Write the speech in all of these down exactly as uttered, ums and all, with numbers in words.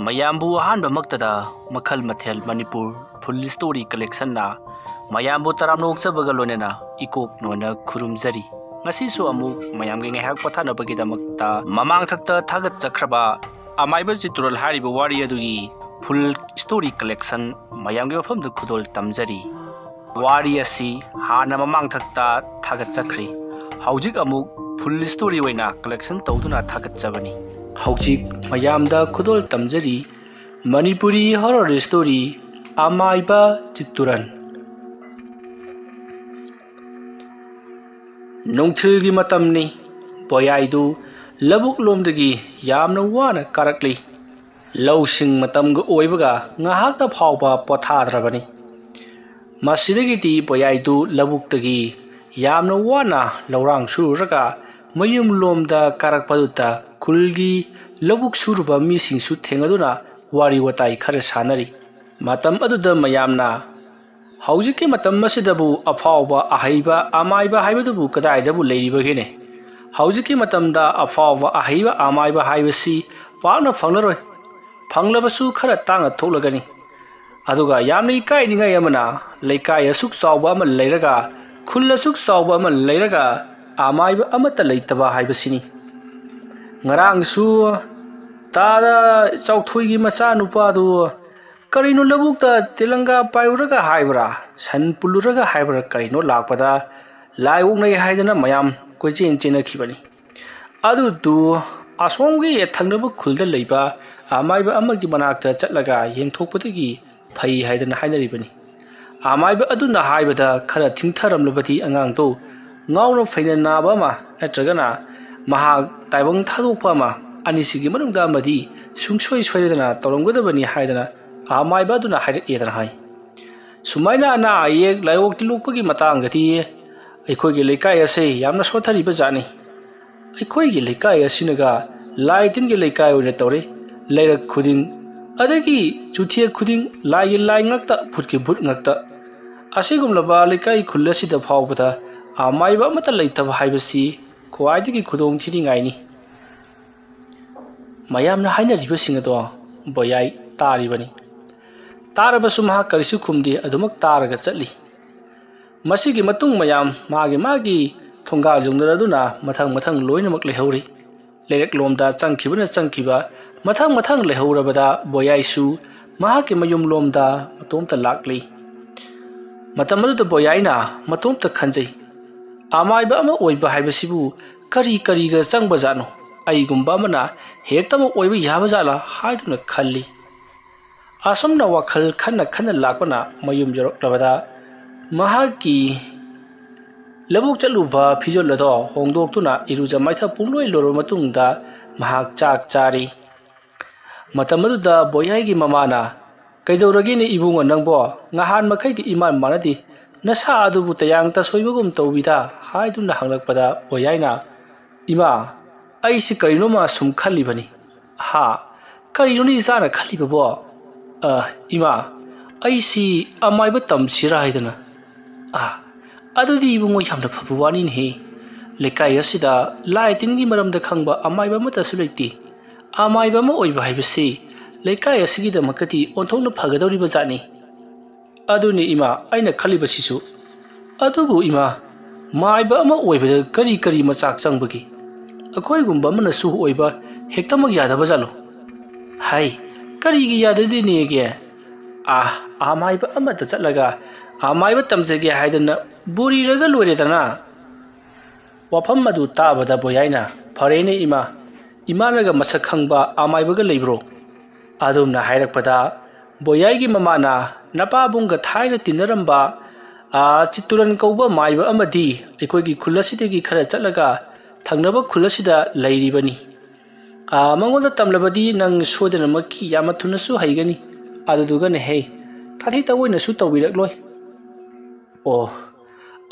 ꯃꯌꯥꯝꯕꯨ ꯑꯍꯥꯟꯕꯃꯛꯇꯗ ꯃꯈꯜ ꯃꯊꯦꯜ ꯃꯅꯤꯄꯨꯔ ꯐꯨꯜ ꯁ꯭ꯇꯣꯔꯤ ꯀꯂꯦꯛꯁꯟꯅ ꯃꯌꯥꯝꯕꯨ ꯇꯔꯥꯝꯅ ꯑꯣꯛꯆꯕꯒ ꯂꯣꯏꯅꯅ ꯏꯀꯣꯛ ꯅꯣꯟꯅ ꯈꯨꯔꯨꯝꯖꯔꯤ꯫ ꯉꯁꯤꯁꯨ ꯑꯃꯨꯛ ꯃꯌꯥꯝꯒꯤ ꯉꯥꯏꯍꯥꯛ ꯄꯣꯊꯥꯅꯕꯒꯤꯗꯃꯛꯇ ꯃꯃꯥꯡꯊꯛꯇ ꯊꯥꯒꯠꯆꯈ꯭ꯔꯕ ꯑꯃꯥꯏꯕ ꯆꯤꯠꯇꯨꯔꯦꯜ ꯍꯥꯏꯔꯤꯕ ꯋꯥꯔꯤ ꯑꯗꯨꯒꯤ ꯐꯨꯜ ꯁ꯭ꯇꯣꯔꯤ ꯀꯂꯦꯛꯁꯟ ꯃꯌꯥꯝꯒꯤ ꯃꯐꯝꯗ ꯈꯨꯗꯣꯜ ꯇꯝꯖꯔꯤ꯫ ꯋꯥꯔꯤ ꯑꯁꯤ ꯍꯥꯟꯅ ꯃꯃꯥꯡꯊꯛꯇ ꯊꯥꯒꯠꯆꯈ꯭ꯔꯤ꯫ ꯍꯧꯖꯤꯛ ꯑꯃꯨꯛ ꯐꯨꯜ ꯁ꯭ꯇꯣꯔꯤ ꯑꯣꯏꯅ ꯀꯂꯦꯛꯁꯟ ꯇꯧꯗꯨꯅ ꯊꯥꯒꯠꯆꯕꯅꯤ꯫ ꯍꯧꯖꯤꯛ ꯃꯌꯥꯝꯗ ꯈꯨꯗꯣꯜ ꯇꯝꯖꯔꯤ ꯃꯅꯤꯄꯨꯔꯤ ꯍꯣꯔꯔ ꯁ꯭ꯇꯣꯔꯤ ꯑꯃꯥꯏꯕ ꯆꯤꯠꯇꯨꯔꯦꯜ꯫ ꯅꯨꯡꯊꯤꯜꯒꯤ ꯃꯇꯝꯅꯤ꯫ ꯄꯣꯌꯥꯏꯗꯨ ꯂꯧꯕꯨꯛ ꯂꯣꯝꯗꯒꯤ ꯌꯥꯝꯅ ꯋꯥꯅ ꯀꯥꯔꯛꯂꯤ꯫ ꯂꯧꯁꯤꯡ ꯃꯇꯝꯒ ꯑꯣꯏꯕꯒ ꯉꯥꯏꯍꯥꯛꯇ ꯐꯥꯎꯕ ꯄꯣꯊꯥꯗ꯭ꯔꯕꯅꯤ꯫ ꯃꯁꯤꯗꯒꯤꯗꯤ ꯄꯣꯌꯥꯏꯗꯨ ꯂꯧꯕꯨꯛꯇꯒꯤ ꯌꯥꯝꯅ ꯋꯥꯅ ꯂꯧꯔꯥꯡ ꯁꯨꯔꯨꯔꯒ ꯃꯌꯨꯝ ꯂꯣꯝꯗ ꯀꯥꯔꯛꯄꯗꯨꯗ ꯈꯨꯜꯒꯤ ꯂꯧꯕꯨꯛ ꯁꯨꯔꯨꯕ ꯃꯤꯁꯤꯡꯁꯨ ꯊꯦꯡꯅꯗꯨꯅ ꯋꯥꯔꯤ ꯋꯥꯇꯥꯏ ꯈꯔ ꯁꯥꯟꯅꯔꯤ꯫ ꯃꯇꯝ ꯑꯗꯨꯗ ꯃꯌꯥꯝꯅ, "ꯍꯧꯖꯤꯛꯀꯤ ꯃꯇꯝ ꯑꯁꯤꯗꯕꯨ ꯑꯐꯥꯎꯕ ꯑꯍꯩꯕ ꯑꯃꯥꯏꯕ ꯍꯥꯏꯕꯗꯨꯕꯨ ꯀꯗꯥꯏꯗꯕꯨ ꯂꯩꯔꯤꯕꯒꯦꯅꯦ? ꯍꯧꯖꯤꯛꯀꯤ ꯃꯇꯝꯗ ꯑꯐꯥꯎꯕ ꯑꯍꯩꯕ ꯑꯃꯥꯏꯕ ꯍꯥꯏꯕꯁꯤ ꯄꯥꯛꯅ ꯐꯪꯂꯔꯣꯏ꯫ ꯐꯪꯂꯕꯁꯨ ꯈꯔ ꯇꯥꯡꯅ ꯊꯣꯛꯂꯒꯅꯤ꯫ ꯑꯗꯨꯒ ꯌꯥꯝꯅ ꯏꯀꯥꯏꯅꯤꯡꯉꯥꯏ ꯑꯃꯅ, ꯂꯩꯀꯥꯏ ꯑꯁꯨꯛ ꯆꯥꯎꯕ ꯑꯃ ꯂꯩꯔꯒ, ꯈꯨꯜ ꯑꯁꯨꯛ ꯆꯥꯎꯕ ꯑꯃ ꯂꯩꯔꯒ ꯑꯃꯥꯏꯕ ꯑꯃꯠꯇ ꯂꯩꯇꯕ ꯍꯥꯏꯕꯁꯤꯅꯤ꯫ ꯉꯔꯥꯡꯁꯨ ꯇꯥꯗ ꯆꯥꯎꯊꯣꯏꯒꯤ ꯃꯆꯥꯅꯨꯄꯥꯗꯨ ꯀꯔꯤꯅꯣ ꯂꯧꯕꯨꯛꯇ ꯇꯦꯂꯪꯒꯥ ꯄꯥꯏꯔꯨꯔꯒ ꯍꯥꯏꯕ꯭ꯔꯥ, ꯁꯟ ꯄꯨꯜꯂꯨꯔꯒ ꯍꯥꯏꯕ꯭ꯔꯥ ꯀꯔꯤꯅꯣ ꯂꯥꯛꯄꯗ ꯂꯥꯏ ꯑꯣꯛꯅꯩ ꯍꯥꯏꯗꯅ ꯃꯌꯥꯝ ꯀꯣꯏꯆꯦꯟ ꯆꯦꯟꯅꯈꯤꯕꯅꯤ꯫ ꯑꯗꯨꯗꯨ ꯑꯁꯣꯝꯒꯤ ꯊꯪꯅꯕ ꯈꯨꯜꯗ ꯂꯩꯕ ꯑꯃꯥꯏꯕ ꯑꯃꯒꯤ ꯃꯅꯥꯛꯇ ꯆꯠꯂꯒ ꯌꯦꯡꯊꯣꯛꯄꯗꯒꯤ ꯐꯩ ꯍꯥꯏꯗꯅ ꯍꯥꯏꯅꯔꯤꯕꯅꯤ꯫ ꯑꯃꯥꯏꯕ ꯑꯗꯨꯅ ꯍꯥꯏꯕꯗ ꯈꯔ ꯊꯤꯡꯊꯔꯝꯂꯕꯗꯤ ꯑꯉꯥꯡꯗꯨ ꯉꯥꯎꯅ ꯐꯩꯅ ꯅꯥꯕ ꯑꯃ ꯅꯠꯇ꯭ꯔꯒꯅ ꯃꯍꯥꯛ ꯇꯥꯏꯕꯪ ꯊꯥꯗꯣꯛꯄ ꯑꯃ, ꯑꯅꯤꯁꯤꯒꯤ ꯃꯅꯨꯡꯗ ꯑꯃꯗꯤ ꯁꯨꯡꯁꯣꯏ ꯁꯣꯏꯗꯅ ꯇꯧꯔꯝꯒꯗꯕꯅꯤ ꯍꯥꯏꯗꯅ ꯑꯃꯥꯏꯕ ꯑꯗꯨꯅ ꯍꯥꯏꯔꯛꯑꯦꯗꯅ ꯍꯥꯏ꯫ ꯁꯨꯃꯥꯏꯅ ꯑꯅꯥ ꯑꯌꯦꯛ ꯂꯥꯏꯑꯣꯡ ꯇꯤꯜꯂꯣꯛꯄꯒꯤ ꯃꯇꯥꯡꯗꯗꯤ ꯑꯩꯈꯣꯏꯒꯤ ꯂꯩꯀꯥꯏ ꯑꯁꯤ ꯌꯥꯝꯅ ꯁꯣꯠꯊꯔꯤꯕ ꯖꯥꯠꯅꯤ꯫ ꯑꯩꯈꯣꯏꯒꯤ ꯂꯩꯀꯥꯏ ꯑꯁꯤꯅꯒ ꯂꯥꯏ ꯇꯤꯟꯒꯤ ꯂꯩꯀꯥꯏ ꯑꯣꯏꯅ ꯇꯧꯔꯤ꯫ ꯂꯩꯔꯛ ꯈꯨꯗꯤꯡ ꯑꯗꯒꯤ ꯆꯨꯊꯦꯛ ꯈꯨꯗꯤꯡ ꯂꯥꯏꯒꯤ ꯂꯥꯏ ꯉꯥꯛꯇ, ꯚꯨꯠꯀꯤ ꯚꯨꯠ ꯉꯥꯛꯇ꯫ ꯑꯁꯤꯒꯨꯝꯂꯕ ꯂꯩꯀꯥꯏ ꯈꯨꯜ ꯑꯁꯤꯗ ꯐꯥꯎꯕꯗ ꯑꯃꯥꯏꯕ ꯑꯃꯠꯇ ꯂꯩꯇꯕ ꯍꯥꯏꯕꯁꯤ ꯈ꯭ꯋꯥꯏꯗꯒꯤ ꯈꯨꯗꯣꯡ ꯊꯤꯅꯤꯡꯉꯥꯏꯅꯤ꯫ ꯃꯌꯥꯝꯅ ꯍꯥꯏꯅꯔꯤꯕꯁꯤꯡ ꯑꯗꯣ ꯕꯣꯌꯥꯏ ꯇꯥꯔꯤꯕꯅꯤ꯫ ꯇꯥꯔꯕꯁꯨ ꯃꯍꯥꯛ ꯀꯔꯤꯁꯨ ꯈꯨꯝꯗꯦ, ꯑꯗꯨꯃꯛ ꯇꯥꯔꯒ ꯆꯠꯂꯤ꯫ ꯃꯁꯤꯒꯤ ꯃꯇꯨꯡ ꯃꯌꯥꯝ ꯃꯥꯒꯤ ꯃꯥꯒꯤ ꯊꯣꯡꯒꯥꯜ ꯌꯧꯅꯔꯗꯨꯅ ꯃꯊꯪ ꯃꯊꯪ ꯂꯣꯏꯅꯃꯛ ꯂꯩꯍꯧꯔꯤ꯫ ꯂꯩꯔꯛꯂꯣꯝꯗ ꯆꯪꯈꯤꯕꯅ ꯆꯪꯈꯤꯕ, ꯃꯊꯪ ꯃꯊꯪ ꯂꯩꯍꯧꯔꯕꯗ ꯕꯣꯌꯥꯏꯁꯨ ꯃꯍꯥꯛꯀꯤ ꯃꯌꯨꯝꯂꯣꯝꯗ ꯃꯇꯣꯝꯇ ꯂꯥꯛꯂꯤ꯫ ꯃꯇꯝ ꯑꯗꯨꯗ ꯕꯣꯌꯥꯏꯅ ꯃꯇꯣꯝꯇ ꯈꯟꯖꯩ, "ꯑꯃꯥꯏꯕ ꯑꯃ ꯑꯣꯏꯕ ꯍꯥꯏꯕꯁꯤꯕꯨ ꯀꯔꯤ ꯀꯔꯤꯒ ꯆꯪꯕꯖꯥꯠꯅꯣ? ꯑꯩꯒꯨꯝꯕ ꯑꯃꯅ ꯍꯦꯛꯇꯃꯛ ꯑꯣꯏꯕ ꯌꯥꯕꯖꯥꯠꯂꯥ?" ꯍꯥꯏꯗꯨꯅ ꯈꯜꯂꯤ꯫ ꯑꯁꯨꯝꯅ ꯋꯥꯈꯜ ꯈꯟꯅ ꯈꯟꯅ ꯂꯥꯛꯄꯅ ꯃꯌꯨꯝ ꯌꯧꯔꯛꯂꯕꯗ ꯃꯍꯥꯛꯀꯤ ꯂꯧꯕꯨꯛ ꯆꯠꯂꯨꯕ ꯐꯤꯖꯣꯜ ꯑꯗꯣ ꯍꯣꯡꯗꯣꯛꯇꯨꯅ ꯏꯔꯨꯖ ꯃꯥꯏꯊ ꯄꯨꯡꯂꯣꯏ ꯂꯣꯏꯔꯕ ꯃꯇꯨꯡꯗ ꯃꯍꯥꯛ ꯆꯥꯛ ꯆꯥꯔꯤ꯫ ꯃꯇꯝ ꯑꯗꯨꯗ ꯕꯣꯌꯥꯏꯒꯤ ꯃꯃꯥꯅ, "ꯀꯩꯗꯧꯔꯒꯦꯅꯦ ꯏꯕꯨꯡꯉꯣ ꯅꯪꯕꯣ? ꯅꯍꯥꯟ ꯃꯈꯩꯒ ꯏꯃꯥꯟ ꯃꯥꯟꯅꯗꯦ꯫ ꯅꯁꯥ ꯑꯗꯨꯕꯨ ꯇꯌꯥꯡ ꯇꯁꯣꯏꯕꯒꯨꯝ ꯇꯧꯕꯤꯗ?" ꯍꯥꯏꯗꯨꯅ ꯍꯪꯂꯛꯄꯗ ꯕꯣꯌꯥꯏꯅ, "ꯏꯃꯥ, ꯑꯩꯁꯤ ꯀꯔꯤꯅꯣꯃ ꯁꯨꯝ ꯈꯜꯂꯤꯕꯅꯤ꯫" "ꯍꯥ? ꯀꯔꯤꯅꯣꯅꯦ ꯏꯆꯥꯅ ꯈꯜꯂꯤꯕꯕꯣ?" "ꯑ, ꯏꯃꯥ, ꯑꯩꯁꯤ ꯑꯃꯥꯏꯕ ꯇꯝꯁꯤꯔꯥ ꯍꯥꯏꯗꯅ꯫" "ꯑ, ꯑꯗꯨꯗꯤ ꯏꯕꯨꯡꯉꯣ ꯌꯥꯝꯅ ꯐꯕ ꯋꯥꯅꯤꯅꯦꯍꯦ꯫ ꯂꯩꯀꯥꯏ ꯑꯁꯤꯗ ꯂꯥꯏ ꯇꯤꯟꯒꯤ ꯃꯔꯝꯗ ꯈꯪꯕ ꯑꯃꯥꯏꯕ ꯑꯃꯠꯇꯁꯨ ꯂꯩꯇꯦ꯫ ꯑꯃꯥꯏꯕ ꯑꯃ ꯑꯣꯏꯕ ꯍꯥꯏꯕꯁꯤ ꯂꯩꯀꯥꯏ ꯑꯁꯤꯒꯤꯗꯃꯛꯇꯗꯤ ꯑꯣꯟꯊꯣꯛꯅ ꯐꯒꯗꯧꯔꯤꯕ ꯖꯥꯠꯅꯤ꯫" "ꯑꯗꯨꯅꯤ ꯏꯃꯥ, ꯑꯩꯅ ꯈꯜꯂꯤꯕꯁꯤꯁꯨ꯫ ꯑꯗꯨꯕꯨ ꯏꯃꯥ, ꯃꯥꯏꯕ ꯑꯃ ꯑꯣꯏꯕꯗ ꯀꯔꯤ ꯀꯔꯤ ꯃꯆꯥꯛ ꯆꯪꯕꯒꯦ? ꯑꯩꯈꯣꯏꯒꯨꯝꯕ ꯑꯃꯅꯁꯨ ꯑꯣꯏꯕ ꯍꯦꯛꯇꯃꯛ ꯌꯥꯗꯕ ꯖꯥꯠꯂꯣ?" "ꯍꯥꯏ, ꯀꯔꯤꯒꯤ ꯌꯥꯗꯗꯣꯏꯅꯦꯒꯦ? ꯑꯥ, ꯑꯃꯥꯏꯕ ꯑꯃꯗ ꯆꯠꯂꯒ ꯑꯃꯥꯏꯕ ꯇꯝꯖꯒꯦ ꯍꯥꯏꯗꯅ ꯕꯣꯔꯤꯔꯒ ꯂꯣꯏꯔꯦꯗꯅ꯫" ꯋꯥꯐꯝ ꯑꯗꯨ ꯇꯥꯕꯗ ꯕꯣꯌꯥꯏꯅ, "ꯐꯔꯦꯅꯦ ꯏꯃꯥ, ꯏꯃꯥꯅꯒ ꯃꯁꯛ ꯈꯪꯕ ꯑꯃꯥꯏꯕꯒ ꯂꯩꯕ꯭ꯔꯣ?" ꯑꯗꯨꯝꯅ ꯍꯥꯏꯔꯛꯄꯗ ꯕꯣꯌꯥꯏꯒꯤ ꯃꯃꯥꯅ, "ꯅꯄꯥꯕꯨꯡꯒ ꯊꯥꯏꯅ ꯇꯤꯟꯅꯔꯝꯕ, ꯑꯥ, ꯆꯤꯠꯇꯨꯔꯟ ꯀꯧꯕ ꯃꯥꯏꯕ ꯑꯃꯗꯤ ꯑꯩꯈꯣꯏꯒꯤ ꯈꯨꯜ ꯑꯁꯤꯗꯒꯤ ꯈꯔ ꯆꯠꯂꯒ ꯊꯪꯅꯕ ꯈꯨꯜ ꯑꯁꯤꯗ ꯂꯩꯔꯤꯕꯅꯤ꯫ ꯑꯥ, ꯃꯉꯣꯟꯗ ꯇꯝꯂꯕꯗꯤ ꯅꯪ ꯁꯣꯏꯗꯅꯃꯛꯀꯤ ꯌꯥꯝꯅ ꯊꯨꯅꯁꯨ ꯍꯩꯒꯅꯤ꯫ ꯑꯗꯨꯗꯨꯒꯅꯦꯍꯦ, ꯇꯥꯊꯤ ꯇꯥꯑꯣꯏꯅꯁꯨ ꯇꯧꯕꯤꯔꯛꯂꯣꯏ꯫" "ꯑꯣ,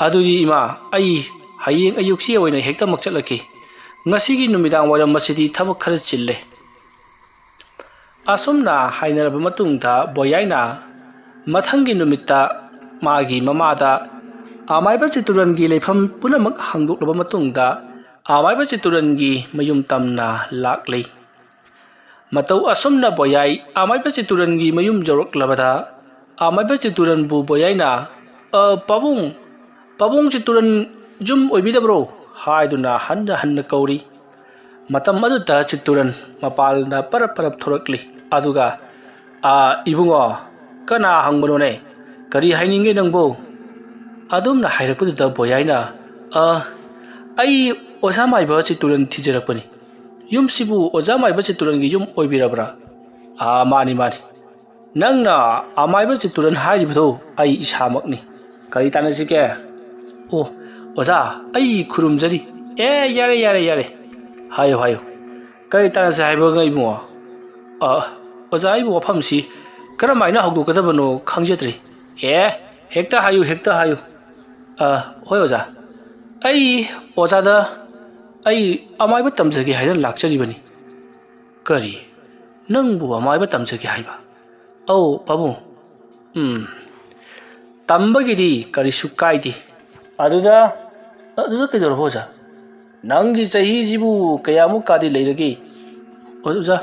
ꯑꯗꯨꯗꯤ ꯏꯃꯥ, ꯑꯩ ꯍꯌꯦꯡ ꯑꯌꯨꯛꯁꯤ ꯑꯣꯏꯅ ꯍꯦꯛꯇꯃꯛ ꯆꯠꯂꯒꯦ꯫ ꯉꯁꯤꯒꯤ ꯅꯨꯃꯤꯗꯥꯡ ꯋꯥꯏꯔꯝ ꯑꯁꯤꯗꯤ ꯊꯕꯛ ꯈꯔ ꯆꯤꯜꯂꯦ꯫" ꯑꯁꯨꯝꯅ ꯍꯥꯏꯅꯔꯕ ꯃꯇꯨꯡꯗ ꯕꯣꯌꯥꯏꯅ ꯃꯊꯪꯒꯤ ꯅꯨꯃꯤꯠꯇ ꯃꯥꯒꯤ ꯃꯃꯥꯗ ꯑꯃꯥꯏꯕ ꯆꯤꯠꯇꯨꯔꯟꯒꯤ ꯂꯩꯐꯝ ꯄꯨꯝꯅꯃꯛ ꯍꯪꯗꯣꯛꯂꯕ ꯃꯇꯨꯡꯗ ꯑꯃꯥꯏꯕ ꯆꯤꯠꯇꯨꯔꯟꯒꯤ ꯃꯌꯨꯝ ꯇꯝꯅ ꯂꯥꯛꯂꯤ꯫ ꯃꯇꯧ ꯑꯁꯨꯝꯅ ꯕꯣꯌꯥꯏ ꯑꯃꯥꯏꯕ ꯆꯤꯠꯇꯨꯔꯟꯒꯤ ꯃꯌꯨꯝ ꯌꯧꯔꯛꯂꯕꯗ, ꯑꯃꯥꯏꯕ ꯆꯤꯠꯇꯨꯔꯟꯕꯨ ꯕꯣꯌꯥꯏꯅ, "ꯑ, ꯄꯥꯕꯨꯡ, ꯄꯥꯕꯨꯡ ꯆꯤꯠꯇꯨꯔꯟ ꯌꯨꯝ ꯑꯣꯏꯕꯤꯗꯕ꯭ꯔꯣ?" ꯍꯥꯏꯗꯨꯅ ꯍꯟꯅ ꯍꯟꯅ ꯀꯧꯔꯤ꯫ ꯃꯇꯝ ꯑꯗꯨꯗ ꯆꯤꯠꯇꯨꯔꯟ ꯃꯄꯥꯟꯗ ꯄꯔꯞ ꯄꯔꯞ ꯊꯣꯔꯛꯂꯤ꯫ ꯑꯗꯨꯒ, "ꯑ, ꯏꯕꯨꯡꯉꯣ, ꯀꯅꯥ ꯍꯪꯕꯅꯣꯅꯦ? ꯀꯔꯤ ꯍꯥꯏꯅꯤꯡꯒꯦ ꯅꯪꯕꯨ?" ꯑꯗꯨꯝꯅ ꯍꯥꯏꯔꯛꯄꯗꯨꯗ ꯕꯣꯌꯥꯏꯅ, "ꯑ, ꯑꯩ ꯑꯣꯖꯥ ꯃꯥꯏꯕ ꯆꯤꯠꯇꯨꯔꯟ ꯊꯤꯖꯔꯛꯄꯅꯤ꯫ ꯌꯨꯝꯁꯤꯕꯨ ꯑꯣꯖꯥ ꯃꯥꯏꯕ ꯆꯤꯠꯇꯨꯔꯟꯒꯤ ꯌꯨꯝ ꯑꯣꯏꯕꯤꯔꯕ꯭ꯔꯥ?" "ꯑ, ꯃꯥꯅꯤ, ꯃꯥꯅꯤ꯫ ꯅꯪꯅ ꯑꯃꯥꯏꯕ ꯆꯤꯠꯇꯨꯔꯟ ꯍꯥꯏꯔꯤꯕꯗꯣ ꯑꯩ ꯏꯁꯥꯃꯛꯅꯤ꯫ ꯀꯔꯤ ꯇꯥꯟꯅꯁꯤꯒꯦ?" "ꯑꯣ, ꯑꯣꯖꯥ, ꯑꯩ ꯈꯨꯔꯨꯝꯖꯔꯤ꯫" "ꯑꯦ, ꯌꯥꯔꯦ, ꯌꯥꯔꯦ, ꯌꯥꯔꯦ꯫ ꯍꯥꯏꯌꯨ, ꯍꯥꯏꯌꯨ꯫ ꯀꯔꯤ ꯇꯥꯟꯅꯁꯦ ꯍꯥꯏꯕꯅꯣ ꯏꯕꯨꯡꯉꯣ?" "ꯑ, ꯑꯣꯖꯥ, ꯑꯩꯕꯨ ꯋꯥꯐꯝꯁꯤ ꯀꯔꯝꯍꯥꯏꯅ ꯍꯧꯗꯣꯛꯀꯗꯕꯅꯣ ꯈꯪꯖꯗ꯭ꯔꯤ꯫" "ꯑꯦ, ꯍꯦꯛꯇ ꯍꯥꯏꯌꯨ, ꯍꯦꯛꯇ ꯍꯥꯏꯌꯨ꯫" "ꯑ, ꯍꯣꯏ ꯑꯣꯖꯥ꯫ ꯑꯩ ꯑꯣꯖꯥꯗ ꯑꯩ ꯑꯃꯥꯏꯕ ꯇꯝꯖꯒꯦ ꯍꯥꯏꯅ ꯂꯥꯛꯆꯔꯤꯕꯅꯤ꯫" "ꯀꯔꯤ? ꯅꯪꯕꯨ ꯑꯃꯥꯏꯕ ꯇꯝꯖꯒꯦ ꯍꯥꯏꯕ?" "ꯑꯧ, ꯄꯥꯕꯨꯡ꯫" "ꯎꯝ, ꯇꯝꯕꯒꯤꯗꯤ ꯀꯔꯤꯁꯨ ꯀꯥꯏꯗꯦ꯫ ꯑꯗꯨꯗ, ꯑꯗꯨꯗ ꯀꯩꯗꯧꯔꯕ ꯑꯣꯖꯥ? ꯅꯪꯒꯤ ꯆꯍꯤꯁꯤꯕꯨ ꯀꯌꯥꯃꯨꯛꯀꯗꯤ ꯂꯩꯔꯒꯦ?" "ꯑꯣꯖꯥ,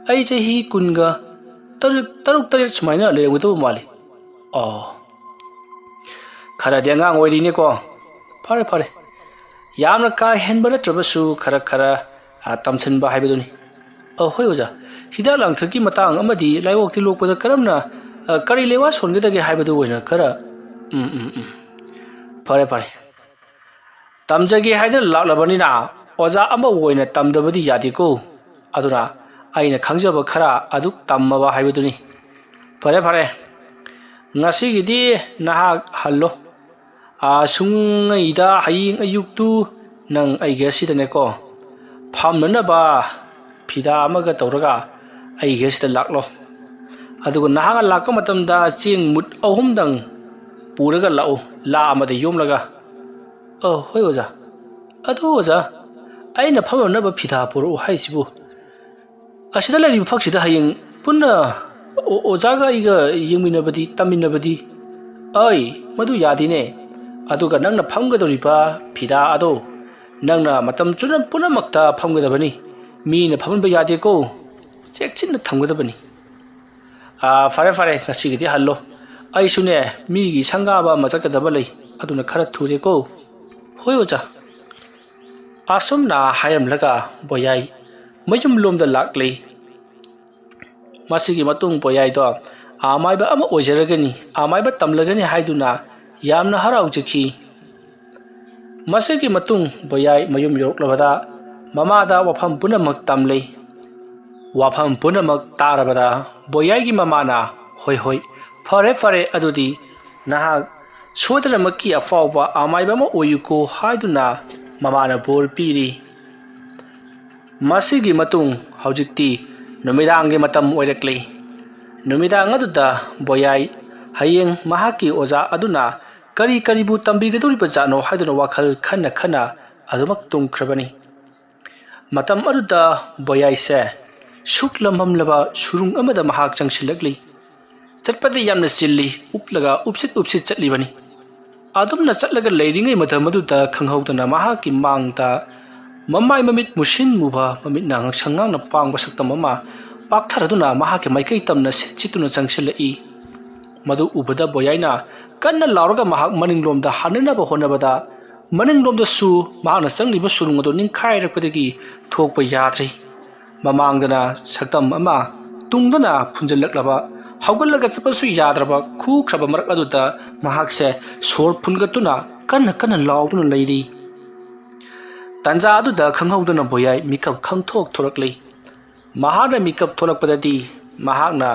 ꯑꯩ ꯆꯍꯤ ꯀꯨꯟꯒ ꯇꯔꯨꯛ, ꯇꯔꯨꯛ, ꯇꯔꯦꯠ ꯁꯨꯃꯥꯏꯅ ꯂꯩꯔꯝꯒꯗꯧꯕ ꯃꯥꯜꯂꯤ꯫" "ꯑꯣ, ꯈꯔꯗꯤ ꯑꯉꯥꯡ ꯑꯣꯏꯔꯤꯅꯦꯀꯣ꯫" "ꯐꯔꯦ, ꯐꯔꯦ꯫ ꯌꯥꯝꯅ ꯀꯥ ꯍꯦꯟꯕ ꯅꯠꯇ꯭ꯔꯕꯁꯨ ꯈꯔ ꯈꯔ, ꯑ, ꯇꯝꯁꯤꯟꯕ ꯍꯥꯏꯕꯗꯨꯅꯤ꯫" "ꯑ, ꯍꯣꯏ ꯑꯣꯖꯥ, ꯍꯤꯗꯥꯛ ꯂꯥꯡꯊꯛꯀꯤ ꯃꯇꯥꯡ ꯑꯃꯗꯤ ꯂꯥꯏꯑꯣꯛ ꯇꯤꯜꯂꯣꯛꯄꯗ ꯀꯔꯝꯅ, ꯑ, ꯀꯔꯤ ꯂꯩꯋꯥ ꯁꯣꯟꯒꯗꯒꯦ ꯍꯥꯏꯕꯗꯨ ꯑꯣꯏꯅ ꯈꯔ꯫" "ꯎꯝ, ꯎꯝ, ꯎꯝ꯫ ꯐꯔꯦ, ꯐꯔꯦ꯫ ꯇꯝꯖꯒꯦ ꯍꯥꯏꯗꯅ ꯂꯥꯛꯂꯕꯅꯤꯅ ꯑꯣꯖꯥ ꯑꯃ ꯑꯣꯏꯅ ꯇꯝꯗꯕꯗꯤ ꯌꯥꯗꯦꯀꯣ꯫ ꯑꯗꯨꯅ ꯑꯩꯅ ꯈꯪꯖꯕ ꯈꯔ ꯑꯗꯨ ꯇꯝꯃꯕ ꯍꯥꯏꯕꯗꯨꯅꯤ꯫ ꯐꯔꯦ, ꯐꯔꯦ꯫ ꯉꯁꯤꯒꯤꯗꯤ ꯅꯍꯥꯛ ꯍꯜꯂꯣ꯫ ꯑꯥ, ꯁꯨꯡꯉꯩꯗ ꯍꯌꯦꯡ ꯑꯌꯨꯛꯇꯨ ꯅꯪ ꯑꯩꯒ ꯁꯤꯗꯅꯦꯀꯣ, ꯐꯝꯅꯅꯕ ꯐꯤꯗꯥ ꯑꯃꯒ ꯇꯧꯔꯒ ꯑꯩꯒ ꯁꯤꯗ ꯂꯥꯛꯂꯣ꯫ ꯑꯗꯨꯒ ꯅꯍꯥꯛꯅ ꯂꯥꯛꯄ ꯃꯇꯝꯗ ꯆꯦꯡ ꯃꯨꯠ ꯑꯍꯨꯝꯗꯪ ꯄꯨꯔꯒ ꯂꯥꯛꯎ, ꯂꯥ ꯑꯃꯗ ꯌꯣꯝꯂꯒ꯫" "ꯑ, ꯍꯣꯏ ꯑꯣꯖꯥ꯫ ꯑꯗꯨ ꯑꯣꯖꯥ, ꯑꯩꯅ ꯐꯝꯅꯅꯕ ꯐꯤꯗꯥ ꯄꯨꯔꯛꯎ ꯍꯥꯏꯁꯤꯕꯨ, ꯑꯁꯤꯗ ꯂꯩꯔꯤꯕ ꯐꯛꯁꯤꯗ ꯍꯌꯦꯡ ꯄꯨꯟꯅ ꯑꯣ-, ꯑꯣꯖꯥꯒ ꯑꯩꯒ ꯌꯦꯡꯃꯤꯟꯅꯕꯗꯤ, ꯇꯝꯃꯤꯟꯅꯕꯗꯤ?" "ꯑꯩ, ꯃꯗꯨ ꯌꯥꯗꯦꯅꯦ꯫ ꯑꯗꯨꯒ ꯅꯪꯅ ꯐꯝꯒꯗꯧꯔꯤꯕ ꯐꯤꯗꯥ ꯑꯗꯣ ꯅꯪꯅ ꯃꯇꯝ ꯆꯨꯞꯅ ꯄꯨꯝꯅꯃꯛꯇ ꯐꯝꯒꯗꯕꯅꯤ꯫ ꯃꯤꯅ ꯐꯝꯍꯟꯕ ꯌꯥꯗꯦꯀꯣ꯫ ꯆꯦꯛꯁꯤꯟꯅ ꯊꯝꯒꯗꯕꯅꯤ꯫ "ꯑꯥ, ꯐꯔꯦ, ꯐꯔꯦ, ꯉꯁꯤꯒꯤꯗꯤ ꯍꯜꯂꯣ꯫ ꯑꯩꯁꯨꯅꯦ, ꯃꯤꯒꯤ ꯁꯪꯒꯥꯕ ꯑꯃ ꯆꯠꯀꯗꯕ ꯂꯩ, ꯑꯗꯨꯅ ꯈꯔ ꯊꯨꯔꯦꯀꯣ꯫" "ꯍꯣꯏ, ꯑꯣꯖꯥ꯫" ꯑꯁꯨꯝꯅ ꯍꯥꯏꯔꯝꯂꯒ ꯕꯣꯌꯥꯏ ꯃꯌꯨꯝꯂꯣꯝꯗ ꯂꯥꯛꯂꯤ꯫ ꯃꯁꯤꯒꯤ ꯃꯇꯨꯡ ꯕꯣꯌꯥꯏꯗꯣ ꯑꯃꯥꯏꯕ ꯑꯃ ꯑꯣꯏꯖꯔꯒꯅꯤ, ꯑꯃꯥꯏꯕ ꯇꯝꯂꯒꯅꯤ ꯍꯥꯏꯗꯨꯅ ꯌꯥꯝꯅ ꯍꯔꯥꯎꯖꯈꯤ꯫ ꯃꯁꯤꯒꯤ ꯃꯇꯨꯡ ꯕꯣꯌꯥꯏ ꯃꯌꯨꯝ ꯌꯧꯔꯛꯂꯕꯗ ꯃꯃꯥꯗ ꯋꯥꯐꯝ ꯄꯨꯝꯅꯃꯛ ꯇꯝꯂꯤ꯫ ꯋꯥꯐꯝ ꯄꯨꯝꯅꯃꯛ ꯇꯥꯔꯕꯗ ꯕꯣꯌꯥꯏꯒꯤ ꯃꯃꯥꯅ, "ꯍꯣꯏ, ꯍꯣꯏ, ꯐꯔꯦ, ꯐꯔꯦ, ꯑꯗꯨꯗꯤ ꯅꯍꯥꯛ ꯁꯣꯏꯗꯅꯃꯛꯀꯤ ꯑꯐꯥꯎꯕ ꯑꯃꯥꯏꯕ ꯑꯃ ꯑꯣꯏꯌꯨꯀꯣ" ꯍꯥꯏꯗꯨꯅ ꯃꯃꯥꯅ ꯕꯣꯔ ꯄꯤꯔꯤ꯫ ꯃꯁꯤꯒꯤ ꯃꯇꯨꯡ ꯍꯧꯖꯤꯛꯇꯤ ꯅꯨꯃꯤꯗꯥꯡꯒꯤ ꯃꯇꯝ ꯑꯣꯏꯔꯛꯂꯤ꯫ ꯅꯨꯃꯤꯗꯥꯡ ꯑꯗꯨꯗ ꯕꯣꯌꯥꯏ ꯍꯌꯦꯡ ꯃꯍꯥꯛꯀꯤ ꯑꯣꯖꯥ ꯑꯗꯨꯅ ꯀꯔꯤ ꯀꯔꯤꯕꯨ ꯇꯝꯕꯤꯒꯗꯧꯔꯤꯕꯖꯥꯠꯅꯣ ꯍꯥꯏꯗꯨꯅ ꯋꯥꯈꯜ ꯈꯟꯅ ꯈꯟꯅ ꯑꯗꯨꯃꯛ ꯇꯨꯝꯈ꯭ꯔꯕꯅꯤ꯫ ꯃꯇꯝ ꯑꯗꯨꯗ ꯕꯣꯌꯥꯏꯁꯦ ꯁꯨꯛ ꯂꯝꯍꯝꯂꯕ ꯁꯨꯔꯨꯡ ꯑꯃꯗ ꯃꯍꯥꯛ ꯆꯪꯁꯤꯜꯂꯛꯂꯤ꯫ ꯆꯠꯄꯗꯤ ꯌꯥꯝꯅ ꯆꯤꯜꯂꯤ, ꯎꯞꯂꯒ ꯎꯞꯁꯤꯠ ꯎꯞꯁꯤꯠ ꯆꯠꯂꯤꯕꯅꯤ꯫ ꯑꯗꯨꯝꯅ ꯆꯠꯂꯒ ꯂꯩꯔꯤꯉꯩ ꯃꯇꯝ ꯑꯗꯨꯗ ꯈꯪꯍꯧꯗꯅ ꯃꯍꯥꯛꯀꯤ ꯃꯥꯡꯗ ꯃꯃꯥꯏ ꯃꯃꯤꯠ ꯃꯨꯁꯤꯟ ꯃꯨꯕ, ꯃꯃꯤꯠꯅ ꯉꯥꯡꯁꯪ ꯉꯥꯡꯅ ꯄꯥꯡꯕ ꯁꯛꯇꯝ ꯑꯃ ꯄꯥꯛꯊꯔꯗꯨꯅ ꯃꯍꯥꯛꯀꯤ ꯃꯥꯏꯀꯩ ꯇꯝꯅ ꯁꯤꯠ ꯁꯤꯠꯇꯨꯅ ꯆꯪꯁꯤꯜꯂꯛꯏ꯫ ꯃꯗꯨ ꯎꯕꯗ ꯕꯣꯌꯥꯏꯅ ꯀꯟꯅ ꯂꯥꯎꯔꯒ ꯃꯍꯥꯛ ꯃꯅꯤꯡꯂꯣꯝꯗ ꯍꯟꯅꯅꯕ ꯍꯣꯠꯅꯕꯗ, ꯃꯅꯤꯡꯂꯣꯝꯗꯁꯨ ꯃꯍꯥꯛꯅ ꯆꯪꯂꯤꯕ ꯁꯨꯔꯨꯡ ꯑꯗꯨ ꯅꯤꯡꯈꯥꯏꯔꯛꯄꯗꯒꯤ ꯊꯣꯛꯄ ꯌꯥꯗ꯭ꯔꯦ꯫ ꯃꯃꯥꯡꯗꯅ ꯁꯛꯇꯝ ꯑꯃ, ꯇꯨꯡꯗꯅ ꯐꯨꯟꯖꯜꯂꯛꯂꯕ, ꯍꯧꯒꯠꯂꯒ ꯆꯠꯄꯁꯨ ꯌꯥꯗ꯭ꯔꯕ ꯈꯨꯈ꯭ꯔꯕ ꯃꯔꯛ ꯑꯗꯨꯗ ꯃꯍꯥꯛꯁꯦ ꯁꯣꯔ ꯐꯨꯟꯒꯠꯇꯨꯅ ꯀꯟꯅ ꯀꯟꯅ ꯂꯥꯎꯗꯨꯅ ꯂꯩꯔꯤ꯫ ꯇꯟꯖꯥ ꯑꯗꯨꯗ ꯈꯪꯍꯧꯗꯅ ꯕꯣꯌꯥꯏ ꯃꯤꯀꯞ ꯈꯪꯊꯣꯛ ꯊꯣꯔꯛꯂꯤ꯫ ꯃꯍꯥꯛꯅ ꯃꯤꯀꯞ ꯊꯣꯛꯂꯛꯄꯗꯗꯤ ꯃꯍꯥꯛꯅ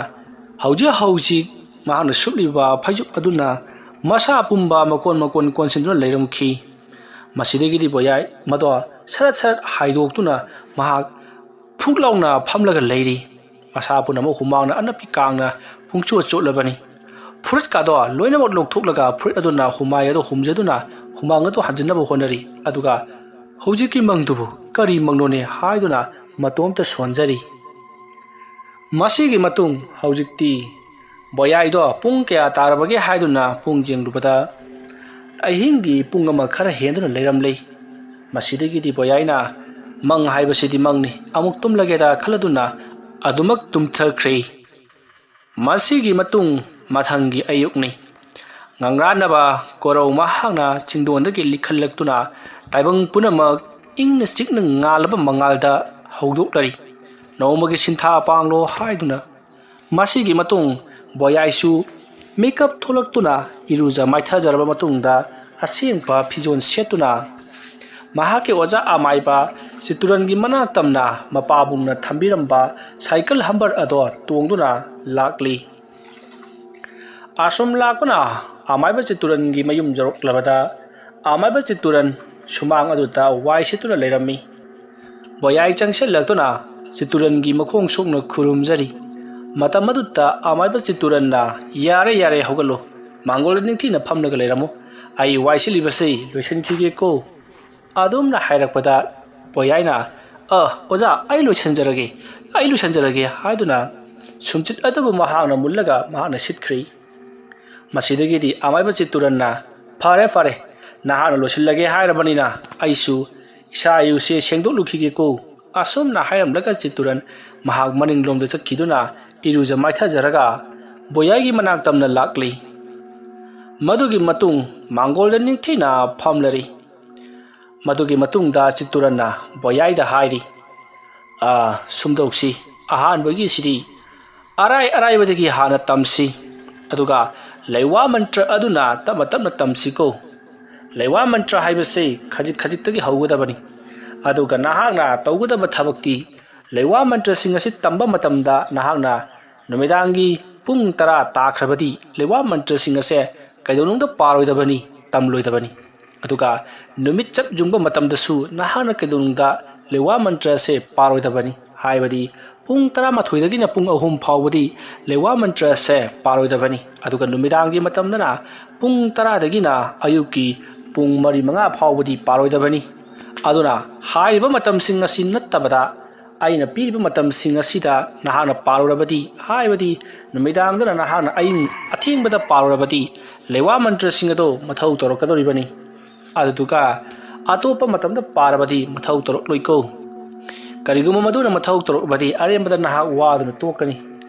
ꯍꯧꯖꯤꯛ ꯍꯧꯖꯤꯛ ꯃꯍꯥꯛꯅ ꯁꯨꯞꯂꯤꯕ ꯐꯩꯖꯨꯞ ꯑꯗꯨꯅ ꯃꯁꯥ ꯄꯨꯝꯕ ꯃꯀꯣꯟ ꯃꯀꯣꯟ ꯀꯣꯟꯁꯤꯟꯗꯨꯅ ꯂꯩꯔꯝꯈꯤ꯫ ꯃꯁꯤꯗꯒꯤꯗꯤ ꯕꯣꯌꯥꯏ ꯃꯗꯣ ꯁꯔꯠ ꯁꯔꯠ ꯍꯥꯏꯗꯣꯛꯇꯨꯅ ꯃꯍꯥꯛ ꯐꯨꯛ ꯂꯥꯎꯅ ꯐꯝꯂꯒ ꯂꯩꯔꯤ꯫ ꯃꯁꯥ ꯄꯨꯝꯅꯃꯛ ꯍꯨꯃꯥꯡꯅ ꯑꯅꯞꯄꯤ ꯀꯥꯡꯅ ꯄꯨꯡꯆꯣꯠ ꯆꯣꯠꯂꯕꯅꯤ꯫ ꯐꯨꯔꯤꯠꯀꯥꯗꯣ ꯂꯣꯏꯅꯃꯛ ꯂꯧꯊꯣꯛꯂꯒ ꯐꯨꯔꯤꯠ ꯑꯗꯨꯅ ꯍꯨꯃꯥꯏ ꯑꯗꯨ ꯍꯨꯝꯖꯗꯨꯅ ꯍꯨꯃꯥꯡ ꯑꯗꯨ ꯍꯟꯖꯤꯟꯅꯕ ꯍꯣꯠꯅꯔꯤ꯫ ꯑꯗꯨꯒ "ꯍꯧꯖꯤꯛꯀꯤ ꯃꯪꯗꯨꯕꯨ ꯀꯔꯤ ꯃꯪꯅꯣꯅꯦ?" ꯍꯥꯏꯗꯨꯅ ꯃꯇꯣꯝꯇ ꯁꯣꯟꯖꯔꯤ꯫ ꯃꯁꯤꯒꯤ ꯃꯇꯨꯡ ꯍꯧꯖꯤꯛꯇꯤ ꯕꯣꯌꯥꯏꯗꯣ ꯄꯨꯡ ꯀꯌꯥ ꯇꯥꯔꯕꯒꯦ ꯍꯥꯏꯗꯨꯅ ꯄꯨꯡ ꯌꯦꯡꯂꯨꯕꯗ ꯑꯍꯤꯡꯒꯤ ꯄꯨꯡ ꯑꯃ ꯈꯔ ꯍꯦꯟꯗꯨꯅ ꯂꯩꯔꯝꯂꯦ꯫ ꯃꯁꯤꯗꯒꯤꯗꯤ ꯕꯣꯌꯥꯏꯅ "ꯃꯪ ꯍꯥꯏꯕꯁꯤꯗꯤ ꯃꯪꯅꯤ, ꯑꯃꯨꯛ ꯇꯨꯝꯂꯒꯦꯗ" ꯈꯜꯂꯗꯨꯅ ꯑꯗꯨꯃꯛ ꯇꯨꯝꯊꯈ꯭ꯔꯦ꯫ ꯃꯁꯤꯒꯤ ꯃꯇꯨꯡ ꯃꯊꯪꯒꯤ ꯑꯌꯨꯛꯅꯤ꯫ ꯉꯪꯔꯥꯟꯅꯕ ꯀꯣꯔꯧ ꯃꯍꯥꯛꯅ ꯆꯤꯡꯗꯣꯟꯗꯒꯤ ꯂꯤꯈꯠꯂꯛꯇꯨꯅ ꯇꯥꯏꯕꯪ ꯄꯨꯝꯅꯃꯛ ꯏꯪꯅ ꯆꯤꯛꯅ ꯉꯥꯜꯂꯕ ꯃꯉꯥꯜꯗ ꯍꯧꯗꯣꯛꯂꯔꯤ꯫ ꯅꯣꯡꯃꯒꯤ ꯁꯤꯟꯊꯥ ꯄꯥꯡꯂꯣ ꯍꯥꯏꯗꯨꯅ꯫ ꯃꯁꯤꯒꯤ ꯃꯇꯨꯡ ꯕꯣꯌꯥꯏꯁꯨ ꯃꯤꯀꯞ ꯊꯣꯛꯂꯛꯇꯨꯅ ꯏꯔꯨꯖ ꯃꯥꯏꯊꯖꯔꯕ ꯃꯇꯨꯡꯗ ꯑꯁꯦꯡꯕ ꯐꯤꯖꯣꯜ ꯁꯦꯠꯇꯨꯅ ꯃꯍꯥꯛꯀꯤ ꯑꯣꯖꯥ ꯑꯃꯥꯏꯕ ꯆꯤꯠꯇꯨꯔꯟꯒꯤ ꯃꯅꯥꯛ ꯇꯝꯅ ꯃꯄꯥꯕꯨꯡꯅ ꯊꯝꯕꯤꯔꯝꯕ ꯁꯥꯏꯀꯜ ꯍꯝꯕꯔ ꯑꯗꯣ ꯇꯣꯡꯗꯨꯅ ꯂꯥꯛꯂꯤ꯫ ꯑꯁꯨꯝ ꯂꯥꯛꯄꯅ ꯑꯃꯥꯏꯕ ꯆꯤꯠꯇꯨꯔꯟꯒꯤ ꯃꯌꯨꯝ ꯌꯧꯔꯛꯂꯕꯗ ꯑꯃꯥꯏꯕ ꯆꯤꯠꯇꯨꯔꯟ ꯁꯨꯃꯥꯡ ꯑꯗꯨꯗ ꯋꯥꯏ ꯁꯤꯠꯇꯨꯅ ꯂꯩꯔꯝꯃꯤ꯫ ꯕꯣꯌꯥꯏ ꯆꯪꯁꯤꯜꯂꯛꯇꯨꯅ ꯆꯤꯠꯇꯨꯔꯟꯒꯤ ꯃꯈꯣꯡ ꯁꯣꯛꯅ ꯈꯨꯔꯨꯝꯖꯔꯤ꯫ ꯃꯇꯝ ꯑꯗꯨꯗ ꯑꯃꯥꯏꯕ ꯆꯤꯠꯇꯨꯔꯟꯅ, "ꯌꯥꯔꯦ, ꯌꯥꯔꯦ, ꯍꯧꯒꯠꯂꯨ꯫ ꯃꯥꯡꯒꯣꯜꯗ ꯅꯤꯡꯊꯤꯅ ꯐꯝꯂꯒ ꯂꯩꯔꯝꯃꯨ꯫ ꯑꯩ ꯋꯥꯏ ꯁꯤꯠꯂꯤꯕꯁꯤ ꯂꯣꯏꯁꯤꯟꯈꯤꯒꯦꯀꯣ"꯫ ꯑꯗꯨꯝꯅ ꯍꯥꯏꯔꯛꯄꯗ ꯕꯣꯌꯥꯏꯅ, "ꯑ, ꯑꯣꯖꯥ, ꯑꯩ ꯂꯣꯏꯁꯤꯟꯖꯔꯒꯦ, ꯑꯩ ꯂꯣꯏꯁꯤꯟꯖꯔꯒꯦ" ꯍꯥꯏꯗꯨꯅ ꯁꯨꯝꯆꯤꯠ ꯑꯗꯨꯕꯨ ꯃꯍꯥꯛꯅ ꯃꯨꯜꯂꯒ ꯃꯍꯥꯛꯅ ꯁꯤꯠꯈ꯭ꯔꯤ꯫ ꯃꯁꯤꯗꯒꯤꯗꯤ ꯑꯃꯥꯏꯕ ꯆꯤꯠꯇꯨꯔꯟꯅ, "ꯐꯔꯦ, ꯐꯔꯦ, ꯅꯍꯥꯛꯅ ꯂꯣꯏꯁꯤꯜꯂꯒꯦ ꯍꯥꯏꯔꯕꯅꯤꯅ ꯑꯩꯁꯨ ꯏꯁꯥ ꯏꯔꯨꯁꯦ ꯁꯦꯡꯗꯣꯛꯂꯨꯈꯤꯒꯦꯀꯣ"꯫ ꯑꯁꯨꯝꯅ ꯍꯥꯏꯔꯝꯂꯒ ꯆꯤꯠꯇꯨꯔꯟ ꯃꯍꯥꯛ ꯃꯅꯤꯡꯂꯣꯝꯗ ꯆꯠꯈꯤꯗꯨꯅ ꯏꯔꯨꯖ ꯃꯥꯏꯊꯖꯔꯒ ꯕꯣꯌꯥꯏꯒꯤ ꯃꯅꯥꯛ ꯇꯝꯅ ꯂꯥꯛꯂꯤ꯫ ꯃꯗꯨꯒꯤ ꯃꯇꯨꯡ ꯃꯥꯡꯒꯣꯜꯗ ꯅꯤꯡꯊꯤꯅ ꯐꯝꯂꯔꯤ꯫ ꯃꯗꯨꯒꯤ ꯃꯇꯨꯡꯗ ꯆꯤꯠꯇꯨꯔꯟꯅ ꯕꯣꯌꯥꯏꯗ ꯍꯥꯏꯔꯤ, "ꯑꯥ, ꯁꯨꯝꯗꯧꯁꯤ, ꯑꯍꯥꯟꯕꯒꯤꯁꯤꯗꯤ ꯑꯔꯥꯏ ꯑꯔꯥꯏꯕꯗꯒꯤ ꯍꯥꯟꯅ ꯇꯝꯁꯤ, ꯑꯗꯨꯒ ꯂꯩꯋꯥ ꯃꯟꯇ꯭ꯔ ꯑꯗꯨꯅ ꯇꯞꯅ ꯇꯞꯅ ꯇꯝꯁꯤꯀꯣ꯫ ꯂꯩꯋꯥ ꯃꯟꯇ꯭ꯔ ꯍꯥꯏꯕꯁꯤ ꯈꯖꯤꯛ ꯈꯖꯤꯛꯇꯒꯤ ꯍꯧꯒꯗꯕꯅꯤ꯫ ꯑꯗꯨꯒ ꯅꯍꯥꯛꯅ ꯇꯧꯒꯗꯕ ꯊꯕꯛꯇꯤ ꯂꯩꯋꯥ ꯃꯟꯇ꯭ꯔꯁꯤꯡ ꯑꯁꯤ ꯇꯝꯕ ꯃꯇꯝꯗ ꯅꯍꯥꯛꯅ ꯅꯨꯃꯤꯗꯥꯡꯒꯤ ꯄꯨꯡ ꯇꯔꯥ ꯇꯥꯈ꯭ꯔꯕꯗꯤ ꯂꯩꯋꯥ ꯃꯟꯇ꯭ꯔꯁꯤꯡ ꯑꯁꯦ ꯀꯩꯗꯧꯅꯨꯡꯗ ꯄꯥꯔꯣꯏꯗꯕꯅꯤ, ꯇꯝꯂꯣꯏꯗꯕꯅꯤ꯫ ꯑꯗꯨꯒ ꯅꯨꯃꯤꯠ ꯆꯞ ꯌꯨꯡꯕ ꯃꯇꯝꯗꯁꯨ ꯅꯍꯥꯛꯅ ꯀꯩꯗꯧꯅꯨꯡꯗ ꯂꯩꯋꯥ ꯃꯟꯇ꯭ꯔ ꯑꯁꯦ ꯄꯥꯔꯣꯏꯗꯕꯅꯤ, ꯍꯥꯏꯕꯗꯤ ꯄꯨꯡ ꯇꯔꯥꯃꯥꯊꯣꯏꯗꯒꯤꯅ ꯄꯨꯡ ꯑꯍꯨꯝ ꯐꯥꯎꯕꯗꯤ ꯂꯩꯋꯥ ꯃꯟꯇ꯭ꯔ ꯑꯁꯦ ꯄꯥꯔꯣꯏꯗꯕꯅꯤ꯫ ꯑꯗꯨꯒ ꯅꯨꯃꯤꯗꯥꯡꯒꯤ ꯃꯇꯝꯗꯅ ꯄꯨꯡ ꯇꯔꯥꯗꯒꯤꯅ ꯑꯌꯨꯛꯀꯤ ꯄꯨꯡ ꯃꯔꯤ ꯃꯉꯥ ꯐꯥꯎꯕꯗꯤ ꯄꯥꯔꯣꯏꯗꯕꯅꯤ꯫ ꯑꯗꯨꯅ ꯍꯥꯏꯔꯤꯕ ꯃꯇꯝꯁꯤꯡ ꯑꯁꯤ ꯅꯠꯇꯕꯗ ꯑꯩꯅ ꯄꯤꯔꯤꯕ ꯃꯇꯝꯁꯤꯡ ꯑꯁꯤꯗ ꯅꯍꯥꯛꯅ ꯄꯥꯔꯨꯔꯕꯗꯤ, ꯍꯥꯏꯕꯗꯤ ꯅꯨꯃꯤꯗꯥꯡꯗꯅ ꯅꯍꯥꯛꯅ ꯑꯍꯤꯡ ꯑꯊꯦꯡꯕꯗ ꯄꯥꯔꯨꯔꯕꯗꯤ ꯂꯩꯋꯥ ꯃꯟꯇ꯭ꯔꯁꯤꯡ ꯑꯗꯨ ꯃꯊꯧ ꯇꯧꯔꯛꯀꯗꯧꯔꯤꯕꯅꯤ꯫ ꯑꯗꯨꯗꯨꯒ ꯑꯇꯣꯞꯄ ꯃꯇꯝꯗ ꯄꯥꯔꯕꯗꯤ ꯃꯊꯧ ꯇꯧꯔꯛꯂꯣꯏꯀꯣ"꯫ ꯀꯔꯤꯒꯨꯝꯕ ꯃꯗꯨꯅ ꯃꯊꯧ ꯇꯧꯔꯛꯂꯕꯗꯤ ꯑꯔꯦꯝꯕꯗ ꯅꯍꯥꯛ ꯋꯥꯗꯨꯅ ꯇꯣꯛꯀꯅꯤ꯫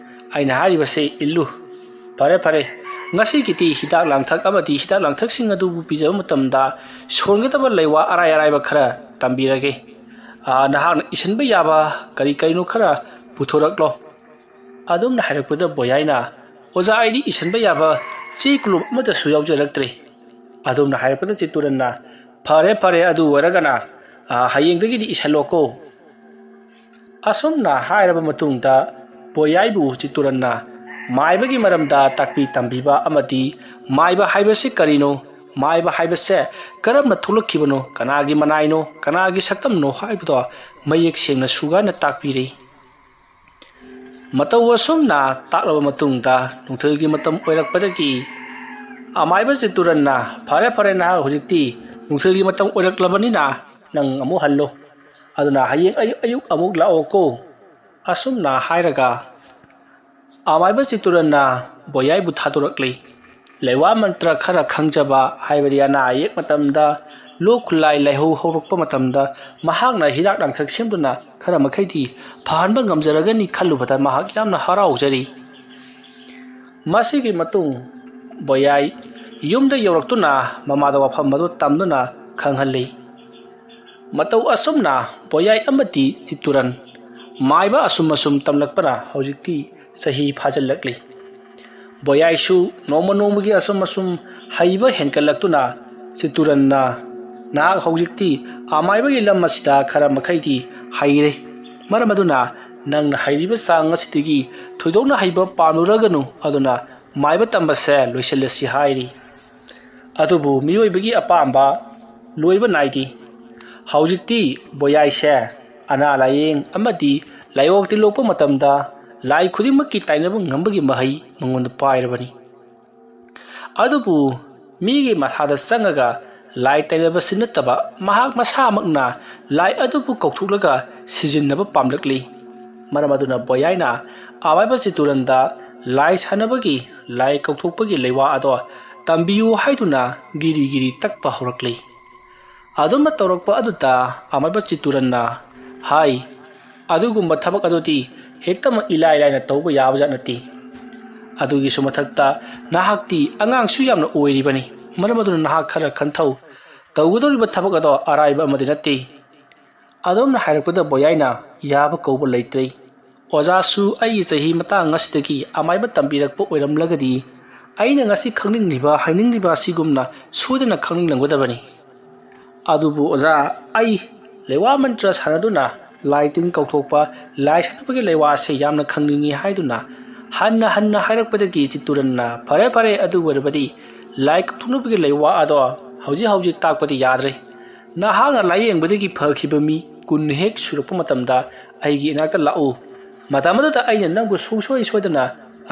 ꯑꯩꯅ ꯍꯥꯏꯔꯤꯕꯁꯤ ꯏꯜꯂꯨ꯫ ꯐꯔꯦ, ꯐꯔꯦ, ꯉꯁꯤꯒꯤꯗꯤ ꯍꯤꯗꯥꯛ ꯂꯥꯡꯊꯛ ꯑꯃꯗꯤ ꯍꯤꯗꯥꯛ ꯂꯥꯡꯊꯛꯁꯤꯡ ꯑꯗꯨꯕꯨ ꯄꯤꯖꯕ ꯃꯇꯝꯗ ꯁꯣꯟꯒꯗꯕ ꯂꯩꯋꯥ ꯑꯔꯥꯏ ꯑꯔꯥꯏꯕ ꯈꯔ ꯇꯝꯕꯤꯔꯒꯦ꯫ ꯑꯥ, ꯅꯍꯥꯛꯅ ꯏꯁꯤꯟꯕ ꯌꯥꯕ ꯀꯔꯤ ꯀꯔꯤꯅꯣ ꯈꯔ ꯄꯨꯊꯣꯔꯛꯂꯣ꯫ ꯑꯗꯨꯝꯅ ꯍꯥꯏꯔꯛꯄꯗ ꯕꯣꯌꯥꯏꯅ, "ꯑꯣꯖꯥ, ꯑꯩꯗꯤ ꯏꯁꯤꯟꯕ ꯌꯥꯕ ꯆꯦ ꯀꯣꯂꯣꯝ ꯑꯃꯠꯇꯁꯨ ꯌꯥꯎꯖꯔꯛꯇ꯭ꯔꯦ"꯫ ꯑꯗꯨꯝꯅ ꯍꯥꯏꯔꯛꯄꯗ ꯆꯤꯠꯇꯨꯔꯟꯅ, "ꯐꯔꯦ, ꯐꯔꯦ, ꯑꯗꯨ ꯑꯣꯏꯔꯒꯅ, ꯑꯥ, ꯍꯌꯦꯡꯗꯒꯤꯗꯤ ꯏꯁꯤꯜꯂꯣꯀꯣ"꯫ ꯑꯁꯨꯝꯅ ꯍꯥꯏꯔꯕ ꯃꯇꯨꯡꯗ ꯕꯣꯌꯥꯏꯕꯨ ꯆꯤꯠꯇꯨꯔꯟꯅ ꯃꯥꯏꯕꯒꯤ ꯃꯔꯝꯗ ꯇꯥꯛꯄꯤ ꯇꯝꯕꯤꯕ ꯑꯃꯗꯤ ꯃꯥꯏꯕ ꯍꯥꯏꯕꯁꯤ ꯀꯔꯤꯅꯣ, ꯃꯥꯏꯕ ꯍꯥꯏꯕꯁꯦ ꯀꯔꯝꯅ ꯊꯣꯛꯂꯛꯈꯤꯕꯅꯣ, ꯀꯅꯥꯒꯤ ꯃꯅꯥꯏꯅꯣ, ꯀꯅꯥꯒꯤ ꯁꯛꯇꯝꯅꯣ ꯍꯥꯏꯕꯗꯣ ꯃꯌꯦꯛ ꯁꯦꯡꯅ ꯁꯨꯒꯥꯏꯅ ꯇꯥꯛꯄꯤꯔꯤ꯫ ꯃꯇꯧ ꯑꯁꯨꯝꯅ ꯇꯥꯛꯂꯕ ꯃꯇꯨꯡꯗ ꯅꯨꯡꯊꯤꯜꯒꯤ ꯃꯇꯝ ꯑꯣꯏꯔꯛꯄꯗꯒꯤ ꯑꯃꯥꯏꯕ ꯆꯤꯠꯇꯨꯔꯟꯅ, "ꯐꯔꯦ, ꯐꯔꯦ, ꯅꯍꯥꯛ ꯍꯧꯖꯤꯛꯇꯤ ꯅꯨꯡꯊꯤꯜꯒꯤ ꯃꯇꯝ ꯑꯣꯏꯔꯛꯂꯕꯅꯤꯅ ꯅꯪ ꯑꯃꯨꯛ ꯍꯜꯂꯣ꯫ ꯑꯗꯨꯅ ꯍꯌꯦꯡ ꯑꯌꯨꯛ ꯑꯌꯨꯛ ꯑꯃꯨꯛ ꯂꯥꯛꯑꯣꯀꯣ"꯫ ꯑꯁꯨꯝꯅ ꯍꯥꯏꯔꯒ ꯑꯃꯥꯏꯕ ꯆꯤꯠꯇꯨꯔꯟꯅ ꯕꯣꯌꯥꯏꯕꯨ ꯊꯥꯗꯣꯔꯛꯂꯤ꯫ ꯂꯩꯋꯥ ꯃꯟꯇ꯭ꯔ ꯈꯔ ꯈꯪꯖꯕ, ꯍꯥꯏꯕꯗꯤ ꯑꯅꯥ ꯑꯌꯦꯛ ꯃꯇꯝꯗ, ꯂꯣꯛ ꯈꯨꯂꯥꯏ ꯂꯥꯏꯍꯧ ꯍꯧꯔꯛꯄ ꯃꯇꯝꯗ ꯃꯍꯥꯛꯅ ꯍꯤꯗꯥꯛ ꯂꯥꯡꯊꯛ ꯁꯦꯝꯗꯨꯅ ꯈꯔ ꯃꯈꯩꯗꯤ ꯐꯍꯟꯕ ꯉꯝꯖꯔꯒꯅꯤ ꯈꯜꯂꯨꯕꯗ ꯃꯍꯥꯛ ꯌꯥꯝꯅ ꯍꯔꯥꯎꯖꯔꯤ꯫ ꯃꯁꯤꯒꯤ ꯃꯇꯨꯡ ꯕꯣꯌꯥꯏ ꯌꯨꯝꯗ ꯌꯧꯔꯛꯇꯨꯅ ꯃꯃꯥꯗ ꯋꯥꯐꯝ ꯑꯗꯨ ꯇꯝꯗꯨꯅ ꯈꯪꯍꯜꯂꯤ꯫ ꯃꯇꯧ ꯑꯁꯨꯝꯅ ꯕꯣꯌꯥꯏ ꯑꯃꯗꯤ ꯆꯤꯠꯇꯨꯔꯟ ꯃꯥꯏꯕ ꯑꯁꯨꯝ ꯑꯁꯨꯝ ꯇꯝꯂꯛꯄꯅ ꯍꯧꯖꯤꯛꯇꯤ ꯆꯍꯤ ꯐꯥꯖꯤꯜꯂꯛꯂꯤ꯫ ꯕꯣꯌꯥꯏꯁꯨ ꯅꯣꯡꯃ ꯅꯣꯡꯃꯒꯤ ꯑꯁꯨꯝ ꯑꯁꯨꯝ ꯍꯩꯕ ꯍꯦꯟꯒꯠꯂꯛꯇꯨꯅ ꯆꯤꯠꯇꯨꯔꯟꯅ, "ꯅꯍꯥꯛ ꯍꯧꯖꯤꯛꯇꯤ ꯑꯃꯥꯏꯕꯒꯤ ꯂꯝ ꯑꯁꯤꯗ ꯈꯔ ꯃꯈꯩꯗꯤ ꯍꯩꯔꯦ꯫ ꯃꯔꯝ ꯑꯗꯨꯅ ꯅꯪꯅ ꯍꯩꯔꯤꯕ ꯆꯥꯡ ꯑꯁꯤꯗꯒꯤ ꯊꯣꯏꯗꯣꯛꯅ ꯍꯩꯕ ꯄꯥꯝꯂꯨꯔꯒꯅꯨ, ꯑꯗꯨꯅ ꯃꯥꯏꯕ ꯇꯝꯕꯁꯦ ꯂꯣꯏꯁꯤꯜꯂꯁꯤ" ꯍꯥꯏꯔꯤ꯫ ꯑꯗꯨꯕꯨ ꯃꯤꯑꯣꯏꯕꯒꯤ ꯑꯄꯥꯝꯕ ꯂꯣꯏꯕ ꯅꯥꯏꯗꯦ꯫ ꯍꯧꯖꯤꯛꯇꯤ ꯕꯣꯌꯥꯏꯁꯦ ꯑꯅꯥ ꯂꯥꯌꯦꯡ ꯑꯃꯗꯤ ꯂꯥꯏꯑꯣꯡ ꯇꯤꯜꯂꯣꯛꯄ ꯃꯇꯝꯗ ꯂꯥꯏ ꯈꯨꯗꯤꯡꯃꯛꯀꯤ ꯇꯥꯏꯅꯕ ꯉꯝꯕꯒꯤ ꯃꯍꯩ ꯃꯉꯣꯟꯗ ꯄꯥꯏꯔꯕꯅꯤ꯫ ꯑꯗꯨꯕꯨ ꯃꯤꯒꯤ ꯃꯁꯥꯗ ꯆꯪꯉꯒ ꯂꯥꯏ ꯇꯩꯅꯕꯁꯤ ꯅꯠꯇꯕ, ꯃꯍꯥꯛ ꯃꯁꯥꯃꯛꯅ ꯂꯥꯏ ꯑꯗꯨꯕꯨ ꯀꯧꯊꯣꯛꯂꯒ ꯁꯤꯖꯤꯟꯅꯕ ꯄꯥꯝꯂꯛꯂꯤ꯫ ꯃꯔꯝ ꯑꯗꯨꯅ ꯕꯣꯌꯥꯏꯅ ꯑꯃꯥꯏꯕ ꯆꯤꯠꯇꯨꯔꯟꯗ ꯂꯥꯏ ꯁꯥꯟꯅꯕꯒꯤ, ꯂꯥꯏ ꯀꯧꯊꯣꯛꯄꯒꯤ ꯂꯩꯋꯥ ꯑꯗꯣ ꯇꯝꯕꯤꯌꯨ ꯍꯥꯏꯗꯨꯅ ꯒꯤꯔꯤ ꯒꯤꯔꯤ ꯇꯛꯄ ꯍꯧꯔꯛꯂꯤ꯫ ꯑꯗꯨꯝꯅ ꯇꯧꯔꯛꯄ ꯑꯗꯨꯗ ꯑꯃꯥꯏꯕ ꯆꯤꯠꯇꯨꯔꯟꯅ ꯍꯥꯏ, ꯑꯗꯨꯒꯨꯝꯕ ꯊꯕꯛ ꯑꯗꯨꯗꯤ ꯍꯦꯛꯇꯃꯛ ꯏꯂꯥꯏ ꯂꯥꯏꯅ ꯇꯧꯕ ꯌꯥꯕꯖꯥꯠ ꯅꯠꯇꯦ꯫ ꯑꯗꯨꯒꯤꯁꯨ ꯃꯊꯛꯇ ꯅꯍꯥꯛꯇꯤ ꯑꯉꯥꯡꯁꯨ ꯌꯥꯝꯅ ꯑꯣꯏꯔꯤꯕꯅꯤ꯫ ꯃꯔꯝ ꯑꯗꯨꯅ ꯅꯍꯥꯛ ꯈꯔ ꯈꯟꯊꯧ꯫ ꯇꯧꯒꯗꯧꯔꯤꯕ ꯊꯕꯛ ꯑꯗꯣ ꯑꯔꯥꯏꯕ ꯑꯃꯗꯤ ꯅꯠꯇꯦ꯫ ꯑꯗꯣꯝꯅ ꯍꯥꯏꯔꯛꯄꯗ ꯕꯣꯌꯥꯏꯅ ꯌꯥꯕ ꯀꯧꯕ ꯂꯩꯇ꯭ꯔꯦ꯫ ꯑꯣꯖꯥꯁꯨ ꯑꯩꯒꯤ ꯆꯍꯤ ꯃꯇꯥꯡ ꯑꯁꯤꯗꯒꯤ ꯑꯃꯥꯏꯕ ꯇꯝꯕꯤꯔꯛꯄ ꯑꯣꯏꯔꯝꯂꯒꯗꯤ ꯑꯩꯅ ꯉꯁꯤ ꯈꯪꯅꯤꯡꯂꯤꯕ, ꯍꯥꯏꯅꯤꯡꯂꯤꯕ ꯑꯁꯤꯒꯨꯝꯅ ꯁꯣꯏꯗꯅ ꯈꯪꯅꯤꯡꯂꯝꯒꯗꯕꯅꯤ꯫ ꯑꯗꯨꯕꯨ ꯑꯣꯖꯥ, ꯑꯩ ꯂꯩꯋꯥ ꯃꯟꯇ꯭ꯔ ꯁꯥꯟꯅꯗꯨꯅ ꯂꯥꯏ ꯇꯤꯟ ꯀꯧꯊꯣꯛꯄ, ꯂꯥꯏ ꯁꯥꯟꯅꯕꯒꯤ ꯂꯩꯋꯥ ꯑꯁꯦ ꯌꯥꯝꯅ ꯈꯪꯅꯤꯡꯏ ꯍꯥꯏꯗꯨꯅ ꯍꯟꯅ ꯍꯟꯅ ꯍꯥꯏꯔꯛꯄꯗꯒꯤ ꯆꯤꯠꯇꯨꯔꯟꯅ, "ꯐꯔꯦ, ꯐꯔꯦ, ꯑꯗꯨ ꯑꯣꯏꯔꯕꯗꯤ ꯂꯥꯏ ꯀꯧꯊꯣꯛꯅꯕꯒꯤ ꯂꯩꯋꯥ ꯑꯗꯣ ꯍꯧꯖꯤꯛ ꯍꯧꯖꯤꯛ ꯇꯥꯛꯄꯗꯤ ꯌꯥꯗ꯭ꯔꯦ꯫ ꯅꯍꯥꯛꯅ ꯂꯥꯏꯌꯦꯡꯕꯗꯒꯤ ꯐꯈꯤꯕ ꯃꯤ ꯀꯨꯟ ꯍꯦꯛ ꯁꯨꯔꯛꯄ ꯃꯇꯝꯗ ꯑꯩꯒꯤ ꯏꯅꯥꯛꯇ ꯂꯥꯛꯎ꯫ ꯃꯇꯝ ꯑꯗꯨꯗ ꯑꯩꯅ ꯅꯪꯕꯨ ꯁꯨꯡꯁꯣꯏ ꯁꯣꯏꯗꯅ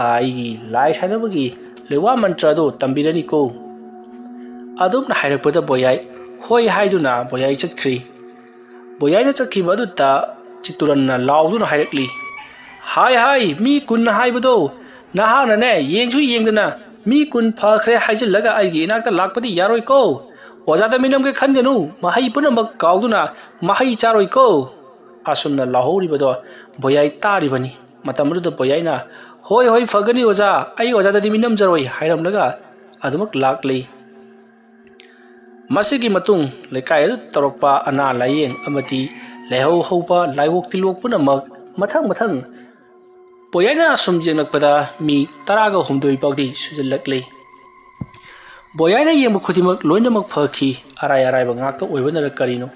ꯑꯩꯒꯤ ꯂꯥꯏ ꯁꯥꯟꯅꯕꯒꯤ ꯂꯩꯋꯥ ꯃꯟꯇ꯭ꯔ ꯑꯗꯨ ꯇꯝꯕꯤꯔꯅꯤꯀꯣ"꯫ ꯑꯗꯨꯝꯅ ꯍꯥꯏꯔꯛꯄꯗ ꯕꯣꯌꯥꯏ ꯍꯣꯏ ꯍꯥꯏꯗꯨꯅ ꯕꯣꯌꯥꯏ ꯆꯠꯈ꯭ꯔꯤ꯫ ꯕꯣꯌꯥꯏꯅ ꯆꯠꯈꯤꯕ ꯑꯗꯨꯗ ꯆꯤꯠꯇꯨꯔꯟꯅ ꯂꯥꯎꯗꯨꯅ ꯍꯥꯏꯔꯛꯂꯤ, "ꯍꯥꯏ ꯍꯥꯏ, ꯃꯤ ꯀꯨꯟ ꯍꯥꯏꯕꯗꯣ ꯅꯍꯥꯛꯅꯅꯦ ꯌꯦꯡꯁꯨ ꯌꯦꯡꯗꯅ ꯃꯤ ꯀꯨꯟ ꯐꯈ꯭ꯔꯦ ꯍꯥꯏꯖꯤꯜꯂꯒ ꯑꯩꯒꯤ ꯏꯅꯥꯛꯇ ꯂꯥꯛꯄꯗꯤ ꯌꯥꯔꯣꯏꯀꯣ꯫ ꯑꯣꯖꯥꯗ ꯃꯤꯅꯝꯒꯦ ꯈꯟꯒꯅꯨ, ꯃꯍꯩ ꯄꯨꯝꯅꯃꯛ ꯀꯥꯎꯗꯨꯅ ꯃꯍꯩ ꯆꯥꯔꯣꯏꯀꯣ"꯫ ꯑꯁꯨꯝꯅ ꯂꯥꯎꯍꯧꯔꯤꯕꯗꯣ ꯕꯣꯌꯥꯏ ꯇꯥꯔꯤꯕꯅꯤ꯫ ꯃꯇꯝ ꯑꯗꯨꯗ ꯕꯣꯌꯥꯏꯅ, "ꯍꯣꯏ, ꯍꯣꯏ, ꯐꯒꯅꯤ ꯑꯣꯖꯥ, ꯑꯩ ꯑꯣꯖꯥꯗꯗꯤ ꯃꯤꯅꯝꯖꯔꯣꯏ" ꯍꯥꯏꯔꯝꯂꯒ ꯑꯗꯨꯃꯛ ꯂꯥꯛꯂꯤ꯫ ꯃꯁꯤꯒꯤ ꯃꯇꯨꯡ ꯂꯩꯀꯥꯏ ꯑꯗꯨꯗ ꯇꯧꯔꯛꯄ ꯑꯅꯥ ꯂꯥꯏꯌꯦꯡ ꯑꯃꯗꯤ ꯂꯥꯏꯍꯧ ꯍꯧꯕ ꯂꯥꯏꯑꯣꯛ ꯇꯤꯜꯂꯣꯛ ꯄꯨꯝꯅꯃꯛ ꯃꯊꯪ ꯃꯊꯪ ꯕꯣꯌꯥꯏꯅ ꯑꯁꯨꯝ ꯌꯦꯡꯂꯛꯄꯗ ꯃꯤ ꯇꯔꯥꯒ ꯍꯨꯝꯗꯣꯏ ꯐꯥꯎꯗꯤ ꯁꯨꯖꯜꯂꯛꯂꯤ꯫ ꯕꯣꯌꯥꯏꯅ ꯌꯦꯡꯕ ꯈꯨꯗꯤꯡꯃꯛ ꯂꯣꯏꯅꯃꯛ ꯐꯈꯤ, ꯑꯔꯥꯏ ꯑꯔꯥꯏꯕ ꯉꯥꯛꯇ ꯑꯣꯏꯕꯅꯔ ꯀꯔꯤꯅꯣ꯫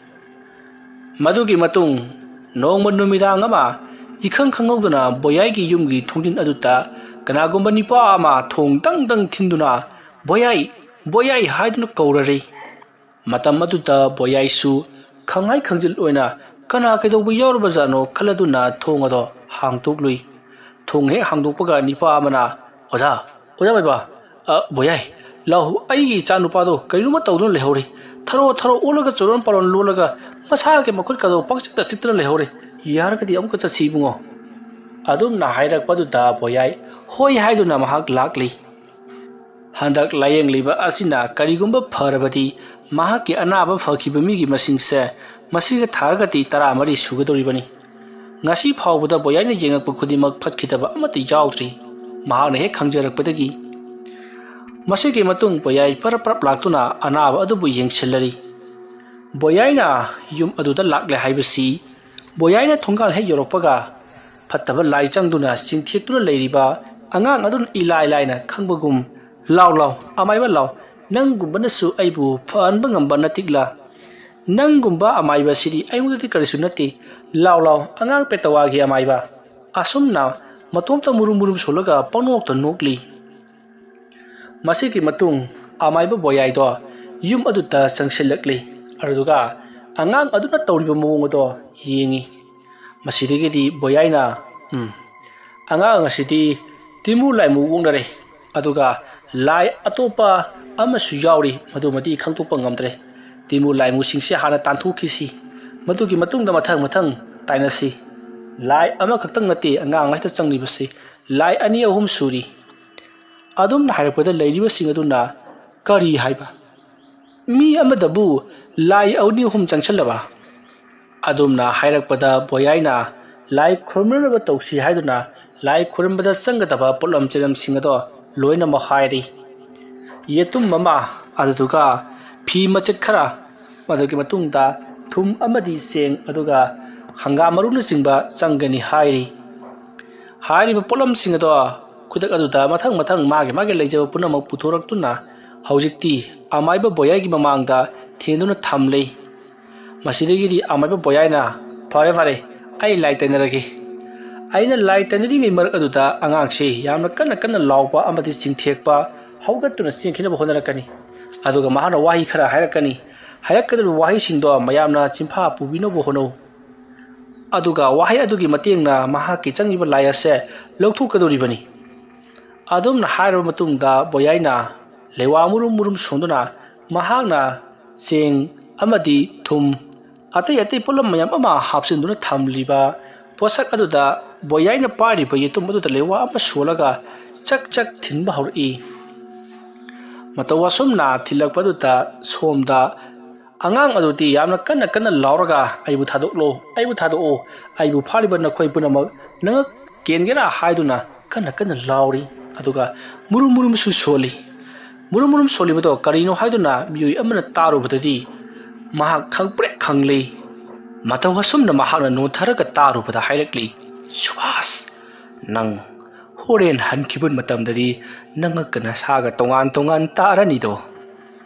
ꯃꯗꯨꯒꯤ ꯃꯇꯨꯡ ꯅꯣꯡꯃ ꯅꯨꯃꯤꯗꯥꯡ ꯑꯃ ꯏꯈꯪ ꯈꯪꯍꯧꯗꯅ ꯕꯣꯌꯥꯏꯒꯤ ꯌꯨꯝꯒꯤ ꯊꯣꯡꯖꯤꯟ ꯑꯗꯨꯗ ꯀꯅꯥꯒꯨꯝꯕ ꯅꯤꯄꯥ ꯑꯃ ꯊꯣꯡ ꯗꯪ ꯗꯪ ꯊꯤꯟꯗꯨꯅ, "ꯕꯣꯌꯥꯏ, ꯕꯣꯌꯥꯏ" ꯍꯥꯏꯗꯨꯅ ꯀꯧꯔꯔꯤ꯫ ꯃꯇꯝ ꯑꯗꯨꯗ ꯕꯣꯌꯥꯏꯁꯨ ꯈꯪꯍꯥꯏ ꯈꯪꯖꯤꯜ ꯑꯣꯏꯅ ꯀꯅꯥ ꯀꯩꯗꯧꯕ ꯌꯥꯎꯔꯕꯖꯥꯠꯅꯣ ꯈꯜꯂꯗꯨꯅ ꯊꯣꯡ ꯑꯗꯣ ꯍꯥꯡꯗꯣꯛꯂꯨꯏ꯫ ꯊꯣꯡ ꯍꯦꯛ ꯍꯥꯡꯗꯣꯛꯄꯒ ꯅꯤꯄꯥ ꯑꯃꯅ, "ꯑꯣꯖꯥ, ꯑꯣꯖꯥ ꯃꯥꯏꯕ, ꯑ, ꯕꯣꯌꯥꯏ, ꯂꯥꯎ, ꯑꯩꯒꯤ ꯏꯆꯥ ꯅꯨꯄꯥꯗꯣ ꯀꯔꯤꯅꯣꯃ ꯇꯧꯗꯨꯅ ꯂꯩꯍꯧꯔꯦ꯫ ꯊꯔꯣ ꯊꯔꯣ ꯑꯣꯜꯂꯒ ꯆꯨꯔꯣꯟ ꯄꯥꯔꯣꯟ ꯂꯣꯜꯂꯒ ꯃꯁꯥꯒꯤ ꯃꯈꯨꯠꯀꯗꯣ ꯄꯪꯆꯤꯛꯇ ꯆꯤꯛꯇꯨꯅ ꯂꯩꯍꯧꯔꯦ꯫ ꯌꯥꯔꯒꯗꯤ ꯑꯃꯨꯛꯀ ꯆꯠꯁꯤ ꯏꯕꯨꯡꯉꯣ"꯫ ꯑꯗꯨꯝꯅ ꯍꯥꯏꯔꯛꯄꯗꯨꯗ ꯕꯣꯌꯥꯏ ꯍꯣꯏ ꯍꯥꯏꯗꯨꯅ ꯃꯍꯥꯛ ꯂꯥꯛꯂꯤ꯫ ꯍꯟꯗꯛ ꯂꯥꯏꯌꯦꯡꯂꯤꯕ ꯑꯁꯤꯅ ꯀꯔꯤꯒꯨꯝꯕ ꯐꯔꯕꯗꯤ ꯃꯍꯥꯛꯀꯤ ꯑꯅꯥꯕ ꯐꯈꯤꯕ ꯃꯤꯒꯤ ꯃꯁꯤꯡꯁꯦ ꯃꯁꯤꯒ ꯊꯥꯔꯒꯗꯤ ꯇꯔꯥꯃꯔꯤ ꯁꯨꯒꯗꯧꯔꯤꯕꯅꯤ꯫ ꯉꯁꯤ ꯐꯥꯎꯕꯗ ꯕꯣꯌꯥꯏꯅ ꯌꯦꯡꯂꯛꯄ ꯈꯨꯗꯤꯡꯃꯛ ꯐꯠꯈꯤꯗꯕ ꯑꯃꯠꯇ ꯌꯥꯎꯗ꯭ꯔꯤ꯫ ꯃꯍꯥꯛꯅ ꯍꯦꯛ ꯈꯪꯖꯔꯛꯄꯗꯒꯤ꯫ ꯃꯁꯤꯒꯤ ꯃꯇꯨꯡ ꯕꯣꯌꯥꯏ ꯄꯔꯞ ꯄꯔꯞ ꯂꯥꯛꯇꯨꯅ ꯑꯅꯥꯕ ꯑꯗꯨꯕꯨ ꯌꯦꯡꯁꯤꯜꯂꯔꯤ꯫ ꯕꯣꯌꯥꯏꯅ ꯌꯨꯝ ꯑꯗꯨꯗ ꯂꯥꯛꯂꯦ ꯍꯥꯏꯕꯁꯤ ꯕꯣꯌꯥꯏꯅ ꯊꯣꯡꯒꯥꯜ ꯍꯦꯛ ꯌꯧꯔꯛꯄꯒ ꯐꯠꯇꯕ ꯂꯥꯏ ꯆꯪꯗꯨꯅ ꯆꯤꯡꯊꯦꯛꯇꯨꯅ ꯂꯩꯔꯤꯕ ꯑꯉꯥꯡ ꯑꯗꯨꯅ ꯏꯂꯥꯏ ꯂꯥꯏꯅ ꯈꯪꯕꯒꯨꯝ, "ꯂꯥꯎ, ꯂꯥꯎ, ꯑꯃꯥꯏꯕ ꯂꯥꯎ, ꯅꯪꯒꯨꯝꯕꯅꯁꯨ ꯑꯩꯕꯨ ꯐꯍꯟꯕ ꯉꯝꯕ ꯅꯠꯇꯤꯛꯂꯥ? ꯅꯪꯒꯨꯝꯕ ꯑꯃꯥꯏꯕꯁꯤꯗꯤ ꯑꯩꯉꯣꯟꯗꯗꯤ ꯀꯔꯤꯁꯨ ꯅꯠꯇꯦ꯫ ꯂꯥꯎ, ꯂꯥꯎ, ꯑꯉꯥꯡ ꯄꯦꯇꯋꯥꯒꯤ ꯑꯃꯥꯏꯕ"꯫ ꯑꯁꯨꯝꯅ ꯃꯇꯣꯝꯇ ꯃꯨꯔꯨꯝ ꯃꯨꯔꯨꯝ ꯁꯣꯜꯂꯒ ꯄꯪꯅꯣꯛꯇ ꯅꯣꯛꯂꯤ꯫ ꯃꯁꯤꯒꯤ ꯃꯇꯨꯡ ꯑꯃꯥꯏꯕ ꯕꯣꯌꯥꯏꯗꯣ ꯌꯨꯝ ꯑꯗꯨꯗ ꯆꯪꯁꯤꯜꯂꯛꯂꯤ꯫ ꯑꯗꯨꯗꯨꯒ ꯑꯉꯥꯡ ꯑꯗꯨꯅ ꯇꯧꯔꯤꯕ ꯃꯑꯣꯡ ꯑꯗꯣ ꯌꯦꯡꯉꯤ꯫ ꯃꯁꯤꯗꯒꯤꯗꯤ ꯕꯣꯌꯥꯏꯅ, "ꯎꯝ, ꯑꯉꯥꯡ ꯑꯁꯤꯗꯤ ꯇꯤꯃꯨ ꯂꯥꯏꯃꯨ ꯑꯣꯛꯅꯔꯦ꯫ ꯑꯗꯨꯒ ꯂꯥꯏ ꯑꯇꯣꯞꯄ ꯑꯃꯁꯨ ꯌꯥꯎꯔꯤ, ꯃꯗꯨꯃꯗꯤ ꯈꯪꯗꯣꯛꯄ ꯉꯝꯗ꯭ꯔꯦ꯫ ꯇꯤꯃꯨ ꯂꯥꯏꯃꯨꯁꯤꯡꯁꯦ ꯍꯥꯟꯅ ꯇꯥꯟꯊꯣꯛꯈꯤꯁꯤ꯫ ꯃꯗꯨꯒꯤ ꯃꯇꯨꯡꯗ ꯃꯊꯪ ꯃꯊꯪ ꯇꯥꯏꯅꯁꯤ꯫ ꯂꯥꯏ ꯑꯃꯈꯛꯇꯪ ꯅꯠꯇꯦ ꯑꯉꯥꯡ ꯑꯁꯤꯗ ꯆꯪꯂꯤꯕꯁꯤ, ꯂꯥꯏ ꯑꯅꯤ ꯑꯍꯨꯝ ꯁꯨꯔꯤ"꯫ ꯑꯗꯨꯝꯅ ꯍꯥꯏꯔꯛꯄꯗ ꯂꯩꯔꯤꯕꯁꯤꯡ ꯑꯗꯨꯅ, "ꯀꯔꯤ ꯍꯥꯏꯕ? ꯃꯤ ꯑꯃꯗꯕꯨ ꯂꯥꯏ ꯑꯅꯤ ꯑꯍꯨꯝ ꯆꯪꯁꯤꯜꯂꯕ?" ꯑꯗꯨꯝꯅ ꯍꯥꯏꯔꯛꯄꯗ ꯕꯣꯌꯥꯏꯅ ꯂꯥꯏ ꯈꯨꯔꯨꯝꯅꯅꯕ ꯇꯧꯁꯤ ꯍꯥꯏꯗꯨꯅ ꯂꯥꯏ ꯈꯨꯔꯨꯝꯕꯗ ꯆꯪꯒꯗꯕ ꯄꯣꯠꯂꯝ ꯆꯩꯂꯝꯁꯤꯡ ꯑꯗꯣ ꯂꯣꯏꯅꯃꯛ ꯍꯥꯏꯔꯤ꯫ ꯌꯦꯇꯨꯝ ꯑꯃ, ꯑꯗꯨꯗꯨꯒ ꯐꯤ ꯃꯆꯦꯠ ꯈꯔ, ꯃꯗꯨꯒꯤ ꯃꯇꯨꯡꯗ ꯊꯨꯝ ꯑꯃꯗꯤ ꯆꯦꯡ, ꯑꯗꯨꯒ ꯍꯪꯒꯥꯝ ꯃꯔꯨꯅꯆꯤꯡꯕ ꯆꯪꯒꯅꯤ ꯍꯥꯏꯔꯤ꯫ ꯍꯥꯏꯔꯤꯕ ꯄꯣꯠꯂꯝꯁꯤꯡ ꯑꯗꯣ ꯈꯨꯗꯛ ꯑꯗꯨꯗ ꯃꯊꯪ ꯃꯊꯪ ꯃꯥꯒꯤ ꯃꯥꯒꯤ ꯂꯩꯖꯕ ꯄꯨꯝꯅꯃꯛ ꯄꯨꯊꯣꯔꯛꯇꯨꯅ ꯍꯧꯖꯤꯛꯇꯤ ꯑꯃꯥꯏꯕ ꯕꯣꯌꯥꯏꯒꯤ ꯃꯃꯥꯡꯗ ꯊꯦꯟꯗꯨꯅ ꯊꯝꯂꯦ꯫ ꯃꯁꯤꯗꯒꯤꯗꯤ ꯑꯃꯥꯏꯕ ꯕꯣꯌꯥꯏꯅ, "ꯐꯔꯦ, ꯐꯔꯦ, ꯑꯩ ꯂꯥꯏ ꯇꯩꯅꯔꯒꯦ"꯫ ꯑꯩꯅ ꯂꯥꯏ ꯇꯩꯅꯔꯤꯉꯩ ꯃꯔꯛ ꯑꯗꯨꯗ ꯑꯉꯥꯡꯁꯤ ꯌꯥꯝꯅ ꯀꯟꯅ ꯀꯟꯅ ꯂꯥꯎꯕ ꯑꯃꯗꯤ ꯆꯤꯡꯊꯦꯛꯄ, ꯍꯧꯒꯠꯇꯨꯅ ꯆꯦꯟꯈꯤꯅꯕ ꯍꯣꯠꯅꯔꯛꯀꯅꯤ꯫ ꯑꯗꯨꯒ ꯃꯍꯥꯛꯅ ꯋꯥꯍꯩ ꯈꯔ ꯍꯥꯏꯔꯛꯀꯅꯤ꯫ ꯍꯥꯏꯔꯛꯀꯗꯧꯔꯤꯕ ꯋꯥꯍꯩꯁꯤꯡꯗꯣ ꯃꯌꯥꯝꯅ ꯆꯤꯟꯐꯥ ꯄꯨꯕꯤꯅꯕ ꯍꯣꯠꯅꯧ꯫ ꯑꯗꯨꯒ ꯋꯥꯍꯩ ꯑꯗꯨꯒꯤ ꯃꯇꯦꯡꯅ ꯃꯍꯥꯛꯀꯤ ꯆꯪꯂꯤꯕ ꯂꯥꯏ ꯑꯁꯦ ꯂꯧꯊꯣꯛꯀꯗꯧꯔꯤꯕꯅꯤ꯫ ꯑꯗꯨꯝꯅ ꯍꯥꯏꯔꯕ ꯃꯇꯨꯡꯗ ꯕꯣꯌꯥꯏꯅ ꯂꯩꯋꯥ ꯃꯨꯔꯨꯝ ꯃꯨꯔꯨꯝ ꯁꯣꯟꯗꯨꯅ ꯃꯍꯥꯛꯅ ꯆꯦꯡ ꯑꯃꯗꯤ ꯊꯨꯝ, ꯑꯇꯩ ꯑꯇꯩ ꯄꯣꯠꯂꯝ ꯃꯌꯥꯝ ꯑꯃ ꯍꯥꯞꯆꯤꯟꯗꯨꯅ ꯊꯝꯂꯤꯕ ꯄꯣꯠꯁꯛ ꯑꯗꯨꯗ ꯕꯣꯌꯥꯏꯅ ꯄꯥꯏꯔꯤꯕ ꯌꯦꯇꯨꯝ ꯑꯗꯨꯗ ꯂꯩꯋꯥ ꯑꯃ ꯁꯣꯜꯂꯒ ꯆꯛ ꯆꯛ ꯊꯤꯟꯕ ꯍꯧꯔꯛꯏ꯫ ꯃꯇꯧ ꯑꯁꯨꯝꯅ ꯊꯤꯜꯂꯛꯄ ꯑꯗꯨꯗ ꯁꯣꯝꯗ ꯑꯉꯥꯡ ꯑꯗꯨꯗꯤ ꯌꯥꯝꯅ ꯀꯟꯅ ꯀꯟꯅ ꯂꯥꯎꯔꯒ, "ꯑꯩꯕꯨ ꯊꯥꯗꯣꯛꯂꯣ, ꯑꯩꯕꯨ ꯊꯥꯗꯣꯛꯑꯣ, ꯑꯩꯕꯨ ꯐꯥꯔꯤꯕ ꯅꯈꯣꯏ ꯄꯨꯝꯅꯃꯛ ꯅꯉꯛ ꯀꯦꯟꯒꯦꯔꯥ?" ꯍꯥꯏꯗꯨꯅ ꯀꯟꯅ ꯀꯟꯅ ꯂꯥꯎꯔꯤ꯫ ꯑꯗꯨꯒ ꯃꯨꯔꯨꯝ ꯃꯨꯔꯨꯝꯁꯨ ꯁꯣꯜꯂꯤ꯫ ꯃꯨꯔꯨꯝ ꯃꯨꯔꯨꯝ ꯁꯣꯜꯂꯤꯕꯗꯣ ꯀꯔꯤꯅꯣ ꯍꯥꯏꯗꯨꯅ ꯃꯤꯑꯣꯏ ꯑꯃꯅ ꯇꯥꯔꯨꯕꯗꯗꯤ ꯃꯍꯥꯛ ꯈꯪꯄ꯭ꯔꯦꯛ ꯈꯪꯂꯤ꯫ ꯃꯇꯧ ꯑꯁꯨꯝꯅ ꯃꯍꯥꯛꯅ ꯅꯣꯟꯊꯔꯒ ꯇꯥꯔꯨꯕꯗ ꯍꯥꯏꯔꯛꯂꯤ, "ꯁꯨꯕꯥꯁ, ꯅꯪ ꯍꯣꯔꯦꯟ ꯍꯟꯈꯤꯕ ꯃꯇꯝꯗꯗꯤ ꯅꯉꯛꯀ ꯅꯁꯥꯒ ꯇꯣꯉꯥꯟ ꯇꯣꯉꯥꯟ ꯇꯥꯔꯅꯤꯗꯣ꯫"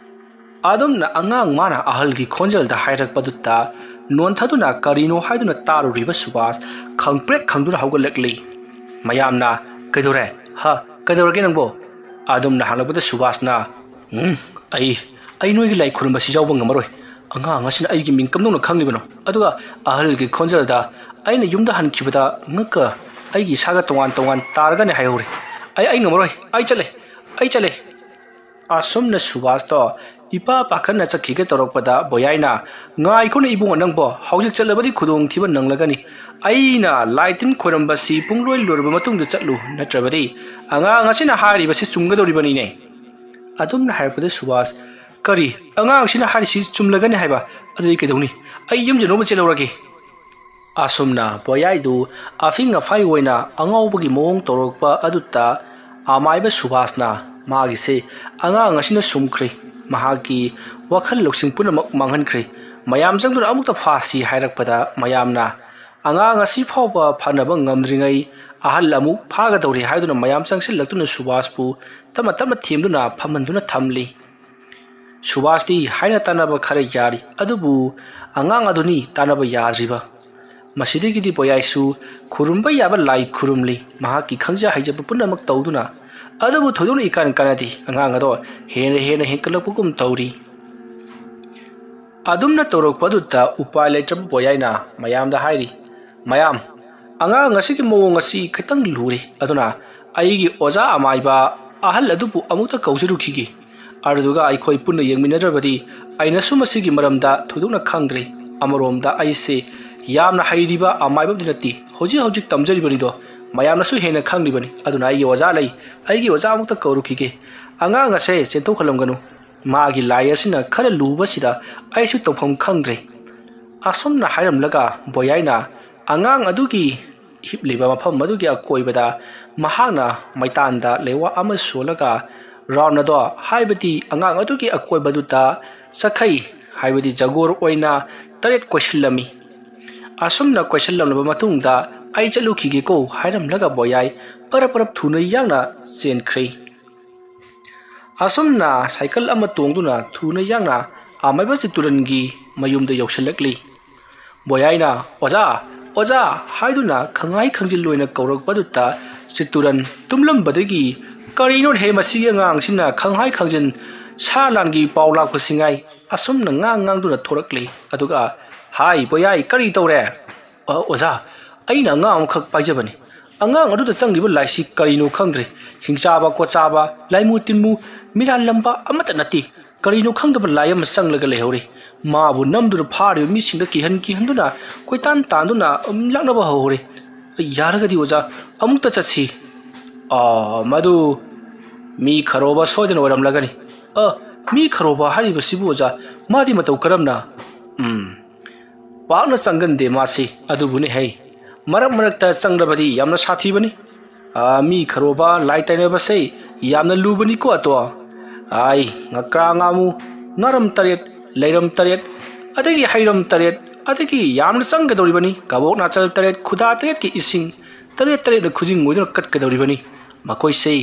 ꯑꯗꯨꯝꯅ ꯑꯉꯥꯡ ꯃꯥꯅ ꯑꯍꯜꯒꯤ ꯈꯣꯟꯖꯦꯜꯗ ꯍꯥꯏꯔꯛꯄꯗꯨꯗ ꯅꯣꯟꯊꯗꯨꯅ ꯀꯔꯤꯅꯣ ꯍꯥꯏꯗꯨꯅ ꯇꯥꯔꯨꯔꯤꯕ ꯁꯨꯕꯥꯁ ꯈꯪꯄ꯭ꯔꯦꯛ ꯈꯪꯗꯨꯅ ꯍꯧꯒꯠꯂꯛꯂꯤ꯫ ꯃꯌꯥꯝꯅ, "ꯀꯩꯗꯧꯔꯦ? ꯍꯥ? ꯀꯩꯗꯧꯔꯒꯦ ꯅꯪꯕꯣ?" ꯑꯗꯨꯝꯅ ꯍꯪꯂꯛꯄꯗ ꯁꯨꯕꯥꯁꯅ, "ꯎꯝ, ꯑꯩ, ꯑꯩ ꯅꯣꯏꯒꯤ ꯂꯥꯏ ꯈꯨꯔꯨꯝꯕꯁꯤ ꯌꯥꯎꯕ ꯉꯝꯃꯔꯣꯏ꯫ ꯑꯉꯥꯡ ꯑꯁꯤꯅ ꯑꯩꯒꯤ ꯃꯤꯡ ꯀꯝꯗꯧꯅ ꯈꯪꯂꯤꯕꯅꯣ?" ꯑꯗꯨꯒ ꯑꯍꯜꯒꯤ ꯈꯣꯟꯖꯦꯜꯗ, "ꯑꯩꯅ ꯌꯨꯝꯗ ꯍꯟꯈꯤꯕꯗ ꯉꯛꯀ ꯑꯩꯒꯤ ꯏꯁꯥꯒ ꯇꯣꯉꯥꯟ ꯇꯣꯉꯥꯟ ꯇꯥꯔꯒꯅꯤ ꯍꯥꯏꯍꯧꯔꯦ꯫ ꯑꯩ, ꯑꯩ ꯉꯝꯃꯔꯣꯏ꯫ ꯑꯩ ꯆꯠꯂꯦ꯫ ꯑꯩ ꯆꯠꯂꯦ꯫" ꯑꯁꯨꯝꯅ ꯁꯨꯕꯥꯁꯇꯣ ꯏꯄꯥ ꯄꯥꯈꯠꯅ ꯆꯠꯈꯤꯒꯦ ꯇꯧꯔꯛꯄꯗ ꯕꯣꯌꯥꯏꯅ, "ꯉꯥꯏꯈꯣꯅꯦ ꯏꯕꯨꯡꯉꯣ ꯅꯪꯕꯣ, ꯍꯧꯖꯤꯛ ꯆꯠꯂꯕꯗꯤ ꯈꯨꯗꯣꯡꯊꯤꯕ ꯅꯪꯂꯒꯅꯤ꯫ ꯑꯩꯅ ꯂꯥꯏ ꯇꯤꯟ ꯈꯣꯏꯔꯝꯕꯁꯤ ꯄꯨꯡꯂꯣꯏ ꯂꯣꯏꯔꯕ ꯃꯇꯨꯡꯗ ꯆꯠꯂꯨ, ꯅꯠꯇ꯭ꯔꯕꯗꯤ ꯑꯉꯥꯡ ꯑꯁꯤꯅ ꯍꯥꯏꯔꯤꯕꯁꯤ ꯆꯨꯝꯒꯗꯧꯔꯤꯕꯅꯤꯅꯦ꯫" ꯑꯗꯨꯝꯅ ꯍꯥꯏꯔꯛꯄꯗ ꯁꯨꯕꯥꯁ, "ꯀꯔꯤ? ꯑꯉꯥꯡꯁꯤꯅ ꯍꯥꯏꯔꯤꯁꯤ ꯆꯨꯝꯂꯒꯅꯤ ꯍꯥꯏꯕ? ꯑꯗꯨꯗꯤ ꯀꯩꯗꯧꯅꯤ? ꯑꯩ ꯌꯨꯝ ꯌꯧꯅꯕ ꯆꯦꯜꯍꯧꯔꯒꯦ꯫" ꯑꯁꯨꯝꯅ ꯕꯣꯌꯥꯏꯗꯨ ꯑꯐꯤꯡ ꯑꯐꯥꯏ ꯑꯣꯏꯅ ꯑꯉꯥꯎꯕꯒꯤ ꯃꯑꯣꯡ ꯇꯧꯔꯛꯄ ꯑꯗꯨꯗ ꯑꯃꯥꯏꯕ ꯁꯨꯕꯥꯁꯅ ꯃꯥꯒꯤꯁꯦ ꯑꯉꯥꯡ ꯑꯁꯤꯅ ꯁꯨꯝꯈ꯭ꯔꯦ, ꯃꯍꯥꯛꯀꯤ ꯋꯥꯈꯜ ꯂꯧꯁꯤꯡ ꯄꯨꯝꯅꯃꯛ ꯃꯥꯡꯍꯟꯈ꯭ꯔꯦ꯫ ꯃꯌꯥꯝ ꯆꯪꯗꯨꯅ ꯑꯃꯨꯛꯇ ꯐꯥꯁꯤ ꯍꯥꯏꯔꯛꯄꯗ ꯃꯌꯥꯝꯅ ꯑꯉꯥꯡ ꯑꯁꯤ ꯐꯥꯎꯕ ꯐꯅꯕ ꯉꯝꯗ꯭ꯔꯤꯉꯩ ꯑꯍꯜ ꯑꯃꯨꯛ ꯐꯥꯒꯗꯧꯔꯦ ꯍꯥꯏꯗꯨꯅ ꯃꯌꯥꯝ ꯆꯪꯁꯤꯜꯂꯛꯇꯨꯅ ꯁꯨꯕꯥꯁꯄꯨ ꯇꯞꯅ ꯇꯞꯅ ꯊꯦꯝꯗꯨꯅ ꯐꯝꯍꯟꯗꯨꯅ ꯊꯝꯂꯤ꯫ ꯁꯨꯕꯥꯁꯇꯤ ꯍꯥꯏꯅ ꯇꯥꯟꯅꯕ ꯈꯔ ꯌꯥꯔꯤ, ꯑꯗꯨꯕꯨ ꯑꯉꯥꯡ ꯑꯗꯨꯅꯤ ꯇꯥꯟꯅꯕ ꯌꯥꯗ꯭ꯔꯤꯕ꯫ ꯃꯁꯤꯗꯒꯤꯗꯤ ꯕꯣꯌꯥꯏꯁꯨ ꯈꯨꯔꯨꯝꯕ ꯌꯥꯕ ꯂꯥꯏ ꯈꯨꯔꯨꯝꯂꯤ, ꯃꯍꯥꯛꯀꯤ ꯈꯪꯖ ꯍꯩꯖꯕ ꯄꯨꯝꯅꯃꯛ ꯇꯧꯗꯨꯅ꯫ ꯑꯗꯨꯕꯨ ꯊꯣꯏꯗꯣꯛꯅ ꯏꯀꯥꯟ ꯀꯥꯟꯅꯗꯦ, ꯑꯉꯥꯡ ꯑꯗꯣ ꯍꯦꯟꯅ ꯍꯦꯟꯅ ꯍꯦꯟꯀꯠꯂꯛꯄꯒꯨꯝ ꯇꯧꯔꯤ꯫ ꯑꯗꯨꯝꯅ ꯇꯧꯔꯛꯄ ꯑꯗꯨꯗ ꯎꯄꯥꯏ ꯂꯩꯇ꯭ꯔꯕ ꯕꯣꯌꯥꯏꯅ ꯃꯌꯥꯝꯗ ꯍꯥꯏꯔꯤ, "ꯃꯌꯥꯝ, ꯑꯉꯥꯡ ꯑꯁꯤꯒꯤ ꯃꯑꯣꯡ ꯑꯁꯤ ꯈꯤꯇꯪ ꯂꯨꯔꯦ, ꯑꯗꯨꯅ ꯑꯩꯒꯤ ꯑꯣꯖꯥ ꯑꯃꯥꯏꯕ ꯑꯍꯜ ꯑꯗꯨꯕꯨ ꯑꯃꯨꯛꯇ ꯀꯧꯖꯔꯨꯈꯤꯒꯦ꯫ ꯑꯗꯨꯗꯨꯒ ꯑꯩꯈꯣꯏ ꯄꯨꯟꯅ ꯌꯦꯡꯃꯤꯟꯅꯗ꯭ꯔꯕꯗꯤ ꯑꯩꯅꯁꯨ ꯃꯁꯤꯒꯤ ꯃꯔꯝꯗ ꯊꯣꯏꯗꯣꯛꯅ ꯈꯪꯗ꯭ꯔꯦ꯫ ꯑꯃꯔꯣꯝꯗ ꯑꯩꯁꯦ ꯌꯥꯝꯅ ꯍꯩꯔꯤꯕ ꯑꯃꯥꯏꯕ ꯑꯃꯗꯤ ꯅꯠꯇꯦ, ꯍꯧꯖꯤꯛ ꯍꯧꯖꯤꯛ ꯇꯝꯖꯔꯤꯕꯅꯤꯗꯣ, ꯃꯌꯥꯝꯅꯁꯨ ꯍꯦꯟꯅ ꯈꯪꯂꯤꯕꯅꯤ꯫ ꯑꯗꯨꯅ ꯑꯩꯒꯤ ꯑꯣꯖꯥ ꯂꯩ, ꯑꯩꯒꯤ ꯑꯣꯖꯥ ꯑꯃꯨꯛꯇ ꯀꯧꯔꯨꯈꯤꯒꯦ꯫ ꯑꯉꯥꯡ ꯑꯁꯦ ꯆꯦꯟꯊꯣꯛꯍꯜꯂꯝꯒꯅꯨ꯫" ꯃꯥꯒꯤ ꯂꯥꯏ ꯑꯁꯤꯅ ꯈꯔ ꯂꯨꯕꯁꯤꯗ ꯑꯩꯁꯨ ꯇꯧꯐꯝ ꯈꯪꯗ꯭ꯔꯦ꯫ ꯑꯁꯨꯝꯅ ꯍꯥꯏꯔꯝꯂꯒ ꯕꯣꯌꯥꯏꯅ ꯑꯉꯥꯡ ꯑꯗꯨꯒꯤ ꯍꯤꯞꯂꯤꯕ ꯃꯐꯝ ꯑꯗꯨꯒꯤ ꯑꯀꯣꯏꯕꯗ ꯃꯍꯥꯛꯅ ꯃꯩꯇꯥꯟꯗ ꯂꯩꯋꯥ ꯑꯃ ꯁꯣꯜꯂꯒ ꯔꯥꯎꯟ ꯑꯗꯣ, ꯍꯥꯏꯕꯗꯤ ꯑꯉꯥꯡ ꯑꯗꯨꯒꯤ ꯑꯀꯣꯏꯕꯗꯨꯗ ꯆꯈꯩ, ꯍꯥꯏꯕꯗꯤ ꯖꯒꯣꯔ ꯑꯣꯏꯅ ꯇꯔꯦꯠ ꯀꯣꯏꯁꯤꯜꯂꯝꯃꯤ꯫ ꯑꯁꯨꯝꯅ ꯀꯣꯏꯁꯤꯜꯂꯝꯂꯕ ꯃꯇꯨꯡꯗ "ꯑꯩ ꯆꯠꯂꯨꯈꯤꯒꯦꯀꯣ" ꯍꯥꯏꯔꯝꯂꯒ ꯕꯣꯌꯥꯏ ꯄꯔꯞ ꯄꯔꯞ ꯊꯨꯅ ꯌꯥꯡꯅ ꯆꯦꯟꯈ꯭ꯔꯦ꯫ ꯑꯁꯨꯝꯅ ꯁꯥꯏꯀꯜ ꯑꯃ ꯇꯣꯡꯗꯨꯅ ꯊꯨꯅ ꯌꯥꯡꯅ ꯑꯃꯥꯏꯕ ꯆꯤꯠꯇꯨꯔꯟꯒꯤ ꯃꯌꯨꯝꯗ ꯌꯧꯁꯤꯜꯂꯛꯂꯤ꯫ ꯕꯣꯌꯥꯏꯅ "ꯑꯣꯖꯥ, ꯑꯣꯖꯥ" ꯍꯥꯏꯗꯨꯅ ꯈꯪꯍꯥꯏ ꯈꯪꯖꯤꯜ ꯑꯣꯏꯅ ꯀꯧꯔꯛꯄꯗꯨꯗ ꯆꯤꯠꯇꯨꯔꯟ ꯇꯨꯝꯂꯝꯕꯗꯒꯤ "ꯀꯔꯤꯅꯣꯅꯦꯍꯦ ꯃꯁꯤꯒꯤ ꯑꯉꯥꯡꯁꯤꯅ ꯈꯪꯍꯥꯏ ꯈꯪꯖꯤꯟ, ꯁꯥ ꯂꯥꯟꯒꯤ ꯄꯥꯎ ꯂꯥꯛꯄꯁꯤꯡꯉꯥꯏ" ꯑꯁꯨꯝꯅ ꯉꯥꯡ ꯉꯥꯡꯗꯨꯅ ꯊꯣꯔꯛꯂꯤ꯫ ꯑꯗꯨꯒ "ꯍꯥꯏ ꯕꯣꯌꯥꯏ, ꯀꯔꯤ ꯇꯧꯔꯦ?" "ꯑ, ꯑꯣꯖꯥ, ꯑꯩꯅ ꯑꯉꯥꯡ ꯑꯃꯈꯛ ꯄꯥꯏꯖꯕꯅꯤ꯫ ꯑꯉꯥꯡ ꯑꯗꯨꯗ ꯆꯪꯂꯤꯕ ꯂꯥꯏꯁꯤ ꯀꯔꯤꯅꯣ ꯈꯪꯗ꯭ꯔꯦ꯫ ꯍꯤꯡꯆꯥꯕ ꯈꯣꯠꯆꯥꯕ, ꯂꯥꯏꯃꯨ ꯇꯤꯟꯃꯨ, ꯃꯤꯔꯥꯜꯂꯝꯕ ꯑꯃꯠꯇ ꯅꯠꯇꯦ꯫ ꯀꯔꯤꯅꯣ ꯈꯪꯗꯕ ꯂꯥꯏ ꯑꯃ ꯆꯪꯂꯒ ꯂꯩꯍꯧꯔꯤ꯫ ꯃꯥꯕꯨ ꯅꯝꯗꯨꯅ ꯐꯥꯔꯤꯕ ꯃꯤꯁꯤꯡꯗ ꯀꯤꯍꯟ ꯀꯤꯍꯟꯗꯨꯅ ꯀꯣꯏꯇꯥꯟ ꯇꯥꯟꯗꯨꯅ, ꯎꯝ, ꯂꯥꯛꯅꯕ ꯍꯧꯍꯧꯔꯤ꯫ ꯌꯥꯔꯒꯗꯤ ꯑꯣꯖꯥ, ꯑꯃꯨꯛꯇ ꯆꯠꯁꯤ꯫" "ꯑ, ꯃꯗꯨ ꯃꯤ ꯈꯔꯣꯕ ꯁꯣꯏꯗꯅ ꯑꯣꯏꯔꯝꯂꯒꯅꯤ꯫" "ꯑ, ꯃꯤ ꯈꯔꯣꯕ ꯍꯥꯏꯔꯤꯕꯁꯤꯕꯨ ꯑꯣꯖꯥ, ꯃꯥꯗꯤ ꯃꯇꯧ ꯀꯔꯝꯅ?" "ꯎꯝ, ꯄꯥꯛꯅ ꯆꯪꯒꯟꯗꯦ ꯃꯥꯁꯤ, ꯑꯗꯨꯕꯨꯅꯤ ꯍꯩ, ꯃꯔꯛ ꯃꯔꯛꯇ ꯆꯪꯂꯕꯗꯤ ꯌꯥꯝꯅ ꯁꯥꯊꯤꯕꯅꯤ꯫ ꯑꯥ, ꯃꯤ ꯈꯔꯣꯕ ꯂꯥꯏ ꯇꯥꯏꯅꯕꯁꯦ ꯌꯥꯝꯅ ꯂꯨꯕꯅꯤꯀꯣ ꯑꯇꯣ꯫ ꯑꯥꯏ, ꯉꯀ꯭ꯔꯥ ꯉꯥꯃꯨ, ꯉꯥꯔꯝ ꯇꯔꯦꯠ, ꯂꯩꯔꯝ ꯇꯔꯦꯠ, ꯑꯗꯒꯤ ꯍꯩꯔꯝ ꯇꯔꯦꯠ, ꯑꯗꯒꯤ ꯌꯥꯝꯅ ꯆꯪꯒꯗꯧꯔꯤꯕꯅꯤ꯫ ꯀꯕꯣꯛ ꯅꯥꯆꯜ ꯇꯔꯦꯠ, ꯈꯨꯗꯥ ꯇꯔꯦꯠꯀꯤ ꯏꯁꯤꯡ, ꯇꯔꯦꯠ ꯇꯔꯦꯠꯅ ꯈꯨꯖꯤꯡ ꯑꯣꯏꯗꯨꯅ ꯀꯠꯀꯗꯧꯔꯤꯕꯅꯤ꯫ ꯃꯈꯣꯏꯁꯦ,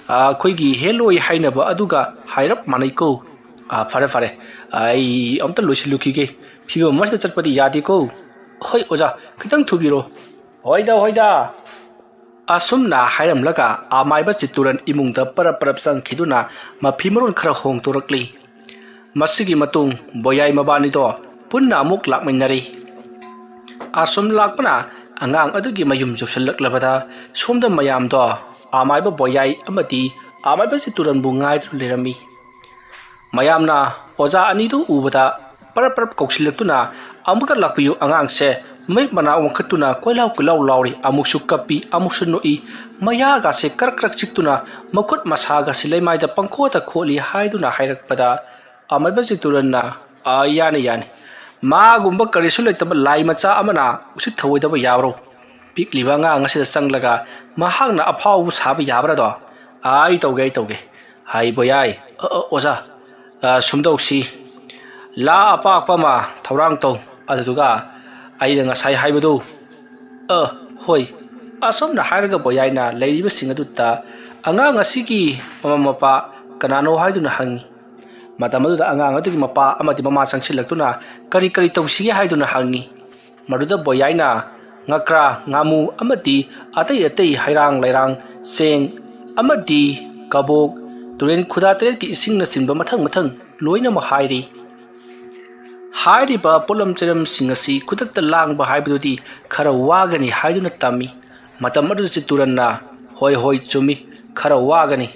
ꯑꯥ, ꯑꯩꯈꯣꯏꯒꯤ ꯍꯦꯂꯣꯏ ꯍꯥꯏꯅꯕ ꯑꯗꯨꯒ ꯍꯥꯏꯔꯞ ꯃꯥꯟꯅꯩꯀꯣ꯫ ꯑꯥ, ꯐꯔꯦ, ꯐꯔꯦ, ꯑꯩ ꯑꯝꯇ ꯂꯣꯏꯁꯤꯜꯂꯨꯈꯤꯒꯦ꯫ ꯐꯤꯕꯝ ꯑꯃꯁꯤꯗ ꯆꯠꯄꯗꯤ ꯌꯥꯗꯦꯀꯣ꯫" "ꯍꯣꯏ ꯑꯣꯖꯥ, ꯈꯤꯇꯪ ꯊꯨꯕꯤꯔꯣ꯫" "ꯍꯣꯏꯗ, ꯍꯣꯏꯗ꯫" ꯑꯁꯨꯝꯅ ꯍꯥꯏꯔꯝꯂꯒ ꯑꯃꯥꯏꯕ ꯆꯤꯠꯇꯨꯔꯟ ꯏꯃꯨꯡꯗ ꯄꯔꯞ ꯄꯔꯞ ꯆꯪꯈꯤꯗꯨꯅ ꯃꯐꯤ ꯃꯔꯣꯟ ꯈꯔ ꯍꯣꯡꯗꯣꯔꯛꯂꯤ꯫ ꯃꯁꯤꯒꯤ ꯃꯇꯨꯡ ꯕꯣꯌꯥꯏ ꯃꯕꯥꯅꯤꯗꯣ ꯄꯨꯟꯅ ꯑꯃꯨꯛ ꯂꯥꯛꯃꯤꯟꯅꯔꯤ꯫ ꯑꯁꯨꯝ ꯂꯥꯛꯄꯅ ꯑꯉꯥꯡ ꯑꯗꯨꯒꯤ ꯃꯌꯨꯝ ꯌꯧꯁꯤꯜꯂꯛꯂꯕꯗ ꯁꯣꯝꯗ ꯃꯌꯥꯝꯗꯣ ꯑꯃꯥꯏꯕ ꯕꯣꯌꯥꯏ ꯑꯃꯗꯤ ꯑꯃꯥꯏꯕ ꯆꯤꯠꯇꯨꯔꯟꯕꯨ ꯉꯥꯏꯗꯨꯅ ꯂꯩꯔꯝꯃꯤ꯫ ꯃꯌꯥꯝꯅ ꯑꯣꯖꯥ ꯑꯅꯤꯗꯨ ꯎꯕꯗ ꯄꯔꯞ ꯄꯔꯞ ꯀꯧꯁꯤꯜꯂꯛꯇꯨꯅ "ꯑꯃꯨꯛꯇ ꯂꯥꯛꯄꯤꯌꯨ ꯑꯉꯥꯡꯁꯦ, ꯃꯃꯤꯠ ꯃꯅꯥ ꯋꯥꯡꯈꯠꯇꯨꯅ ꯀꯣꯏꯂꯥꯎ ꯀꯣꯏꯂꯥꯎ ꯂꯥꯎꯔꯤ꯫ ꯑꯃꯨꯛꯁꯨ ꯀꯞꯄꯤ, ꯑꯃꯨꯛꯁꯨ ꯅꯣꯛꯏ꯫ ꯃꯌꯥꯒꯁꯦ ꯀ꯭ꯔꯛ ꯀ꯭ꯔꯛ ꯆꯤꯛꯇꯨꯅ ꯃꯈꯨꯠ ꯃꯁꯥꯒꯁꯦ ꯂꯩꯃꯥꯏꯗ ꯄꯪꯈꯣꯠꯇ ꯈꯣꯠꯂꯤ ꯍꯥꯏꯗꯨꯅ ꯍꯥꯏꯔꯛꯄꯗ, ꯑꯃꯥꯏꯕ ꯆꯤꯠꯇꯨꯔꯟꯅ, "ꯑꯥ, ꯌꯥꯅꯤ, ꯌꯥꯅꯤ꯫ ꯃꯥꯒꯨꯝꯕ ꯀꯔꯤꯁꯨ ꯂꯩꯇꯕ ꯂꯥꯏ ꯃꯆꯥ ꯑꯃꯅ ꯎꯁꯤꯠ ꯊꯑꯣꯏꯗꯕ ꯌꯥꯕ꯭ꯔꯣ? ꯄꯤꯛꯂꯤꯕ ꯑꯉꯥꯡ ꯑꯁꯤꯗ ꯆꯪꯂꯒ ꯃꯍꯥꯛꯅ ꯑꯐꯥꯎꯕ ꯁꯥꯕ ꯌꯥꯕ꯭ꯔꯥꯗꯣ? ꯑꯥ, ꯑꯩ ꯇꯧꯒꯦ, ꯑꯩ ꯇꯧꯒꯦ꯫ ꯍꯥꯏꯕ ꯌꯥꯏ꯫ ꯑ, ꯑ, ꯑꯣꯖꯥ, ꯑ, ꯁꯨꯝ ꯇꯧꯁꯤ꯫ ꯂꯥ ꯑꯄꯥꯛꯄ ꯑꯃ ꯊꯧꯔꯥꯡ ꯇꯧ, ꯑꯗꯨꯗꯨꯒ ꯑꯩꯅ ꯉꯁꯥꯏ ꯍꯥꯏꯕꯗꯨ"꯫ "ꯑ, ꯍꯣꯏ"꯫ ꯑꯁꯨꯝꯅ ꯍꯥꯏꯔꯒ ꯕꯣꯌꯥꯏꯅ ꯂꯩꯔꯤꯕꯁꯤꯡ ꯑꯗꯨꯗ ꯑꯉꯥꯡ ꯑꯁꯤꯒꯤ ꯃꯃꯥ ꯃꯄꯥ ꯀꯅꯥꯅꯣ ꯍꯥꯏꯗꯨꯅ ꯍꯪꯉꯤ꯫ ꯃꯇꯝ ꯑꯗꯨꯗ ꯑꯉꯥꯡ ꯑꯗꯨꯒꯤ ꯃꯄꯥ ꯑꯃꯗꯤ ꯃꯃꯥ ꯆꯪꯁꯤꯜꯂꯛꯇꯨꯅ ꯀꯔꯤ ꯀꯔꯤ ꯇꯧꯁꯤꯒꯦ ꯍꯥꯏꯗꯨꯅ ꯍꯪꯉꯤ꯫ ꯃꯗꯨꯗ ꯕꯣꯌꯥꯏꯅ ꯉꯀ꯭ꯔꯥ, ꯉꯥꯃꯨ ꯑꯃꯗꯤ ꯑꯇꯩ ꯑꯇꯩ ꯍꯩꯔꯥꯡ ꯂꯩꯔꯥꯡ, ꯆꯦꯡ ꯑꯃꯗꯤ ꯀꯕꯣꯛ, ꯇꯨꯔꯦꯟ ꯈꯨꯗꯥ ꯇꯔꯦꯠꯀꯤ ꯏꯁꯤꯡꯅꯆꯤꯡꯕ ꯃꯊꯪ ꯃꯊꯪ ꯂꯣꯏꯅꯃꯛ ꯍꯥꯏꯔꯤ꯫ ꯍꯥꯏꯔꯤꯕ ꯄꯣꯠꯂꯝ ꯆꯩꯔꯝꯁꯤꯡ ꯑꯁꯤ ꯈꯨꯗꯛꯇ ꯂꯥꯡꯕ ꯍꯥꯏꯕꯗꯨꯗꯤ ꯈꯔ ꯋꯥꯒꯅꯤ ꯍꯥꯏꯗꯨꯅ ꯇꯝꯃꯤ꯫ ꯃꯇꯝ ꯑꯗꯨꯗ ꯆꯤꯠꯇꯨꯔꯟꯅ, "ꯍꯣꯏ, ꯍꯣꯏ, ꯆꯨꯝꯃꯤ, ꯈꯔ ꯋꯥꯒꯅꯤ꯫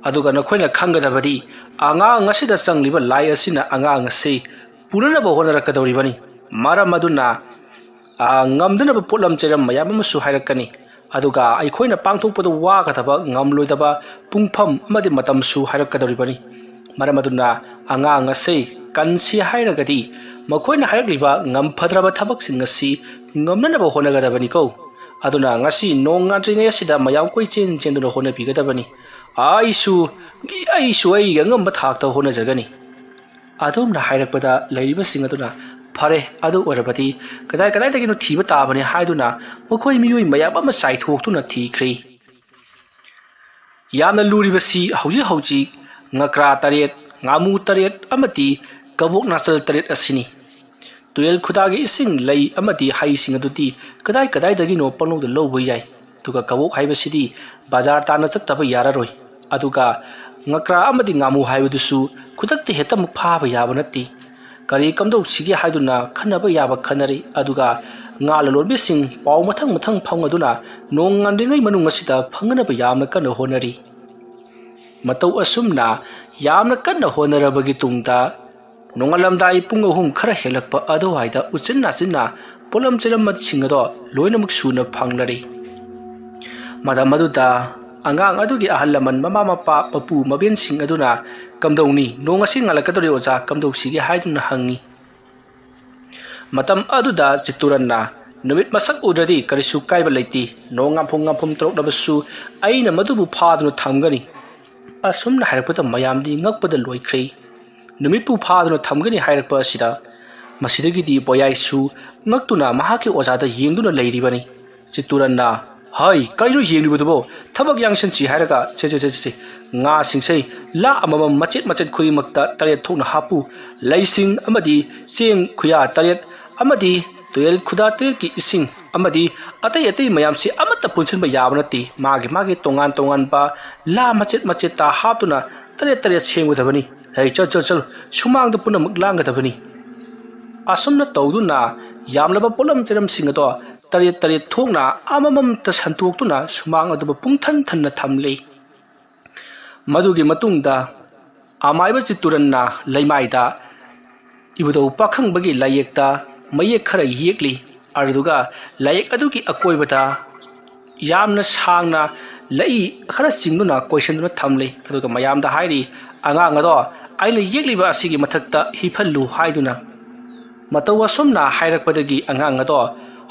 ꯑꯗꯨꯒ ꯅꯈꯣꯏꯅ ꯈꯪꯒꯗꯕꯗꯤ ꯑꯉꯥꯡ ꯑꯁꯤꯗ ꯆꯪꯂꯤꯕ ꯂꯥꯏ ꯑꯁꯤꯅ ꯑꯉꯥꯡ ꯑꯁꯤ ꯄꯨꯅꯅꯕ ꯍꯣꯠꯅꯔꯛꯀꯗꯧꯔꯤꯕꯅꯤ꯫ ꯃꯔꯝ ꯑꯗꯨꯅ, ꯑ, ꯉꯝꯗꯅꯕ ꯄꯣꯠꯂꯝ ꯆꯩꯔꯝ ꯃꯌꯥꯝ ꯑꯃꯁꯨ ꯍꯥꯏꯔꯛꯀꯅꯤ꯫ ꯑꯗꯨꯒ ꯑꯩꯈꯣꯏꯅ ꯄꯥꯡꯊꯣꯛꯄꯗ ꯋꯥꯒꯗꯕ, ꯉꯝꯂꯣꯏꯗꯕ ꯄꯨꯡꯐꯝ ꯑꯃꯗꯤ ꯃꯇꯝꯁꯨ ꯍꯥꯏꯔꯛꯀꯗꯧꯔꯤꯕꯅꯤ꯫ ꯃꯔꯝ ꯑꯗꯨꯅ ꯑꯉꯥꯡ ꯑꯁꯤ ꯀꯟꯁꯤ ꯍꯥꯏꯔꯒꯗꯤ ꯃꯈꯣꯏꯅ ꯍꯥꯏꯔꯛꯂꯤꯕ ꯉꯝꯐꯗ꯭ꯔꯕ ꯊꯕꯛꯁꯤꯡ ꯑꯁꯤ ꯉꯝꯅꯅꯕ ꯍꯣꯠꯅꯒꯗꯕꯅꯤꯀꯣ꯫ ꯑꯗꯨꯅ ꯉꯁꯤ ꯅꯣꯡ ꯉꯥꯟꯗ꯭ꯔꯤꯉꯩ ꯑꯁꯤꯗ ꯃꯌꯥꯝ ꯀꯣꯏꯆꯦꯟ ꯆꯦꯟꯗꯨꯅ ꯍꯣꯠꯅꯕꯤꯒꯗꯕꯅꯤ꯫ ꯑꯩꯁꯨ, ꯑꯩꯁꯨ ꯑꯩꯒꯤ ꯑꯉꯝꯕ ꯊꯥꯛꯇ ꯍꯣꯠꯅꯖꯒꯅꯤ"꯫ ꯑꯗꯨꯝꯅ ꯍꯥꯏꯔꯛꯄꯗ ꯂꯩꯔꯤꯕꯁꯤꯡ ꯑꯗꯨꯅ, "ꯐꯔꯦ, ꯑꯗꯨ ꯑꯣꯏꯔꯕꯗꯤ ꯀꯗꯥꯏ ꯀꯗꯥꯏꯗꯒꯤꯅꯣ ꯊꯤꯕ ꯇꯥꯕꯅꯤ" ꯍꯥꯏꯗꯨꯅ ꯃꯈꯣꯏ ꯃꯤꯑꯣꯏ ꯃꯌꯥꯝ ꯑꯃ ꯆꯥꯏꯊꯣꯛꯇꯨꯅ ꯊꯤꯈ꯭ꯔꯦ꯫ ꯌꯥꯝꯅ ꯂꯨꯔꯤꯕꯁꯤ ꯍꯧꯖꯤꯛ ꯍꯧꯖꯤꯛ ꯉꯀ꯭ꯔꯥ ꯇꯔꯦꯠ, ꯉꯥꯃꯨ ꯇꯔꯦꯠ ꯑꯃꯗꯤ ꯀꯕꯣꯛ ꯅꯥꯆꯜ ꯇꯔꯦꯠ ꯑꯁꯤꯅꯤ꯫ ꯇꯨꯔꯦꯜ ꯈꯨꯗꯥꯒꯤ ꯏꯁꯤꯡ, ꯂꯩ ꯑꯃꯗꯤ ꯍꯩꯁꯤꯡ ꯑꯗꯨꯗꯤ ꯀꯗꯥꯏ ꯀꯗꯥꯏꯗꯒꯤꯅꯣ ꯄꯪꯂꯧꯗ ꯂꯧꯕ ꯌꯥꯏ꯫ ꯑꯗꯨꯒ ꯀꯕꯣꯛ ꯍꯥꯏꯕꯁꯤꯗꯤ ꯕꯖꯥꯔ ꯇꯥꯟꯅ ꯆꯠꯇꯕ ꯌꯥꯔꯔꯣꯏ꯫ ꯑꯗꯨꯒ ꯉꯀ꯭ꯔꯥ ꯑꯃꯗꯤ ꯉꯥꯃꯨ ꯍꯥꯏꯕꯗꯨꯁꯨ ꯈꯨꯗꯛꯇ ꯍꯦꯛꯇꯃꯛ ꯐꯥꯕ ꯌꯥꯕ ꯅꯠꯇꯦ꯫ ꯀꯔꯤ ꯀꯝꯗꯧꯁꯤꯒꯦ ꯍꯥꯏꯗꯨꯅ ꯈꯟꯅꯕ ꯌꯥꯕ ꯈꯟꯅꯔꯤ꯫ ꯑꯗꯨꯒ ꯉꯥ ꯂꯂꯣꯟꯕꯤꯁꯤꯡ ꯄꯥꯎ ꯃꯊꯪ ꯃꯊꯪ ꯐꯥꯎꯅꯗꯨꯅ ꯅꯣꯡ ꯉꯥꯟꯗ꯭ꯔꯤꯉꯩ ꯃꯅꯨꯡ ꯑꯁꯤꯗ ꯐꯪꯅꯅꯕ ꯌꯥꯝꯅ ꯀꯟꯅ ꯍꯣꯠꯅꯔꯤ꯫ ꯃꯇꯧ ꯑꯁꯨꯝꯅ ꯌꯥꯝꯅ ꯀꯟꯅ ꯍꯣꯠꯅꯔꯕꯒꯤ ꯇꯨꯡꯗ ꯅꯣꯡꯉꯥꯜꯂꯝꯗꯥꯏ ꯄꯨꯡ ꯑꯍꯨꯝ ꯈꯔ ꯍꯦꯜꯂꯛꯄ ꯑꯗꯨꯋꯥꯏꯗ ꯎꯆꯤꯟ ꯅꯥꯆꯤꯟꯅ ꯄꯣꯠꯂꯝ ꯆꯩꯔꯝꯁꯤꯡ ꯑꯗꯣ ꯂꯣꯏꯅꯃꯛ ꯁꯨꯅ ꯐꯪꯂꯔꯤ꯫ ꯃꯇꯝ ꯑꯗꯨꯗ ꯑꯉꯥꯡ ꯑꯗꯨꯒꯤ ꯑꯍꯜ ꯂꯃꯟ, ꯃꯃꯥ ꯃꯄꯥ, ꯃꯄꯨ ꯃꯕꯦꯟꯁꯤꯡ ꯑꯗꯨꯅ "ꯀꯝꯗꯧꯅꯤ, ꯅꯣꯡ ꯑꯁꯤ ꯉꯥꯜꯂꯛꯀꯗꯧꯔꯤ ꯑꯣꯖꯥ, ꯀꯝꯗꯧꯁꯤꯒꯦ?" ꯍꯥꯏꯗꯨꯅ ꯍꯪꯉꯤ꯫ ꯃꯇꯝ ꯑꯗꯨꯗ ꯆꯤꯠꯇꯨꯔꯟꯅ, "ꯅꯨꯃꯤꯠ ꯃꯁꯛ ꯎꯗ꯭ꯔꯗꯤ ꯀꯔꯤꯁꯨ ꯀꯥꯏꯕ ꯂꯩꯇꯦ, ꯅꯣꯡ ꯉꯥꯝꯐꯝ ꯉꯥꯝꯐꯝ ꯇꯧꯔꯛꯂꯕꯁꯨ ꯑꯩꯅ ꯃꯗꯨꯕꯨ ꯐꯥꯗꯨꯅ ꯊꯝꯒꯅꯤ"꯫ ꯑꯁꯨꯝꯅ ꯍꯥꯏꯔꯛꯄꯗ ꯃꯌꯥꯝꯗꯤ ꯉꯛꯄꯗ ꯂꯣꯏꯈ꯭ꯔꯦ꯫ ꯅꯨꯃꯤꯠꯄꯨ ꯐꯥꯗꯨꯅ ꯊꯝꯒꯅꯤ ꯍꯥꯏꯔꯛꯄ ꯑꯁꯤꯗ ꯃꯁꯤꯗꯒꯤꯗꯤ ꯕꯣꯌꯥꯏꯁꯨ ꯉꯛꯇꯨꯅ ꯃꯍꯥꯛꯀꯤ ꯑꯣꯖꯥꯗ ꯌꯦꯡꯗꯨꯅ ꯂꯩꯔꯤꯕꯅꯤ꯫ ꯆꯤꯠꯇꯨꯔꯟꯅ, "ꯍꯩ, ꯀꯔꯤꯅꯣ ꯌꯦꯡꯂꯤꯕꯗꯨꯕꯣ? ꯊꯕꯛ ꯌꯥꯡꯁꯟꯁꯤ ꯍꯥꯏꯔꯒ, ꯁꯦ, ꯁꯦ, ꯁꯦ, ꯁꯦ, ꯁꯦ, ꯉꯥꯁꯤꯡꯁꯦ ꯂꯥ ꯑꯃꯃꯝ ꯃꯆꯦꯠ ꯃꯆꯦꯠ ꯈꯨꯗꯤꯡꯃꯛꯇ ꯇꯔꯦꯠ ꯊꯣꯛꯅ ꯍꯥꯞꯄꯨ꯫ ꯂꯩꯁꯤꯡ ꯑꯃꯗꯤ ꯆꯦꯡ ꯈꯨꯌꯥ ꯇꯔꯦꯠ ꯑꯃꯗꯤ ꯇꯨꯔꯦꯜ ꯈꯨꯗꯥ ꯇꯔꯦꯠꯀꯤ ꯏꯁꯤꯡ ꯑꯃꯗꯤ ꯑꯇꯩ ꯑꯇꯩ ꯃꯌꯥꯝꯁꯤ ꯑꯃꯠꯇ ꯄꯨꯟꯁꯤꯟꯕ ꯌꯥꯕ ꯅꯠꯇꯦ꯫ ꯃꯥꯒꯤ ꯃꯥꯒꯤ ꯇꯣꯉꯥꯟ ꯇꯣꯉꯥꯟꯕ ꯂꯥ ꯃꯆꯦꯠ ꯃꯆꯦꯠꯇ ꯍꯥꯞꯇꯨꯅ ꯇꯔꯦꯠ ꯇꯔꯦꯠ ꯁꯦꯝꯒꯗꯕꯅꯤ꯫ ꯍꯩ, ꯆꯠ, ꯆꯠ, ꯆꯠ, ꯁꯨꯃꯥꯡꯗ ꯄꯨꯝꯅꯃꯛ ꯂꯥꯡꯒꯗꯕꯅꯤ"꯫ ꯑꯁꯨꯝꯅ ꯇꯧꯗꯨꯅ ꯌꯥꯝꯂꯕ ꯄꯣꯠꯂꯝ ꯆꯩꯔꯝꯁꯤꯡ ꯑꯗꯣ ꯇꯔꯦꯠ ꯇꯔꯦꯠ ꯊꯣꯛꯅ ꯑꯃꯃꯝꯇ ꯁꯟꯇꯣꯛꯇꯨꯅ ꯁꯨꯃꯥꯡ ꯑꯗꯨꯕꯨ ꯄꯨꯡꯊꯟ ꯊꯟꯅ ꯊꯝꯂꯤ꯫ ꯃꯗꯨꯒꯤ ꯃꯇꯨꯡꯗ ꯑꯃꯥꯏꯕ ꯆꯤꯠꯇꯨꯔꯟꯅ ꯂꯩꯃꯥꯏꯗ ꯏꯕꯨꯙꯧ ꯄꯥꯈꯪꯕꯒꯤ ꯂꯥꯏꯌꯦꯛꯇ ꯃꯌꯦꯛ ꯈꯔ ꯌꯦꯛꯂꯤ꯫ ꯑꯗꯨꯗꯨꯒ ꯂꯥꯏꯌꯦꯛ ꯑꯗꯨꯒꯤ ꯑꯀꯣꯏꯕꯗ ꯌꯥꯝꯅ ꯁꯥꯡꯅ ꯂꯩ ꯈꯔ ꯆꯤꯡꯗꯨꯅ ꯀꯣꯏꯁꯤꯟꯗꯨꯅ ꯊꯝꯂꯤ꯫ ꯑꯗꯨꯒ ꯃꯌꯥꯝꯗ ꯍꯥꯏꯔꯤ, "ꯑꯉꯥꯡ ꯑꯗꯣ ꯑꯩꯅ ꯌꯦꯛꯂꯤꯕ ꯑꯁꯤꯒꯤ ꯃꯊꯛꯇ ꯍꯤꯞꯍꯜꯂꯨ" ꯍꯥꯏꯗꯨꯅ꯫ ꯃꯇꯧ ꯑꯁꯨꯝꯅ ꯍꯥꯏꯔꯛꯄꯗꯒꯤ ꯑꯉꯥꯡ ꯑꯗꯣ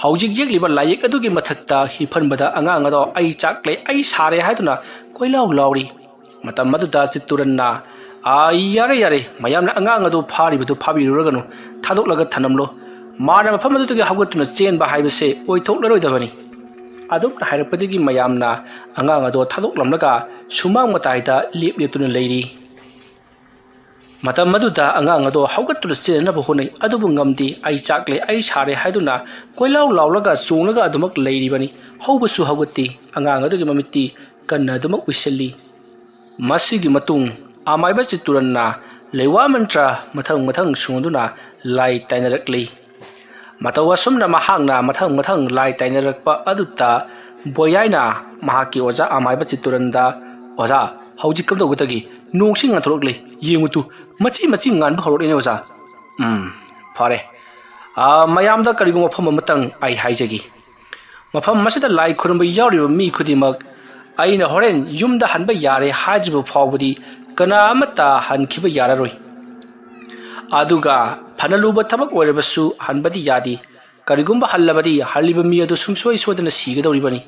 ꯍꯧꯖꯤꯛ ꯌꯦꯛꯂꯤꯕ ꯂꯥꯏꯌꯦꯛ ꯑꯗꯨꯒꯤ ꯃꯊꯛꯇ ꯍꯤꯞꯍꯟꯕꯗ ꯑꯉꯥꯡ ꯑꯗꯣ "ꯑꯩ ꯆꯥꯛꯂꯦ, ꯑꯩ ꯁꯥꯔꯦ" ꯍꯥꯏꯗꯨꯅ ꯀꯣꯏꯂꯥꯎ ꯂꯥꯎꯔꯤ꯫ ꯃꯇꯝ ꯑꯗꯨꯗ ꯆꯤꯠꯇꯨꯔꯟꯅ, "ꯑꯥ, ꯌꯥꯔꯦ, ꯌꯥꯔꯦ, ꯃꯌꯥꯝꯅ ꯑꯉꯥꯡ ꯑꯗꯨ ꯐꯥꯔꯤꯕꯗꯨ ꯐꯥꯕꯤꯔꯨꯔꯒꯅꯨ, ꯊꯥꯗꯣꯛꯂꯒ ꯊꯅꯝꯂꯣ꯫ ꯃꯥꯅ ꯃꯐꯝ ꯑꯗꯨꯗꯒꯤ ꯍꯧꯒꯠꯇꯨꯅ ꯆꯦꯟꯕ ꯍꯥꯏꯕꯁꯦ ꯑꯣꯏꯊꯣꯛꯂꯔꯣꯏꯗꯕꯅꯤ"꯫ ꯑꯗꯨꯝꯅ ꯍꯥꯏꯔꯛꯄꯗꯒꯤ ꯃꯌꯥꯝꯅ ꯑꯉꯥꯡ ꯑꯗꯣ ꯊꯥꯗꯣꯛꯂꯝꯂꯒ ꯁꯨꯃꯥꯡ ꯃꯇꯥꯏꯗ ꯂꯦꯞ ꯂꯦꯞꯇꯨꯅ ꯂꯩꯔꯤ꯫ ꯃꯇꯝ ꯑꯗꯨꯗ ꯑꯉꯥꯡ ꯑꯗꯣ ꯍꯧꯒꯠꯇꯨꯅ ꯆꯦꯟꯅꯅꯕ ꯍꯣꯠꯅꯩ, ꯑꯗꯨꯕꯨ ꯉꯝꯗꯦ꯫ "ꯑꯩ ꯆꯥꯛꯂꯦ, ꯑꯩ ꯁꯥꯔꯦ" ꯍꯥꯏꯗꯨꯅ ꯀꯣꯏꯂꯥꯎ ꯂꯥꯎꯔꯒ ꯆꯣꯡꯂꯒ ꯑꯗꯨꯃꯛ ꯂꯩꯔꯤꯕꯅꯤ꯫ ꯍꯧꯕꯁꯨ ꯍꯧꯒꯠꯇꯦ꯫ ꯑꯉꯥꯡ ꯑꯗꯨꯒꯤ ꯃꯃꯤꯠꯇꯤ ꯀꯟꯅ ꯑꯗꯨꯃꯛ ꯎꯏꯁꯤꯜꯂꯤ꯫ ꯃꯁꯤꯒꯤ ꯃꯇꯨꯡ ꯑꯃꯥꯏꯕ ꯆꯤꯠꯇꯨꯔꯟꯅ ꯂꯩꯋꯥ ꯃꯟꯇ꯭ꯔ ꯃꯊꯪ ꯃꯊꯪ ꯁꯣꯟꯗꯨꯅ ꯂꯥꯏ ꯇꯥꯏꯅꯔꯛꯂꯤ꯫ ꯃꯇꯧ ꯑꯁꯨꯝꯅ ꯃꯍꯥꯛꯅ ꯃꯊꯪ ꯃꯊꯪ ꯂꯥꯏ ꯇꯥꯏꯅꯔꯛꯄ ꯑꯗꯨꯗ ꯕꯣꯌꯥꯏꯅ ꯃꯍꯥꯛꯀꯤ ꯑꯣꯖꯥ ꯑꯃꯥꯏꯕ ꯆꯤꯠꯇꯨꯔꯟꯗ, "ꯑꯣꯖꯥ, ꯍꯧꯖꯤꯛ ꯀꯝꯗꯧꯒꯗꯒꯦ? ꯅꯣꯡꯁꯤ ꯉꯥꯟꯊꯣꯔꯛꯂꯦ꯫ ꯌꯦꯡꯉꯨ ꯇꯨ, ꯃꯆꯤ ꯃꯆꯤ ꯉꯥꯟꯕ ꯍꯧꯔꯛꯂꯦꯅꯦ ꯑꯣꯖꯥ"꯫ "ꯎꯝ, ꯐꯔꯦ꯫ ꯑꯥ, ꯃꯌꯥꯝꯗ ꯀꯔꯤꯒꯨꯝꯕ ꯋꯥꯐꯝ ꯑꯃꯇꯪ ꯑꯩ ꯍꯥꯏꯖꯒꯦ꯫ ꯃꯐꯝ ꯑꯁꯤꯗ ꯂꯥꯏ ꯈꯨꯔꯨꯝꯕ ꯌꯥꯎꯔꯤꯕ ꯃꯤ ꯈꯨꯗꯤꯡꯃꯛ ꯑꯩꯅ ꯍꯣꯔꯦꯟ ꯌꯨꯝꯗ ꯍꯟꯕ ꯌꯥꯔꯦ ꯍꯥꯏꯗ꯭ꯔꯤꯕ ꯐꯥꯎꯕꯗꯤ ꯀꯅꯥ ꯑꯃꯠꯇ ꯍꯟꯈꯤꯕ ꯌꯥꯔꯔꯣꯏ꯫ ꯑꯗꯨꯒ ꯐꯅ ꯂꯨꯕ ꯊꯕꯛ ꯑꯣꯏꯔꯕꯁꯨ ꯍꯟꯕꯗꯤ ꯌꯥꯗꯦ꯫ ꯀꯔꯤꯒꯨꯝꯕ ꯍꯜꯂꯕꯗꯤ ꯍꯜꯂꯤꯕ ꯃꯤ ꯑꯗꯨ ꯁꯨꯡꯁꯣꯏ ꯁꯣꯏꯗꯅ ꯁꯤꯒꯗꯧꯔꯤꯕꯅꯤ꯫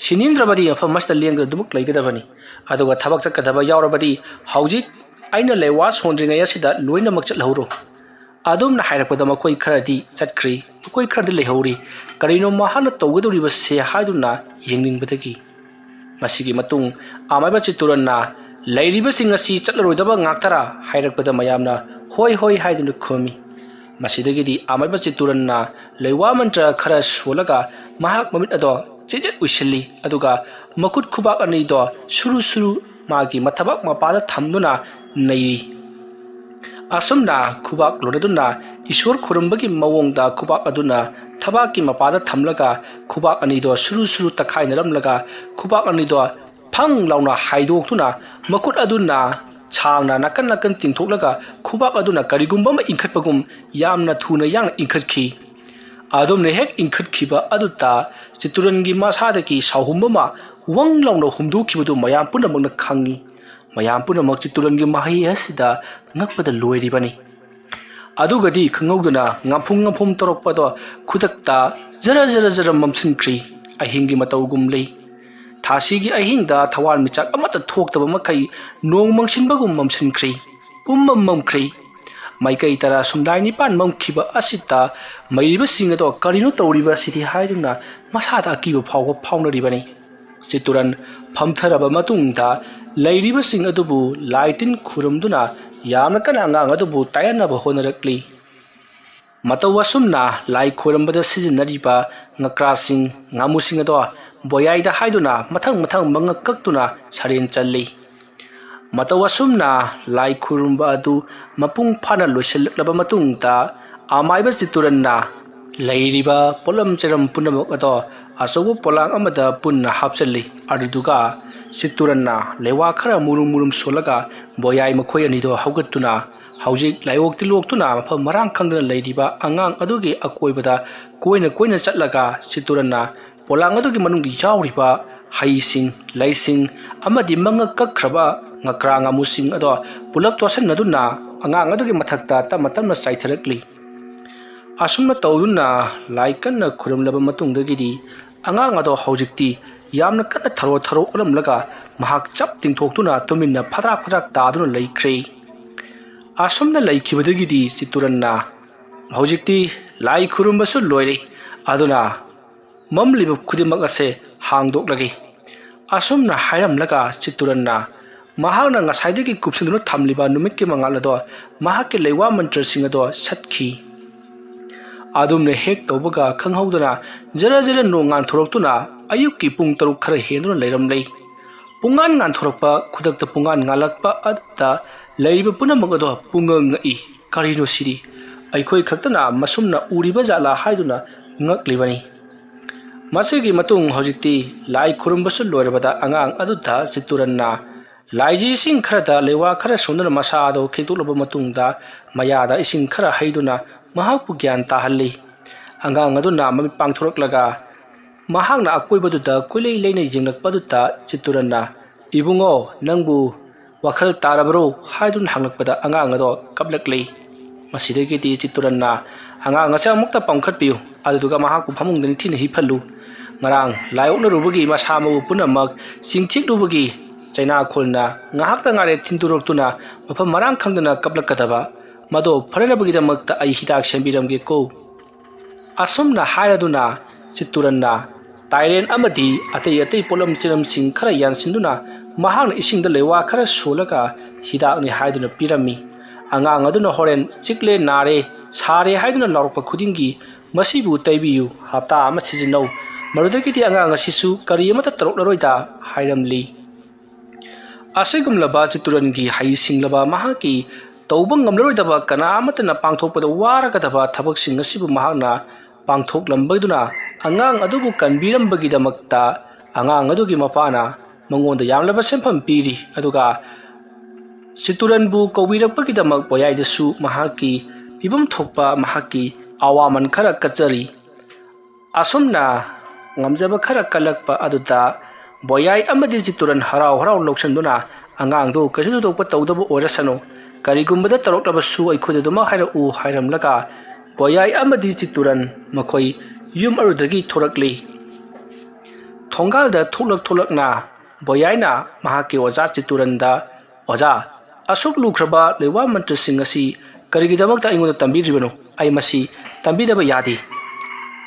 ꯁꯤꯅꯤꯡꯗ꯭ꯔꯕꯗꯤ ꯃꯐꯝ ꯑꯁꯤꯗ ꯂꯦꯡꯗꯨꯅ ꯑꯗꯨꯃꯛ ꯂꯩꯒꯗꯕꯅꯤ꯫ ꯑꯗꯨꯒ ꯊꯕꯛ ꯆꯠꯀꯗꯕ ꯌꯥꯎꯔꯕꯗꯤ ꯍꯧꯖꯤꯛ ꯑꯩꯅ ꯂꯩꯋꯥ ꯁꯣꯟꯗ꯭ꯔꯤꯉꯩ ꯑꯁꯤꯗ ꯂꯣꯏꯅꯃꯛ ꯆꯠꯍꯧꯔꯣ꯫ ꯑꯗꯨꯝꯅ ꯍꯥꯏꯔꯛꯄꯗ ꯃꯈꯣꯏ ꯈꯔꯗꯤ ꯆꯠꯈ꯭ꯔꯤ, ꯃꯈꯣꯏ ꯈꯔꯗꯤ ꯂꯩꯍꯧꯔꯤ꯫ ꯀꯔꯤꯅꯣ ꯃꯍꯥꯛꯅ ꯇꯧꯒꯗꯧꯔꯤꯕꯁꯦ ꯍꯥꯏꯗꯨꯅ ꯌꯦꯡꯅꯤꯡꯕꯗꯒꯤ꯫ ꯃꯁꯤꯒꯤ ꯃꯇꯨꯡ ꯑꯃꯥꯏꯕ ꯆꯤꯠꯇꯨꯔꯟꯅ ꯂꯩꯔꯤꯕꯁꯤꯡ ꯑꯁꯤ ꯆꯠꯂꯔꯣꯏꯗꯕ ꯉꯥꯛꯇꯔꯥ ꯍꯥꯏꯔꯛꯄꯗ ꯃꯌꯥꯝꯅ "ꯍꯣꯏ, ꯍꯣꯏ" ꯍꯥꯏꯗꯨꯅ ꯈꯨꯝꯃꯤ꯫ ꯃꯁꯤꯗꯒꯤꯗꯤ ꯑꯃꯥꯏꯕ ꯆꯤꯠꯇꯨꯔꯟꯅ ꯂꯩꯋꯥ ꯃꯟꯇ꯭ꯔ ꯈꯔ ꯁꯣꯜꯂꯒ ꯃꯍꯥꯛ ꯃꯃꯤꯠ ꯑꯗꯣ ꯆꯦꯠ ꯆꯦꯠ ꯎꯏꯁꯤꯜꯂꯤ, ꯑꯗꯨꯒ ꯃꯈꯨꯠ ꯈꯨꯕꯥꯛ ꯑꯅꯤꯗꯣ ꯁꯨꯔꯨ ꯁꯨꯔꯨ ꯃꯥꯒꯤ ꯃꯊꯕꯥꯛ ꯃꯄꯥꯗ ꯊꯝꯗꯨꯅ ꯅꯩꯔꯤ꯫ ꯑꯁꯨꯝꯅ ꯈꯨꯕꯥꯛ ꯂꯣꯟꯅꯗꯨꯅ ꯏꯁꯣꯔ ꯈꯨꯔꯨꯝꯕꯒꯤ ꯃꯑꯣꯡꯗ ꯈꯨꯕꯥꯛ ꯑꯗꯨꯅ ꯊꯕꯥꯛꯀꯤ ꯃꯄꯥꯗ ꯊꯝꯂꯒ ꯈꯨꯕꯥꯛ ꯑꯅꯤꯗꯣ ꯁꯨꯔꯨ ꯁꯨꯔꯨ ꯇꯛꯈꯥꯏꯅꯔꯝꯂꯒ ꯈꯨꯕꯥꯛ ꯑꯅꯤꯗꯣ ꯐꯪ ꯂꯥꯎꯅ ꯍꯥꯏꯗꯣꯛꯇꯨꯅ ꯃꯈꯨꯠ ꯑꯗꯨꯅ ꯁꯥꯡꯅ ꯅꯥꯀꯟ ꯅꯥꯀꯟ ꯇꯤꯡꯊꯣꯛꯂꯒ ꯈꯨꯕꯥꯛ ꯑꯗꯨꯅ ꯀꯔꯤꯒꯨꯝꯕ ꯑꯃ ꯏꯟꯈꯠꯄꯒꯨꯝ ꯌꯥꯝꯅ ꯊꯨꯅ ꯌꯥꯡꯅ ꯏꯟꯈꯠꯈꯤ꯫ ꯑꯗꯨꯝꯅ ꯍꯦꯛ ꯏꯟꯈꯠꯈꯤꯕ ꯑꯗꯨꯗ ꯆꯤꯠꯇꯨꯔꯟꯒꯤ ꯃꯁꯥꯗꯒꯤ ꯁꯥꯎꯍꯨꯝ ꯑꯃ ꯋꯪ ꯂꯥꯎꯅ ꯍꯨꯝꯗꯣꯛꯈꯤꯕꯗꯨ ꯃꯌꯥꯝ ꯄꯨꯝꯅꯃꯛꯅ ꯈꯪꯏ꯫ ꯃꯌꯥꯝ ꯄꯨꯝꯅꯃꯛ ꯆꯤꯠꯇꯨꯔꯟꯒꯤ ꯃꯍꯩ ꯑꯁꯤꯗ ꯉꯛꯄꯗ ꯂꯣꯏꯔꯤꯕꯅꯤ꯫ ꯑꯗꯨꯒꯗꯤ ꯈꯪꯍꯧꯗꯅ ꯉꯥꯝꯐꯨꯡ ꯉꯥꯝꯐꯨꯡ ꯇꯧꯔꯛꯄꯗꯣ ꯈꯨꯗꯛꯇ ꯖꯔ ꯖꯔ ꯖꯔ ꯃꯝꯁꯤꯟꯈ꯭ꯔꯤ꯫ ꯑꯍꯤꯡꯒꯤ ꯃꯇꯧꯒꯨꯝꯂꯤ꯫ ꯊꯥꯁꯤꯒꯤ ꯑꯍꯤꯡꯗ ꯊꯋꯥꯟꯃꯤꯆꯥꯛ ꯑꯃꯠꯇ ꯊꯣꯛꯇꯕ ꯃꯈꯩ ꯅꯣꯡ ꯃꯪꯁꯤꯟꯕꯒꯨꯝ ꯃꯝꯁꯤꯟꯈ꯭ꯔꯤ꯫ ꯄꯨꯝꯃꯝ ꯃꯝꯈ꯭ꯔꯤ꯫ ꯃꯥꯏꯀꯩ ꯇꯔꯥ ꯁꯨꯝꯗꯥꯏ ꯅꯤꯄꯥꯟ ꯃꯝꯈꯤꯕ ꯑꯁꯤꯗ ꯃꯩꯔꯤꯕꯁꯤꯡ ꯑꯗꯣ "ꯀꯔꯤꯅꯣ ꯇꯧꯔꯤꯕ ꯑꯁꯤꯗꯤ?" ꯍꯥꯏꯗꯨꯅ ꯃꯁꯥꯗ ꯑꯀꯤꯕ ꯐꯥꯎꯕ ꯐꯥꯎꯅꯔꯤꯕꯅꯤ꯫ ꯆꯤꯠꯇꯨꯔꯟ ꯐꯝꯊꯔꯕ ꯃꯇꯨꯡꯗ ꯂꯩꯔꯤꯕꯁꯤꯡ ꯑꯗꯨꯕꯨ ꯂꯥꯏ ꯇꯤꯟ ꯈꯨꯔꯨꯝꯗꯨꯅ ꯌꯥꯝꯅ ꯀꯟꯅ ꯑꯉꯥꯡ ꯑꯗꯨꯕꯨ ꯇꯥꯏꯌꯦꯟꯅꯕ ꯍꯣꯠꯅꯔꯛꯂꯤ꯫ ꯃꯇꯧ ꯑꯁꯨꯝꯅ ꯂꯥꯏ ꯈꯣꯏꯔꯝꯕꯗ ꯁꯤꯖꯤꯟꯅꯔꯤꯕ ꯉꯀ꯭ꯔꯥꯁꯤꯡ, ꯉꯥꯃꯨꯁꯤꯡ ꯑꯗꯣ ꯕꯣꯌꯥꯏꯗ ꯍꯥꯏꯗꯨꯅ ꯃꯊꯪ ꯃꯊꯪ ꯃꯉꯛ ꯀꯛꯇꯨꯅ ꯁꯔꯦꯟ ꯆꯜꯂꯤ꯫ ꯃꯇꯧ ꯑꯁꯨꯝꯅ ꯂꯥꯏ ꯈꯨꯔꯨꯝꯕ ꯑꯗꯨ ꯃꯄꯨꯡ ꯐꯥꯅ ꯂꯣꯏꯁꯤꯜꯂꯛꯂꯕ ꯃꯇꯨꯡꯗ ꯑꯃꯥꯏꯕ ꯆꯤꯠꯇꯨꯔꯟꯅ ꯂꯩꯔꯤꯕ ꯄꯣꯠꯂꯝ ꯆꯩꯔꯝ ꯄꯨꯝꯅꯃꯛ ꯑꯗꯣ ꯑꯆꯧꯕ ꯄꯣꯂꯥꯡ ꯑꯃꯗ ꯄꯨꯟꯅ ꯍꯥꯞꯆꯤꯜꯂꯤ꯫ ꯑꯗꯨꯗꯨꯒ ꯆꯤꯠꯇꯨꯔꯟꯅ ꯂꯩꯋꯥ ꯈꯔ ꯃꯨꯔꯨꯝ ꯃꯨꯔꯨꯝ ꯁꯣꯜꯂꯒ ꯕꯣꯌꯥꯏ ꯃꯈꯣꯏ ꯑꯅꯤꯗꯣ ꯍꯧꯒꯠꯇꯨꯅ ꯍꯧꯖꯤꯛ ꯂꯥꯏꯑꯣꯛꯇꯤ ꯂꯣꯛꯇꯨꯅ ꯃꯐꯝ ꯃꯔꯥꯡ ꯈꯪꯗꯅ ꯂꯩꯔꯤꯕ ꯑꯉꯥꯡ ꯑꯗꯨꯒꯤ ꯑꯀꯣꯏꯕꯗ ꯀꯣꯏꯅ ꯀꯣꯏꯅ ꯆꯠꯂꯒ ꯆꯤꯠꯇꯨꯔꯟꯅ ꯄꯣꯂꯥꯡ ꯑꯗꯨꯒꯤ ꯃꯅꯨꯡꯗ ꯌꯥꯎꯔꯤꯕ ꯍꯩꯁꯤꯡ, ꯂꯩꯁꯤꯡ ꯑꯃꯗꯤ ꯃꯉꯛ ꯀꯛꯈ꯭ꯔꯕ ꯉꯀ꯭ꯔꯥ ꯉꯥꯃꯨꯁꯤꯡ ꯑꯗꯣ ꯄꯨꯂꯞ ꯇꯣꯠꯁꯤꯟꯅꯗꯨꯅ ꯑꯉꯥꯡ ꯑꯗꯨꯒꯤ ꯃꯊꯛꯇ ꯇꯞꯅ ꯇꯞꯅ ꯆꯥꯏꯊꯔꯛꯂꯤ꯫ ꯑꯁꯨꯝꯅ ꯇꯧꯗꯨꯅ ꯂꯥꯏ ꯀꯟꯅ ꯈꯨꯔꯨꯝꯂꯕ ꯃꯇꯨꯡꯗꯒꯤꯗꯤ ꯑꯉꯥꯡ ꯑꯗꯣ ꯍꯧꯖꯤꯛꯇꯤ ꯌꯥꯝꯅ ꯀꯟꯅ ꯊꯔꯣ ꯊꯔꯣ ꯑꯣꯜꯂꯝꯂꯒ ꯃꯍꯥꯛ ꯆꯞ ꯇꯤꯡꯊꯣꯛꯇꯨꯅ ꯇꯨꯃꯤꯟꯅ ꯐꯗ꯭ꯔꯥꯛ ꯐꯗ꯭ꯔꯥꯛ ꯇꯥꯗꯨꯅ ꯂꯩꯈ꯭ꯔꯦ꯫ ꯑꯁꯨꯝꯅ ꯂꯩꯈꯤꯕꯗꯒꯤꯗꯤ ꯆꯤꯠꯇꯨꯔꯟꯅ ꯍꯧꯖꯤꯛꯇꯤ ꯂꯥꯏ ꯈꯨꯔꯨꯝꯕꯁꯨ ꯂꯣꯏꯔꯦ, ꯑꯗꯨꯅ ꯃꯝꯂꯤꯕ ꯈꯨꯗꯤꯡꯃꯛ ꯑꯁꯦ ꯍꯥꯡꯗꯣꯛꯂꯒꯦ꯫ ꯑꯁꯨꯝꯅ ꯍꯥꯏꯔꯝꯂꯒ ꯆꯤꯠꯇꯨꯔꯟꯅ ꯃꯍꯥꯛꯅ ꯉꯁꯥꯏꯗꯒꯤ ꯀꯨꯞꯁꯤꯟꯗꯨꯅ ꯊꯝꯂꯤꯕ ꯅꯨꯃꯤꯠꯀꯤ ꯃꯉꯥꯜ ꯑꯗꯣ ꯃꯍꯥꯛꯀꯤ ꯂꯩꯋꯥ ꯃꯟꯇ꯭ꯔꯁꯤꯡ ꯑꯗꯣ ꯁꯠꯈꯤ꯫ ꯑꯗꯨꯝꯅ ꯍꯦꯛ ꯇꯧꯕꯒ ꯈꯪꯍꯧꯗꯅ ꯖꯔ ꯖꯔ ꯅꯣꯡ ꯉꯥꯟꯊꯣꯔꯛꯇꯨꯅ ꯑꯌꯨꯛꯀꯤ ꯄꯨꯡ ꯇꯔꯨꯛ ꯈꯔ ꯍꯦꯟꯗꯨꯅ ꯂꯩꯔꯝꯂꯦ꯫ ꯄꯨꯡꯉꯥꯟ ꯉꯥꯟꯊꯣꯔꯛꯄ, ꯈꯨꯗꯛꯇ ꯄꯨꯡꯉꯥꯟ ꯉꯥꯜꯂꯛꯄ ꯑꯗꯨꯗ ꯂꯩꯔꯤꯕ ꯄꯨꯝꯅꯃꯛ ꯑꯗꯣ ꯄꯨꯡꯉꯛ ꯉꯛꯏ꯫ "ꯀꯔꯤꯅꯣ ꯁꯤꯗꯤ? ꯑꯩꯈꯣꯏ ꯈꯛꯇꯅ ꯃꯁꯨꯝꯅ ꯎꯔꯤꯕ ꯖꯥꯠꯂꯥ?" ꯍꯥꯏꯗꯨꯅ ꯉꯛꯂꯤꯕꯅꯤ꯫ ꯃꯁꯤꯒꯤ ꯃꯇꯨꯡ ꯍꯧꯖꯤꯛꯇꯤ ꯂꯥꯏ ꯈꯨꯔꯨꯝꯕꯁꯨ ꯂꯣꯏꯔꯕꯗ ꯑꯉꯥꯡ ꯑꯗꯨꯗ ꯆꯤꯠꯇꯨꯔꯟꯅ ꯂꯥꯏꯖꯤ ꯏꯁꯤꯡ ꯈꯔꯗ ꯂꯩꯋꯥ ꯈꯔ ꯁꯣꯟꯗꯨꯅ ꯃꯁꯥ ꯑꯗꯨ ꯈꯤꯛꯇꯣꯛꯂꯕ ꯃꯇꯨꯡꯗ ꯃꯌꯥꯗ ꯏꯁꯤꯡ ꯈꯔ ꯍꯩꯗꯨꯅ ꯃꯍꯥꯛꯄꯨ ꯒ꯭ꯌꯥꯟ ꯇꯥꯍꯜꯂꯤ꯫ ꯑꯉꯥꯡ ꯑꯗꯨꯅ ꯃꯃꯤꯠ ꯄꯥꯡꯊꯣꯔꯛꯂꯒ ꯃꯍꯥꯛꯅ ꯑꯀꯣꯏꯕꯗꯨꯗ ꯀꯣꯏꯂꯩ ꯂꯩꯅ ꯌꯦꯡꯂꯛꯄꯗꯨꯗ ꯆꯤꯠꯇꯨꯔꯟꯅ, "ꯏꯕꯨꯡꯉꯣ, ꯅꯪꯕꯨ ꯋꯥꯈꯜ ꯇꯥꯔꯕꯔꯣ?" ꯍꯥꯏꯗꯨꯅ ꯍꯪꯂꯛꯄꯗ ꯑꯉꯥꯡ ꯑꯗꯣ ꯀꯞꯂꯛꯂꯤ꯫ ꯃꯁꯤꯗꯒꯤꯗꯤ ꯆꯤꯠꯇꯨꯔꯟꯅ, "ꯑꯉꯥꯡ ꯑꯁꯦ ꯑꯃꯨꯛꯇ ꯄꯥꯡꯈꯠꯄꯤꯌꯨ, ꯑꯗꯨꯗꯨꯒ ꯃꯍꯥꯛꯄꯨ ꯐꯃꯨꯡꯗ ꯅꯤꯡꯊꯤꯅ ꯍꯤꯞꯍꯜꯂꯨ꯫ ꯉꯔꯥꯡ ꯂꯥꯏ ꯑꯣꯛꯅꯔꯨꯕꯒꯤ ꯃꯁꯥ ꯃꯎ ꯄꯨꯝꯅꯃꯛ ꯆꯤꯡꯊꯤꯛꯂꯨꯕꯒꯤ ꯆꯩꯅꯥꯈꯣꯜꯅ ꯉꯥꯏꯍꯥꯛꯇ ꯉꯥꯏꯔꯦ ꯊꯤꯟꯗꯣꯔꯛꯇꯨꯅ ꯃꯐꯝ ꯃꯔꯥꯡ ꯈꯪꯗꯅ ꯀꯞꯂꯛꯀꯗꯕ꯫ ꯃꯗꯣ ꯐꯅꯅꯕꯒꯤꯗꯃꯛꯇ ꯑꯩ ꯍꯤꯗꯥꯛ ꯁꯦꯝꯕꯤꯔꯝꯒꯦꯀꯣ꯫" ꯑꯁꯨꯝꯅ ꯍꯥꯏꯔꯗꯨꯅ ꯆꯤꯠꯇꯨꯔꯟꯅ ꯇꯥꯏꯔꯦꯟ ꯑꯃꯗꯤ ꯑꯇꯩ ꯑꯇꯩ ꯄꯣꯠꯂꯝ ꯆꯤꯂꯝꯁꯤꯡ ꯈꯔ ꯌꯥꯟꯁꯤꯟꯗꯨꯅ ꯃꯍꯥꯛꯅ ꯏꯁꯤꯡꯗ ꯂꯩꯋꯥ ꯈꯔ ꯁꯣꯜꯂꯒ ꯍꯤꯗꯥꯛꯅꯤ ꯍꯥꯏꯗꯨꯅ ꯄꯤꯔꯝꯃꯤ꯫ ꯑꯉꯥꯡ ꯑꯗꯨꯅ ꯍꯣꯔꯦꯟ ꯆꯤꯛꯂꯦ, ꯅꯥꯔꯦ, ꯁꯥꯔꯦ ꯍꯥꯏꯗꯨꯅ ꯂꯥꯎꯔꯛꯄ ꯈꯨꯗꯤꯡꯒꯤ ꯃꯁꯤꯕꯨ ꯇꯩꯕꯤꯌꯨ, ꯍꯞꯇꯥ ꯑꯃ ꯁꯤꯖꯤꯟꯅꯧ, ꯃꯗꯨꯗꯒꯤꯗꯤ ꯑꯉꯥꯡ ꯑꯁꯤꯁꯨ ꯀꯔꯤ ꯑꯃꯠꯇ ꯇꯧꯔꯛꯂꯔꯣꯏꯗ ꯍꯥꯏꯔꯝꯂꯤ꯫ ꯑꯁꯤꯒꯨꯝꯂꯕ ꯆꯤꯠꯇꯨꯔꯟꯒꯤ ꯍꯩ ꯁꯤꯡꯂꯕ ꯃꯍꯥꯛꯀꯤ ꯇꯧꯕ ꯉꯝꯂꯔꯣꯏꯗꯕ, ꯀꯅꯥ ꯑꯃꯠꯇꯅ ꯄꯥꯡꯊꯣꯛꯄꯗ ꯋꯥꯔꯒꯗꯕ ꯊꯕꯛꯁꯤꯡ ꯑꯁꯤꯕꯨ ꯃꯍꯥꯛꯅ ꯄꯥꯡꯊꯣꯛꯂꯝꯕꯗꯨꯅ ꯑꯉꯥꯡ ꯑꯗꯨꯕꯨ ꯀꯟꯕꯤꯔꯝꯕꯒꯤꯗꯃꯛꯇ ꯑꯉꯥꯡ ꯑꯗꯨꯒꯤ ꯃꯄꯥꯅ ꯃꯉꯣꯟꯗ ꯌꯥꯝꯂꯕ ꯁꯦꯟꯐꯝ ꯄꯤꯔꯤ꯫ ꯑꯗꯨꯒ ꯆꯤꯠꯇꯨꯔꯟꯕꯨ ꯀꯧꯕꯤꯔꯛꯄꯒꯤꯗꯃꯛ ꯕꯣꯌꯥꯏꯗꯁꯨ ꯃꯍꯥꯛꯀꯤ ꯄꯤꯐꯝ ꯊꯣꯛꯄ ꯃꯍꯥꯛꯀꯤ ꯑꯋꯥꯃꯟ ꯈꯔ ꯀꯠꯆꯔꯤ꯫ ꯑꯁꯨꯝꯅ ꯉꯝꯖꯕ ꯈꯔ ꯀꯠꯂꯛꯄ ꯑꯗꯨꯗ ꯕꯣꯌꯥꯏ ꯑꯃꯗꯤ ꯆꯤꯠꯇꯨꯔꯟ ꯍꯔꯥꯎ ꯍꯔꯥꯎ ꯂꯧꯁꯤꯟꯗꯨꯅ, "ꯑꯉꯥꯡꯗꯨ ꯀꯩꯁꯨ ꯊꯣꯏꯗꯣꯛꯄ ꯇꯧꯗꯕ ꯑꯣꯏꯔꯁꯅꯨ, ꯀꯔꯤꯒꯨꯝꯕꯗ ꯇꯧꯔꯛꯂꯕꯁꯨ ꯑꯩꯈꯣꯏꯗ ꯑꯗꯨꯃꯛ ꯍꯥꯏꯔꯛꯎ" ꯍꯥꯏꯔꯝꯂꯒ ꯕꯣꯌꯥꯏ ꯑꯃꯗꯤ ꯆꯤꯠꯇꯨꯔꯟ ꯃꯈꯣꯏ ꯌꯨꯝ ꯑꯗꯨꯗꯒꯤ ꯊꯣꯔꯛꯂꯤ꯫ ꯊꯣꯡꯒꯥꯜꯗ ꯊꯣꯛꯂꯛ ꯊꯣꯛꯂꯛꯅ ꯕꯣꯌꯥꯏꯅ ꯃꯍꯥꯛꯀꯤ ꯑꯣꯖꯥ ꯆꯤꯠꯇꯨꯔꯟꯗ, "ꯑꯣꯖꯥ, ꯑꯁꯨꯛ ꯂꯨꯈ꯭ꯔꯕ ꯂꯩꯋꯥ ꯃꯟꯇ꯭ꯔꯁꯤꯡ ꯑꯁꯤ ꯀꯔꯤꯒꯤꯗꯃꯛꯇ ꯑꯩꯉꯣꯟꯗ ꯇꯝꯕꯤꯗ꯭ꯔꯤꯕꯅꯣ? ꯑꯩ ꯃꯁꯤ ꯇꯝꯕꯤꯗꯕ ꯌꯥꯗꯦ"꯫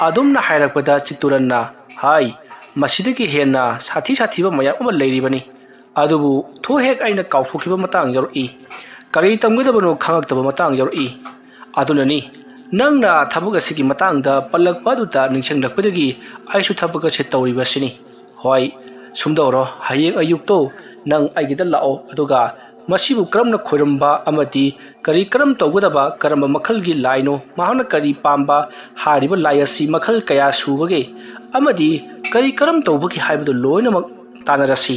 ꯑꯗꯨꯝꯅ ꯍꯥꯏꯔꯛꯄꯗ ꯆꯤꯠꯇꯨꯔꯟꯅ, "ꯍꯥꯏ, ꯃꯁꯤꯗꯒꯤ ꯍꯦꯟꯅ ꯁꯥꯊꯤ ꯁꯥꯊꯤꯕ ꯃꯌꯥꯝ ꯑꯃ ꯂꯩꯔꯤꯕꯅꯤ, ꯑꯗꯨꯕꯨ ꯊꯣꯛ ꯍꯦꯛ ꯑꯩꯅ ꯀꯥꯎꯊꯣꯛꯈꯤꯕ ꯃꯇꯥꯡ ꯌꯥꯎꯔꯛꯏ, ꯀꯔꯤ ꯇꯝꯒꯗꯕꯅꯣ ꯈꯪꯉꯛꯇꯕ ꯃꯇꯥꯡ ꯌꯥꯎꯔꯛꯏ꯫ ꯑꯗꯨꯅꯅꯤ ꯅꯪꯅ ꯊꯕꯛ ꯑꯁꯤꯒꯤ ꯃꯇꯥꯡꯗ ꯄꯜꯂꯛꯄ ꯑꯗꯨꯗ ꯅꯤꯡꯁꯤꯡꯂꯛꯄꯗꯒꯤ ꯑꯩꯁꯨ ꯊꯕꯛ ꯑꯁꯤ ꯇꯧꯔꯤꯕꯁꯤꯅꯤ꯫ ꯍꯣꯏ, ꯁꯨꯝꯗꯧꯔꯣ, ꯍꯌꯦꯡ ꯑꯌꯨꯛꯇꯣ ꯅꯪ ꯑꯩꯒꯤꯗ ꯂꯥꯛꯑꯣ, ꯑꯗꯨꯒ ꯃꯁꯤꯕꯨ ꯀꯔꯝꯅ ꯈꯣꯏꯔꯝꯕ ꯑꯃꯗꯤ ꯀꯔꯤ ꯀꯔꯝ ꯇꯧꯒꯗꯕ, ꯀꯔꯝꯕ ꯃꯈꯜꯒꯤ ꯂꯥꯏꯅꯣ, ꯃꯍꯥꯛꯅ ꯀꯔꯤ ꯄꯥꯝꯕ, ꯍꯥꯏꯔꯤꯕ ꯂꯥꯏ ꯑꯁꯤ ꯃꯈꯜ ꯀꯌꯥ ꯁꯨꯕꯒꯦ ꯑꯃꯗꯤ ꯀꯔꯤ ꯀꯔꯝ ꯇꯧꯕꯒꯦ ꯍꯥꯏꯕꯗꯨ ꯂꯣꯏꯅꯃꯛ ꯇꯥꯟꯅꯔꯁꯤ"꯫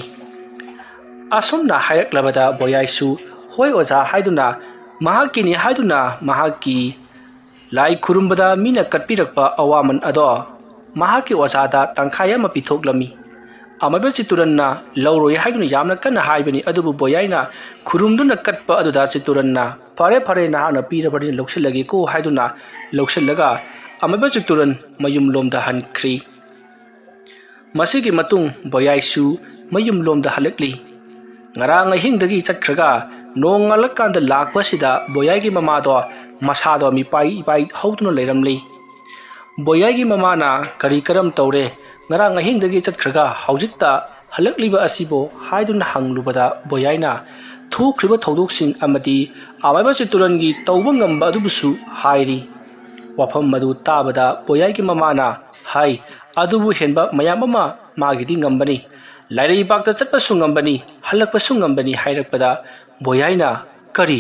ꯑꯁꯨꯝꯅ ꯍꯥꯏꯔꯛꯂꯕꯗ ꯕꯣꯌꯥꯏꯁꯨ "ꯍꯣꯏ ꯑꯣꯖꯥ" ꯍꯥꯏꯗꯨꯅ, ꯃꯍꯥꯛꯀꯤꯅꯤ ꯍꯥꯏꯗꯨꯅ ꯃꯍꯥꯛꯀꯤ ꯂꯥꯏ ꯈꯨꯔꯨꯝꯕꯗ ꯃꯤꯅ ꯀꯠꯄꯤꯔꯛꯄ ꯑꯋꯥꯃꯟ ꯑꯗꯣ ꯃꯍꯥꯛꯀꯤ ꯑꯣꯖꯥꯗ ꯇꯪꯈꯥꯏ ꯑꯃ ꯄꯤꯊꯣꯛꯂꯝꯃꯤ꯫ ꯑꯃꯥꯏꯕ ꯆꯤꯠꯇꯨꯔꯟꯅ ꯂꯧꯔꯣꯏ ꯍꯥꯏꯗꯨꯅ ꯌꯥꯝꯅ ꯀꯟꯅ ꯍꯥꯏꯕꯅꯤ, ꯑꯗꯨꯕꯨ ꯕꯣꯌꯥꯏꯅ ꯈꯨꯔꯨꯝꯗꯨꯅ ꯀꯠꯄ ꯑꯗꯨꯗ ꯆꯤꯠꯇꯨꯔꯟꯅ, "ꯐꯔꯦ, ꯐꯔꯦ, ꯅꯍꯥꯛꯅ ꯄꯤꯔꯕꯅꯤꯅ ꯂꯧꯁꯤꯜꯂꯒꯦꯀꯣ" ꯍꯥꯏꯗꯨꯅ ꯂꯧꯁꯤꯜꯂꯒ ꯑꯃꯥꯏꯕ ꯆꯤꯠꯇꯨꯔꯟ ꯃꯌꯨꯝꯂꯣꯝꯗ ꯍꯟꯈ꯭ꯔꯤ꯫ ꯃꯁꯤꯒꯤ ꯃꯇꯨꯡ ꯕꯣꯌꯥꯏꯁꯨ ꯃꯌꯨꯝꯂꯣꯝꯗ ꯍꯜꯂꯛꯂꯤ꯫ ꯉꯔꯥꯡ ꯑꯍꯤꯡꯗꯒꯤ ꯆꯠꯈ꯭ꯔꯒ ꯅꯣꯡꯉꯥꯜꯂꯀꯥꯟꯗ ꯂꯥꯛꯄꯁꯤꯗ ꯕꯣꯌꯥꯏꯒꯤ ꯃꯃꯥꯗꯣ ꯃꯁꯥꯗꯣ ꯃꯤꯄꯥꯏ ꯏꯄꯥꯏ ꯍꯧꯗꯨꯅ ꯂꯩꯔꯝꯂꯤ꯫ ꯕꯣꯌꯥꯏꯒꯤ ꯃꯃꯥꯅ, "ꯀꯔꯤ ꯀꯔꯝ ꯇꯧꯔꯦ? ꯉꯔꯥꯡ ꯑꯍꯤꯡꯗꯒꯤ ꯆꯠꯈ꯭ꯔꯒ ꯍꯧꯖꯤꯛꯇ ꯍꯜꯂꯛꯂꯤꯕ ꯑꯁꯤꯕꯨ?" ꯍꯥꯏꯗꯨꯅ ꯍꯪꯂꯨꯕꯗ ꯕꯣꯌꯥꯏꯅ ꯊꯣꯛꯈ꯭ꯔꯤꯕ ꯊꯧꯗꯣꯛꯁꯤꯡ ꯑꯃꯗꯤ ꯑꯃꯥꯏꯕ ꯆꯤꯠꯇꯨꯔꯟꯒꯤ ꯇꯧꯕ ꯉꯝꯕ ꯑꯗꯨꯕꯨꯁꯨ ꯍꯥꯏꯔꯤ꯫ ꯋꯥꯐꯝ ꯑꯗꯨ ꯇꯥꯕꯗ ꯕꯣꯌꯥꯏꯒꯤ ꯃꯃꯥꯅ ꯍꯥꯏ, "ꯑꯗꯨꯕꯨ ꯍꯦꯟꯕ ꯃꯌꯥꯝ ꯑꯃ ꯃꯥꯒꯤꯗꯤ ꯉꯝꯕꯅꯤ꯫ ꯂꯥꯏꯔꯩꯕꯥꯛꯇ ꯆꯠꯄꯁꯨ ꯉꯝꯕꯅꯤ, ꯍꯜꯂꯛꯄꯁꯨ ꯉꯝꯕꯅꯤ" ꯍꯥꯏꯔꯛꯄꯗ ꯕꯣꯌꯥꯏꯅ, "ꯀꯔꯤ?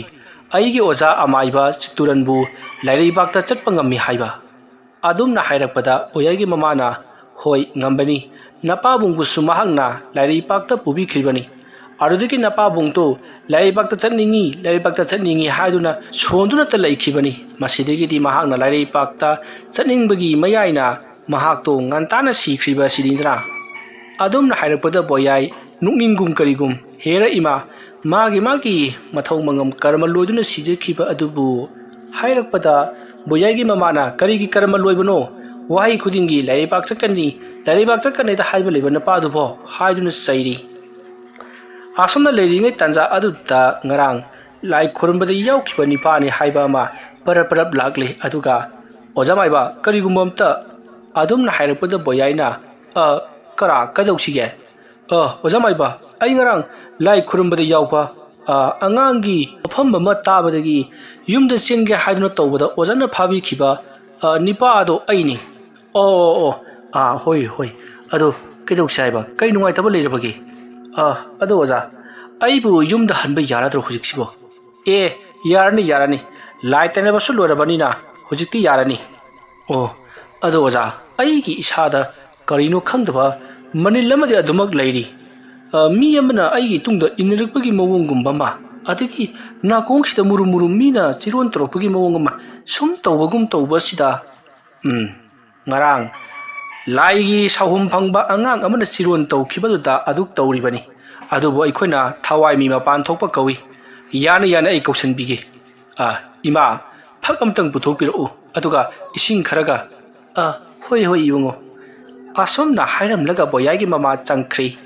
ꯑꯩꯒꯤ ꯑꯣꯖꯥ ꯑꯃꯥꯏꯕ ꯆꯤꯠꯇꯨꯔꯟꯕꯨ ꯂꯥꯏꯔꯩꯕꯥꯛꯇ ꯆꯠꯄ ꯉꯝꯃꯤ ꯍꯥꯏꯕ?" ꯑꯗꯨꯝꯅ ꯍꯥꯏꯔꯛꯄꯗ ꯕꯣꯌꯥꯏꯒꯤ ꯃꯃꯥꯅ, "ꯍꯣꯏ, ꯉꯝꯕꯅꯤ꯫ ꯅꯄꯥꯕꯨꯡꯕꯨꯁꯨ ꯃꯍꯥꯛꯅ ꯂꯥꯏꯔꯩꯕꯥꯛꯇ ꯄꯨꯕꯤꯈ꯭ꯔꯤꯕꯅꯤ꯫ ꯑꯗꯨꯗꯒꯤ ꯅꯄꯥꯕꯨꯡꯗꯨ ꯂꯥꯏꯔꯩꯄꯥꯛꯇ ꯆꯠꯅꯤꯡꯏ, ꯂꯥꯏꯔꯩꯄꯥꯛꯇ ꯆꯠꯅꯤꯡꯏ ꯍꯥꯏꯗꯨꯅ ꯁꯣꯟꯗꯨꯅꯇ ꯂꯩꯈꯤꯕꯅꯤ꯫ ꯃꯁꯤꯗꯒꯤꯗꯤ ꯃꯍꯥꯛꯅ ꯂꯥꯏꯔꯩꯄꯥꯛꯇ ꯆꯠꯅꯤꯡꯕꯒꯤ ꯃꯌꯥꯏꯅ ꯃꯍꯥꯛꯇꯣ ꯉꯟꯇꯥꯅ ꯁꯤꯈ꯭ꯔꯤꯕ ꯑꯁꯤꯅꯤꯗꯅ꯫ ꯑꯗꯨꯝꯅ ꯍꯥꯏꯔꯛꯄꯗ ꯕꯣꯌꯥꯏ ꯅꯣꯛꯅꯤꯡꯒꯨꯝ ꯀꯔꯤꯒꯨꯝ, "ꯍꯦꯔ ꯏꯃꯥ, ꯃꯥꯒꯤ ꯃꯥꯒꯤ ꯃꯊꯧ ꯃꯉꯝ ꯀꯔꯃ ꯂꯣꯏꯗꯨꯅ ꯁꯤꯖꯈꯤꯕ ꯑꯗꯨꯕꯨ" ꯍꯥꯏꯔꯛꯄꯗ ꯕꯣꯌꯥꯏꯒꯤ ꯃꯃꯥꯅ, "ꯀꯔꯤꯒꯤ ꯀꯔꯃ ꯂꯣꯏꯕꯅꯣ? ꯋꯥꯍꯩ ꯈꯨꯗꯤꯡꯒꯤ ꯂꯥꯏꯔꯩꯄꯥꯛ ꯆꯠꯀꯅꯤ, ꯂꯥꯏꯔꯩꯄꯥꯛ ꯆꯠꯀꯅꯤꯗ ꯍꯥꯏꯕ ꯂꯩꯕ ꯅꯄꯥꯗꯨꯕꯣ?" ꯍꯥꯏꯗꯨꯅ ꯆꯩꯔꯤ꯫ ꯑꯁꯨꯝꯅ ꯂꯩꯔꯤꯉꯩ ꯇꯥꯟꯖꯥ ꯑꯗꯨꯗ ꯉꯔꯥꯡ ꯂꯥꯏ ꯈꯨꯔꯨꯝꯕꯗ ꯌꯥꯎꯈꯤꯕ ꯅꯤꯄꯥꯅꯤ ꯍꯥꯏꯕ ꯑꯃ ꯄꯔꯞ ꯄꯔꯞ ꯂꯥꯛꯂꯦ꯫ ꯑꯗꯨꯒ, "ꯑꯣꯖꯥ ꯃꯥꯏꯕ, ꯀꯔꯤꯒꯨꯝꯕ ꯑꯝꯇ" ꯑꯗꯨꯝꯅ ꯍꯥꯏꯔꯛꯄꯗ ꯕꯣꯌꯥꯏꯅ, "ꯑ, ꯀꯔꯥ, ꯀꯩꯗꯧꯁꯤꯒꯦ?" "ꯑ, ꯑꯣꯖꯥ ꯃꯥꯏꯕ, ꯑꯩ ꯉꯔꯥꯡ ꯂꯥꯏ ꯈꯨꯔꯨꯝꯕꯗ ꯌꯥꯎꯕ, ꯑ, ꯑꯉꯥꯡꯒꯤ ꯃꯐꯝ ꯑꯃ ꯇꯥꯕꯗꯒꯤ ꯌꯨꯝꯗ ꯆꯦꯟꯒꯦ ꯍꯥꯏꯗꯨꯅ ꯇꯧꯕꯗ ꯑꯣꯖꯥꯅ ꯐꯥꯕꯤꯈꯤꯕ, ꯑ, ꯅꯤꯄꯥ ꯑꯗꯣ ꯑꯩꯅꯤ꯫" "ꯑꯣ, ꯑꯣ, ꯑꯣ, ꯑꯥ, ꯍꯣꯏ, ꯍꯣꯏ꯫ ꯑꯗꯣ ꯀꯩꯗꯧꯁꯦ ꯍꯥꯏꯕ? ꯀꯩ ꯅꯨꯡꯉꯥꯏꯇꯕ ꯂꯩꯔꯕꯒꯦ?" "ꯑ, ꯑꯗꯣ ꯑꯣꯖꯥ, ꯑꯩꯕꯨ ꯌꯨꯝꯗ ꯍꯟꯕ ꯌꯥꯔꯗ꯭ꯔꯣ ꯍꯧꯖꯤꯛꯁꯤꯕꯣ?" "ꯑꯦ, ꯌꯥꯔꯅꯤ, ꯌꯥꯔꯅꯤ꯫ ꯂꯥꯏ ꯇꯩꯅꯕꯁꯨ ꯂꯣꯏꯔꯕꯅꯤꯅ ꯍꯧꯖꯤꯛꯇꯤ ꯌꯥꯔꯅꯤ꯫" "ꯑꯣ, ꯑꯗꯣ ꯑꯣꯖꯥ, ꯑꯩꯒꯤ ꯏꯁꯥꯗ ꯀꯔꯤꯅꯣ ꯈꯪꯗꯕ ꯃꯅꯤꯜ ꯑꯃꯗꯤ ꯑꯗꯨꯃꯛ ꯂꯩꯔꯤ꯫ ꯑ, ꯃꯤ ꯑꯃꯅ ꯑꯩꯒꯤ ꯇꯨꯡꯗ ꯏꯟꯅꯔꯛꯄꯒꯤ ꯃꯑꯣꯡꯒꯨꯝꯕ ꯑꯃ, ꯑꯗꯒꯤ ꯅꯥꯀꯣꯡꯁꯤꯗ ꯃꯨꯔꯨꯝ ꯃꯨꯔꯨꯝ ꯃꯤꯅ ꯆꯤꯔꯣꯟ ꯇꯧꯔꯛꯄꯒꯤ ꯃꯑꯣꯡ ꯑꯃ ꯁꯨꯝ ꯇꯧꯕꯒꯨꯝ ꯇꯧꯕꯁꯤꯗ, ꯎꯝ, ꯉꯔꯥꯡ ꯂꯥꯏꯒꯤ ꯁꯥꯍꯨꯝ ꯐꯪꯕ ꯑꯉꯥꯡ ꯑꯃꯅ ꯆꯤꯔꯣꯟ ꯇꯧꯈꯤꯕꯗꯨꯗ ꯑꯗꯨꯛ ꯇꯧꯔꯤꯕꯅꯤ꯫ ꯑꯗꯨꯕꯨ ꯑꯩꯈꯣꯏꯅ ꯊꯋꯥꯏ ꯃꯤ ꯃꯄꯥꯟ ꯊꯣꯛꯄ ꯀꯧꯏ꯫ ꯌꯥꯅꯤ, ꯌꯥꯅꯤ, ꯑꯩ ꯀꯧꯁꯟꯕꯤꯒꯦ꯫ ꯑ, ꯏꯃꯥ, ꯐꯛ ꯑꯃꯇꯪ ꯄꯨꯊꯣꯛꯄꯤꯔꯛꯎ, ꯑꯗꯨꯒ ꯏꯁꯤꯡ ꯈꯔꯒ꯫" "ꯑ, ꯍꯣꯏ, ꯍꯣꯏ, ꯏꯕꯨꯡꯉꯣ꯫" ꯑꯁꯨꯝꯅ ꯍꯥꯏꯔꯝꯂꯒ ꯕꯣꯌꯥꯏꯒꯤ ꯃꯃꯥ ꯆꯪꯈ꯭ꯔꯤ꯫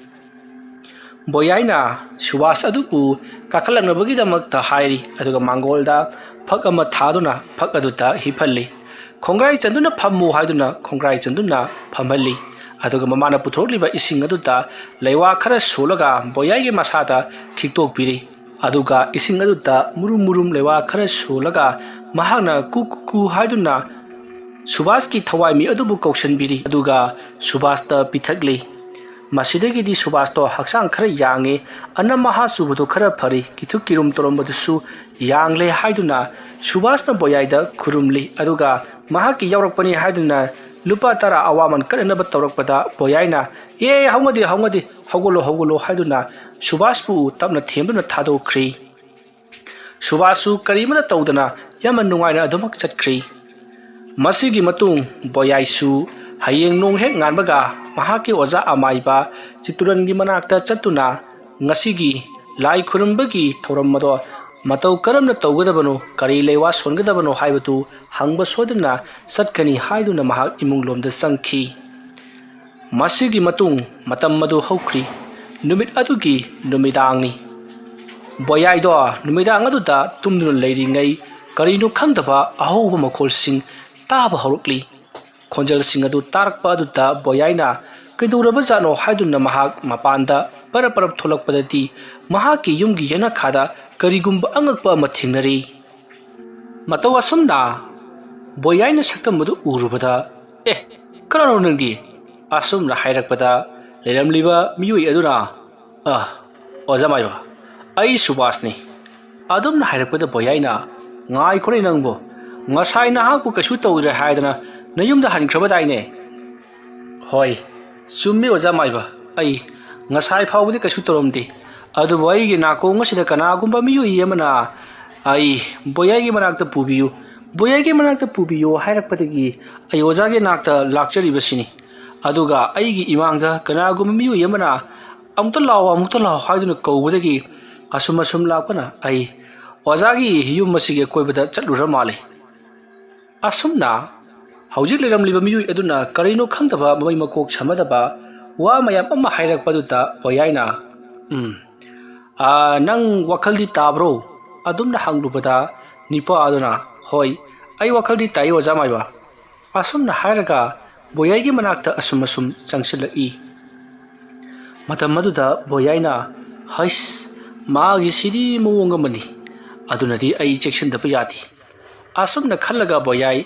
ꯕꯣꯌꯥꯏꯅ ꯁꯨꯕꯥꯁ ꯑꯗꯨꯕꯨ ꯀꯥꯈꯠꯂꯛꯅꯕꯒꯤꯗꯃꯛꯇ ꯍꯥꯏꯔꯤ, ꯑꯗꯨꯒ ꯃꯥꯡꯒꯣꯜꯗ ꯐꯛ ꯑꯃ ꯊꯥꯗꯨꯅ ꯐꯛ ꯑꯗꯨꯗ ꯍꯤꯞꯍꯜꯂꯤ꯫ "ꯈꯣꯡꯒ꯭ꯔꯥꯏ ꯆꯟꯗꯨꯅ ꯐꯝꯃꯨ" ꯍꯥꯏꯗꯨꯅ ꯈꯣꯡꯒ꯭ꯔꯥꯏ ꯆꯟꯗꯨꯅ ꯐꯝꯍꯜꯂꯤ꯫ ꯑꯗꯨꯒ ꯃꯃꯥꯅ ꯄꯨꯊꯣꯔꯛꯂꯤꯕ ꯏꯁꯤꯡ ꯑꯗꯨꯗ ꯂꯩꯋꯥ ꯈꯔ ꯁꯣꯜꯂꯒ ꯕꯣꯌꯥꯏꯒꯤ ꯃꯁꯥꯗ ꯈꯤꯛꯇꯣꯛꯄꯤꯔꯤ꯫ ꯑꯗꯨꯒ ꯏꯁꯤꯡ ꯑꯗꯨꯗ ꯃꯨꯔꯨꯝ ꯃꯨꯔꯨꯝ ꯂꯩꯋꯥ ꯈꯔ ꯁꯣꯜꯂꯒ ꯃꯍꯥꯛꯅ "ꯀꯨ ꯀꯨ ꯀꯨ" ꯍꯥꯏꯗꯨꯅ ꯁꯨꯕꯥꯁꯀꯤ ꯊꯋꯥꯏꯃꯤ ꯑꯗꯨꯕꯨ ꯀꯧꯁꯟꯕꯤꯔꯤ꯫ ꯑꯗꯨꯒ ꯁꯨꯕꯥꯁꯇ ꯄꯤꯊꯛꯂꯤ꯫ ꯃꯁꯤꯗꯒꯤꯗꯤ ꯁꯨꯕꯥꯁꯇꯣ ꯍꯛꯆꯥꯡ ꯈꯔ ꯌꯥꯡꯉꯤ, ꯑꯅꯝ ꯑꯍꯥ ꯆꯨꯕꯗꯨ ꯈꯔ ꯐꯔꯤ, ꯀꯤꯊꯨꯛ ꯀꯤꯔꯨꯝ ꯇꯧꯔꯝꯕꯗꯨꯁꯨ ꯌꯥꯡꯂꯦ ꯍꯥꯏꯗꯨꯅ ꯁꯨꯕꯥꯁꯅ ꯕꯣꯌꯥꯏꯗ ꯈꯨꯔꯨꯝꯂꯤ꯫ ꯑꯗꯨꯒ ꯃꯍꯥꯛꯀꯤ ꯌꯥꯎꯔꯛꯄꯅꯤ ꯍꯥꯏꯗꯨꯅ ꯂꯨꯄꯥ ꯇꯔꯥ ꯑꯋꯥꯃꯟ ꯀꯠꯅꯅꯕ ꯇꯧꯔꯛꯄꯗ ꯕꯣꯌꯥꯏꯅ, "ꯑꯦ, ꯍꯧꯅꯗꯦ, ꯍꯧꯅꯗꯦ, ꯍꯧꯒꯠꯂꯣ, ꯍꯧꯒꯠꯂꯣ" ꯍꯥꯏꯗꯨꯅ ꯁꯨꯕꯥꯁꯄꯨ ꯇꯞꯅ ꯊꯦꯝꯗꯨꯅ ꯊꯥꯗꯣꯛꯈ꯭ꯔꯤ꯫ ꯁꯨꯕꯥꯁꯁꯨ ꯀꯔꯤꯃꯠꯇ ꯇꯧꯗꯅ ꯌꯥꯝꯅ ꯅꯨꯡꯉꯥꯏꯅ ꯑꯗꯨꯃꯛ ꯆꯠꯈ꯭ꯔꯤ꯫ ꯃꯁꯤꯒꯤ ꯃꯇꯨꯡ ꯕꯣꯌꯥꯏꯁꯨ ꯍꯌꯦꯡ ꯅꯣꯡ ꯍꯦꯛ ꯉꯥꯟꯕꯒ ꯃꯍꯥꯛꯀꯤ ꯑꯣꯖꯥ ꯑꯃꯥꯏꯕ ꯆꯤꯠꯇꯨꯔꯟꯒꯤ ꯃꯅꯥꯛꯇ ꯆꯠꯇꯨꯅ ꯉꯁꯤꯒꯤ ꯂꯥꯏ ꯈꯨꯔꯨꯝꯕꯒꯤ ꯊꯧꯔꯝ ꯑꯗꯣ ꯃꯇꯧ ꯀꯔꯝꯅ ꯇꯧꯒꯗꯕꯅꯣ, ꯀꯔꯤ ꯂꯩꯋꯥ ꯁꯣꯟꯒꯗꯕꯅꯣ ꯍꯥꯏꯕꯗꯨ ꯍꯪꯕ ꯁꯣꯏꯗꯅ ꯆꯠꯀꯅꯤ ꯍꯥꯏꯗꯨꯅ ꯃꯍꯥꯛ ꯏꯃꯨꯡꯂꯣꯝꯗ ꯆꯪꯈꯤ꯫ ꯃꯁꯤꯒꯤ ꯃꯇꯨꯡ ꯃꯇꯝ ꯑꯗꯨ ꯍꯧꯈ꯭ꯔꯤ꯫ ꯅꯨꯃꯤꯠ ꯑꯗꯨꯒꯤ ꯅꯨꯃꯤꯗꯥꯡꯅꯤ꯫ ꯕꯣꯌꯥꯏꯗꯣ ꯅꯨꯃꯤꯗꯥꯡ ꯑꯗꯨꯗ ꯇꯨꯝꯗꯨꯅ ꯂꯩꯔꯤꯉꯩ ꯀꯔꯤꯅꯣ ꯈꯪꯗꯕ ꯑꯍꯧꯕ ꯃꯈꯣꯜꯁꯤꯡ ꯇꯥꯕ ꯍꯧꯔꯛꯂꯤ꯫ ꯈꯣꯟꯖꯦꯜꯁꯤꯡ ꯑꯗꯨ ꯇꯥꯔꯛꯄ ꯑꯗꯨꯗ ꯕꯣꯌꯥꯏꯅ ꯀꯩꯗꯧꯔꯕꯖꯥꯠꯅꯣ ꯍꯥꯏꯗꯨꯅ ꯃꯍꯥꯛ ꯃꯄꯥꯟꯗ ꯄꯔꯞ ꯄꯔꯞ ꯊꯣꯛꯂꯛꯄꯗꯗꯤ ꯃꯍꯥꯛꯀꯤ ꯌꯨꯝꯒꯤ ꯌꯦꯅꯈꯥꯗ ꯀꯔꯤꯒꯨꯝꯕ ꯑꯉꯛꯄ ꯑꯃ ꯊꯦꯡꯅꯔꯤ꯫ ꯃꯇꯧ ꯑꯁꯨꯝꯅ ꯕꯣꯌꯥꯏꯅ ꯁꯛꯇꯝ ꯑꯗꯨ ꯎꯔꯨꯕꯗ, "ꯑꯦ, ꯀꯅꯥꯅꯣ ꯅꯪꯗꯤ?" ꯑꯁꯨꯝꯅ ꯍꯥꯏꯔꯛꯄꯗ ꯂꯩꯔꯝꯂꯤꯕ ꯃꯤꯑꯣꯏ ꯑꯗꯨꯅ, "ꯑ, ꯑꯣꯖꯥ ꯃꯥꯏꯕ, ꯑꯩ ꯁꯨꯕꯥꯁꯅꯤ" ꯑꯗꯨꯝꯅ ꯍꯥꯏꯔꯛꯄꯗ ꯕꯣꯌꯥꯏꯅ, "ꯉꯥꯏꯈꯣꯅꯦ ꯅꯪꯕꯨ, ꯉꯁꯥꯏ ꯅꯍꯥꯛꯄꯨ ꯀꯩꯁꯨ ꯇꯧꯗ꯭ꯔꯦ ꯍꯥꯏꯗꯅ ꯅꯌꯨꯝꯗ ꯍꯟꯈ꯭ꯔꯕꯗꯥꯏꯅꯦ?" "ꯍꯣꯏ, ꯆꯨꯝꯃꯤ ꯑꯣꯖꯥ ꯃꯥꯏꯕ, ꯑꯩ ꯉꯁꯥꯏ ꯐꯥꯎꯕꯗꯤ ꯀꯩꯁꯨ ꯇꯧꯔꯝꯗꯦ, ꯑꯗꯨꯕꯨ ꯑꯩꯒꯤ ꯅꯥꯀꯣꯡ ꯑꯁꯤꯗ ꯀꯅꯥꯒꯨꯝꯕ ꯃꯤꯑꯣꯏ ꯑꯃꯅ ꯑꯩ ꯕꯣꯌꯥꯏꯒꯤ ꯃꯅꯥꯛꯇ ꯄꯨꯕꯤꯌꯨ, ꯕꯣꯌꯥꯏꯒꯤ ꯃꯅꯥꯛꯇ ꯄꯨꯕꯤꯌꯨ ꯍꯥꯏꯔꯛꯄꯗꯒꯤ ꯑꯩ ꯑꯣꯖꯥꯒꯤ ꯅꯥꯛꯇ ꯂꯥꯛꯆꯔꯤꯕꯁꯤꯅꯤ꯫ ꯑꯗꯨꯒ ꯑꯩꯒꯤ ꯏꯃꯥꯡꯗ ꯀꯅꯥꯒꯨꯝꯕ ꯃꯤꯑꯣꯏ ꯑꯃꯅ 'ꯑꯃꯨꯛꯇ ꯂꯥꯛꯑꯣ, ꯑꯃꯨꯛꯇ ꯂꯥꯛꯑꯣ' ꯍꯥꯏꯗꯨꯅ ꯀꯧꯕꯗꯒꯤ ꯑꯁꯨꯝ ꯑꯁꯨꯝ ꯂꯥꯛꯄꯅ ꯑꯩ ꯑꯣꯖꯥꯒꯤ ꯌꯨꯝ ꯑꯁꯤꯒꯤ ꯑꯀꯣꯏꯕꯗ ꯆꯠꯂꯨꯔ ꯃꯥꯜꯂꯦ"꯫ ꯑꯁꯨꯝꯅ ꯍꯧꯖꯤꯛ ꯂꯩꯔꯝꯂꯤꯕ ꯃꯤꯑꯣꯏ ꯑꯗꯨꯅ ꯀꯔꯤꯅꯣ ꯈꯪꯗꯕ ꯃꯃꯩ ꯃꯀꯣꯛ ꯁꯝꯅꯗꯕ ꯋꯥ ꯃꯌꯥꯝ ꯑꯃ ꯍꯥꯏꯔꯛꯄꯗꯨꯗ ꯕꯣꯌꯥꯏꯅ, "ꯎꯝ, ꯑꯥ, ꯅꯪ ꯋꯥꯈꯜꯗꯤ ꯇꯥꯕ꯭ꯔꯣ?" ꯑꯗꯨꯝꯅ ꯍꯪꯂꯨꯕꯗ ꯅꯤꯄꯥ ꯑꯗꯨꯅ, "ꯍꯣꯏ, ꯑꯩ ꯋꯥꯈꯜꯗꯤ ꯇꯥꯏ ꯑꯣꯖꯥ ꯃꯥꯏꯕ"꯫ ꯑꯁꯨꯝꯅ ꯍꯥꯏꯔꯒ ꯕꯣꯌꯥꯏꯒꯤ ꯃꯅꯥꯛꯇ ꯑꯁꯨꯝ ꯑꯁꯨꯝ ꯆꯪꯁꯤꯜꯂꯛꯏ꯫ ꯃꯇꯝ ꯑꯗꯨꯗ ꯕꯣꯌꯥꯏꯅ, "ꯍꯩꯁ, ꯃꯥꯒꯤꯁꯤꯗꯤ ꯃꯑꯣꯡ ꯑꯃꯅꯤ, ꯑꯗꯨꯅꯗꯤ ꯑꯩ ꯆꯦꯛꯁꯤꯟꯗꯕ ꯌꯥꯗꯦ"꯫ ꯑꯁꯨꯝꯅ ꯈꯜꯂꯒ ꯕꯣꯌꯥꯏ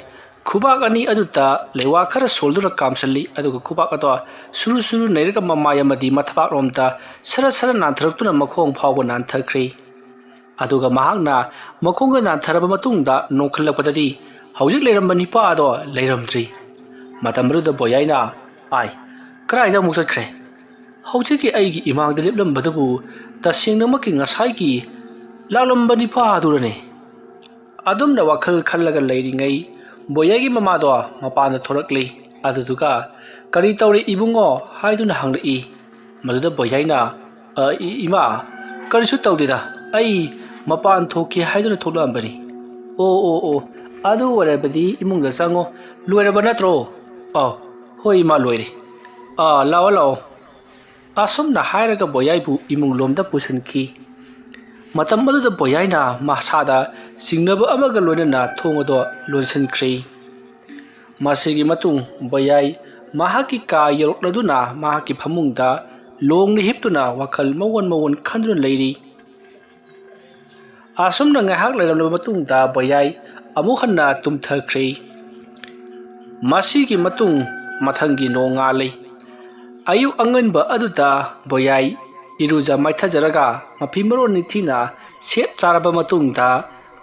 ꯈꯨꯕꯥꯛ ꯑꯅꯤ ꯑꯗꯨꯗ ꯂꯩꯋꯥ ꯈꯔ ꯁꯣꯜꯗꯨꯅ ꯀꯥꯝꯁꯤꯜꯂꯤ, ꯑꯗꯨꯒ ꯈꯨꯕꯥꯛ ꯑꯗꯣ ꯁꯨꯔꯨ ꯁꯨꯔꯨ ꯅꯩꯔꯒ ꯃꯃꯥꯏ ꯑꯃꯗꯤ ꯃꯊꯕꯥꯛꯂꯣꯝꯗ ꯁꯔ ꯁꯔ ꯅꯥꯟꯊꯔꯛꯇꯨꯅ ꯃꯈꯣꯡ ꯐꯥꯎꯕ ꯅꯥꯟꯊꯈ꯭ꯔꯤ꯫ ꯑꯗꯨꯒ ꯃꯍꯥꯛꯅ ꯃꯈꯣꯡꯒ ꯅꯥꯟꯊꯔꯕ ꯃꯇꯨꯡꯗ ꯅꯣꯡꯈꯠꯂꯛꯄꯗꯗꯤ ꯍꯧꯖꯤꯛ ꯂꯩꯔꯝꯕ ꯅꯤꯄꯥ ꯑꯗꯣ ꯂꯩꯔꯝꯗ꯭ꯔꯤ꯫ ꯃꯇꯝ ꯑꯗꯨꯗ ꯕꯣꯌꯥꯏꯅ, "ꯑꯥꯏ, ꯀꯗꯥꯏꯗ ꯑꯃꯨꯛ ꯆꯠꯈ꯭ꯔꯦ? ꯍꯧꯖꯤꯛꯀꯤ ꯑꯩꯒꯤ ꯏꯃꯥꯡꯗ ꯂꯦꯞꯂꯝꯕꯗꯨꯕꯨ ꯇꯁꯦꯡꯅꯃꯛꯀꯤ ꯉꯁꯥꯏꯒꯤ ꯂꯥꯛꯂꯝꯕ ꯅꯤꯄꯥꯗꯨꯔꯅꯦ?" ꯑꯗꯨꯝꯅ ꯋꯥꯈꯜ ꯈꯜꯂꯒ ꯂꯩꯔꯤꯉꯩ ꯕꯣꯌꯥꯏꯒꯤ ꯃꯃꯥꯗꯣ ꯃꯄꯥꯟꯗ ꯊꯣꯔꯛꯂꯤ꯫ ꯑꯗꯨꯗꯨꯒ, "ꯀꯔꯤ ꯇꯧꯔꯦ ꯏꯕꯨꯡꯉꯣ?" ꯍꯥꯏꯗꯨꯅ ꯍꯪꯂꯛꯏ꯫ ꯃꯗꯨꯗ ꯕꯣꯌꯥꯏꯅ, "ꯑ, ꯏ-, ꯏꯃꯥ, ꯀꯔꯤꯁꯨ ꯇꯧꯗꯦꯗ, ꯑꯩ ꯃꯄꯥꯟ ꯊꯣꯛꯀꯦ ꯍꯥꯏꯗꯨꯅ ꯊꯣꯛꯂꯛꯑꯝꯕꯅꯤ꯫" "ꯑꯣ, ꯑꯣ, ꯑꯣ, ꯑꯗꯨ ꯑꯣꯏꯔꯕꯗꯤ ꯏꯃꯨꯡꯗ ꯆꯪꯉꯣ, ꯂꯣꯏꯔꯕ ꯅꯠꯇ꯭ꯔꯣ?" "ꯑꯧ, ꯍꯣꯏ ꯏꯃꯥ, ꯂꯣꯏꯔꯦ꯫ ꯑꯥ, ꯂꯥꯛꯑꯣ, ꯂꯥꯛꯑꯣ꯫" ꯑꯁꯨꯝꯅ ꯍꯥꯏꯔꯒ ꯕꯣꯌꯥꯏꯕꯨ ꯏꯃꯨꯡ ꯂꯣꯝꯗ ꯄꯨꯁꯤꯟꯈꯤ꯫ ꯃꯇꯝ ꯑꯗꯨꯗ ꯕꯣꯌꯥꯏꯅ ꯃꯁꯥꯗ ꯆꯤꯡꯅꯕ ꯑꯃꯒ ꯂꯣꯏꯅꯅ ꯊꯣꯡ ꯑꯗꯨ ꯂꯣꯟꯁꯤꯟꯈ꯭ꯔꯦ꯫ ꯃꯁꯤꯒꯤ ꯃꯇꯨꯡ ꯕꯣꯌꯥꯏ ꯃꯍꯥꯛꯀꯤ ꯀꯥ ꯌꯧꯔꯛꯂꯗꯨꯅ ꯃꯍꯥꯛꯀꯤ ꯐꯃꯨꯡꯗ ꯂꯣꯡꯅ ꯍꯤꯞꯇꯨꯅ ꯋꯥꯈꯜ ꯃꯑꯣꯟ ꯃꯑꯣꯟ ꯈꯟꯗꯨꯅ ꯂꯩꯔꯤ꯫ ꯑꯁꯨꯝꯅ ꯉꯥꯏꯍꯥꯛ ꯂꯩꯔꯝꯂꯕ ꯃꯇꯨꯡꯗ ꯕꯣꯌꯥꯏ ꯑꯃꯨꯛ ꯍꯟꯅ ꯇꯨꯝꯊꯈ꯭ꯔꯦ꯫ ꯃꯁꯤꯒꯤ ꯃꯇꯨꯡ ꯃꯊꯪꯒꯤ ꯅꯣꯡꯉꯥꯜꯂꯤ꯫ ꯑꯌꯨꯛ ꯑꯉꯟꯕ ꯑꯗꯨꯗ ꯕꯣꯌꯥꯏ ꯏꯔꯨꯖ ꯃꯥꯏꯊꯖꯔꯒ ꯃꯐꯤ ꯃꯔꯣꯟ ꯅꯤꯡꯊꯤꯅ ꯁꯦꯠ ꯆꯥꯔꯕ ꯃꯇꯨꯡꯗ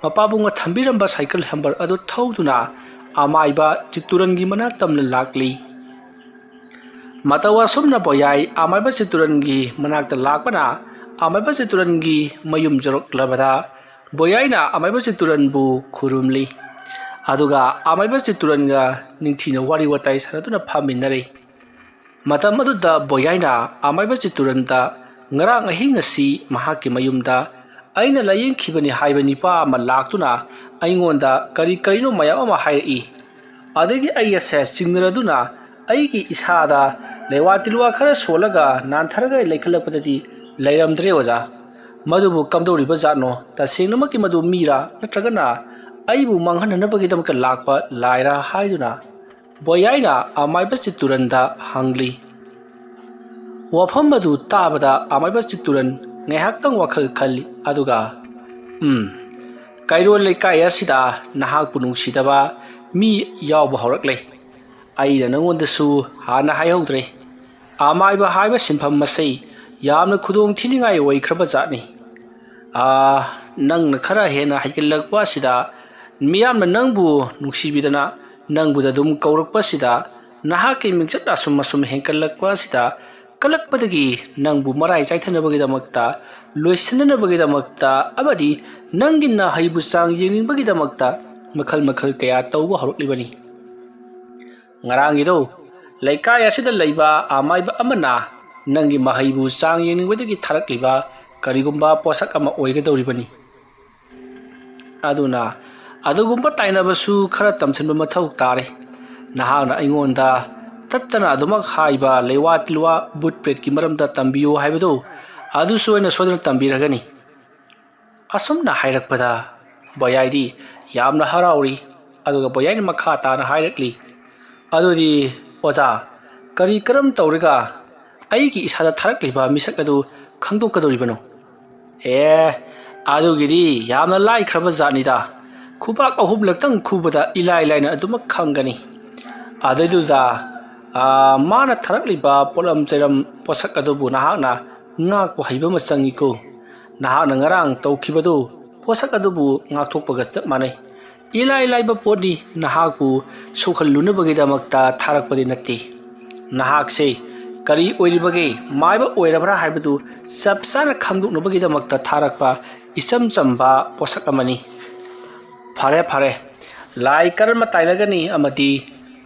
ꯃꯄꯥꯕꯨꯡꯅ ꯊꯝꯕꯤꯔꯝꯕ ꯁꯥꯏꯀꯜ ꯍꯦꯝꯕꯔ ꯑꯗꯨ ꯊꯧꯗꯨꯅ ꯑꯃꯥꯏꯕ ꯆꯤꯠꯇꯨꯔꯟꯒꯤ ꯃꯅꯥꯛ ꯇꯝꯅ ꯂꯥꯛꯂꯤ꯫ ꯃꯇꯧ ꯑꯁꯨꯝꯅ ꯕꯣꯌꯥꯏ ꯑꯃꯥꯏꯕ ꯆꯤꯠꯇꯨꯔꯟꯒꯤ ꯃꯅꯥꯛꯇ ꯂꯥꯛꯄꯅ ꯑꯃꯥꯏꯕ ꯆꯤꯠꯇꯨꯔꯟꯒꯤ ꯃꯌꯨꯝ ꯌꯧꯔꯛꯂꯕꯗ ꯕꯣꯌꯥꯏꯅ ꯑꯃꯥꯏꯕ ꯆꯤꯠꯇꯨꯔꯟꯕꯨ ꯈꯨꯔꯨꯝꯂꯤ꯫ ꯑꯗꯨꯒ ꯑꯃꯥꯏꯕ ꯆꯤꯠꯇꯨꯔꯟꯒ ꯅꯤꯡꯊꯤꯅ ꯋꯥꯔꯤ ꯋꯥꯇꯥꯏ ꯁꯥꯟꯅꯗꯨꯅ ꯐꯝꯃꯤꯟꯅꯔꯤ꯫ ꯃꯇꯝ ꯑꯗꯨꯗ ꯕꯣꯌꯥꯏꯅ ꯑꯃꯥꯏꯕ ꯆꯤꯠꯇꯨꯔꯟꯗ, "ꯉꯔꯥꯡ ꯑꯍꯤꯡ ꯑꯁꯤ ꯃꯍꯥꯛꯀꯤ ꯃꯌꯨꯝꯗ ꯑꯩꯅ ꯂꯥꯌꯦꯡꯈꯤꯕꯅꯤ ꯍꯥꯏꯕ ꯅꯤꯄꯥ ꯑꯃ ꯂꯥꯛꯇꯨꯅ ꯑꯩꯉꯣꯟꯗ ꯀꯔꯤ ꯀꯔꯤꯅꯣ ꯃꯌꯥꯝ ꯑꯃ ꯍꯥꯏꯔꯛꯏ꯫ ꯑꯗꯒꯤ ꯑꯩ ꯑꯁꯦ ꯆꯤꯡꯅꯔꯗꯨꯅ ꯑꯩꯒꯤ ꯏꯁꯥꯗ ꯂꯩꯋꯥ ꯇꯤꯜꯋꯥ ꯈꯔ ꯁꯣꯜꯂꯒ ꯅꯥꯟꯊꯔꯒ ꯂꯩꯈꯠꯂꯛꯄꯗꯗꯤ ꯂꯩꯔꯝꯗ꯭ꯔꯦ ꯑꯣꯖꯥ꯫ ꯃꯗꯨꯕꯨ ꯀꯝꯗꯧꯔꯤꯕ ꯖꯥꯠꯅꯣ? ꯇꯁꯦꯡꯅꯃꯛꯀꯤ ꯃꯗꯨ ꯃꯤꯔꯥ ꯅꯠꯇ꯭ꯔꯒꯅ ꯑꯩꯕꯨ ꯃꯥꯡꯍꯟꯅꯅꯕꯒꯤꯗꯃꯛꯇ ꯂꯥꯛꯄ ꯂꯥꯏꯔꯥ?" ꯍꯥꯏꯗꯨꯅ ꯕꯣꯌꯥꯏꯅ ꯑꯃꯥꯏꯕ ꯆꯤꯠꯇꯨꯔꯟꯗ ꯍꯪꯂꯤ꯫ ꯋꯥꯐꯝ ꯑꯗꯨ ꯇꯥꯕꯗ ꯑꯃꯥꯏꯕ ꯆꯤꯠꯇꯨꯔꯟ ꯉꯥꯏꯍꯥꯛꯇꯪ ꯋꯥꯈꯜ ꯈꯜꯂꯤ, ꯑꯗꯨꯒ, "ꯎꯝ, ꯀꯩꯔꯣꯜ ꯂꯩꯀꯥꯏ ꯑꯁꯤꯗ ꯅꯍꯥꯛꯄꯨ ꯅꯨꯡꯁꯤꯗꯕ ꯃꯤ ꯌꯥꯎꯕ ꯍꯧꯔꯛꯂꯦ꯫ ꯑꯩꯅ ꯅꯉꯣꯟꯗꯁꯨ ꯍꯥꯟꯅ ꯍꯥꯏꯍꯧꯗ꯭ꯔꯦ꯫ ꯑꯃꯥꯏꯕ ꯍꯥꯏꯕ ꯁꯤꯟꯐꯝ ꯑꯁꯤ ꯌꯥꯝꯅ ꯈꯨꯗꯣꯡ ꯊꯤꯅꯤꯡꯉꯥꯏ ꯑꯣꯏꯈ꯭ꯔꯕ ꯖꯥꯠꯅꯤ꯫ ꯑꯥ, ꯅꯪꯅ ꯈꯔ ꯍꯦꯟꯅ ꯍꯩꯒꯠꯂꯛꯄ ꯑꯁꯤꯗ ꯃꯤꯌꯥꯝꯅ ꯅꯪꯕꯨ ꯅꯨꯡꯁꯤꯕꯤꯗꯅ ꯅꯪꯕꯨꯗ ꯑꯗꯨꯝ ꯀꯧꯔꯛꯄꯁꯤꯗ ꯅꯍꯥꯛꯀꯤ ꯃꯤꯡꯆꯠ ꯑꯁꯨꯝ ꯑꯁꯨꯝ ꯍꯦꯟꯒꯠꯂꯛꯄ ꯑꯁꯤꯗ ꯀꯜꯂꯛꯄꯗꯒꯤ ꯅꯪꯕꯨ ꯃꯔꯥꯏ ꯆꯥꯏꯊꯅꯕꯒꯤꯗꯃꯛꯇ, ꯂꯣꯏꯁꯤꯟꯅꯅꯕꯒꯤꯗꯃꯛꯇ ꯑꯃꯗꯤ ꯅꯪꯒꯤ ꯅꯍꯩꯕꯨ ꯆꯥꯡ ꯌꯦꯡꯅꯤꯡꯕꯒꯤꯗꯃꯛꯇ ꯃꯈꯜ ꯃꯈꯜ ꯀꯌꯥ ꯇꯧꯕ ꯍꯧꯔꯛꯂꯤꯕꯅꯤ꯫ ꯉꯔꯥꯡꯒꯤꯗꯣ ꯂꯩꯀꯥꯏ ꯑꯁꯤꯗ ꯂꯩꯕ ꯑꯃꯥꯏꯕ ꯑꯃꯅ ꯅꯪꯒꯤ ꯃꯍꯩꯕꯨ ꯆꯥꯡ ꯌꯦꯡꯅꯤꯡꯕꯗꯒꯤ ꯊꯥꯔꯛꯂꯤꯕ ꯀꯔꯤꯒꯨꯝꯕ ꯄꯣꯠꯁꯛ ꯑꯃ ꯑꯣꯏꯒꯗꯧꯔꯤꯕꯅꯤ꯫ ꯑꯗꯨꯅ ꯑꯗꯨꯒꯨꯝꯕ ꯇꯥꯏꯅꯕꯁꯨ ꯈꯔ ꯇꯝꯁꯤꯟꯕ ꯃꯊꯧ ꯇꯥꯔꯦ꯫ ꯅꯍꯥꯛꯅ ꯑꯩꯉꯣꯟꯗ ꯇꯠꯇꯅ ꯑꯗꯨꯃꯛ ꯍꯥꯏꯕ ꯂꯩꯋꯥ ꯇꯤꯜꯋꯥ ꯕꯨꯠ ꯄ꯭ꯔꯦꯠꯀꯤ ꯃꯔꯝꯗ ꯇꯝꯕꯤꯌꯨ ꯍꯥꯏꯕꯗꯨ, ꯑꯗꯨꯁꯨ ꯑꯩꯅ ꯁꯣꯏꯗꯅ ꯇꯝꯕꯤꯔꯒꯅꯤ꯫ ꯑꯁꯨꯝꯅ ꯍꯥꯏꯔꯛꯄꯗ ꯕꯣꯌꯥꯏꯗꯤ ꯌꯥꯝꯅ ꯍꯔꯥꯎꯔꯤ꯫ ꯑꯗꯨꯒ ꯕꯣꯌꯥꯏꯅ ꯃꯈꯥ ꯇꯥꯅ ꯍꯥꯏꯔꯛꯂꯤ, "ꯑꯗꯨꯗꯤ ꯑꯣꯖꯥ, ꯀꯔꯤ ꯀꯔꯝ ꯇꯧꯔꯒ ꯑꯩꯒꯤ ꯏꯁꯥꯗ ꯊꯥꯔꯛꯂꯤꯕ ꯃꯤꯁꯛ ꯑꯗꯨ ꯈꯪꯗꯣꯛꯀꯗꯧꯔꯤꯕꯅꯣ?" "ꯑꯦ, ꯑꯗꯨꯒꯤꯗꯤ ꯌꯥꯝꯅ ꯂꯥꯏꯈ꯭ꯔꯕ ꯖꯥꯠꯅꯤꯗ꯫ ꯈꯨꯕꯥꯛ ꯑꯍꯨꯝꯂꯛꯇꯪ ꯈꯨꯕꯗ ꯏꯂꯥꯏ ꯂꯥꯏꯅ ꯑꯗꯨꯃꯛ ꯈꯪꯒꯅꯤ꯫ ꯑꯗꯨꯗꯨꯗ, ꯑꯥ, ꯃꯥꯅ ꯊꯥꯔꯛꯂꯤꯕ ꯄꯣꯠꯂꯝ ꯆꯩꯔꯝ ꯄꯣꯠꯁꯛ ꯑꯗꯨꯕꯨ ꯅꯍꯥꯛꯅ ꯉꯥꯛꯄ ꯍꯩꯕ ꯑꯃ ꯆꯪꯉꯤꯀꯣ꯫ ꯅꯍꯥꯛꯅ ꯉꯔꯥꯡ ꯇꯧꯈꯤꯕꯗꯨ ꯄꯣꯠꯁꯛ ꯑꯗꯨꯕꯨ ꯉꯥꯛꯊꯣꯛꯄꯒ ꯆꯞ ꯃꯥꯟꯅꯩ꯫ ꯏꯂꯥꯏ ꯂꯥꯏꯕ ꯄꯣꯠꯅꯤ, ꯅꯍꯥꯛꯄꯨ ꯁꯣꯛꯍꯜꯂꯨꯅꯕꯒꯤꯗꯃꯛꯇ ꯊꯥꯔꯛꯄꯗꯤ ꯅꯠꯇꯦ꯫ ꯅꯍꯥꯛꯁꯦ ꯀꯔꯤ ꯑꯣꯏꯔꯤꯕꯒꯦ, ꯃꯥꯏꯕ ꯑꯣꯏꯔꯕ꯭ꯔꯥ ꯍꯥꯏꯕꯗꯨ ꯆꯞ ꯆꯥꯅ ꯈꯪꯗꯣꯛꯅꯕꯒꯤꯗꯃꯛꯇ ꯊꯥꯔꯛꯄ ꯏꯆꯝ ꯆꯝꯕ ꯄꯣꯠꯁꯛ ꯑꯃꯅꯤ꯫" "ꯐꯔꯦ, ꯐꯔꯦ꯫ ꯂꯥꯏ ꯀꯔꯝꯅ ꯇꯥꯏꯅꯒꯅꯤ ꯑꯃꯗꯤ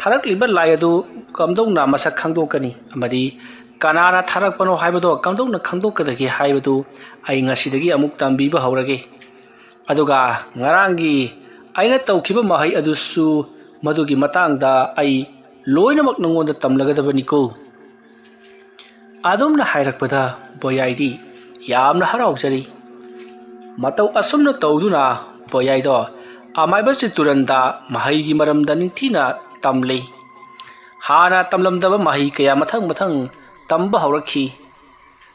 ꯊꯥꯔꯛꯂꯤꯕ ꯂꯥꯏ ꯑꯗꯨ ꯀꯝꯗꯧꯅ ꯃꯁꯛ ꯈꯪꯗꯣꯛꯀꯅꯤ ꯑꯃꯗꯤ ꯀꯅꯥꯅ ꯊꯥꯔꯛꯄꯅꯣ ꯍꯥꯏꯕꯗꯣ ꯀꯝꯗꯧꯅ ꯈꯪꯗꯣꯛꯀꯗꯒꯦ ꯍꯥꯏꯕꯗꯨ ꯑꯩ ꯉꯁꯤꯗꯒꯤ ꯑꯃꯨꯛ ꯇꯝꯕꯤꯕ ꯍꯧꯔꯒꯦ꯫ ꯑꯗꯨꯒ ꯉꯔꯥꯡꯒꯤ ꯑꯩꯅ ꯇꯧꯈꯤꯕ ꯃꯍꯩ ꯑꯗꯨꯁꯨ, ꯃꯗꯨꯒꯤ ꯃꯇꯥꯡꯗ ꯑꯩ ꯂꯣꯏꯅꯃꯛ ꯅꯉꯣꯟꯗ ꯇꯝꯂꯒꯗꯕꯅꯤꯀꯣ꯫" ꯑꯗꯨꯝꯅ ꯍꯥꯏꯔꯛꯄꯗ ꯕꯣꯌꯥꯏꯗꯤ ꯌꯥꯝꯅ ꯍꯔꯥꯎꯖꯔꯤ꯫ ꯃꯇꯧ ꯑꯁꯨꯝꯅ ꯇꯧꯗꯨꯅ ꯕꯣꯌꯥꯏꯗꯣ ꯑꯃꯥꯏꯕ ꯆꯤꯠꯇꯨꯔꯟꯗ ꯃꯍꯩꯒꯤ ꯃꯔꯝꯗ ꯅꯤꯡꯊꯤꯅ ꯇꯝꯂꯤ꯫ ꯍꯥꯟꯅ ꯇꯝꯂꯝꯗꯕ ꯃꯍꯩ ꯀꯌꯥ ꯃꯊꯪ ꯃꯊꯪ ꯇꯝꯕ ꯍꯧꯔꯛꯈꯤ꯫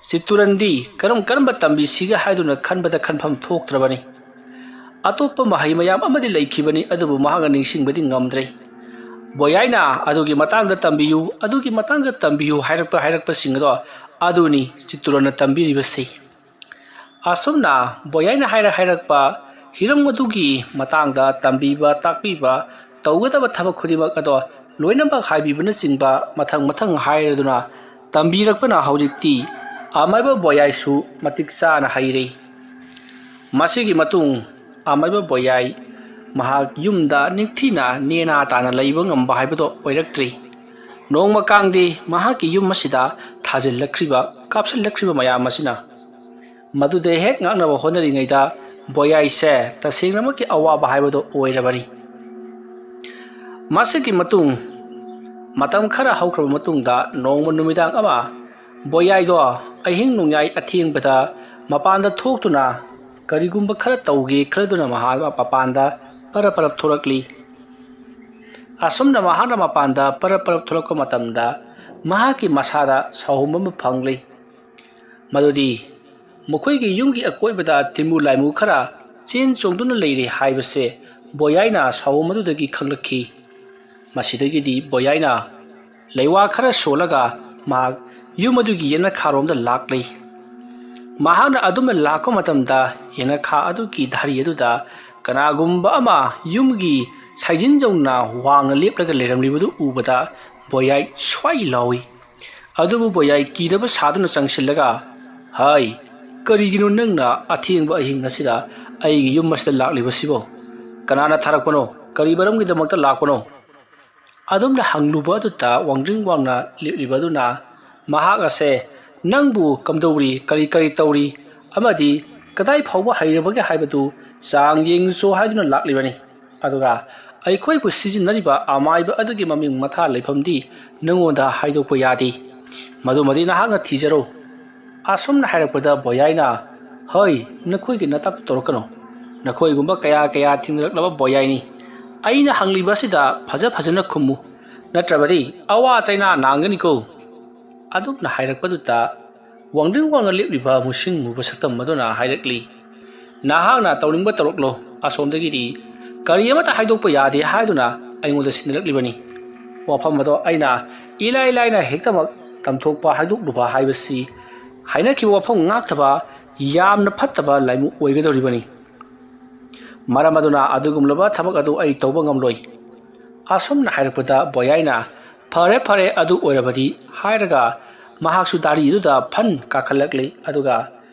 ꯆꯤꯠꯇꯨꯔꯟꯗꯤ ꯀꯔꯝ ꯀꯔꯝꯕ ꯇꯝꯕꯤꯁꯤꯒꯦ ꯍꯥꯏꯗꯨꯅ ꯈꯟꯕꯗ ꯈꯟꯐꯝ ꯊꯣꯛꯇ꯭ꯔꯕꯅꯤ꯫ ꯑꯇꯣꯞꯄ ꯃꯍꯩ ꯃꯌꯥꯝ ꯑꯃꯗꯤ ꯂꯩꯈꯤꯕꯅꯤ, ꯑꯗꯨꯕꯨ ꯃꯍꯥꯛꯅ ꯅꯤꯡꯁꯤꯡꯕꯗꯤ ꯉꯝꯗ꯭ꯔꯦ꯫ ꯕꯣꯌꯥꯏꯅ "ꯑꯗꯨꯒꯤ ꯃꯇꯥꯡꯗ ꯇꯝꯕꯤꯌꯨ, ꯑꯗꯨꯒꯤ ꯃꯇꯥꯡꯗ ꯇꯝꯕꯤꯌꯨ" ꯍꯥꯏꯔꯛꯄ ꯍꯥꯏꯔꯛꯄꯁꯤꯡ ꯑꯗꯣ ꯑꯗꯨꯅꯤ ꯆꯤꯠꯇꯨꯔꯟꯅ ꯇꯝꯕꯤꯔꯤꯕꯁꯤ꯫ ꯑꯁꯨꯝꯅ ꯕꯣꯌꯥꯏꯅ ꯍꯥꯏꯔ ꯍꯥꯏꯔꯛꯄ ꯍꯤꯔꯝ ꯑꯗꯨꯒꯤ ꯃꯇꯥꯡꯗ ꯇꯝꯕꯤꯕ ꯇꯥꯛꯄꯤꯕ ꯇꯧꯒꯗꯕ ꯊꯕꯛ ꯈꯨꯗꯤꯡꯃꯛ ꯑꯗꯣ ꯂꯣꯏꯅꯃꯛ ꯍꯥꯏꯕꯤꯕꯅꯆꯤꯡꯕ ꯃꯊꯪ ꯃꯊꯪ ꯍꯥꯏꯔꯗꯨꯅ ꯇꯝꯕꯤꯔꯛꯄꯅ ꯍꯧꯖꯤꯛꯇꯤ ꯑꯃꯥꯏꯕ ꯕꯣꯌꯥꯏꯁꯨ ꯃꯇꯤꯛ ꯆꯥꯅ ꯍꯩꯔꯦ꯫ ꯃꯁꯤꯒꯤ ꯃꯇꯨꯡ ꯑꯃꯥꯏꯕ ꯕꯣꯌꯥꯏ ꯃꯍꯥꯛ ꯌꯨꯝꯗ ꯅꯤꯡꯊꯤꯅ ꯅꯦꯅꯥ ꯇꯥꯅ ꯂꯩꯕ ꯉꯝꯕ ꯍꯥꯏꯕꯗꯣ ꯑꯣꯏꯔꯛꯇ꯭ꯔꯤ꯫ ꯅꯣꯡꯃ ꯀꯥꯡꯗꯤ ꯃꯍꯥꯛꯀꯤ ꯌꯨꯝ ꯑꯁꯤꯗ ꯊꯥꯖꯤꯜꯂꯛꯈ꯭ꯔꯤꯕ, ꯀꯥꯞꯁꯤꯜꯂꯛꯈ꯭ꯔꯤꯕ ꯃꯌꯥꯝ ꯑꯁꯤꯅ ꯃꯗꯨꯗ ꯍꯦꯛ ꯉꯥꯛꯅꯕ ꯍꯣꯠꯅꯔꯤꯉꯩꯗ ꯕꯣꯌꯥꯏꯁꯦ ꯇꯁꯦꯡꯅꯃꯛꯀꯤ ꯑꯋꯥꯕ ꯍꯥꯏꯕꯗꯣ ꯑꯣꯏꯔꯕꯅꯤ꯫ ꯃꯁꯤꯒꯤ ꯃꯇꯨꯡ ꯃꯇꯝ ꯈꯔ ꯍꯧꯈ꯭ꯔꯕ ꯃꯇꯨꯡꯗ ꯅꯣꯡꯃ ꯅꯨꯃꯤꯗꯥꯡ ꯑꯃ ꯕꯣꯌꯥꯏꯗꯣ ꯑꯍꯤꯡ ꯅꯣꯡꯌꯥꯏ ꯑꯊꯦꯡꯕꯗ ꯃꯄꯥꯟꯗ ꯊꯣꯛꯇꯨꯅ ꯀꯔꯤꯒꯨꯝꯕ ꯈꯔ ꯇꯧꯒꯦ ꯈꯜꯗꯨꯅ ꯃꯍꯥꯛ ꯃꯄꯥꯟꯗ ꯄꯔꯞ ꯄꯔꯞ ꯊꯣꯛꯂꯛꯂꯤ꯫ ꯑꯁꯨꯝꯅ ꯃꯍꯥꯛꯅ ꯃꯄꯥꯟꯗ ꯄꯔꯞ ꯄꯔꯞ ꯊꯣꯛꯂꯛꯄ ꯃꯇꯝꯗ ꯃꯍꯥꯛꯀꯤ ꯃꯁꯥꯗ ꯁꯥꯍꯣꯝ ꯑꯃ ꯐꯪꯂꯤ꯫ ꯃꯗꯨꯗꯤ ꯃꯈꯣꯏꯒꯤ ꯌꯨꯝꯒꯤ ꯑꯀꯣꯏꯕꯗ ꯇꯤꯟꯃꯨ ꯂꯥꯏꯃꯨ ꯈꯔ ꯆꯦꯟ ꯆꯣꯡꯗꯨꯅ ꯂꯩꯔꯤ ꯍꯥꯏꯕꯁꯦ ꯕꯣꯌꯥꯏꯅ ꯁꯥꯍꯣꯝ ꯑꯗꯨꯗꯒꯤ ꯈꯪꯂꯛꯈꯤ꯫ ꯃꯁꯤꯗꯒꯤꯗꯤ ꯕꯣꯌꯥꯏꯅ ꯂꯩꯋꯥ ꯈꯔ ꯁꯣꯜꯂꯒ ꯃꯍꯥꯛ ꯌꯨꯝ ꯑꯗꯨꯒꯤ ꯌꯦꯅꯈꯥꯔꯣꯝꯗ ꯂꯥꯛꯂꯤ꯫ ꯃꯍꯥꯛꯅ ꯑꯗꯨꯝꯅ ꯂꯥꯛꯄ ꯃꯇꯝꯗ ꯌꯦꯅꯈꯥ ꯑꯗꯨꯒꯤ ꯙꯥꯔꯤ ꯑꯗꯨꯗ ꯀꯅꯥꯒꯨꯝꯕ ꯑꯃ ꯌꯨꯝꯒꯤ ꯁꯥꯏꯖꯤꯟ ꯌꯧꯅ ꯋꯥꯡꯅ ꯂꯦꯞꯂꯒ ꯂꯩꯔꯝꯂꯤꯕꯗꯨ ꯎꯕꯗ ꯕꯣꯌꯥꯏ ꯁ꯭ꯋꯥꯏ ꯂꯥꯎꯏ꯫ ꯑꯗꯨꯕꯨ ꯕꯣꯌꯥꯏ ꯀꯤꯗꯕ ꯁꯥꯗꯨꯅ ꯆꯪꯁꯤꯜꯂꯒ, "ꯍꯥꯏ, ꯀꯔꯤꯒꯤꯅꯣ ꯅꯪꯅ ꯑꯊꯦꯡꯕ ꯑꯍꯤꯡ ꯑꯁꯤꯗ ꯑꯩꯒꯤ ꯌꯨꯝ ꯑꯁꯤꯗ ꯂꯥꯛꯂꯤꯕꯁꯤꯕꯣ? ꯀꯅꯥꯅ ꯊꯥꯔꯛꯄꯅꯣ? ꯀꯔꯤ ꯃꯔꯝꯒꯤꯗꯃꯛꯇ ꯂꯥꯛꯄꯅꯣ?" ꯑꯗꯨꯝꯅ ꯍꯪꯂꯨꯕ ꯑꯗꯨꯗ ꯋꯥꯡꯗ꯭ꯔꯤꯡ ꯋꯥꯡꯅ ꯂꯦꯞꯂꯤꯕ ꯑꯗꯨꯅ ꯃꯍꯥꯛ ꯑꯁꯦ ꯅꯪꯕꯨ ꯀꯝꯗꯧꯔꯤ, ꯀꯔꯤ ꯀꯔꯤ ꯇꯧꯔꯤ, ꯑꯃꯗꯤ ꯀꯗꯥꯏ ꯐꯥꯎꯕ ꯍꯩꯔꯕꯒꯦ ꯍꯥꯏꯕꯗꯨ ꯆꯥꯡ ꯌꯦꯡꯁꯨ ꯍꯥꯏꯗꯨꯅ ꯂꯥꯛꯂꯤꯕꯅꯤ꯫ ꯑꯗꯨꯒ ꯑꯩꯈꯣꯏꯕꯨ ꯁꯤꯖꯤꯟꯅꯔꯤꯕ ꯑꯃꯥꯏꯕ ꯑꯗꯨꯒꯤ ꯃꯃꯤꯡ ꯃꯊꯥ ꯂꯩꯐꯝꯗꯤ ꯅꯉꯣꯟꯗ ꯍꯥꯏꯗꯣꯛꯄ ꯌꯥꯗꯦ꯫ ꯃꯗꯨꯃꯗꯤ ꯅꯍꯥꯛꯅ ꯊꯤꯖꯔꯣ꯫ ꯑꯁꯨꯝꯅ ꯍꯥꯏꯔꯛꯄꯗ ꯕꯣꯌꯥꯏꯅ, "ꯍꯣꯏ, ꯅꯈꯣꯏꯒꯤ ꯅꯇꯥꯛꯇꯨ ꯇꯧꯔꯛꯀꯅꯨ꯫ ꯅꯈꯣꯏꯒꯨꯝꯕ ꯀꯌꯥ ꯀꯌꯥ ꯊꯦꯡꯅꯔꯛꯂꯕ ꯕꯣꯌꯥꯏꯅꯤ꯫ ꯑꯩꯅ ꯍꯪꯂꯤꯕ ꯑꯁꯤꯗ ꯐꯖ ꯐꯖꯅ ꯈꯨꯝꯃꯨ, ꯅꯠꯇ꯭ꯔꯕꯗꯤ ꯑꯋꯥ ꯆꯩꯅꯥ ꯅꯥꯡꯒꯅꯤꯀꯣ"꯫ ꯑꯗꯨꯝꯅ ꯍꯥꯏꯔꯛꯄꯗꯨꯗ ꯋꯥꯡꯗ꯭ꯔꯤꯡ ꯋꯥꯡꯅ ꯂꯦꯞꯂꯤꯕ ꯃꯨꯁꯤꯡ ꯃꯨꯕ ꯁꯛꯇꯝ ꯑꯗꯨꯅ ꯍꯥꯏꯔꯛꯂꯤ, "ꯅꯍꯥꯛꯅ ꯇꯧꯅꯤꯡꯕ ꯇꯧꯔꯛꯂꯣ, ꯑꯁꯣꯝꯗꯒꯤꯗꯤ ꯀꯔꯤ ꯑꯃꯠꯇ ꯍꯥꯏꯗꯣꯛꯄ ꯌꯥꯗꯦ ꯍꯥꯏꯗꯨꯅ ꯑꯩꯉꯣꯟꯗ ꯁꯤꯟꯅꯔꯛꯂꯤꯕꯅꯤ꯫ ꯋꯥꯐꯝ ꯑꯗꯣ ꯑꯩꯅ ꯏꯂꯥꯏ ꯂꯥꯏꯅ ꯍꯦꯛꯇꯃꯛ ꯇꯝꯊꯣꯛꯄ ꯍꯥꯏꯗꯣꯛꯂꯨꯕ ꯍꯥꯏꯕꯁꯤ ꯍꯥꯏꯅꯈꯤꯕ ꯋꯥꯐꯝ ꯉꯥꯛꯇꯕ ꯌꯥꯝꯅ ꯐꯠꯇꯕ ꯂꯥꯏꯃꯨ ꯑꯣꯏꯒꯗꯧꯔꯤꯕꯅꯤ꯫ ꯃꯔꯝ ꯑꯗꯨꯅ ꯑꯗꯨꯒꯨꯝꯂꯕ ꯊꯕꯛ ꯑꯗꯨ ꯑꯩ ꯇꯧꯕ ꯉꯝꯂꯣꯏ"꯫ ꯑꯁꯨꯝꯅ ꯍꯥꯏꯔꯛꯄꯗ ꯕꯣꯌꯥꯏꯅ "ꯐꯔꯦ ꯐꯔꯦ, ꯑꯗꯨ ꯑꯣꯏꯔꯕꯗꯤ" ꯍꯥꯏꯔꯒ ꯃꯍꯥꯛꯁꯨ ꯗꯥꯔꯤ ꯑꯗꯨꯗ ꯐꯟ ꯀꯥꯈꯠꯂꯛꯂꯤ꯫ ꯑꯗꯨꯒ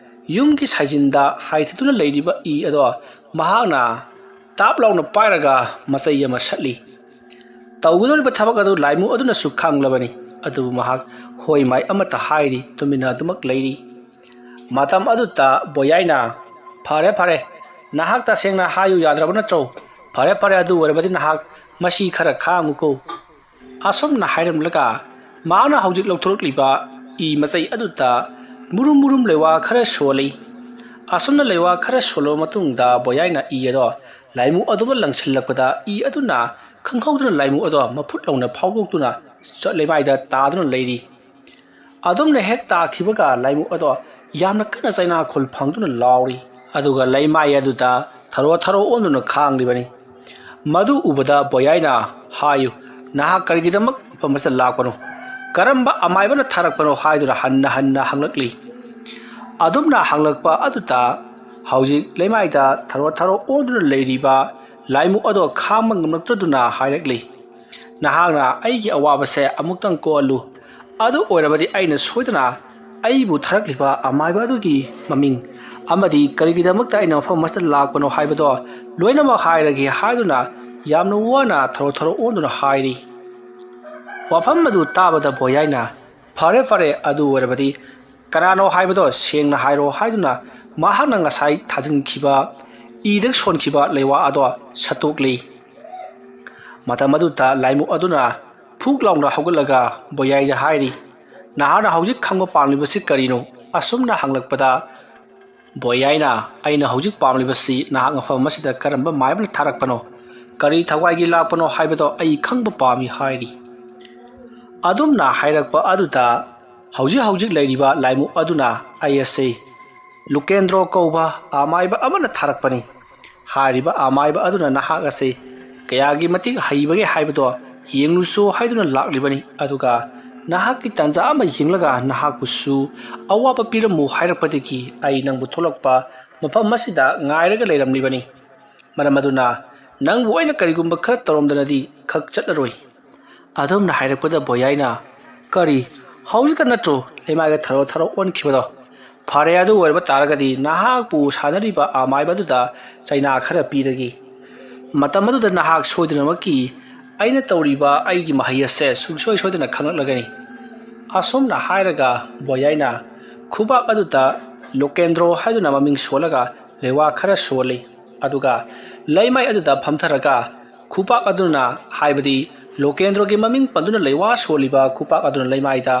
ꯌꯨꯝꯒꯤ ꯁꯥꯏꯖꯤꯟꯗ ꯍꯥꯏꯊꯗꯨꯅ ꯂꯩꯔꯤꯕ ꯏ ꯑꯗꯣ ꯃꯍꯥꯛꯅ ꯇꯥꯞ ꯂꯥꯎꯅ ꯄꯥꯏꯔꯒ ꯃꯆꯩ ꯑꯃ ꯁꯠꯂꯤ꯫ ꯇꯧꯒꯗꯧꯔꯤꯕ ꯊꯕꯛ ꯑꯗꯨ ꯂꯥꯏꯃꯨ ꯑꯗꯨꯅꯁꯨ ꯈꯪꯂꯕꯅꯤ, ꯑꯗꯨꯕꯨ ꯃꯍꯥꯛ ꯍꯣꯏ ꯃꯥꯏ ꯑꯃꯠꯇ ꯍꯥꯏꯔꯤ, ꯇꯨꯃꯤꯟꯅ ꯑꯗꯨꯃꯛ ꯂꯩꯔꯤ꯫ ꯃꯇꯝ ꯑꯗꯨꯗ ꯕꯣꯌꯥꯏꯅ, "ꯐꯔꯦ ꯐꯔꯦ, ꯅꯍꯥꯛ ꯇꯁꯦꯡꯅ ꯍꯥꯏꯌꯨ ꯌꯥꯗ꯭ꯔꯕ ꯅꯠꯇ꯭ꯔꯣ? ꯐꯔꯦ ꯐꯔꯦ, ꯑꯗꯨ ꯑꯣꯏꯔꯕꯗꯤ ꯅꯍꯥꯛ ꯃꯁꯤ ꯈꯔ ꯈꯥꯡꯉꯨꯀꯣ"꯫ ꯑꯁꯨꯝꯅ ꯍꯥꯏꯔꯝꯂꯒ ꯃꯍꯥꯛꯅ ꯍꯧꯖꯤꯛ ꯂꯧꯊꯣꯔꯛꯂꯤꯕ ꯏ ꯃꯆꯩ ꯑꯗꯨꯗ ꯃꯨꯔꯨꯝ ꯃꯨꯔꯨꯝ ꯂꯩꯋꯥ ꯈꯔ ꯁꯣꯜꯂꯤ꯫ ꯑꯁꯨꯝꯅ ꯂꯩꯋꯥ ꯈꯔ ꯁꯣꯜꯂꯕ ꯃꯇꯨꯡꯗ ꯕꯣꯌꯥꯏꯅ ꯏ ꯑꯗꯣ ꯂꯥꯏꯃꯨ ꯑꯗꯨꯃ ꯂꯪꯁꯤꯜꯂꯛꯄꯗ ꯏ ꯑꯗꯨꯅ ꯈꯪꯍꯧꯗꯅ ꯂꯥꯏꯃꯨ ꯑꯗꯣ ꯃꯐꯨꯠ ꯂꯥꯎꯅ ꯐꯥꯎꯗꯣꯛꯇꯨꯅ ꯆ-, ꯂꯩꯃꯥꯏꯗ ꯇꯥꯗꯨꯅ ꯂꯩꯔꯤ꯫ ꯑꯗꯨꯝꯅ ꯍꯦꯛ ꯇꯥꯈꯤꯕꯒ ꯂꯥꯏꯃꯨ ꯑꯗꯣ ꯌꯥꯝꯅ ꯀꯟꯅ ꯆꯩꯅꯥꯈꯣꯜ ꯐꯪꯗꯨꯅ ꯂꯥꯎꯔꯤ, ꯑꯗꯨꯒ ꯂꯩꯃꯥꯏ ꯑꯗꯨꯗ ꯊꯔꯣ ꯊꯔꯣ ꯑꯣꯟꯗꯨꯅ ꯈꯥꯡꯂꯤꯕꯅꯤ꯫ ꯃꯗꯨ ꯎꯕꯗ ꯕꯣꯌꯥꯏꯅ, "ꯍꯥꯏꯌꯨ, ꯅꯍꯥꯛ ꯀꯔꯤꯒꯤꯗꯃꯛ ꯃꯐꯝ ꯑꯁꯤꯗ ꯂꯥꯛꯄꯅꯣ? ꯀꯔꯝꯕ ꯑꯃꯥꯏꯕꯅ ꯊꯥꯔꯛꯄꯅꯣ?" ꯍꯥꯏꯗꯨꯅ ꯍꯟꯅ ꯍꯟꯅ ꯍꯪꯂꯛꯂꯤ꯫ ꯑꯗꯨꯝꯅ ꯍꯪꯂꯛꯄ ꯑꯗꯨꯗ ꯍꯧꯖꯤꯛ ꯂꯩꯃꯥꯏꯗ ꯊꯔꯣ ꯊꯔꯣ ꯑꯣꯟꯗꯨꯅ ꯂꯩꯔꯤꯕ ꯂꯥꯏꯃꯨ ꯑꯗꯣ ꯈꯥꯡꯕ ꯉꯝꯂꯛꯇꯗꯨꯅ ꯍꯥꯏꯔꯛꯂꯤ, "ꯅꯍꯥꯛꯅ ꯑꯩꯒꯤ ꯑꯋꯥꯕꯁꯦ ꯑꯃꯨꯛꯇꯪ ꯀꯣꯛꯍꯜꯂꯨ꯫ ꯑꯗꯨ ꯑꯣꯏꯔꯕꯗꯤ ꯑꯩꯅ ꯁꯣꯏꯗꯅ ꯑꯩꯕꯨ ꯊꯥꯔꯛꯂꯤꯕ ꯑꯃꯥꯏꯕ ꯑꯗꯨꯒꯤ ꯃꯃꯤꯡ ꯑꯃꯗꯤ ꯀꯔꯤꯒꯤꯗꯃꯛꯇ ꯑꯩꯅ ꯃꯐꯝ ꯑꯁꯤꯗ ꯂꯥꯛꯄꯅꯣ ꯍꯥꯏꯕꯗꯣ ꯂꯣꯏꯅꯃꯛ ꯍꯥꯏꯔꯒꯦ" ꯍꯥꯏꯗꯨꯅ ꯌꯥꯝꯅ ꯋꯥꯅ ꯊꯔꯣ ꯊꯔꯣ ꯑꯣꯟꯗꯨꯅ ꯍꯥꯏꯔꯤ꯫ ꯋꯥꯐꯝ ꯑꯗꯨ ꯇꯥꯕꯗ ꯕꯣꯌꯥꯏꯅ, "ꯐꯔꯦ ꯐꯔꯦ, ꯑꯗꯨ ꯑꯣꯏꯔꯕꯗꯤ ꯀꯅꯥꯅꯣ ꯍꯥꯏꯕꯗꯣ ꯁꯦꯡꯅ ꯍꯥꯏꯔꯣ" ꯍꯥꯏꯗꯨꯅ ꯃꯍꯥꯛꯅ ꯉꯁꯥꯏ ꯊꯥꯖꯤꯟꯈꯤꯕ ꯏꯗ ꯁꯣꯟꯈꯤꯕ ꯂꯩꯋꯥ ꯑꯗꯣ ꯁꯠꯇꯣꯛꯂꯤ꯫ ꯃꯇꯝ ꯑꯗꯨꯗ ꯂꯥꯏꯃꯨ ꯑꯗꯨꯅ ꯐꯨꯛ ꯂꯥꯎꯅ ꯍꯧꯒꯠꯂꯒ ꯕꯣꯌꯥꯏꯗ ꯍꯥꯏꯔꯤ, "ꯅꯍꯥꯛꯅ ꯍꯧꯖꯤꯛ ꯈꯪꯕ ꯄꯥꯝꯂꯤꯕꯁꯤ ꯀꯔꯤꯅꯣ?" ꯑꯁꯨꯝꯅ ꯍꯪꯂꯛꯄꯗ ꯕꯣꯌꯥꯏꯅ, "ꯑꯩꯅ ꯍꯧꯖꯤꯛ ꯄꯥꯝꯂꯤꯕꯁꯤ ꯅꯍꯥꯛ ꯃꯐꯝ ꯑꯁꯤꯗ ꯀꯔꯝꯕ ꯃꯥꯏꯕꯅ ꯊꯥꯔꯛꯄꯅꯣ, ꯀꯔꯤ ꯊꯋꯥꯏꯒꯤ ꯂꯥꯛꯄꯅꯣ ꯍꯥꯏꯕꯗꯣ ꯑꯩ ꯈꯪꯕ ꯄꯥꯝꯃꯤ" ꯍꯥꯏꯔꯤ꯫ ꯑꯗꯨꯝꯅ ꯍꯥꯏꯔꯛꯄ ꯑꯗꯨꯗ ꯍꯧꯖꯤꯛ ꯍꯧꯖꯤꯛ ꯂꯩꯔꯤꯕ ꯂꯥꯏꯃꯨ ꯑꯗꯨꯅ ꯑꯩ ꯑꯁꯤ ꯂꯨꯀꯦꯟꯗ꯭ꯔꯣ ꯀꯧꯕ ꯑꯃꯥꯏꯕ ꯑꯃꯅ ꯊꯥꯔꯛꯄꯅꯤ꯫ ꯍꯥꯏꯔꯤꯕ ꯑꯃꯥꯏꯕ ꯑꯗꯨꯅ ꯅꯍꯥꯛ ꯑꯁꯤ ꯀꯌꯥꯒꯤ ꯃꯇꯤꯛ ꯍꯩꯕꯒꯦ ꯍꯥꯏꯕꯗꯣ ꯌꯦꯡꯂꯨꯁꯨ ꯍꯥꯏꯗꯨꯅ ꯂꯥꯛꯂꯤꯕꯅꯤ꯫ ꯑꯗꯨꯒ ꯅꯍꯥꯛꯀꯤ ꯇꯥꯟꯖꯥ ꯑꯃ ꯌꯦꯡꯂꯒ ꯅꯍꯥꯛꯄꯨꯁꯨ ꯑꯋꯥꯕ ꯄꯤꯔꯝꯃꯨ ꯍꯥꯏꯔꯛꯄꯗꯒꯤ ꯑꯩ ꯅꯪꯕꯨ ꯊꯣꯛꯂꯛꯄ ꯃꯐꯝ ꯑꯁꯤꯗ ꯉꯥꯏꯔꯒ ꯂꯩꯔꯝꯂꯤꯕꯅꯤ꯫ ꯃꯔꯝ ꯑꯗꯨꯅ ꯅꯪꯕꯨ ꯑꯩꯅ ꯀꯔꯤꯒꯨꯝꯕ ꯈꯔ ꯇꯧꯔꯝꯗꯅꯗꯤ ꯈꯛ ꯆꯠꯂꯔꯣꯏ꯫ ꯑꯗꯨꯝꯅ ꯍꯥꯏꯔꯛꯄꯗ ꯕꯣꯌꯥꯏꯅ, "ꯀꯔꯤ? ꯍꯧꯖꯤꯛꯀ ꯅꯠꯇ꯭ꯔꯣ ꯂꯩꯃꯥꯏꯒ ꯊꯔꯣ ꯊꯔꯣ ꯑꯣꯟꯈꯤꯕꯗꯣ? ꯐꯔꯦ, ꯑꯗꯨ ꯑꯣꯏꯔꯕ ꯇꯥꯔꯒꯗꯤ ꯅꯍꯥꯛꯄꯨ ꯁꯥꯟꯅꯔꯤꯕ ꯑꯃꯥꯏꯕ ꯑꯗꯨꯗ ꯆꯩꯅꯥ ꯈꯔ ꯄꯤꯔꯒꯦ꯫ ꯃꯇꯝ ꯑꯗꯨꯗ ꯅꯍꯥꯛ ꯁꯣꯏꯗꯅꯃꯛꯀꯤ ꯑꯩꯅ ꯇꯧꯔꯤꯕ ꯑꯩꯒꯤ ꯃꯍꯩ ꯑꯁꯦ ꯁꯨꯡꯁꯣꯏ ꯁꯣꯏꯗꯅ ꯈꯪꯂꯛꯂꯒꯅꯤ"꯫ ꯑꯁꯨꯝꯅ ꯍꯥꯏꯔꯒ ꯕꯣꯌꯥꯏꯅ ꯈꯨꯕꯥꯛ ꯑꯗꯨꯗ ꯂꯣꯀꯦꯟꯗ꯭ꯔꯣ ꯍꯥꯏꯗꯨꯅ ꯃꯃꯤꯡ ꯁꯣꯜꯂꯒ ꯂꯩꯋꯥ ꯈꯔ ꯁꯣꯜꯂꯤ꯫ ꯑꯗꯨꯒ ꯂꯩꯃꯥꯏ ꯑꯗꯨꯗ ꯐꯝꯊꯔꯒ ꯈꯨꯄꯥꯛ ꯑꯗꯨꯅ, ꯍꯥꯏꯕꯗꯤ ꯂꯣꯀꯦꯟꯗ꯭ꯔꯣꯒꯤ ꯃꯃꯤꯡ ꯄꯟꯗꯨꯅ ꯂꯩꯋꯥ ꯁꯣꯜꯂꯤꯕ ꯈꯨꯄꯥꯛ ꯑꯗꯨꯅ ꯂꯩꯃꯥꯏꯗ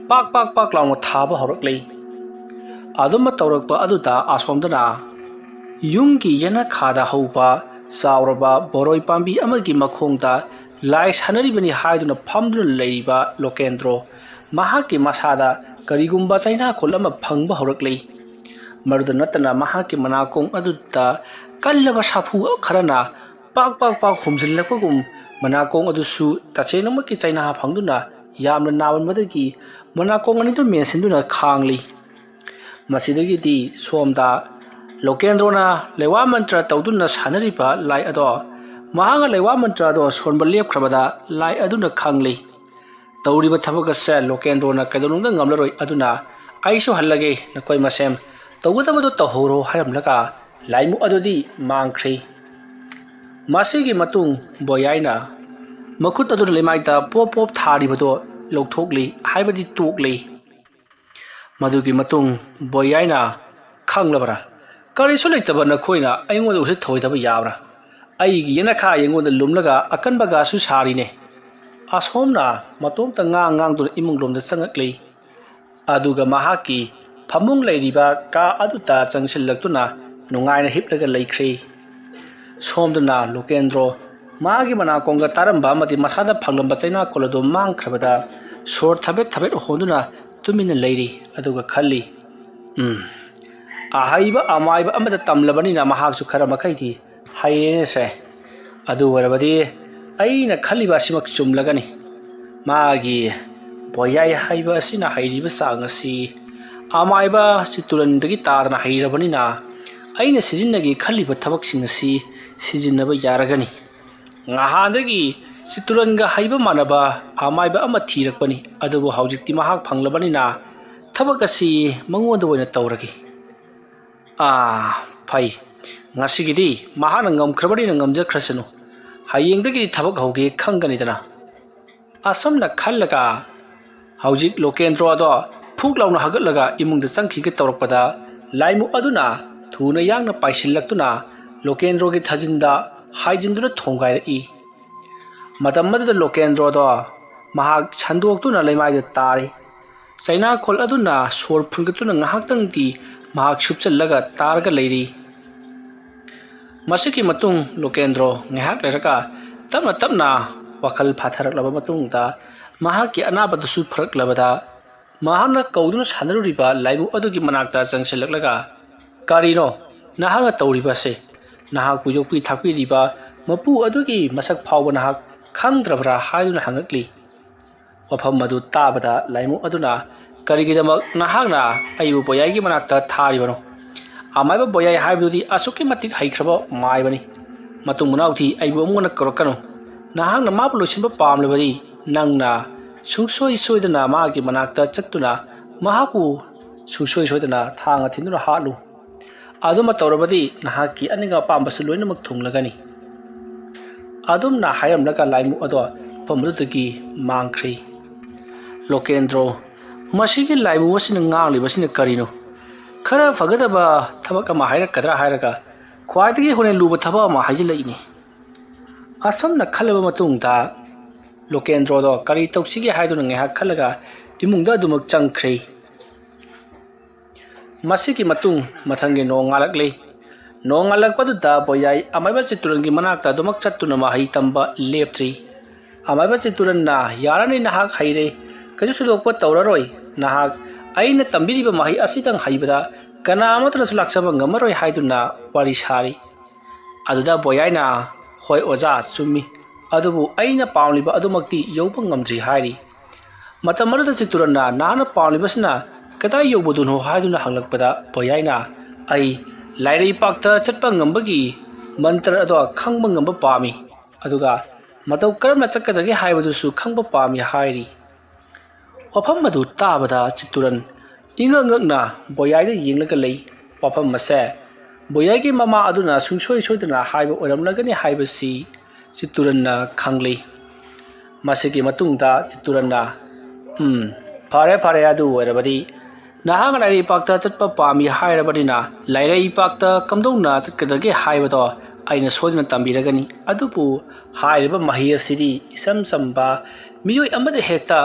ꯄꯥꯛ ꯄꯥꯛ ꯄꯥꯛ ꯂꯥꯎꯅ ꯊꯥꯕ ꯍꯧꯔꯛꯂꯤ꯫ ꯑꯗꯨꯝꯅ ꯇꯧꯔꯛꯄ ꯑꯗꯨꯗ ꯑꯁꯣꯝꯗꯅ ꯌꯨꯝꯒꯤ ꯌꯦꯅꯈꯥꯗ ꯍꯧꯕ ꯆꯥꯎꯔꯕ ꯕꯣꯔꯣꯏ ꯄꯥꯝꯕꯤ ꯑꯃꯒꯤ ꯃꯈꯣꯡꯗ ꯂꯥꯏ ꯁꯥꯟꯅꯔꯤꯕꯅꯤ ꯍꯥꯏꯗꯨꯅ ꯐꯝꯗꯨꯅ ꯂꯩꯔꯤꯕ ꯂꯣꯀꯦꯟꯗ꯭ꯔꯣ ꯃꯍꯥꯛꯀꯤ ꯃꯁꯥꯗ ꯀꯔꯤꯒꯨꯝꯕ ꯆꯩꯅꯥꯈꯣꯜ ꯑꯃ ꯐꯪꯕ ꯍꯧꯔꯛꯂꯤ꯫ ꯃꯗꯨꯗ ꯅꯠꯇꯅ ꯃꯍꯥꯛꯀꯤ ꯃꯅꯥꯀꯣꯡ ꯑꯗꯨꯗ ꯀꯜꯂꯕ ꯁꯥꯐꯨ ꯈꯔꯅ ꯄꯥꯛ ꯄꯥꯛ ꯄꯥꯛ ꯍꯨꯝꯖꯤꯜꯂꯛꯄꯒꯨꯝ ꯃꯅꯥꯀꯣꯡ ꯑꯗꯨꯁꯨ ꯇꯁꯦꯡꯅꯃꯛꯀꯤ ꯆꯩꯅꯥ ꯐꯪꯗꯨꯅ ꯌꯥꯝꯅ ꯅꯥꯃꯟꯕꯗꯒꯤ ꯃꯅꯥꯀꯣꯡ ꯑꯅꯤꯗꯨ ꯃꯦꯟꯁꯤꯟꯗꯨꯅ ꯈꯥꯡꯂꯤ꯫ ꯃꯁꯤꯗꯒꯤꯗꯤ ꯁꯣꯝꯗ ꯂꯣꯀꯦꯟꯗ꯭ꯔꯣꯅ ꯂꯩꯋꯥ ꯃꯟꯇ꯭ꯔ ꯇꯧꯗꯨꯅ ꯁꯥꯟꯅꯔꯤꯕ ꯂꯥꯏ ꯑꯗꯣ ꯃꯍꯥꯛꯅ ꯂꯩꯋꯥ ꯃꯟꯇ꯭ꯔ ꯑꯗꯣ ꯁꯣꯟꯕ ꯂꯦꯞꯈ꯭ꯔꯕꯗ ꯂꯥꯏ ꯑꯗꯨꯅ ꯈꯪꯂꯤ꯫ ꯇꯧꯔꯤꯕ ꯊꯕꯛ ꯑꯁꯦ ꯂꯣꯀꯦꯟꯗ꯭ꯔꯣꯅ ꯀꯩꯗꯧꯅꯨꯡꯗ ꯉꯝꯂꯔꯣꯏ, ꯑꯗꯨꯅ ꯑꯩꯁꯨ ꯍꯜꯂꯒꯦ, ꯅꯈꯣꯏ ꯃꯁꯦꯟ ꯇꯧꯒꯗꯕꯗꯨ ꯇꯧꯍꯧꯔꯣ ꯍꯥꯏꯔꯝꯂꯒ ꯂꯥꯏꯃꯨꯛ ꯑꯗꯨꯗꯤ ꯃꯥꯡꯈ꯭ꯔꯦ꯫ ꯃꯁꯤꯒꯤ ꯃꯇꯨꯡ ꯕꯣꯌꯥꯏꯅ ꯃꯈꯨꯠ ꯑꯗꯨꯅ ꯂꯩꯃꯥꯏꯗ ꯄꯣꯞ ꯄꯣꯞ ꯊꯥꯔꯤꯕꯗꯣ ꯂꯧꯊꯣꯛꯂꯤ, ꯍꯥꯏꯕꯗꯤ ꯇꯣꯛꯂꯤ꯫ ꯃꯗꯨꯒꯤ ꯃꯇꯨꯡ ꯕꯣꯌꯥꯏꯅ, "ꯈꯪꯂꯕ꯭ꯔꯥ? ꯀꯔꯤꯁꯨ ꯂꯩꯇꯕ ꯅꯈꯣꯏꯅ ꯑꯩꯉꯣꯟꯗ ꯎꯁꯤꯠ ꯊꯧꯑꯣꯏꯗꯕ ꯌꯥꯕ꯭ꯔꯥ? ꯑꯩꯒꯤ ꯌꯦꯅꯈꯥ ꯑꯩꯉꯣꯟꯗ ꯂꯨꯝꯂꯒ ꯑꯀꯟꯕꯒꯁꯨ ꯁꯥꯔꯤꯅꯦ"꯫ ꯑꯁꯣꯝꯅ ꯃꯇꯣꯝꯇ ꯉꯥꯡ ꯉꯥꯡꯗꯨꯅ ꯏꯃꯨꯡ ꯂꯣꯝꯗ ꯆꯪꯉꯛꯂꯤ꯫ ꯑꯗꯨꯒ ꯃꯍꯥꯛꯀꯤ ꯐꯃꯨꯡ ꯂꯩꯔꯤꯕ ꯀꯥ ꯑꯗꯨꯗ ꯆꯪꯁꯤꯜꯂꯛꯇꯨꯅ ꯅꯨꯡꯉꯥꯏꯅ ꯍꯤꯞꯂꯒ ꯂꯩꯈ꯭ꯔꯦ꯫ ꯁꯣꯝꯗꯅ ꯂꯣꯀꯦꯟꯗ꯭ꯔꯣ ꯃꯥꯒꯤ ꯃꯅꯥꯀꯣꯡꯗ ꯇꯥꯔꯝꯕ ꯑꯃꯗꯤ ꯃꯁꯥꯗ ꯐꯪꯂꯝꯕ ꯆꯩꯅꯥꯀꯣꯜ ꯑꯗꯨ ꯃꯥꯡꯈ꯭ꯔꯕꯗ ꯁꯣꯔ ꯊꯕꯦꯠ ꯊꯕꯦꯠ ꯍꯣꯟꯗꯨꯅ ꯇꯨꯃꯤꯟꯅ ꯂꯩꯔꯤ꯫ ꯑꯗꯨꯒ ꯈꯜꯂꯤ, "ꯎꯝ, ꯑꯍꯩꯕ ꯑꯃꯥꯏꯕ ꯑꯃꯗ ꯇꯝꯂꯕꯅꯤꯅ ꯃꯍꯥꯛꯁꯨ ꯈꯔ ꯃꯈꯩꯗꯤ ꯍꯩꯔꯦꯅꯦꯁꯦ꯫ ꯑꯗꯨ ꯑꯣꯏꯔꯕꯗꯤ ꯑꯩꯅ ꯈꯜꯂꯤꯕ ꯑꯁꯤꯃꯛ ꯆꯨꯝꯂꯒꯅꯤ꯫ ꯃꯥꯒꯤ ꯕꯣꯌꯥꯏ ꯍꯩꯕ ꯑꯁꯤꯅ ꯍꯩꯔꯤꯕ ꯆꯥꯡ ꯑꯁꯤ ꯑꯃꯥꯏꯕ ꯆꯤꯇꯨꯔꯟꯗꯒꯤ ꯇꯥꯗꯅ ꯍꯩꯔꯕꯅꯤꯅ ꯑꯩꯅ ꯁꯤꯖꯤꯟꯅꯒꯦ ꯈꯜꯂꯤꯕ ꯊꯕꯛꯁꯤꯡ ꯑꯁꯤ ꯁꯤꯖꯤꯟꯅꯕ ꯌꯥꯔꯒꯅꯤ꯫ ꯉꯍꯥꯟꯗꯒꯤ ꯆꯤꯠꯇꯨꯔꯟꯒ ꯍꯩꯕ ꯃꯥꯟꯅꯕ ꯑꯃꯥꯏꯕ ꯑꯃ ꯊꯤꯔꯛꯄꯅꯤ, ꯑꯗꯨꯕꯨ ꯍꯧꯖꯤꯛꯇꯤ ꯃꯍꯥꯛ ꯐꯪꯂꯕꯅꯤꯅ ꯊꯕꯛ ꯑꯁꯤ ꯃꯉꯣꯟꯗ ꯑꯣꯏꯅ ꯇꯧꯔꯒꯦ꯫ ꯑꯥ, ꯐꯩ꯫ ꯉꯁꯤꯒꯤꯗꯤ ꯃꯍꯥꯛꯅ ꯉꯝꯈ꯭ꯔꯕꯅꯤꯅ ꯉꯝꯖꯈ꯭ꯔꯁꯅꯨ꯫ ꯍꯌꯦꯡꯗꯒꯤꯗꯤ ꯊꯕꯛ ꯍꯧꯒꯦ ꯈꯪꯒꯅꯤꯗꯅ꯫ ꯑꯁꯨꯝꯅ ꯈꯜꯂꯒ ꯍꯧꯖꯤꯛ ꯂꯣꯀꯦꯟꯗ꯭ꯔꯣ ꯑꯗꯣ ꯐꯨꯛ ꯂꯥꯎꯅ ꯍꯧꯒꯠꯂꯒ ꯏꯃꯨꯡꯗ ꯆꯪꯈꯤꯒꯦ ꯇꯧꯔꯛꯄꯗ, ꯂꯥꯏꯃꯨ ꯑꯗꯨꯅ ꯊꯨꯅ ꯌꯥꯡꯅ ꯄꯥꯏꯁꯤꯜꯂꯛꯇꯨꯅ ꯂꯣꯀꯦꯟꯗ꯭ꯔꯣꯒꯤ ꯊꯥꯖꯤꯟꯗ ꯍꯥꯏꯖꯤꯟꯗꯨꯅ ꯊꯣꯡꯒꯥꯏꯔꯛꯏ꯫ ꯃꯇꯝ ꯑꯗꯨꯗ ꯂꯣꯀꯦꯟꯗ꯭ꯔꯣꯗꯣ ꯃꯍꯥꯛ ꯁꯟꯗꯣꯛꯇꯨꯅ ꯂꯩꯃꯥꯏꯗ ꯇꯥꯔꯤ꯫ ꯆꯩꯅꯥꯈꯣꯜ ꯑꯗꯨꯅ ꯁꯣꯔ ꯐꯨꯟꯒꯠꯇꯨꯅ ꯉꯥꯏꯍꯥꯛꯇꯪꯗꯤ ꯃꯍꯥꯛ ꯁꯨꯞꯆꯜꯂꯒ ꯇꯥꯔꯒ ꯂꯩꯔꯤ꯫ ꯃꯁꯤꯒꯤ ꯃꯇꯨꯡ ꯂꯣꯀꯦꯟꯗ꯭ꯔꯣ ꯉꯥꯏꯍꯥꯛ ꯂꯩꯔꯒ ꯇꯞꯅ ꯇꯞꯅ ꯋꯥꯈꯜ ꯐꯥꯊꯔꯛꯂꯕ ꯃꯇꯨꯡꯗ, ꯃꯍꯥꯛꯀꯤ ꯑꯅꯥꯕꯗꯨꯁꯨ ꯐꯔꯛꯂꯕꯗ, ꯃꯍꯥꯛꯅ ꯀꯧꯗꯨꯅ ꯁꯥꯟꯅꯔꯨꯔꯤꯕ ꯂꯥꯏꯃꯨ ꯑꯗꯨꯒꯤ ꯃꯅꯥꯛꯇ ꯆꯪꯁꯤꯜꯂꯛꯂꯒ, "ꯀꯔꯤꯅꯣ? ꯅꯍꯥꯛꯅ ꯇꯧꯔꯤꯕꯁꯦ? ꯅꯍꯥꯛꯄꯨ ꯌꯣꯛꯄꯤ ꯊꯥꯛꯄꯤꯔꯤꯕ ꯃꯄꯨ ꯑꯗꯨꯒꯤ ꯃꯁꯛ ꯐꯥꯎꯕ ꯅꯍꯥꯛ ꯈꯪꯗ꯭ꯔꯕ꯭ꯔꯥ?" ꯍꯥꯏꯗꯨꯅ ꯍꯪꯉꯛꯂꯤ꯫ ꯋꯥꯐꯝ ꯑꯗꯨ ꯇꯥꯕꯗ ꯂꯥꯏꯃꯨ ꯑꯗꯨꯅ, "ꯀꯔꯤꯒꯤꯗꯃꯛ ꯅꯍꯥꯛꯅ ꯑꯩꯕꯨ ꯕꯣꯌꯥꯏꯒꯤ ꯃꯅꯥꯛꯇ ꯊꯥꯔꯤꯕꯅꯣ? ꯑꯃꯥꯏꯕ ꯕꯣꯌꯥꯏ ꯍꯥꯏꯕꯗꯨꯗꯤ ꯑꯁꯨꯛꯀꯤ ꯃꯇꯤꯛ ꯍꯩꯈ꯭ꯔꯕ ꯃꯥꯏꯕꯅꯤ꯫ ꯃꯇꯨꯡ ꯃꯅꯥꯎꯗꯤ ꯑꯩꯕꯨ ꯑꯃꯨꯛ ꯍꯟꯅ ꯀꯧꯔꯛꯀꯅꯨ꯫ ꯅꯍꯥꯛꯅ ꯃꯥꯕꯨ ꯂꯣꯏꯁꯤꯟꯕ ꯄꯥꯝꯂꯕꯗꯤ ꯅꯪꯅ ꯁꯨꯡꯁꯣꯏ ꯁꯣꯏꯗꯅ ꯃꯥꯒꯤ ꯃꯅꯥꯛꯇ ꯆꯠꯇꯨꯅ ꯃꯍꯥꯛꯄꯨ ꯁꯨꯡꯁꯣꯏ ꯁꯣꯏꯗꯅ ꯊꯥꯡꯅ ꯊꯤꯟꯗꯨꯅ ꯍꯥꯠꯂꯨ꯫ ꯑꯗꯨꯃ ꯇꯧꯔꯕꯗꯤ ꯅꯍꯥꯛꯀꯤ ꯑꯅꯤꯡꯕ ꯑꯄꯥꯝꯕꯁꯨ ꯂꯣꯏꯅꯃꯛ ꯊꯨꯡꯂꯒꯅꯤ"꯫ ꯑꯗꯨꯝꯅ ꯍꯥꯏꯔꯝꯂꯒ ꯂꯥꯏꯃꯨ ꯑꯗꯣ ꯃꯐꯝ ꯑꯗꯨꯗꯒꯤ ꯃꯥꯡꯈ꯭ꯔꯤ꯫ ꯂꯣꯀꯦꯟꯗ꯭ꯔꯣ, "ꯃꯁꯤꯒꯤ ꯂꯥꯏꯃꯨ ꯑꯁꯤꯅ ꯉꯥꯡꯂꯤꯕꯁꯤꯅ ꯀꯔꯤꯅꯣ? ꯈꯔ ꯐꯒꯗꯕ ꯊꯕꯛ ꯑꯃ ꯍꯥꯏꯔꯛꯀꯗ꯭ꯔꯥ ꯍꯥꯏꯔꯒ ꯈ꯭ꯋꯥꯏꯗꯒꯤ ꯍꯦꯟꯅ ꯂꯨꯕ ꯊꯕꯛ ꯑꯃ ꯍꯥꯏꯖꯤꯜꯂꯛꯏꯅꯦ"꯫ ꯑꯁꯨꯝꯅ ꯈꯜꯂꯕ ꯃꯇꯨꯡꯗ ꯂꯣꯀꯦꯟꯗ꯭ꯔꯣꯗꯣ ꯀꯔꯤ ꯇꯧꯁꯤꯒꯦ ꯍꯥꯏꯗꯨꯅ ꯉꯥꯏꯍꯥꯛ ꯈꯜꯂꯒ ꯏꯃꯨꯡꯗ ꯑꯗꯨꯃꯛ ꯆꯪꯈ꯭ꯔꯦ꯫ ꯃꯁꯤꯒꯤ ꯃꯇꯨꯡ ꯃꯊꯪꯒꯤ ꯅꯣꯡ ꯉꯥꯜꯂꯛꯂꯤ꯫ ꯅꯣꯡ ꯉꯥꯜꯂꯛꯄꯗꯨꯗ ꯕꯣꯌꯥꯏ ꯑꯃꯥꯏꯕ ꯆꯤꯠꯇꯨꯔꯟꯒꯤ ꯃꯅꯥꯛꯇ ꯑꯗꯨꯃꯛ ꯆꯠꯇꯨꯅ ꯃꯍꯩ ꯇꯝꯕ ꯂꯦꯞꯇ꯭ꯔꯤ꯫ ꯑꯃꯥꯏꯕ ꯆꯤꯠꯇꯨꯔꯟꯅ, "ꯌꯥꯔꯅꯤ, ꯅꯍꯥꯛ ꯍꯩꯔꯦ, ꯀꯩꯁꯨ ꯊꯣꯏꯗꯣꯛꯄ ꯇꯧꯔꯔꯣꯏ꯫ ꯅꯍꯥꯛ ꯑꯩꯅ ꯇꯝꯕꯤꯔꯤꯕ ꯃꯍꯩ ꯑꯁꯤꯗꯪ ꯍꯩꯕꯗ ꯀꯅꯥ ꯑꯃꯠꯇꯅꯁꯨ ꯂꯥꯛꯆꯕ ꯉꯝꯃꯔꯣꯏ" ꯍꯥꯏꯗꯨꯅ ꯋꯥꯔꯤ ꯁꯥꯔꯤ꯫ ꯑꯗꯨꯗ ꯕꯣꯌꯥꯏꯅ, "ꯍꯣꯏ ꯑꯣꯖꯥ, ꯆꯨꯝꯃꯤ, ꯑꯗꯨꯕꯨ ꯑꯩꯅ ꯄꯥꯝꯂꯤꯕ ꯑꯗꯨꯃꯛꯇꯤ ꯌꯧꯕ ꯉꯝꯗ꯭ꯔꯤ" ꯍꯥꯏꯔꯤ꯫ ꯃꯇꯝ ꯑꯗꯨꯗ ꯆꯤꯠꯇꯨꯔꯟꯅ, "ꯅꯍꯥꯛꯅ ꯄꯥꯝꯂꯤꯕꯁꯤꯅ ꯀꯗꯥꯏ ꯌꯧꯕꯗꯨꯅꯣ?" ꯍꯥꯏꯗꯨꯅ ꯍꯪꯂꯛꯄꯗ ꯕꯣꯌꯥꯏꯅ, "ꯑꯩ ꯂꯥꯏꯔꯩꯄꯥꯛꯇ ꯆꯠꯄ ꯉꯝꯕꯒꯤ ꯃꯟꯇ꯭ꯔ ꯑꯗꯣ ꯈꯪꯕ ꯉꯝꯕ ꯄꯥꯝꯃꯤ, ꯑꯗꯨꯒ ꯃꯇꯧ ꯀꯔꯝꯅ ꯆꯠꯀꯗꯒꯦ ꯍꯥꯏꯕꯗꯨꯁꯨ ꯈꯪꯕ ꯄꯥꯝꯃꯤ ꯍꯥꯏꯔꯤ꯫ ꯋꯥꯐꯝ ꯑꯗꯨ ꯇꯥꯕꯗ ꯆꯤꯠꯇꯨꯔꯟ ꯏꯉꯛ ꯉꯛꯅ ꯕꯣꯌꯥꯏꯗ ꯌꯦꯡꯂꯒ ꯂꯩ꯫ ꯋꯥꯐꯝ ꯑꯁꯦ ꯕꯣꯌꯥꯏꯒꯤ ꯃꯃꯥ ꯑꯗꯨꯅ ꯁꯨꯡꯁꯣꯏ ꯁꯣꯏꯗꯅ ꯍꯥꯏꯕ ꯑꯣꯏꯔꯝꯂꯒꯅꯤ ꯍꯥꯏꯕꯁꯤ ꯆꯤꯠꯇꯨꯔꯟꯅ ꯈꯪꯂꯤ꯫ ꯃꯁꯤꯒꯤ ꯃꯇꯨꯡꯗ ꯆꯤꯠꯇꯨꯔꯟꯅ, "ꯎꯝ, ꯐꯔꯦ, ꯐꯔꯦ, ꯑꯗꯨ ꯑꯣꯏꯔꯕꯗꯤ ꯅꯍꯥꯛ ꯂꯥꯏꯔꯩꯄꯥꯛꯇ ꯆꯠꯄ ꯄꯥꯝꯃꯤ ꯍꯥꯏꯔꯕꯅꯤꯅ ꯂꯥꯏꯔꯩꯄꯥꯛꯇ ꯀꯝꯗꯧꯅ ꯆꯠꯀꯗꯒꯦ ꯍꯥꯏꯕꯗꯣ ꯑꯩꯅ ꯁꯣꯏꯗꯅ ꯇꯝꯕꯤꯔꯒꯅꯤ꯫ ꯑꯗꯨꯕꯨ ꯍꯥꯏꯔꯤꯕ ꯃꯍꯩ ꯑꯁꯤꯗꯤ ꯏꯆꯝ ꯆꯝꯕ ꯃꯤꯑꯣꯏ ꯑꯃꯗ ꯍꯦꯛꯇ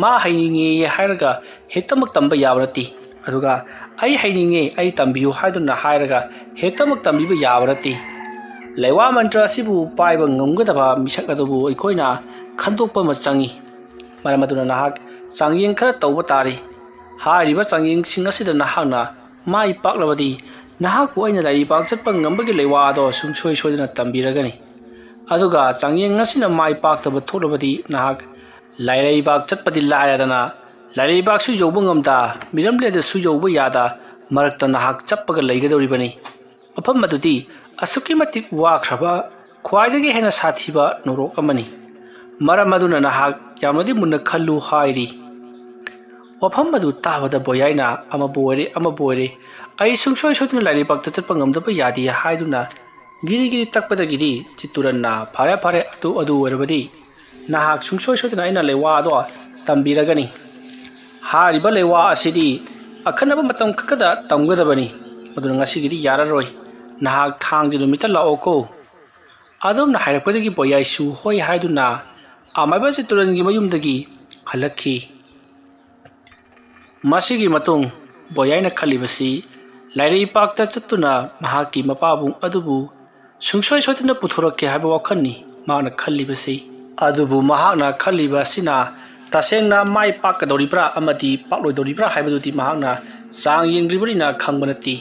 ꯃꯥ ꯍꯩꯅꯤꯡꯉꯦ ꯍꯥꯏꯔꯒ ꯍꯦꯛꯇꯃꯛ ꯇꯝꯕ ꯌꯥꯕ ꯅꯠꯇꯦ꯫ ꯑꯗꯨꯒ ꯑꯩ ꯍꯩꯅꯤꯡꯉꯦ, ꯑꯩ ꯇꯝꯕꯤꯌꯨ ꯍꯥꯏꯗꯨꯅ ꯍꯥꯏꯔꯒ ꯍꯦꯛꯇꯃꯛ ꯇꯝꯕꯤꯕ ꯌꯥꯕ ꯅꯠꯇꯦ꯫ ꯂꯩꯋꯥ ꯃꯟꯇ꯭ꯔ ꯑꯁꯤꯕꯨ ꯄꯥꯏꯕ ꯉꯝꯒꯗꯕ ꯃꯤꯁꯛ ꯑꯗꯨꯕꯨ ꯑꯩꯈꯣꯏꯅ ꯈꯟꯗꯣꯛꯄ ꯑꯃ ꯆꯪꯏ꯫ ꯃꯔꯝ ꯑꯗꯨꯅ ꯅꯍꯥꯛ ꯆꯥꯡꯌꯦꯡ ꯈꯔ ꯇꯧꯕ ꯇꯥꯔꯤ꯫ ꯍꯥꯏꯔꯤꯕ ꯆꯥꯡꯌꯦꯡꯁꯤꯡ ꯑꯁꯤꯗ ꯅꯍꯥꯛꯅ ꯃꯥꯏ ꯄꯥꯛꯂꯕꯗꯤ ꯅꯍꯥꯛꯄꯨ ꯑꯩꯅ ꯂꯥꯏꯔꯩꯄꯥꯛ ꯆꯠꯄ ꯉꯝꯕꯒꯤ ꯂꯩꯋꯥ ꯑꯗꯣ ꯁꯨꯡꯁꯣꯏ ꯁꯣꯏꯗꯅ ꯇꯝꯕꯤꯔꯒꯅꯤ꯫ ꯑꯗꯨꯒ ꯆꯥꯡꯌꯦꯡ ꯑꯁꯤꯅ ꯃꯥꯏ ꯄꯥꯛꯇꯕ ꯊꯣꯛꯂꯕꯗꯤ ꯅꯍꯥꯛ ꯂꯥꯏꯔꯩꯕꯥꯛ ꯆꯠꯄꯗꯤ ꯂꯥꯏꯔꯗꯅ ꯂꯥꯏꯔꯩꯕꯥꯛꯁꯨ ꯌꯧꯕ ꯉꯝꯗ, ꯃꯤꯔꯝꯂꯦꯟꯗꯁꯨ ꯌꯧꯕ ꯌꯥꯗ ꯃꯔꯛꯇ ꯅꯍꯥꯛ ꯆꯞꯄꯒ ꯂꯩꯒꯗꯧꯔꯤꯕꯅꯤ꯫ ꯃꯐꯝ ꯑꯗꯨꯗꯤ ꯑꯁꯨꯛꯀꯤ ꯃꯇꯤꯛ ꯋꯥꯈ꯭ꯔꯕ, ꯈ꯭ꯋꯥꯏꯗꯒꯤ ꯍꯦꯟꯅ ꯁꯥꯊꯤꯕ ꯅꯣꯔꯣꯛ ꯑꯃꯅꯤ꯫ ꯃꯔꯝ ꯑꯗꯨꯅ ꯅꯍꯥꯛ ꯌꯥꯝꯅꯗꯤ ꯃꯨꯟꯅ ꯈꯜꯂꯨ ꯍꯥꯏꯔꯤ꯫" ꯋꯥꯐꯝ ꯑꯗꯨ ꯇꯥꯕꯗ ꯕꯣꯌꯥꯏꯅ ꯑꯃꯕꯨ ꯑꯣꯏꯔꯦ ꯑꯃꯕꯨ ꯑꯣꯏꯔꯦ, "ꯑꯩ ꯁꯨꯡꯁꯣꯏ ꯁꯣꯏꯗꯅ ꯂꯥꯏꯔꯩꯕꯥꯛꯇ ꯆꯠꯄ ꯉꯝꯗꯕ ꯌꯥꯗꯦ" ꯍꯥꯏꯗꯨꯅ ꯒꯤꯔꯤ ꯒꯤꯔꯤ ꯇꯛꯄꯗꯒꯤꯗꯤ ꯆꯤꯠꯇꯨꯔꯟꯅ, "ꯐꯔꯦ, ꯐꯔꯦ, ꯑꯗꯨ, ꯑꯗꯨ ꯑꯣꯏꯔꯕꯗꯤ ꯅꯍꯥꯛ ꯁꯨꯡꯁꯣꯏ ꯁꯣꯏꯗꯅ ꯑꯩꯅ ꯂꯩꯋꯥ ꯑꯗꯣ ꯇꯝꯕꯤꯔꯒꯅꯤ꯫ ꯍꯥꯏꯔꯤꯕ ꯂꯩꯋꯥ ꯑꯁꯤꯗꯤ ꯑꯈꯟꯅꯕ ꯃꯇꯝ ꯈꯛꯇꯗ ꯇꯝꯒꯗꯕꯅꯤ꯫ ꯑꯗꯨꯅ ꯉꯁꯤꯒꯤꯗꯤ ꯌꯥꯔꯔꯣꯏ꯫ ꯅꯍꯥꯛ ꯊꯥꯡꯖ ꯅꯨꯃꯤꯠꯇ ꯂꯥꯛꯑꯣꯀꯣ꯫" ꯑꯗꯨꯝꯅ ꯍꯥꯏꯔꯛꯄꯗꯒꯤ ꯕꯣꯌꯥꯏꯁꯨ ꯍꯣꯏ ꯍꯥꯏꯗꯨꯅ ꯑꯃꯥꯏꯕ ꯆꯤꯠꯇꯨꯔꯟꯒꯤ ꯃꯌꯨꯝꯗꯒꯤ ꯍꯜꯂꯛꯈꯤ꯫ ꯃꯁꯤꯒꯤ ꯃꯇꯨꯡ ꯕꯣꯌꯥꯏꯅ ꯈꯜꯂꯤꯕꯁꯤ ꯂꯥꯏꯔꯩꯄꯥꯛꯇ ꯆꯠꯇꯨꯅ ꯃꯍꯥꯛꯀꯤ ꯃꯄꯥꯕꯨꯡ ꯑꯗꯨꯕꯨ ꯁꯨꯡꯁꯣꯏ ꯁꯣꯏꯗꯅ ꯄꯨꯊꯣꯔꯛꯀꯦ ꯍꯥꯏꯕ ꯋꯥꯈꯜꯅꯤ ꯃꯍꯥꯛꯅ ꯈꯜꯂꯤꯕꯁꯤ꯫ ꯑꯗꯨꯕꯨ ꯃꯍꯥꯛꯅ ꯈꯜꯂꯤꯕ ꯑꯁꯤꯅ ꯇꯁꯦꯡꯅ ꯃꯥꯏ ꯄꯥꯛꯀꯗꯧꯔꯤꯕ꯭ꯔꯥ ꯑꯃꯗꯤ ꯄꯥꯛꯂꯣꯏꯗꯧꯔꯤꯕ꯭ꯔꯥ ꯍꯥꯏꯕꯗꯨꯗꯤ ꯃꯍꯥꯛꯅ ꯆꯥꯡ ꯌꯦꯡꯗ꯭ꯔꯤꯕꯅꯤꯅ ꯈꯪꯕ ꯅꯠꯇꯦ꯫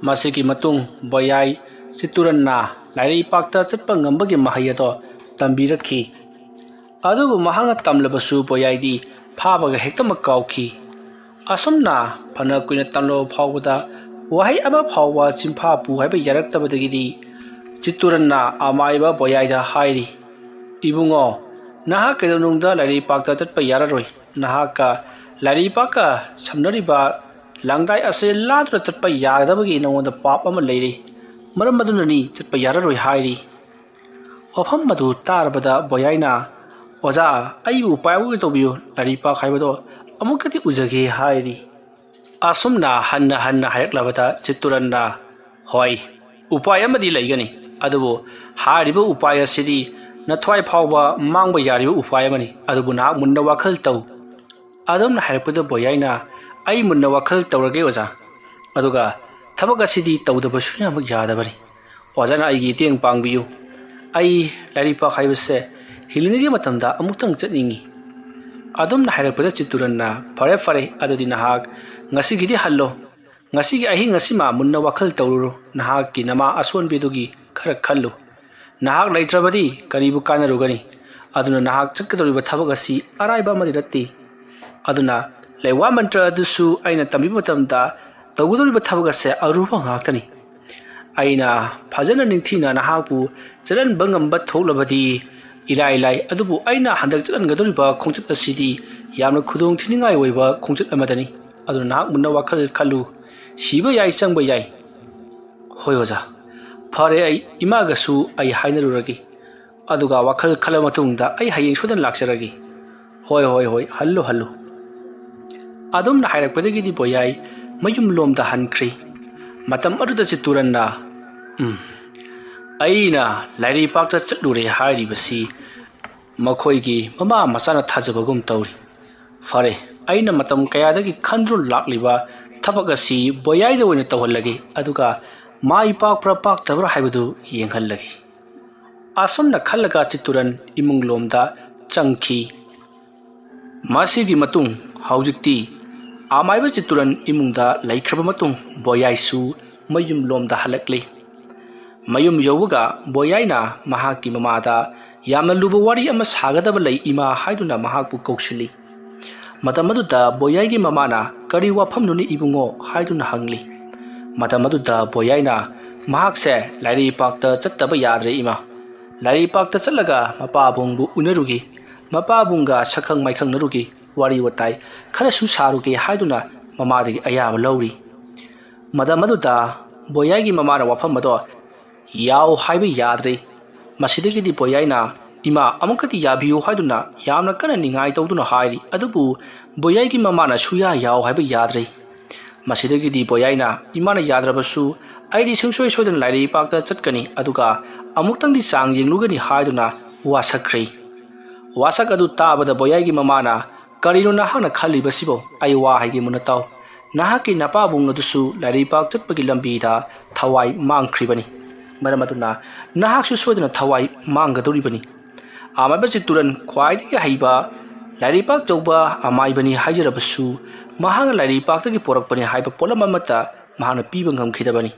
ꯃꯁꯤꯒꯤ ꯃꯇꯨꯡ ꯕꯣꯌꯥꯏ ꯆꯤꯠꯇꯨꯔꯟꯅ ꯂꯥꯏꯔꯩꯄꯥꯛꯇ ꯆꯠꯄ ꯉꯝꯕꯒꯤ ꯃꯍꯩ ꯑꯗꯣ ꯇꯝꯕꯤꯔꯛꯈꯤ꯫ ꯑꯗꯨꯕꯨ ꯃꯍꯥꯛꯅ ꯇꯝꯂꯕꯁꯨ ꯕꯣꯌꯥꯏꯗꯤ ꯐꯥꯕꯒ ꯍꯦꯛꯇꯃꯛ ꯀꯥꯎꯈꯤ꯫ ꯑꯁꯨꯝꯅ ꯐꯅ ꯀꯨꯏꯅ ꯇꯝꯂꯕ ꯐꯥꯎꯕꯗ ꯋꯥꯍꯩ ꯑꯃ ꯐꯥꯎꯕ ꯆꯤꯟꯐꯥ ꯄꯨ ꯍꯥꯏꯕ ꯌꯥꯔꯛꯇꯕꯗꯒꯤꯗꯤ ꯆꯤꯠꯇꯨꯔꯟꯅ ꯑꯃꯥꯏꯕ ꯕꯣꯌꯥꯏꯗ ꯍꯥꯏꯔꯤ, "ꯏꯕꯨꯡꯉꯣ, ꯅꯍꯥꯛ ꯀꯩꯗꯧꯅꯨꯡꯗ ꯂꯥꯏꯔꯩꯄꯥꯛꯇ ꯆꯠꯄ ꯌꯥꯔꯔꯣꯏ꯫ ꯅꯍꯥꯛꯀ ꯂꯥꯏꯔꯩꯄꯥꯛꯀ ꯁꯝꯅꯔꯤꯕ ꯂꯥꯡꯗꯥꯏ ꯑꯁꯦ ꯂꯥꯟꯗꯨꯅ ꯆꯠꯄ ꯌꯥꯒꯗꯕꯒꯤ ꯅꯉꯣꯟꯗ ꯄꯥꯞ ꯑꯃ ꯂꯩꯔꯤ꯫ ꯃꯔꯝ ꯑꯗꯨꯅꯅꯤ ꯆꯠꯄ ꯌꯥꯔꯔꯣꯏ" ꯍꯥꯏꯔꯤ꯫ ꯋꯥꯐꯝ ꯑꯗꯨ ꯇꯥꯔꯕꯗ ꯕꯣꯌꯥꯏꯅ, "ꯑꯣꯖꯥ, ꯑꯩꯕꯨ ꯎꯄꯥꯏ ꯑꯃꯒꯤ ꯇꯧꯕꯤꯌꯨ, ꯂꯥꯏꯔꯩꯄꯥꯛ ꯍꯥꯏꯕꯗꯣ ꯑꯃꯨꯛꯇꯗꯤ ꯎꯖꯒꯦ" ꯍꯥꯏꯔꯤ꯫ ꯑꯁꯨꯝꯅ ꯍꯟꯅ ꯍꯟꯅ ꯍꯥꯏꯔꯛꯂꯕꯗ ꯆꯤꯠꯇꯨꯔꯟꯅ, "ꯍꯣꯏ, ꯎꯄꯥꯏ ꯑꯃꯗꯤ ꯂꯩꯒꯅꯤ, ꯑꯗꯨꯕꯨ ꯍꯥꯏꯔꯤꯕ ꯎꯄꯥꯏ ꯑꯁꯤꯗꯤ ꯅꯊ꯭ꯋꯥꯏ ꯐꯥꯎꯕ ꯃꯥꯡꯕ ꯌꯥꯔꯤꯕ ꯎꯄꯥꯏ ꯑꯃꯅꯤ, ꯑꯗꯨꯕꯨ ꯅꯍꯥꯛ ꯃꯨꯟꯅ ꯋꯥꯈꯜ ꯇꯧ"꯫ ꯑꯗꯨꯝꯅ ꯍꯥꯏꯔꯛꯄꯗ ꯕꯣꯌꯥꯏꯅ, "ꯑꯩ ꯃꯨꯟꯅ ꯋꯥꯈꯜ ꯇꯧꯔꯒꯦ ꯑꯣꯖꯥ, ꯑꯗꯨꯒ ꯊꯕꯛ ꯑꯁꯤꯗꯤ ꯇꯧꯗꯕ ꯁꯨꯡꯌꯥꯃꯛ ꯌꯥꯗꯕꯅꯤ꯫ ꯑꯣꯖꯥꯅ ꯑꯩꯒꯤ ꯃꯇꯦꯡ ꯄꯥꯡꯕꯤꯌꯨ꯫ ꯑꯩ ꯂꯥꯏꯔꯩꯄꯥꯛ ꯍꯥꯏꯕꯁꯦ ꯍꯤꯡꯂꯤꯉꯩꯒꯤ ꯃꯇꯝꯗ ꯑꯃꯨꯛꯇꯪ ꯆꯠꯅꯤꯡꯏ"꯫ ꯑꯗꯨꯝꯅ ꯍꯥꯏꯔꯛꯄꯗ ꯆꯤꯠꯇꯨꯔꯟꯅ, "ꯐꯔꯦ ꯐꯔꯦ, ꯑꯗꯨꯗꯤ ꯅꯍꯥꯛ ꯉꯁꯤꯒꯤꯗꯤ ꯍꯜꯂꯣ꯫ ꯉꯁꯤꯒꯤ ꯑꯍꯤꯡ ꯑꯁꯤꯃ ꯃꯨꯟꯅ ꯋꯥꯈꯜ ꯇꯧꯔꯨꯔꯣ, ꯅꯍꯥꯛꯀꯤ ꯅꯃꯥ ꯑꯁꯣꯟꯕꯤꯗꯨꯒꯤ ꯈꯔ ꯈꯜꯂꯨ꯫ ꯅꯍꯥꯛ ꯂꯩꯇ꯭ꯔꯕꯗꯤ ꯀꯔꯤꯕꯨ ꯀꯥꯟꯅꯔꯨꯒꯅꯤ? ꯑꯗꯨꯅ ꯅꯍꯥꯛ ꯆꯠꯀꯗꯧꯔꯤꯕ ꯊꯕꯛ ꯑꯁꯤ ꯑꯔꯥꯏꯕ ꯑꯃꯗꯤ ꯅꯠꯇꯦ꯫ ꯑꯗꯨꯅ ꯂꯩꯋꯥ ꯃꯟꯇ꯭ꯔ ꯑꯗꯨꯁꯨ ꯑꯩꯅ ꯇꯝꯕꯤꯕ ꯃꯇꯝꯗ ꯇꯧꯒꯗꯧꯔꯤꯕ ꯊꯕꯛ ꯑꯁꯦ ꯑꯔꯨꯕ ꯉꯥꯛꯇꯅꯤ꯫ ꯑꯩꯅ ꯐꯖꯅ ꯅꯤꯡꯊꯤꯅ ꯅꯍꯥꯛꯄꯨ ꯆꯠꯍꯟꯕ ꯉꯝꯕ ꯊꯣꯛꯂꯕꯗꯤ ꯏꯔꯥꯏ ꯂꯥꯏ, ꯑꯗꯨꯕꯨ ꯑꯩꯅ ꯍꯟꯗꯛ ꯆꯠꯍꯟꯒꯗꯧꯔꯤꯕ ꯈꯣꯡꯆꯠ ꯑꯁꯤꯗꯤ ꯌꯥꯝꯅ ꯈꯨꯗꯣꯡ ꯊꯤꯅꯤꯡꯉꯥꯏ ꯑꯣꯏꯕ ꯈꯣꯡꯆꯠ ꯑꯃꯗꯅꯤ꯫ ꯑꯗꯨꯅ ꯅꯍꯥꯛ ꯃꯨꯟꯅ ꯋꯥꯈꯜ ꯈꯜꯂꯨ꯫ ꯁꯤꯕ ꯌꯥꯏ, ꯆꯪꯕ ꯌꯥꯏ"꯫ "ꯍꯣꯏ ꯑꯣꯖꯥ, ꯐꯔꯦ, ꯑꯩ ꯏꯃꯥꯒꯁꯨ ꯑꯩ ꯍꯥꯏꯅꯔꯨꯔꯒꯦ꯫ ꯑꯗꯨꯒ ꯋꯥꯈꯜ ꯈꯜꯂꯕ ꯃꯇꯨꯡꯗ ꯑꯩ ꯍꯌꯦꯡ ꯁꯣꯏꯗꯅ ꯂꯥꯛꯆꯔꯒꯦ"꯫ "ꯍꯣꯏ, ꯍꯣꯏ, ꯍꯣꯏ, ꯍꯜꯂꯨ, ꯍꯜꯂꯨ"꯫ ꯑꯗꯨꯝꯅ ꯍꯥꯏꯔꯛꯄꯗꯒꯤꯗꯤ ꯕꯣꯌꯥꯏ ꯃꯌꯨꯝ ꯂꯣꯝꯗ ꯍꯟꯈ꯭ꯔꯤ꯫ ꯃꯇꯝ ꯑꯗꯨꯗ ꯆꯤꯠꯇꯨꯔꯟꯅ, "ꯎꯝ, ꯑꯩꯅ ꯂꯥꯏꯔꯩꯄꯥꯛꯇ ꯆꯠꯂꯨꯔꯦ ꯍꯥꯏꯔꯤꯕꯁꯤ ꯃꯈꯣꯏꯒꯤ ꯃꯃꯥ ꯃꯆꯥꯅ ꯊꯥꯖꯕꯒꯨꯝ ꯇꯧꯔꯤ꯫ ꯐꯔꯦ, ꯑꯩꯅ ꯃꯇꯝ ꯀꯌꯥꯗꯒꯤ ꯈꯟꯗꯨꯅ ꯂꯥꯛꯂꯤꯕ ꯊꯕꯛ ꯑꯁꯤ ꯕꯣꯌꯥꯏꯗ ꯑꯣꯏꯅ ꯇꯧꯍꯜꯂꯒꯦ, ꯑꯗꯨꯒ ꯃꯥꯏ ꯄꯥꯛꯄ꯭ꯔꯥ ꯄꯥꯛꯇꯕ꯭ꯔꯥ ꯍꯥꯏꯕꯗꯨ ꯌꯦꯡꯍꯜꯂꯒꯦ"꯫ ꯑꯁꯨꯝꯅ ꯈꯜꯂꯒ ꯆꯤꯠꯇꯨꯔꯟ ꯏꯃꯨꯡ ꯂꯣꯝꯗ ꯆꯪꯈꯤ꯫ ꯃꯁꯤꯒꯤ ꯃꯇꯨꯡ ꯍꯧꯖꯤꯛꯇꯤ ꯑꯃꯥꯏꯕ ꯆꯤꯠꯇꯨꯔꯟ ꯏꯃꯨꯡꯗ ꯂꯩꯈ꯭ꯔꯕ ꯃꯇꯨꯡ ꯕꯣꯌꯥꯏꯁꯨ ꯃꯌꯨꯝ ꯂꯣꯝꯗ ꯍꯜꯂꯛꯂꯤ꯫ ꯃꯌꯨꯝ ꯌꯧꯕꯒ ꯕꯣꯌꯥꯏꯅ ꯃꯍꯥꯛꯀꯤ ꯃꯃꯥꯗ ꯌꯥꯝꯅ ꯂꯨꯕ ꯋꯥꯔꯤ ꯑꯃ ꯁꯥꯒꯗꯕ ꯂꯩ ꯏꯃꯥ ꯍꯥꯏꯗꯨꯅ ꯃꯍꯥꯛꯄꯨ ꯀꯧꯁꯤꯜꯂꯤ꯫ ꯃꯇꯝ ꯑꯗꯨꯗ ꯕꯣꯌꯥꯏꯒꯤ ꯃꯃꯥꯅ, "ꯀꯔꯤ ꯋꯥꯐꯝꯅꯣꯅꯦ ꯏꯕꯨꯡꯉꯣ?" ꯍꯥꯏꯗꯨꯅ ꯍꯪꯂꯤ꯫ ꯃꯇꯝ ꯑꯗꯨꯗ ꯕꯣꯌꯥꯏꯅ ꯃꯍꯥꯛꯁꯦ ꯂꯥꯏꯔꯩꯄꯥꯛꯇ ꯆꯠꯇꯕ ꯌꯥꯗ꯭ꯔꯦ ꯏꯃꯥ꯫ ꯂꯥꯏꯔꯩꯄꯥꯛꯇ ꯆꯠꯂꯒ ꯃꯄꯥꯕꯨꯡꯕꯨ ꯎꯅꯔꯨꯒꯦ, ꯃꯄꯥꯕꯨꯡꯒ ꯁꯛꯈꯪ ꯃꯥꯏꯈꯪꯅꯔꯨꯒꯦ, ꯋꯥꯔꯤ ꯋꯥꯇꯥꯏ ꯈꯔꯁꯨ ꯁꯥꯔꯨꯒꯦ ꯍꯥꯏꯗꯨꯅ ꯃꯃꯥꯗꯒꯤ ꯑꯌꯥꯕ ꯂꯧꯔꯤ꯫ ꯃꯇꯝ ꯑꯗꯨꯗ ꯕꯣꯌꯥꯏꯒꯤ ꯃꯃꯥꯅ ꯋꯥꯐꯝ ꯑꯗꯣ ꯌꯥꯎ ꯍꯥꯏꯕ ꯌꯥꯗ꯭ꯔꯦ꯫ ꯃꯁꯤꯗꯒꯤꯗꯤ ꯕꯣꯌꯥꯏꯅ ꯏꯃꯥ ꯑꯃꯨꯛꯀꯗꯤ ꯌꯥꯕꯤꯌꯨ ꯍꯥꯏꯗꯨꯅ ꯌꯥꯝꯅ ꯀꯟꯅ ꯅꯤꯡꯉꯥꯏ ꯇꯧꯗꯨꯅ ꯍꯥꯏꯔꯤ꯫ ꯑꯗꯨꯕꯨ ꯕꯣꯌꯥꯏꯒꯤ ꯃꯃꯥꯅ ꯁꯨꯌꯥ ꯌꯥꯎ ꯍꯥꯏꯕ ꯌꯥꯗ꯭ꯔꯦ꯫ ꯃꯁꯤꯗꯒꯤꯗꯤ ꯕꯣꯌꯥꯏꯅ ꯏꯃꯥꯅ ꯌꯥꯗ꯭ꯔꯕꯁꯨ ꯑꯩꯗꯤ ꯁꯨꯡꯁꯣꯏ ꯁꯣꯏꯗꯅ ꯂꯥꯏꯔꯩꯄꯥꯛꯇ ꯆꯠꯀꯅꯤ, ꯑꯗꯨꯒ ꯑꯃꯨꯛꯇꯪꯗꯤ ꯆꯥꯡ ꯌꯦꯡꯂꯨꯒꯅꯤ ꯍꯥꯏꯗꯨꯅ ꯋꯥꯁꯛꯈ꯭ꯔꯦ꯫ ꯋꯥꯁꯛ ꯑꯗꯨ ꯇꯥꯕꯗ ꯕꯣꯌꯥꯏꯒꯤ ꯃꯃꯥꯅ, "ꯀꯔꯤꯅꯣ ꯅꯍꯥꯛꯅ ꯈꯜꯂꯤꯕꯁꯤꯕꯣ? ꯑꯩ ꯋꯥ ꯍꯥꯏꯒꯦ ꯃꯨꯟꯅ ꯇꯥꯎ꯫ ꯅꯍꯥꯛꯀꯤ ꯅꯄꯥꯕꯨꯡ ꯑꯗꯨꯁꯨ ꯂꯥꯏꯔꯩꯄꯥꯛ ꯆꯠꯄꯒꯤ ꯂꯝꯕꯤꯗ ꯊꯋꯥꯏ ꯃꯥꯡꯈ꯭ꯔꯤꯕꯅꯤ꯫ ꯃꯔꯝ ꯑꯗꯨꯅ ꯅꯍꯥꯛꯁꯨ ꯁꯣꯏꯗꯅ ꯊꯋꯥꯏ ꯃꯥꯡꯒꯗꯧꯔꯤꯕꯅꯤ꯫ ꯑꯃꯥꯏꯕ ꯆꯤꯠꯇꯨꯔꯟ ꯈ꯭ꯋꯥꯏꯗꯒꯤ ꯍꯩꯕ ꯂꯥꯏꯔꯩꯄꯥꯛ ꯌꯧꯕ ꯑꯃꯥꯏꯕꯅꯤ ꯍꯥꯏꯖꯔꯕꯁꯨ, ꯃꯍꯥꯛꯅ ꯂꯥꯏꯔꯩꯄꯥꯛꯇꯒꯤ ꯄꯣꯔꯛꯄꯅꯤ ꯍꯥꯏꯕ ꯄꯣꯠꯂꯝ ꯑꯃꯠꯇ ꯃꯍꯥꯛꯅ ꯄꯤꯕ ꯉꯝꯈꯤꯗꯕꯅꯤ꯫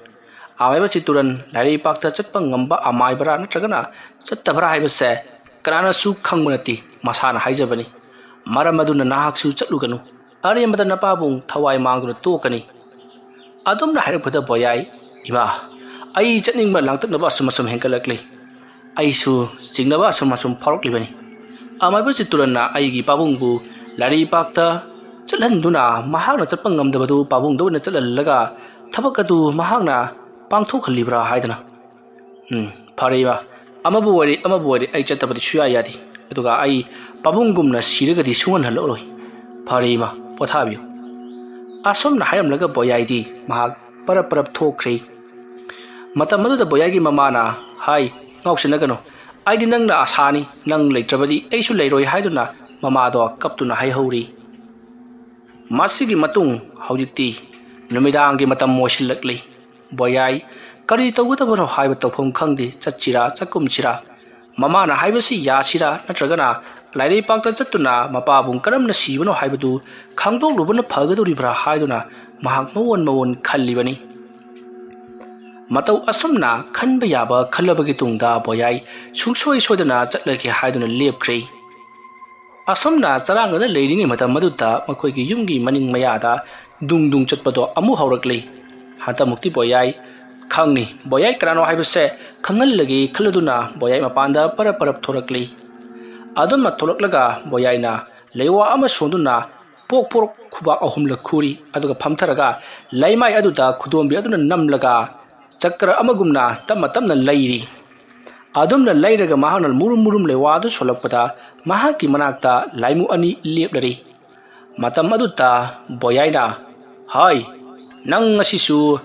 ꯑꯃꯥꯏꯕ ꯆꯤꯠꯇꯨꯔꯟ ꯂꯥꯏꯔꯩꯄꯥꯛꯇ ꯆꯠꯄ ꯉꯝꯕ ꯑꯃꯥꯏꯕꯔꯥ ꯅꯠꯇ꯭ꯔꯒꯅ ꯆꯠꯇꯕ꯭ꯔꯥ ꯍꯥꯏꯕꯁꯦ ꯀꯅꯥꯅꯁꯨ ꯈꯪꯕ ꯅꯠꯇꯦ, ꯃꯁꯥꯅ ꯍꯥꯏꯖꯕꯅꯤ꯫ ꯃꯔꯝ ꯑꯗꯨꯅ ꯅꯍꯥꯛꯁꯨ ꯆꯠꯂꯨꯒꯅꯨ꯫ ꯑꯔꯦꯝꯕꯗ ꯅꯄꯥꯕꯨꯡ ꯊꯋꯥꯏ ꯃꯥꯡꯗꯨꯅ ꯇꯣꯛꯀꯅꯤ꯫" ꯑꯗꯨꯝꯅ ꯍꯥꯏꯔꯛꯄꯗ ꯕꯣꯌꯥꯏ, "ꯏꯃꯥ, ꯑꯩ ꯆꯠꯅꯤꯡꯕ ꯂꯥꯡꯇꯛꯅꯕ ꯑꯁꯨꯝ ꯑꯁꯨꯝ ꯍꯦꯟꯒꯠꯂꯛꯂꯤ꯫ ꯑꯩꯁꯨ ꯆꯤꯡꯅꯕ ꯑꯁꯨꯝ ꯑꯁꯨꯝ ꯐꯥꯎꯔꯛꯂꯤꯕꯅꯤ꯫ ꯑꯃꯥꯏꯕ ꯆꯤꯠꯇꯨꯔꯟꯅ ꯑꯩꯒꯤ ꯄꯥꯕꯨꯡꯕꯨ ꯂꯥꯏꯔꯩꯄꯥꯛꯇ ꯆꯠꯍꯟꯗꯨꯅ ꯃꯍꯥꯛꯅ ꯆꯠꯄ ꯉꯝꯗꯕꯗꯨ ꯄꯥꯕꯨꯡꯗ ꯑꯣꯏꯅ ꯆꯠꯍꯜꯂꯒ ꯊꯕꯛ ꯑꯗꯨ ꯃꯍꯥꯛꯅ ꯄꯥꯡꯊꯣꯛꯍꯜꯂꯤꯕ꯭ꯔꯥ ꯍꯥꯏꯗꯅ꯫ ꯎꯝ, ꯐꯔꯦ ꯏꯃꯥ, ꯑꯃꯕꯨ ꯑꯣꯏꯔꯦ ꯑꯃꯕꯨ ꯑꯣꯏꯔꯦ ꯑꯩ ꯆꯠꯇꯕꯗꯤ ꯁꯨꯌꯥ ꯌꯥꯗꯦ꯫ ꯑꯗꯨꯒ ꯑꯩ ꯄꯥꯕꯨꯡꯒꯨꯝꯅ ꯁꯤꯔꯒꯗꯤ ꯁꯨꯡꯍꯟꯍꯜꯂꯛꯂꯣꯏ꯫ ꯐꯔꯦ ꯏꯃꯥ, ꯄꯣꯊꯥꯕꯤꯌꯨ꯫" ꯑꯁꯨꯝꯅ ꯍꯥꯏꯔꯝꯂꯒ ꯕꯣꯌꯥꯏꯗꯤ ꯃꯍꯥꯛ ꯄꯔꯞ ꯄꯔꯞ ꯊꯣꯛꯈ꯭ꯔꯦ꯫ ꯃꯇꯝ ꯑꯗꯨꯗ ꯕꯣꯌꯥꯏꯒꯤ ꯃꯃꯥꯅ ꯍꯥꯏ, "ꯉꯥꯎꯁꯤꯟꯅꯒꯅꯨ, ꯑꯩꯗꯤ ꯅꯪꯅ ꯑꯁꯥꯅꯤ, ꯅꯪ ꯂꯩꯇ꯭ꯔꯕꯗꯤ ꯑꯩꯁꯨ ꯂꯩꯔꯣꯏ" ꯍꯥꯏꯗꯨꯅ ꯃꯃꯥꯗꯣ ꯀꯞꯇꯨꯅ ꯍꯥꯏꯍꯧꯔꯤ꯫ ꯃꯁꯤꯒꯤ ꯃꯇꯨꯡ ꯍꯧꯖꯤꯛꯇꯤ ꯅꯨꯃꯤꯗꯥꯡꯒꯤ ꯃꯇꯝ ꯑꯣꯏꯁꯤꯜꯂꯛꯂꯤ꯫ ꯕꯣꯌꯥꯏ ꯀꯔꯤ ꯇꯧꯒꯗꯕꯅꯣ ꯍꯥꯏꯕ ꯇꯧꯐꯝ ꯈꯪꯗꯦ꯫ ꯆꯠꯁꯤꯔꯥ ꯆꯠꯀꯨꯝꯁꯤꯔꯥ? ꯃꯃꯥꯅ ꯍꯥꯏꯕꯁꯤ ꯌꯥꯁꯤꯔꯥ ꯅꯠꯇ꯭ꯔꯒꯅ ꯂꯥꯏꯔꯩꯄꯥꯛꯇ ꯆꯠꯇꯨꯅ ꯃꯄꯥꯕꯨꯡ ꯀꯔꯝꯅ ꯁꯤꯕꯅꯣ ꯍꯥꯏꯕꯗꯨ ꯈꯪꯗꯣꯛꯂꯨꯕꯅ ꯐꯒꯗꯧꯔꯤꯕ꯭ꯔꯥ ꯍꯥꯏꯗꯨꯅ ꯃꯍꯥꯛ ꯃꯋꯣꯟ ꯃꯋꯣꯟ ꯈꯜꯂꯤꯕꯅꯤ꯫ ꯃꯇꯧ ꯑꯁꯨꯝꯅ ꯈꯟꯕ ꯌꯥꯕ ꯈꯜꯂꯕꯒꯤ ꯇꯨꯡꯗ ꯕꯣꯌꯥꯏ ꯁꯨꯡꯁꯣꯏ ꯁꯣꯏꯗꯅ ꯆꯠꯂꯒꯦ ꯍꯥꯏꯗꯨꯅ ꯂꯦꯞꯈ꯭ꯔꯦ꯫ ꯑꯁꯨꯝꯅ ꯆꯔꯥꯡꯅꯅ ꯂꯩꯔꯤꯉꯩ ꯃꯇꯝ ꯑꯗꯨꯗ ꯃꯈꯣꯏꯒꯤ ꯌꯨꯝꯒꯤ ꯃꯅꯤꯡ ꯃꯌꯥꯗ ꯗꯨꯡ ꯗꯨꯡ ꯆꯠꯄꯗꯣ ꯑꯃꯨꯛ ꯍꯧꯔꯛꯂꯤ꯫ ꯍꯟꯗꯛꯃꯨꯛꯇꯤ ꯕꯣꯌꯥꯏ ꯈꯪꯅꯤ꯫ ꯕꯣꯌꯥꯏ ꯀꯅꯥꯅꯣ ꯍꯥꯏꯕꯁꯦ ꯈꯪꯍꯜꯂꯒꯦ ꯈꯜꯂꯗꯨꯅ ꯕꯣꯌꯥꯏ ꯃꯄꯥꯟꯗ ꯄꯔꯞ ꯄꯔꯞ ꯊꯣꯔꯛꯂꯤ꯫ ꯑꯗꯨꯝꯅ ꯊꯣꯛꯂꯛꯂꯒ ꯕꯣꯌꯥꯏꯅ ꯂꯩꯋꯥ ꯑꯃ ꯁꯣꯟꯗꯨꯅ ꯄꯣꯛ ꯄꯣꯛ ꯈꯨꯕꯥꯛ ꯑꯍꯨꯝꯂꯛ ꯈꯨꯔꯤ, ꯑꯗꯨꯒ ꯐꯝꯊꯔꯒ ꯂꯩꯃꯥꯏ ꯑꯗꯨꯗ ꯈꯨꯗꯣꯝꯕꯤ ꯑꯗꯨꯅ ꯅꯝꯂꯒ ꯆꯀ꯭ꯔ ꯑꯃꯒꯨꯝꯅ ꯇꯞꯅ ꯇꯞꯅ ꯂꯩꯔꯤ꯫ ꯑꯗꯨꯝꯅ ꯂꯩꯔꯒ ꯃꯍꯥꯛꯅ ꯃꯨꯔꯨꯝ ꯃꯨꯔꯨꯝ ꯂꯩꯋꯥ ꯑꯗꯨ ꯁꯣꯜꯂꯛꯄꯗ ꯃꯍꯥꯛꯀꯤ ꯃꯅꯥꯛꯇ ꯂꯥꯏꯃꯨ ꯑꯅꯤ ꯂꯦꯞꯂꯔꯤ꯫ ꯃꯇꯝ ꯑꯗꯨꯗ ꯕꯣꯌꯥꯏꯅ, "ꯍꯥꯏ, ꯅꯪ ꯉꯁꯤꯁꯨ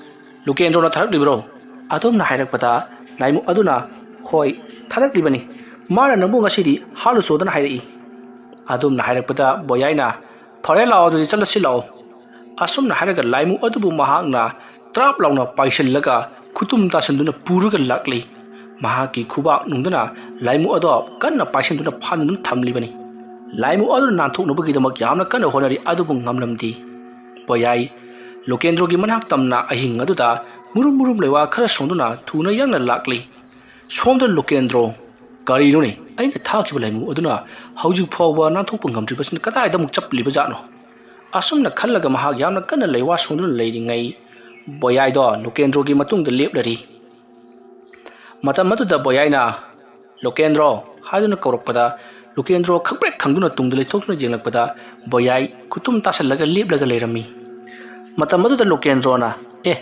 ꯂꯨꯀꯦꯟꯗ꯭ꯔꯣꯅ ꯊꯥꯔꯛꯂꯤꯕ꯭ꯔꯣ?" ꯑꯗꯨꯝꯅ ꯍꯥꯏꯔꯛꯄꯗ ꯂꯥꯏꯃꯨ ꯑꯗꯨꯅ, "ꯍꯣꯏ, ꯊꯥꯔꯛꯂꯤꯕꯅꯤ꯫ ꯃꯥꯅ ꯅꯪꯕꯨ ꯉꯁꯤꯗꯤ ꯍꯥꯠꯂꯨꯆꯣꯗꯅ ꯍꯥꯏꯔꯛꯏ꯫" ꯑꯗꯨꯝꯅ ꯍꯥꯏꯔꯛꯄꯗ ꯕꯣꯌꯥꯏꯅ, "ꯐꯔꯦ, ꯂꯥꯛꯑꯣ, ꯑꯗꯨꯗꯤ ꯆꯠꯂꯁꯤ ꯂꯥꯛꯑꯣ꯫" ꯑꯁꯨꯝꯅ ꯍꯥꯏꯔꯒ ꯂꯥꯏꯃꯨ ꯑꯗꯨꯕꯨ ꯃꯍꯥꯛꯅ ꯇ꯭ꯔꯥꯞ ꯂꯥꯎꯅ ꯄꯥꯏꯁꯤꯜꯂꯒ ꯈꯨꯇꯨꯝ ꯇꯥꯁꯤꯟꯗꯨꯅ ꯄꯨꯔꯒ ꯂꯥꯛꯂꯤ꯫ ꯃꯍꯥꯛꯀꯤ ꯈꯨꯕꯥꯛ ꯅꯨꯡꯗꯨꯅ ꯂꯥꯏꯃꯨ ꯑꯗꯣ ꯀꯟꯅ ꯄꯥꯏꯁꯤꯟꯗꯨꯅ ꯐꯥꯟꯗꯨꯅ ꯊꯝꯂꯤꯕꯅꯤ꯫ ꯂꯥꯏꯃꯨ ꯑꯗꯨꯅ ꯅꯥꯟꯊꯣꯛꯅꯕꯒꯤꯗꯃꯛ ꯌꯥꯝꯅ ꯀꯟꯅ ꯍꯣꯠꯅꯔꯤ, ꯑꯗꯨꯕꯨ ꯉꯝꯂꯝꯗꯦ꯫ ꯕꯣꯌꯥꯏ ꯂꯨꯀꯦꯟꯗ꯭ꯔꯣꯒꯤ ꯃꯅꯥꯛ ꯇꯝꯅ ꯑꯍꯤꯡ ꯑꯗꯨꯗ ꯃꯨꯔꯨꯝ ꯃꯨꯔꯨꯝ ꯂꯩꯋꯥ ꯈꯔ ꯁꯣꯟꯗꯨꯅ ꯊꯨꯅ ꯌꯥꯡꯅ ꯂꯥꯛꯂꯤ꯫ ꯁꯣꯝꯗ ꯂꯨꯀꯦꯟꯗ꯭ꯔꯣ, ꯀꯔꯤꯅꯣꯅꯦ? ꯑꯩꯅ ꯊꯥꯈꯤꯕ ꯂꯥꯏꯃꯨ ꯑꯗꯨꯅ ꯍꯧꯖꯤꯛ ꯐꯥꯎꯕ ꯅꯥꯟꯊꯣꯛꯄ ꯉꯝꯗ꯭ꯔꯤꯕꯁꯤꯅ ꯀꯗꯥꯏꯗ ꯑꯃꯨꯛ ꯆꯠꯂꯤꯕ ꯖꯥꯠꯅꯣ? ꯑꯁꯨꯝꯅ ꯈꯜꯂꯒ ꯃꯍꯥꯛ ꯌꯥꯝꯅ ꯀꯟꯅ ꯂꯩꯋꯥ ꯁꯣꯟꯗꯨꯅ ꯂꯩꯔꯤꯉꯩ, ꯕꯣꯌꯥꯏꯗꯣ ꯂꯨꯀꯦꯟꯗ꯭ꯔꯣꯒꯤ ꯃꯇꯨꯡꯗ ꯂꯦꯞꯂꯔꯤ꯫ ꯃꯇꯝ ꯑꯗꯨꯗ ꯕꯣꯌꯥꯏꯅ, "ꯂꯨꯀꯦꯟꯗ꯭ꯔꯣ" ꯍꯥꯏꯗꯨꯅ ꯀꯧꯔꯛꯄꯗ, ꯂꯨꯀꯦꯟꯗ꯭ꯔꯣ ꯈꯪꯄ꯭ꯔꯦꯛ ꯈꯪꯗꯨꯅ ꯇꯨꯡꯗ ꯂꯩꯊꯣꯛꯇꯨꯅ ꯌꯦꯡꯂꯛꯄꯗ, ꯕꯣꯌꯥꯏ ꯈꯨꯇꯨꯝ ꯇꯥꯁꯜꯂꯒ ꯂꯦꯞꯂꯒ ꯂꯩꯔꯝꯃꯤ꯫ ꯃꯇꯝ ꯑꯗꯨꯗ ꯂꯨꯀꯦꯟꯗ꯭ꯔꯣꯅ, "ꯑꯦ,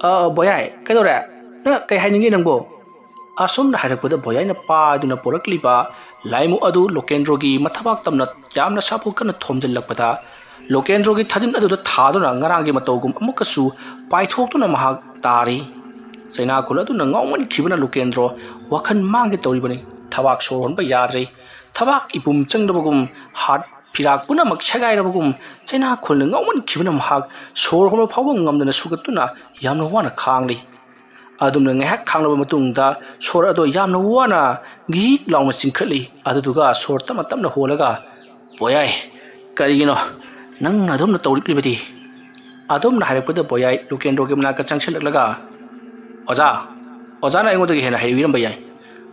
ꯑ, ꯕꯣꯌꯥꯏ, ꯀꯩꯗꯧꯔꯦ? ꯅꯪ ꯀꯩ ꯍꯥꯏꯅꯤꯡꯉꯤ ꯅꯪꯕꯨ?" ꯑꯁꯨꯝꯅ ꯍꯥꯏꯔꯛꯄꯗ, ꯕꯣꯌꯥꯏꯅ ꯄꯥꯏꯗꯨꯅ ꯄꯣꯔꯛꯂꯤꯕ ꯂꯥꯏꯃꯨ ꯑꯗꯨ ꯂꯨꯀꯦꯟꯗ꯭ꯔꯣꯒꯤ ꯃꯊꯕꯥꯛ ꯇꯝꯅ ꯌꯥꯝꯅ ꯁꯥꯐꯨ ꯀꯟꯅ ꯊꯣꯝꯖꯤꯜꯂꯛꯄꯗ, ꯂꯨꯀꯦꯟꯗ꯭ꯔꯣꯒꯤ ꯊꯥꯖꯤꯟ ꯑꯗꯨꯗ ꯊꯥꯗꯨꯅ ꯉꯔꯥꯡꯒꯤ ꯃꯇꯧꯒꯨꯝ ꯑꯃꯨꯛꯀꯁꯨ ꯄꯥꯏꯊꯣꯛꯇꯨꯅ ꯃꯍꯥꯛ ꯇꯥꯔꯤ꯫ ꯆꯩꯅꯥꯈꯣꯜ ꯑꯗꯨꯅ ꯉꯥꯎꯃꯟꯈꯤꯕꯅ ꯂꯨꯀꯦꯟꯗ꯭ꯔꯣ ꯋꯥꯈꯜ ꯃꯥꯡꯒꯦ ꯇꯧꯔꯤꯕꯅꯤ꯫ ꯊꯕꯥꯛ ꯁꯣꯔ ꯍꯣꯟꯕ ꯌꯥꯗ꯭ꯔꯦ꯫ ꯊꯕꯥꯛ ꯏꯄꯨꯝ ꯆꯪꯗꯕꯒꯨꯝ, ꯍꯥꯠ ꯐꯤꯔꯥꯛ ꯄꯨꯝꯅꯃꯛ ꯁꯦꯒꯥꯏꯔꯕꯒꯨꯝ, ꯆꯩꯅꯥꯈꯣꯜꯅ ꯉꯥꯎꯃꯟꯈꯤꯕꯅ ꯃꯍꯥꯛ ꯁꯣꯔ ꯍꯣꯟꯕ ꯐꯥꯎꯕ ꯉꯝꯗꯅ ꯁꯨꯒꯠꯇꯨꯅ ꯌꯥꯝꯅ ꯋꯥꯅ ꯈꯥꯡꯂꯤ꯫ ꯑꯗꯨꯝꯅ ꯉꯥꯏꯍꯥꯛ ꯈꯥꯡꯂꯕ ꯃꯇꯨꯡꯗ ꯁꯣꯔ ꯑꯗꯣ ꯌꯥꯝꯅ ꯋꯥꯅ ꯒꯤꯛ ꯂꯥꯎꯅ ꯆꯤꯡꯈꯠꯂꯤ꯫ ꯑꯗꯨꯗꯨꯒ ꯁꯣꯔ ꯇꯞꯅ ꯇꯞꯅ ꯍꯣꯜꯂꯒ, "ꯕꯣꯌꯥꯏ, ꯀꯔꯤꯒꯤꯅꯣ ꯅꯪꯅ ꯑꯗꯨꯝꯅ ꯇꯧꯔꯛꯂꯤꯕꯗꯤ?" ꯑꯗꯨꯝꯅ ꯍꯥꯏꯔꯛꯄꯗ ꯕꯣꯌꯥꯏ ꯂꯨꯀꯦꯟꯗ꯭ꯔꯣꯒꯤ ꯃꯅꯥꯛꯇ ꯆꯪꯁꯤꯜꯂꯛꯂꯒ, "ꯑꯣꯖꯥ, ꯑꯣꯖꯥꯅ ꯑꯩꯉꯣꯟꯗꯒꯤ ꯍꯦꯟꯅ ꯍꯩꯕꯤꯔꯝꯕ ꯌꯥꯏ꯫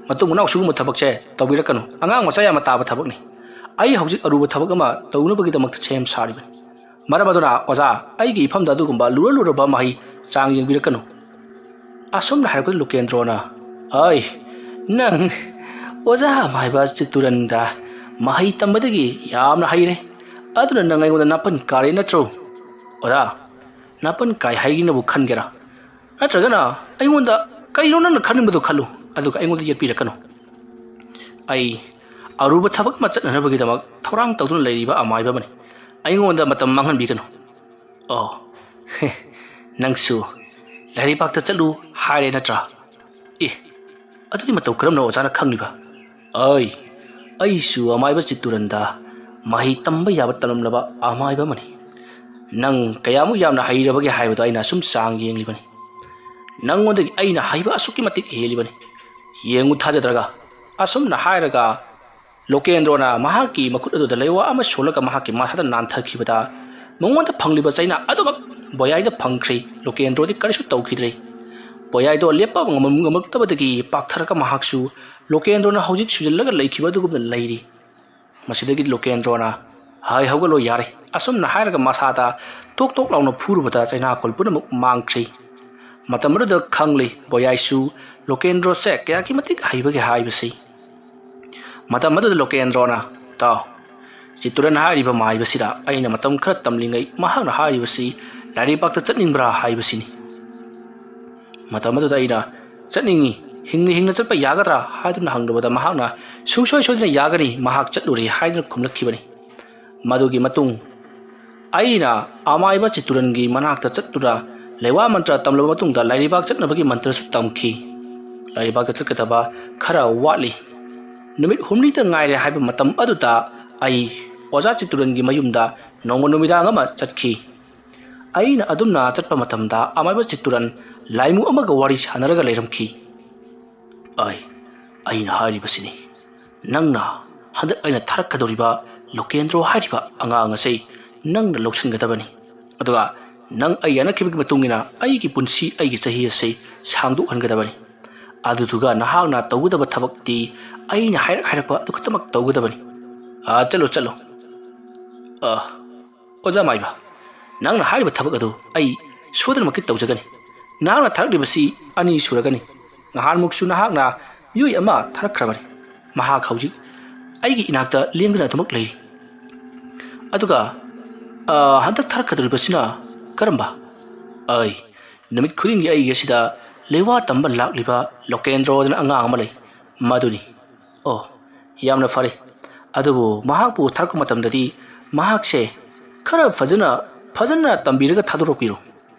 ꯃꯇꯨꯡ ꯃꯅꯥꯎ ꯁꯤꯒꯨꯝꯕ ꯊꯕꯛꯁꯦ ꯇꯧꯕꯤꯔꯛꯀꯅꯨ꯫ ꯑꯉꯥꯡ ꯃꯆꯥ ꯌꯥꯝꯅ ꯇꯥꯕ ꯊꯕꯛꯅꯤ꯫ ꯑꯩ ꯍꯧꯖꯤꯛ ꯑꯔꯨꯕ ꯊꯕꯛ ꯑꯃ ꯇꯧꯅꯕꯒꯤꯗꯃꯛꯇ ꯁꯦꯝ ꯁꯥꯔꯤꯕꯅꯤ꯫ ꯃꯔꯝ ꯑꯗꯨꯅ, ꯑꯣꯖꯥ, ꯑꯩꯒꯤ ꯏꯐꯝꯗ ꯑꯗꯨꯒꯨꯝꯕ ꯂꯨꯔ ꯂꯨꯔꯕ ꯃꯍꯩ ꯆꯥꯡ ꯌꯦꯡꯕꯤꯔꯛꯀꯅꯨ꯫ ꯑꯁꯨꯝꯅ ꯍꯥꯏꯔꯛꯄꯗ ꯂꯣꯀꯦꯟꯗ꯭ꯔꯣꯅ, "ꯑꯩ, ꯅꯪ ꯑꯣꯖꯥ ꯑꯃꯥꯏꯕ ꯆꯤꯠꯇꯨꯔꯟꯗ ꯃꯍꯩ ꯇꯝꯕꯗꯒꯤ ꯌꯥꯝꯅ ꯍꯩꯔꯦ, ꯑꯗꯨꯅ ꯅꯪ ꯑꯩꯉꯣꯟꯗ ꯅꯥꯄꯟ ꯀꯥꯔꯦ ꯅꯠꯇ꯭ꯔꯣ? ꯑꯣꯖꯥ, ꯅꯥꯄꯟ ꯀꯥꯏ ꯍꯥꯏꯒꯤꯅꯕꯨ ꯈꯟꯒꯦꯔꯥ? ꯅꯠꯇ꯭ꯔꯒꯅ ꯑꯩꯉꯣꯟꯗ ꯀꯔꯤꯅꯣ ꯅꯪꯅ ꯈꯟꯅꯤꯡꯕꯗꯣ ꯈꯜꯂꯨ, ꯑꯗꯨꯒ ꯑꯩꯉꯣꯟꯗ ꯌꯦꯠꯄꯤꯔꯛꯀꯅꯨ꯫ ꯑꯩ ꯑꯔꯨꯕ ꯊꯕꯛ ꯑꯃ ꯆꯠꯅꯅꯕꯒꯤꯗꯃꯛ ꯊꯧꯔꯥꯡ ꯇꯧꯗꯨꯅ ꯂꯩꯔꯤꯕ ꯑꯃꯥꯏꯕ ꯑꯃꯅꯤ꯫ ꯑꯩꯉꯣꯟꯗ ꯃꯇꯝ ꯃꯥꯡꯍꯟꯕꯤꯒꯅꯨ꯫" "ꯑꯣ, ꯍꯦ, ꯅꯪꯁꯨ ꯂꯥꯏꯔꯩꯕꯥꯛꯇ ꯆꯠꯂꯨ ꯍꯥꯏꯔꯦ ꯅꯠꯇ꯭ꯔꯥ? ꯑꯦ, ꯑꯗꯨꯗꯤ ꯃꯇꯧ ꯀꯔꯝꯅ ꯑꯣꯖꯥꯅ ꯈꯪꯂꯤꯕ?" "ꯑꯩ, ꯑꯩꯁꯨ ꯑꯃꯥꯏꯕ ꯆꯤꯠꯇꯨꯔꯟꯗ ꯃꯍꯩ ꯇꯝꯕ ꯌꯥꯕ ꯇꯝꯂꯝꯂꯕ ꯑꯃꯥꯏꯕ ꯑꯃꯅꯤ꯫ ꯅꯪ ꯀꯌꯥꯃꯨꯛ ꯌꯥꯝꯅ ꯍꯩꯔꯕꯒꯦ ꯍꯥꯏꯕꯗꯣ ꯑꯩꯅ ꯑꯁꯨꯝ ꯆꯥꯡ ꯌꯦꯡꯂꯤꯕꯅꯤ꯫ ꯅꯪꯉꯣꯟꯗꯒꯤ ꯑꯩꯅ ꯍꯩꯕ ꯑꯁꯨꯛꯀꯤ ꯃꯇꯤꯛ ꯍꯦꯜꯂꯤꯕꯅꯤ꯫ ꯌꯦꯡꯉꯨ, ꯊꯥꯖꯗ꯭ꯔꯒ꯫" ꯑꯁꯨꯝꯅ ꯍꯥꯏꯔꯒ ꯂꯣꯀꯦꯟꯗ꯭ꯔꯣꯅ ꯃꯍꯥꯛꯀꯤ ꯃꯈꯨꯠ ꯑꯗꯨꯗ ꯂꯩꯋꯥ ꯑꯃ ꯁꯣꯜꯂꯒ ꯃꯍꯥꯛꯀꯤ ꯃꯁꯥꯗ ꯅꯥꯟꯊꯈꯤꯕꯗ, ꯃꯉꯣꯟꯗ ꯐꯪꯂꯤꯕ ꯆꯩꯅꯥ ꯑꯗꯨꯃꯛ ꯕꯣꯌꯥꯏꯗ ꯐꯪꯈ꯭ꯔꯦ꯫ ꯂꯣꯀꯦꯟꯗ꯭ꯔꯣꯗꯤ ꯀꯔꯤꯁꯨ ꯇꯧꯈꯤꯗ꯭ꯔꯦ꯫ ꯕꯣꯌꯥꯏꯗꯣ ꯂꯦꯞꯄ ꯉꯝꯃꯝ-, ꯉꯝꯃꯛꯇꯕꯗꯒꯤ ꯄꯥꯛꯊꯔꯒ ꯃꯍꯥꯛꯁꯨ ꯂꯣꯀꯦꯟꯗ꯭ꯔꯣꯅ ꯍꯧꯖꯤꯛ ꯁꯨꯖꯜꯂꯒ ꯂꯩꯈꯤꯕ ꯑꯗꯨꯒꯨꯝꯅ ꯂꯩꯔꯤ꯫ ꯃꯁꯤꯗꯒꯤ ꯂꯣꯀꯦꯟꯗ꯭ꯔꯣꯅ, "ꯍꯥꯏ, ꯍꯧꯒꯠꯂꯣ ꯌꯥꯔꯦ!" ꯑꯁꯨꯝꯅ ꯍꯥꯏꯔꯒ ꯃꯁꯥꯗ ꯇꯣꯛ ꯇꯣꯛ ꯂꯥꯎꯅ ꯐꯨꯔꯨꯕꯗ ꯆꯩꯅꯥꯈꯣꯜ ꯄꯨꯝꯅꯃꯛ ꯃꯥꯡꯈ꯭ꯔꯦ꯫ ꯃꯇꯝ ꯑꯗꯨꯗ ꯈꯪꯂꯦ ꯕꯣꯌꯥꯏꯁꯨ ꯂꯣꯀꯦꯟꯗ꯭ꯔꯣꯁꯦ ꯀꯌꯥꯒꯤ ꯃꯇꯤꯛ ꯍꯩꯕꯒꯦ ꯍꯥꯏꯕꯁꯤ꯫ ꯃꯇꯝ ꯑꯗꯨꯗ ꯂꯣꯀꯦꯟꯗ꯭ꯔꯣꯅ, "ꯇꯥꯎ, ꯆꯤꯠꯇꯨꯔꯟ ꯍꯥꯏꯔꯤꯕ ꯃꯥꯏꯕꯁꯤꯗ ꯑꯩꯅ ꯃꯇꯝ ꯈꯔ ꯇꯝꯂꯤꯉꯩ ꯃꯍꯥꯛꯅ ꯍꯥꯏꯔꯤꯕꯁꯤ ꯂꯥꯏꯔꯩꯕꯥꯛꯇ ꯆꯠꯅꯤꯡꯕ꯭ꯔꯥ ꯍꯥꯏꯕꯁꯤꯅꯤ꯫ ꯃꯇꯝ ꯑꯗꯨꯗ ꯑꯩꯅ, 'ꯆꯠꯅꯤꯡꯉꯤ, ꯍꯤꯡꯅ ꯍꯤꯡꯅ ꯆꯠꯄ ꯌꯥꯒꯗ꯭ꯔꯥ?' ꯍꯥꯏꯗꯨꯅ ꯍꯪꯂꯨꯕꯗ ꯃꯍꯥꯛꯅ, 'ꯁꯨꯡꯁꯣꯏ ꯁꯣꯏꯗꯅ ꯌꯥꯒꯅꯤ, ꯃꯍꯥꯛ ꯆꯠꯂꯨꯔꯦ' ꯍꯥꯏꯗꯨꯅ ꯈꯨꯝꯂꯛꯈꯤꯕꯅꯤ꯫ ꯃꯗꯨꯒꯤ ꯃꯇꯨꯡ ꯑꯩꯅ ꯑꯃꯥꯏꯕ ꯆꯤꯠꯇꯨꯔꯟꯒꯤ ꯃꯅꯥꯛꯇ ꯆꯠꯇꯨꯅ ꯂꯩꯋꯥ ꯃꯟꯇ꯭ꯔ ꯇꯝꯂꯕ ꯃꯇꯨꯡꯗ ꯂꯥꯏꯔꯩꯕꯥꯛ ꯆꯠꯅꯕꯒꯤ ꯃꯟꯇ꯭ꯔꯁꯨ ꯇꯝꯈꯤ꯫ ꯂꯥꯏꯔꯩꯕꯥꯛꯇ ꯆꯠꯀꯗꯕ ꯈꯔ ꯋꯥꯠꯂꯤ꯫ ꯅꯨꯃꯤꯠ ꯍꯨꯝꯅꯤꯇ ꯉꯥꯏꯔꯦ ꯍꯥꯏꯕ ꯃꯇꯝ ꯑꯗꯨꯗ ꯑꯩ ꯑꯣꯖꯥ ꯆꯤꯠꯇꯨꯔꯟꯒꯤ ꯃꯌꯨꯝꯗ ꯅꯣꯡꯃ ꯅꯨꯃꯤꯗꯥꯡ ꯑꯃ ꯆꯠꯈꯤ꯫ ꯑꯩꯅ ꯑꯗꯨꯝꯅ ꯆꯠꯄ ꯃꯇꯝꯗ ꯑꯃꯥꯏꯕ ꯆꯤꯠꯇꯨꯔꯟ ꯂꯥꯏꯃꯨ ꯑꯃꯒ ꯋꯥꯔꯤ ꯁꯥꯟꯅꯔꯒ ꯂꯩꯔꯝꯈꯤ꯫ "ꯑꯩ, ꯑꯩꯅ ꯍꯥꯏꯔꯤꯕꯁꯤꯅꯤ, ꯅꯪꯅ ꯍꯟꯗꯛ ꯑꯩꯅ ꯊꯥꯔꯛꯀꯗꯧꯔꯤꯕ ꯂꯣꯀꯦꯟꯗ꯭ꯔꯣ ꯍꯥꯏꯔꯤꯕ ꯑꯉꯥꯡ ꯑꯁꯤ ꯅꯪꯅ ꯂꯧꯁꯤꯟꯒꯗꯕꯅꯤ꯫ ꯑꯗꯨꯒ ꯅꯪ ꯑꯩ ꯌꯥꯅꯈꯤꯕꯒꯤ ꯃꯇꯨꯡ ꯏꯟꯅ ꯑꯩꯒꯤ ꯄꯨꯟꯁꯤ, ꯑꯩꯒꯤ ꯆꯍꯤ ꯑꯁꯤ ꯁꯥꯡꯗꯣꯛꯍꯟꯒꯗꯕꯅꯤ꯫ ꯑꯗꯨꯗꯨꯒ ꯅꯍꯥꯛꯅ ꯇꯧꯒꯗꯕ ꯊꯕꯛꯇꯤ ꯑꯩꯅ ꯍꯥꯏꯔꯛ ꯍꯥꯏꯔꯛꯄ ꯑꯗꯨ ꯈꯛꯇꯃꯛ ꯇꯧꯒꯗꯕꯅꯤ꯫ ꯑꯥ, ꯆꯠꯂꯣ, ꯆꯠꯂꯣ꯫" "ꯑꯥ, ꯑꯣꯖꯥ ꯃꯥꯏꯕ, ꯅꯪꯅ ꯍꯥꯏꯔꯤꯕ ꯊꯕꯛ ꯑꯗꯨ ꯑꯩ ꯁꯣꯏꯗꯅꯃꯛꯀꯤ ꯇꯧꯖꯒꯅꯤ꯫ ꯅꯍꯥꯛꯅ ꯊꯥꯔꯛꯂꯤꯕꯁꯤ ꯑꯅꯤ ꯁꯨꯔꯒꯅꯤ꯫ ꯅꯍꯥꯟꯃꯨꯛꯁꯨ ꯅꯍꯥꯛꯅ ꯃꯤꯑꯣꯏ ꯑꯃ ꯊꯥꯔꯛꯈ꯭ꯔꯕꯅꯤ꯫ ꯃꯍꯥꯛ ꯍꯧꯖꯤꯛ ꯑꯩꯒꯤ ꯏꯅꯥꯛꯇ ꯂꯦꯡꯗꯅ ꯑꯗꯨꯃꯛ ꯂꯩꯔꯤ꯫ ꯑꯗꯨꯒ, ꯑ, ꯍꯟꯗꯛ ꯊꯥꯔꯛꯀꯗꯧꯔꯤꯕꯁꯤꯅ ꯀꯔꯝꯕ? ꯑꯩ, ꯅꯨꯃꯤꯠ ꯈꯨꯗꯤꯡꯒꯤ ꯑꯩꯒꯤ ꯑꯁꯤꯗ ꯂꯩꯋꯥ ꯇꯝꯕ ꯂꯥꯛꯂꯤꯕ ꯂꯣꯀꯦꯟꯗ꯭ꯔꯣꯗꯅ ꯑꯉꯥꯡ ꯑꯃ ꯂꯩ, ꯃꯗꯨꯅꯤ꯫ ꯑꯣ, ꯌꯥꯝꯅ ꯐꯔꯦ꯫ ꯑꯗꯨꯕꯨ ꯃꯍꯥꯛꯄꯨ ꯊꯥꯔꯛꯄ ꯃꯇꯝꯗꯗꯤ ꯃꯍꯥꯛꯁꯦ ꯈꯔ ꯐꯖꯅ, ꯐꯖꯅ ꯇꯝꯕꯤꯔꯒ ꯊꯥꯗꯣꯔꯛꯄꯤꯔꯣ꯫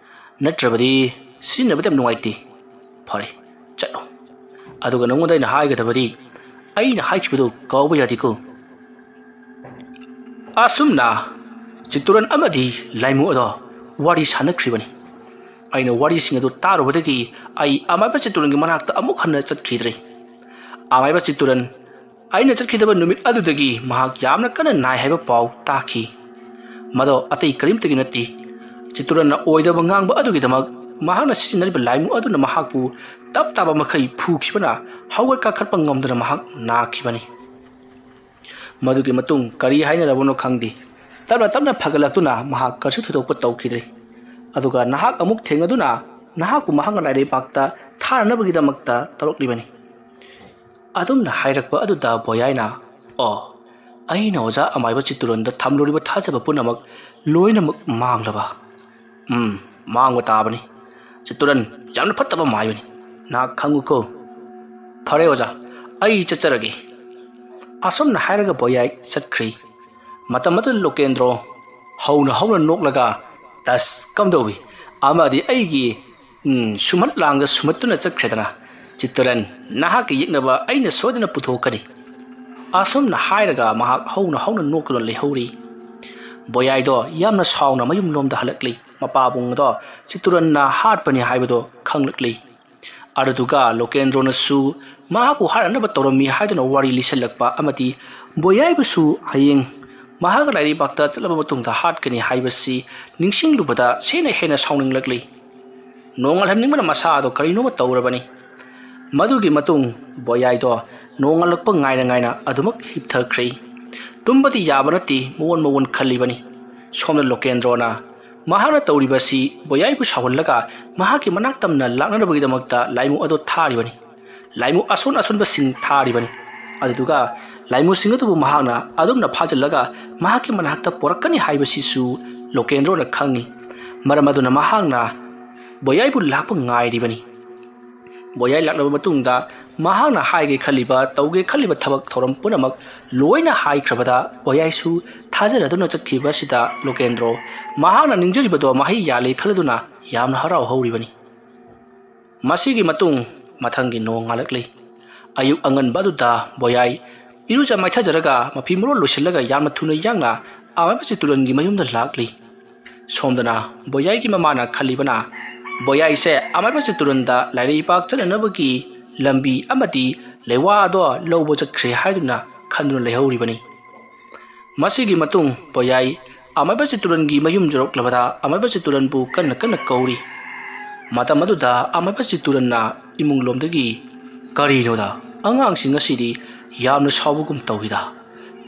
ꯅꯠꯇ꯭ꯔꯕꯗꯤ ꯁꯤꯖꯤꯟꯅꯕꯗ ꯌꯥꯝ ꯅꯨꯡꯉꯥꯏꯇꯦ꯫ ꯐꯔꯦ, ꯆꯠꯂꯣ꯫ ꯑꯗꯨꯒ ꯅꯉꯣꯟꯗ ꯑꯩꯅ ꯍꯥꯏꯒꯗꯕꯗꯤ, ꯑꯩꯅ ꯍꯥꯏꯈꯤꯕꯗꯨ ꯀꯥꯎꯕ ꯌꯥꯗꯦꯀꯣ꯫ ꯑꯁꯨꯝꯅ ꯆꯤꯠꯇꯨꯔꯟ ꯑꯃꯗꯤ ꯂꯥꯏꯃꯨ ꯑꯗꯣ ꯋꯥꯔꯤ ꯁꯥꯟꯅꯈ꯭ꯔꯤꯕꯅꯤ꯫ ꯑꯩꯅ ꯋꯥꯔꯤꯁꯤꯡ ꯑꯗꯨ ꯇꯥꯔꯨꯕꯗꯒꯤ ꯑꯩ ꯑꯃꯥꯏꯕ ꯆꯤꯠꯇꯨꯔꯟꯒꯤ ꯃꯅꯥꯛꯇ ꯑꯃꯨꯛ ꯍꯟꯅ ꯆꯠꯈꯤꯗ꯭ꯔꯦ꯫ ꯑꯃꯥꯏꯕ ꯆꯤꯠꯇꯨꯔꯟ ꯑꯩꯅ ꯆꯠꯈꯤꯗꯕ ꯅꯨꯃꯤꯠ ꯑꯗꯨꯗꯒꯤ ꯃꯍꯥꯛ ꯌꯥꯝꯅ ꯀꯟꯅ ꯅꯥꯏ ꯍꯥꯏꯕ ꯄꯥꯎ ꯇꯥꯈꯤ꯫ ꯃꯗꯣ ꯑꯇꯩ ꯀꯔꯤꯝꯇꯒꯤ ꯅꯠꯇꯦ, ꯆꯤꯠꯇꯨꯔꯟꯅ ꯑꯣꯏꯗꯕ ꯉꯥꯡꯕ ꯑꯗꯨꯒꯤꯗꯃꯛ ꯃꯍꯥꯛꯅ ꯁꯤꯖꯤꯟꯅꯔꯤꯕ ꯂꯥꯏꯃꯨ ꯑꯗꯨꯅ ꯃꯍꯥꯛꯄꯨ ꯇꯞ ꯇꯥꯕ ꯃꯈꯩ ꯐꯨꯈꯤꯕꯅ ꯍꯧꯒꯠ ꯀꯥꯈꯠꯄ ꯉꯝꯗꯅ ꯃꯍꯥꯛ ꯅꯥꯈꯤꯕꯅꯤ꯫ ꯃꯗꯨꯒꯤ ꯃꯇꯨꯡ ꯀꯔꯤ ꯍꯥꯏꯅꯔꯕꯅꯣ ꯈꯪꯗꯦ, ꯇꯞꯅ ꯇꯞꯅ ꯐꯒꯠꯂꯛꯇꯨꯅ ꯃꯍꯥꯛ ꯀꯔꯤꯁꯨ ꯊꯣꯏꯗꯣꯛꯄ ꯇꯧꯈꯤꯗ꯭ꯔꯦ꯫ ꯑꯗꯨꯒ ꯅꯍꯥꯛ ꯑꯃꯨꯛ ꯊꯦꯡꯅꯗꯨꯅ ꯅꯍꯥꯛꯄꯨ ꯃꯍꯥꯛꯅ ꯂꯥꯏꯔꯩꯕꯥꯛꯇ ꯊꯥꯅꯅꯕꯒꯤꯗꯃꯛꯇ ꯇꯧꯔꯛꯂꯤꯕꯅꯤ꯫ ꯑꯗꯨꯝꯅ ꯍꯥꯏꯔꯛꯄ ꯑꯗꯨꯗ ꯕꯣꯌꯥꯏꯅ, "ꯑꯣ, ꯑꯩꯅ ꯑꯣꯖꯥ ꯑꯃꯥꯏꯕ ꯆꯤꯠꯇꯨꯔꯟꯗ ꯊꯝꯂꯨꯔꯤꯕ ꯊꯥꯖꯕ ꯄꯨꯝꯅꯃꯛ ꯂꯣꯏꯅꯃꯛ ꯃꯥꯡꯂꯕ?" "ꯎꯝ, ꯃꯥꯡꯕ ꯇꯥꯕꯅꯤ꯫ ꯆꯤꯠꯇꯨꯔꯟ ꯌꯥꯝꯅ ꯐꯠꯇꯕ ꯃꯥꯏꯕꯅꯤ, ꯅꯍꯥꯛ ꯈꯪꯉꯨꯀꯣ꯫ ꯐꯔꯦ ꯑꯣꯖꯥ, ꯑꯩ ꯆꯠꯆꯔꯒꯦ꯫" ꯑꯁꯨꯝꯅ ꯍꯥꯏꯔꯒ ꯕꯣꯌꯥꯏ ꯆꯠꯈ꯭ꯔꯤ꯫ ꯃꯇꯝ ꯑꯗꯨꯗ ꯂꯣꯀꯦꯟꯗ꯭ꯔꯣ ꯍꯧꯅ ꯍꯧꯅ ꯅꯣꯛꯂꯒ, "ꯇꯁ, ꯀꯝꯗꯧꯏ? ꯑꯃꯗꯤ ꯑꯩꯒꯤ, ꯎꯝ, ꯁꯨꯝꯍꯠ ꯂꯥꯡꯗ ꯁꯨꯝꯍꯠꯇꯨꯅ ꯆꯠꯈ꯭ꯔꯦꯗꯅ꯫ ꯆꯤꯠꯇꯨꯔꯟ, ꯅꯍꯥꯛꯀꯤ ꯌꯦꯛꯅꯕ ꯑꯩꯅ ꯁꯣꯏꯗꯅ ꯄꯨꯊꯣꯛꯀꯅꯤ꯫" ꯑꯁꯨꯝꯅ ꯍꯥꯏꯔꯒ ꯃꯍꯥꯛ ꯍꯧꯅ ꯍꯧꯅ ꯅꯣꯛꯇꯨꯅ ꯂꯩꯍꯧꯔꯤ꯫ ꯕꯣꯌꯥꯏꯗꯣ ꯌꯥꯝꯅ ꯁꯥꯎꯅ ꯃꯌꯨꯝꯂꯣꯝꯗ ꯍꯜꯂꯛꯂꯤ꯫ ꯃꯄꯥꯕꯨꯡ ꯑꯗꯣ ꯆꯤꯠꯇꯨꯔꯟꯅ ꯍꯥꯠꯄꯅꯤ ꯍꯥꯏꯕꯗꯣ ꯈꯪꯂꯛꯂꯤ꯫ ꯑꯗꯨꯗꯨꯒ ꯂꯣꯀꯦꯟꯗ꯭ꯔꯣꯅꯁꯨ ꯃꯍꯥꯛꯄꯨ ꯍꯥꯠꯅꯅꯕ ꯇꯧꯔꯝꯃꯤ ꯍꯥꯏꯗꯨꯅ ꯋꯥꯔꯤ ꯂꯤꯁꯜꯂꯛꯄ ꯑꯃꯗꯤ ꯕꯣꯌꯥꯏꯕꯨꯁꯨ ꯍꯌꯦꯡ ꯃꯍꯥꯛ ꯂꯥꯏꯔꯩꯕꯥꯛꯇ ꯆꯠꯂꯕ ꯃꯇꯨꯡꯗ ꯍꯥꯠꯀꯅꯤ ꯍꯥꯏꯕꯁꯤ ꯅꯤꯡꯁꯤꯡꯂꯨꯕꯗ ꯍꯦꯟꯅ ꯍꯦꯟꯅ ꯁꯥꯎꯅꯤꯡꯂꯛꯂꯤ꯫ ꯅꯣꯡꯉꯥꯜꯍꯟꯅꯤꯡꯕꯅ ꯃꯁꯥ ꯑꯗꯣ ꯀꯔꯤꯅꯣꯃ ꯇꯧꯔꯕꯅꯤ꯫ ꯃꯗꯨꯒꯤ ꯃꯇꯨꯡ ꯕꯣꯌꯥꯏꯗꯣ ꯅꯣꯡꯉꯥꯜꯂꯛꯄ ꯉꯥꯏꯅ ꯉꯥꯏꯅ ꯑꯗꯨꯃꯛ ꯍꯤꯞꯊꯈ꯭ꯔꯦ꯫ ꯇꯨꯝꯕꯗꯤ ꯌꯥꯕ ꯅꯠꯇꯦ, ꯃꯑꯣꯟ ꯃꯑꯣꯟ ꯈꯜꯂꯤꯕꯅꯤ꯫ ꯁꯣꯝꯗ ꯂꯣꯀꯦꯟꯗ꯭ꯔꯣꯅ ꯃꯍꯥꯛꯅ ꯇꯧꯔꯤꯕ ꯑꯁꯤ ꯕꯣꯌꯥꯏꯕꯨ ꯁꯥꯎꯍꯜꯂꯒ ꯃꯍꯥꯛꯀꯤ ꯃꯅꯥꯛ ꯇꯝꯅ ꯂꯥꯛꯅꯅꯕꯒꯤꯗꯃꯛꯇ ꯂꯥꯏꯃꯨ ꯑꯗꯨ ꯊꯥꯔꯤꯕꯅꯤ꯫ ꯂꯥꯏꯃꯨ ꯑꯁꯣꯟ ꯑꯁꯣꯟꯕꯁꯤꯡ ꯊꯥꯔꯤꯕꯅꯤ꯫ ꯑꯗꯨꯗꯨꯒ ꯂꯥꯏꯃꯨꯁꯤꯡ ꯑꯗꯨꯕꯨ ꯃꯍꯥꯛꯅ ꯑꯗꯨꯝꯅ ꯐꯥꯖꯤꯜꯂꯒ ꯃꯍꯥꯛꯀꯤ ꯃꯅꯥꯛꯇ ꯄꯣꯔꯛꯀꯅꯤ ꯍꯥꯏꯕꯁꯤꯁꯨ ꯂꯣꯀꯦꯟꯗ꯭ꯔꯣꯅ ꯈꯪꯏ꯫ ꯃꯔꯝ ꯑꯗꯨꯅ ꯃꯍꯥꯛꯅ ꯕꯣꯌꯥꯏꯕꯨ ꯂꯥꯛꯄ ꯉꯥꯏꯔꯤꯕꯅꯤ꯫ ꯕꯣꯌꯥꯏ ꯂꯥꯛꯂꯕ ꯃꯇꯨꯡꯗ ꯃꯍꯥꯛꯅ ꯍꯥꯏꯒꯦ ꯈꯜꯂꯤꯕ, ꯇꯧꯒꯦ ꯈꯜꯂꯤꯕ ꯊꯕꯛ ꯊꯧꯔꯝ ꯄꯨꯝꯅꯃꯛ ꯂꯣꯏꯅ ꯍꯥꯏꯈ꯭ꯔꯕꯗ ꯕꯣꯌꯥꯏꯁꯨ ꯊꯥꯖꯅꯗꯨꯅ ꯆꯠꯈꯤꯕ ꯑꯁꯤꯗ ꯂꯣꯀꯦꯟꯗ꯭ꯔꯣ ꯃꯍꯥꯛꯅ ꯅꯤꯡꯖꯔꯤꯕꯗꯣ ꯃꯍꯩ ꯌꯥꯜꯂꯦ ꯈꯜꯂꯗꯨꯅ ꯌꯥꯝꯅ ꯍꯔꯥꯎ ꯍꯧꯔꯤꯕꯅꯤ꯫ ꯃꯁꯤꯒꯤ ꯃꯇꯨꯡ ꯃꯊꯪꯒꯤ ꯅꯣꯡ ꯉꯥꯜꯂꯛꯂꯤ꯫ ꯑꯌꯨꯛ ꯑꯉꯟꯕ ꯑꯗꯨꯗ ꯕꯣꯌꯥꯏ ꯏꯔꯨꯖ ꯃꯥꯏꯊꯖꯔꯒ ꯃꯐꯤ ꯃꯔꯣꯜ ꯂꯣꯏꯁꯤꯜꯂꯒ ꯌꯥꯝꯅ ꯊꯨꯅ ꯌꯥꯡꯅ ꯑꯃꯥꯏꯕ ꯆꯤꯠꯇꯨꯔꯟꯒꯤ ꯃꯌꯨꯝꯗ ꯂꯥꯛꯂꯤ꯫ ꯁꯣꯝꯗꯅ ꯕꯣꯌꯥꯏꯒꯤ ꯃꯃꯥꯅ ꯈꯜꯂꯤꯕꯅ ꯕꯣꯌꯥꯏꯁꯦ ꯑꯃꯥꯏꯕ ꯆꯤꯠꯇꯨꯔꯟꯗ ꯂꯥꯏꯔꯩꯄꯥꯛ ꯆꯠꯅꯅꯕꯒꯤ ꯂꯝꯕꯤ ꯑꯃꯗꯤ ꯂꯩꯋꯥ ꯑꯗꯣ ꯂꯧꯕ ꯆꯠꯈ꯭ꯔꯦ ꯍꯥꯏꯗꯨꯅ ꯈꯟꯗꯨꯅ ꯂꯩꯍꯧꯔꯤꯕꯅꯤ꯫ ꯃꯁꯤꯒꯤ ꯃꯇꯨꯡ ꯕꯣꯌꯥꯏ ꯑꯃꯥꯏꯕ ꯆꯤꯠꯇꯨꯔꯟꯒꯤ ꯃꯌꯨꯝ ꯌꯧꯔꯛꯂꯕꯗ ꯑꯃꯥꯏꯕ ꯆꯤꯠꯇꯨꯔꯟꯕꯨ ꯀꯟꯅ ꯀꯟꯅ ꯀꯧꯔꯤ꯫ ꯃꯇꯝ ꯑꯗꯨꯗ ꯑꯃꯥꯏꯕ ꯆꯤꯠꯇꯨꯔꯟꯅ ꯏꯃꯨꯡ ꯂꯣꯝꯗꯒꯤ, "ꯀꯔꯤꯅꯣꯗ, ꯑꯉꯥꯡꯁꯤꯡ ꯑꯁꯤꯗꯤ ꯌꯥꯝꯅ ꯁꯥꯎꯕꯒꯨꯝ ꯇꯧꯏꯗ꯫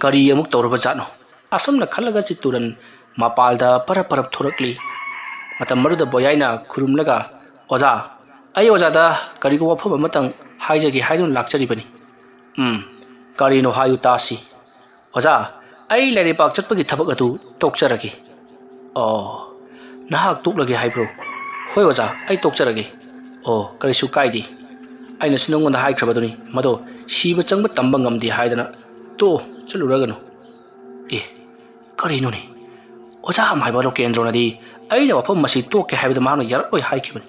ꯀꯔꯤ ꯑꯃꯨꯛ ꯇꯧꯔꯕ ꯖꯥꯠꯅꯣ?" ꯑꯁꯨꯝꯅ ꯈꯜꯂꯒ ꯆꯤꯠꯇꯨꯔꯟ ꯃꯄꯥꯜꯗ ꯄꯔꯞ ꯄꯔꯞ ꯊꯣꯔꯛꯂꯤ꯫ ꯃꯇꯝ ꯑꯗꯨꯗ ꯕꯣꯌꯥꯏꯅ ꯈꯨꯔꯨꯝꯂꯒ, "ꯑꯣꯖꯥ, ꯑꯩ ꯑꯣꯖꯥꯗ ꯀꯔꯤꯒꯨꯝꯕ ꯋꯥꯐꯝ ꯑꯃꯇꯪ ꯍꯥꯏꯖꯒꯦ ꯍꯥꯏꯗꯨꯅ ꯂꯥꯛꯆꯔꯤꯕꯅꯤ꯫" "ꯎꯝ, ꯀꯔꯤꯅꯣ ꯍꯥꯏꯌꯨ ꯇꯥꯁꯤ꯫" "ꯑꯣꯖꯥ, ꯑꯩ ꯂꯥꯏꯔꯩꯄꯥꯛ ꯆꯠꯄꯒꯤ ꯊꯕꯛ ꯑꯗꯨ ꯇꯣꯛꯆꯔꯒꯦ꯫" "ꯑꯣ, ꯅꯍꯥꯛ ꯇꯣꯛꯂꯒꯦ ꯍꯥꯏꯕ꯭ꯔꯣ?" "ꯍꯣꯏ ꯑꯣꯖꯥ, ꯑꯩ ꯇꯣꯛꯆꯔꯒꯦ꯫" "ꯑꯣ, ꯀꯔꯤꯁꯨ ꯀꯥꯏꯗꯦ꯫ ꯑꯩꯅꯁꯨ ꯅꯉꯣꯟꯗ ꯍꯥꯏꯈ꯭ꯔꯕꯗꯨꯅꯤ, ꯃꯗꯣ ꯁꯤꯕ ꯆꯪꯕ ꯇꯝꯕ ꯉꯝꯗꯦ ꯍꯥꯏꯗꯅ꯫ ꯇꯣꯛꯑꯣ, ꯆꯠꯂꯨꯔꯒꯅꯨ꯫" "ꯑꯦ, ꯀꯔꯤꯅꯣꯅꯦ? ꯑꯣꯖꯥ ꯑꯃ ꯍꯥꯏꯕ ꯂꯣꯀꯦꯟꯗ꯭ꯔꯣꯅꯗꯤ ꯑꯩꯅ ꯋꯥꯐꯝ ꯑꯁꯤ ꯇꯣꯛꯀꯦ ꯍꯥꯏꯕꯗ ꯃꯍꯥꯛꯅ ꯌꯥꯔꯛꯂꯣꯏ ꯍꯥꯏꯈꯤꯕꯅꯤ꯫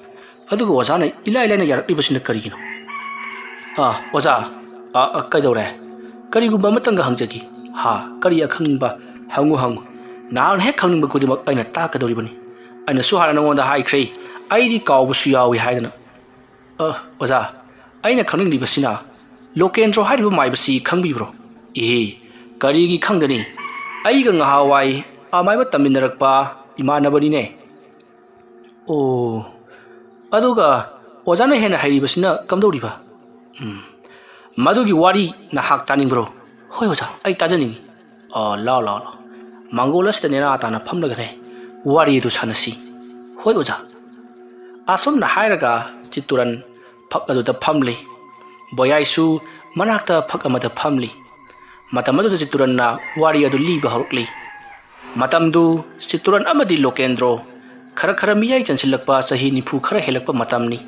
ꯑꯗꯨꯒ ꯑꯣꯖꯥꯅ ꯏꯂꯥꯏ ꯂꯥꯏꯅ ꯌꯥꯔꯛꯂꯤꯕꯁꯤꯅ ꯀꯔꯤꯒꯤꯅꯣ?" "ꯑꯥ, ꯑꯣꯖꯥ, ꯑꯥ, ꯑꯥ, ꯀꯩꯗꯧꯔꯦ? ꯀꯔꯤꯒꯨꯝꯕ ꯑꯃꯇꯪꯒ ꯍꯪꯖꯒꯦ꯫" "ꯍꯥ, ꯀꯔꯤ ꯑꯈꯪꯅꯤꯡꯕ? ꯍꯪꯉꯨ, ꯍꯪꯉꯨ꯫ ꯅꯍꯥꯛꯅ ꯍꯦꯛ ꯈꯪꯅꯤꯡꯕ ꯈꯨꯗꯤꯡꯃꯛ ꯑꯩꯅ ꯇꯥꯛꯀꯗꯧꯔꯤꯕꯅꯤ꯫ ꯑꯩꯅꯁꯨ ꯍꯥꯟꯅ ꯅꯉꯣꯟꯗ ꯍꯥꯏꯈ꯭ꯔꯦ, ꯑꯩꯗꯤ ꯀꯥꯎꯕꯁꯨ ꯌꯥꯎꯏ ꯍꯥꯏꯗꯅ꯫" "ꯑ, ꯑꯣꯖꯥ, ꯑꯩꯅ ꯈꯪꯅꯤꯡꯂꯤꯕꯁꯤꯅ, ꯂꯣꯀꯦꯟꯗ꯭ꯔꯣ ꯍꯥꯏꯔꯤꯕ ꯃꯥꯏꯕꯁꯤ ꯈꯪꯕꯤꯕ꯭ꯔꯣ?" "ꯏꯍꯦ, ꯀꯔꯤꯒꯤ ꯈꯪꯒꯅꯤ? ꯑꯩꯒ ꯉꯍꯥꯟꯋꯥꯏ ꯑꯃꯥꯏꯕ ꯇꯝꯃꯤꯟꯅꯔꯛꯄ ꯏꯃꯥꯟꯅꯕꯅꯤꯅꯦ꯫" "ꯑꯣ, ꯑꯗꯨꯒ ꯑꯣꯖꯥꯅ ꯍꯦꯟꯅ ꯍꯩꯔꯤꯕꯁꯤꯅ ꯀꯝꯗꯧꯔꯤꯕ?" "ꯎꯝ, ꯃꯗꯨꯒꯤ ꯋꯥꯔꯤ ꯅꯍꯥꯛ ꯇꯥꯅꯤꯡꯕ꯭ꯔꯣ?" "ꯍꯣꯏ ꯑꯣꯖꯥ, ꯑꯩ ꯇꯥꯖꯅꯤꯡꯏ꯫" "ꯑꯣ, ꯂꯥꯎ, ꯂꯥꯎ, ꯂꯥꯎ꯫ ꯃꯥꯡꯒꯣꯜ ꯑꯁꯤꯗ ꯅꯦꯅꯥ ꯇꯥꯅ ꯐꯝꯂꯒꯅꯦ, ꯋꯥꯔꯤ ꯑꯗꯨ ꯁꯥꯟꯅꯁꯤ꯫ "ꯍꯣꯏ ꯑꯣꯖꯥ꯫" ꯑꯁꯨꯝꯅ ꯍꯥꯏꯔꯒ ꯆꯤꯠꯇꯨꯔꯟ ꯐꯛ ꯑꯗꯨꯗ ꯐꯝꯂꯤ꯫ ꯕꯣꯌꯥꯏꯁꯨ ꯃꯅꯥꯛꯇ ꯐꯛ ꯑꯃꯗ ꯐꯝꯂꯤ꯫ ꯃꯇꯝ ꯑꯗꯨꯗ ꯆꯤꯠꯇꯨꯔꯟꯅ ꯋꯥꯔꯤ ꯑꯗꯨ ꯂꯤꯕ ꯍꯧꯔꯛꯂꯤ꯫ ꯃꯇꯝꯗꯨ ꯆꯤꯠꯇꯨꯔꯟ ꯑꯃꯗꯤ ꯂꯣꯀꯦꯟꯗ꯭ꯔꯣ ꯈꯔ ꯈꯔ ꯃꯤꯌꯥꯏ ꯆꯟꯁꯤꯜꯂꯛꯄ, ꯆꯍꯤ ꯅꯤꯐꯨ ꯈꯔ ꯍꯦꯜꯂꯛꯄ ꯃꯇꯝꯅꯤ꯫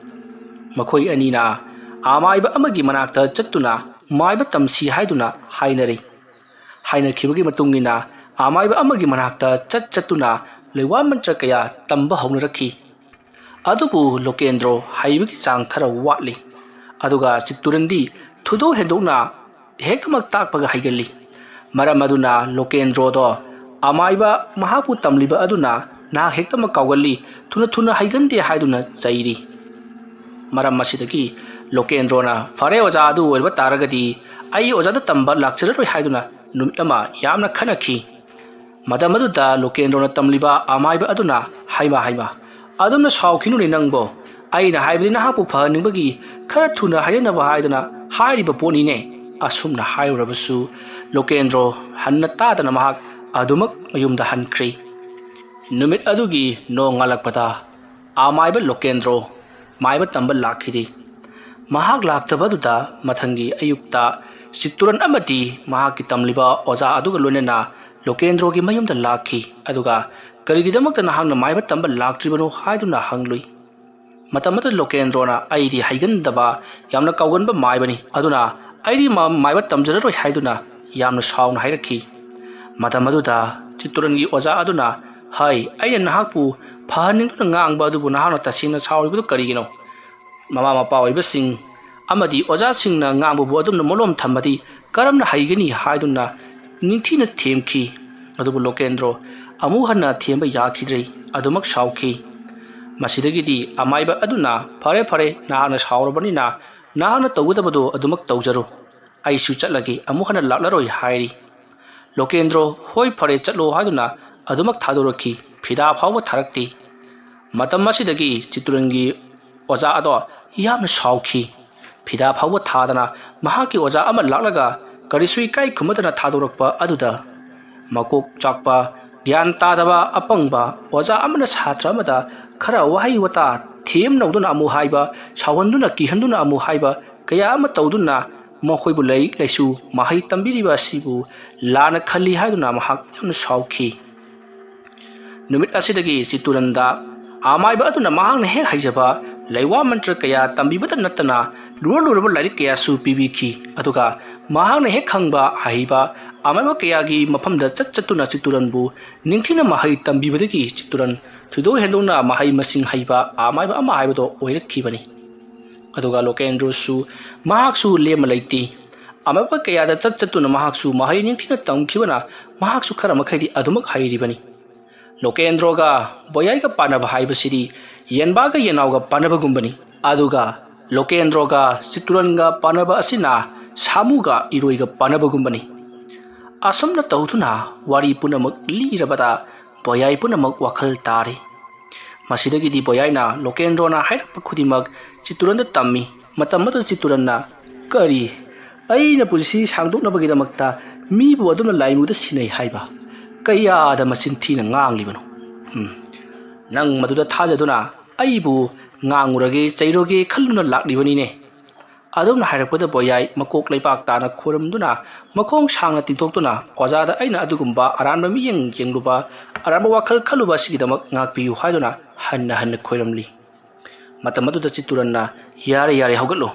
ꯃꯈꯣꯏ ꯑꯅꯤꯅ ꯑꯃꯥꯏꯕ ꯑꯃꯒꯤ ꯃꯅꯥꯛꯇ ꯆꯠꯇꯨꯅ ꯃꯥꯏꯕ ꯇꯝꯁꯤ ꯍꯥꯏꯗꯨꯅ ꯍꯥꯏꯅꯔꯤ꯫ ꯍꯥꯏꯅꯈꯤꯕꯒꯤ ꯃꯇꯨꯡ ꯏꯟꯅ ꯑꯃꯥꯏꯕ ꯑꯃꯒꯤ ꯃꯅꯥꯛꯇ ꯆꯠ ꯆꯠꯇꯨꯅ ꯂꯩꯋꯥ ꯃꯟꯇ꯭ꯔ ꯀꯌꯥ ꯇꯝꯕ ꯍꯧꯅꯔꯛꯈꯤ꯫ ꯑꯗꯨꯕꯨ ꯂꯣꯀꯦꯟꯗ꯭ꯔꯣ ꯍꯩꯕꯒꯤ ꯆꯥꯡ ꯈꯔ ꯋꯥꯠꯂꯤ꯫ ꯑꯗꯨꯒ ꯆꯤꯠꯇꯨꯔꯟꯗꯤ ꯊꯣꯏꯗꯣꯛ ꯍꯦꯟꯗꯣꯛꯅ ꯍꯦꯛꯇꯃꯛ ꯇꯥꯛꯄꯒ ꯍꯩꯒꯜꯂꯤ꯫ ꯃꯔꯝ ꯑꯗꯨꯅ ꯂꯣꯀꯦꯟꯗ꯭ꯔꯣꯗꯣ ꯑꯃꯥꯏꯕ ꯃꯍꯥꯛꯄꯨ ꯇꯝꯂꯤꯕ ꯑꯗꯨꯅ ꯅꯍꯥꯛ ꯍꯦꯛꯇꯃꯛ ꯀꯥꯎꯒꯜꯂꯤ, ꯊꯨꯅ ꯊꯨꯅ ꯍꯩꯒꯟꯗꯦ ꯍꯥꯏꯗꯨꯅ ꯆꯩꯔꯤ꯫ ꯃꯔꯝ ꯑꯁꯤꯗꯒꯤ ꯂꯣꯀꯦꯟꯗ꯭ꯔꯣꯅ "ꯐꯔꯦ, ꯑꯣꯖꯥ ꯑꯗꯨ ꯑꯣꯏꯔꯕ ꯇꯥꯔꯒꯗꯤ ꯑꯩ ꯑꯣꯖꯥꯗ ꯇꯝꯕ ꯂꯥꯛꯆꯔꯔꯣꯏ" ꯍꯥꯏꯗꯨꯅ ꯅꯨꯃꯤꯠ ꯑꯃ ꯌꯥꯝꯅ ꯈꯠꯅꯈꯤ꯫ ꯃꯇꯝ ꯑꯗꯨꯗ ꯂꯣꯀꯦꯟꯗ꯭ꯔꯣꯅ ꯇꯝꯂꯤꯕ ꯑꯃꯥꯏꯕ ꯑꯗꯨꯅ, "ꯍꯩꯃꯥ, ꯍꯩꯃꯥ, ꯑꯗꯨꯝꯅ ꯁꯥꯎꯈꯤꯅꯨꯅꯦ ꯅꯪꯕꯣ꯫ ꯑꯩꯅ ꯍꯥꯏꯕꯗꯤ ꯅꯍꯥꯛꯄꯨ ꯐꯍꯟꯅꯤꯡꯕꯒꯤ, ꯈꯔ ꯊꯨꯅ ꯍꯩꯔꯛꯅꯕ ꯍꯥꯏꯗꯨꯅ ꯍꯥꯏꯔꯤꯕ ꯄꯣꯠꯅꯤꯅꯦ꯫" ꯑꯁꯨꯝꯅ ꯍꯥꯏꯔꯨꯔꯕꯁꯨ ꯂꯣꯀꯦꯟꯗ꯭ꯔꯣ ꯍꯟꯅ ꯇꯥꯗꯅ ꯃꯍꯥꯛ ꯑꯗꯨꯃꯛ ꯃꯌꯨꯝꯗ ꯍꯟꯈ꯭ꯔꯤ꯫ ꯅꯨꯃꯤꯠ ꯑꯗꯨꯒꯤ ꯅꯣꯡꯉꯥꯜꯂꯛꯄꯗ ꯑꯃꯥꯏꯕ ꯂꯣꯀꯦꯟꯗ꯭ꯔꯣ ꯃꯥꯏꯕ ꯇꯝꯕ ꯂꯥꯛꯈꯤꯗꯦ꯫ ꯃꯍꯥꯛ ꯂꯥꯛꯇꯕ ꯑꯗꯨꯗ ꯃꯊꯪꯒꯤ ꯑꯌꯨꯛꯇ ꯆꯤꯠꯇꯨꯔꯟ ꯑꯃꯗꯤ ꯃꯍꯥꯛꯀꯤ ꯇꯝꯂꯤꯕ ꯑꯣꯖꯥ ꯑꯗꯨꯒ ꯂꯣꯏꯅꯅ ꯂꯣꯀꯦꯟꯗ꯭ꯔꯣꯒꯤ ꯃꯌꯨꯝꯗ ꯂꯥꯛꯈꯤ꯫ ꯑꯗꯨꯒ "ꯀꯔꯤꯒꯤꯗꯃꯛꯇ ꯅꯍꯥꯛꯅ ꯃꯥꯏꯕ ꯇꯝꯕ ꯂꯥꯛꯇ꯭ꯔꯤꯕꯅꯣ?" ꯍꯥꯏꯗꯨꯅ ꯍꯪꯂꯨꯏ꯫ ꯃꯇꯝ ꯑꯗꯨꯗ ꯂꯣꯀꯦꯟꯗ꯭ꯔꯣꯅ, "ꯑꯩꯗꯤ ꯍꯩꯒꯟꯗꯕ, ꯌꯥꯝꯅ ꯀꯥꯎꯒꯟꯕ ꯃꯥꯏꯕꯅꯤ, ꯑꯗꯨꯅ ꯑꯩꯗꯤ ꯃꯥ-, ꯃꯥꯏꯕ ꯇꯝꯖꯔꯔꯣꯏ" ꯍꯥꯏꯗꯨꯅ ꯌꯥꯝꯅ ꯁꯥꯎꯅ ꯍꯥꯏꯔꯛꯈꯤ꯫ ꯃꯇꯝ ꯑꯗꯨꯗ ꯆꯤꯠꯇꯨꯔꯟꯒꯤ ꯑꯣꯖꯥ ꯑꯗꯨꯅ, "ꯍꯩ, ꯑꯩꯅ ꯅꯍꯥꯛꯄꯨ ꯐꯍꯟꯅꯤꯡꯗꯨꯅ ꯉꯥꯡꯕ ꯑꯗꯨꯕꯨ ꯅꯍꯥꯛꯅ ꯇꯁꯦꯡꯅ ꯁꯥꯎꯔꯤꯕꯗꯨ ꯀꯔꯤꯒꯤꯅꯣ? ꯃꯃꯥ ꯃꯄꯥ ꯑꯣꯏꯕꯁꯤꯡ ꯑꯃꯗꯤ ꯑꯣꯖꯥꯁꯤꯡꯅ ꯉꯥꯡꯕꯕꯨ ꯑꯗꯨꯝꯅ ꯃꯣꯂꯣꯝ ꯊꯝꯕꯗꯤ ꯀꯔꯝꯅ ꯍꯩꯒꯅꯤ?" ꯍꯥꯏꯗꯨꯅ ꯅꯤꯡꯊꯤꯅ ꯊꯦꯝꯈꯤ꯫ ꯑꯗꯨꯕꯨ ꯂꯣꯀꯦꯟꯗ꯭ꯔꯣ ꯑꯃꯨꯛ ꯍꯟꯅ ꯊꯦꯝꯕ ꯌꯥꯈꯤꯗ꯭ꯔꯦ꯫ ꯑꯗꯨꯃꯛ ꯁꯥꯎꯈꯤ꯫ ꯃꯁꯤꯗꯒꯤꯗꯤ ꯑꯃꯥꯏꯕ ꯑꯗꯨꯅ, "ꯐꯔꯦ, ꯐꯔꯦ, ꯅꯍꯥꯛꯅ ꯁꯥꯎꯔꯕꯅꯤꯅ ꯅꯍꯥꯛꯅ ꯇꯧꯒꯗꯕꯗꯣ ꯑꯗꯨꯃꯛ ꯇꯧꯖꯔꯨ꯫ ꯑꯩꯁꯨ ꯆꯠꯂꯒꯦ, ꯑꯃꯨꯛ ꯍꯟꯅ ꯂꯥꯛꯂꯔꯣꯏ" ꯍꯥꯏꯔꯤ꯫ ꯂꯣꯀꯦꯟꯗ꯭ꯔꯣ, "ꯍꯣꯏ, ꯐꯔꯦ, ꯆꯠꯂꯣ" ꯍꯥꯏꯗꯨꯅ ꯑꯗꯨꯃꯛ ꯊꯥꯗꯣꯔꯛꯈꯤ꯫ ꯐꯤꯗꯥ ꯐꯥꯎꯕ ꯊꯥꯔꯛꯇꯦ꯫ ꯃꯇꯝ ꯑꯁꯤꯗꯒꯤ ꯆꯤꯠꯇꯨꯔꯟꯒꯤ ꯑꯣꯖꯥ ꯑꯗꯣ ꯌꯥꯝꯅ ꯁꯥꯎꯈꯤ꯫ ꯐꯤꯗꯥ ꯐꯥꯎꯕ ꯊꯥꯗꯅ ꯃꯍꯥꯛꯀꯤ ꯑꯣꯖꯥ ꯑꯃ ꯂꯥꯛꯂꯒ ꯀꯔꯤꯁꯨ ꯏꯀꯥꯏ ꯈꯨꯝꯅꯗꯅ ꯊꯥꯗꯣꯔꯛꯄ ꯑꯗꯨꯗ ꯃꯀꯣꯛ ꯆꯥꯛꯄ ꯒ꯭ꯌꯥꯟ ꯇꯥꯗꯕ, ꯑꯄꯪꯕ ꯑꯣꯖꯥ ꯑꯃꯅ ꯁꯥꯇ꯭ꯔ ꯑꯃꯗ ꯈꯔ ꯋꯥꯍꯩ ꯋꯥꯇꯥ ꯊꯦꯝꯅꯧꯗꯨꯅ ꯑꯃꯨꯛ ꯍꯥꯏꯕ, ꯁꯥꯎꯍꯟꯗꯨꯅ ꯀꯤꯍꯟꯗꯨꯅ ꯑꯃꯨꯛ ꯍꯥꯏꯕ ꯀꯌꯥ ꯑꯃ ꯇꯧꯗꯨꯅ ꯃꯈꯣꯏꯕꯨ ꯂꯥꯏꯔꯤꯛ ꯂꯥꯏꯁꯨ ꯃꯍꯩ ꯇꯝꯕꯤꯔꯤꯕ ꯑꯁꯤꯕꯨ ꯂꯥꯟꯅ ꯈꯜꯂꯤ ꯍꯥꯏꯗꯨꯅ ꯃꯍꯥꯛ ꯌꯥꯝꯅ ꯁꯥꯎꯈꯤ꯫ ꯅꯨꯃꯤꯠ ꯑꯁꯤꯗꯒꯤ ꯆꯤꯠꯇꯨꯔꯟꯗ ꯑꯃꯥꯏꯕ ꯑꯗꯨꯅ ꯃꯍꯥꯛꯅ ꯍꯦꯛ ꯍꯩꯖꯕ ꯂꯩꯋꯥ ꯃꯟꯇ꯭ꯔ ꯀꯌꯥ ꯇꯝꯕꯤꯕꯇ ꯅꯠꯇꯅ ꯂꯨꯔ ꯂꯨꯔꯕ ꯂꯥꯏꯔꯤꯛ ꯀꯌꯥꯁꯨ ꯄꯤꯕꯤꯈꯤ꯫ ꯑꯗꯨꯒ ꯃꯍꯥꯛꯅ ꯍꯦꯛ ꯈꯪꯕ ꯑꯍꯩꯕ ꯑꯃꯥꯏꯕ ꯀꯌꯥꯒꯤ ꯃꯐꯝꯗ ꯆꯠ ꯆꯠꯇꯨꯅ ꯆꯤꯠꯇꯨꯔꯟꯕꯨ ꯅꯤꯡꯊꯤꯅ ꯃꯍꯩ ꯇꯝꯕꯤꯕꯗꯒꯤ ꯆꯤꯠꯇꯨꯔꯟ ꯊꯣꯏꯗꯣꯛ ꯍꯦꯟꯗꯣꯛꯅ ꯃꯍꯩ ꯃꯁꯤꯡ ꯍꯩꯕ ꯑꯃꯥꯏꯕ ꯑꯃ ꯍꯥꯏꯕꯗꯣ ꯑꯣꯏꯔꯛꯈꯤꯕꯅꯤ꯫ ꯑꯗꯨꯒ ꯂꯣꯀꯦꯟꯗ꯭ꯔꯣꯁꯨ ꯃꯍꯥꯛꯁꯨ ꯂꯦꯝꯃ ꯂꯩꯇꯦ꯫ ꯑꯃꯥꯏꯕ ꯀꯌꯥꯗ ꯆꯠ ꯆꯠꯇꯨꯅ ꯃꯍꯥꯛꯁꯨ ꯃꯍꯩ ꯅꯤꯡꯊꯤꯅ ꯇꯝꯈꯤꯕꯅ ꯃꯍꯥꯛꯁꯨ ꯈꯔ ꯃꯈꯩꯗꯤ ꯑꯗꯨꯃꯛ ꯍꯩꯔꯤꯕꯅꯤ꯫ ꯂꯣꯀꯦꯟꯗ꯭ꯔꯣꯒ ꯕꯣꯌꯥꯏꯒ ꯄꯥꯟꯅꯕ ꯍꯥꯏꯕꯁꯤꯗꯤ ꯌꯦꯟꯕꯥꯒ ꯌꯦꯅꯥꯎꯒ ꯄꯥꯟꯅꯕꯒꯨꯝꯕꯅꯤ꯫ ꯑꯗꯨꯒ ꯂꯣꯀꯦꯟꯗ꯭ꯔꯣꯒ ꯆꯤꯠꯇꯨꯔꯟꯒ ꯄꯥꯟꯅꯕ ꯑꯁꯤꯅ ꯁꯥꯃꯨꯒ ꯏꯔꯣꯏꯒ ꯄꯥꯟꯅꯕꯒꯨꯝꯕꯅꯤ꯫ ꯑꯁꯨꯝꯅ ꯇꯧꯗꯨꯅ ꯋꯥꯔꯤ ꯄꯨꯝꯅꯃꯛ ꯂꯤꯔꯕꯗ ꯕꯣꯌꯥꯏ ꯄꯨꯝꯅꯃꯛ ꯋꯥꯈꯜ ꯇꯥꯔꯦ꯫ ꯃꯁꯤꯗꯒꯤꯗꯤ ꯕꯣꯌꯥꯏꯅ ꯂꯣꯀꯦꯟꯗ꯭ꯔꯣꯅ ꯍꯥꯏꯔꯛꯄ ꯈꯨꯗꯤꯡꯃꯛ ꯆꯤꯠꯇꯨꯔꯟꯗ ꯇꯝꯃꯤ꯫ ꯃꯇꯝ ꯑꯗꯨꯗ ꯆꯤꯠꯇꯨꯔꯟꯅ, "ꯀꯔꯤ? ꯑꯩꯅ ꯄꯨꯟꯁꯤ ꯁꯥꯡꯗꯣꯛꯅꯕꯒꯤꯗꯃꯛꯇ ꯃꯤꯕꯨ ꯑꯗꯨꯝꯅ ꯂꯥꯏꯃꯨꯗ ꯁꯤꯟꯅꯩ ꯍꯥꯏꯕ? ꯀꯌꯥꯗ ꯃꯆꯤꯟ ꯊꯤꯅ ꯉꯥꯡꯂꯤꯕꯅꯣ? ꯎꯝ, ꯅꯪ ꯃꯗꯨꯗ ꯊꯥꯖꯗꯨꯅ ꯑꯩꯕꯨ ꯉꯥꯡꯉꯨꯔꯒꯦ, ꯆꯩꯔꯨꯔꯒꯦ ꯈꯜꯂꯨꯅ ꯂꯥꯛꯂꯤꯕꯅꯤꯅꯦ?" ꯑꯗꯨꯝꯅ ꯍꯥꯏꯔꯛꯄꯗ ꯕꯣꯌꯥꯏ ꯃꯀꯣꯛ ꯂꯩꯕꯥꯛ ꯇꯥꯅ ꯈꯨꯔꯨꯝꯗꯨꯅ ꯃꯈꯣꯡ ꯁꯥꯡꯅ ꯇꯤꯡꯊꯣꯛꯇꯨꯅ, "ꯑꯣꯖꯥꯗ ꯑꯩꯅ ꯑꯗꯨꯒꯨꯝꯕ ꯑꯔꯥꯟꯕ ꯃꯤꯠꯌꯦꯡ ꯌꯦꯡꯂꯨꯕ, ꯑꯔꯥꯟꯕ ꯋꯥꯈꯜ ꯈꯜꯂꯨꯕ ꯑꯁꯤꯒꯤꯗꯃꯛ ꯉꯥꯛꯄꯤꯌꯨ" ꯍꯥꯏꯗꯨꯅ ꯍꯟꯅ ꯍꯟꯅ ꯈꯣꯏꯔꯝꯂꯤ꯫ ꯃꯇꯝ ꯑꯗꯨꯗ ꯆꯤꯠꯇꯨꯔꯟꯅ, "ꯌꯥꯔꯦ, ꯌꯥꯔꯦ, ꯍꯧꯒꯠꯂꯨ꯫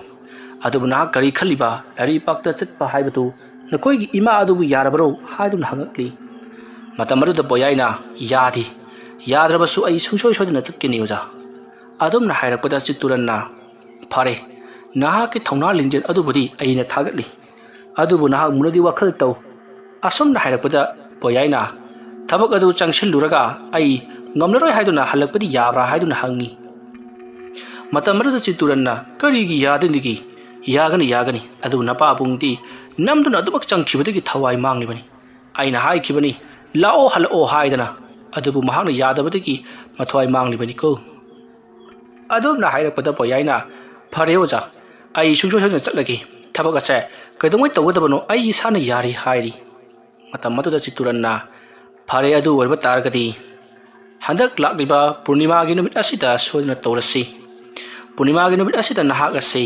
ꯑꯗꯨꯕꯨ ꯅꯍꯥꯛ ꯀꯔꯤ ꯈꯜꯂꯤꯕ? ꯂꯥꯏꯔꯤꯛ ꯄꯥꯛꯇ ꯆꯠꯄ ꯍꯥꯏꯕꯗꯨ ꯅꯈꯣꯏꯒꯤ ꯏꯃꯥ ꯑꯗꯨꯕꯨ ꯌꯥꯔꯕꯔꯣ?" ꯍꯥꯏꯗꯨꯅ ꯍꯪꯉꯛꯂꯤ꯫ ꯃꯇꯝ ꯑꯗꯨꯗ ꯕꯣꯌꯥꯏꯅ, "ꯌꯥꯗꯦ, ꯌꯥꯗ꯭ꯔꯕꯁꯨ ꯑꯩ ꯁꯨꯡꯁꯣꯏ ꯁꯣꯏꯗꯅ ꯆꯠꯀꯅꯤ, ꯑꯣꯖꯥ"꯫ ꯑꯗꯨꯝꯅ ꯍꯥꯏꯔꯛꯄꯗ ꯆꯤꯠꯇꯨꯔꯟꯅ, "ꯐꯔꯦ, ꯅꯍꯥꯛꯀꯤ ꯊꯧꯅꯥ ꯂꯤꯡꯖꯦꯜ ꯑꯗꯨꯕꯨꯗꯤ ꯑꯩꯅ ꯊꯥꯒꯠꯂꯤ, ꯑꯗꯨꯕꯨ ꯅꯍꯥꯛ ꯃꯨꯟꯅꯗꯤ ꯋꯥꯈꯜ ꯇꯧ"꯫ ꯑꯁꯨꯝꯅ ꯍꯥꯏꯔꯛꯄꯗ ꯕꯣꯌꯥꯏꯅ, "ꯊꯕꯛ ꯑꯗꯨ ꯆꯪꯁꯤꯜꯂꯨꯔꯒ ꯑꯩ ꯉꯝꯂꯔꯣꯏ ꯍꯥꯏꯗꯨꯅ ꯍꯜꯂꯛꯄꯗꯤ ꯌꯥꯕ꯭ꯔꯥ?" ꯍꯥꯏꯗꯨꯅ ꯍꯪꯉꯤ꯫ ꯃꯇꯝ ꯑꯗꯨꯗ ꯆꯤꯠꯇꯨꯔꯟꯅ, "ꯀꯔꯤꯒꯤ ꯌꯥꯗꯣꯏꯅꯤꯒꯤ? ꯌꯥꯒꯅꯤ, ꯌꯥꯒꯅꯤ꯫ ꯑꯗꯨꯕꯨ ꯅꯄꯥꯕꯨꯡꯗꯤ ꯅꯝꯗꯨꯅ ꯑꯗꯨꯃꯛ ꯆꯪꯈꯤꯕꯗꯒꯤ ꯊꯋꯥꯏ ꯃꯥꯡꯂꯤꯕꯅꯤ꯫ ꯑꯩꯅ ꯍꯥꯏꯈꯤꯕꯅꯤ, 'ꯂꯥꯛꯑꯣ, ꯍꯜꯂꯛꯑꯣ' ꯍꯥꯏꯗꯅ꯫ ꯑꯗꯨꯕꯨ ꯃꯍꯥꯛꯅ ꯌꯥꯗꯕꯗꯒꯤ ꯃꯊ꯭ꯋꯥꯏ ꯃꯥꯡꯂꯤꯕꯅꯤꯀꯣ"꯫ ꯑꯗꯨꯝꯅ ꯍꯥꯏꯔꯛꯄꯗ ꯕꯣꯌꯥꯏꯅ, "ꯐꯔꯦ ꯑꯣꯖꯥ, ꯑꯩ ꯁꯨꯡꯁꯣꯏ ꯁꯣꯏꯗꯅ ꯆꯠꯂꯒꯦ꯫ ꯊꯕꯛ ꯑꯁꯦ ꯀꯩꯗꯧꯉꯩ ꯇꯧꯒꯗꯕꯅꯣ ꯑꯩ ꯏꯁꯥꯅ ꯌꯥꯔꯦ" ꯍꯥꯏꯔꯤ꯫ ꯃꯇꯝ ꯑꯗꯨꯗ ꯆꯤꯠꯇꯨꯔꯟꯅ, ꯐꯔꯦ, ꯑꯗꯨ ꯑꯣꯏꯕ ꯇꯥꯔꯒꯗꯤ ꯍꯟꯗꯛ ꯂꯥꯛꯂꯤꯕ ꯄꯨꯔꯅꯤꯃꯥꯒꯤ ꯅꯨꯃꯤꯠ ꯑꯁꯤꯗ ꯁꯣꯏꯗꯅ ꯇꯧꯔꯁꯤ꯫ ꯄꯨꯔꯅꯤꯃꯥꯒꯤ ꯅꯨꯃꯤꯠ ꯑꯁꯤꯗ ꯅꯍꯥꯛ ꯑꯁꯤ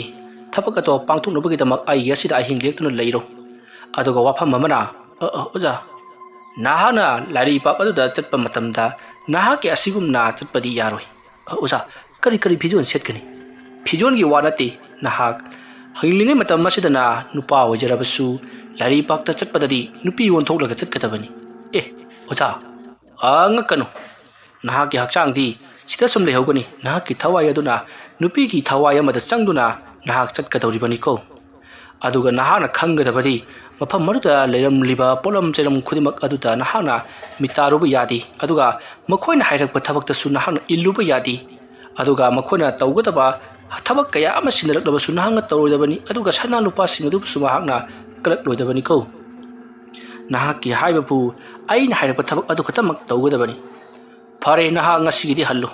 ꯊꯕꯛ ꯑꯗꯣ ꯄꯥꯡꯊꯣꯛꯅꯕꯒꯤꯗꯃꯛ ꯑꯩꯒꯤ ꯑꯁꯤꯗ ꯑꯍꯤꯡ ꯂꯦꯛꯇꯨꯅ ꯂꯩꯔꯣ꯫ ꯑꯗꯨꯒ ꯋꯥꯐꯝ ꯑꯃꯅ, ꯑ, ꯑ, ꯑꯣꯖꯥ, ꯅꯍꯥꯛꯅ ꯂꯥꯏꯔꯩꯄꯥꯛ ꯑꯗꯨꯗ ꯆꯠꯄ ꯃꯇꯝꯗ ꯅꯍꯥꯛꯀꯤ ꯑꯁꯤꯒꯨꯝꯅ ꯆꯠꯄꯗꯤ ꯌꯥꯔꯣꯏ꯫ "ꯑ, ꯑꯣꯖꯥ, ꯀꯔꯤ ꯀꯔꯤ ꯐꯤꯖꯣꯜ ꯁꯦꯠꯀꯅꯤ?" "ꯐꯤꯖꯣꯜꯒꯤ ꯋꯥ ꯅꯠꯇꯦ, ꯅꯍꯥꯛ ꯍꯤꯡꯂꯤꯉꯩ ꯃꯇꯝ ꯑꯁꯤꯗꯅ ꯅꯨꯄꯥ ꯑꯣꯏꯖꯔꯕꯁꯨ ꯂꯥꯏꯔꯩꯄꯥꯛꯇ ꯆꯠꯄꯗꯗꯤ ꯅꯨꯄꯤ ꯑꯣꯟꯊꯣꯛꯂꯒ ꯆꯠꯀꯗꯕꯅꯤ꯫" "ꯑꯦ, ꯑꯣꯖꯥ, ꯑꯉꯛꯀꯅꯨ꯫ ꯅꯍꯥꯛꯀꯤ ꯍꯛꯆꯥꯡꯗꯤ ꯁꯤꯗ ꯁꯨꯝ ꯂꯩꯍꯧꯒꯅꯤ꯫ ꯅꯍꯥꯛꯀꯤ ꯊꯋꯥꯏ ꯑꯗꯨꯅ ꯅꯨꯄꯤꯒꯤ ꯊꯋꯥꯏ ꯑꯃꯗ ꯆꯪꯗꯨꯅ ꯅꯍꯥꯛ ꯆꯠꯀꯗꯧꯔꯤꯕꯅꯤꯀꯣ꯫ ꯑꯗꯨꯒ ꯅꯍꯥꯛꯅ ꯈꯪꯒꯗꯕꯗꯤ, ꯃꯐꯝ ꯑꯗꯨꯗ ꯂꯩꯔꯝꯂꯤꯕ ꯄꯣꯠꯂꯝ ꯆꯩꯔꯝ ꯈꯨꯗꯤꯡꯃꯛ ꯑꯗꯨꯗ ꯅꯍꯥꯛꯅ ꯃꯤꯇꯥꯔꯨꯕ ꯌꯥꯗꯦ, ꯑꯗꯨꯒ ꯃꯈꯣꯏꯅ ꯍꯥꯏꯔꯛꯄ ꯊꯕꯛꯇꯁꯨ ꯅꯍꯥꯛꯅ ꯏꯜꯂꯨꯕ ꯌꯥꯗꯦ, ꯑꯗꯨꯒ ꯃꯈꯣꯏꯅ ꯇꯧꯒꯗꯕ ꯊꯕꯛ ꯀꯌꯥ ꯑꯃ ꯁꯤꯟꯅꯔꯛꯂꯕꯁꯨ ꯅꯍꯥꯛꯅ ꯇꯧꯔꯣꯏꯗꯕꯅꯤ, ꯑꯗꯨꯒ ꯁꯅꯥ ꯂꯨꯄꯥꯁꯤꯡ ꯑꯗꯨꯕꯨꯁꯨ ꯃꯍꯥꯛꯅ ꯀꯜꯂꯛꯂꯣꯏꯗꯕꯅꯤꯀꯣ꯫ ꯅꯍꯥꯛꯀꯤ ꯍꯥꯏꯕꯕꯨ ꯑꯩꯅ ꯍꯥꯏꯔꯛꯄ ꯊꯕꯛ ꯑꯗꯨ ꯈꯛꯇꯃꯛ ꯇꯧꯒꯗꯕꯅꯤ꯫ ꯐꯔꯦ, ꯅꯍꯥꯛ ꯉꯁꯤꯒꯤꯗꯤ ꯍꯜꯂꯨ꯫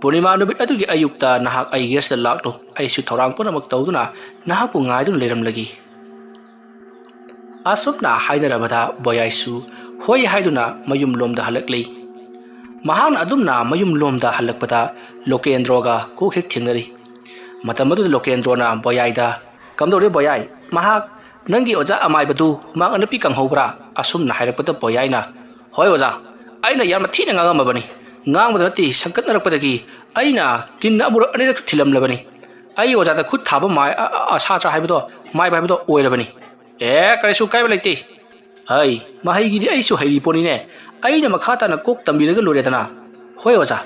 ꯄꯨꯔꯅꯤꯃꯥ ꯅꯨꯃꯤꯠ ꯑꯗꯨꯒꯤ ꯑꯌꯨꯛꯇ ꯅꯍꯥꯛ ꯑꯩꯒꯤ ꯑꯁꯤꯗ ꯂꯥꯛꯂꯨ꯫ ꯑꯩꯁꯨ ꯊꯧꯔꯥꯡ ꯄꯨꯝꯅꯃꯛ ꯇꯧꯗꯨꯅ ꯅꯍꯥꯛꯄꯨ ꯉꯥꯏꯗꯨꯅ ꯂꯩꯔꯝꯂꯒꯦ꯫" ꯑꯁꯨꯝꯅ ꯍꯥꯏꯅꯔꯕꯗ ꯕꯣꯌꯥꯏꯁꯨ ꯍꯣꯏ ꯍꯥꯏꯗꯨꯅ ꯃꯌꯨꯝ ꯂꯣꯝꯗ ꯍꯜꯂꯛꯂꯤ꯫ ꯃꯍꯥꯛꯅ ꯑꯗꯨꯝꯅ ꯃꯌꯨꯝ ꯂꯣꯝꯗ ꯍꯜꯂꯛꯄꯗ ꯂꯣꯀꯦꯟꯗ꯭ꯔꯣꯒ ꯀꯣꯛ ꯍꯦꯛ ꯊꯦꯡꯅꯔꯤ꯫ ꯃꯇꯝ ꯑꯗꯨꯗ ꯂꯣꯀꯦꯟꯗ꯭ꯔꯣꯅ ꯕꯣꯌꯥꯏꯗ, "ꯀꯝꯗꯧꯔꯦ ꯕꯣꯌꯥꯏ? ꯃꯍꯥꯛ ꯅꯪꯒꯤ ꯑꯣꯖꯥ ꯑꯃꯥꯏꯕꯗꯨ ꯃꯍꯥꯛ ꯅꯨꯄꯤ ꯀꯪꯍꯧꯕ꯭ꯔꯥ?" ꯑꯁꯨꯝꯅ ꯍꯥꯏꯔꯛꯄꯗ ꯕꯣꯌꯥꯏꯅ, "ꯍꯣꯏ ꯑꯣꯖꯥ, ꯑꯩꯅ ꯌꯥꯝꯅ ꯊꯤꯅ ꯉꯥꯡꯉꯝꯃꯕꯅꯤ꯫ ꯉꯥꯡꯕꯗ ꯅꯠꯇꯦ, ꯁꯪꯀꯠꯅꯔꯛꯄꯗꯒꯤ ꯑꯩꯅ ꯀꯤꯟꯅ ꯑꯃꯨꯔꯛ ꯑꯅꯤꯔꯛ ꯊꯤꯜꯂꯝꯂꯕꯅꯤ꯫ ꯑꯩ ꯑꯣꯖꯥꯗ ꯈꯨꯠ ꯊꯥꯕ ꯃꯥꯏ-, ꯑ-, ꯑ-, ꯑ-, ꯁꯥꯇ꯭ꯔ ꯍꯥꯏꯕꯗꯣ, ꯃꯥꯏꯕ ꯍꯥꯏꯕꯗꯣ ꯑꯣꯏꯔꯕꯅꯤ꯫" "ꯑꯦ, ꯀꯔꯤꯁꯨ ꯀꯥꯏꯕ ꯂꯩꯇꯦ꯫ ꯑꯩ ꯃꯍꯩꯒꯤꯗꯤ ꯑꯩꯁꯨ ꯍꯩꯔꯤ ꯄꯣꯠꯅꯤꯅꯦ꯫ ꯑꯩꯅ ꯃꯈꯥ ꯇꯥꯅ ꯀꯣꯛ ꯇꯝꯕꯤꯔꯒ ꯂꯣꯏꯔꯦꯗꯅ꯫" "ꯍꯣꯏ ꯑꯣꯖꯥ,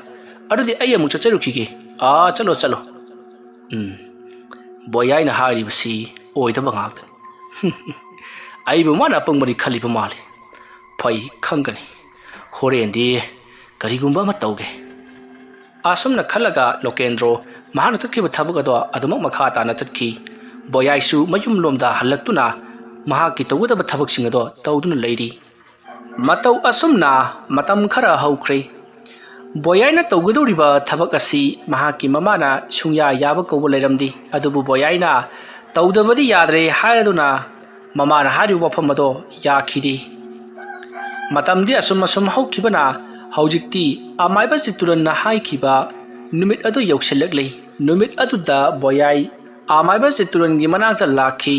ꯑꯗꯨꯗꯤ ꯑꯩ ꯑꯃꯨꯛ ꯆꯠꯆꯔꯨꯈꯤꯒꯦ꯫" "ꯑꯥ, ꯆꯠꯂꯣ, ꯆꯠꯂꯣ꯫" ꯎꯝ, ꯕꯣꯌꯥꯏꯅ ꯍꯥꯏꯔꯤꯕꯁꯤ ꯑꯣꯏꯗꯕ ꯉꯥꯛꯇꯅꯤ꯫ ꯑꯩꯕꯨ ꯃꯥꯅ ꯑꯄꯪꯕꯅꯤ ꯈꯜꯂꯤꯕ ꯃꯥꯜꯂꯤ꯫ ꯐꯩ, ꯈꯪꯒꯅꯤ꯫ ꯍꯣꯔꯦꯟꯗꯤ ꯀꯔꯤꯒꯨꯝꯕ ꯑꯃ ꯇꯧꯒꯦ꯫ ꯑꯁꯨꯝꯅ ꯈꯜꯂꯒ ꯂꯣꯀꯦꯟꯗ꯭ꯔꯣ ꯃꯍꯥꯛꯅ ꯆꯠꯈꯤꯕ ꯊꯕꯛ ꯑꯗꯣ ꯑꯗꯨꯃꯛ ꯃꯈꯥ ꯇꯥꯅ ꯆꯠꯈꯤ꯫ ꯕꯣꯌꯥꯏꯁꯨ ꯃꯌꯨꯝ ꯂꯣꯝꯗ ꯍꯜꯂꯛꯇꯨꯅ ꯃꯍꯥꯛꯀꯤ ꯇꯧꯒꯗꯕ ꯊꯕꯛꯁꯤꯡ ꯑꯗꯣ ꯇꯧꯗꯨꯅ ꯂꯩꯔꯤ꯫ ꯃꯇꯧ ꯑꯁꯨꯝꯅ ꯃꯇꯝ ꯈꯔ ꯍꯧꯈ꯭ꯔꯦ꯫ ꯕꯣꯌꯥꯏꯅ ꯇꯧꯒꯗꯧꯔꯤꯕ ꯊꯕꯛ ꯑꯁꯤ ꯃꯍꯥꯛꯀꯤ ꯃꯃꯥꯅ ꯁꯨꯡꯌꯥ ꯌꯥꯕ ꯀꯧꯕ ꯂꯩꯔꯝꯗꯦ꯫ ꯑꯗꯨꯕꯨ ꯕꯣꯌꯥꯏꯅ ꯇꯧꯗꯕꯗꯤ ꯌꯥꯗ꯭ꯔꯦ ꯍꯥꯏꯔꯗꯨꯅ ꯃꯃꯥꯅ ꯍꯥꯏꯔꯤꯕ ꯋꯥꯐꯝ ꯑꯗꯣ ꯌꯥꯈꯤꯗꯦ꯫ ꯃꯇꯝꯗꯤ ꯑꯁꯨꯝ ꯑꯁꯨꯝ ꯍꯧꯈꯤꯕꯅ ꯍꯧꯖꯤꯛꯇꯤ ꯑꯃꯥꯏꯕ ꯆꯤꯠꯇꯨꯔꯟꯅ ꯍꯥꯏꯈꯤꯕ ꯅꯨꯃꯤꯠ ꯑꯗꯨ ꯌꯧꯁꯤꯜꯂꯛꯂꯤ꯫ ꯅꯨꯃꯤꯠ ꯑꯗꯨꯗ ꯕꯣꯌꯥꯏ ꯑꯃꯥꯏꯕ ꯆꯤꯠꯇꯨꯔꯟꯒꯤ ꯃꯅꯥꯛꯇ ꯂꯥꯛꯈꯤ꯫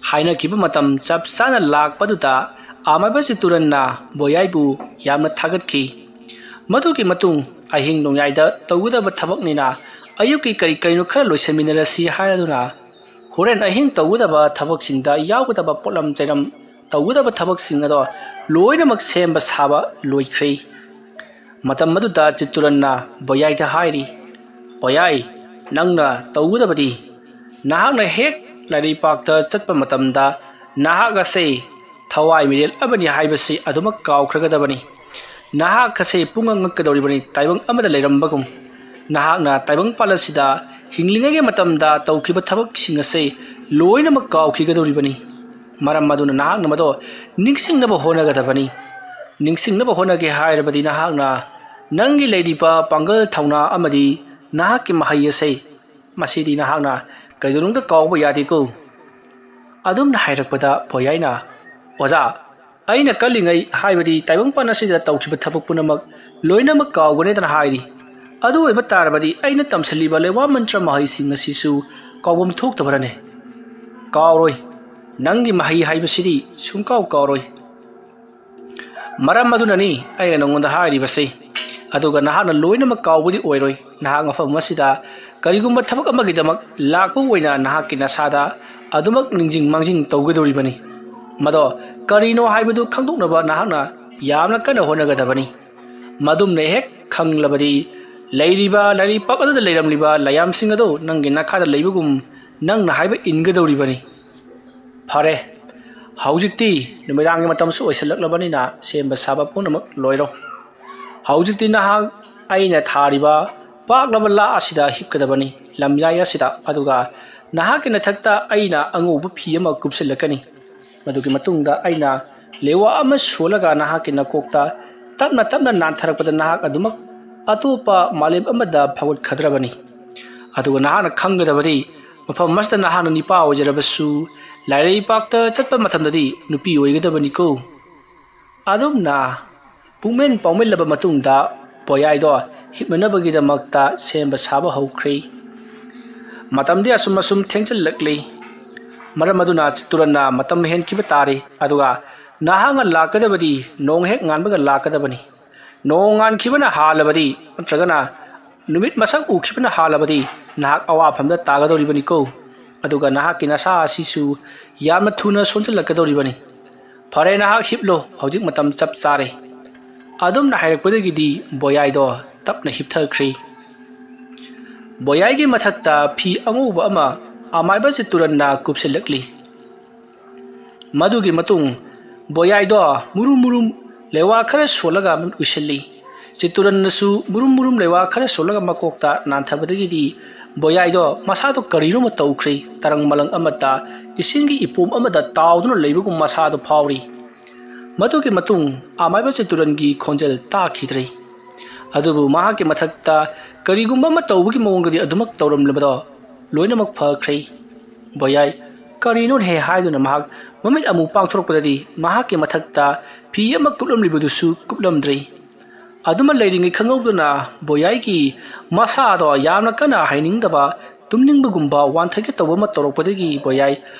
ꯍꯥꯏꯅꯈꯤꯕ ꯃꯇꯝ ꯆꯞ ꯆꯥꯅ ꯂꯥꯛꯄꯗꯨꯗ ꯑꯃꯥꯏꯕ ꯆꯤꯠꯇꯨꯔꯟꯅ ꯕꯣꯌꯥꯏꯕꯨ ꯌꯥꯝꯅ ꯊꯥꯒꯠꯈꯤ꯫ ꯃꯗꯨꯒꯤ ꯃꯇꯨꯡ ꯑꯍꯤꯡ ꯅꯣꯡꯌꯥꯏꯗ ꯇꯧꯒꯗꯕ ꯊꯕꯛꯅꯤꯅ ꯑꯌꯨꯛꯀꯤ ꯀꯔꯤ ꯀꯔꯤꯅꯣ ꯈꯔ ꯂꯣꯏꯁꯤꯟꯃꯤꯟꯅꯔꯁꯤ ꯍꯥꯏꯗꯨꯅ ꯍꯣꯔꯦꯟ ꯑꯍꯤꯡ ꯇꯧꯒꯗꯕ ꯊꯕꯛꯁꯤꯡꯗ ꯌꯥꯎꯒꯗꯕ ꯄꯣꯠꯂꯝ ꯆꯩꯔꯝ ꯇꯧꯒꯗꯕ ꯊꯕꯛꯁꯤꯡ ꯑꯗꯣ ꯂꯣꯏꯅꯃꯛ ꯁꯦꯝꯕ ꯁꯥꯕ ꯂꯣꯏꯈ꯭ꯔꯦ꯫ ꯃꯇꯝ ꯑꯗꯨꯗ ꯆꯤꯠꯇꯨꯔꯟꯅ ꯕꯣꯌꯥꯏꯗ ꯍꯥꯏꯔꯤ, "ꯕꯣꯌꯥꯏ, ꯅꯪꯅ ꯇꯧꯒꯗꯕꯗꯤ ꯅꯍꯥꯛꯅ ꯍꯦꯛ ꯂꯥꯏꯔꯩꯄꯥꯛꯇ ꯆꯠꯄ ꯃꯇꯝꯗ ꯅꯍꯥꯛ ꯑꯁꯦ ꯊꯋꯥꯏ ꯃꯤꯔꯦꯜ ꯑꯃꯅꯤ ꯍꯥꯏꯕꯁꯤ ꯑꯗꯨꯃꯛ ꯀꯥꯎꯈ꯭ꯔꯒꯗꯕꯅꯤ꯫ ꯅꯍꯥꯛ ꯑꯁꯦ ꯄꯨꯡꯉꯛ ꯉꯛꯀꯗꯧꯔꯤꯕꯅꯤ, ꯇꯥꯏꯕꯪ ꯑꯃꯗ ꯂꯩꯔꯝꯕꯒꯨꯝ꯫ ꯅꯍꯥꯛꯅ ꯇꯥꯏꯕꯪꯄꯥꯟ ꯑꯁꯤꯗ ꯍꯤꯡꯂꯤꯉꯩꯒꯤ ꯃꯇꯝꯗ ꯇꯧꯈꯤꯕ ꯊꯕꯛꯁꯤꯡ ꯑꯁꯦ ꯂꯣꯏꯅꯃꯛ ꯀꯥꯎꯈꯤꯒꯗꯧꯔꯤꯕꯅꯤ꯫ ꯃꯔꯝ ꯑꯗꯨꯅ ꯅꯍꯥꯛꯅ ꯃꯗꯣ ꯅꯤꯡꯁꯤꯡꯅꯕ ꯍꯣꯠꯅꯒꯗꯕꯅꯤ꯫ ꯅꯤꯡꯁꯤꯡꯅꯕ ꯍꯣꯠꯅꯒꯦ ꯍꯥꯏꯔꯕꯗꯤ ꯅꯍꯥꯛꯅ ꯅꯪꯒꯤ ꯂꯩꯔꯤꯕ ꯄꯥꯡꯒꯜ ꯊꯧꯅꯥ ꯑꯃꯗꯤ ꯅꯍꯥꯛꯀꯤ ꯃꯍꯩ ꯑꯁꯦ, ꯃꯁꯤꯗꯤ ꯅꯍꯥꯛꯅ ꯀꯩꯗꯧꯅꯨꯡꯗ ꯀꯥꯎꯕ ꯌꯥꯗꯦꯀꯣ꯫" ꯑꯗꯨꯝꯅ ꯍꯥꯏꯔꯛꯄꯗ ꯕꯣꯌꯥꯏꯅ, "ꯑꯣꯖꯥ, ꯑꯩꯅ ꯀꯜꯂꯤꯉꯩ, ꯍꯥꯏꯕꯗꯤ ꯇꯥꯏꯕꯪꯄꯥꯟ ꯑꯁꯤꯗ ꯇꯧꯈꯤꯕ ꯊꯕꯛ ꯄꯨꯝꯅꯃꯛ ꯂꯣꯏꯅꯃꯛ ꯀꯥꯎꯒꯅꯤꯗꯅ ꯍꯥꯏꯔꯤ꯫ ꯑꯗꯨ ꯑꯣꯏꯕ ꯇꯥꯔꯕꯗꯤ ꯑꯩꯅ ꯇꯝꯁꯤꯜꯂꯤꯕ ꯂꯩꯋꯥ ꯃꯟꯇ꯭ꯔ ꯃꯍꯩꯁꯤꯡ ꯑꯁꯤꯁꯨ ꯀꯥꯎꯐꯝ ꯊꯣꯛꯇꯕꯔꯅꯦ?" "ꯀꯥꯎꯔꯣꯏ꯫ ꯅꯪꯒꯤ ꯃꯍꯩ ꯍꯥꯏꯕꯁꯤꯗꯤ ꯁꯨꯡꯀꯥꯎ ꯀꯥꯎꯔꯣꯏ꯫" "ꯃꯔꯝ ꯑꯗꯨꯅꯅꯤ ꯑꯩꯅ ꯅꯉꯣꯟꯗ ꯍꯥꯏꯔꯤꯕꯁꯤ꯫ ꯑꯗꯨꯒ ꯅꯍꯥꯛꯅ ꯂꯣꯏꯅꯃꯛ ꯀꯥꯎꯕꯗꯤ ꯑꯣꯏꯔꯣꯏ꯫ ꯅꯍꯥꯛ ꯃꯐꯝ ꯑꯁꯤꯗ ꯀꯔꯤꯒꯨꯝꯕ ꯊꯕꯛ ꯑꯃꯒꯤꯗꯃꯛ ꯂꯥꯛꯄ ꯑꯣꯏꯅ ꯅꯍꯥꯛꯀꯤ ꯅꯁꯥꯗ ꯑꯗꯨꯃꯛ ꯅꯤꯡꯁꯤꯡ ꯃꯥꯡꯖꯤꯡ ꯇꯧꯒꯗꯧꯔꯤꯕꯅꯤ꯫ ꯃꯗꯣ ꯀꯔꯤꯅꯣ ꯍꯥꯏꯕꯗꯨ ꯈꯪꯗꯣꯛꯅꯕ ꯅꯍꯥꯛꯅ ꯌꯥꯝꯅ ꯀꯟꯅ ꯍꯣꯠꯅꯒꯗꯕꯅꯤ꯫ ꯃꯗꯨꯝꯅ ꯍꯦꯛ ꯈꯪꯂꯕꯗꯤ ꯂꯩꯔꯤꯕ ꯂꯥꯏꯔꯩꯄꯥꯛ ꯑꯗꯨꯗ ꯂꯩꯔꯝꯂꯤꯕ ꯂꯥꯏꯌꯥꯝꯁꯤꯡ ꯑꯗꯨ ꯅꯪꯒꯤ ꯅꯈꯥꯗ ꯂꯩꯕꯒꯨꯝ ꯅꯪꯅ ꯍꯥꯏꯕ ꯏꯟꯒꯗꯧꯔꯤꯕꯅꯤ꯫" "ꯐꯔꯦ, ꯍꯧꯖꯤꯛꯇꯤ ꯅꯨꯃꯤꯗꯥꯡꯒꯤ ꯃꯇꯝꯁꯨ ꯑꯣꯏꯁꯤꯜꯂꯛꯂꯕꯅꯤꯅ ꯁꯦꯝꯕ ꯁꯥꯕ ꯄꯨꯝꯅꯃꯛ ꯂꯣꯏꯔꯣ꯫ ꯍꯧꯖꯤꯛꯇꯤ ꯅꯍꯥꯛ ꯑꯩꯅ ꯊꯥꯔꯤꯕ ꯄꯥꯛꯂꯕ ꯂꯥ ꯑꯁꯤꯗ ꯍꯤꯞꯀꯗꯕꯅꯤ, ꯂꯝꯌꯥꯏ ꯑꯁꯤꯗ, ꯑꯗꯨꯒ ꯅꯍꯥꯛꯀꯤ ꯅꯊꯛꯇ ꯑꯩꯅ ꯑꯉꯧꯕ ꯐꯤ ꯑꯃ ꯀꯨꯞꯁꯤꯜꯂꯛꯀꯅꯤ꯫ ꯃꯗꯨꯒꯤ ꯃꯇꯨꯡꯗ ꯑꯩꯅ ꯂꯦꯋꯥ ꯑꯃ ꯁꯣꯜꯂꯒ ꯅꯍꯥꯛꯀꯤ ꯅꯀꯣꯛꯇ ꯇꯞꯅ ꯇꯞꯅ ꯅꯥꯟꯊꯔꯛꯄꯗ ꯅꯍꯥꯛ ꯑꯗꯨꯃꯛ ꯑꯇꯣꯞꯄ ꯃꯥꯂꯦꯝ ꯑꯃꯗ ꯐꯥꯎꯒꯠꯈ꯭ꯔꯗ꯭ꯔꯕꯅꯤ꯫ ꯑꯗꯨꯒ ꯅꯍꯥꯛꯅ ꯈꯪꯒꯗꯕꯗꯤ, ꯃꯐꯝ ꯑꯁꯤꯗ ꯅꯍꯥꯛꯅ ꯅꯤꯄꯥ ꯑꯣꯏꯖꯔꯕꯁꯨ, ꯂꯥꯏꯔꯩꯄꯥꯛꯇ ꯆꯠꯄ ꯃꯇꯝꯗꯗꯤ ꯅꯨꯄꯤ ꯑꯣꯏꯒꯗꯕꯅꯤꯀꯣ꯫" ꯑꯗꯨꯝꯅ ꯄꯨꯡꯃꯦꯟ ꯄꯥꯎꯃꯦꯜꯂꯕ ꯃꯇꯨꯡꯗ ꯕꯣꯌꯥꯏꯗꯣ ꯍꯤꯞꯅꯅꯕꯒꯤꯗꯃꯛꯇ ꯁꯦꯝꯕ ꯁꯥꯕ ꯍꯧꯈ꯭ꯔꯦ꯫ ꯃꯇꯝꯗꯤ ꯑꯁꯨꯝ ꯑꯁꯨꯝ ꯊꯦꯡꯖꯤꯜꯂꯛꯂꯤ꯫ ꯃꯔꯝ ꯑꯗꯨꯅ ꯆꯤꯠꯇꯨꯔꯟꯅ ꯃꯇꯝ ꯍꯦꯟꯈꯤꯕ ꯇꯥꯔꯦ꯫ ꯑꯗꯨꯒ ꯅꯍꯥꯛꯅ ꯂꯥꯛꯀꯗꯕꯗꯤ ꯅꯣꯡ ꯍꯦꯛ ꯉꯥꯟꯕꯒ ꯂꯥꯛꯀꯗꯕꯅꯤ꯫ ꯅꯣꯡ ꯉꯥꯟꯈꯤꯕꯅ ꯍꯥꯜꯂꯕꯗꯤ ꯅꯠꯇ꯭ꯔꯒꯅ ꯅꯨꯃꯤꯠ ꯃꯁꯛ ꯎꯈꯤꯕꯅ ꯍꯥꯜꯂꯕꯗꯤ ꯅꯍꯥꯛ ꯑꯋꯥꯐꯝꯗ ꯇꯥꯒꯗꯧꯔꯤꯕꯅꯤꯀꯣ꯫ ꯑꯗꯨꯒ ꯅꯍꯥꯛꯀꯤ ꯅꯁꯥ ꯑꯁꯤꯁꯨ ꯌꯥꯝꯅ ꯊꯨꯅ ꯁꯣꯟꯖꯤꯜꯂꯛꯀꯗꯧꯔꯤꯕꯅꯤ꯫ ꯐꯔꯦ, ꯅꯍꯥꯛ ꯍꯤꯞꯂꯣ, ꯍꯧꯖꯤꯛ ꯃꯇꯝ ꯆꯞ ꯆꯥꯔꯦ꯫ ꯑꯗꯨꯝꯅ ꯍꯥꯏꯔꯛꯄꯗꯒꯤꯗꯤ ꯕꯣꯌꯥꯏꯗꯣ ꯇꯞꯅ ꯍꯤꯞꯊꯈ꯭ꯔꯦ꯫ ꯕꯣꯌꯥꯏꯒꯤ ꯃꯊꯛꯇ ꯐꯤ ꯑꯉꯧꯕ ꯑꯃ ꯑꯃꯥꯏꯕ ꯆꯤꯠꯇꯨꯔꯟꯅ ꯀꯨꯞꯁꯤꯜꯂꯛꯂꯤ꯫ ꯃꯗꯨꯒꯤ ꯃꯇꯨꯡ ꯕꯣꯌꯥꯏꯗꯣ ꯃꯨꯔꯨꯝ ꯃꯨꯔꯨꯝ ꯂꯩꯋꯥ ꯈꯔ ꯁꯣꯜꯂꯒ ꯃꯤꯠ ꯎꯏꯁꯤꯜꯂꯤ꯫ ꯆꯤꯠꯇꯨꯔꯟꯅꯁꯨ ꯃꯨꯔꯨꯝ ꯃꯨꯔꯨꯝ ꯂꯩꯋꯥ ꯈꯔ ꯁꯣꯜꯂꯒ ꯃꯀꯣꯛꯇ ꯅꯥꯟꯊꯕꯗꯒꯤꯗꯤ ꯕꯣꯌꯥꯏꯗꯣ ꯃꯁꯥꯗꯣ ꯀꯔꯤꯅꯣꯃ ꯇꯧꯈ꯭ꯔꯦ꯫ ꯇꯔꯪ ꯃꯂꯪ ꯑꯃꯠꯇ ꯏꯁꯤꯡꯒꯤ ꯏꯄꯣꯝ ꯑꯃꯗ ꯇꯥꯎꯗꯨꯅ ꯂꯩꯕꯒꯨꯝ ꯃꯁꯥꯗꯣ ꯐꯥꯎꯔꯤ꯫ ꯃꯗꯨꯒꯤ ꯃꯇꯨꯡ ꯑꯃꯥꯏꯕ ꯆꯤꯠꯇꯨꯔꯟꯒꯤ ꯈꯣꯟꯖꯦꯜ ꯇꯥꯈꯤꯗ꯭ꯔꯦ꯫ ꯑꯗꯨꯕꯨ ꯃꯍꯥꯛꯀꯤ ꯃꯊꯛꯇ ꯀꯔꯤꯒꯨꯝꯕ ꯑꯃ ꯇꯧꯕꯒꯤ ꯃꯑꯣꯡꯗꯗꯤ ꯑꯗꯨꯃꯛ ꯇꯧꯔꯝꯂꯕꯗꯣ ꯂꯣꯏꯅꯃꯛ ꯐꯈ꯭ꯔꯦ꯫ ꯕꯣꯌꯥꯏ ꯀꯔꯤꯅꯣꯅꯦꯍꯦ ꯍꯥꯏꯗꯨꯅ ꯃꯍꯥꯛ ꯃꯃꯤꯠ ꯑꯃꯨꯛ ꯄꯥꯡꯊꯣꯔꯛꯄꯗꯗꯤ ꯃꯍꯥꯛꯀꯤ ꯃꯊꯛꯇ ꯐꯤ ꯑꯃ ꯀꯨꯞꯂꯝꯂꯤꯕꯗꯨꯁꯨ ꯀꯨꯞꯂꯝꯗ꯭ꯔꯦ꯫ ꯑꯗꯨꯃ ꯂꯩꯔꯤꯉꯩ ꯈꯪꯍꯧꯗꯅ ꯕꯣꯌꯥꯏꯒꯤ ꯃꯁꯥꯗꯣ ꯌꯥꯝꯅ ꯀꯟꯅ ꯍꯩꯅꯤꯡꯗꯕ, ꯇꯨꯝꯅꯤꯡꯕꯒꯨꯝꯕ ꯋꯥꯟꯊꯒꯦ ꯇꯧꯕ ꯑꯃ ꯇꯧꯔꯛꯄꯗꯒꯤ ꯕꯣꯌꯥꯏ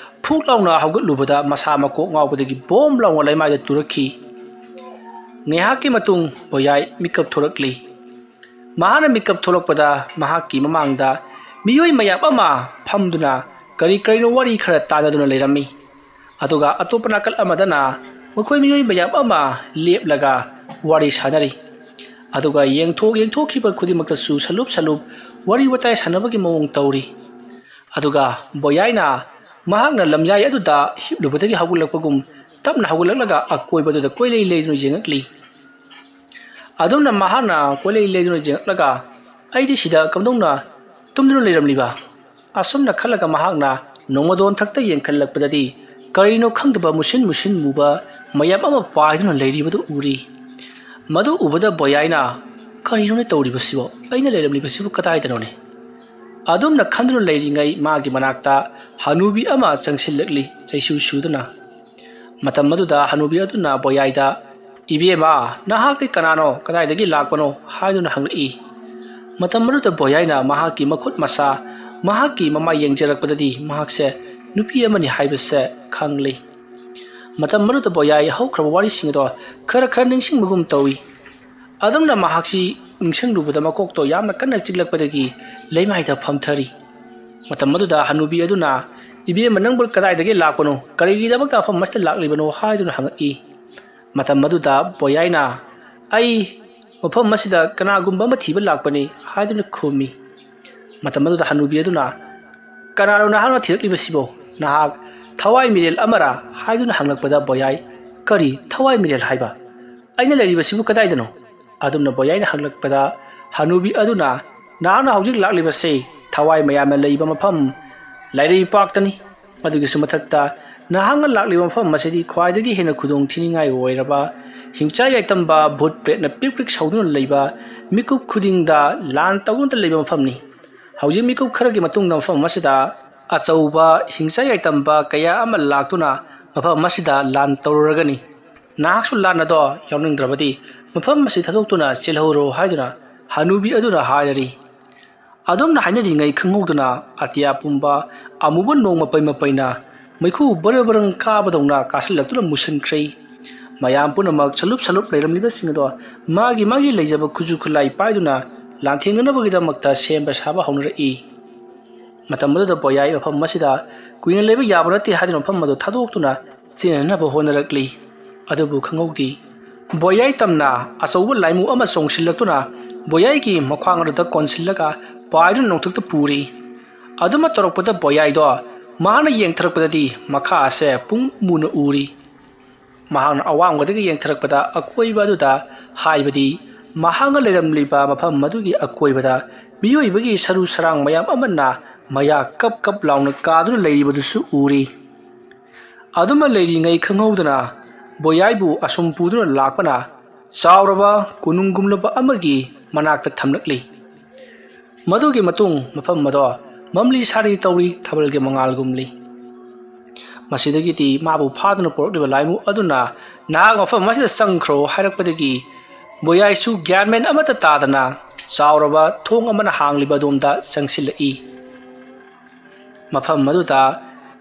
ꯐꯨꯛ ꯂꯥꯎꯅ ꯍꯧꯒꯠꯂꯨꯕꯗ ꯃꯁꯥ ꯃꯀꯣꯛ ꯉꯥꯎꯕꯗꯒꯤ ꯕꯣꯝ ꯂꯥꯎꯅ ꯂꯩꯃꯥꯏꯗ ꯇꯨꯔꯛꯈꯤ꯫ ꯉꯥꯏꯍꯥꯛꯀꯤ ꯃꯇꯨꯡ ꯕꯣꯌꯥꯏ ꯃꯤꯀꯞ ꯊꯣꯔꯛꯂꯤ꯫ ꯃꯍꯥꯛꯅ ꯃꯤꯀꯞ ꯊꯣꯛꯂꯛꯄꯗ ꯃꯍꯥꯛꯀꯤ ꯃꯃꯥꯡꯗ ꯃꯤꯑꯣꯏ ꯃꯌꯥꯝ ꯑꯃ ꯐꯝꯗꯨꯅ ꯀꯔꯤ ꯀꯔꯤꯅꯣ ꯋꯥꯔꯤ ꯈꯔ ꯇꯥꯟꯅꯗꯨꯅ ꯂꯩꯔꯝꯃꯤ꯫ ꯑꯗꯨꯒ ꯑꯇꯣꯞꯄ ꯅꯥꯀꯜ ꯑꯃꯗꯅ ꯃꯈꯣꯏ ꯃꯤꯑꯣꯏ ꯃꯌꯥꯝ ꯑꯃ ꯂꯦꯞꯂꯒ ꯋꯥꯔꯤ ꯁꯥꯟꯅꯔꯤ꯫ ꯑꯗꯨꯒ ꯌꯦꯡꯊꯣꯛ ꯌꯦꯡꯊꯣꯛꯈꯤꯕ ꯈꯨꯗꯤꯡꯃꯛꯇꯁꯨ ꯁꯂꯨꯞ ꯁꯂꯨꯞ ꯋꯥꯔꯤ ꯋꯥꯇꯥꯏ ꯁꯥꯟꯅꯕꯒꯤ ꯃꯑꯣꯡ ꯇꯧꯔꯤ꯫ ꯑꯗꯨꯒ ꯕꯣꯌꯥꯏꯅ ꯃꯍꯥꯛꯅ ꯂꯝꯌꯥꯏ ꯑꯗꯨꯗ ꯍꯤꯞꯂꯨꯕꯗꯒꯤ ꯍꯧꯒꯠꯂꯛꯄꯒꯨꯝ ꯇꯞꯅ ꯍꯧꯒꯠꯂꯛꯂꯒ ꯑꯀꯣꯏꯕꯗꯨꯗ ꯀꯣꯏꯂꯩ ꯂꯩꯗꯨꯅ ꯌꯦꯡꯉꯛꯂꯤ꯫ ꯑꯗꯨꯝꯅ ꯃꯍꯥꯛꯅ ꯀꯣꯏꯂꯩ ꯂꯩꯗꯨꯅ ꯌꯦꯡꯉꯛꯂꯒ, "ꯑꯩꯗꯤ ꯁꯤꯗ ꯀꯝꯗꯧꯅ ꯇꯨꯝꯗꯨꯅ ꯂꯩꯔꯝꯂꯤꯕ?" ꯑꯁꯨꯝꯅ ꯈꯜꯂꯒ ꯃꯍꯥꯛꯅ ꯅꯣꯡꯃꯗꯣꯟ ꯊꯛꯇ ꯌꯦꯡꯈꯠꯂꯛꯄꯗꯗꯤ ꯀꯔꯤꯅꯣ ꯈꯪꯗꯕ ꯃꯨꯁꯤꯟ ꯃꯨꯁꯤꯟ ꯃꯨꯕ ꯃꯌꯥꯝ ꯑꯃ ꯄꯥꯏꯗꯨꯅ ꯂꯩꯔꯤꯕꯗꯨ ꯎꯔꯤ꯫ ꯃꯗꯨ ꯎꯕꯗ ꯕꯣꯌꯥꯏꯅ, "ꯀꯔꯤꯅꯣꯅꯦ ꯇꯧꯔꯤꯕꯁꯤꯕꯣ? ꯑꯩꯅ ꯂꯩꯔꯝꯂꯤꯕꯁꯤꯕꯨ ꯀꯗꯥꯏꯗꯅꯣꯅꯦ?" ꯑꯗꯨꯝꯅ ꯈꯟꯗꯨꯅ ꯂꯩꯔꯤꯉꯩ ꯃꯥꯒꯤ ꯃꯅꯥꯛꯇ ꯍꯅꯨꯕꯤ ꯑꯃ ꯆꯪꯁꯤꯜꯂꯛꯂꯤ, ꯆꯩꯁꯨ ꯁꯨꯗꯨꯅ꯫ ꯃꯇꯝ ꯑꯗꯨꯗ ꯍꯅꯨꯕꯤ ꯑꯗꯨꯅ ꯕꯣꯌꯥꯏꯗ, "ꯏꯕꯦꯝꯃ, ꯅꯍꯥꯛꯇꯤ ꯀꯅꯥꯅꯣ, ꯀꯗꯥꯏꯗꯒꯤ ꯂꯥꯛꯄꯅꯣ?" ꯍꯥꯏꯗꯨꯅ ꯍꯪꯂꯛꯏ꯫ ꯃꯇꯝ ꯑꯗꯨꯗ ꯕꯣꯌꯥꯏꯅ ꯃꯍꯥꯛꯀꯤ ꯃꯈꯨꯠ ꯃꯁꯥ, ꯃꯍꯥꯛꯀꯤ ꯃꯃꯥꯏ ꯌꯦꯡꯖꯔꯛꯄꯗꯗꯤ ꯃꯍꯥꯛꯁꯦ ꯅꯨꯄꯤ ꯑꯃꯅꯤ ꯍꯥꯏꯕꯁꯦ ꯈꯪꯂꯤ꯫ ꯃꯇꯝ ꯑꯗꯨꯗ ꯕꯣꯌꯥꯏ ꯍꯧꯈ꯭ꯔꯕ ꯋꯥꯔꯤꯁꯤꯡ ꯑꯗꯣ ꯈꯔ ꯈꯔ ꯅꯤꯡꯁꯤꯡꯕꯒꯨꯝ ꯇꯧꯏ꯫ ꯑꯗꯨꯝꯅ ꯃꯍꯥꯛꯁꯤ ꯅꯤꯡꯁꯤꯡꯂꯨꯕꯗ ꯃꯀꯣꯛꯇꯣ ꯌꯥꯝꯅ ꯀꯟꯅ ꯆꯤꯛꯂꯛꯄꯗꯒꯤ ꯂꯩꯃꯥꯏꯗ ꯐꯝꯊꯔꯤ꯫ ꯃꯇꯝ ꯑꯗꯨꯗ ꯍꯅꯨꯕꯤ ꯑꯗꯨꯅ, "ꯏꯕꯦꯝꯃ, ꯅꯪꯕꯨ ꯀꯗꯥꯏꯗꯒꯤ ꯂꯥꯛꯄꯅꯣ? ꯀꯔꯤꯒꯤꯗꯃꯛꯇ ꯃꯐꯝ ꯑꯁꯤꯗ ꯂꯥꯛꯂꯤꯕꯅꯣ?" ꯍꯥꯏꯗꯨꯅ ꯍꯪꯉꯛꯏ꯫ ꯃꯇꯝ ꯑꯗꯨꯗ ꯕꯣꯌꯥꯏꯅ, "ꯑꯩ ꯃꯐꯝ ꯑꯁꯤꯗ ꯀꯅꯥꯒꯨꯝꯕ ꯑꯃ ꯊꯤꯕ ꯂꯥꯛꯄꯅꯤ" ꯍꯥꯏꯗꯨꯅ ꯈꯨꯝꯃꯤ꯫ ꯃꯇꯝ ꯑꯗꯨꯗ ꯍꯅꯨꯕꯤ ꯑꯗꯨꯅ, "ꯀꯅꯥꯅꯣ ꯅꯍꯥꯛꯅ ꯊꯤꯔꯛꯂꯤꯕꯁꯤꯕꯣ? ꯅꯍꯥꯛ ꯊꯋꯥꯏ ꯃꯤꯔꯦꯜ ꯑꯃꯔꯥ?" ꯍꯥꯏꯗꯨꯅ ꯍꯪꯂꯛꯄꯗ ꯕꯣꯌꯥꯏ, "ꯀꯔꯤ ꯊꯋꯥꯏ ꯃꯤꯔꯦꯜ ꯍꯥꯏꯕ? ꯑꯩꯅ ꯂꯩꯔꯤꯕꯁꯤꯕꯨ ꯀꯗꯥꯏꯗꯅꯣ?" ꯑꯗꯨꯝꯅ ꯕꯣꯌꯥꯏꯅ ꯍꯪꯂꯛꯄꯗ ꯍꯅꯨꯕꯤ ꯑꯗꯨꯅ, "ꯅꯍꯥꯛꯅ ꯍꯧꯖꯤꯛ ꯂꯥꯛꯂꯤꯕꯁꯤ ꯊꯋꯥꯏ ꯃꯌꯥꯝꯅ ꯂꯩꯕ ꯃꯐꯝ ꯂꯥꯏꯔꯩꯄꯥꯛꯇꯅꯤ꯫ ꯑꯗꯨꯒꯤꯁꯨ ꯃꯊꯛꯇ ꯅꯍꯥꯛꯅ ꯂꯥꯛꯂꯤꯕ ꯃꯐꯝ ꯑꯁꯤꯗꯤ ꯈ꯭ꯋꯥꯏꯗꯒꯤ ꯍꯦꯟꯅ ꯈꯨꯗꯣꯡ ꯊꯤꯅꯤꯡꯉꯥꯏ ꯑꯣꯏꯔꯕ ꯍꯤꯡꯆꯥꯏ ꯌꯥꯏꯇꯝꯕ ꯚꯨꯠ ꯄ꯭ꯔꯦꯠꯅ ꯄ꯭ꯔꯤꯛ ꯄ꯭ꯔꯤꯛ ꯁꯧꯗꯨꯅ ꯂꯩꯕ, ꯃꯤꯀꯨꯞ ꯈꯨꯗꯤꯡꯗ ꯂꯥꯟ ꯇꯧꯗꯨꯅ ꯂꯩꯕ ꯃꯐꯝꯅꯤ꯫ ꯍꯧꯖꯤꯛ ꯃꯤꯀꯨꯞ ꯈꯔꯒꯤ ꯃꯇꯨꯡꯗ ꯃꯐꯝ ꯑꯁꯤꯗ ꯑꯆꯧꯕ ꯍꯤꯡꯆꯥꯏ ꯌꯥꯏꯇꯝꯕ ꯀꯌꯥ ꯑꯃ ꯂꯥꯛꯇꯨꯅ ꯃꯐꯝ ꯑꯁꯤꯗ ꯂꯥꯟ ꯇꯧꯔꯨꯔꯒꯅꯤ꯫ ꯅꯍꯥꯛꯁꯨ ꯂꯥꯟ ꯑꯗꯣ ꯌꯥꯎꯅꯤꯡꯗ꯭ꯔꯕꯗꯤ ꯃꯐꯝ ꯑꯁꯤ ꯊꯥꯗꯣꯛꯇꯨꯅ ꯆꯦꯜꯍꯧꯔꯣ" ꯍꯥꯏꯗꯨꯅ ꯍꯅꯨꯕꯤ ꯑꯗꯨꯅ ꯍꯥꯏꯔꯔꯤ꯫ ꯑꯗꯨꯝꯅ ꯍꯥꯏꯅꯔꯤꯉꯩ ꯈꯪꯍꯧꯗꯅ ꯑꯇꯤꯌꯥ ꯄꯨꯝꯕ ꯑꯃꯨꯕ ꯅꯣꯡ ꯃꯄꯩ ꯃꯄꯩꯅ ꯃꯩꯈꯨ ꯕꯔ ꯕꯔꯪ ꯀꯥꯕꯗꯧꯅ ꯀꯥꯁꯤꯜꯂꯛꯇꯨꯅ ꯃꯨꯁꯤꯟꯈ꯭ꯔꯦ꯫ ꯃꯌꯥꯝ ꯄꯨꯝꯅꯃꯛ ꯁꯂꯨꯞ ꯁꯂꯨꯞ ꯂꯩꯔꯝꯂꯤꯕꯁꯤꯡ ꯑꯗꯣ ꯃꯥꯒꯤ ꯃꯥꯒꯤ ꯂꯩꯖꯕ ꯈꯨꯠꯁꯨ ꯈꯨꯠꯂꯥꯏ ꯄꯥꯏꯗꯨꯅ ꯂꯥꯟꯊꯦꯡꯅꯅꯕꯒꯤꯗꯃꯛꯇ ꯁꯦꯝꯕ ꯁꯥꯕ ꯍꯧꯅꯔꯛꯏ꯫ ꯃꯇꯝ ꯑꯗꯨꯗ ꯕꯣꯌꯥꯏ ꯃꯐꯝ ꯑꯁꯤꯗ ꯀꯨꯏꯅ ꯂꯩꯕ ꯌꯥꯕ ꯅꯠꯇꯦ ꯍꯥꯏꯗꯨꯅ ꯃꯐꯝ ꯑꯗꯨ ꯊꯥꯗꯣꯛꯇꯨꯅ ꯆꯦꯟꯅꯅꯕ ꯍꯣꯠꯅꯔꯛꯂꯤ꯫ ꯑꯗꯨꯕꯨ ꯈꯪꯍꯧꯗꯦ, ꯕꯣꯌꯥꯏ ꯇꯝꯅ ꯑꯆꯧꯕ ꯂꯥꯏꯃꯨ ꯑꯃ ꯆꯣꯡꯁꯤꯜꯂꯛꯇꯨꯅ ꯕꯣꯌꯥꯏꯒꯤ ꯃꯈ꯭ꯋꯥꯡ ꯑꯗꯨꯗ ꯀꯣꯟꯁꯤꯜꯂꯒ ꯄꯥꯏꯗꯨꯅ ꯅꯣꯡꯊꯛꯇ ꯄꯨꯔꯤ꯫ ꯑꯗꯨꯃ ꯇꯧꯔꯛꯄꯗ ꯕꯣꯌꯥꯏꯗꯣ ꯃꯍꯥꯛꯅ ꯌꯦꯡꯊꯔꯛꯄꯗꯗꯤ ꯃꯈꯥ ꯑꯁꯦ ꯄꯨꯡ ꯃꯨꯅ ꯎꯔꯤ꯫ ꯃꯍꯥꯛꯅ ꯑꯋꯥꯡꯕꯗꯒꯤ ꯌꯦꯡꯊꯔꯛꯄꯗ ꯑꯀꯣꯏꯕ ꯑꯗꯨꯗ, ꯍꯥꯏꯕꯗꯤ ꯃꯍꯥꯛꯅ ꯂꯩꯔꯝꯂꯤꯕ ꯃꯐꯝ ꯑꯗꯨꯒꯤ ꯑꯀꯣꯏꯕꯗ ꯃꯤꯑꯣꯏꯕꯒꯤ ꯁꯔꯨ ꯁꯔꯥꯡ ꯃꯌꯥꯝ ꯑꯃꯅ ꯃꯌꯥ ꯀꯞ ꯀꯞ ꯂꯥꯎꯅ ꯀꯥꯗꯨꯅ ꯂꯩꯔꯤꯕꯗꯨꯁꯨ ꯎꯔꯤ꯫ ꯑꯗꯨꯃ ꯂꯩꯔꯤꯉꯩ ꯈꯪꯍꯧꯗꯅ ꯕꯣꯌꯥꯏꯕꯨ ꯑꯁꯨꯝ ꯄꯨꯗꯨꯅ ꯂꯥꯛꯄꯅ ꯆꯥꯎꯔꯕ ꯀꯣꯅꯨꯡꯒꯨꯝꯂꯕ ꯑꯃꯒꯤ ꯃꯅꯥꯛꯇ ꯊꯝꯂꯛꯂꯤ꯫ ꯃꯗꯨꯒꯤ ꯃꯇꯨꯡ ꯃꯐꯝ ꯑꯗꯣ ꯃꯝꯂꯤ ꯁꯥꯔꯤ ꯇꯧꯔꯤ, ꯊꯥꯕꯜꯒꯤ ꯃꯉꯥꯜꯒꯨꯝꯂꯤ꯫ ꯃꯁꯤꯗꯒꯤꯗꯤ ꯃꯥꯕꯨ ꯐꯥꯗꯨꯅ ꯄꯨꯔꯛꯂꯤꯕ ꯂꯥꯏꯃꯨ ꯑꯗꯨꯅ "ꯅꯍꯥꯛ ꯃꯐꯝ ꯑꯁꯤꯗ ꯆꯪꯈ꯭ꯔꯣ" ꯍꯥꯏꯔꯛꯄꯗꯒꯤ ꯕꯣꯌꯥꯏꯁꯨ ꯒ꯭ꯌꯥꯟ ꯃꯦꯟ ꯑꯃꯠꯇ ꯇꯥꯗꯅ ꯆꯥꯎꯔꯕ ꯊꯣꯡ ꯑꯃꯅ ꯍꯥꯡꯂꯤꯕ ꯑꯗꯣꯝꯗ ꯆꯪꯁꯤꯜꯂꯛꯏ꯫ ꯃꯐꯝ ꯑꯗꯨꯗ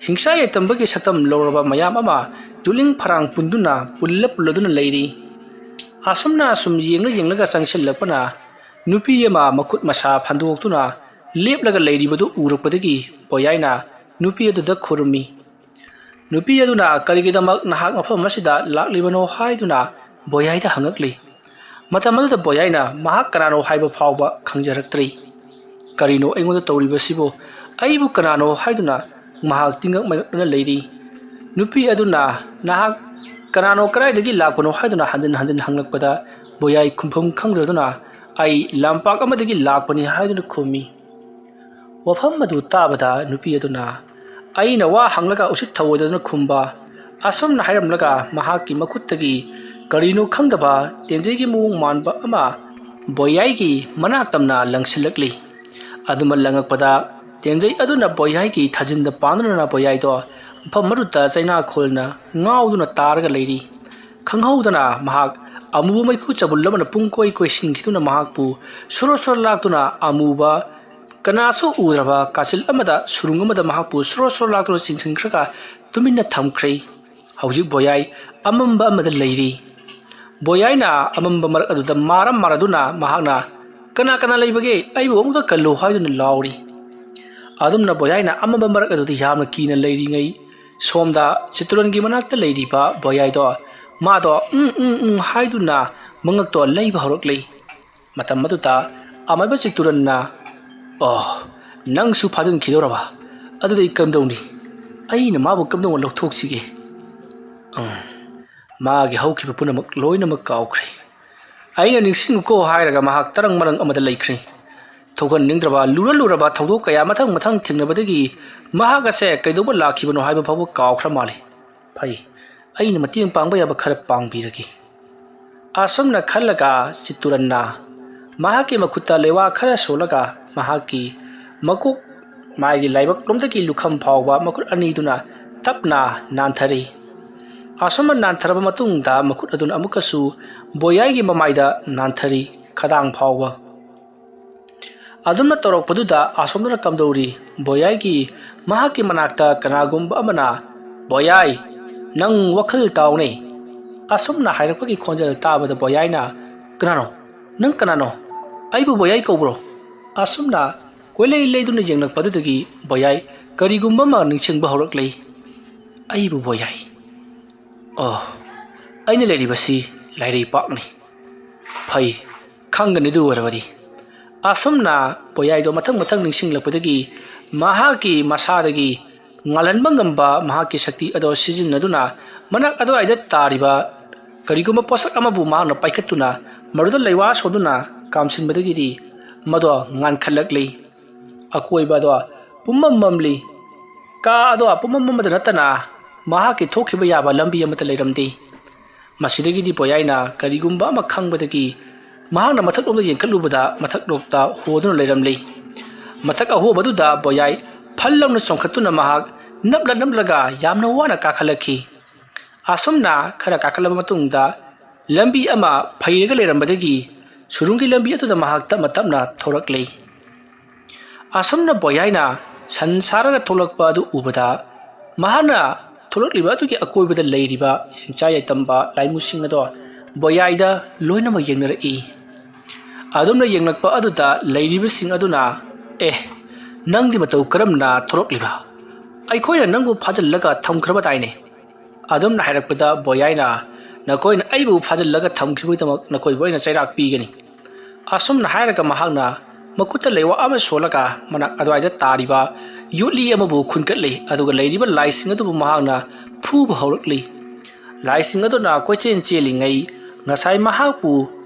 ꯍꯤꯡꯁꯥ ꯌꯥꯏꯇꯝꯕꯒꯤ ꯁꯛꯇꯝ ꯂꯧꯔꯕ ꯃꯌꯥꯝ ꯑꯃ ꯌꯨꯂꯤꯡ ꯐꯔꯥꯡ ꯄꯨꯟꯗꯨꯅ ꯄꯨꯜꯂ ꯄꯨꯜꯂꯗꯨꯅ ꯂꯩꯔꯤ꯫ ꯑꯁꯨꯝꯅ ꯑꯁꯨꯝ ꯌꯦꯡꯂ ꯌꯦꯡꯂꯒ ꯆꯪꯁꯤꯜꯂꯛꯄꯅ ꯅꯨꯄꯤ ꯑꯃ ꯃꯈꯨꯠ ꯃꯁꯥ ꯐꯟꯗꯣꯛꯇꯨꯅ ꯂꯦꯞꯂꯒ ꯂꯩꯔꯤꯕꯗꯨ ꯎꯔꯛꯄꯗꯒꯤ ꯕꯣꯌꯥꯏꯅ ꯅꯨꯄꯤ ꯑꯗꯨꯗ ꯈꯨꯔꯨꯝꯃꯤ꯫ ꯅꯨꯄꯤ ꯑꯗꯨꯅ "ꯀꯔꯤꯒꯤꯗꯃꯛ ꯅꯍꯥꯛ ꯃꯐꯝ ꯑꯁꯤꯗ ꯂꯥꯛꯂꯤꯕꯅꯣ?" ꯍꯥꯏꯗꯨꯅ ꯕꯣꯌꯥꯏꯗ ꯍꯪꯉꯛꯂꯤ꯫ ꯃꯇꯝ ꯑꯗꯨꯗ ꯕꯣꯌꯥꯏꯅ ꯃꯍꯥꯛ ꯀꯅꯥꯅꯣ ꯍꯥꯏꯕ ꯐꯥꯎꯕ ꯈꯪꯖꯔꯛꯇ꯭ꯔꯤ꯫ "ꯀꯔꯤꯅꯣ ꯑꯩꯉꯣꯟꯗ ꯇꯧꯔꯤꯕꯁꯤꯕꯨ? ꯑꯩꯕꯨ ꯀꯅꯥꯅꯣ?" ꯍꯥꯏꯗꯨꯅ ꯃꯍꯥꯛ ꯇꯤꯡꯉꯛ ꯃꯥꯏꯉꯛꯅ ꯂꯩꯔꯤ꯫ ꯅꯨꯄꯤ ꯑꯗꯨꯅ "ꯅꯍꯥꯛ ꯀꯅꯥꯅꯣ, ꯀꯗꯥꯏꯗꯒꯤ ꯂꯥꯛꯄꯅꯣ?" ꯍꯥꯏꯗꯨꯅ ꯍꯟꯖꯤꯟ ꯍꯟꯖꯤꯟ ꯍꯪꯂꯛꯄꯗ ꯕꯣꯌꯥꯏ ꯈꯨꯝꯐꯝ ꯈꯪꯗ꯭ꯔꯗꯨꯅ "ꯑꯩ ꯂꯝꯄꯥꯛ ꯑꯃꯗꯒꯤ ꯂꯥꯛꯄꯅꯤ" ꯍꯥꯏꯗꯨꯅ ꯈꯨꯝꯃꯤ꯫ ꯋꯥꯐꯝ ꯑꯗꯨ ꯇꯥꯕꯗ ꯅꯨꯄꯤ ꯑꯗꯨꯅ ꯑꯩꯅ ꯋꯥ ꯍꯪꯂꯒ ꯎꯁꯤꯠ ꯊꯑꯣꯏꯗꯗꯨꯅ ꯈꯨꯝꯕ, ꯑꯁꯨꯝꯅ ꯍꯥꯏꯔꯝꯂꯒ ꯃꯍꯥꯛꯀꯤ ꯃꯈꯨꯠꯇꯒꯤ ꯀꯔꯤꯅꯣ ꯈꯪꯗꯕ ꯇꯦꯟꯖꯩꯒꯤ ꯃꯑꯣꯡ ꯃꯥꯟꯕ ꯑꯃ ꯕꯣꯌꯥꯏꯒꯤ ꯃꯅꯥꯛ ꯇꯝꯅ ꯂꯪꯁꯤꯜꯂꯛꯂꯤ꯫ ꯑꯗꯨꯃ ꯂꯪꯉꯛꯄꯗ ꯇꯦꯟꯖꯩ ꯑꯗꯨꯅ ꯕꯣꯌꯥꯏꯒꯤ ꯊꯥꯖꯤꯟꯗ ꯄꯥꯟꯗꯨꯅ ꯕꯣꯌꯥꯏꯗꯣ ꯃꯐꯝ ꯑꯗꯨꯗ ꯆꯩꯅꯥꯈꯣꯜꯅ ꯉꯥꯎꯗꯨꯅ ꯇꯥꯔꯒ ꯂꯩꯔꯤ꯫ ꯈꯪꯍꯧꯗꯅ ꯃꯍꯥꯛ ꯑꯃꯨꯕ ꯃꯩꯈꯨ ꯆꯕꯨꯜ ꯑꯃꯅ ꯄꯨꯡ ꯀꯣꯏ ꯀꯣꯏꯁꯤꯟꯈꯤꯗꯨꯅ ꯃꯍꯥꯛꯄꯨ ꯁꯣꯔꯣ ꯁꯣꯔꯣ ꯂꯥꯛꯇꯨꯅ ꯑꯃꯨꯕ ꯀꯅꯥꯁꯨ ꯎꯗ꯭ꯔꯕ ꯀꯥꯆꯤꯜ ꯑꯃꯗ, ꯁꯨꯔꯨꯡ ꯑꯃꯗ ꯃꯍꯥꯛꯄꯨ ꯁꯣꯔꯣ ꯁꯣꯔꯣ ꯂꯥꯛꯇꯨꯅ ꯆꯤꯡꯁꯤꯟꯈ꯭ꯔꯒ ꯇꯨꯃꯤꯟꯅ ꯊꯝꯈ꯭ꯔꯦ꯫ ꯍꯧꯖꯤꯛ ꯕꯣꯌꯥꯏ ꯑꯃꯝꯕ ꯑꯃꯗ ꯂꯩꯔꯤ꯫ ꯕꯣꯌꯥꯏꯅ ꯑꯃꯝꯕ ꯃꯔꯛ ꯑꯗꯨꯗ ꯃꯥꯔ ꯃꯥꯔꯗꯨꯅ ꯃꯍꯥꯛꯅ "ꯀꯅꯥ ꯀꯅꯥ ꯂꯩꯕꯒꯦ? ꯑꯩꯕꯨ ꯑꯃꯨꯛꯇ ꯀꯜꯂꯨ" ꯍꯥꯏꯗꯨꯅ ꯂꯥꯎꯔꯤ꯫ ꯑꯗꯨꯝꯅ ꯕꯣꯌꯥꯏꯅ ꯑꯃꯝꯕ ꯃꯔꯛ ꯑꯗꯨꯗ ꯌꯥꯝꯅ ꯀꯤꯅ ꯂꯩꯔꯤꯉꯩ, ꯁꯣꯝꯗ ꯆꯤꯇ꯭ꯔꯟꯒꯤ ꯃꯅꯥꯛꯇ ꯂꯩꯔꯤꯕ ꯕꯣꯌꯥꯏꯗꯣ, ꯃꯥꯗꯣ "ꯎꯝ, ꯎꯝ, ꯎꯝ" ꯍꯥꯏꯗꯨꯅ ꯃꯉꯛꯇꯣ ꯂꯩꯕ ꯍꯧꯔꯛꯂꯤ꯫ ꯃꯇꯝ ꯑꯗꯨꯗ ꯑꯃꯥꯏꯕ ꯆꯤꯇꯨꯔꯟꯅ, "ꯑꯣ, ꯅꯪꯁꯨ ꯐꯥꯖꯤꯟꯈꯤꯗꯧꯔꯕ? ꯑꯗꯨꯗꯤ ꯑꯩ ꯀꯝꯗꯧꯅꯤ? ꯑꯩꯅ ꯃꯥꯕꯨ ꯀꯝꯗꯧꯅ ꯂꯧꯊꯣꯛꯁꯤꯒꯦ? ꯎꯝ, ꯃꯥꯒꯤ ꯍꯧꯈꯤꯕ ꯄꯨꯝꯅꯃꯛ ꯂꯣꯏꯅꯃꯛ ꯀꯥꯎꯈ꯭ꯔꯦ꯫ ꯑꯩꯅ ꯅꯤꯡꯁꯤꯡꯉꯨꯀꯣ" ꯍꯥꯏꯔꯒ ꯃꯍꯥꯛ ꯇꯔꯪ ꯃꯔꯪ ꯑꯃꯗ ꯂꯩꯈ꯭ꯔꯦ꯫ ꯊꯣꯛꯍꯟꯅꯤꯡꯗ꯭ꯔꯕ ꯂꯨꯔ ꯂꯨꯔꯕ ꯊꯧꯗꯣꯛ ꯀꯌꯥ ꯃꯊꯪ ꯃꯊꯪ ꯊꯦꯡꯅꯕꯗꯒꯤ ꯃꯍꯥꯛ ꯑꯁꯦ ꯀꯩꯗꯧꯕ ꯂꯥꯛꯈꯤꯕꯅꯣ ꯍꯥꯏꯕ ꯐꯥꯎꯕ ꯀꯥꯎꯈ꯭ꯔ ꯃꯥꯜꯂꯦ꯫ ꯐꯩ, ꯑꯩꯅ ꯃꯇꯦꯡ ꯄꯥꯡꯕ ꯌꯥꯕ ꯈꯔ ꯄꯥꯡꯕꯤꯔꯒꯦ꯫ ꯑꯁꯨꯝꯅ ꯈꯜꯂꯒ ꯆꯤꯠꯇꯨꯔꯟꯅ ꯃꯍꯥꯛꯀꯤ ꯃꯈꯨꯠꯇ ꯂꯩꯋꯥ ꯈꯔ ꯁꯣꯜꯂꯒ ꯃꯍꯥꯛꯀꯤ ꯃꯀꯣꯛ, ꯃꯥꯒꯤ ꯂꯥꯏꯕꯛ ꯂꯣꯝꯗꯒꯤ ꯂꯨꯈꯝ ꯐꯥꯎꯕ ꯃꯈꯨꯠ ꯑꯅꯤꯗꯨꯅ ꯇꯞꯅ ꯅꯥꯟꯊꯔꯤ꯫ ꯑꯁꯨꯝꯅ ꯅꯥꯟꯊꯔꯕ ꯃꯇꯨꯡꯗ ꯃꯈꯨꯠ ꯑꯗꯨꯅ ꯑꯃꯨꯛꯀꯁꯨ ꯕꯣꯌꯥꯏꯒꯤ ꯃꯃꯥꯏꯗ ꯅꯥꯟꯊꯔꯤ, ꯈꯗꯥꯡ ꯐꯥꯎꯕ꯫ ꯑꯗꯨꯝꯅ ꯇꯧꯔꯛꯄꯗꯨꯗ ꯑꯁꯣꯝꯗꯅ ꯀꯝꯗꯧꯔꯤ? ꯕꯣꯌꯥꯏꯒꯤ ꯃꯍꯥꯛꯀꯤ ꯃꯅꯥꯛꯇ ꯀꯅꯥꯒꯨꯝꯕ ꯑꯃꯅ, "ꯕꯣꯌꯥꯏ, ꯅꯪ ꯋꯥꯈꯜ ꯇꯥꯎꯅꯦ!" ꯑꯁꯨꯝꯅ ꯍꯥꯏꯔꯛꯄꯒꯤ ꯈꯣꯟꯖꯦꯜ ꯇꯥꯕꯗ ꯕꯣꯌꯥꯏꯅ, "ꯀꯅꯥꯅꯣ? ꯅꯪ ꯀꯅꯥꯅꯣ? ꯑꯩꯕꯨ ꯕꯣꯌꯥꯏ ꯀꯧꯕ꯭ꯔꯣ?" ꯑꯁꯨꯝꯅ ꯀꯣꯏꯂꯩ ꯂꯩꯗꯨꯅ ꯌꯦꯡꯂꯛꯄꯗꯨꯗꯒꯤ ꯕꯣꯌꯥꯏ ꯀꯔꯤꯒꯨꯝꯕ ꯑꯃ ꯅꯤꯡꯁꯤꯡꯕ ꯍꯧꯔꯛꯂꯤ꯫ "ꯑꯩꯕꯨ ꯕꯣꯌꯥꯏ? ꯑꯣ, ꯑꯩꯅ ꯂꯩꯔꯤꯕꯁꯤ ꯂꯥꯏꯔꯩꯄꯥꯛꯅꯤ꯫ ꯐꯩ, ꯈꯪꯒꯅꯤ ꯑꯗꯨ ꯑꯣꯏꯔꯕꯗꯤ꯫" ꯑꯁꯨꯝꯅ ꯕꯣꯌꯥꯏꯗꯣ ꯃꯊꯪ ꯃꯊꯪ ꯅꯤꯡꯁꯤꯡꯂꯛꯄꯗꯒꯤ ꯃꯍꯥꯛꯀꯤ ꯃꯁꯥꯗꯒꯤ ꯉꯥꯜꯍꯟꯕ ꯉꯝꯕ ꯃꯍꯥꯛꯀꯤ ꯁꯛꯇꯤ ꯑꯗꯣ ꯁꯤꯖꯤꯟꯅꯗꯨꯅ ꯃꯅꯥꯛ ꯑꯗꯨꯋꯥꯏꯗ ꯇꯥꯔꯤꯕ ꯀꯔꯤꯒꯨꯝꯕ ꯄꯣꯠꯁꯛ ꯑꯃꯕꯨ ꯃꯍꯥꯛꯅ ꯄꯥꯏꯈꯠꯇꯨꯅ ꯃꯗꯨꯗ ꯂꯩꯋꯥ ꯁꯣꯟꯗꯨꯅ ꯀꯥꯝꯁꯤꯟꯕꯗꯒꯤꯗꯤ ꯃꯗꯣ ꯉꯥꯟꯈꯠꯂꯛꯂꯤ꯫ ꯑꯀꯣꯏꯕ ꯑꯗꯣ ꯄꯨꯝꯃꯝ ꯃꯝꯂꯤ꯫ ꯀꯥ ꯑꯗꯣ ꯄꯨꯝꯃꯝ ꯃꯝꯕꯗ ꯅꯠꯇꯅ ꯃꯍꯥꯛꯀꯤ ꯊꯣꯛꯈꯤꯕ ꯌꯥꯕ ꯂꯝꯕꯤ ꯑꯃꯠꯇ ꯂꯩꯔꯝꯗꯦ꯫ ꯃꯁꯤꯗꯒꯤꯗꯤ ꯕꯣꯌꯥꯏꯅ ꯀꯔꯤꯒꯨꯝꯕ ꯑꯃ ꯈꯪꯕꯗꯒꯤ ꯃꯍꯥꯛꯅ ꯃꯊꯛꯂꯣꯝꯗ ꯌꯦꯡꯈꯠꯂꯨꯕꯗ ꯃꯊꯛꯂꯣꯛꯇ ꯍꯣꯗꯨꯅ ꯂꯩꯔꯝꯂꯤ꯫ ꯃꯊꯛ ꯑꯍꯣꯕꯗꯨꯗ ꯕꯣꯌꯥꯏ ꯐꯜ ꯂꯥꯎꯅ ꯆꯣꯡꯈꯠꯇꯨꯅ ꯃꯍꯥꯛ ꯅꯞꯂ ꯅꯞꯂꯒ ꯌꯥꯝꯅ ꯋꯥꯅ ꯀꯥꯈꯠꯂꯛꯈꯤ꯫ ꯑꯁꯨꯝꯅ ꯈꯔ ꯀꯥꯈꯠꯂꯕ ꯃꯇꯨꯡꯗ ꯂꯝꯕꯤ ꯑꯃ ꯐꯩꯔꯒ ꯂꯩꯔꯝꯕꯗꯒꯤ ꯁꯨꯔꯨꯡꯒꯤ ꯂꯝꯕꯤ ꯑꯗꯨꯗ ꯃꯍꯥꯛ ꯇꯞꯅ ꯇꯞꯅ ꯊꯣꯔꯛꯂꯤ꯫ ꯑꯁꯨꯝꯅ ꯕꯣꯌꯥꯏꯅ ꯁꯟ ꯁꯥꯔꯒ ꯊꯣꯛꯂꯛꯄ ꯑꯗꯨ ꯎꯕꯗ ꯃꯍꯥꯛꯅ ꯊꯣꯛꯂꯛꯂꯤꯕ ꯑꯗꯨꯒꯤ ꯑꯀꯣꯏꯕꯗ ꯂꯩꯔꯤꯕ ꯁꯤꯡꯆꯥ ꯌꯥꯏꯇꯝꯕ ꯂꯥꯏꯃꯨꯁꯤꯡ ꯑꯗꯣ ꯕꯣꯌꯥꯏꯗ ꯂꯣꯏꯅꯃꯛ ꯌꯦꯡꯅꯔꯛꯏ꯫ ꯑꯗꯨꯝꯅ ꯌꯦꯡꯂꯛꯄ ꯑꯗꯨꯗ ꯂꯩꯔꯤꯕꯁꯤꯡ ꯑꯗꯨꯅ, "ꯑꯦ, ꯅꯪꯗꯤ ꯃꯇꯧ ꯀꯔꯝꯅ ꯊꯣꯛꯂꯛꯂꯤꯕ? ꯑꯩꯈꯣꯏꯅ ꯅꯪꯕꯨ ꯐꯥꯖꯤꯜꯂꯒ ꯊꯝꯈ꯭ꯔꯕ ꯇꯥꯏꯅꯦ꯫" ꯑꯗꯨꯝꯅ ꯍꯥꯏꯔꯛꯄꯗ ꯕꯣꯌꯥꯏꯅ, "ꯅꯈꯣꯏꯅ ꯑꯩꯕꯨ ꯐꯥꯖꯤꯜꯂꯒ ꯊꯝꯈꯤꯕꯒꯤꯗꯃꯛ ꯅꯈꯣꯏꯕꯨ ꯑꯩꯅ ꯆꯩꯔꯥꯛ ꯄꯤꯒꯅꯤ꯫" ꯑꯁꯨꯝꯅ ꯍꯥꯏꯔꯒ ꯃꯍꯥꯛꯅ ꯃꯈꯨꯠꯇ ꯂꯩꯋꯥ ꯑꯃ ꯁꯣꯜꯂꯒ ꯃꯅꯥꯛ ꯑꯗꯨꯋꯥꯏꯗ ꯇꯥꯔꯤꯕ ꯌꯣꯠꯂꯤ ꯑꯃꯕꯨ ꯈꯨꯟꯒꯠꯂꯤ, ꯑꯗꯨꯒ ꯂꯩꯔꯤꯕ ꯂꯥꯏꯁꯤꯡ ꯑꯗꯨꯕꯨ ꯃꯍꯥꯛꯅ ꯐꯨꯕ ꯍꯧꯔꯛꯂꯤ꯫ ꯂꯥꯏꯁꯤꯡ ꯑꯗꯨꯅ ꯀꯣꯏꯆꯦꯟ ꯆꯦꯜꯂꯤꯉꯩ ꯉꯁꯥꯏ ꯃꯍꯥꯛꯄꯨ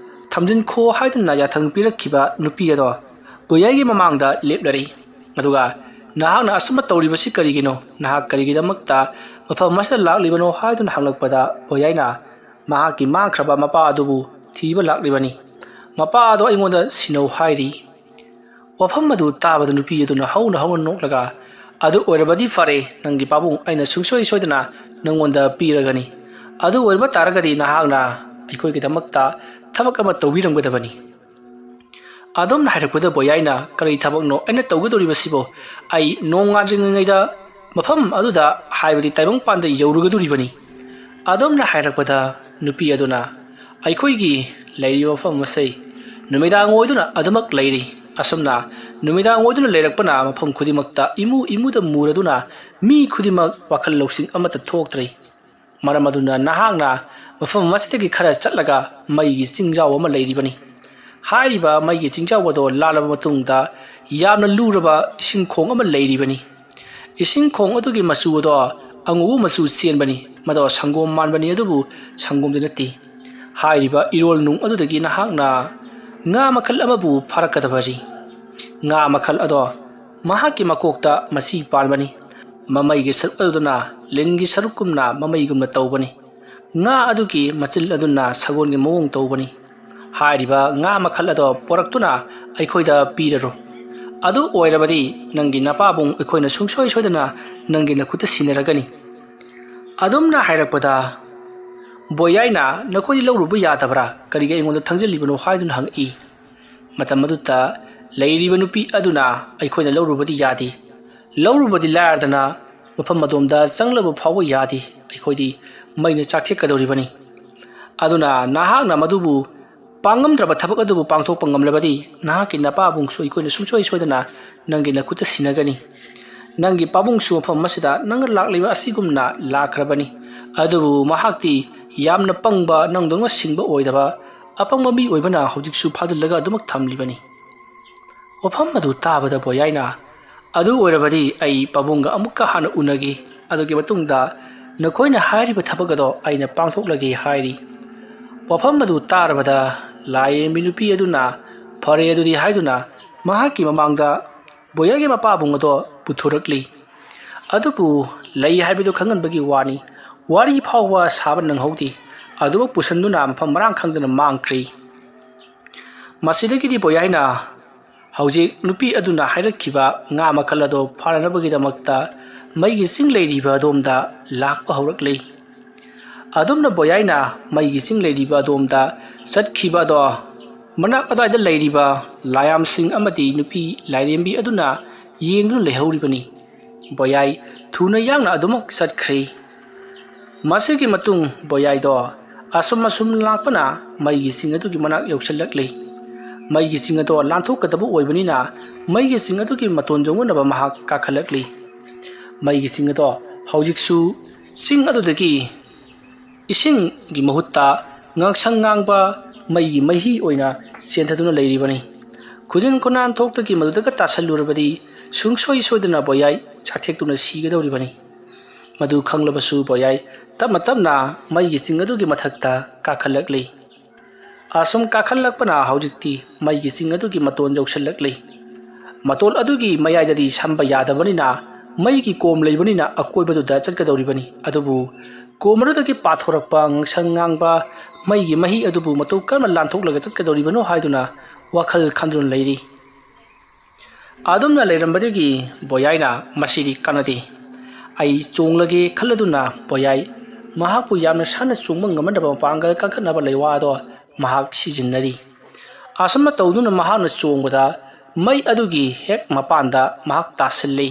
ꯊꯝꯖꯤꯟꯈꯣ ꯍꯥꯏꯗꯨꯅ ꯌꯥꯊꯪ ꯄꯤꯔꯛꯈꯤꯕ ꯅꯨꯄꯤ ꯑꯗꯣ ꯕꯣꯌꯥꯏꯒꯤ ꯃꯃꯥꯡꯗ ꯂꯦꯞꯂꯔꯤ꯫ ꯑꯗꯨꯒ, "ꯅꯍꯥꯛꯅ ꯑꯁꯨꯝꯅ ꯇꯧꯔꯤꯕꯁꯤ ꯀꯔꯤꯒꯤꯅꯣ? ꯅꯍꯥꯛ ꯀꯔꯤꯒꯤꯗꯃꯛꯇ ꯃꯐꯝ ꯑꯁꯤꯗ ꯂꯥꯛꯂꯤꯕꯅꯣ?" ꯍꯥꯏꯗꯨꯅ ꯍꯪꯂꯛꯄꯗ ꯕꯣꯌꯥꯏꯅ ꯃꯍꯥꯛꯀꯤ ꯃꯥꯡꯈ꯭ꯔꯕ ꯃꯄꯥ ꯑꯗꯨꯕꯨ ꯊꯤꯕ ꯂꯥꯛꯂꯤꯕꯅꯤ꯫ ꯃꯄꯥ ꯑꯗꯨ ꯑꯩꯉꯣꯟꯗ ꯁꯤꯟꯅꯧ ꯍꯥꯏꯔꯤ꯫ ꯋꯥꯐꯝ ꯑꯗꯨ ꯇꯥꯕꯗ ꯅꯨꯄꯤ ꯑꯗꯨꯅ ꯍꯧꯅ ꯍꯧꯅ ꯅꯣꯛꯂꯒ, "ꯑꯗꯨ ꯑꯣꯏꯔꯕꯗꯤ ꯐꯔꯦ, ꯅꯪꯒꯤ ꯄꯥꯕꯨꯡ ꯑꯩꯅ ꯁꯨꯡꯁꯣꯏ ꯁꯣꯏꯗꯅ ꯅꯪꯉꯣꯟꯗ ꯄꯤꯔꯒꯅꯤ꯫ ꯑꯗꯨ ꯑꯣꯏꯔꯕ ꯇꯥꯔꯒꯗꯤ ꯅꯍꯥꯛꯅ ꯑꯩꯈꯣꯏꯒꯤꯗꯃꯛꯇ ꯊꯕꯛ ꯑꯃ ꯇꯧꯕꯤꯔꯝꯒꯗꯕꯅꯤ꯫ ꯑꯗꯣꯝꯅ ꯍꯥꯏꯔꯛꯄꯗ ꯕꯣꯌꯥꯏꯅ, "ꯀꯔꯤ ꯊꯕꯛꯅꯣ ꯑꯩꯅ ꯇꯧꯒꯗꯧꯔꯤꯕꯁꯤꯕꯣ? ꯑꯩ ꯅꯣꯡꯉꯥꯟꯗ꯭ꯔꯤꯉꯩꯗ ꯃꯐꯝ ꯑꯗꯨꯗ, ꯍꯥꯏꯕꯗꯤ ꯇꯥꯏꯕꯪꯄꯥꯟꯗ ꯌꯧꯔꯨꯒꯗꯧꯔꯤꯕꯅꯤ꯫" ꯑꯗꯣꯝꯅ ꯍꯥꯏꯔꯛꯄꯗ ꯅꯨꯄꯤ ꯑꯗꯨꯅ, "ꯑꯩꯈꯣꯏꯒꯤ ꯂꯩꯔꯤꯕ ꯃꯐꯝ ꯑꯁꯤ ꯅꯨꯃꯤꯗꯥꯡ ꯑꯣꯏꯗꯨꯅ ꯑꯗꯨꯃꯛ ꯂꯩꯔꯤ꯫ ꯑꯁꯨꯝꯅ ꯅꯨꯃꯤꯗꯥꯡ ꯑꯣꯏꯗꯨꯅ ꯂꯩꯔꯛꯄꯅ ꯃꯐꯝ ꯈꯨꯗꯤꯡꯃꯛꯇ ꯏꯃꯨ ꯏꯃꯨꯗ ꯃꯨꯔꯗꯨꯅ ꯃꯤ ꯈꯨꯗꯤꯡꯃꯛ ꯋꯥꯈꯜ ꯂꯧꯁꯤꯡ ꯑꯃꯠꯇ ꯊꯣꯛꯇ꯭ꯔꯤ꯫ ꯃꯔꯝ ꯑꯗꯨꯅ ꯅꯍꯥꯛꯅ ꯃꯐꯝ ꯑꯁꯤꯗꯒꯤ ꯈꯔ ꯆꯠꯂꯒ ꯃꯩꯒꯤ ꯆꯤꯡꯖꯥꯎ ꯑꯃ ꯂꯩꯔꯤꯕꯅꯤ꯫ ꯍꯥꯏꯔꯤꯕ ꯃꯩꯒꯤ ꯆꯤꯡꯖꯥꯎ ꯑꯗꯣ ꯂꯥꯜꯂꯕ ꯃꯇꯨꯡꯗ ꯌꯥꯝꯅ ꯂꯨꯔꯕ ꯏꯁꯤꯡ ꯈꯣꯡ ꯑꯃ ꯂꯩꯔꯤꯕꯅꯤ꯫ ꯏꯁꯤꯡ ꯈꯣꯡ ꯑꯗꯨꯒꯤ ꯃꯆꯨ ꯑꯗꯣ ꯑꯉꯧꯕ ꯃꯆꯨ ꯆꯦꯟꯕꯅꯤ꯫ ꯃꯗꯣ ꯁꯪꯒꯣꯝ ꯃꯥꯟꯕꯅꯤ, ꯑꯗꯨꯕꯨ ꯁꯪꯒꯣꯝꯗꯤ ꯅꯠꯇꯦ꯫ ꯍꯥꯏꯔꯤꯕ ꯏꯔꯣꯜ ꯅꯨꯡ ꯑꯗꯨꯗꯒꯤ ꯅꯍꯥꯛꯅ ꯉꯥ ꯃꯈꯜ ꯑꯃꯕꯨ ꯐꯥꯔꯛꯀꯗꯕꯅꯤ꯫ ꯉꯥ ꯃꯈꯜ ꯑꯗꯣ ꯃꯍꯥꯛꯀꯤ ꯃꯀꯣꯛꯇ ꯃꯆꯤ ꯄꯥꯟꯕꯅꯤ꯫ ꯃꯃꯩꯒꯤ ꯁꯔꯨꯛ ꯑꯗꯨꯗꯅ ꯂꯤꯟꯒꯤ ꯁꯔꯨꯛꯀꯨꯝꯅ ꯃꯃꯩꯒꯨꯝꯅ ꯇꯧꯕꯅꯤ꯫ ꯉꯥ ꯑꯗꯨꯒꯤ ꯃꯆꯤꯜ ꯑꯗꯨꯅ ꯁꯒꯣꯜꯒꯤ ꯃꯑꯣꯡ ꯇꯧꯕꯅꯤ꯫ ꯍꯥꯏꯔꯤꯕ ꯉꯥ ꯃꯈꯜ ꯑꯗꯣ ꯄꯣꯔꯛꯇꯨꯅ ꯑꯩꯈꯣꯏꯗ ꯄꯤꯔꯔꯣ꯫ ꯑꯗꯨ ꯑꯣꯏꯔꯕꯗꯤ ꯅꯪꯒꯤ ꯅꯄꯥꯕꯨꯡ ꯑꯩꯈꯣꯏꯅ ꯁꯨꯡꯁꯣꯏ ꯁꯣꯏꯗꯅ ꯅꯪꯒꯤ ꯅꯈꯨꯠꯇ ꯁꯤꯟꯅꯔꯒꯅꯤ꯫" ꯑꯗꯨꯝꯅ ꯍꯥꯏꯔꯛꯄꯗ ꯕꯣꯌꯥꯏꯅ, "ꯅꯈꯣꯏꯗꯤ ꯂꯧꯔꯨꯕ ꯌꯥꯗꯕ꯭ꯔꯥ? ꯀꯔꯤꯒꯤ ꯑꯩꯉꯣꯟꯗ ꯊꯪꯖꯜꯂꯤꯕꯅꯣ?" ꯍꯥꯏꯗꯨꯅ ꯍꯪꯉꯛꯏ꯫ ꯃꯇꯝ ꯑꯗꯨꯗ ꯂꯩꯔꯤꯕ ꯅꯨꯄꯤ ꯑꯗꯨꯅ, "ꯑꯩꯈꯣꯏꯅ ꯂꯧꯔꯨꯕꯗꯤ ꯌꯥꯗꯦ꯫ ꯂꯧꯔꯨꯕꯗꯤ ꯂꯥꯏꯔꯗꯅ ꯃꯐꯝ ꯑꯗꯣꯝꯗ ꯆꯪꯂꯕ ꯐꯥꯎꯕ ꯌꯥꯗꯦ꯫ ꯑꯩꯈꯣꯏꯗꯤ ꯃꯩꯅ ꯆꯥꯛꯊꯦꯛꯀꯗꯧꯔꯤꯕꯅꯤ꯫ ꯑꯗꯨꯅ ꯅꯍꯥꯛꯅ ꯃꯗꯨꯕꯨ ꯄꯥꯡꯉꯝꯗ꯭ꯔꯕ ꯊꯕꯛ ꯑꯗꯨꯕꯨ ꯄꯥꯡꯊꯣꯛꯄ ꯉꯝꯂꯕꯗꯤ ꯅꯍꯥꯛꯀꯤ ꯅꯄꯥꯕꯨꯡꯁꯨ ꯑꯩꯈꯣꯏꯅ ꯁꯨꯡꯁꯣꯏ ꯁꯣꯏꯗꯅ ꯅꯪꯒꯤ ꯅꯈꯨꯠꯇ ꯁꯤꯟꯅꯒꯅꯤ꯫ ꯅꯪꯒꯤ ꯄꯥꯕꯨꯡꯁꯨ ꯃꯐꯝ ꯑꯁꯤꯗ ꯅꯪꯅ ꯂꯥꯛꯂꯤꯕ ꯑꯁꯤꯒꯨꯝꯅ ꯂꯥꯛꯈ꯭ꯔꯕꯅꯤ꯫ ꯑꯗꯨꯕꯨ ꯃꯍꯥꯛꯇꯤ ꯌꯥꯝꯅ ꯄꯪꯕ, ꯅꯪꯗꯧꯅ ꯁꯤꯡꯕ ꯑꯣꯏꯗꯕ ꯑꯄꯪꯕ ꯃꯤ ꯑꯣꯏꯕꯅ ꯍꯧꯖꯤꯛꯁꯨ ꯐꯥꯖꯤꯜꯂꯒ ꯑꯗꯨꯃꯛ ꯊꯝꯂꯤꯕꯅꯤ꯫" ꯋꯥꯐꯝ ꯑꯗꯨ ꯇꯥꯕꯗ ꯕꯣꯌꯥꯏꯅ, "ꯑꯗꯨ ꯑꯣꯏꯔꯕꯗꯤ ꯑꯩ ꯄꯥꯕꯨꯡꯒ ꯑꯃꯨꯛꯀ ꯍꯥꯟꯅ ꯎꯅꯒꯦ꯫ ꯑꯗꯨꯒꯤ ꯃꯇꯨꯡꯗ ꯅꯈꯣꯏꯅ ꯍꯥꯏꯔꯤꯕ ꯊꯕꯛ ꯑꯗꯣ ꯑꯩꯅ ꯄꯥꯡꯊꯣꯛꯂꯒꯦ" ꯍꯥꯏꯔꯤ꯫ ꯋꯥꯐꯝ ꯑꯗꯨ ꯇꯥꯔꯕꯗ ꯂꯥꯏꯔꯦꯝꯕꯤ ꯅꯨꯄꯤ ꯑꯗꯨꯅ "ꯐꯔꯦ ꯑꯗꯨꯗꯤ" ꯍꯥꯏꯗꯨꯅ ꯃꯍꯥꯛꯀꯤ ꯃꯃꯥꯡꯗ ꯕꯣꯌꯥꯏꯒꯤ ꯃꯄꯥꯕꯨꯡ ꯑꯗꯣ ꯄꯨꯊꯣꯔꯛꯂꯤ꯫ ꯑꯗꯨꯕꯨ ꯂꯩ ꯍꯥꯏꯕꯗꯨ ꯈꯪꯍꯟꯕꯒꯤ ꯋꯥꯅꯤ, ꯋꯥꯔꯤ ꯐꯥꯎꯕ ꯁꯥꯕ ꯅꯪꯍꯧꯗꯦ꯫ ꯑꯗꯨꯃꯛ ꯄꯨꯁꯟꯗꯨꯅ ꯃꯐꯝ ꯃꯔꯥꯡ ꯈꯪꯗꯅ ꯃꯥꯡꯈ꯭ꯔꯤ꯫ ꯃꯁꯤꯗꯒꯤꯗꯤ ꯕꯣꯌꯥꯏꯅ ꯍꯧꯖꯤꯛ ꯅꯨꯄꯤ ꯑꯗꯨꯅ ꯍꯥꯏꯔꯛꯈꯤꯕ ꯉꯥ ꯃꯈꯜ ꯑꯗꯨ ꯐꯥꯅꯅꯕꯒꯤꯗꯃꯛꯇ ꯃꯩꯒꯤ ꯆꯤꯡ ꯂꯩꯔꯤꯕ ꯑꯗꯣꯝꯗ ꯂꯥꯛꯄ ꯍꯧꯔꯛꯂꯤ꯫ ꯑꯗꯨꯝꯅ ꯕꯣꯌꯥꯏꯅ ꯃꯩꯒꯤ ꯆꯤꯡ ꯂꯩꯔꯤꯕ ꯑꯗꯣꯝꯗ ꯆꯠꯈꯤꯕ ꯑꯗꯣ, ꯃꯅꯥꯛ ꯑꯗꯨꯋꯥꯏꯗ ꯂꯩꯔꯤꯕ ꯂꯥꯌꯥꯝꯁꯤꯡ ꯑꯃꯗꯤ ꯅꯨꯄꯤ ꯂꯥꯏꯔꯦꯝꯕꯤ ꯑꯗꯨꯅ ꯌꯦꯡꯗꯨꯅ ꯂꯩꯍꯧꯔꯤꯕꯅꯤ꯫ ꯕꯣꯌꯥꯏ ꯊꯨꯅ ꯌꯥꯡꯅ ꯑꯗꯨꯃꯛ ꯆꯠꯈ꯭ꯔꯦ꯫ ꯃꯁꯤꯒꯤ ꯃꯇꯨꯡ ꯕꯣꯌꯥꯏꯗꯣ ꯑꯁꯨꯝ ꯑꯁꯨꯝ ꯂꯥꯛꯄꯅ ꯃꯩꯒꯤ ꯆꯤꯡ ꯑꯗꯨꯒꯤ ꯃꯅꯥꯛ ꯌꯧꯁꯤꯜꯂꯛꯂꯤ꯫ ꯃꯩꯒꯤ ꯆꯤꯡ ꯑꯗꯣ ꯂꯥꯟꯊꯣꯛꯀꯗꯕ ꯑꯣꯏꯕꯅꯤꯅ, ꯃꯩꯒꯤ ꯆꯤꯡ ꯑꯗꯨꯒꯤ ꯃꯇꯣꯟ ꯌꯧꯅꯅꯕ ꯃꯍꯥꯛ ꯀꯥꯈꯠꯂꯛꯂꯤ꯫ ꯃꯩꯒꯤ ꯆꯤꯡ ꯑꯗꯣ ꯍꯧꯖꯤꯛꯁꯨ ꯆꯤꯡ ꯑꯗꯨꯗꯒꯤ ꯏꯁꯤꯡꯒꯤ ꯃꯍꯨꯠꯇ ꯉꯥꯡꯁꯪ ꯉꯥꯡꯕ ꯃꯩꯒꯤ ꯃꯍꯤ ꯑꯣꯏꯅ ꯆꯦꯟꯊꯗꯨꯅ ꯂꯩꯔꯤꯕꯅꯤ꯫ ꯈꯨꯖꯤꯟ ꯈꯨꯅꯥꯟ ꯊꯣꯛꯇꯒꯤ ꯃꯗꯨꯗꯒ ꯇꯥꯁꯜꯂꯨꯔꯕꯗꯤ, ꯁꯨꯡꯁꯣꯏ ꯁꯣꯏꯗꯅ ꯕꯣꯌꯥꯏ ꯆꯥꯛꯊꯦꯛꯇꯨꯅ ꯁꯤꯒꯗꯧꯔꯤꯕꯅꯤ꯫ ꯃꯗꯨ ꯈꯪꯂꯕꯁꯨ ꯕꯣꯌꯥꯏ ꯇꯞꯅ ꯇꯞꯅ ꯃꯩꯒꯤ ꯆꯤꯡ ꯑꯗꯨꯒꯤ ꯃꯊꯛꯇ ꯀꯥꯈꯠꯂꯛꯂꯤ꯫ ꯑꯁꯨꯝ ꯀꯥꯈꯠꯂꯛꯄꯅ ꯍꯧꯖꯤꯛꯇꯤ ꯃꯩꯒꯤ ꯆꯤꯡ ꯑꯗꯨꯒꯤ ꯃꯇꯣꯟ ꯌꯧꯁꯤꯜꯂꯛꯂꯤ꯫ ꯃꯇꯣꯜ ꯑꯗꯨꯒꯤ ꯃꯌꯥꯏꯗꯗꯤ ꯁꯝꯕ ꯌꯥꯗꯕꯅꯤꯅ, ꯃꯩꯒꯤ ꯀꯣꯝ ꯂꯩꯕꯅꯤꯅ ꯑꯀꯣꯏꯕꯗꯨꯗ ꯆꯠꯀꯗꯧꯔꯤꯕꯅꯤ꯫ ꯑꯗꯨꯕꯨ ꯀꯣꯝ ꯑꯗꯨꯗꯒꯤ ꯄꯥꯊꯣꯔꯛꯄ ꯉꯥꯡꯁꯪ ꯉꯥꯡꯕ ꯃꯩꯒꯤ ꯃꯍꯤ ꯑꯗꯨꯕꯨ ꯃꯇꯧ ꯀꯔꯝꯅ ꯂꯥꯟꯊꯣꯛꯂꯒ ꯆꯠꯀꯗꯧꯔꯤꯕꯅꯣ ꯍꯥꯏꯗꯨꯅ ꯋꯥꯈꯜ ꯈꯟꯗꯨꯅ ꯂꯩꯔꯤ꯫ ꯑꯗꯨꯝꯅ ꯂꯩꯔꯝꯕꯗꯒꯤ ꯕꯣꯌꯥꯏꯅ, "ꯃꯁꯤꯗꯤ ꯀꯥꯟꯅꯗꯦ, ꯑꯩ ꯆꯣꯡꯂꯒꯦ" ꯈꯜꯂꯗꯨꯅ ꯕꯣꯌꯥꯏ ꯃꯍꯥꯛꯄꯨ ꯌꯥꯝꯅ ꯁꯥꯟꯅ ꯆꯣꯡꯕ ꯉꯝꯃꯟꯗꯕ ꯃꯄꯥꯡꯒꯜ ꯀꯟꯈꯠꯅꯕ ꯂꯩꯋꯥ ꯑꯗꯣ ꯃꯍꯥꯛ ꯁꯤꯖꯤꯟꯅꯔꯤ꯫ ꯑꯁꯨꯝꯅ ꯇꯧꯗꯨꯅ ꯃꯍꯥꯛꯅ ꯆꯣꯡꯕꯗ ꯃꯩ ꯑꯗꯨꯒꯤ ꯍꯦꯛ ꯃꯄꯥꯟꯗ ꯃꯍꯥꯛ ꯇꯥꯁꯤꯜꯂꯤ꯫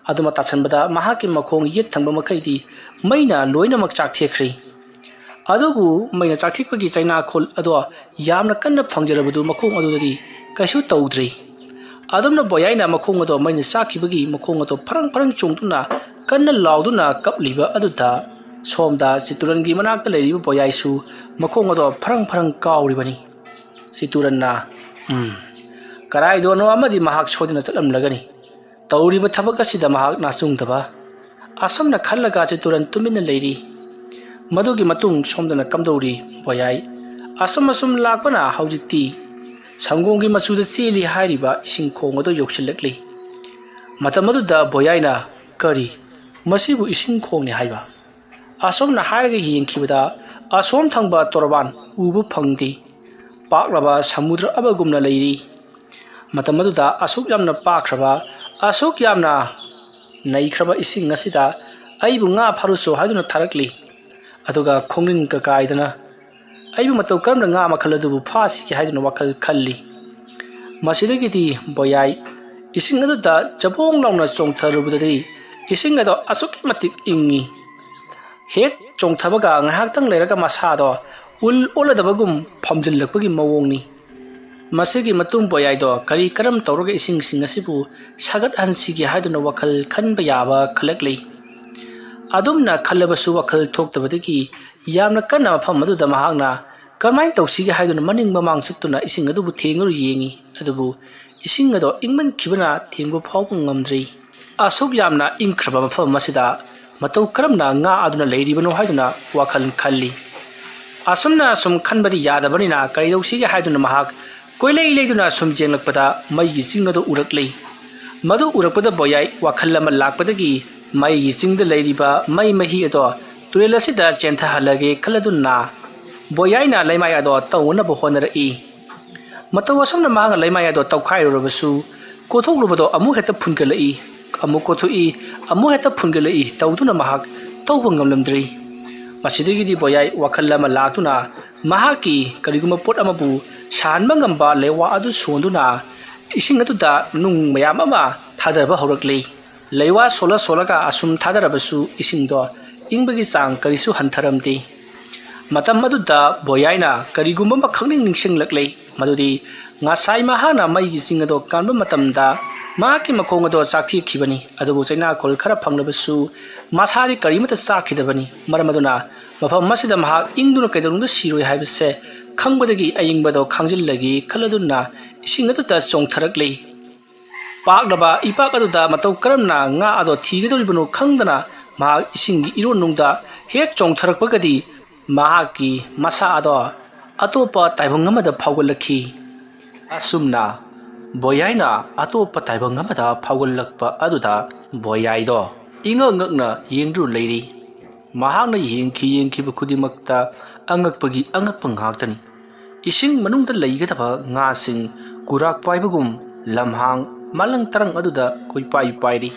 ꯑꯗꯨꯃ ꯇꯥꯁꯤꯟꯕꯗ ꯃꯍꯥꯛꯀꯤ ꯃꯈꯣꯡ ꯌꯦꯠ ꯊꯪꯕ ꯃꯈꯩꯗꯤ ꯃꯩꯅ ꯂꯣꯏꯅꯃꯛ ꯆꯥꯛꯊꯦꯛꯈ꯭ꯔꯦ꯫ ꯑꯗꯨꯕꯨ ꯃꯩꯅ ꯆꯥꯛꯊꯦꯛꯄꯒꯤ ꯆꯩꯅꯥꯈꯣꯜ ꯑꯗꯣ ꯌꯥꯝꯅ ꯀꯟꯅ ꯐꯪꯖꯔꯕꯗꯨ ꯃꯈꯣꯡ ꯑꯗꯨꯗꯗꯤ ꯀꯩꯁꯨ ꯇꯧꯗ꯭ꯔꯤ꯫ ꯑꯗꯨꯝꯅ ꯕꯣꯌꯥꯏꯅ ꯃꯈꯣꯡ ꯑꯗꯣ ꯃꯩꯅ ꯆꯥꯛꯈꯤꯕꯒꯤ ꯃꯈꯣꯡ ꯑꯗꯣ ꯐꯔꯪ ꯐꯔꯪ ꯆꯣꯡꯗꯨꯅ ꯀꯟꯅ ꯂꯥꯎꯗꯨꯅ ꯀꯞꯂꯤꯕ ꯑꯗꯨꯗ, ꯁꯣꯝꯗ ꯆꯤꯇꯨꯔꯟꯒꯤ ꯃꯅꯥꯛꯇ ꯂꯩꯔꯤꯕ ꯕꯣꯌꯥꯏꯁꯨ ꯃꯈꯣꯡ ꯑꯗꯣ ꯐꯔꯪ ꯐꯔꯪ ꯀꯥꯎꯔꯤꯕꯅꯤ꯫ ꯆꯤꯇꯨꯔꯟꯅ, "ꯎꯝ, ꯀꯔꯥꯏꯗꯅꯣ ꯑꯃꯗꯤ ꯃꯍꯥꯛ ꯁꯣꯏꯗꯅ ꯆꯠꯂꯝꯂꯒꯅꯤ꯫ ꯇꯧꯔꯤꯕ ꯊꯕꯛ ꯑꯁꯤꯗ ꯃꯍꯥꯛ ꯅꯥꯆꯨꯡꯗꯕ"꯫ ꯑꯁꯨꯝꯅ ꯈꯜꯂꯒ ꯆꯤꯇꯨꯔꯟ ꯇꯨꯃꯤꯟꯅ ꯂꯩꯔꯤ꯫ ꯃꯗꯨꯒꯤ ꯃꯇꯨꯡ ꯁꯣꯝꯗꯅ ꯀꯝꯗꯧꯔꯤ ꯕꯣꯌꯥꯏ? ꯑꯁꯨꯝ ꯑꯁꯨꯝ ꯂꯥꯛꯄꯅ ꯍꯧꯖꯤꯛꯇꯤ ꯁꯪꯒꯣꯝꯒꯤ ꯃꯆꯨꯗ ꯆꯦꯜꯂꯤ ꯍꯥꯏꯔꯤꯕ ꯏꯁꯤꯡ ꯈꯣꯡ ꯑꯗꯨ ꯌꯧꯁꯤꯜꯂꯛꯂꯤ꯫ ꯃꯇꯝ ꯑꯗꯨꯗ ꯕꯣꯌꯥꯏꯅ, "ꯀꯔꯤ? ꯃꯁꯤꯕꯨ ꯏꯁꯤꯡ ꯈꯣꯡꯅꯤ ꯍꯥꯏꯕ?" ꯑꯁꯣꯝꯅ ꯍꯥꯏꯔꯒ ꯌꯦꯡꯈꯤꯕꯗ ꯑꯁꯣꯝ ꯊꯪꯕ ꯇꯣꯔꯕꯥꯟ ꯎꯕ ꯐꯪꯗꯦ꯫ ꯄꯥꯛꯂꯕ ꯁꯃꯨꯗ꯭ꯔ ꯑꯃꯒꯨꯝꯅ ꯂꯩꯔꯤ꯫ ꯃꯇꯝ ꯑꯗꯨꯗ ꯑꯁꯨꯛ ꯌꯥꯝꯅ ꯄꯥꯛꯈ꯭ꯔꯕ, ꯑꯁꯨꯛ ꯌꯥꯝꯅ ꯅꯩꯈ꯭ꯔꯕ ꯏꯁꯤꯡ ꯑꯁꯤꯗ ꯑꯩꯕꯨ ꯉꯥ ꯐꯥꯔꯨꯆꯣ ꯍꯥꯏꯗꯨꯅ ꯊꯥꯔꯛꯂꯤ꯫ ꯑꯗꯨꯒ ꯈꯣꯡꯅꯤꯡ ꯀꯀꯥꯏꯗꯅ ꯑꯩꯕꯨ ꯃꯇꯧ ꯀꯔꯝꯅ ꯉꯥ ꯃꯈꯜ ꯑꯗꯨꯕꯨ ꯐꯥꯁꯤꯒꯦ ꯍꯥꯏꯗꯨꯅ ꯋꯥꯈꯜ ꯈꯜꯂꯤ꯫ ꯃꯁꯤꯗꯒꯤꯗꯤ ꯕꯣꯌꯥꯏ ꯏꯁꯤꯡ ꯑꯗꯨꯗ ꯆꯕꯣꯡ ꯂꯥꯎꯅ ꯆꯣꯡꯊꯔꯨꯕꯗꯗꯤ ꯏꯁꯤꯡ ꯑꯗꯣ ꯑꯁꯨꯛꯀꯤ ꯃꯇꯤꯛ ꯏꯪꯉꯤ꯫ ꯍꯦꯛ ꯆꯣꯡꯊꯕꯒ ꯉꯥꯏꯍꯥꯛꯇꯪ ꯂꯩꯔꯒ ꯃꯁꯥꯗꯣ ꯎꯜ ꯑꯣꯜꯂꯗꯕꯒꯨꯝ ꯐꯝꯖꯤꯜꯂꯛꯄꯒꯤ ꯃꯑꯣꯡꯅꯤ꯫ ꯃꯁꯤꯒꯤ ꯃꯇꯨꯡ ꯕꯣꯌꯥꯏꯗꯣ ꯀꯔꯤ ꯀꯔꯝ ꯇꯧꯔꯒ ꯏꯁꯤꯡꯁꯤꯡ ꯑꯁꯤꯕꯨ ꯁꯥꯒꯠꯍꯟꯁꯤꯒꯦ ꯍꯥꯏꯗꯨꯅ ꯋꯥꯈꯜ ꯈꯟꯕ ꯌꯥꯕ ꯈꯜꯂꯛꯂꯤ꯫ ꯑꯗꯨꯝꯅ ꯈꯜꯂꯕꯁꯨ ꯋꯥꯈꯜ ꯊꯣꯛꯇꯕꯗꯒꯤ ꯌꯥꯝꯅ ꯀꯟꯅ ꯃꯐꯝ ꯑꯗꯨꯗ ꯃꯍꯥꯛꯅ ꯀꯔꯝꯍꯥꯏꯅ ꯇꯧꯁꯤꯒꯦ ꯍꯥꯏꯗꯨꯅ ꯃꯅꯤꯡ ꯃꯃꯥꯡ ꯆꯠꯇꯨꯅ ꯏꯁꯤꯡ ꯑꯗꯨꯕꯨ ꯊꯦꯡꯉꯨꯔ ꯌꯦꯡꯉꯤ꯫ ꯑꯗꯨꯕꯨ ꯏꯁꯤꯡ ꯑꯗꯣ ꯏꯪꯃꯟꯈꯤꯕꯅ ꯊꯦꯡꯕ ꯐꯥꯎꯕ ꯉꯝꯗ꯭ꯔꯤ꯫ ꯑꯁꯨꯛ ꯌꯥꯝꯅ ꯏꯪꯈ꯭ꯔꯕ ꯃꯐꯝ ꯑꯁꯤꯗ ꯃꯇꯧ ꯀꯔꯝꯅ ꯉꯥ ꯑꯗꯨꯅ ꯂꯩꯔꯤꯕꯅꯣ ꯍꯥꯏꯗꯨꯅ ꯋꯥꯈꯜ ꯈꯜꯂꯤ꯫ ꯑꯁꯨꯝꯅ ꯑꯁꯨꯝ ꯈꯟꯕꯗꯤ ꯌꯥꯗꯕꯅꯤꯅ ꯀꯔꯤ ꯇꯧꯁꯤꯒꯦ ꯍꯥꯏꯗꯨꯅ ꯃꯍꯥꯛ ꯀꯣꯏꯂꯩ ꯂꯩꯗꯨꯅ ꯁꯨꯝ ꯌꯦꯡꯂꯛꯄꯗ ꯃꯩꯒꯤ ꯆꯤꯡ ꯑꯗꯨ ꯎꯔꯛꯂꯤ꯫ ꯃꯗꯨ ꯎꯔꯛꯄꯗ ꯕꯣꯌꯥꯏ ꯋꯥꯈꯜ ꯑꯃ ꯂꯥꯛꯄꯗꯒꯤ ꯃꯩꯒꯤ ꯆꯤꯡꯗ ꯂꯩꯔꯤꯕ ꯃꯩ ꯃꯍꯤ ꯑꯗꯣ ꯇꯨꯔꯦꯜ ꯑꯁꯤꯗ ꯆꯦꯟꯊꯍꯜꯂꯒꯦ ꯈꯜꯂꯗꯨꯅ ꯕꯣꯌꯥꯏꯅ ꯂꯩꯃꯥꯏ ꯑꯗꯣ ꯇꯧꯅꯅꯕ ꯍꯣꯠꯅꯔꯛꯏ꯫ ꯃꯇꯧ ꯑꯁꯨꯝꯅ ꯃꯍꯥꯛꯅ ꯂꯩꯃꯥꯏ ꯑꯗꯣ ꯇꯧꯈꯥꯏꯔꯨꯔꯕꯁꯨ ꯀꯣꯊꯣꯛꯂꯨꯕꯗꯣ ꯑꯃꯨꯛ ꯍꯦꯛꯇ ꯐꯨꯟꯒꯠꯂꯛꯏ, ꯑꯃꯨꯛ ꯀꯣꯊꯣꯛꯏ, ꯑꯃꯨꯛ ꯍꯦꯛꯇ ꯐꯨꯟꯒꯠꯂꯛꯏ ꯇꯧꯗꯨꯅ ꯃꯍꯥꯛ ꯇꯧꯕ ꯉꯝꯂꯝꯗ꯭ꯔꯤ꯫ ꯃꯁꯤꯗꯒꯤꯗꯤ ꯕꯣꯌꯥꯏ ꯋꯥꯈꯜ ꯑꯃ ꯂꯥꯛꯇꯨꯅ ꯃꯍꯥꯛꯀꯤ ꯀꯔꯤꯒꯨꯝꯕ ꯄꯣꯠ ꯑꯃꯕꯨ ꯁꯥꯍꯟꯕ ꯉꯝꯕ ꯂꯩꯋꯥ ꯑꯗꯨ ꯁꯣꯟꯗꯨꯅ ꯏꯁꯤꯡ ꯑꯗꯨꯗ ꯅꯨꯡ ꯃꯌꯥꯝ ꯑꯃ ꯊꯥꯗꯕ ꯍꯧꯔꯛꯂꯤ꯫ ꯂꯩꯋꯥ ꯁꯣꯜꯂ ꯁꯣꯜꯂꯒ ꯑꯁꯨꯝ ꯊꯥꯗꯔꯕꯁꯨ ꯏꯁꯤꯡꯗꯣ ꯏꯪꯕꯒꯤ ꯆꯥꯡ ꯀꯔꯤꯁꯨ ꯍꯟꯊꯔꯝꯗꯦ꯫ ꯃꯇꯝ ꯑꯗꯨꯗ ꯕꯣꯌꯥꯏꯅ ꯀꯔꯤꯒꯨꯝꯕ ꯑꯃ ꯈꯪꯅꯤꯡ ꯅꯤꯡꯁꯤꯡꯂꯛꯂꯦ, ꯃꯗꯨꯗꯤ ꯉꯁꯥꯏ ꯃꯍꯥꯛꯅ ꯃꯩꯒꯤ ꯆꯤꯡ ꯑꯗꯣ ꯀꯥꯟꯕ ꯃꯇꯝꯗ ꯃꯍꯥꯛꯀꯤ ꯃꯈꯣꯡ ꯑꯗꯣ ꯆꯥꯛꯊꯦꯛꯈꯤꯕꯅꯤ꯫ ꯑꯗꯨꯕꯨ ꯆꯩꯅꯥꯈꯣꯜ ꯈꯔ ꯐꯪꯂꯕꯁꯨ ꯃꯁꯥꯗꯤ ꯀꯔꯤꯃꯠꯇ ꯆꯥꯛꯈꯤꯗꯕꯅꯤ꯫ ꯃꯔꯝ ꯑꯗꯨꯅ ꯃꯐꯝ ꯑꯁꯤꯗ ꯃꯍꯥꯛ ꯏꯪꯗꯨꯅ ꯀꯩꯗꯧꯅꯨꯡꯗ ꯁꯤꯔꯣꯏ ꯍꯥꯏꯕꯁꯦ ꯈꯪꯕꯗꯒꯤ ꯑꯏꯪꯕꯗꯣ ꯈꯥꯡꯖꯤꯜꯂꯒꯦ ꯈꯜꯂꯗꯨꯅ ꯏꯁꯤꯡ ꯑꯗꯨꯗ ꯆꯣꯡꯊꯔꯛꯂꯤ꯫ ꯄꯥꯛꯂꯕ ꯏꯄꯥꯛ ꯑꯗꯨꯗ ꯃꯇꯧ ꯀꯔꯝꯅ ꯉꯥ ꯑꯗꯣ ꯊꯤꯒꯗꯧꯔꯤꯕꯅꯣ ꯈꯪꯗꯅ ꯃꯍꯥꯛ ꯏꯁꯤꯡꯒꯤ ꯏꯔꯣꯟꯅꯨꯡꯗ ꯍꯦꯛ ꯆꯣꯡꯊꯔꯛꯄꯒꯗꯤ ꯃꯍꯥꯛꯀꯤ ꯃꯁꯥ ꯑꯗꯣ ꯑꯇꯣꯞꯄ ꯇꯥꯏꯕꯪ ꯑꯃꯗ ꯐꯥꯎꯒꯠꯂꯛꯈꯤ꯫ ꯑꯁꯨꯝꯅ ꯕꯣꯌꯥꯏꯅ ꯑꯇꯣꯞꯄ ꯇꯥꯏꯕꯪ ꯑꯃꯗ ꯐꯥꯎꯒꯠꯂꯛꯄ ꯑꯗꯨꯗ ꯕꯣꯌꯥꯏꯗꯣ ꯏꯉꯛ ꯉꯛꯅ ꯌꯦꯡꯗꯨꯅ ꯂꯩꯔꯤ꯫ ꯃꯍꯥꯛꯅ ꯌꯦꯡꯈꯤ ꯌꯦꯡꯈꯤꯕ ꯈꯨꯗꯤꯡꯃꯛꯇ ꯑꯉꯛꯄꯒꯤ ꯑꯉꯛꯄ ꯉꯥꯛꯇꯅꯤ꯫ ꯏꯁꯤꯡ ꯃꯅꯨꯡꯗ ꯂꯩꯒꯗꯕ ꯉꯥꯁꯤꯡ ꯀꯨꯔꯥꯛ ꯄꯥꯏꯕꯒꯨꯝ ꯂꯝꯍꯥꯡ ꯃꯥꯂꯪ ꯇꯔꯪ ꯑꯗꯨꯗ ꯀꯣꯏꯄꯥꯏ ꯄꯥꯏꯔꯤ꯫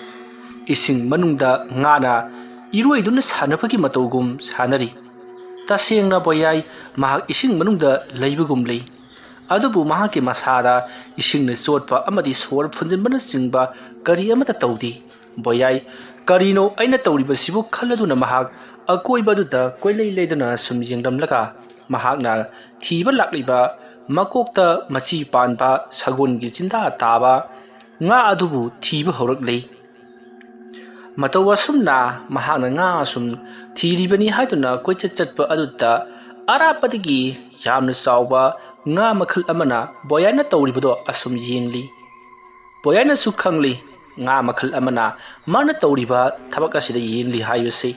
ꯏꯁꯤꯡ ꯃꯅꯨꯡꯗ ꯉꯥꯅ ꯏꯔꯣꯏꯗꯨꯅ ꯁꯥꯟꯅꯕꯒꯤ ꯃꯇꯧꯒꯨꯝ ꯁꯥꯟꯅꯔꯤ꯫ ꯇꯁꯦꯡꯅ ꯕꯣꯌꯥꯏ ꯃꯍꯥꯛ ꯏꯁꯤꯡ ꯃꯅꯨꯡꯗ ꯂꯩꯕꯒꯨꯝ ꯂꯩ꯫ ꯑꯗꯨꯕꯨ ꯃꯍꯥꯛꯀꯤ ꯃꯁꯥꯗ ꯏꯁꯤꯡꯅ ꯆꯣꯠꯄ ꯑꯃꯗꯤ ꯁꯣꯔ ꯐꯨꯟꯖꯤꯟꯕꯅꯆꯤꯡꯕ ꯀꯔꯤ ꯑꯃꯠꯇ ꯇꯧꯗꯦ꯫ ꯕꯣꯌꯥꯏ, "ꯀꯔꯤꯅꯣ ꯑꯩꯅ ꯇꯧꯔꯤꯕꯁꯤꯕꯨ?" ꯈꯜꯂꯗꯨꯅ ꯃꯍꯥꯛ ꯑꯀꯣꯏꯕ ꯑꯗꯨꯗ ꯀꯣꯏꯂꯩ ꯂꯩꯗꯨꯅ ꯁꯨꯝ ꯌꯦꯡꯂꯝꯂꯒ ꯃꯍꯥꯛꯅ ꯊꯤꯕ ꯂꯥꯛꯂꯤꯕ ꯃꯀꯣꯛꯇ ꯃꯆꯤ ꯄꯥꯟꯕ ꯁꯒꯣꯜꯒꯤ ꯆꯤꯟꯗꯥ ꯇꯥꯕ ꯉꯥ ꯑꯗꯨꯕꯨ ꯊꯤꯕ ꯍꯧꯔꯛꯂꯤ꯫ ꯃꯇꯧ ꯑꯁꯨꯝꯅ ꯃꯍꯥꯛꯅ ꯉꯥ ꯑꯁꯨꯝ ꯊꯤꯔꯤꯕꯅꯤ ꯍꯥꯏꯗꯨꯅ ꯀꯣꯏꯆꯠ ꯆꯠꯄ ꯑꯗꯨꯗ ꯑꯔꯥꯞꯄꯗꯒꯤ ꯌꯥꯝꯅ ꯆꯥꯎꯕ ꯉꯥ ꯃꯈꯜ ꯑꯃꯅ ꯕꯣꯌꯥꯏꯅ ꯇꯧꯔꯤꯕꯗꯣ ꯑꯁꯨꯝ ꯌꯦꯡꯂꯤ꯫ ꯕꯣꯌꯥꯏꯅꯁꯨ ꯈꯪꯂꯤ, ꯉꯥ ꯃꯈꯜ ꯑꯃꯅ ꯃꯥꯅ ꯇꯧꯔꯤꯕ ꯊꯕꯛ ꯑꯁꯤꯗ ꯌꯦꯡꯂꯤ ꯍꯥꯏꯕꯁꯤ꯫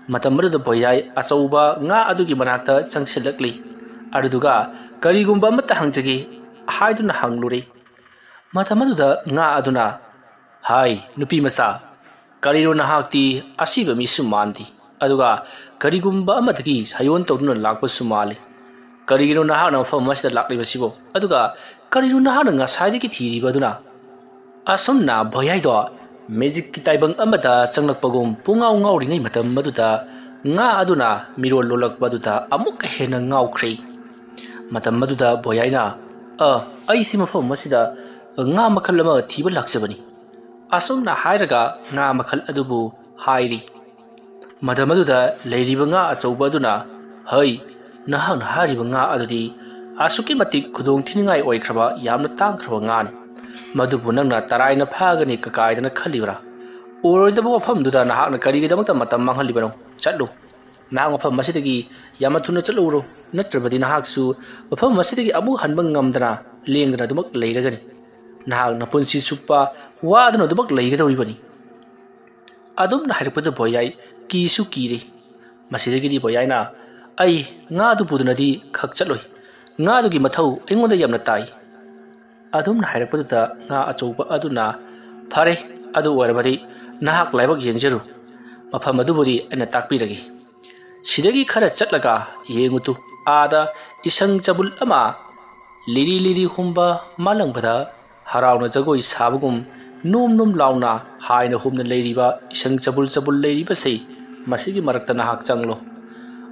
ꯃꯇꯝ ꯑꯗꯨꯗ ꯕꯣꯌꯥꯏ ꯑꯆꯧꯕ ꯉꯥ ꯑꯗꯨꯒꯤ ꯃꯅꯥꯛꯇ ꯆꯪꯁꯤꯜꯂꯛꯂꯤ꯫ ꯑꯗꯨꯗꯨꯒ "ꯀꯔꯤꯒꯨꯝꯕ ꯑꯃꯠꯇ ꯍꯪꯖꯒꯦ" ꯍꯥꯏꯗꯨꯅ ꯍꯪꯂꯨꯔꯦ꯫ ꯃꯇꯝ ꯑꯗꯨꯗ ꯉꯥ ꯑꯗꯨꯅ, "ꯍꯥꯏ, ꯅꯨꯄꯤ ꯃꯆꯥ, ꯀꯔꯤꯅꯣ ꯅꯍꯥꯛꯇꯤ ꯑꯁꯤꯕ ꯃꯤꯁꯨ ꯃꯥꯟꯗꯦ, ꯑꯗꯨꯒ ꯀꯔꯤꯒꯨꯝꯕ ꯑꯃꯗꯒꯤ ꯁꯥꯌꯣꯟ ꯇꯧꯗꯨꯅ ꯂꯥꯛꯄꯁꯨ ꯃꯥꯜꯂꯤ꯫ ꯀꯔꯤꯒꯤꯅꯣ ꯅꯍꯥꯛꯅ ꯃꯐꯝ ꯑꯁꯤꯗ ꯂꯥꯛꯂꯤꯕꯁꯤꯕꯣ? ꯑꯗꯨꯒ ꯀꯔꯤꯅꯣ ꯅꯍꯥꯛꯅ ꯉꯁꯥꯏꯗꯒꯤ ꯊꯤꯔꯤꯕ ꯑꯗꯨꯅ?" ꯑꯁꯨꯝꯅ ꯕꯣꯌꯥꯏꯗꯣ ꯃꯦꯖꯤꯛꯀꯤ ꯇꯥꯏꯕꯪ ꯑꯃꯗ ꯆꯪꯂꯛꯄꯒꯨꯝ ꯄꯨꯡꯉꯥꯎ ꯉꯥꯎꯔꯤꯉꯩ ꯃꯇꯝ ꯑꯗꯨꯗ ꯉꯥ ꯑꯗꯨꯅ ꯃꯤꯔꯣꯜ ꯂꯣꯜꯂꯛꯄ ꯑꯗꯨꯗ ꯑꯃꯨꯛꯀ ꯍꯦꯟꯅ ꯉꯥꯎꯈ꯭ꯔꯦ꯫ ꯃꯇꯝ ꯑꯗꯨꯗ ꯕꯣꯌꯥꯏꯅ, "ꯑ, ꯑꯩꯁꯤ ꯃꯐꯝ ꯑꯁꯤꯗ ꯉꯥ ꯃꯈꯜ ꯑꯃ ꯊꯤꯕ ꯂꯥꯛꯆꯕꯅꯤ" ꯑꯁꯨꯝꯅ ꯍꯥꯏꯔꯒ ꯉꯥ ꯃꯈꯜ ꯑꯗꯨꯕꯨ ꯍꯥꯏꯔꯤ꯫ ꯃꯇꯝ ꯑꯗꯨꯗ ꯂꯩꯔꯤꯕ ꯉꯥ ꯑꯆꯧꯕ ꯑꯗꯨꯅ, "ꯍꯩ, ꯅꯍꯥꯛꯅ ꯍꯥꯏꯔꯤꯕ ꯉꯥ ꯑꯗꯨꯗꯤ ꯑꯁꯨꯛꯀꯤ ꯃꯇꯤꯛ ꯈꯨꯗꯣꯡ ꯊꯤꯅꯤꯡꯉꯥꯏ ꯑꯣꯏꯈ꯭ꯔꯕ ꯌꯥꯝꯅ ꯇꯥꯡꯈ꯭ꯔꯕ ꯉꯥꯅꯤ꯫ ꯃꯗꯨꯕꯨ ꯅꯪꯅ ꯇꯔꯥꯏꯅ ꯐꯥꯒꯅꯤ ꯀꯀꯥꯏꯗꯅ ꯈꯜꯂꯤꯕ꯭ꯔꯥ? ꯑꯣꯏꯔꯣꯏꯗꯕ ꯋꯥꯐꯝꯗꯨꯗ ꯅꯍꯥꯛꯅ ꯀꯔꯤꯒꯤꯗꯃꯛꯇ ꯃꯇꯝ ꯃꯥꯡꯍꯜꯂꯤꯕꯅꯣ? ꯆꯠꯂꯨ꯫ ꯅꯍꯥꯛ ꯃꯐꯝ ꯑꯁꯤꯗꯒꯤ ꯌꯥꯝꯅ ꯊꯨꯅ ꯆꯠꯂꯨꯔꯣ, ꯅꯠꯇ꯭ꯔꯕꯗꯤ ꯅꯍꯥꯛꯁꯨ ꯃꯐꯝ ꯑꯁꯤꯗꯒꯤ ꯑꯃꯨꯛ ꯍꯟꯕ ꯉꯝꯗꯅ ꯂꯦꯡꯗꯅ ꯑꯗꯨꯃꯛ ꯂꯩꯔꯒꯅꯤ꯫ ꯅꯍꯥꯛ ꯅꯄꯨꯟꯁꯤ ꯆꯨꯞꯄ ꯋꯥꯗꯨꯅ ꯑꯗꯨꯃꯛ ꯂꯩꯒꯗꯧꯔꯤꯕꯅꯤ"꯫ ꯑꯗꯨꯝꯅ ꯍꯥꯏꯔꯛꯄꯗ ꯕꯣꯌꯥꯏ ꯀꯤꯁꯨ ꯀꯤꯔꯦ꯫ ꯃꯁꯤꯗꯒꯤꯗꯤ ꯕꯣꯌꯥꯏꯅ, "ꯑꯩ ꯉꯥꯗꯨ ꯄꯨꯗꯨꯅꯗꯤ ꯈꯛ ꯆꯠꯂꯣꯏ꯫ ꯉꯥꯗꯨꯒꯤ ꯃꯊꯧ ꯑꯩꯉꯣꯟꯗ ꯌꯥꯝꯅ ꯇꯥꯏ"꯫ ꯑꯗꯨꯝꯅ ꯍꯥꯏꯔꯛꯄꯗꯨꯗ ꯉꯥ ꯑꯆꯧꯕ ꯑꯗꯨꯅ, "ꯐꯔꯦ, ꯑꯗꯨ ꯑꯣꯏꯔꯕꯗꯤ ꯅꯍꯥꯛ ꯂꯥꯏꯕꯛ ꯌꯦꯡꯖꯔꯨ꯫ ꯃꯐꯝ ꯑꯗꯨꯕꯨꯗꯤ ꯑꯩꯅ ꯇꯥꯛꯄꯤꯔꯒꯦ꯫ ꯁꯤꯗꯒꯤ ꯈꯔ ꯆꯠꯂꯒ ꯌꯦꯡꯉꯨꯇꯨ, ꯑꯥꯗ ꯏꯁꯪ ꯆꯕꯨꯜ ꯑꯃ ꯂꯤꯔꯤ ꯂꯤꯔꯤ ꯍꯨꯝꯕ ꯃꯥꯂꯪꯕꯗ ꯍꯔꯥꯎꯅ ꯖꯒꯣꯏ ꯁꯥꯕꯒꯨꯝ ꯅꯣꯝ ꯅꯣꯝ ꯂꯥꯎꯅ ꯍꯥꯏꯅ ꯍꯨꯝꯅ ꯂꯩꯔꯤꯕ ꯏꯁꯪ ꯆꯕꯨꯜ ꯆꯕꯨꯜ ꯂꯩꯔꯤꯕꯁꯤ, ꯃꯁꯤꯒꯤ ꯃꯔꯛꯇ ꯅꯍꯥꯛ ꯆꯪꯂꯣ꯫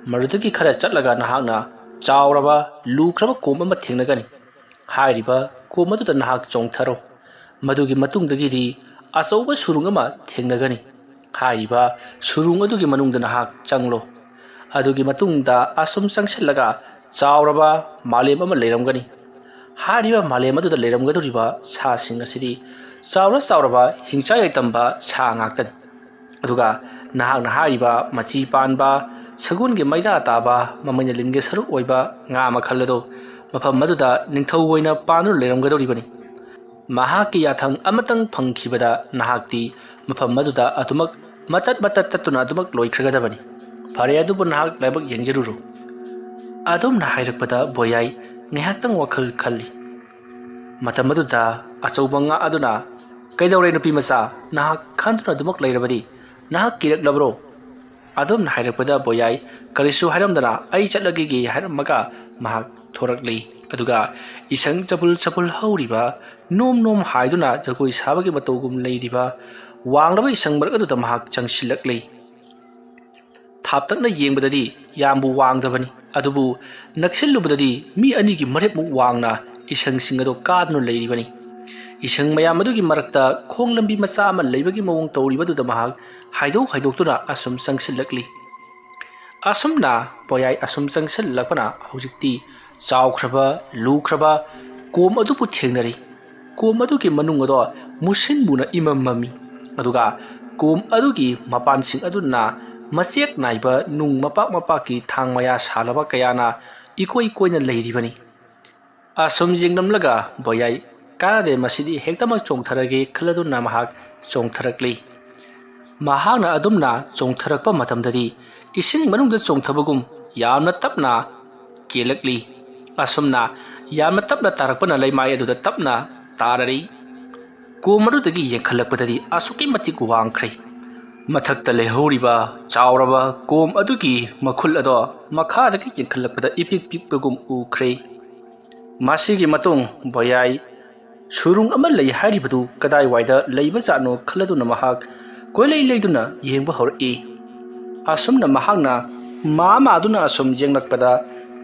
ꯃꯗꯨꯗꯒꯤ ꯈꯔ ꯆꯠꯂꯒ ꯅꯍꯥꯛꯅ ꯆꯥꯎꯔꯕ, ꯂꯨꯈ꯭ꯔꯕ ꯀꯣꯝ ꯑꯃ ꯊꯦꯡꯅꯒꯅꯤ꯫ ꯍꯥꯏꯔꯤꯕ ꯀꯣꯝ ꯑꯗꯨꯗ ꯅꯍꯥꯛ ꯆꯣꯡꯊꯔꯣ꯫ ꯃꯗꯨꯒꯤ ꯃꯇꯨꯡꯗꯒꯤꯗꯤ ꯑꯆꯧꯕ ꯁꯨꯔꯨꯡ ꯑꯃ ꯊꯦꯡꯅꯒꯅꯤ꯫ ꯍꯥꯏꯔꯤꯕ ꯁꯨꯔꯨꯡ ꯑꯗꯨꯒꯤ ꯃꯅꯨꯡꯗ ꯅꯍꯥꯛ ꯆꯪꯂꯣ꯫ ꯑꯗꯨꯒꯤ ꯃꯇꯨꯡꯗ ꯑꯁꯨꯝ ꯆꯪꯁꯤꯜꯂꯒ ꯆꯥꯎꯔꯕ ꯃꯥꯂꯦꯝ ꯑꯃ ꯂꯩꯔꯝꯒꯅꯤ꯫ ꯍꯥꯏꯔꯤꯕ ꯃꯥꯂꯦꯝ ꯑꯗꯨꯗ ꯂꯩꯔꯝꯒꯗꯧꯔꯤꯕ ꯁꯥꯁꯤꯡ ꯑꯁꯤꯗꯤ ꯆꯥꯎꯔ ꯆꯥꯎꯔꯕ ꯍꯤꯡꯆꯥꯏ ꯂꯩꯇꯝꯕ ꯁꯥ ꯉꯥꯛꯇꯅꯤ꯫ ꯑꯗꯨꯒ ꯅꯍꯥꯛꯅ ꯍꯥꯏꯔꯤꯕ ꯃꯆꯤ ꯄꯥꯟꯕ, ꯁꯒꯣꯜꯒꯤ ꯃꯩꯗꯥ ꯇꯥꯕ, ꯃꯃꯩꯅ ꯂꯤꯟꯒꯤ ꯁꯔꯨꯛ ꯑꯣꯏꯕ ꯉꯥ ꯃꯈꯜ ꯑꯗꯨ ꯃꯐꯝ ꯑꯗꯨꯗ ꯅꯤꯡꯊꯧ ꯑꯣꯏꯅ ꯄꯥꯟꯗꯨꯅ ꯂꯩꯔꯝꯒꯗꯧꯔꯤꯕꯅꯤ꯫ ꯃꯍꯥꯛꯀꯤ ꯌꯥꯊꯪ ꯑꯃꯇꯪ ꯐꯪꯈꯤꯕꯗ ꯅꯍꯥꯛꯇꯤ ꯃꯐꯝ ꯑꯗꯨꯗ ꯑꯗꯨꯃꯛ ꯃꯇꯠ ꯃꯇꯠ ꯇꯠꯇꯨꯅ ꯑꯗꯨꯃꯛ ꯂꯣꯏꯈ꯭ꯔꯒꯗꯕꯅꯤ꯫ ꯐꯔꯦ, ꯑꯗꯨꯕꯨ ꯅꯍꯥꯛ ꯂꯥꯏꯕꯛ ꯌꯦꯡꯖꯔꯨꯔꯣ꯫ ꯑꯗꯨꯝꯅ ꯍꯥꯏꯔꯛꯄꯗ ꯕꯣꯌꯥꯏ ꯉꯥꯏꯍꯥꯛꯇꯪ ꯋꯥꯈꯜ ꯈꯜꯂꯤ꯫ ꯃꯇꯝ ꯑꯗꯨꯗ ꯑꯆꯧꯕ ꯉꯥ ꯑꯗꯨꯅ, "ꯀꯩꯗꯧꯔꯦ ꯅꯨꯄꯤ ꯃꯆꯥ? ꯅꯍꯥꯛ ꯈꯟꯗꯨꯅ ꯑꯗꯨꯃꯛ ꯂꯩꯔꯕꯗꯤ? ꯅꯍꯥꯛ ꯀꯤꯔꯛꯂꯕ꯭ꯔꯣ?" ꯑꯗꯨꯝꯅ ꯍꯥꯏꯔꯛꯄꯗ ꯕꯣꯌꯥꯏ ꯀꯔꯤꯁꯨ ꯍꯥꯏꯔꯝꯗꯅ "ꯑꯩ ꯆꯠꯂꯒꯦ" ꯍꯥꯏꯔꯝꯃꯒ ꯃꯍꯥꯛ ꯊꯣꯔꯛꯂꯤ꯫ ꯑꯗꯨꯒ ꯏꯁꯪ ꯆꯕꯨꯜ ꯆꯕꯨꯜ ꯍꯧꯔꯤꯕ, ꯅꯣꯝ ꯅꯣꯝ ꯍꯥꯏꯗꯨꯅ ꯖꯒꯣꯏ ꯁꯥꯕꯒꯤ ꯃꯇꯧꯒꯨꯝ ꯂꯩꯔꯤꯕ ꯋꯥꯡꯂꯕ ꯏꯁꯪ ꯃꯔꯛ ꯑꯗꯨꯗ ꯃꯍꯥꯛ ꯆꯪꯁꯤꯜꯂꯛꯂꯤ꯫ ꯊꯥꯞꯇꯛꯅ ꯌꯦꯡꯕꯗꯗꯤ ꯌꯥꯝꯕꯨ ꯋꯥꯡꯗꯕꯅꯤ, ꯑꯗꯨꯕꯨ ꯅꯛꯁꯤꯜꯂꯨꯕꯗꯗꯤ ꯃꯤ ꯑꯅꯤꯒꯤ ꯃꯔꯦꯞꯃꯨꯛ ꯋꯥꯡꯅ ꯏꯁꯪꯁꯤꯡ ꯑꯗꯨ ꯀꯥꯗꯨꯅ ꯂꯩꯔꯤꯕꯅꯤ꯫ ꯏꯁꯪ ꯃꯌꯥꯝ ꯑꯗꯨꯒꯤ ꯃꯔꯛꯇ ꯈꯣꯡ ꯂꯝꯕꯤ ꯃꯆꯥ ꯑꯃ ꯂꯩꯕꯒꯤ ꯃꯑꯣꯡ ꯇꯧꯔꯤꯕꯗꯨꯗ ꯃꯍꯥꯛ ꯍꯥꯏꯗꯣꯛ ꯍꯥꯏꯗꯣꯛꯇꯨꯅ ꯑꯁꯨꯝ ꯆꯪꯁꯤꯜꯂꯛꯂꯤ꯫ ꯑꯁꯨꯝꯅ ꯕꯣꯌꯥꯏ ꯑꯁꯨꯝ ꯆꯪꯁꯤꯜꯂꯛꯄꯅ ꯍꯧꯖꯤꯛꯇꯤ ꯆꯥꯎꯈ꯭ꯔꯕ, ꯂꯨꯈ꯭ꯔꯕ ꯀꯣꯝ ꯑꯗꯨꯕꯨ ꯊꯦꯡꯅꯔꯤ꯫ ꯀꯣꯝ ꯑꯗꯨꯒꯤ ꯃꯅꯨꯡ ꯑꯗꯣ ꯃꯨꯁꯤꯟ ꯃꯨꯅ ꯏꯃꯝ ꯃꯝꯃꯤ꯫ ꯑꯗꯨꯒ ꯀꯣꯝ ꯑꯗꯨꯒꯤ ꯃꯄꯥꯟꯁꯤꯡ ꯑꯗꯨꯅ ꯃꯆꯦꯛ ꯅꯥꯏꯕ ꯅꯨꯡ ꯃꯄꯥꯛ ꯃꯄꯥꯛꯀꯤ ꯊꯥꯡ ꯃꯌꯥ ꯁꯥꯜꯂꯕ ꯀꯌꯥꯅ ꯏꯀꯣꯏ ꯀꯣꯏꯅ ꯂꯩꯔꯤꯕꯅꯤ꯫ ꯑꯁꯨꯝ ꯌꯦꯡꯂꯝꯂꯒ ꯕꯣꯌꯥꯏ, "ꯀꯥꯟꯅꯗꯦ, ꯃꯁꯤꯗꯤ ꯍꯦꯛꯇꯃꯛ ꯆꯣꯡꯊꯔꯒꯦ" ꯈꯜꯂꯗꯨꯅ ꯃꯍꯥꯛ ꯆꯣꯡꯊꯔꯛꯂꯤ꯫ ꯃꯍꯥꯛꯅ ꯑꯗꯨꯝꯅ ꯆꯣꯡꯊꯔꯛꯄ ꯃꯇꯝꯗꯗꯤ ꯏꯁꯤꯡ ꯃꯅꯨꯡꯗ ꯆꯣꯡꯊꯕꯒꯨꯝ ꯌꯥꯝꯅ ꯇꯞꯅ ꯀꯦꯜꯂꯛꯂꯤ꯫ ꯑꯁꯨꯝꯅ ꯌꯥꯝꯅ ꯇꯞꯅ ꯇꯥꯔꯛꯄꯅ ꯂꯩꯃꯥꯏ ꯑꯗꯨꯗ ꯇꯞꯅ ꯇꯥꯔꯔꯤ꯫ ꯀꯣꯝ ꯑꯗꯨꯗꯒꯤ ꯌꯦꯡꯈꯠꯂꯛꯄꯗꯗꯤ ꯑꯁꯨꯛꯀꯤ ꯃꯇꯤꯛ ꯋꯥꯡꯈ꯭ꯔꯦ꯫ ꯃꯊꯛꯇ ꯂꯩꯍꯧꯔꯤꯕ ꯆꯥꯎꯔꯕ ꯀꯣꯝ ꯑꯗꯨꯒꯤ ꯃꯈꯨꯜ ꯑꯗꯣ ꯃꯈꯥꯗꯒꯤ ꯌꯦꯡꯈꯠꯂꯛꯄꯗ ꯏꯄꯤꯛ ꯄꯤꯛꯄꯒꯨꯝ ꯎꯈ꯭ꯔꯦ꯫ ꯃꯁꯤꯒꯤ ꯃꯇꯨꯡ ꯕꯣꯌꯥꯏ ꯁꯨꯔꯨꯡ ꯑꯃ ꯂꯩ ꯍꯥꯏꯔꯤꯕꯗꯨ ꯀꯗꯥꯏꯋꯥꯏꯗ ꯂꯩꯕꯖꯥꯠꯅꯣ ꯈꯜꯂꯗꯨꯅ ꯃꯍꯥꯛ ꯀꯣꯏꯂꯩ ꯂꯩꯗꯨꯅ ꯌꯦꯡꯕ ꯍꯧꯔꯛꯏ꯫ ꯑꯁꯨꯝꯅ ꯃꯍꯥꯛꯅ ꯃꯥ ꯃꯥꯗꯨꯅ ꯑꯁꯨꯝ ꯌꯦꯡꯂꯛꯄꯗ,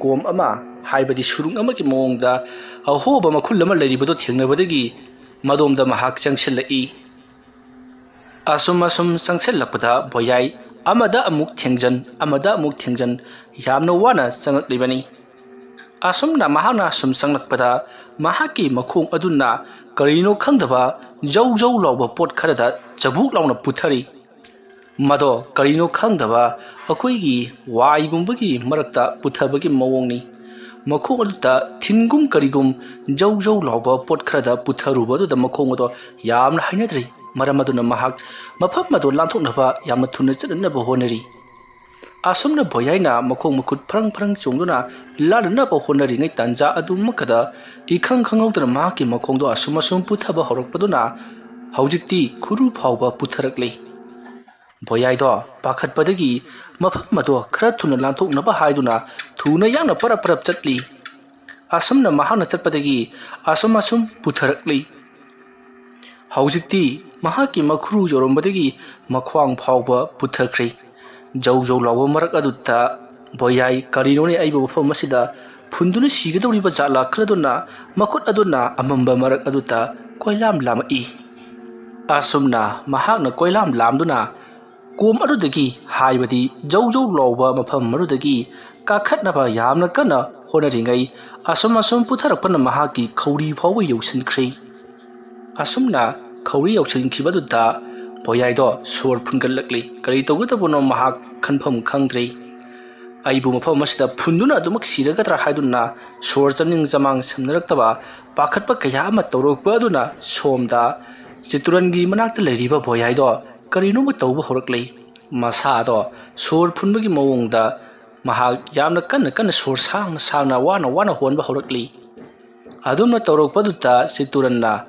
ꯀꯣꯝ ꯑꯃ, ꯍꯥꯏꯕꯗꯤ ꯁꯨꯔꯨꯡ ꯑꯃꯒꯤ ꯃꯑꯣꯡꯗ ꯑꯍꯣꯕ ꯃꯈꯨꯜ ꯑꯃ ꯂꯩꯔꯤꯕꯗꯨ ꯊꯦꯡꯅꯕꯗꯒꯤ ꯃꯗꯣꯝꯗ ꯃꯍꯥꯛ ꯆꯪꯁꯤꯜꯂꯛꯏ꯫ ꯑꯁꯨꯝ ꯑꯁꯨꯝ ꯆꯪꯁꯤꯜꯂꯛꯄꯗ ꯕꯣꯌꯥꯏ ꯑꯃꯗ ꯑꯃꯨꯛ ꯊꯦꯡꯖꯟ, ꯑꯃꯗ ꯑꯃꯨꯛ ꯊꯦꯡꯖꯟ, ꯌꯥꯝꯅ ꯋꯥꯅ ꯆꯪꯂꯛꯂꯤꯕꯅꯤ꯫ ꯑꯁꯨꯝꯅ ꯃꯍꯥꯛꯅ ꯁꯨꯝ ꯆꯪꯂꯛꯄꯗ, ꯃꯍꯥꯛꯀꯤ ꯃꯈꯣꯡ ꯑꯗꯨꯅ ꯀꯔꯤꯅꯣ ꯈꯪꯗꯕ ꯖꯧ ꯖꯧ ꯂꯥꯎꯕ ꯄꯣꯠ ꯈꯔꯗ ꯆꯕꯨꯛ ꯂꯥꯎꯅ ꯄꯨꯊꯔꯤ꯫ ꯃꯗꯣ ꯀꯔꯤꯅꯣ ꯈꯪꯗꯕ ꯑꯩꯈꯣꯏꯒꯤ ꯋꯥꯏꯒꯨꯝꯕꯒꯤ ꯃꯔꯛꯇ ꯄꯨꯊꯕꯒꯤ ꯃꯑꯣꯡꯅꯤ꯫ ꯃꯈꯣꯡ ꯑꯗꯨꯗ ꯊꯤꯟꯒꯨꯝ ꯀꯔꯤꯒꯨꯝ ꯖꯧ ꯖꯧ ꯂꯥꯎꯕ ꯄꯣꯠ ꯈꯔꯗ ꯄꯨꯊꯔꯨꯕ ꯑꯗꯨꯗ ꯃꯈꯣꯡ ꯑꯗꯣ ꯌꯥꯝꯅ ꯍꯩꯅꯗ꯭ꯔꯤ꯫ ꯃꯔꯝ ꯑꯗꯨꯅ ꯃꯍꯥꯛ ꯃꯐꯝ ꯑꯗꯨ ꯂꯥꯟꯊꯣꯛꯅꯕ ꯌꯥꯝꯅ ꯊꯨꯅ ꯆꯠꯅꯅꯕ ꯍꯣꯠꯅꯔꯤ꯫ ꯑꯁꯨꯝꯅ ꯕꯣꯌꯥꯏꯅ ꯃꯈꯣꯡ ꯃꯈꯨꯠ ꯐꯔꯪ ꯐꯔꯪ ꯆꯣꯡꯗꯨꯅ ꯂꯥꯟꯅꯅꯕ ꯍꯣꯠꯅꯔꯤꯉꯩ ꯇꯥꯟꯖꯥ ꯑꯗꯨꯃꯛꯇꯗ, ꯏꯈꯪ ꯈꯪꯍꯧꯗꯅ ꯃꯍꯥꯛꯀꯤ ꯃꯈꯣꯡꯗꯣ ꯑꯁꯨꯝ ꯑꯁꯨꯝ ꯄꯨꯊꯕ ꯍꯧꯔꯛꯄꯗꯨꯅ ꯍꯧꯖꯤꯛꯇꯤ ꯈꯨꯔꯨ ꯐꯥꯎꯕ ꯄꯨꯊꯔꯛꯂꯤ꯫ ꯕꯣꯌꯥꯏꯗꯣ ꯄꯥꯈꯠꯄꯗꯒꯤ ꯃꯐꯝ ꯑꯗꯣ ꯈꯔ ꯊꯨꯅ ꯂꯥꯟꯊꯣꯛꯅꯕ ꯍꯥꯏꯗꯨꯅ ꯊꯨꯅ ꯌꯥꯡꯅ ꯄꯔꯞ ꯄꯔꯞ ꯆꯠꯂꯤ꯫ ꯑꯁꯨꯝꯅ ꯃꯍꯥꯛꯅ ꯆꯠꯄꯗꯒꯤ ꯑꯁꯨꯝ ꯑꯁꯨꯝ ꯄꯨꯊꯔꯛꯂꯤ꯫ ꯍꯧꯖꯤꯛꯇꯤ ꯃꯍꯥꯛꯀꯤ ꯃꯈꯨꯔꯨ ꯌꯧꯔꯝꯕꯗꯒꯤ ꯃꯈ꯭ꯋꯥꯡ ꯐꯥꯎꯕ ꯄꯨꯊꯈ꯭ꯔꯦ꯫ ꯖꯧ ꯖꯧ ꯂꯥꯎꯕ ꯃꯔꯛ ꯑꯗꯨꯗ ꯕꯣꯌꯥꯏ, "ꯀꯔꯤꯅꯣꯅꯦ, ꯑꯩꯕꯨ ꯃꯐꯝ ꯑꯁꯤꯗ ꯐꯨꯟꯗꯨꯅ ꯁꯤꯒꯗꯧꯔꯤꯕ ꯖꯥꯠꯂꯥ?" ꯈꯜꯂꯗꯨꯅ ꯃꯈꯨꯠ ꯑꯗꯨꯅ ꯑꯃꯝꯕ ꯃꯔꯛ ꯑꯗꯨꯗ ꯀꯣꯏꯂꯥꯝ ꯂꯥꯝꯃꯛꯏ꯫ ꯑꯁꯨꯝꯅ ꯃꯍꯥꯛꯅ ꯀꯣꯏꯂꯥꯝ ꯂꯥꯝꯗꯨꯅ ꯀꯣꯝ ꯑꯗꯨꯗꯒꯤ, ꯍꯥꯏꯕꯗꯤ ꯖꯧ ꯖꯧ ꯂꯥꯎꯕ ꯃꯐꯝ ꯑꯗꯨꯗꯒꯤ ꯀꯥꯈꯠꯅꯕ ꯌꯥꯝꯅ ꯀꯟꯅ ꯍꯣꯠꯅꯔꯤꯉꯩ, ꯑꯁꯨꯝ ꯑꯁꯨꯝ ꯄꯨꯊꯔꯛꯄꯅ ꯃꯍꯥꯛꯀꯤ ꯈꯧꯔꯤ ꯐꯥꯎꯕ ꯌꯧꯁꯤꯟꯈ꯭ꯔꯦ꯫ ꯑꯁꯨꯝꯅ ꯈꯧꯔꯤ ꯌꯧꯁꯤꯟꯈꯤꯕꯗꯨꯗ ꯕꯣꯌꯥꯏꯗꯣ ꯁꯣꯔ ꯐꯨꯟꯒꯠꯂꯛꯂꯤ꯫ ꯀꯔꯤ ꯇꯧꯒꯗꯕꯅꯣ ꯃꯍꯥꯛ ꯈꯟꯐꯝ ꯈꯪꯗ꯭ꯔꯦ꯫ "ꯑꯩꯕꯨ ꯃꯐꯝ ꯑꯁꯤꯗ ꯐꯨꯟꯗꯨꯅ ꯑꯗꯨꯃꯛ ꯁꯤꯔꯒꯗ꯭ꯔꯥ?" ꯍꯥꯏꯗꯨꯅ ꯁꯣꯔ ꯆꯥꯅꯤꯡ ꯆꯃꯥꯡ ꯁꯝꯅꯔꯛꯇꯕ ꯄꯥꯈꯠꯄ ꯀꯌꯥ ꯑꯃ ꯇꯧꯔꯛꯄ ꯑꯗꯨꯅ ꯁꯣꯝꯗ ꯆꯤꯇꯨꯔꯟꯒꯤ ꯃꯅꯥꯛꯇ ꯂꯩꯔꯤꯕ ꯕꯣꯌꯥꯏꯗꯣ ꯀꯔꯤꯅꯣꯃ ꯇꯧꯕ ꯍꯧꯔꯛꯂꯤ꯫ ꯃꯁꯥꯗꯣ ꯁꯣꯔ ꯐꯨꯟꯕꯒꯤ ꯃꯑꯣꯡꯗ ꯃꯍꯥꯛ ꯌꯥꯝꯅ ꯀꯟꯅ ꯀꯟꯅ ꯁꯣꯔ ꯁꯥꯡꯅ ꯁꯥꯡꯅ ꯋꯥꯅ ꯋꯥꯅ ꯍꯣꯟꯕ ꯍꯧꯔꯛꯂꯤ꯫ ꯑꯗꯨꯝꯅ ꯇꯧꯔꯛꯄꯗꯨꯗ ꯆꯤꯇꯨꯔꯟꯅ,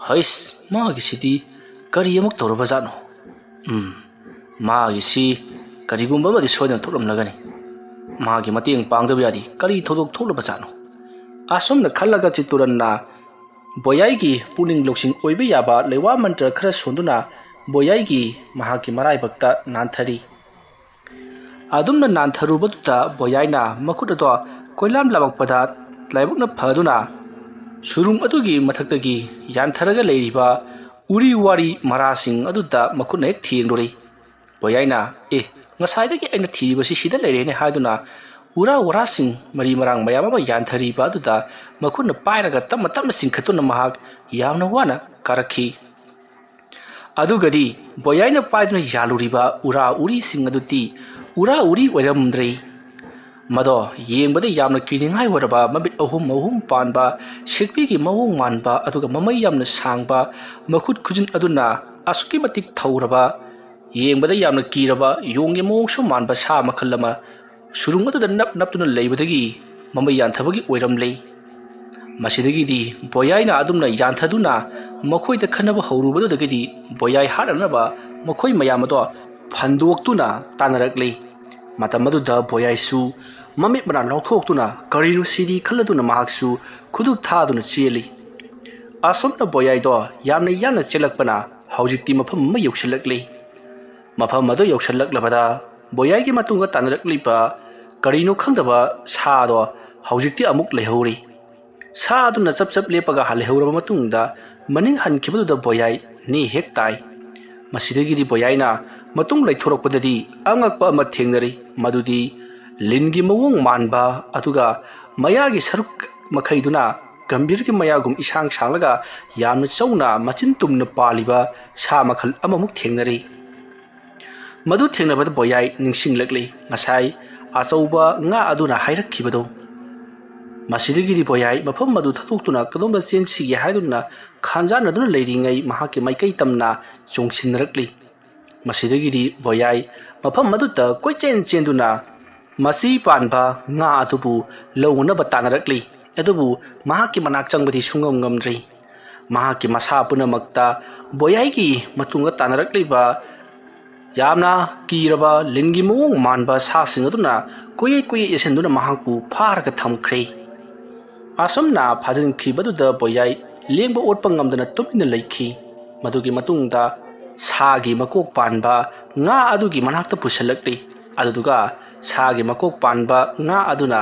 "ꯍꯩꯁ, ꯃꯥꯒꯤꯁꯤꯗꯤ ꯀꯔꯤ ꯑꯃꯨꯛ ꯇꯧꯔꯕꯖꯥꯠꯅꯣ? ꯎꯝ, ꯃꯥꯒꯤꯁꯤ ꯀꯔꯤꯒꯨꯝꯕ ꯑꯃꯗꯤ ꯁꯣꯏꯗꯅ ꯊꯣꯛꯂꯝꯂꯒꯅꯤ꯫ ꯃꯥꯒꯤ ꯃꯇꯦꯡ ꯄꯥꯡꯗꯕ ꯌꯥꯗꯦ꯫ ꯀꯔꯤ ꯊꯧꯗꯣꯛ ꯊꯣꯛꯂꯕꯖꯥꯠꯅꯣ?" ꯑꯁꯨꯝꯅ ꯈꯜꯂꯒ ꯆꯤꯇꯨꯔꯟꯅ ꯕꯣꯌꯥꯏꯒꯤ ꯄꯨꯛꯅꯤꯡ ꯂꯧꯁꯤꯡ ꯑꯣꯏꯕ ꯌꯥꯕ ꯂꯩꯋꯥ ꯃꯟꯇ꯭ꯔ ꯈꯔ ꯁꯣꯟꯗꯨꯅ ꯕꯣꯌꯥꯏꯒꯤ ꯃꯍꯥꯛꯀꯤ ꯃꯔꯥꯏꯕꯛꯇ ꯅꯥꯟꯊꯔꯤ꯫ ꯑꯗꯨꯝꯅ ꯅꯥꯟꯊꯔꯨꯕꯗꯨꯗ ꯕꯣꯌꯥꯏꯅ ꯃꯈꯨꯠ ꯑꯗꯣ ꯀꯣꯏꯂꯥꯝ ꯂꯥꯝꯃꯛꯄꯗ ꯂꯥꯏꯕꯛꯅ ꯐꯗꯨꯅ ꯁꯨꯔꯨꯡ ꯑꯗꯨꯒꯤ ꯃꯊꯛꯇꯒꯤ ꯌꯥꯟꯊꯔꯒ ꯂꯩꯔꯤꯕ ꯎꯔꯤ ꯋꯥꯔꯤ ꯃꯔꯥꯁꯤꯡ ꯑꯗꯨꯗ ꯃꯈꯨꯠꯅ ꯍꯦꯛ ꯊꯦꯡꯂꯨꯔꯦ꯫ ꯕꯣꯌꯥꯏꯅ, "ꯑꯦ, ꯉꯁꯥꯏꯗꯒꯤ ꯑꯩꯅ ꯊꯤꯔꯤꯕꯁꯤ ꯁꯤꯗ ꯂꯩꯔꯦꯅꯦ" ꯍꯥꯏꯗꯨꯅ ꯎꯔꯥ ꯋꯥꯔꯥꯁꯤꯡ ꯃꯔꯤ ꯃꯔꯥꯡ ꯃꯌꯥꯝ ꯑꯃ ꯌꯥꯟꯊꯔꯤꯕ ꯑꯗꯨꯗ ꯃꯈꯨꯠꯅ ꯄꯥꯏꯔꯒ ꯇꯞꯅ ꯇꯞꯅ ꯆꯤꯡꯈꯠꯇꯨꯅ ꯃꯍꯥꯛ ꯌꯥꯝꯅ ꯋꯥꯅ ꯀꯥꯔꯛꯈꯤ꯫ ꯑꯗꯨꯒꯗꯤ ꯕꯣꯌꯥꯏꯅ ꯄꯥꯏꯗꯨꯅ ꯌꯥꯜꯂꯨꯔꯤꯕ ꯎꯔꯥ ꯎꯔꯤꯁꯤꯡ ꯑꯗꯨꯗꯤ ꯎꯔꯥ ꯎꯔꯤ ꯑꯣꯏꯔꯝꯗ꯭ꯔꯦ꯫ ꯃꯗꯣ ꯌꯦꯡꯕꯗ ꯌꯥꯝꯅ ꯀꯤꯅꯤꯡꯉꯥꯏ ꯑꯣꯏꯔꯕ ꯃꯃꯤꯠ ꯑꯍꯨꯝ ꯑꯍꯨꯝ ꯄꯥꯟꯕ, ꯁꯤꯛꯄꯤꯒꯤ ꯃꯑꯣꯡ ꯃꯥꯟꯕ, ꯑꯗꯨꯒ ꯃꯃꯩ ꯌꯥꯝꯅ ꯁꯥꯡꯕ, ꯃꯈꯨꯠ ꯈꯨꯖꯤꯟ ꯑꯗꯨꯅ ꯑꯁꯨꯛꯀꯤ ꯃꯇꯤꯛ ꯊꯧꯔꯕ, ꯌꯦꯡꯕꯗ ꯌꯥꯝꯅ ꯀꯤꯔꯕ ꯌꯣꯡꯒꯤ ꯃꯑꯣꯡꯁꯨ ꯃꯥꯟꯕ ꯁꯥ ꯃꯈꯜ ꯑꯃ ꯁꯨꯔꯨꯡ ꯑꯗꯨꯗ ꯅꯞ ꯅꯞꯇꯨꯅ ꯂꯩꯕꯗꯒꯤ ꯃꯃꯩ ꯌꯥꯟꯊꯕꯒꯤ ꯑꯣꯏꯔꯝꯂꯦ꯫ ꯃꯁꯤꯗꯒꯤꯗꯤ ꯕꯣꯌꯥꯏꯅ ꯑꯗꯨꯝꯅ ꯌꯥꯟꯊꯗꯨꯅ ꯃꯈꯣꯏꯗ ꯈꯟꯅꯕ ꯍꯧꯔꯨꯕꯗꯨꯗꯒꯤꯗꯤ ꯕꯣꯌꯥꯏ ꯍꯥꯠꯅꯅꯕ ꯃꯈꯣꯏ ꯃꯌꯥꯝ ꯑꯗꯣ ꯐꯟꯗꯣꯛꯇꯨꯅ ꯇꯥꯟꯅꯔꯛꯂꯦ꯫ ꯃꯇꯝ ꯑꯗꯨꯗ ꯕꯣꯌꯥꯏꯁꯨ ꯃꯃꯤꯠ ꯃꯅꯥ ꯂꯥꯎꯊꯣꯛꯇꯨꯅ ꯀꯔꯤꯅꯣ ꯁꯤꯗꯤ ꯈꯜꯂꯗꯨꯅ ꯃꯍꯥꯛꯁꯨ ꯈꯨꯗꯨꯞ ꯊꯥꯗꯨꯅ ꯆꯦꯜꯂꯤ꯫ ꯑꯁꯨꯝꯅ ꯕꯣꯌꯥꯏꯗꯣ ꯌꯥꯝꯅ ꯌꯥꯡꯅ ꯆꯦꯜꯂꯛꯄꯅ ꯍꯧꯖꯤꯛꯇꯤ ꯃꯐꯝ ꯑꯃ ꯌꯧꯁꯤꯜꯂꯛꯂꯤ꯫ ꯃꯐꯝ ꯑꯗꯨ ꯌꯧꯁꯤꯜꯂꯛꯂꯕꯗ ꯕꯣꯌꯥꯏꯒꯤ ꯃꯇꯨꯡꯗ ꯇꯥꯟꯅꯔꯛꯂꯤꯕ ꯀꯔꯤꯅꯣ ꯈꯪꯗꯕ ꯁꯥꯗꯣ ꯍꯧꯖꯤꯛꯇꯤ ꯑꯃꯨꯛ ꯂꯩꯍꯧꯔꯤ꯫ ꯁꯥ ꯑꯗꯨꯅ ꯆꯞ ꯆꯞ ꯂꯦꯞꯄꯒ ꯂꯩꯍꯧꯔꯕ ꯃꯇꯨꯡꯗ ꯃꯅꯤꯡ ꯍꯟꯈꯤꯕꯗꯨꯗ ꯕꯣꯌꯥꯏ ꯅꯤ ꯍꯦꯛ ꯇꯥꯏ꯫ ꯃꯁꯤꯗꯒꯤꯗꯤ ꯕꯣꯌꯥꯏꯅ ꯃꯇꯨꯡ ꯂꯩꯊꯣꯔꯛꯄꯗꯗꯤ ꯑꯉꯛꯄ ꯑꯃ ꯊꯦꯡꯅꯔꯤ, ꯃꯗꯨꯗꯤ ꯂꯤꯟꯒꯤ ꯃꯑꯣꯡ ꯃꯥꯟꯕ, ꯑꯗꯨꯒ ꯃꯌꯥꯒꯤ ꯁꯔꯨꯛ ꯃꯈꯩꯗꯨꯅ ꯒꯝꯚꯤꯔꯒꯤ ꯃꯌꯥꯒꯨꯝ ꯏꯁꯥꯡ ꯁꯥꯡꯂꯒ ꯌꯥꯝꯅ ꯆꯧꯅ ꯃꯆꯤꯟ ꯇꯨꯝꯅ ꯄꯥꯜꯂꯤꯕ ꯁꯥ ꯃꯈꯜ ꯑꯃꯃꯨꯛ ꯊꯦꯡꯅꯔꯤ꯫ ꯃꯗꯨ ꯊꯦꯡꯅꯕꯗ ꯕꯣꯌꯥꯏ ꯅꯤꯡꯁꯤꯡꯂꯛꯂꯤ, ꯉꯁꯥꯏ ꯑꯆꯧꯕ ꯉꯥ ꯑꯗꯨꯅ ꯍꯥꯏꯔꯛꯈꯤꯕꯗꯨ꯫ ꯃꯁꯤꯗꯒꯤꯗꯤ ꯕꯣꯌꯥꯏ ꯃꯐꯝ ꯑꯗꯨ ꯊꯥꯗꯣꯛꯇꯨꯅ ꯀꯗꯣꯝꯗ ꯆꯦꯟꯁꯤꯒꯦ ꯍꯥꯏꯗꯨꯅ ꯈꯟꯖꯥꯟꯅꯗꯨꯅ ꯂꯩꯔꯤꯉꯩ ꯃꯍꯥꯛꯀꯤ ꯃꯥꯏꯀꯩ ꯇꯝꯅ ꯆꯣꯡꯁꯤꯟꯅꯔꯛꯂꯤ꯫ ꯃꯁꯤꯗꯒꯤꯗꯤ ꯕꯣꯌꯥꯏ ꯃꯐꯝ ꯑꯗꯨꯗ ꯀꯣꯏꯆꯦꯟ ꯆꯦꯟꯗꯨꯅ ꯃꯆꯤ ꯄꯥꯟꯕ ꯉꯥ ꯑꯗꯨꯕꯨ ꯂꯧꯅꯅꯕ ꯇꯥꯟꯅꯔꯛꯂꯤ꯫ ꯑꯗꯨꯕꯨ ꯃꯍꯥꯛꯀꯤ ꯃꯅꯥꯛ ꯆꯪꯕꯗꯤ ꯁꯨꯡꯉꯝ ꯉꯝꯗ꯭ꯔꯤ꯫ ꯃꯍꯥꯛꯀꯤ ꯃꯁꯥ ꯄꯨꯝꯅꯃꯛꯇ ꯕꯣꯌꯥꯏꯒꯤ ꯃꯇꯨꯡꯗ ꯇꯥꯟꯅꯔꯛꯂꯤꯕ ꯌꯥꯝꯅ ꯀꯤꯔꯕ ꯂꯤꯟꯒꯤ ꯃꯑꯣꯡ ꯃꯥꯟꯕ ꯁꯥꯁꯤꯡ ꯑꯗꯨꯅ ꯀꯣꯏꯌꯦꯠ ꯀꯣꯏꯌꯦꯠ ꯌꯦꯠꯁꯤꯟꯗꯨꯅ ꯃꯍꯥꯛꯄꯨ ꯐꯥꯔꯒ ꯊꯝꯈ꯭ꯔꯦ꯫ ꯑꯁꯨꯝꯅ ꯐꯥꯖꯤꯟꯈꯤꯕꯗꯨꯗ ꯕꯣꯌꯥꯏ ꯂꯦꯡꯕ ꯑꯣꯠꯄ ꯉꯝꯗꯅ ꯇꯨꯃꯤꯟꯅ ꯂꯩꯈꯤ꯫ ꯃꯗꯨꯒꯤ ꯃꯇꯨꯡꯗ ꯁꯥꯒꯤ ꯃꯀꯣꯛ ꯄꯥꯟꯕ ꯉꯥ ꯑꯗꯨꯒꯤ ꯃꯅꯥꯛꯇ ꯄꯨꯁꯤꯜꯂꯛꯂꯤ꯫ ꯑꯗꯨꯗꯨꯒ ꯁꯥꯒꯤ ꯃꯀꯣꯛ ꯄꯥꯟꯕ ꯉꯥ ꯑꯗꯨꯅ,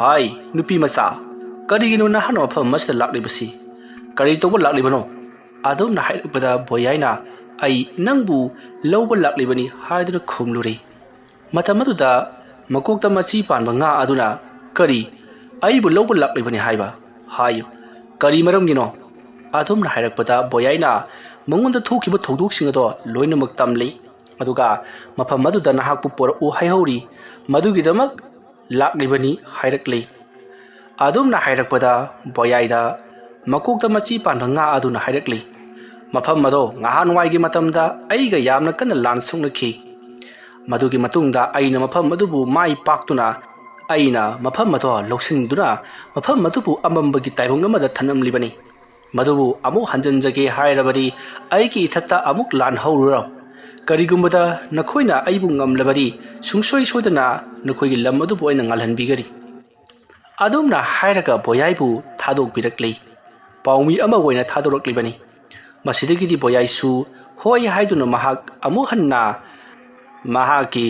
"ꯍꯥꯏ, ꯅꯨꯄꯤ ꯃꯆꯥ, ꯀꯔꯤꯒꯤꯅꯣ ꯅꯍꯥꯛꯅ ꯃꯐꯝ ꯑꯁꯤꯗ ꯂꯥꯛꯂꯤꯕꯁꯤ? ꯀꯔꯤ ꯇꯧꯕ ꯂꯥꯛꯂꯤꯕꯅꯣ?" ꯑꯗꯨꯝꯅ ꯍꯥꯏꯔꯛꯄꯗ ꯕꯣꯌꯥꯏꯅ, "ꯑꯩ ꯅꯪꯕꯨ ꯂꯧꯕ ꯂꯥꯛꯂꯤꯕꯅꯤ" ꯍꯥꯏꯗꯨꯅ ꯈꯨꯝꯂꯨꯔꯦ꯫ ꯃꯇꯝ ꯑꯗꯨꯗ ꯃꯀꯣꯛꯇ ꯃꯆꯤ ꯄꯥꯟꯕ ꯉꯥ ꯑꯗꯨꯅ, "ꯀꯔꯤ? ꯑꯩꯕꯨ ꯂꯧꯕ ꯂꯥꯛꯂꯤꯕꯅꯤ ꯍꯥꯏꯕ? ꯍꯥꯏꯌꯨ, ꯀꯔꯤ ꯃꯔꯝꯒꯤꯅꯣ?" ꯑꯗꯨꯝꯅ ꯍꯥꯏꯔꯛꯄꯗ ꯕꯣꯌꯥꯏꯅ ꯃꯉꯣꯟꯗ ꯊꯣꯛꯈꯤꯕ ꯊꯧꯗꯣꯛꯁꯤꯡ ꯑꯗꯣ ꯂꯣꯏꯅꯃꯛ ꯇꯝꯂꯤ꯫ ꯑꯗꯨꯒ ꯃꯐꯝ ꯑꯗꯨꯗ ꯅꯍꯥꯛꯄꯨ ꯄꯣꯔꯛꯎ ꯍꯥꯏꯍꯧꯔꯤ, ꯃꯗꯨꯒꯤꯗꯃꯛ ꯂꯥꯛꯂꯤꯕꯅꯤ ꯍꯥꯏꯔꯛꯂꯤ꯫ ꯑꯗꯨꯝꯅ ꯍꯥꯏꯔꯛꯄꯗ ꯕꯣꯌꯥꯏꯗ ꯃꯀꯣꯛꯇ ꯃꯆꯤ ꯄꯥꯟꯕ ꯉꯥ ꯑꯗꯨꯅ ꯍꯥꯏꯔꯛꯂꯤ, "ꯃꯐꯝ ꯑꯗꯣ ꯉꯍꯥꯟꯋꯥꯏꯒꯤ ꯃꯇꯝꯗ ꯑꯩꯒ ꯌꯥꯝꯅ ꯀꯟꯅ ꯂꯥꯟ ꯁꯣꯛꯅꯈꯤ꯫ ꯃꯗꯨꯒꯤ ꯃꯇꯨꯡꯗ ꯑꯩꯅ ꯃꯐꯝ ꯑꯗꯨꯕꯨ ꯃꯥꯏ ꯄꯥꯛꯇꯨꯅ ꯑꯩꯅ ꯃꯐꯝ ꯑꯗꯣ ꯂꯧꯁꯤꯟꯗꯨꯅ ꯃꯐꯝ ꯑꯗꯨꯕꯨ ꯑꯃꯝꯕꯒꯤ ꯇꯥꯏꯕꯪ ꯑꯃꯗ ꯊꯝꯂꯝꯂꯤꯕꯅꯤ꯫ ꯃꯗꯨꯕꯨ ꯑꯃꯨꯛ ꯍꯟꯖꯤꯟꯖꯒꯦ ꯍꯥꯏꯔꯕꯗꯤ ꯑꯩꯒꯤ ꯏꯊꯛꯇ ꯑꯃꯨꯛ ꯂꯥꯟ ꯍꯧꯔꯨꯔꯣ꯫ ꯀꯔꯤꯒꯨꯝꯕꯗ ꯅꯈꯣꯏꯅ ꯑꯩꯕꯨ ꯉꯝꯂꯕꯗꯤ ꯁꯨꯡꯁꯣꯏ ꯁꯣꯏꯗꯅ ꯅꯈꯣꯏꯒꯤ ꯂꯝ ꯑꯗꯨꯕꯨ ꯑꯩꯅ ꯉꯥꯜꯍꯟꯕꯤꯒꯅꯤ"꯫ ꯑꯗꯨꯝꯅ ꯍꯥꯏꯔꯒ ꯕꯣꯌꯥꯏꯕꯨ ꯊꯥꯗꯣꯛꯄꯤꯔꯛꯂꯤ꯫ ꯄꯥꯎꯃꯤ ꯑꯃ ꯑꯣꯏꯅ ꯊꯥꯗꯣꯔꯛꯂꯤꯕꯅꯤ꯫ ꯃꯁꯤꯗꯒꯤꯗꯤ ꯕꯣꯌꯥꯏꯁꯨ ꯍꯣꯏ ꯍꯥꯏꯗꯨꯅ ꯃꯍꯥꯛ ꯑꯃꯨꯛ ꯍꯟꯅ ꯃꯍꯥꯛꯀꯤ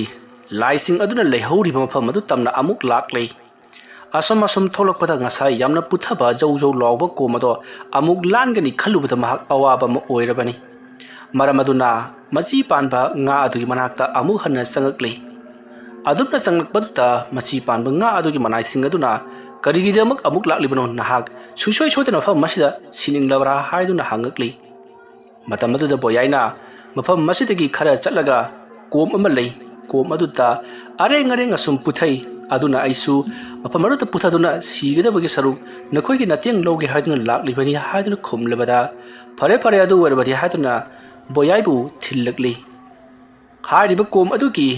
ꯂꯥꯏꯁꯤꯡ ꯑꯗꯨꯅ ꯂꯩꯍꯧꯔꯤꯕ ꯃꯐꯝ ꯑꯗꯨ ꯇꯝꯅ ꯑꯃꯨꯛ ꯂꯥꯛꯂꯦ꯫ ꯑꯁꯨꯝ ꯑꯁꯨꯝ ꯊꯣꯛꯂꯛꯄꯗ ꯉꯁꯥꯏ ꯌꯥꯝꯅ ꯄꯨꯊꯕ ꯖꯧ ꯖꯧ ꯂꯥꯎꯕ ꯀꯣꯝ ꯑꯗꯣ ꯑꯃꯨꯛ ꯂꯥꯟꯒꯅꯤ ꯈꯜꯂꯨꯕꯗ ꯃꯍꯥꯛ ꯑꯋꯥꯕ ꯑꯃ ꯑꯣꯏꯔꯕꯅꯤ꯫ ꯃꯔꯝ ꯑꯗꯨꯅ ꯃꯆꯤ ꯄꯥꯟꯕ ꯉꯥ ꯑꯗꯨꯒꯤ ꯃꯅꯥꯛꯇ ꯑꯃꯨꯛ ꯍꯟꯅ ꯆꯪꯉꯛꯂꯤ꯫ ꯑꯗꯨꯝꯅ ꯆꯪꯂꯛꯄꯗꯨꯗ ꯃꯆꯤ ꯄꯥꯟꯕ ꯉꯥ ꯑꯗꯨꯒꯤ ꯃꯅꯥꯏꯁꯤꯡ ꯑꯗꯨꯅ, "ꯀꯔꯤꯒꯤꯗꯃꯛ ꯑꯃꯨꯛ ꯂꯥꯛꯂꯤꯕꯅꯣ ꯅꯍꯥꯛ? ꯁꯨꯡꯁꯣꯏ ꯁꯣꯏꯗꯅ ꯃꯐꯝ ꯑꯁꯤꯗ ꯁꯤꯅꯤꯡꯂꯕ꯭ꯔꯥ?" ꯍꯥꯏꯗꯨꯅ ꯍꯪꯉꯛꯂꯤ꯫ ꯃꯇꯝ ꯑꯗꯨꯗ ꯕꯣꯌꯥꯏꯅ ꯃꯐꯝ ꯑꯁꯤꯗꯒꯤ ꯈꯔ ꯆꯠꯂꯒ ꯀꯣꯝ ꯑꯃ ꯂꯩ꯫ ꯀꯣꯝ ꯑꯗꯨꯗ ꯑꯔꯦꯡ ꯑꯔꯦꯡ ꯑꯁꯨꯝ ꯄꯨꯊꯩ꯫ ꯑꯗꯨꯅ ꯑꯩꯁꯨ ꯃꯐꯝ ꯑꯗꯨꯗ ꯄꯨꯊꯗꯨꯅ ꯁꯤꯒꯗꯕꯒꯤ ꯁꯔꯨꯛ ꯅꯈꯣꯏꯒꯤ ꯃꯇꯦꯡ ꯂꯧꯒꯦ ꯍꯥꯏꯗꯨꯅ ꯂꯥꯛꯂꯤꯕꯅꯤ ꯍꯥꯏꯗꯨꯅ ꯈꯨꯝꯂꯕꯗ, "ꯐꯔꯦ, ꯐꯔꯦ, ꯑꯗꯨ ꯑꯣꯏꯔꯕꯗꯤ" ꯍꯥꯏꯗꯨꯅ ꯕꯣꯌꯥꯏꯕꯨ ꯊꯤꯜꯂꯛꯂꯤ꯫ ꯍꯥꯏꯔꯤꯕ ꯀꯣꯝ ꯑꯗꯨꯒꯤ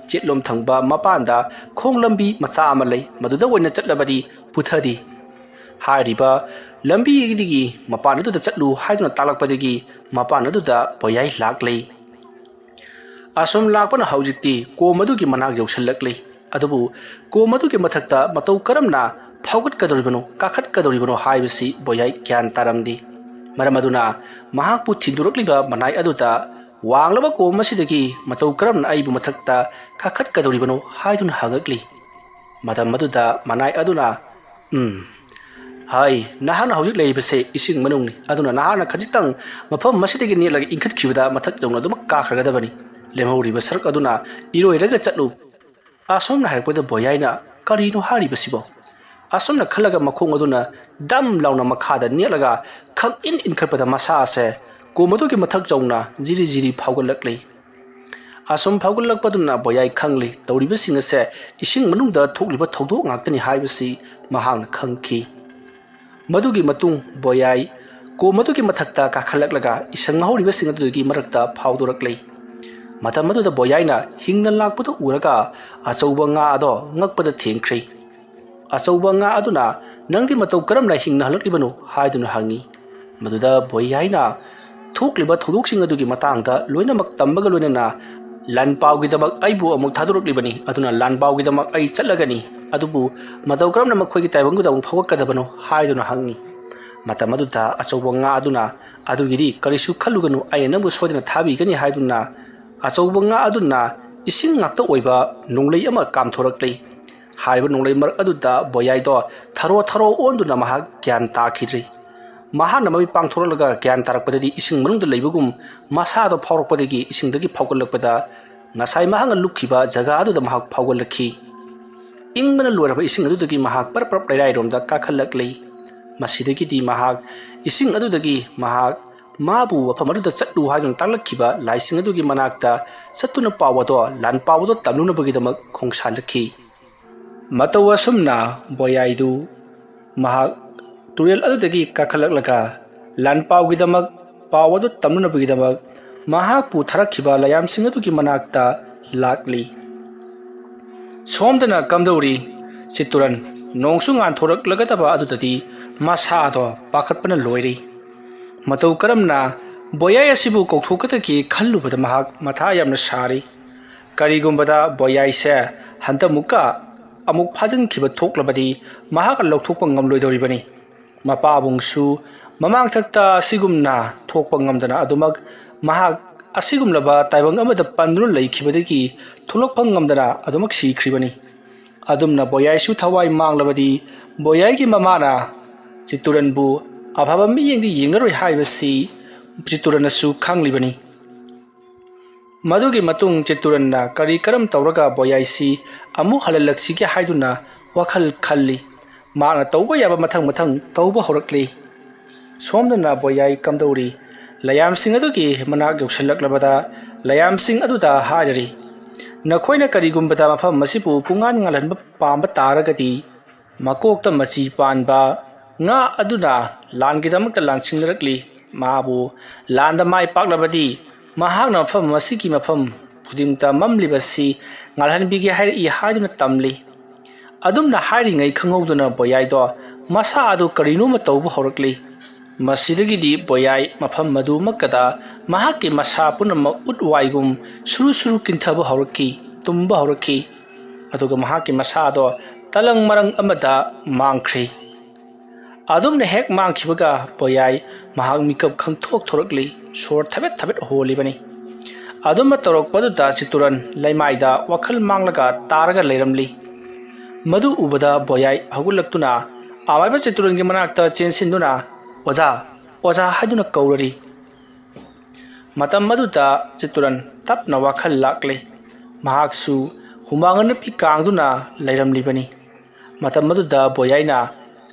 ꯆꯦꯠꯂꯣꯝ ꯊꯪꯕ ꯃꯄꯥꯟꯗ ꯈꯣꯡ ꯂꯝꯕꯤ ꯃꯆꯥ ꯑꯃ ꯂꯩ, ꯃꯗꯨꯗ ꯑꯣꯏꯅ ꯆꯠꯂꯕꯗꯤ ꯄꯨꯊꯔꯤ꯫ ꯍꯥꯏꯔꯤꯕ ꯂꯝꯕꯤꯗꯒꯤ ꯃꯄꯥꯟ ꯑꯗꯨꯗ ꯆꯠꯂꯨ ꯍꯥꯏꯗꯨꯅ ꯇꯥꯛꯂꯛꯄꯗꯒꯤ ꯃꯄꯥꯟ ꯑꯗꯨꯗ ꯕꯣꯌꯥꯏ ꯂꯥꯛꯂꯤ꯫ ꯑꯁꯨꯝ ꯂꯥꯛꯄꯅ ꯍꯧꯖꯤꯛꯇꯤ ꯀꯣꯝ ꯑꯗꯨꯒꯤ ꯃꯅꯥꯛ ꯌꯧꯁꯤꯜꯂꯛꯂꯤ꯫ ꯑꯗꯨꯕꯨ ꯀꯣꯝ ꯑꯗꯨꯒꯤ ꯃꯊꯛꯇ ꯃꯇꯧ ꯀꯔꯝꯅ ꯐꯥꯎꯒꯠꯀꯗꯧꯔꯤꯕꯅꯣ, ꯀꯥꯈꯠꯀꯗꯧꯔꯤꯕꯅꯣ ꯍꯥꯏꯕꯁꯤ ꯕꯣꯌꯥꯏ ꯒ꯭ꯌꯥꯟ ꯇꯥꯔꯝꯗꯦ꯫ ꯃꯔꯝ ꯑꯗꯨꯅ ꯃꯍꯥꯛꯄꯨ ꯊꯤꯟꯗꯣꯔꯛꯂꯤꯕ ꯃꯅꯥꯏ ꯑꯗꯨꯗ ꯋꯥꯡꯂꯕ ꯀꯣꯝ ꯑꯁꯤꯗꯒꯤ ꯃꯇꯧ ꯀꯔꯝꯅ ꯑꯩꯕꯨ ꯃꯊꯛꯇ ꯀꯥꯈꯠꯀꯗꯧꯔꯤꯕꯅꯣ ꯍꯥꯏꯗꯨꯅ ꯍꯪꯉꯛꯂꯤ꯫ ꯃꯇꯝ ꯑꯗꯨꯗ ꯃꯅꯥꯏ ꯑꯗꯨꯅ, "ꯎꯝ, ꯍꯥꯏ, ꯅꯍꯥꯛꯅ ꯍꯧꯖꯤꯛ ꯂꯩꯔꯤꯕꯁꯦ ꯏꯁꯤꯡ ꯃꯅꯨꯡꯅꯤ, ꯑꯗꯨꯅ ꯅꯍꯥꯛꯅ ꯈꯖꯤꯛꯇꯪ ꯃꯐꯝ ꯑꯁꯤꯗꯒꯤ ꯅꯦꯠꯂꯒ ꯏꯟꯈꯠꯈꯤꯕꯗ ꯃꯊꯛ ꯌꯧꯅ ꯑꯗꯨꯃꯛ ꯀꯥꯈ꯭ꯔꯒꯗꯕꯅꯤ꯫ ꯂꯦꯝꯍꯧꯔꯤꯕ ꯁꯔꯨꯛ ꯑꯗꯨꯅ ꯏꯔꯣꯏꯔꯒ ꯆꯠꯂꯨ꯫" ꯑꯁꯨꯝꯅ ꯍꯥꯏꯔꯛꯄꯗ ꯕꯣꯌꯥꯏꯅ, "ꯀꯔꯤꯅꯣ ꯍꯥꯏꯔꯤꯕꯁꯤꯕꯣ?" ꯑꯁꯨꯝꯅ ꯈꯜꯂꯒ ꯃꯈꯣꯡ ꯑꯗꯨꯅ ꯗꯝ ꯂꯥꯎꯅ ꯃꯈꯥꯗ ꯅꯦꯠꯂꯒ ꯈꯪ ꯏꯟ ꯏꯟꯈꯠꯄꯗ ꯃꯁꯥ ꯑꯁꯦ ꯀꯣꯝ ꯑꯗꯨꯒꯤ ꯃꯊꯛ ꯌꯧꯅ ꯖꯤꯔꯤ ꯖꯤꯔꯤ ꯐꯥꯎꯒꯠꯂꯛꯂꯤ꯫ ꯑꯁꯨꯝ ꯐꯥꯎꯒꯠꯂꯛꯄꯗꯨꯅ ꯕꯣꯌꯥꯏ ꯈꯪꯂꯤ, ꯇꯧꯔꯤꯕꯁꯤꯡ ꯑꯁꯦ ꯏꯁꯤꯡ ꯃꯅꯨꯡꯗ ꯊꯣꯛꯂꯤꯕ ꯊꯧꯗꯣꯛ ꯉꯥꯛꯇꯅꯤ ꯍꯥꯏꯕꯁꯤ ꯃꯍꯥꯛꯅ ꯈꯪꯈꯤ꯫ ꯃꯗꯨꯒꯤ ꯃꯇꯨꯡ ꯕꯣꯌꯥꯏ ꯀꯣꯝ ꯑꯗꯨꯒꯤ ꯃꯊꯛꯇ ꯀꯥꯈꯠꯂꯛꯂꯒ ꯏꯁꯪ ꯍꯧꯔꯤꯕꯁꯤꯡ ꯑꯗꯨꯗꯒꯤ ꯃꯔꯛꯇ ꯐꯥꯎꯗꯣꯔꯛꯂꯤ꯫ ꯃꯇꯝ ꯑꯗꯨꯗ ꯕꯣꯌꯥꯏꯅ ꯍꯤꯡꯅ ꯂꯥꯛꯄꯗꯨ ꯎꯔꯒ ꯑꯆꯧꯕ ꯉꯥ ꯑꯗꯣ ꯉꯛꯄꯗ ꯊꯦꯡꯈ꯭ꯔꯤ꯫ ꯑꯆꯧꯕ ꯉꯥ ꯑꯗꯨꯅ, "ꯅꯪꯗꯤ ꯃꯇꯧ ꯀꯔꯝꯅ ꯍꯤꯡꯅ ꯍꯜꯂꯛꯂꯤꯕꯅꯣ?" ꯍꯥꯏꯗꯨꯅ ꯍꯪꯉꯤ꯫ ꯃꯗꯨꯗ ꯕꯣꯌꯥꯏꯅ ꯊꯣꯛꯂꯤꯕ ꯊꯧꯗꯣꯛꯁꯤꯡ ꯑꯗꯨꯒꯤ ꯃꯇꯥꯡꯗ ꯂꯣꯏꯅꯃꯛ ꯇꯝꯕꯒ ꯂꯣꯏꯅꯅ, "ꯂꯥꯟ ꯄꯥꯎꯒꯤꯗꯃꯛ ꯑꯩꯕꯨ ꯑꯃꯨꯛ ꯊꯥꯗꯣꯔꯛꯂꯤꯕꯅꯤ, ꯑꯗꯨꯅ ꯂꯥꯟ ꯄꯥꯎꯒꯤꯗꯃꯛ ꯑꯩ ꯆꯠꯂꯒꯅꯤ, ꯑꯗꯨꯕꯨ ꯃꯇꯧ ꯀꯔꯝꯅ ꯃꯈꯣꯏꯒꯤ ꯇꯥꯏꯕꯪꯗꯨꯗ ꯑꯃꯨꯛ ꯐꯥꯎꯒꯠꯀꯗꯕꯅꯣ?" ꯍꯥꯏꯗꯨꯅ ꯍꯪꯉꯤ꯫ ꯃꯇꯝ ꯑꯗꯨꯗ ꯑꯆꯧꯕ ꯉꯥ ꯑꯗꯨꯅ, "ꯑꯗꯨꯒꯤꯗꯤ ꯀꯔꯤꯁꯨ ꯈꯜꯂꯨꯒꯅꯨ, ꯑꯩꯅ ꯅꯪꯕꯨ ꯁꯣꯏꯗꯅ ꯊꯥꯕꯤꯒꯅꯤ" ꯍꯥꯏꯗꯨꯅ ꯑꯆꯧꯕ ꯉꯥ ꯑꯗꯨꯅ ꯏꯁꯤꯡ ꯉꯥꯛꯇ ꯑꯣꯏꯕ ꯅꯣꯡꯂꯩ ꯑꯃ ꯀꯥꯝꯊꯣꯔꯛꯂꯤ꯫ ꯍꯥꯏꯔꯤꯕ ꯅꯣꯡꯂꯩ ꯃꯔꯛ ꯑꯗꯨꯗ ꯕꯣꯌꯥꯏꯗꯣ ꯊꯔꯣ ꯊꯔꯣ ꯑꯣꯟꯗꯨꯅ ꯃꯍꯥꯛ ꯒ꯭ꯌꯥꯟ ꯇꯥꯈꯤꯗ꯭ꯔꯤ꯫ ꯃꯍꯥꯛꯅ ꯃꯃꯤꯠ ꯄꯥꯡꯊꯣꯔꯛꯂꯒ ꯒ꯭ꯌꯥꯟ ꯇꯥꯔꯛꯄꯗꯗꯤ ꯏꯁꯤꯡ ꯃꯅꯨꯡꯗ ꯂꯩꯕꯒꯨꯝ ꯃꯁꯥꯗꯣ ꯐꯥꯎꯔꯛꯄꯗꯒꯤ ꯏꯁꯤꯡꯗꯒꯤ ꯐꯥꯎꯒꯠꯂꯛꯄꯗ ꯉꯁꯥꯏ ꯃꯍꯥꯛꯅ ꯂꯨꯞꯈꯤꯕ ꯖꯒꯥ ꯑꯗꯨꯗ ꯃꯍꯥꯛ ꯐꯥꯎꯒꯠꯂꯛꯈꯤ꯫ ꯏꯪꯕꯅ ꯂꯣꯏꯔꯕ ꯏꯁꯤꯡ ꯑꯗꯨꯗꯒꯤ ꯃꯍꯥꯛ ꯄꯔꯞ ꯄꯔꯞ ꯂꯩꯔꯥꯏꯔꯣꯝꯗ ꯀꯥꯈꯠꯂꯛꯂꯤ꯫ ꯃꯁꯤꯗꯒꯤꯗꯤ ꯃꯍꯥꯛ ꯏꯁꯤꯡ ꯑꯗꯨꯗꯒꯤ ꯃꯍꯥꯛ ꯃꯥꯕꯨ ꯃꯐꯝ ꯑꯗꯨꯗ ꯆꯠꯂꯨ ꯍꯥꯏꯗꯨꯅ ꯇꯥꯛꯂꯛꯈꯤꯕ ꯂꯥꯏꯁꯤꯡ ꯑꯗꯨꯒꯤ ꯃꯅꯥꯛꯇ ꯆꯠꯇꯨꯅ ꯄꯥꯎ ꯑꯗꯣ, ꯂꯥꯟ ꯄꯥꯎ ꯑꯗꯣ ꯇꯝꯂꯨꯅꯕꯒꯤꯗꯃꯛ ꯈꯣꯡꯁꯥꯜꯂꯛꯈꯤ꯫ ꯃꯇꯧ ꯑꯁꯨꯝꯅ ꯕꯣꯌꯥꯏꯗꯨ ꯃꯍꯥꯛ ꯇꯨꯔꯦꯜ ꯑꯗꯨꯗꯒꯤ ꯀꯥꯈꯠꯂꯛꯂꯒ ꯂꯥꯟ ꯄꯥꯎꯒꯤꯗꯃꯛ, ꯄꯥꯎ ꯑꯗꯨ ꯇꯝꯅꯅꯕꯒꯤꯗꯃꯛ ꯃꯍꯥꯛꯄꯨ ꯊꯥꯔꯛꯈꯤꯕ ꯂꯥꯏꯌꯥꯝꯁꯤꯡ ꯑꯗꯨꯒꯤ ꯃꯅꯥꯛꯇ ꯂꯥꯛꯂꯤ꯫ ꯁꯣꯝꯗꯅ ꯀꯝꯗꯧꯔꯤ? ꯆꯤꯠꯇꯨꯔꯟ, ꯅꯣꯡꯁꯨ ꯉꯥꯟꯊꯣꯔꯛꯂꯒꯗꯕ ꯑꯗꯨꯗꯗꯤ ꯃꯁꯥꯗꯣ ꯄꯥꯈꯠꯄꯅ ꯂꯣꯏꯔꯤ꯫ ꯃꯇꯧ ꯀꯔꯝꯅ ꯕꯣꯌꯥꯏ ꯑꯁꯤꯕꯨ ꯀꯧꯊꯣꯛꯀꯗꯒꯦ ꯈꯜꯂꯨꯕꯗ ꯃꯍꯥꯛ ꯃꯊꯥ ꯌꯥꯝꯅ ꯁꯥꯔꯤ꯫ ꯀꯔꯤꯒꯨꯝꯕꯗ ꯕꯣꯌꯥꯏꯁꯦ ꯍꯟꯗꯛꯃꯨꯛꯀ ꯑꯃꯨꯛ ꯐꯥꯖꯤꯟꯈꯤꯕ ꯊꯣꯛꯂꯕꯗꯤ ꯃꯍꯥꯛ ꯂꯧꯊꯣꯛꯄ ꯉꯝꯂꯣꯏꯗꯧꯔꯤꯕꯅꯤ꯫ ꯃꯄꯥꯕꯨꯡꯁꯨ ꯃꯃꯥꯡꯊꯛꯇ ꯑꯁꯤꯒꯨꯝꯅ ꯊꯣꯛꯄ ꯉꯝꯗꯅ ꯑꯗꯨꯃꯛ ꯃꯍꯥꯛ ꯑꯁꯤꯒꯨꯝꯂꯕ ꯇꯥꯏꯕꯪ ꯑꯃꯗ ꯄꯟꯗꯨꯅ ꯂꯩꯈꯤꯕꯗꯒꯤ ꯊꯣꯛꯂꯛꯄ ꯉꯝꯗꯅ ꯑꯗꯨꯃꯛ ꯁꯤꯈ꯭ꯔꯤꯕꯅꯤ꯫ ꯑꯗꯨꯝꯅ ꯕꯣꯌꯥꯏꯁꯨ ꯊꯋꯥꯏ ꯃꯥꯡꯂꯕꯗꯤ ꯕꯣꯌꯥꯏꯒꯤ ꯃꯃꯥꯅ ꯆꯤꯠꯇꯨꯔꯟꯕꯨ ꯑꯐꯕ ꯃꯤꯠꯌꯦꯡꯗꯤ ꯌꯦꯡꯂꯔꯣꯏ ꯍꯥꯏꯕꯁꯤ ꯆꯤꯠꯇꯨꯔꯟꯅꯁꯨ ꯈꯪꯂꯤꯕꯅꯤ꯫ ꯃꯗꯨꯒꯤ ꯃꯇꯨꯡ ꯆꯤꯠꯇꯨꯔꯟꯅ ꯀꯔꯤ ꯀꯔꯝ ꯇꯧꯔꯒ ꯕꯣꯌꯥꯏꯁꯤ ꯑꯃꯨꯛ ꯍꯜꯍꯜꯂꯛꯁꯤꯒꯦ ꯍꯥꯏꯗꯨꯅ ꯋꯥꯈꯜ ꯈꯜꯂꯤ꯫ ꯃꯍꯥꯛꯅ ꯇꯧꯕ ꯌꯥꯕ ꯃꯊꯪ ꯃꯊꯪ ꯇꯧꯕ ꯍꯧꯔꯛꯂꯤ꯫ ꯁꯣꯝꯗꯅ ꯕꯣꯌꯥꯏ ꯀꯝꯗꯧꯔꯤ? ꯂꯌꯥꯝꯁꯤꯡ ꯑꯗꯨꯒꯤ ꯃꯅꯥꯛ ꯌꯧꯁꯤꯜꯂꯛꯂꯕꯗ ꯂꯌꯥꯝꯁꯤꯡ ꯑꯗꯨꯗ ꯍꯥꯏꯔꯔꯤ, "ꯅꯈꯣꯏꯅ ꯀꯔꯤꯒꯨꯝꯕꯗ ꯃꯐꯝ ꯑꯁꯤꯕꯨ ꯄꯨꯡꯉꯥꯟ ꯉꯥꯜꯍꯟꯕ ꯄꯥꯝꯕ ꯇꯥꯔꯒꯗꯤ ꯃꯀꯣꯛꯇ ꯃꯆꯤ ꯄꯥꯟꯕ ꯉꯥ ꯑꯗꯨꯅ ꯂꯥꯟꯒꯤꯗꯃꯛꯇ ꯂꯥꯟꯁꯤꯡꯅꯔꯛꯂꯤ꯫ ꯃꯥꯕꯨ ꯂꯥꯟꯗ ꯃꯥꯏ ꯄꯥꯛꯂꯕꯗꯤ ꯃꯍꯥꯛꯅ ꯃꯐꯝ ꯑꯁꯤꯒꯤ ꯃꯐꯝ ꯈꯨꯗꯤꯡꯃꯛꯇ ꯃꯝꯂꯤꯕꯁꯤ ꯉꯥꯜꯍꯟꯕꯤꯒꯦ ꯍꯥꯏꯔꯛꯏ" ꯍꯥꯏꯗꯨꯅ ꯇꯝꯂꯤ꯫ ꯑꯗꯨꯝꯅ ꯍꯥꯏꯔꯤꯉꯩ ꯈꯪꯍꯧꯗꯅ ꯕꯣꯌꯥꯏꯗꯣ ꯃꯁꯥ ꯑꯗꯨ ꯀꯔꯤꯅꯣꯃ ꯇꯧꯕ ꯍꯧꯔꯛꯂꯤ꯫ ꯃꯁꯤꯗꯒꯤꯗꯤ ꯕꯣꯌꯥꯏ ꯃꯐꯝ ꯑꯗꯨꯃꯛꯀꯗ ꯃꯍꯥꯛꯀꯤ ꯃꯁꯥ ꯄꯨꯝꯅꯃꯛ ꯎꯠ ꯋꯥꯏꯒꯨꯝ ꯁꯨꯔꯨ ꯁꯨꯔꯨ ꯀꯤꯟꯊꯕ ꯍꯧꯔꯛꯈꯤ, ꯇꯨꯝꯕ ꯍꯧꯔꯛꯈꯤ꯫ ꯑꯗꯨꯒ ꯃꯍꯥꯛꯀꯤ ꯃꯁꯥꯗꯣ ꯇꯂꯪ ꯃꯔꯪ ꯑꯃꯗ ꯃꯥꯡꯈ꯭ꯔꯦ꯫ ꯑꯗꯨꯝꯅ ꯍꯦꯛ ꯃꯥꯡꯈꯤꯕꯒ ꯕꯣꯌꯥꯏ ꯃꯍꯥꯛ ꯃꯤꯀꯞ ꯈꯪꯊꯣꯛ ꯊꯣꯔꯛꯂꯤ, ꯁꯣꯔ ꯊꯕꯦꯠ ꯊꯕꯦꯠ ꯍꯣꯜꯂꯤꯕꯅꯤ꯫ ꯑꯗꯨꯝꯅ ꯇꯧꯔꯛꯄꯗꯨꯗ ꯆꯤꯠꯇꯨꯔꯟ ꯂꯩꯃꯥꯏꯗ ꯋꯥꯈꯜ ꯃꯥꯡꯂꯒ ꯇꯥꯔꯒ ꯂꯩꯔꯝꯂꯤ꯫ ꯃꯗꯨ ꯎꯕꯗ ꯕꯣꯌꯥꯏ ꯍꯧꯒꯠꯂꯛꯇꯨꯅ ꯑꯃꯥꯏꯕ ꯆꯤꯠꯇꯨꯔꯟꯒꯤ ꯃꯅꯥꯛꯇ ꯆꯦꯟꯁꯤꯟꯗꯨꯅ, "ꯑꯣꯖꯥ, ꯑꯣꯖꯥ" ꯍꯥꯏꯗꯨꯅ ꯀꯧꯔꯔꯤ꯫ ꯃꯇꯝ ꯑꯗꯨꯗ ꯆꯤꯠꯇꯨꯔꯟ ꯇꯞꯅ ꯋꯥꯈꯜ ꯂꯥꯛꯂꯦ꯫ ꯃꯍꯥꯛꯁꯨ ꯍꯨꯃꯥꯡ ꯑꯅꯞꯄꯤ ꯀꯥꯡꯗꯨꯅ ꯂꯩꯔꯝꯂꯤꯕꯅꯤ꯫ ꯃꯇꯝ ꯑꯗꯨꯗ ꯕꯣꯌꯥꯏꯅ,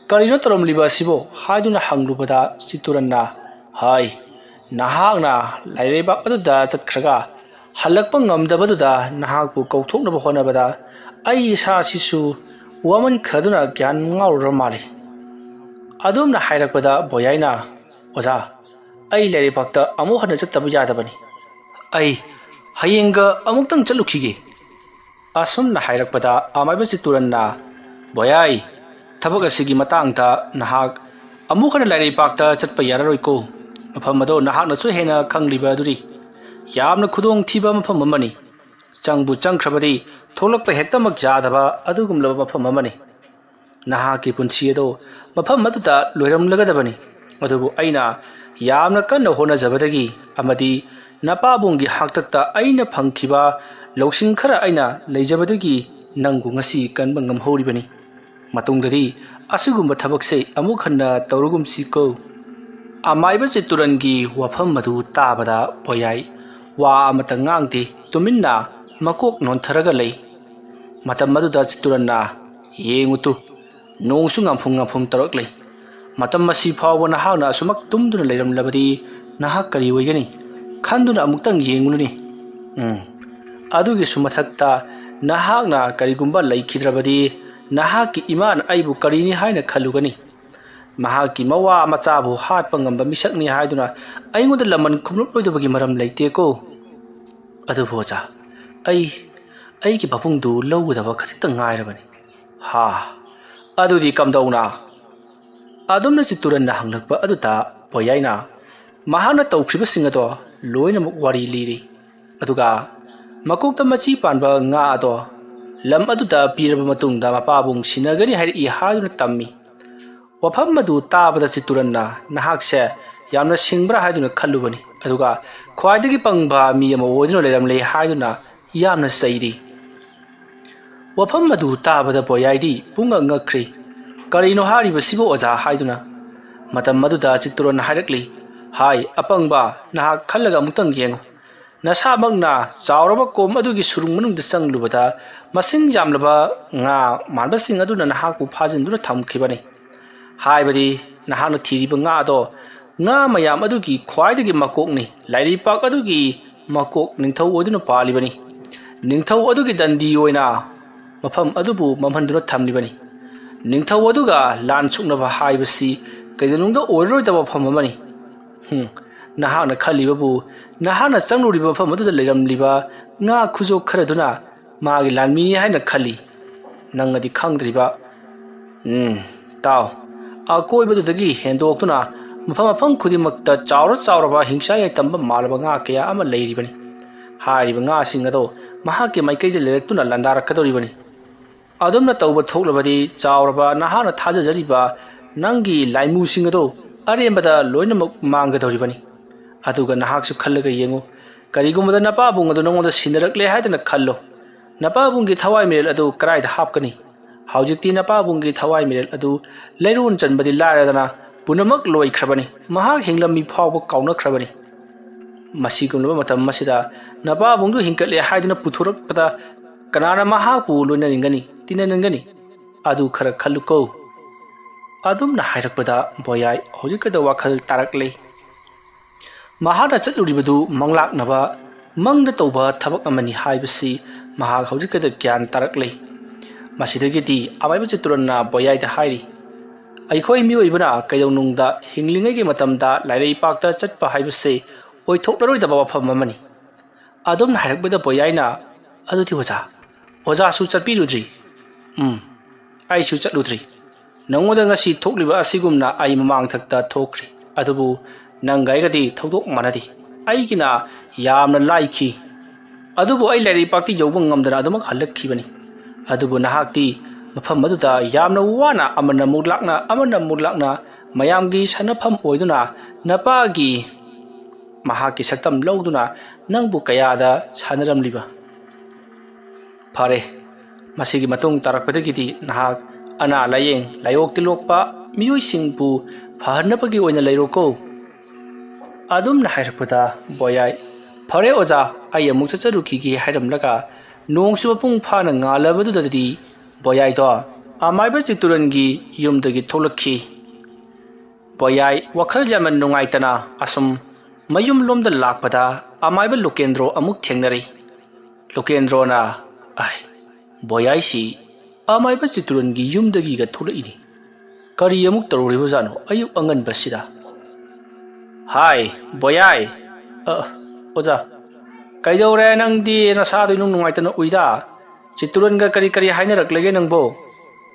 "ꯀꯔꯤꯅꯣ ꯇꯧꯔꯝꯂꯤꯕ ꯑꯁꯤꯕꯣ?" ꯍꯥꯏꯗꯨꯅ ꯍꯪꯂꯨꯕꯗ ꯆꯤꯠꯇꯨꯔꯟꯅ, "ꯍꯥꯏ, ꯅꯍꯥꯛꯅ ꯂꯥꯏꯔꯩꯕꯥꯛ ꯑꯗꯨꯗ ꯆꯠꯈ꯭ꯔꯒ ꯍꯜꯂꯛꯄ ꯉꯝꯗꯕꯗꯨꯗ ꯅꯍꯥꯛꯄꯨ ꯀꯧꯊꯣꯛꯅꯕ ꯍꯣꯠꯅꯕꯗ ꯑꯩ ꯏꯁꯥꯁꯤꯁꯨ ꯋꯥꯃꯟꯈ꯭ꯔꯗꯨꯅ ꯒ꯭ꯌꯥꯟ ꯉꯥꯎꯔꯨꯔ ꯃꯥꯜꯂꯤ꯫" ꯑꯗꯨꯝꯅ ꯍꯥꯏꯔꯛꯄꯗ ꯕꯣꯌꯥꯏꯅ, "ꯑꯣꯖꯥ, ꯑꯩ ꯂꯥꯏꯔꯩꯕꯥꯛꯇ ꯑꯃꯨꯛ ꯍꯟꯅ ꯆꯠꯇꯕ ꯌꯥꯗꯕꯅꯤ꯫ ꯑꯩ ꯍꯌꯦꯡꯒ ꯑꯃꯨꯛꯇꯪ ꯆꯠꯂꯨꯈꯤꯒꯦ꯫" ꯑꯁꯨꯝꯅ ꯍꯥꯏꯔꯛꯄꯗ ꯑꯃꯥꯏꯕ ꯆꯤꯠꯇꯨꯔꯟꯅ, "ꯕꯣꯌꯥꯏ, ꯊꯕꯛ ꯑꯁꯤꯒꯤ ꯃꯇꯥꯡꯗ ꯅꯍꯥꯛ ꯑꯃꯨꯛ ꯍꯟꯅ ꯂꯥꯏꯔꯩꯕꯥꯛꯇ ꯆꯠꯄ ꯌꯥꯔꯔꯣꯏꯀꯣ꯫ ꯃꯐꯝ ꯑꯗꯣ ꯅꯍꯥꯛꯅꯁꯨ ꯍꯦꯟꯅ ꯈꯪꯂꯤꯕ ꯑꯗꯨꯅꯤ꯫ ꯌꯥꯝꯅ ꯈꯨꯗꯣꯡꯊꯤꯕ ꯃꯐꯝ ꯑꯃꯅꯤ꯫ ꯆꯪꯕꯨ ꯆꯪꯈ꯭ꯔꯕꯗꯤ ꯊꯣꯛꯂꯛꯄ ꯍꯦꯛꯇꯃꯛ ꯌꯥꯗꯕ ꯑꯗꯨꯒꯨꯝꯂꯕ ꯃꯐꯝ ꯑꯃꯅꯤ꯫ ꯅꯍꯥꯛꯀꯤ ꯄꯨꯟꯁꯤ ꯑꯗꯨ ꯃꯐꯝ ꯑꯗꯨꯗ ꯂꯣꯏꯔꯝꯂꯒꯗꯕꯅꯤ꯫ ꯑꯗꯨꯕꯨ ꯑꯩꯅ ꯌꯥꯝꯅ ꯀꯟꯅ ꯍꯣꯠꯅꯖꯕꯗꯒꯤ ꯑꯃꯗꯤ ꯅꯄꯥꯕꯨꯡꯒꯤ ꯍꯥꯛꯇꯛꯇ ꯑꯩꯅ ꯐꯪꯈꯤꯕ ꯂꯧꯁꯤꯡ ꯈꯔ ꯑꯩꯅ ꯂꯩꯖꯕꯗꯒꯤ ꯅꯪꯕꯨ ꯉꯁꯤ ꯀꯟꯕ ꯉꯝꯍꯧꯔꯤꯕꯅꯤ꯫ ꯃꯇꯨꯡꯗꯗꯤ ꯑꯁꯤꯒꯨꯝꯕ ꯊꯕꯛꯁꯦ ꯑꯃꯨꯛ ꯍꯟꯅ ꯇꯧꯔꯒꯨꯝꯁꯤꯀꯣ꯫ ꯑꯃꯥꯏꯕ ꯆꯤꯠꯇꯨꯔꯟꯒꯤ ꯋꯥꯐꯝ ꯑꯗꯨ ꯇꯥꯕꯗ ꯄꯣꯌꯥꯏ ꯋꯥ ꯑꯃꯇ ꯉꯥꯡꯗꯦ, ꯇꯨꯃꯤꯟꯅ ꯃꯀꯣꯛ ꯅꯣꯟꯊꯔꯒ ꯂꯩ꯫ ꯃꯇꯝ ꯑꯗꯨꯗ ꯆꯤꯠꯇꯨꯔꯟꯅ, "ꯌꯦꯡꯉꯨ ꯇꯨ, ꯅꯣꯡꯁꯨ ꯉꯥꯝꯐꯨꯝ ꯉꯥꯝꯐꯨꯝ ꯇꯧꯔꯛꯂꯤ꯫ ꯃꯇꯝ ꯑꯁꯤ ꯐꯥꯎꯕ ꯅꯍꯥꯛꯅ ꯑꯁꯨꯃꯛ ꯇꯨꯝꯗꯨꯅ ꯂꯩꯔꯝꯂꯕꯗꯤ ꯅꯍꯥꯛ ꯀꯔꯤ ꯑꯣꯏꯒꯅꯤ? ꯈꯟꯗꯨꯅ ꯑꯃꯨꯛꯇꯪ ꯌꯦꯡꯂꯨꯅꯦ꯫ ꯎꯝ, ꯑꯗꯨꯒꯤꯁꯨ ꯃꯊꯛꯇ ꯅꯍꯥꯛꯅ ꯀꯔꯤꯒꯨꯝꯕ ꯂꯩꯈꯤꯗ꯭ꯔꯕꯗꯤ ꯅꯍꯥꯛꯀꯤ ꯏꯃꯥꯅ ꯑꯩꯕꯨ ꯀꯔꯤꯅꯤ ꯍꯥꯏꯅ ꯈꯜꯂꯨꯒꯅꯤ? ꯃꯍꯥꯛꯀꯤ ꯃꯋꯥ ꯃꯆꯥꯕꯨ ꯍꯥꯠꯄ ꯉꯝꯕ ꯃꯤꯁꯛꯅꯤ ꯍꯥꯏꯗꯨꯅ ꯑꯩꯉꯣꯟꯗ ꯂꯃꯟ ꯈꯨꯝꯂꯛꯂꯣꯏꯗꯕꯒꯤ ꯃꯔꯝ ꯂꯩꯇꯦꯀꯣ꯫ ꯑꯗꯨꯕꯨ ꯑꯣꯖꯥ, ꯑꯩ, ꯑꯩꯒꯤ ꯄꯥꯕꯨꯡꯗꯨ ꯂꯧꯒꯗꯕ ꯈꯖꯤꯛꯇ ꯉꯥꯏꯔꯕꯅꯤ"꯫ "ꯍꯥ, ꯑꯗꯨꯗꯤ ꯀꯝꯗꯧꯅ?" ꯑꯗꯨꯝꯅ ꯆꯤꯠꯇꯨꯔꯟꯅ ꯍꯪꯂꯛꯄ ꯑꯗꯨꯗ ꯄꯣꯌꯥꯏꯅ ꯃꯍꯥꯛꯅ ꯇꯧꯈ꯭ꯔꯤꯕꯁꯤꯡ ꯑꯗꯣ ꯂꯣꯏꯅꯃꯛ ꯋꯥꯔꯤ ꯂꯤꯔꯤ꯫ ꯑꯗꯨꯒ ꯃꯀꯣꯛꯇ ꯃꯆꯤ ꯄꯥꯟꯕ ꯉꯥ ꯑꯗꯣ ꯂꯝ ꯑꯗꯨꯗ ꯄꯤꯔꯕ ꯃꯇꯨꯡꯗ ꯃꯄꯥꯕꯨꯡ ꯁꯤꯟꯅꯒꯅꯤ ꯍꯥꯏꯔꯛꯏ ꯍꯥꯏꯗꯨꯅ ꯇꯝꯃꯤ꯫ ꯋꯥꯐꯝ ꯑꯗꯨ ꯇꯥꯕꯗ ꯆꯤꯠꯇꯨꯔꯟꯅ ꯅꯍꯥꯛꯁꯦ ꯌꯥꯝꯅ ꯁꯤꯡꯕ꯭ꯔꯥ ꯍꯥꯏꯗꯨꯅ ꯈꯜꯂꯨꯕꯅꯤ, ꯑꯗꯨꯒ ꯈ꯭ꯋꯥꯏꯗꯒꯤ ꯄꯪꯕ ꯃꯤ ꯑꯃ ꯑꯣꯏꯗꯨꯅ ꯂꯩꯔꯝꯂꯦ ꯍꯥꯏꯗꯨꯅ ꯌꯥꯝꯅ ꯆꯩꯔꯤ꯫ ꯋꯥꯐꯝ ꯑꯗꯨ ꯇꯥꯕꯗ ꯄꯣꯌꯥꯏꯗꯤ ꯄꯨꯡꯉꯛ ꯉꯛꯈ꯭ꯔꯦ꯫ "ꯀꯔꯤꯅꯣ ꯍꯥꯏꯔꯤꯕꯁꯤꯕꯨ ꯑꯣꯖꯥ?" ꯍꯥꯏꯗꯨꯅ꯫ ꯃꯇꯝ ꯑꯗꯨꯗ ꯆꯤꯠꯇꯨꯔꯟꯅ ꯍꯥꯏꯔꯛꯂꯤ, "ꯍꯥꯏ ꯑꯄꯪꯕ, ꯅꯍꯥꯛ ꯈꯜꯂꯒ ꯑꯃꯨꯛꯇꯪ ꯌꯦꯡꯉꯨ꯫ ꯅꯁꯥꯃꯛꯅ ꯆꯥꯎꯔꯕ ꯀꯣꯝ ꯑꯗꯨꯒꯤ ꯁꯨꯔꯨꯡ ꯃꯅꯨꯡꯗ ꯆꯪꯂꯨꯕꯗ ꯃꯁꯤꯡ ꯌꯥꯝꯂꯕ ꯉꯥ ꯃꯥꯟꯕꯁꯤꯡ ꯑꯗꯨꯅ ꯅꯍꯥꯛꯄꯨ ꯐꯥꯖꯤꯟꯗꯨꯅ ꯊꯝꯈꯤꯕꯅꯤ꯫ ꯍꯥꯏꯕꯗꯤ ꯅꯍꯥꯛꯅ ꯊꯤꯔꯤꯕ ꯉꯥ ꯑꯗꯣ ꯉꯥ ꯃꯌꯥꯝ ꯑꯗꯨꯒꯤ ꯈ꯭ꯋꯥꯏꯗꯒꯤ ꯃꯀꯣꯛꯅꯤ, ꯂꯥꯏꯔꯩꯄꯥꯛ ꯑꯗꯨꯒꯤ ꯃꯀꯣꯛ ꯅꯤꯡꯊꯧ ꯑꯣꯏꯗꯨꯅ ꯄꯥꯜꯂꯤꯕꯅꯤ꯫ ꯅꯤꯡꯊꯧ ꯑꯗꯨꯒꯤ ꯗꯟꯗꯤ ꯑꯣꯏꯅ ꯃꯐꯝ ꯑꯗꯨꯕꯨ ꯃꯝꯍꯟꯗꯨꯅ ꯊꯝꯂꯤꯕꯅꯤ꯫ ꯅꯤꯡꯊꯧ ꯑꯗꯨꯒ ꯂꯥꯟ ꯁꯣꯛꯅꯕ ꯍꯥꯏꯕꯁꯤ ꯀꯩꯗꯧꯅꯨꯡꯗ ꯑꯣꯏꯔꯔꯣꯏꯗꯕ ꯋꯥꯐꯝ ꯑꯃꯅꯤ꯫ ꯍꯨꯝ, ꯅꯍꯥꯛꯅ ꯈꯜꯂꯤꯕꯕꯨ, ꯅꯍꯥꯛꯅ ꯆꯪꯂꯨꯔꯤꯕ ꯃꯐꯝ ꯑꯗꯨꯗ ꯂꯩꯔꯝꯂꯤꯕ ꯉꯥ ꯈꯨꯖꯣꯛ ꯈꯔꯗꯨꯅ ꯃꯥꯒꯤ ꯂꯥꯟꯃꯤꯅꯤ ꯍꯥꯏꯅ ꯈꯜꯂꯤ꯫ ꯅꯪꯅꯗꯤ ꯈꯪꯗ꯭ꯔꯤꯕ꯫ ꯎꯝ, ꯇꯥꯎ, ꯑꯀꯣꯏꯕꯗꯨꯗꯒꯤ ꯍꯦꯟꯗꯣꯛꯇꯨꯅ ꯃꯐꯝ ꯃꯐꯝ ꯈꯨꯗꯤꯡꯃꯛꯇ ꯆꯥꯎꯔ ꯆꯥꯎꯔꯕ ꯍꯤꯡꯁꯥ ꯌꯥꯏꯇꯝꯕ ꯃꯥꯜꯂꯕ ꯉꯥ ꯀꯌꯥ ꯑꯃ ꯂꯩꯔꯤꯕꯅꯤ꯫ ꯍꯥꯏꯔꯤꯕ ꯉꯥꯁꯤꯡ ꯑꯗꯣ ꯃꯍꯥꯛꯀꯤ ꯃꯥꯏꯀꯩꯗ ꯂꯩꯔꯛꯇꯨꯅ ꯂꯥꯟꯗꯥꯔꯛꯀꯗꯧꯔꯤꯕꯅꯤ꯫ ꯑꯗꯨꯝꯅ ꯇꯧꯕ ꯊꯣꯛꯂꯕꯗꯤ ꯆꯥꯎꯔꯕ ꯅꯍꯥꯛꯅ ꯊꯥꯖꯖꯔꯤꯕ ꯅꯪꯒꯤ ꯂꯥꯏꯃꯨꯁꯤꯡ ꯑꯗꯨ ꯑꯔꯦꯝꯕꯗ ꯂꯣꯏꯅꯃꯛ ꯃꯥꯡꯒꯗꯧꯔꯤꯕꯅꯤ꯫ ꯑꯗꯨꯒ ꯅꯍꯥꯛꯁꯨ ꯈꯜꯂꯒ ꯌꯦꯡꯉꯨ, ꯀꯔꯤꯒꯨꯝꯕꯗ ꯅꯄꯥꯕꯨꯡ ꯑꯗꯨ ꯅꯉꯣꯟꯗ ꯁꯤꯟꯅꯔꯛꯂꯦ ꯍꯥꯏꯗꯅ ꯈꯜꯂꯣ꯫ ꯅꯄꯥꯕꯨꯡꯒꯤ ꯊꯋꯥꯏ ꯃꯤꯔꯦꯜ ꯑꯗꯨ ꯀꯗꯥꯏꯗ ꯍꯥꯞꯀꯅꯤ? ꯍꯧꯖꯤꯛꯇꯤ ꯅꯄꯥꯕꯨꯡꯒꯤ ꯊꯋꯥꯏ ꯃꯤꯔꯦꯜ ꯑꯗꯨ ꯂꯩꯔꯣꯟ ꯆꯟꯕꯗꯤ ꯂꯥꯏꯔꯗꯅ ꯄꯨꯝꯅꯃꯛ ꯂꯣꯏꯈ꯭ꯔꯕꯅꯤ꯫ ꯃꯍꯥꯛ ꯍꯤꯡꯂꯝꯃꯤ ꯐꯥꯎꯕ ꯀꯥꯎꯅꯈ꯭ꯔꯕꯅꯤ꯫ ꯃꯁꯤꯒꯨꯝꯂꯕ ꯃꯇꯝ ꯑꯁꯤꯗ ꯅꯄꯥꯕꯨꯡꯗꯨ ꯍꯤꯡꯒꯠꯂꯦ ꯍꯥꯏꯗꯨꯅ ꯄꯨꯊꯣꯔꯛꯄꯗ ꯀꯅꯥꯅ ꯃꯍꯥꯛꯄꯨ ꯂꯣꯏꯅꯅꯤꯡꯒꯅꯤ, ꯇꯤꯟꯅꯅꯤꯡꯒꯅꯤ? ꯑꯗꯨ ꯈꯔ ꯈꯜꯂꯨꯀꯣ꯫ ꯑꯗꯨꯝꯅ ꯍꯥꯏꯔꯛꯄꯗ ꯕꯣꯌꯥꯏ ꯍꯧꯖꯤꯛꯀꯗ ꯋꯥꯈꯜ ꯇꯥꯔꯛꯂꯦ꯫ ꯃꯍꯥꯛꯅ ꯆꯠꯂꯨꯔꯤꯕꯗꯨ ꯃꯪꯂꯥꯛꯅꯕ ꯃꯪꯗ ꯇꯧꯕ ꯊꯕꯛ ꯑꯃꯅꯤ ꯍꯥꯏꯕꯁꯤ ꯃꯍꯥꯛ ꯍꯧꯖꯤꯛꯀꯗ ꯒ꯭ꯌꯥꯟ ꯇꯥꯔꯛꯂꯦ꯫ ꯃꯁꯤꯗꯒꯤꯗꯤ ꯑꯃꯥꯏꯕ ꯆꯤꯠꯇꯨꯔꯟꯅ ꯕꯣꯌꯥꯏꯗ ꯍꯥꯏꯔꯤ, ꯑꯩꯈꯣꯏ ꯃꯤꯑꯣꯏꯕꯅ ꯀꯩꯗꯧꯅꯨꯡꯗ ꯍꯤꯡꯂꯤꯉꯩꯒꯤ ꯃꯇꯝꯗ ꯂꯥꯏꯔꯩꯄꯥꯛꯇ ꯆꯠꯄ ꯍꯥꯏꯕꯁꯤ ꯑꯣꯏꯊꯣꯛꯂꯔꯣꯏꯗꯕ ꯋꯥꯐꯝ ꯑꯃꯅꯤ꯫ ꯑꯗꯨꯝꯅ ꯍꯥꯏꯔꯛꯄꯗ ꯕꯣꯌꯥꯏꯅ, "ꯑꯗꯨꯗꯤ ꯑꯣꯖꯥ, ꯑꯣꯖꯥꯁꯨ ꯆꯠꯄꯤꯔꯨꯗ꯭ꯔꯤ?" "ꯎꯝ, ꯑꯩꯁꯨ ꯆꯠꯂꯨꯗ꯭ꯔꯤ꯫ ꯅꯉꯣꯟꯗ ꯉꯁꯤ ꯊꯣꯛꯂꯤꯕ ꯑꯁꯤꯒꯨꯝꯅ ꯑꯩ ꯃꯃꯥꯡꯊꯛꯇ ꯊꯣꯛꯈ꯭ꯔꯦ, ꯑꯗꯨꯕꯨ ꯅꯪꯒ ꯑꯩꯒꯗꯤ ꯊꯧꯗꯣꯛ ꯃꯥꯟꯅꯗꯦ꯫ ꯑꯩꯒꯤꯅ ꯌꯥꯝꯅ ꯂꯥꯏꯈꯤ, ꯑꯗꯨꯕꯨ ꯑꯩ ꯂꯥꯏꯔꯩꯄꯥꯛꯇꯤ ꯌꯧꯕ ꯉꯝꯗꯅ ꯑꯗꯨꯃꯛ ꯍꯜꯂꯛꯈꯤꯕꯅꯤ꯫ ꯑꯗꯨꯕꯨ ꯅꯍꯥꯛꯇꯤ ꯃꯐꯝ ꯑꯗꯨꯗ ꯌꯥꯝꯅ ꯋꯥꯅ ꯑꯃꯅ ꯑꯃꯨꯛ ꯂꯥꯛꯅ, ꯑꯃꯅ ꯑꯃꯨꯛ ꯂꯥꯛꯅ ꯃꯌꯥꯝꯒꯤ ꯁꯥꯟꯅꯐꯝ ꯑꯣꯏꯗꯨꯅ ꯅꯄꯥꯒꯤ ꯃꯍꯥꯛꯀꯤ ꯁꯛꯇꯝ ꯂꯧꯗꯨꯅ ꯅꯪꯕꯨ ꯀꯌꯥꯗ ꯁꯥꯟꯅꯔꯝꯂꯤꯕ?" "ꯐꯔꯦ, ꯃꯁꯤꯒꯤ ꯃꯇꯨꯡ ꯇꯥꯔꯛꯄꯗꯒꯤꯗꯤ ꯅꯍꯥꯛ ꯑꯅꯥ ꯂꯥꯌꯦꯡ, ꯂꯥꯏꯑꯣꯛ ꯇꯤꯜꯂꯣꯛꯄ ꯃꯤꯑꯣꯏꯁꯤꯡꯕꯨ ꯐꯍꯟꯅꯕꯒꯤ ꯑꯣꯏꯅ ꯂꯩꯔꯣꯀꯣ꯫" ꯑꯗꯨꯝꯅ ꯍꯥꯏꯔꯛꯄꯗ ꯕꯣꯌꯥꯏ, "ꯐꯔꯦ ꯑꯣꯖꯥ, ꯑꯩ ꯑꯃꯨꯛ ꯆꯠꯆꯔꯨꯈꯤꯒꯦ" ꯍꯥꯏꯔꯝꯂꯒ ꯅꯣꯡꯁꯨ ꯃꯄꯨꯡ ꯐꯥꯅ ꯉꯥꯜꯂꯕꯗꯨꯗꯗꯤ ꯕꯣꯌꯥꯏꯗꯣ ꯑꯃꯥꯏꯕ ꯆꯤꯠꯇꯨꯔꯟꯒꯤ ꯌꯨꯝꯗꯒꯤ ꯊꯣꯛꯂꯛꯈꯤ꯫ ꯕꯣꯌꯥꯏ ꯋꯥꯈꯜ ꯌꯥꯝꯅ ꯅꯨꯡꯉꯥꯏꯇꯅ ꯑꯁꯨꯝ ꯃꯌꯨꯝꯂꯣꯝꯗ ꯂꯥꯛꯄꯗ ꯑꯃꯥꯏꯕ ꯂꯨꯀꯦꯟꯗ꯭ꯔꯣ ꯑꯃꯨꯛ ꯊꯦꯡꯅꯔꯤ꯫ ꯂꯨꯀꯦꯟꯗ꯭ꯔꯣꯅ, "ꯑꯥꯏ, ꯕꯣꯌꯥꯏꯁꯤ ꯑꯃꯥꯏꯕ ꯆꯤꯠꯇꯨꯔꯟꯒꯤ ꯌꯨꯝꯗꯒꯤꯒ ꯊꯣꯛꯂꯛꯏꯅꯤ꯫ ꯀꯔꯤ ꯑꯃꯨꯛ ꯇꯧꯔꯨꯔꯤꯕꯖꯥꯠꯅꯣ ꯑꯌꯨꯛ ꯑꯉꯟꯕꯁꯤꯗ?" "ꯍꯥꯏ, ꯕꯣꯌꯥꯏ!" "ꯑ, ꯑꯣꯖꯥ, ꯀꯩꯗꯧꯔꯦ ꯅꯪꯗꯤ ꯅꯁꯥꯗꯣ ꯏꯅꯨꯡ ꯅꯨꯡꯉꯥꯏꯇꯅ ꯎꯏꯗ? ꯆꯤꯠꯇꯨꯔꯟꯒ ꯀꯔꯤ ꯀꯔꯤ ꯍꯥꯏꯅꯔꯛꯂꯒꯦ ꯅꯪꯕꯣ?"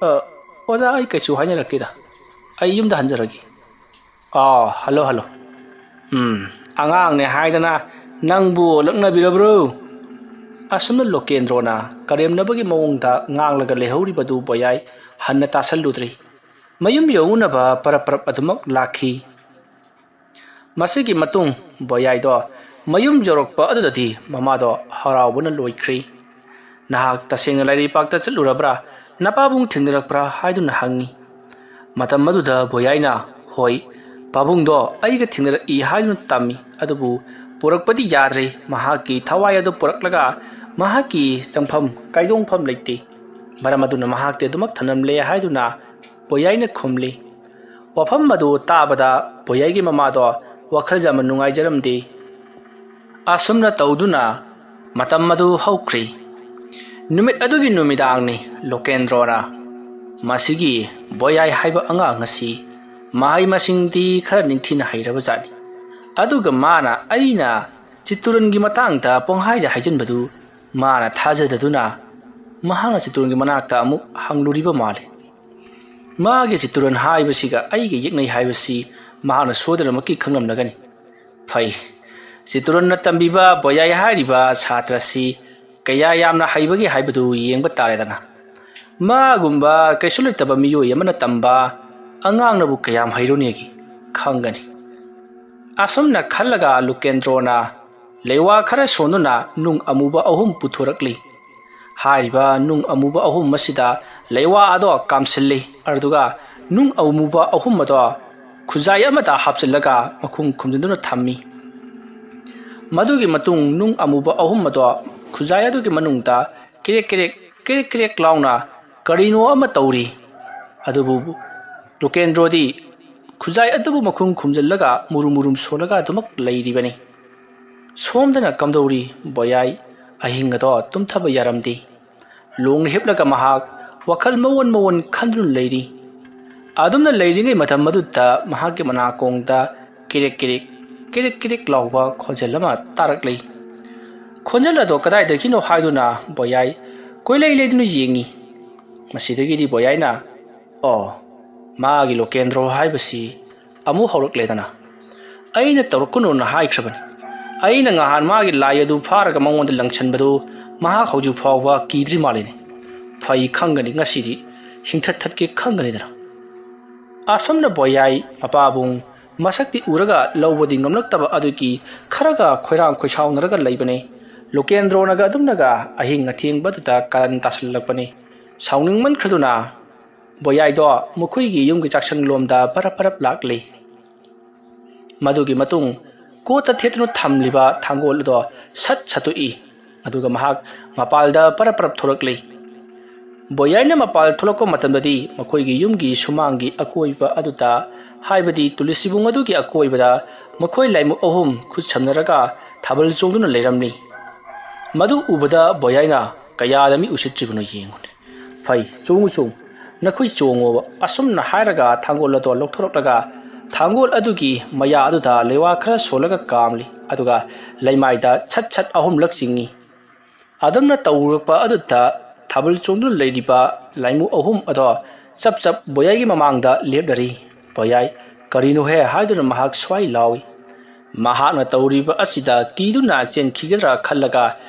"ꯑ, ꯑꯣꯖꯥ, ꯑꯩ ꯀꯩꯁꯨ ꯍꯥꯏꯅꯔꯛꯇꯦꯗ꯫ ꯑꯩ ꯌꯨꯝꯗ ꯍꯟꯖꯔꯒꯦ꯫" "ꯑꯥ, ꯍꯜꯂꯣ, ꯍꯜꯂꯣ꯫ ꯎꯝ, ꯑꯉꯥꯡꯅꯦ ꯍꯥꯏꯗꯅ ꯅꯪꯕꯨ ꯂꯛꯅꯕꯤꯔꯕ꯭ꯔꯣ?" ꯑꯁꯨꯝꯅ ꯂꯣꯀꯦꯟꯗ꯭ꯔꯣꯅ ꯀꯔꯦꯝꯅꯕꯒꯤ ꯃꯑꯣꯡꯗ ꯉꯥꯡꯂꯒ ꯂꯩꯍꯧꯔꯤꯕꯗꯨ ꯕꯣꯌꯥꯏ ꯍꯟꯅ ꯇꯥꯁꯜꯂꯨꯗ꯭ꯔꯤ꯫ ꯃꯌꯨꯝ ꯌꯧꯅꯕ ꯄꯔꯞ ꯄꯔꯞ ꯑꯗꯨꯃꯛ ꯂꯥꯛꯈꯤ꯫ ꯃꯁꯤꯒꯤ ꯃꯇꯨꯡ ꯕꯣꯌꯥꯏꯗꯣ ꯃꯌꯨꯝ ꯌꯧꯔꯛꯄ ꯑꯗꯨꯗꯗꯤ ꯃꯃꯥꯗꯣ ꯍꯔꯥꯎꯕꯅ ꯂꯣꯏꯈ꯭ꯔꯦ꯫ "ꯅꯍꯥꯛ ꯇꯁꯦꯡꯅ ꯂꯥꯏꯔꯩꯄꯥꯛꯇ ꯆꯠꯂꯨꯔꯕ꯭ꯔꯥ? ꯅꯄꯥꯕꯨꯡ ꯊꯦꯡꯅꯔꯛꯄ꯭ꯔꯥ?" ꯍꯥꯏꯗꯨꯅ ꯍꯪꯉꯤ꯫ ꯃꯇꯝ ꯑꯗꯨꯗ ꯕꯣꯌꯥꯏꯅ, "ꯍꯣꯏ, ꯄꯥꯕꯨꯡꯗꯣ ꯑꯩꯒ ꯊꯦꯡꯅꯔꯛꯏ" ꯍꯥꯏꯗꯨꯅ ꯇꯝꯃꯤ꯫ ꯑꯗꯨꯕꯨ ꯄꯨꯔꯛꯄꯗꯤ ꯌꯥꯗ꯭ꯔꯦ꯫ ꯃꯍꯥꯛꯀꯤ ꯊꯋꯥꯏ ꯑꯗꯨ ꯄꯨꯔꯛꯂꯒ ꯃꯍꯥꯛꯀꯤ ꯆꯪꯐꯝ ꯀꯥꯏꯗꯣꯡꯐꯝ ꯂꯩꯇꯦ꯫ ꯃꯔꯝ ꯑꯗꯨꯅ ꯃꯍꯥꯛꯇꯤ ꯑꯗꯨꯃꯛ ꯊꯝꯂꯝꯂꯦ ꯍꯥꯏꯗꯨꯅ ꯕꯣꯌꯥꯏꯅ ꯈꯨꯝꯂꯤ꯫ ꯋꯥꯐꯝ ꯑꯗꯨ ꯇꯥꯕꯗ ꯕꯣꯌꯥꯏꯒꯤ ꯃꯃꯥꯗꯣ ꯋꯥꯈꯜ ꯌꯥꯝꯅ ꯅꯨꯡꯉꯥꯏꯖꯔꯝꯗꯦ꯫ ꯑꯁꯨꯝꯅ ꯇꯧꯗꯨꯅ ꯃꯇꯝ ꯑꯗꯨ ꯍꯧꯈ꯭ꯔꯤ꯫ ꯅꯨꯃꯤꯠ ꯑꯗꯨꯒꯤ ꯅꯨꯃꯤꯗꯥꯡꯅꯤ꯫ ꯂꯣꯀꯦꯟꯗ꯭ꯔꯣꯅ ꯃꯁꯤꯒꯤ ꯕꯣꯌꯥꯏ ꯍꯥꯏꯕ ꯑꯉꯥꯡ ꯑꯁꯤ ꯃꯍꯩ ꯃꯁꯤꯡꯗꯤ ꯈꯔ ꯅꯤꯡꯊꯤꯅ ꯍꯩꯔꯕꯖꯥꯠꯅꯤ꯫ ꯑꯗꯨꯒ ꯃꯥꯅ ꯑꯩꯅ ꯆꯤꯠꯇꯨꯔꯟꯒꯤ ꯃꯇꯥꯡꯗ ꯄꯪꯍꯥꯏꯗ ꯍꯥꯏꯖꯤꯟꯕꯗꯨ ꯃꯥꯅ ꯊꯥꯖꯗꯗꯨꯅ ꯃꯍꯥꯛꯅ ꯆꯤꯠꯇꯨꯔꯟꯒꯤ ꯃꯅꯥꯛꯇ ꯑꯃꯨꯛ ꯍꯪꯂꯨꯔꯤꯕ ꯃꯥꯜꯂꯤ꯫ ꯃꯥꯒꯤ ꯆꯤꯠꯇꯨꯔꯟ ꯍꯥꯏꯕꯁꯤꯒ ꯑꯩꯒ ꯌꯦꯛꯅꯩ ꯍꯥꯏꯕꯁꯤ ꯃꯍꯥꯛꯅ ꯁꯣꯏꯗꯅꯃꯛꯀꯤ ꯈꯪꯂꯝꯂꯒꯅꯤ꯫ ꯐꯩ, ꯆꯤꯠꯇꯨꯔꯟꯅ ꯇꯝꯕꯤꯕ ꯕꯣꯌꯥꯏ ꯍꯥꯏꯔꯤꯕ ꯁꯥꯇ꯭ꯔꯁꯤ ꯀꯌꯥ ꯌꯥꯝꯅ ꯍꯩꯕꯒꯦ ꯍꯥꯏꯕꯗꯨ ꯌꯦꯡꯕ ꯇꯥꯔꯦꯗꯅ꯫ ꯃꯥꯒꯨꯝꯕ ꯀꯩꯁꯨ ꯂꯩꯇꯕ ꯃꯤꯑꯣꯏ ꯑꯃꯅ ꯇꯝꯕ ꯑꯉꯥꯡꯅꯕꯨ ꯀꯌꯥꯝ ꯍꯩꯔꯨꯅꯦꯒꯦ? ꯈꯪꯒꯅꯤ꯫ ꯑꯁꯨꯝꯅ ꯈꯜꯂꯒ ꯂꯨꯀꯦꯟꯗ꯭ꯔꯣꯅ ꯂꯩꯋꯥ ꯈꯔ ꯁꯣꯟꯗꯨꯅ ꯅꯨꯡ ꯑꯃꯨꯕ ꯑꯍꯨꯝ ꯄꯨꯊꯣꯔꯛꯂꯤ꯫ ꯍꯥꯏꯔꯤꯕ ꯅꯨꯡ ꯑꯃꯨꯕ ꯑꯍꯨꯝ ꯑꯁꯤꯗ ꯂꯩꯋꯥ ꯑꯗꯣ ꯀꯥꯝꯁꯤꯜꯂꯤ, ꯑꯗꯨꯒ ꯅꯨꯡ ꯑꯃꯨꯕ ꯑꯍꯨꯝ ꯑꯗꯣ ꯈꯨꯖꯥꯏ ꯑꯃꯗ ꯍꯥꯞꯆꯤꯜꯂꯒ ꯃꯈꯨꯝ ꯈꯨꯝꯖꯤꯟꯗꯨꯅ ꯊꯝꯃꯤ꯫ ꯃꯗꯨꯒꯤ ꯃꯇꯨꯡ ꯅꯨꯡ ꯑꯃꯨꯕ ꯑꯍꯨꯝ ꯑꯗꯣ ꯈꯨꯖꯥꯏ ꯑꯗꯨꯒꯤ ꯃꯅꯨꯡꯗ ꯀꯦꯔꯦꯛ ꯀꯦꯔꯦꯛ, ꯀꯦꯔꯦꯛ ꯀꯦꯔꯦꯛ ꯂꯥꯎꯅ ꯀꯔꯤꯅꯣ ꯑꯃ ꯇꯧꯔꯤ꯫ ꯑꯗꯨꯕꯨ ꯂꯨꯀꯦꯟꯗ꯭ꯔꯣꯗꯤ ꯈꯨꯖꯥꯏ ꯑꯗꯨꯕꯨ ꯃꯈꯨꯝ ꯈꯨꯝꯖꯤꯜꯂꯒ ꯃꯨꯔꯨꯝ ꯃꯨꯔꯨꯝ ꯁꯣꯜꯂꯒ ꯑꯗꯨꯃꯛ ꯂꯩꯔꯤꯕꯅꯤ꯫ ꯁꯣꯝꯗꯅ ꯀꯝꯗꯧꯔꯤ? ꯕꯣꯌꯥꯏ ꯑꯍꯤꯡ ꯑꯗꯣ ꯇꯨꯝꯊꯕ ꯌꯥꯔꯝꯗꯦ꯫ ꯂꯣꯡꯅ ꯍꯤꯞꯂꯒ ꯃꯍꯥꯛ ꯋꯥꯈꯜ ꯃꯑꯣꯟ ꯃꯑꯣꯟ ꯈꯟꯗꯨꯅ ꯂꯩꯔꯤ꯫ ꯑꯗꯨꯝꯅ ꯂꯩꯔꯤꯉꯩ ꯃꯇꯝ ꯑꯗꯨꯗ ꯃꯍꯥꯛꯀꯤ ꯃꯅꯥꯀꯣꯡꯗ ꯀꯦꯔꯦꯛ ꯀꯦꯔꯦꯛ, ꯀꯦꯔꯦꯛ ꯀꯦꯔꯦꯛ ꯂꯥꯎꯕ ꯈꯣꯟꯖꯦꯜ ꯑꯃ ꯇꯥꯔꯛꯂꯤ꯫ ꯈꯣꯟꯖꯦꯜ ꯑꯗꯣ ꯀꯗꯥꯏꯗꯒꯤꯅꯣ ꯍꯥꯏꯗꯨꯅ ꯕꯣꯌꯥꯏ ꯀꯣꯏꯂꯩ ꯂꯩꯗꯨꯅ ꯌꯦꯡꯉꯤ꯫ ꯃꯁꯤꯗꯒꯤꯗꯤ ꯕꯣꯌꯥꯏꯅ, "ꯑꯣ, ꯃꯥꯒꯤ ꯂꯣꯀꯦꯟꯗ꯭ꯔꯣ ꯍꯥꯏꯕꯁꯤ ꯑꯃꯨꯛ ꯍꯧꯔꯛꯂꯦꯗꯅ꯫ ꯑꯩꯅ ꯇꯧꯔꯛꯀꯅꯨꯅ ꯍꯥꯏꯈ꯭ꯔꯕꯅꯤ꯫ ꯑꯩꯅ ꯉꯍꯥꯟ ꯃꯥꯒꯤ ꯂꯥꯏ ꯑꯗꯨ ꯐꯥꯔꯒ ꯃꯉꯣꯟꯗ ꯂꯪꯁꯟꯕꯗꯨ ꯃꯍꯥꯛ ꯍꯧꯖꯤꯛ ꯐꯥꯎꯕ ꯀꯤꯗ꯭ꯔꯤ ꯃꯥꯜꯂꯤꯅꯦ꯫ ꯐꯩ, ꯈꯪꯒꯅꯤ, ꯉꯁꯤꯗꯤ ꯍꯤꯡꯊꯠ ꯊꯠꯀꯦ ꯈꯪꯒꯅꯤꯗꯅ꯫ ꯑꯁꯨꯝꯅ ꯕꯣꯌꯥꯏ ꯃꯄꯥꯕꯨꯡ ꯃꯁꯛꯇꯤ ꯎꯔꯒ ꯂꯧꯕꯗꯤ ꯉꯝꯂꯛꯇꯕ ꯑꯗꯨꯒꯤ ꯈꯔꯒ ꯈꯣꯏꯔꯥꯡ ꯈꯣꯏꯁꯥꯎꯅꯔꯒ ꯂꯩꯕꯅꯤ꯫ ꯂꯨꯀꯦꯟꯗ꯭ꯔꯣꯅꯒ ꯑꯗꯨꯝꯅꯒ ꯑꯍꯤꯡ ꯑꯊꯦꯡꯕꯗꯨꯗ ꯀꯥꯔꯟ ꯇꯥꯁꯜꯂꯛꯄꯅꯤ꯫ ꯁꯥꯎꯅꯤꯡꯃꯟꯈ꯭ꯔꯗꯨꯅ ꯕꯣꯌꯥꯏꯗꯣ ꯃꯈꯣꯏꯒꯤ ꯌꯨꯝꯒꯤ ꯆꯥꯛꯁꯪꯂꯣꯝꯗ ꯄꯔꯞ ꯄꯔꯞ ꯂꯥꯛꯂꯤ꯫ ꯃꯗꯨꯒꯤ ꯃꯇꯨꯡ ꯀꯣꯠꯇ ꯊꯦꯠꯇꯨꯅ ꯊꯝꯂꯤꯕ ꯊꯥꯡꯒꯣꯜ ꯑꯗꯣ ꯁꯠ ꯁꯠꯇꯣꯛꯏ꯫ ꯑꯗꯨꯒ ꯃꯍꯥꯛ ꯃꯄꯥꯜꯗ ꯄꯔꯞ ꯄꯔꯞ ꯊꯣꯛꯂꯛꯂꯤ꯫ ꯕꯣꯌꯥꯏꯅ ꯃꯄꯥꯜ ꯊꯣꯛꯂꯛꯄ ꯃꯇꯝꯗꯗꯤ ꯃꯈꯣꯏꯒꯤ ꯌꯨꯝꯒꯤ ꯁꯨꯃꯥꯡꯒꯤ ꯑꯀꯣꯏꯕ ꯑꯗꯨꯗ, ꯍꯥꯏꯕꯗꯤ ꯇꯨꯂꯁꯤꯕꯨꯡ ꯑꯗꯨꯒꯤ ꯑꯀꯣꯏꯕꯗ, ꯃꯈꯣꯏ ꯂꯥꯏꯃꯨꯛ ꯑꯍꯨꯝ ꯈꯨꯠ ꯁꯝꯅꯔꯒ ꯊꯥꯕꯜ ꯆꯣꯡꯗꯨꯅ ꯂꯩꯔꯝꯂꯤ꯫ ꯃꯗꯨ ꯎꯕꯗ ꯕꯣꯌꯥꯏꯅ, "ꯀꯌꯥꯗ ꯃꯤ ꯎꯁꯤꯠꯇ꯭ꯔꯤꯕꯅꯣ ꯌꯦꯡꯉꯨꯅꯦ꯫ ꯐꯩ, ꯆꯣꯡꯉꯨ ꯆꯣꯡꯉꯨ, ꯅꯈꯣꯏ ꯆꯣꯡꯉꯣꯕ"꯫ ꯑꯁꯨꯝꯅ ꯍꯥꯏꯔꯒ ꯊꯥꯡꯒꯣꯜ ꯑꯗꯣ ꯂꯧꯊꯣꯔꯛꯂꯒ ꯊꯥꯡꯒꯣꯜ ꯑꯗꯨꯒꯤ ꯃꯌꯥ ꯑꯗꯨꯗ ꯂꯩꯋꯥ ꯈꯔ ꯁꯣꯜꯂꯒ ꯀꯥꯝꯂꯤ꯫ ꯑꯗꯨꯒ ꯂꯩꯃꯥꯏꯗ ꯁꯠ ꯁꯠ ꯑꯍꯨꯝꯂꯛ ꯆꯤꯡꯏ꯫ ꯑꯗꯨꯝꯅ ꯇꯧꯔꯛꯄ ꯑꯗꯨꯗ ꯊꯥꯕꯜ ꯆꯣꯡꯗꯨꯅ ꯂꯩꯔꯤꯕ ꯂꯥꯏꯃꯨ ꯑꯍꯨꯝ ꯑꯗꯣ ꯆꯞ ꯆꯞ ꯕꯣꯌꯥꯏꯒꯤ ꯃꯃꯥꯡꯗ ꯂꯦꯞꯂꯔꯤ꯫ ꯕꯣꯌꯥꯏ, "ꯀꯔꯤꯅꯣꯍꯦ?" ꯍꯥꯏꯗꯨꯅ ꯃꯍꯥꯛ ꯁ꯭ꯋꯥꯏ ꯂꯥꯎꯏ꯫ ꯃꯍꯥꯛꯅ ꯇꯧꯔꯤꯕ ꯑꯁꯤꯗ ꯀꯤꯗꯨꯅ ꯆꯦꯟꯈꯤꯒꯗ꯭ꯔꯥ ꯈꯜꯂꯒ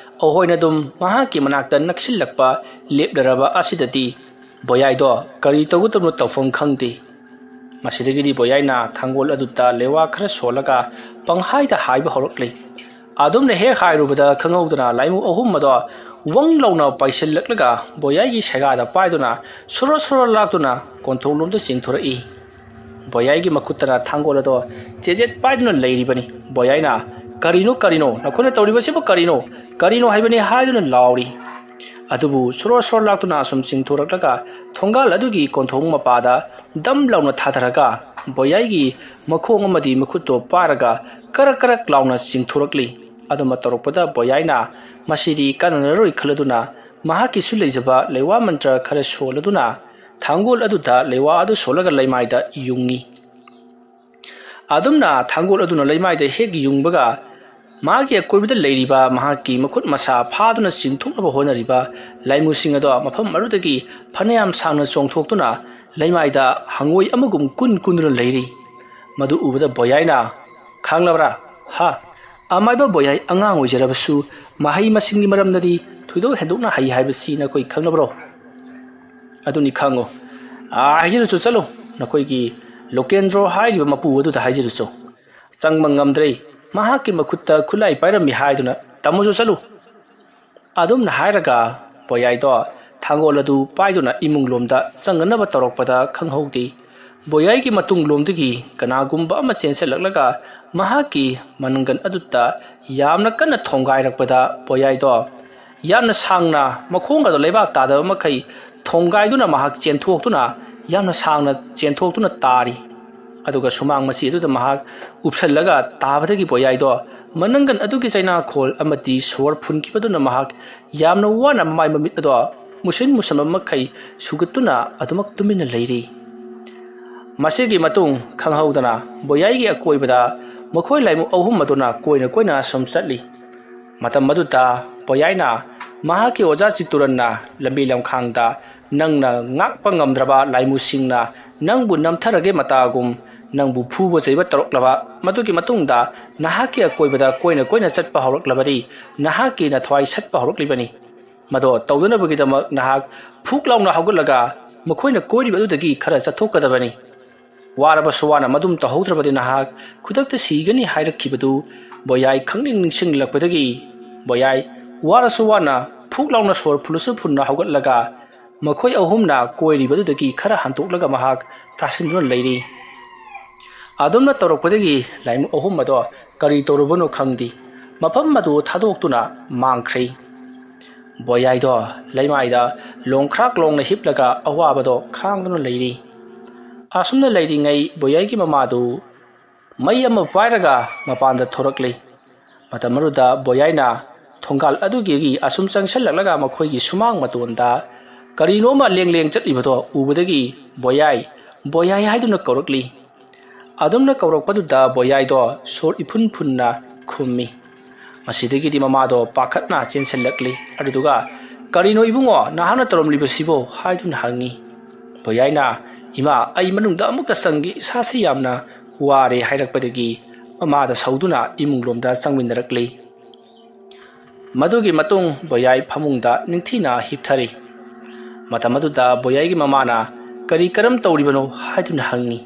ꯑꯍꯣꯏꯅ ꯑꯗꯨꯝ ꯃꯍꯥꯛꯀꯤ ꯃꯅꯥꯛꯇ ꯅꯛꯁꯤꯜꯂꯛꯄ ꯂꯦꯞꯂꯔꯕ ꯑꯁꯤꯗꯗꯤ ꯕꯣꯌꯥꯏꯗꯣ ꯀꯔꯤ ꯇꯧꯒꯗꯕꯅꯣ ꯇꯧꯐꯝ ꯈꯪꯗꯦ꯫ ꯃꯁꯤꯗꯒꯤꯗꯤ ꯕꯣꯌꯥꯏꯅ ꯊꯥꯡꯒꯣꯜ ꯑꯗꯨꯗ ꯂꯩꯋꯥ ꯈꯔ ꯁꯣꯜꯂꯒ ꯄꯪꯍꯥꯏꯗ ꯍꯥꯏꯕ ꯍꯧꯔꯛꯂꯤ꯫ ꯑꯗꯨꯝꯅ ꯍꯦꯛ ꯍꯥꯏꯔꯨꯕꯗ ꯈꯪꯍꯧꯗꯅ ꯂꯥꯏꯃꯨ ꯑꯍꯨꯝ ꯑꯗꯣ ꯋꯪ ꯂꯥꯎꯅ ꯄꯥꯏꯁꯤꯜꯂꯛꯂꯒ ꯕꯣꯌꯥꯏꯒꯤ ꯁꯦꯒꯥꯗ ꯄꯥꯏꯗꯨꯅ ꯁꯣꯔꯣ ꯁꯣꯔꯣ ꯂꯥꯛꯇꯨꯅ ꯀꯣꯟꯊꯣꯡꯂꯣꯝꯗ ꯆꯤꯡꯊꯣꯔꯛꯏ꯫ ꯕꯣꯌꯥꯏꯒꯤ ꯃꯈꯨꯠꯇꯅ ꯊꯥꯡꯒꯣꯜ ꯑꯗꯣ ꯆꯦꯖꯦꯠ ꯄꯥꯏꯗꯨꯅ ꯂꯩꯔꯤꯕꯅꯤ꯫ ꯕꯣꯌꯥꯏꯅ, "ꯀꯔꯤꯅꯣ, ꯀꯔꯤꯅꯣ? ꯅꯈꯣꯏꯅ ꯇꯧꯔꯤꯕꯁꯤꯕꯨ ꯀꯔꯤꯅꯣ? ꯀꯔꯤꯅꯣ ꯍꯥꯏꯕꯅꯤ?" ꯍꯥꯏꯗꯨꯅ ꯂꯥꯎꯔꯤ꯫ ꯑꯗꯨꯕꯨ ꯁꯣꯔꯣ ꯁꯣꯔꯣ ꯂꯥꯛꯇꯨꯅ ꯑꯁꯨꯝ ꯆꯤꯡꯊꯣꯔꯛꯂꯒ ꯊꯣꯡꯒꯥꯜ ꯑꯗꯨꯒꯤ ꯀꯣꯟꯊꯣꯡ ꯃꯄꯥꯗ ꯗꯝ ꯂꯥꯎꯅ ꯊꯥꯊꯔꯒ ꯕꯣꯌꯥꯏꯒꯤ ꯃꯈꯣꯡ ꯑꯃꯗꯤ ꯃꯈꯨꯠꯇꯣ ꯄꯥꯏꯔꯒ ꯀꯔꯛ ꯀꯔꯛ ꯂꯥꯎꯅ ꯆꯤꯡꯊꯣꯔꯛꯂꯤ꯫ ꯑꯗꯨꯃ ꯇꯧꯔꯛꯄꯗ ꯕꯣꯌꯥꯏꯅ, "ꯃꯁꯤꯗꯤ ꯀꯥꯟꯅꯔꯔꯣꯏ" ꯈꯜꯂꯗꯨꯅ ꯃꯍꯥꯛꯀꯤꯁꯨ ꯂꯩꯖꯕ ꯂꯩꯋꯥ ꯃꯟꯇ꯭ꯔ ꯈꯔ ꯁꯣꯜꯂꯗꯨꯅ ꯊꯥꯡꯒꯣꯜ ꯑꯗꯨꯗ ꯂꯩꯋꯥ ꯑꯗꯨ ꯁꯣꯜꯂꯒ ꯂꯩꯃꯥꯏꯗ ꯌꯨꯡꯉꯤ꯫ ꯑꯗꯨꯝꯅ ꯊꯥꯡꯒꯣꯜ ꯑꯗꯨꯅ ꯂꯩꯃꯥꯏꯗ ꯍꯦꯛ ꯌꯨꯡꯕꯒ ꯃꯥꯒꯤ ꯑꯀꯣꯏꯕꯗ ꯂꯩꯔꯤꯕ ꯃꯍꯥꯛꯀꯤ ꯃꯈꯨꯠ ꯃꯁꯥ ꯐꯥꯗꯨꯅ ꯆꯤꯡꯊꯣꯛꯅꯕ ꯍꯣꯠꯅꯔꯤꯕ ꯂꯥꯏꯃꯨꯁꯤꯡ ꯑꯗꯣ ꯃꯐꯝ ꯑꯗꯨꯗꯒꯤ ꯐꯅꯌꯥꯝ ꯁꯥꯡꯅ ꯆꯣꯡꯊꯣꯛꯇꯨꯅ ꯂꯩꯃꯥꯏꯗ ꯍꯪꯉꯣꯏ ꯑꯃꯒꯨꯝ ꯀꯨꯟ ꯀꯨꯟꯗꯨꯅ ꯂꯩꯔꯤ꯫ ꯃꯗꯨ ꯎꯕꯗ ꯕꯣꯌꯥꯏꯅ, "ꯈꯪꯂꯕ꯭ꯔꯥ? ꯍꯥ? ꯑꯃꯥꯏꯕ ꯕꯣꯌꯥꯏ ꯑꯉꯥꯡ ꯑꯣꯏꯖꯔꯕꯁꯨ ꯃꯍꯩ ꯃꯁꯤꯡꯒꯤ ꯃꯔꯝꯗꯗꯤ ꯊꯣꯏꯗꯣꯛ ꯍꯦꯟꯗꯣꯛꯅ ꯍꯩ ꯍꯥꯏꯕꯁꯤ ꯅꯈꯣꯏ ꯈꯪꯅꯕ꯭ꯔꯣ? ꯑꯗꯨꯅꯤ ꯈꯪꯉꯨ꯫ ꯑꯥ, ꯍꯥꯏꯖꯔꯨꯆꯣ, ꯆꯠꯂꯨ, ꯅꯈꯣꯏꯒꯤ ꯂꯣꯀꯦꯟꯗ꯭ꯔꯣ ꯍꯥꯏꯔꯤꯕ ꯃꯄꯨ ꯑꯗꯨꯗ ꯍꯥꯏꯖꯔꯨꯆꯣ꯫ ꯆꯪꯕ ꯉꯝꯗ꯭ꯔꯦ, ꯃꯍꯥꯛꯀꯤ ꯃꯈꯨꯠꯇ ꯈꯨꯠꯂꯥꯏ ꯄꯥꯏꯔꯝꯃꯤ ꯍꯥꯏꯗꯨꯅ ꯇꯝꯃꯨꯆꯣ, ꯆꯠꯂꯨ꯫ ꯑꯗꯨꯝꯅ ꯍꯥꯏꯔꯒ ꯕꯣꯌꯥꯏꯗꯣ ꯊꯥꯡꯒꯣꯜ ꯑꯗꯨ ꯄꯥꯏꯗꯨꯅ ꯏꯃꯨꯡ ꯂꯣꯝꯗ ꯆꯪꯅꯅꯕ ꯇꯧꯔꯛꯄꯗ ꯈꯪꯍꯧꯗꯦ, ꯕꯣꯌꯥꯏꯒꯤ ꯃꯇꯨꯡ ꯂꯣꯝꯗꯒꯤ ꯀꯅꯥꯒꯨꯝꯕ ꯑꯃ ꯆꯦꯟꯁꯤꯜꯂꯛꯂꯒ ꯃꯍꯥꯛꯀꯤ ꯃꯅꯪꯒꯟ ꯑꯗꯨꯗ ꯌꯥꯝꯅ ꯀꯟꯅ ꯊꯣꯡꯒꯥꯏꯔꯛꯄꯗ ꯕꯣꯌꯥꯏꯗꯣ ꯌꯥꯝꯅ ꯁꯥꯡꯅ ꯃꯈꯣꯡ ꯑꯗꯨ ꯂꯩꯕꯥꯛ ꯇꯥꯗꯕ ꯃꯈꯩ ꯊꯣꯡꯒꯥꯏꯗꯨꯅ ꯃꯍꯥꯛ ꯆꯦꯟꯊꯣꯛꯇꯨꯅ ꯌꯥꯝꯅ ꯁꯥꯡꯅ ꯆꯦꯟꯊꯣꯛꯇꯨꯅ ꯇꯥꯔꯤ꯫ ꯑꯗꯨꯒ ꯁꯨꯃꯥꯡ ꯃꯆꯤ ꯑꯗꯨꯗ ꯃꯍꯥꯛ ꯎꯞꯁꯜꯂꯒ ꯇꯥꯕꯗꯒꯤ ꯕꯣꯌꯥꯏꯗꯣ ꯃꯅꯪꯒꯟ ꯑꯗꯨꯒꯤ ꯆꯩꯅꯥꯈꯣꯜ ꯑꯃꯗꯤ ꯁꯣꯔ ꯐꯨꯟꯈꯤꯕꯗꯨꯅ ꯃꯍꯥꯛ ꯌꯥꯝꯅ ꯋꯥꯅ ꯃꯃꯥꯏ ꯃꯃꯤꯠ ꯑꯗꯣ ꯃꯨꯁꯤꯟ ꯃꯨꯁꯟꯕ ꯃꯈꯩ ꯁꯨꯒꯠꯇꯨꯅ ꯑꯗꯨꯃꯛ ꯇꯨꯃꯤꯟꯅ ꯂꯩꯔꯤ꯫ ꯃꯁꯤꯒꯤ ꯃꯇꯨꯡ ꯈꯪꯍꯧꯗꯅ ꯕꯣꯌꯥꯏꯒꯤ ꯑꯀꯣꯏꯕꯗ ꯃꯈꯣꯏ ꯂꯥꯏꯃꯨ ꯑꯍꯨꯝ ꯑꯗꯨꯅ ꯀꯣꯏꯅ ꯀꯣꯏꯅ ꯁꯨꯝ ꯆꯠꯂꯤ꯫ ꯃꯇꯝ ꯑꯗꯨꯗ ꯕꯣꯌꯥꯏꯅ ꯃꯍꯥꯛꯀꯤ ꯑꯣꯖꯥ ꯆꯤꯠꯇꯨꯔꯟꯅ ꯂꯝꯕꯤ ꯂꯝꯈꯥꯡꯗ ꯅꯪꯅ ꯉꯥꯛꯄ ꯉꯝꯗ꯭ꯔꯕ ꯂꯥꯏꯃꯨꯁꯤꯡꯅ ꯅꯪꯕꯨ ꯅꯝꯊꯔꯒꯦ ꯃꯇꯥꯒꯨꯝ ꯅꯪꯕꯨ ꯐꯨꯕ ꯆꯩꯕ ꯇꯧꯔꯛꯂꯕ ꯃꯗꯨꯒꯤ ꯃꯇꯨꯡꯗ ꯅꯍꯥꯛꯀꯤ ꯑꯀꯣꯏꯕꯗ ꯀꯣꯏꯅ ꯀꯣꯏꯅ ꯆꯠꯄ ꯍꯧꯔꯛꯂꯕꯗꯤ ꯅꯍꯥꯛꯀꯤ ꯅꯊ꯭ꯋꯥꯏ ꯁꯠꯄ ꯍꯧꯔꯛꯂꯤꯕꯅꯤ꯫ ꯃꯗꯣ ꯇꯧꯗꯅꯕꯒꯤꯗꯃꯛ ꯅꯍꯥꯛ ꯐꯨꯛ ꯂꯥꯎꯅ ꯍꯧꯒꯠꯂꯒ ꯃꯈꯣꯏꯅ ꯀꯣꯏꯔꯤꯕ ꯑꯗꯨꯗꯒꯤ ꯈꯔ ꯆꯠꯊꯣꯛꯀꯗꯕꯅꯤ꯫ ꯋꯥꯔꯕꯁꯨ ꯋꯥꯅ ꯃꯗꯨꯝ ꯇꯧꯍꯧꯗ꯭ꯔꯕꯗꯤ ꯅꯍꯥꯛ ꯈꯨꯗꯛꯇ ꯁꯤꯒꯅꯤ ꯍꯥꯏꯔꯛꯈꯤꯕꯗꯨ ꯕꯣꯌꯥꯏ ꯈꯪꯅꯤꯡ ꯅꯤꯡꯁꯤꯡꯂꯛꯄꯗꯒꯤ ꯕꯣꯌꯥꯏ ꯋꯥꯔꯁꯨ ꯋꯥꯅ ꯐꯨꯛ ꯂꯥꯎꯅ ꯁꯣꯔ ꯐꯨꯜꯂꯁꯨ ꯐꯨꯟꯅ ꯍꯧꯒꯠꯂꯒ ꯃꯈꯣꯏ ꯑꯍꯨꯝꯅ ꯀꯣꯏꯔꯤꯕꯗꯨꯗꯒꯤ ꯈꯔ ꯍꯟꯇꯣꯛꯂꯒ ꯃꯍꯥꯛ ꯇꯥꯁꯤꯟꯗꯨꯅ ꯂꯩꯔꯤ꯫ ꯑꯗꯨꯝꯅ ꯇꯧꯔꯛꯄꯗꯒꯤ ꯂꯥꯏꯃꯨ ꯑꯍꯨꯝ ꯑꯗꯣ ꯀꯔꯤ ꯇꯧꯔꯨꯕꯅꯣ ꯈꯪꯗꯦ, ꯃꯐꯝ ꯑꯗꯨ ꯊꯥꯗꯣꯛꯇꯨꯅ ꯃꯥꯡꯈ꯭ꯔꯦ꯫ ꯕꯣꯌꯥꯏꯗꯣ ꯂꯩꯃꯥꯏꯗ ꯂꯣꯡꯈ꯭ꯔꯥꯛ ꯂꯣꯡꯅ ꯍꯤꯞꯂꯒ ꯑꯋꯥꯕꯗꯣ ꯈꯥꯡꯗꯨꯅ ꯂꯩꯔꯤ꯫ ꯑꯁꯨꯝꯅ ꯂꯩꯔꯤꯉꯩ ꯕꯣꯌꯥꯏꯒꯤ ꯃꯃꯥꯗꯨ ꯃꯩ ꯑꯃ ꯄꯥꯏꯔꯒ ꯃꯄꯥꯟꯗ ꯊꯣꯔꯛꯂꯤ꯫ ꯃꯇꯝ ꯑꯗꯨꯗ ꯕꯣꯌꯥꯏꯅ ꯊꯣꯡꯒꯥꯜ ꯑꯗꯨꯒꯤ ꯑꯁꯨꯝ ꯆꯪꯁꯤꯜꯂꯛꯂꯒ ꯃꯈꯣꯏꯒꯤ ꯁꯨꯃꯥꯡ ꯃꯇꯣꯟꯗ ꯀꯔꯤꯅꯣꯃ ꯂꯦꯡ ꯂꯦꯡ ꯆꯠꯂꯤꯕꯗꯣ ꯎꯕꯗꯒꯤ ꯕꯣꯌꯥꯏ, ꯕꯣꯌꯥꯏ ꯍꯥꯏꯗꯨꯅ ꯀꯧꯔꯛꯂꯤ꯫ ꯑꯗꯨꯝꯅ ꯀꯧꯔꯛꯄꯗꯨꯗ ꯕꯣꯌꯥꯏꯗꯣ ꯁꯣꯔ ꯏꯐꯨꯟ ꯐꯨꯟꯅ ꯈꯨꯝꯃꯤ꯫ ꯃꯁꯤꯗꯒꯤꯗꯤ ꯃꯃꯥꯗꯣ ꯄꯥꯈꯠꯅ ꯆꯦꯟꯁꯤꯜꯂꯛꯂꯤ꯫ ꯑꯗꯨꯗꯨꯒ, "ꯀꯔꯤꯅꯣ ꯏꯕꯨꯡꯉꯣ, ꯅꯍꯥꯛꯅ ꯇꯧꯔꯝꯂꯤꯕꯁꯤꯕꯣ?" ꯍꯥꯏꯗꯨꯅ ꯍꯪꯉꯤ꯫ ꯕꯣꯌꯥꯏꯅ, "ꯏꯃꯥ, ꯑꯩ ꯃꯅꯨꯡꯗ ꯑꯃꯨꯛꯇ ꯆꯪꯒꯦ, ꯏꯁꯥꯁꯤ ꯌꯥꯝꯅ ꯋꯥꯔꯦ" ꯍꯥꯏꯔꯛꯄꯗꯒꯤ ꯃꯃꯥꯗ ꯁꯧꯗꯨꯅ ꯏꯃꯨꯡ ꯂꯣꯝꯗ ꯆꯪꯃꯤꯟꯅꯔꯛꯂꯤ꯫ ꯃꯗꯨꯒꯤ ꯃꯇꯨꯡ ꯕꯣꯌꯥꯏ ꯐꯃꯨꯡꯗ ꯅꯤꯡꯊꯤꯅ ꯍꯤꯞꯊꯔꯤ꯫ ꯃꯇꯝ ꯑꯗꯨꯗ ꯕꯣꯌꯥꯏꯒꯤ ꯃꯃꯥꯅ, "ꯀꯔꯤ ꯀꯔꯝ ꯇꯧꯔꯤꯕꯅꯣ?" ꯍꯥꯏꯗꯨꯅ ꯍꯪꯉꯤ꯫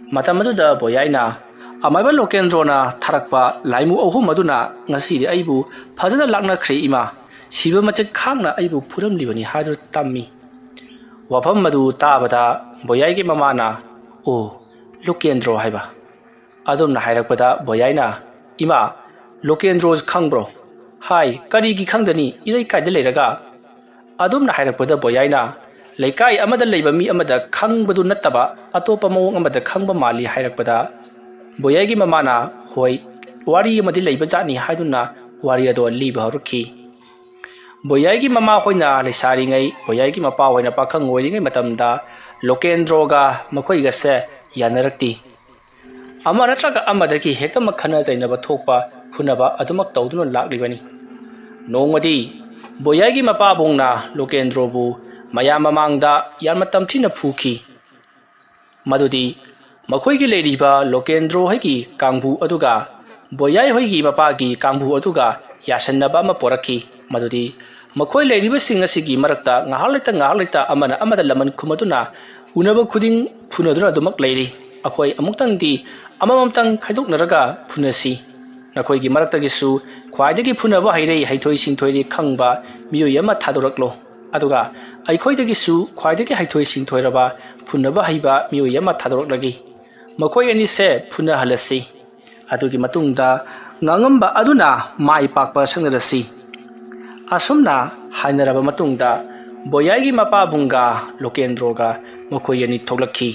ꯃꯇꯝ ꯑꯗꯨꯗ ꯕꯣꯌꯥꯏꯅ, "ꯑꯃꯥꯏꯕ ꯂꯣꯀꯦꯟꯗ꯭ꯔꯣꯅ ꯊꯥꯔꯛꯄ ꯂꯥꯏꯃꯨ ꯑꯍꯨꯝ ꯑꯗꯨꯅ ꯉꯁꯤꯗꯤ ꯑꯩꯕꯨ ꯐꯖꯅ ꯂꯥꯛꯅꯈ꯭ꯔꯦ ꯏꯃꯥ, ꯁꯤꯕ ꯃꯆꯦꯠ ꯈꯥꯛꯅ ꯑꯩꯕꯨ ꯐꯨꯔꯝꯂꯤꯕꯅꯤ" ꯍꯥꯏꯗꯨꯅ ꯇꯝꯃꯤ꯫ ꯋꯥꯐꯝ ꯑꯗꯨ ꯇꯥꯕꯗ ꯕꯣꯌꯥꯏꯒꯤ ꯃꯃꯥꯅ, "ꯑꯣ, ꯂꯣꯀꯦꯟꯗ꯭ꯔꯣ ꯍꯥꯏꯕ?" ꯑꯗꯨꯝꯅ ꯍꯥꯏꯔꯛꯄꯗ ꯕꯣꯌꯥꯏꯅ, "ꯏꯃꯥ, ꯂꯣꯀꯦꯟꯗ꯭ꯔꯣ ꯈꯪꯕ꯭ꯔꯣ?" ꯍꯥꯏ꯫ "ꯀꯔꯤꯒꯤ ꯈꯪꯗꯅꯤ, ꯏꯔꯩ ꯀꯥꯏꯗ ꯂꯩꯔꯒ?" ꯑꯗꯨꯝꯅ ꯍꯥꯏꯔꯛꯄꯗ ꯕꯣꯌꯥꯏꯅ, "ꯂꯩꯀꯥꯏ ꯑꯃꯗ ꯂꯩꯕ ꯃꯤ ꯑꯃꯗ ꯈꯪꯕꯗꯨ ꯅꯠꯇꯕ ꯑꯇꯣꯞꯄ ꯃꯑꯣꯡ ꯑꯃꯗ ꯈꯪꯕ ꯃꯥꯜꯂꯤ" ꯍꯥꯏꯔꯛꯄꯗ ꯕꯣꯌꯥꯏꯒꯤ ꯃꯃꯥꯅ, "ꯍꯣꯏ, ꯋꯥꯔꯤ ꯑꯃꯗꯤ ꯂꯩꯕ ꯖꯥꯠꯅꯤ" ꯍꯥꯏꯗꯨꯅ ꯋꯥꯔꯤ ꯑꯗꯣ ꯂꯤꯕ ꯍꯧꯔꯛꯈꯤ꯫ ꯕꯣꯌꯥꯏꯒꯤ ꯃꯃꯥ ꯍꯣꯏꯅ ꯂꯩꯁꯥꯔꯤꯉꯩ, ꯕꯣꯌꯥꯏꯒꯤ ꯃꯄꯥ ꯍꯣꯏꯅ ꯄꯥꯈꯪ ꯑꯣꯏꯔꯤꯉꯩ ꯃꯇꯝꯗ ꯂꯣꯀꯦꯟꯗ꯭ꯔꯣꯒ ꯃꯈꯣꯏꯒꯁꯦ ꯌꯥꯅꯔꯛꯇꯦ꯫ ꯑꯃ ꯅꯠꯇ꯭ꯔꯒ ꯑꯃꯗꯒꯤ ꯍꯦꯛꯇꯃꯛ ꯈꯠꯅ ꯆꯩꯅꯕ ꯊꯣꯛꯄ, ꯐꯨꯅꯕ ꯑꯗꯨꯃꯛ ꯇꯧꯗꯨꯅ ꯂꯥꯛꯂꯤꯕꯅꯤ꯫ ꯅꯣꯡꯃꯗꯤ ꯕꯣꯌꯥꯏꯒꯤ ꯃꯄꯥꯕꯨꯡꯅ ꯂꯣꯀꯦꯟꯗ꯭ꯔꯣꯕꯨ ꯃꯌꯥꯝ ꯃꯃꯥꯡꯗ ꯌꯥꯝꯅ ꯇꯝꯊꯤꯅ ꯐꯨꯈꯤ꯫ ꯃꯗꯨꯗꯤ ꯃꯈꯣꯏꯒꯤ ꯂꯩꯔꯤꯕ ꯂꯣꯀꯦꯟꯗ꯭ꯔꯣ ꯍꯣꯏꯒꯤ ꯀꯥꯡꯕꯨ ꯑꯗꯨꯒ ꯕꯣꯌꯥꯏ ꯍꯣꯏꯒꯤ ꯃꯄꯥꯒꯤ ꯀꯥꯡꯕꯨ ꯑꯗꯨꯒ ꯌꯥꯁꯟꯅꯕ ꯑꯃ ꯄꯣꯔꯛꯈꯤ꯫ ꯃꯗꯨꯗꯤ ꯃꯈꯣꯏ ꯂꯩꯔꯤꯕꯁꯤꯡ ꯑꯁꯤꯒꯤ ꯃꯔꯛꯇ ꯉꯥꯏꯍꯥꯛ ꯂꯩꯇ ꯉꯥꯏꯍꯥꯛ ꯂꯩꯇ ꯑꯃꯅ ꯑꯃꯗ ꯂꯃꯟ ꯈꯨꯝꯃꯗꯨꯅ ꯎꯅꯕ ꯈꯨꯗꯤꯡ ꯐꯨꯅꯗꯨꯅ ꯑꯗꯨꯃꯛ ꯂꯩꯔꯤ꯫ ꯑꯩꯈꯣꯏ ꯑꯃꯨꯛꯇꯪꯗꯤ ꯑꯃꯃꯝꯇꯪ ꯈꯥꯏꯗꯣꯛꯅꯔꯒ ꯐꯨꯅꯁꯤ꯫ ꯅꯈꯣꯏꯒꯤ ꯃꯔꯛꯇꯒꯤꯁꯨ ꯈ꯭ꯋꯥꯏꯗꯒꯤ ꯐꯨꯅꯕ ꯍꯩꯔꯦ, ꯍꯩꯊꯣꯏ ꯁꯤꯡꯊꯣꯏꯔꯦ ꯈꯪꯕ ꯃꯤꯑꯣꯏ ꯑꯃ ꯊꯥꯗꯣꯔꯛꯂꯣ꯫ ꯑꯗꯨꯒ ꯑꯩꯈꯣꯏꯗꯒꯤꯁꯨ ꯈ꯭ꯋꯥꯏꯗꯒꯤ ꯍꯩꯊꯣꯏ ꯁꯤꯡꯊꯣꯏꯔꯕ ꯐꯨꯅꯕ ꯍꯩꯕ ꯃꯤꯑꯣꯏ ꯑꯃ ꯊꯥꯗꯣꯔꯛꯂꯒꯦ꯫ ꯃꯈꯣꯏ ꯑꯅꯤꯁꯦ ꯐꯨꯅꯍꯜꯂꯁꯤ꯫ ꯑꯗꯨꯒꯤ ꯃꯇꯨꯡꯗ ꯉꯥꯡꯉꯝꯕ ꯑꯗꯨꯅ ꯃꯥꯏ ꯄꯥꯛꯄ ꯁꯛꯅꯔꯁꯤ꯫ ꯑꯁꯨꯝꯅ ꯍꯥꯏꯅꯔꯕ ꯃꯇꯨꯡꯗ ꯕꯣꯌꯥꯏꯒꯤ ꯃꯄꯥꯕꯨꯡꯒ ꯂꯣꯀꯦꯟꯗ꯭ꯔꯣꯒ ꯃꯈꯣꯏ ꯑꯅꯤ ꯊꯣꯛꯂꯛꯈꯤ꯫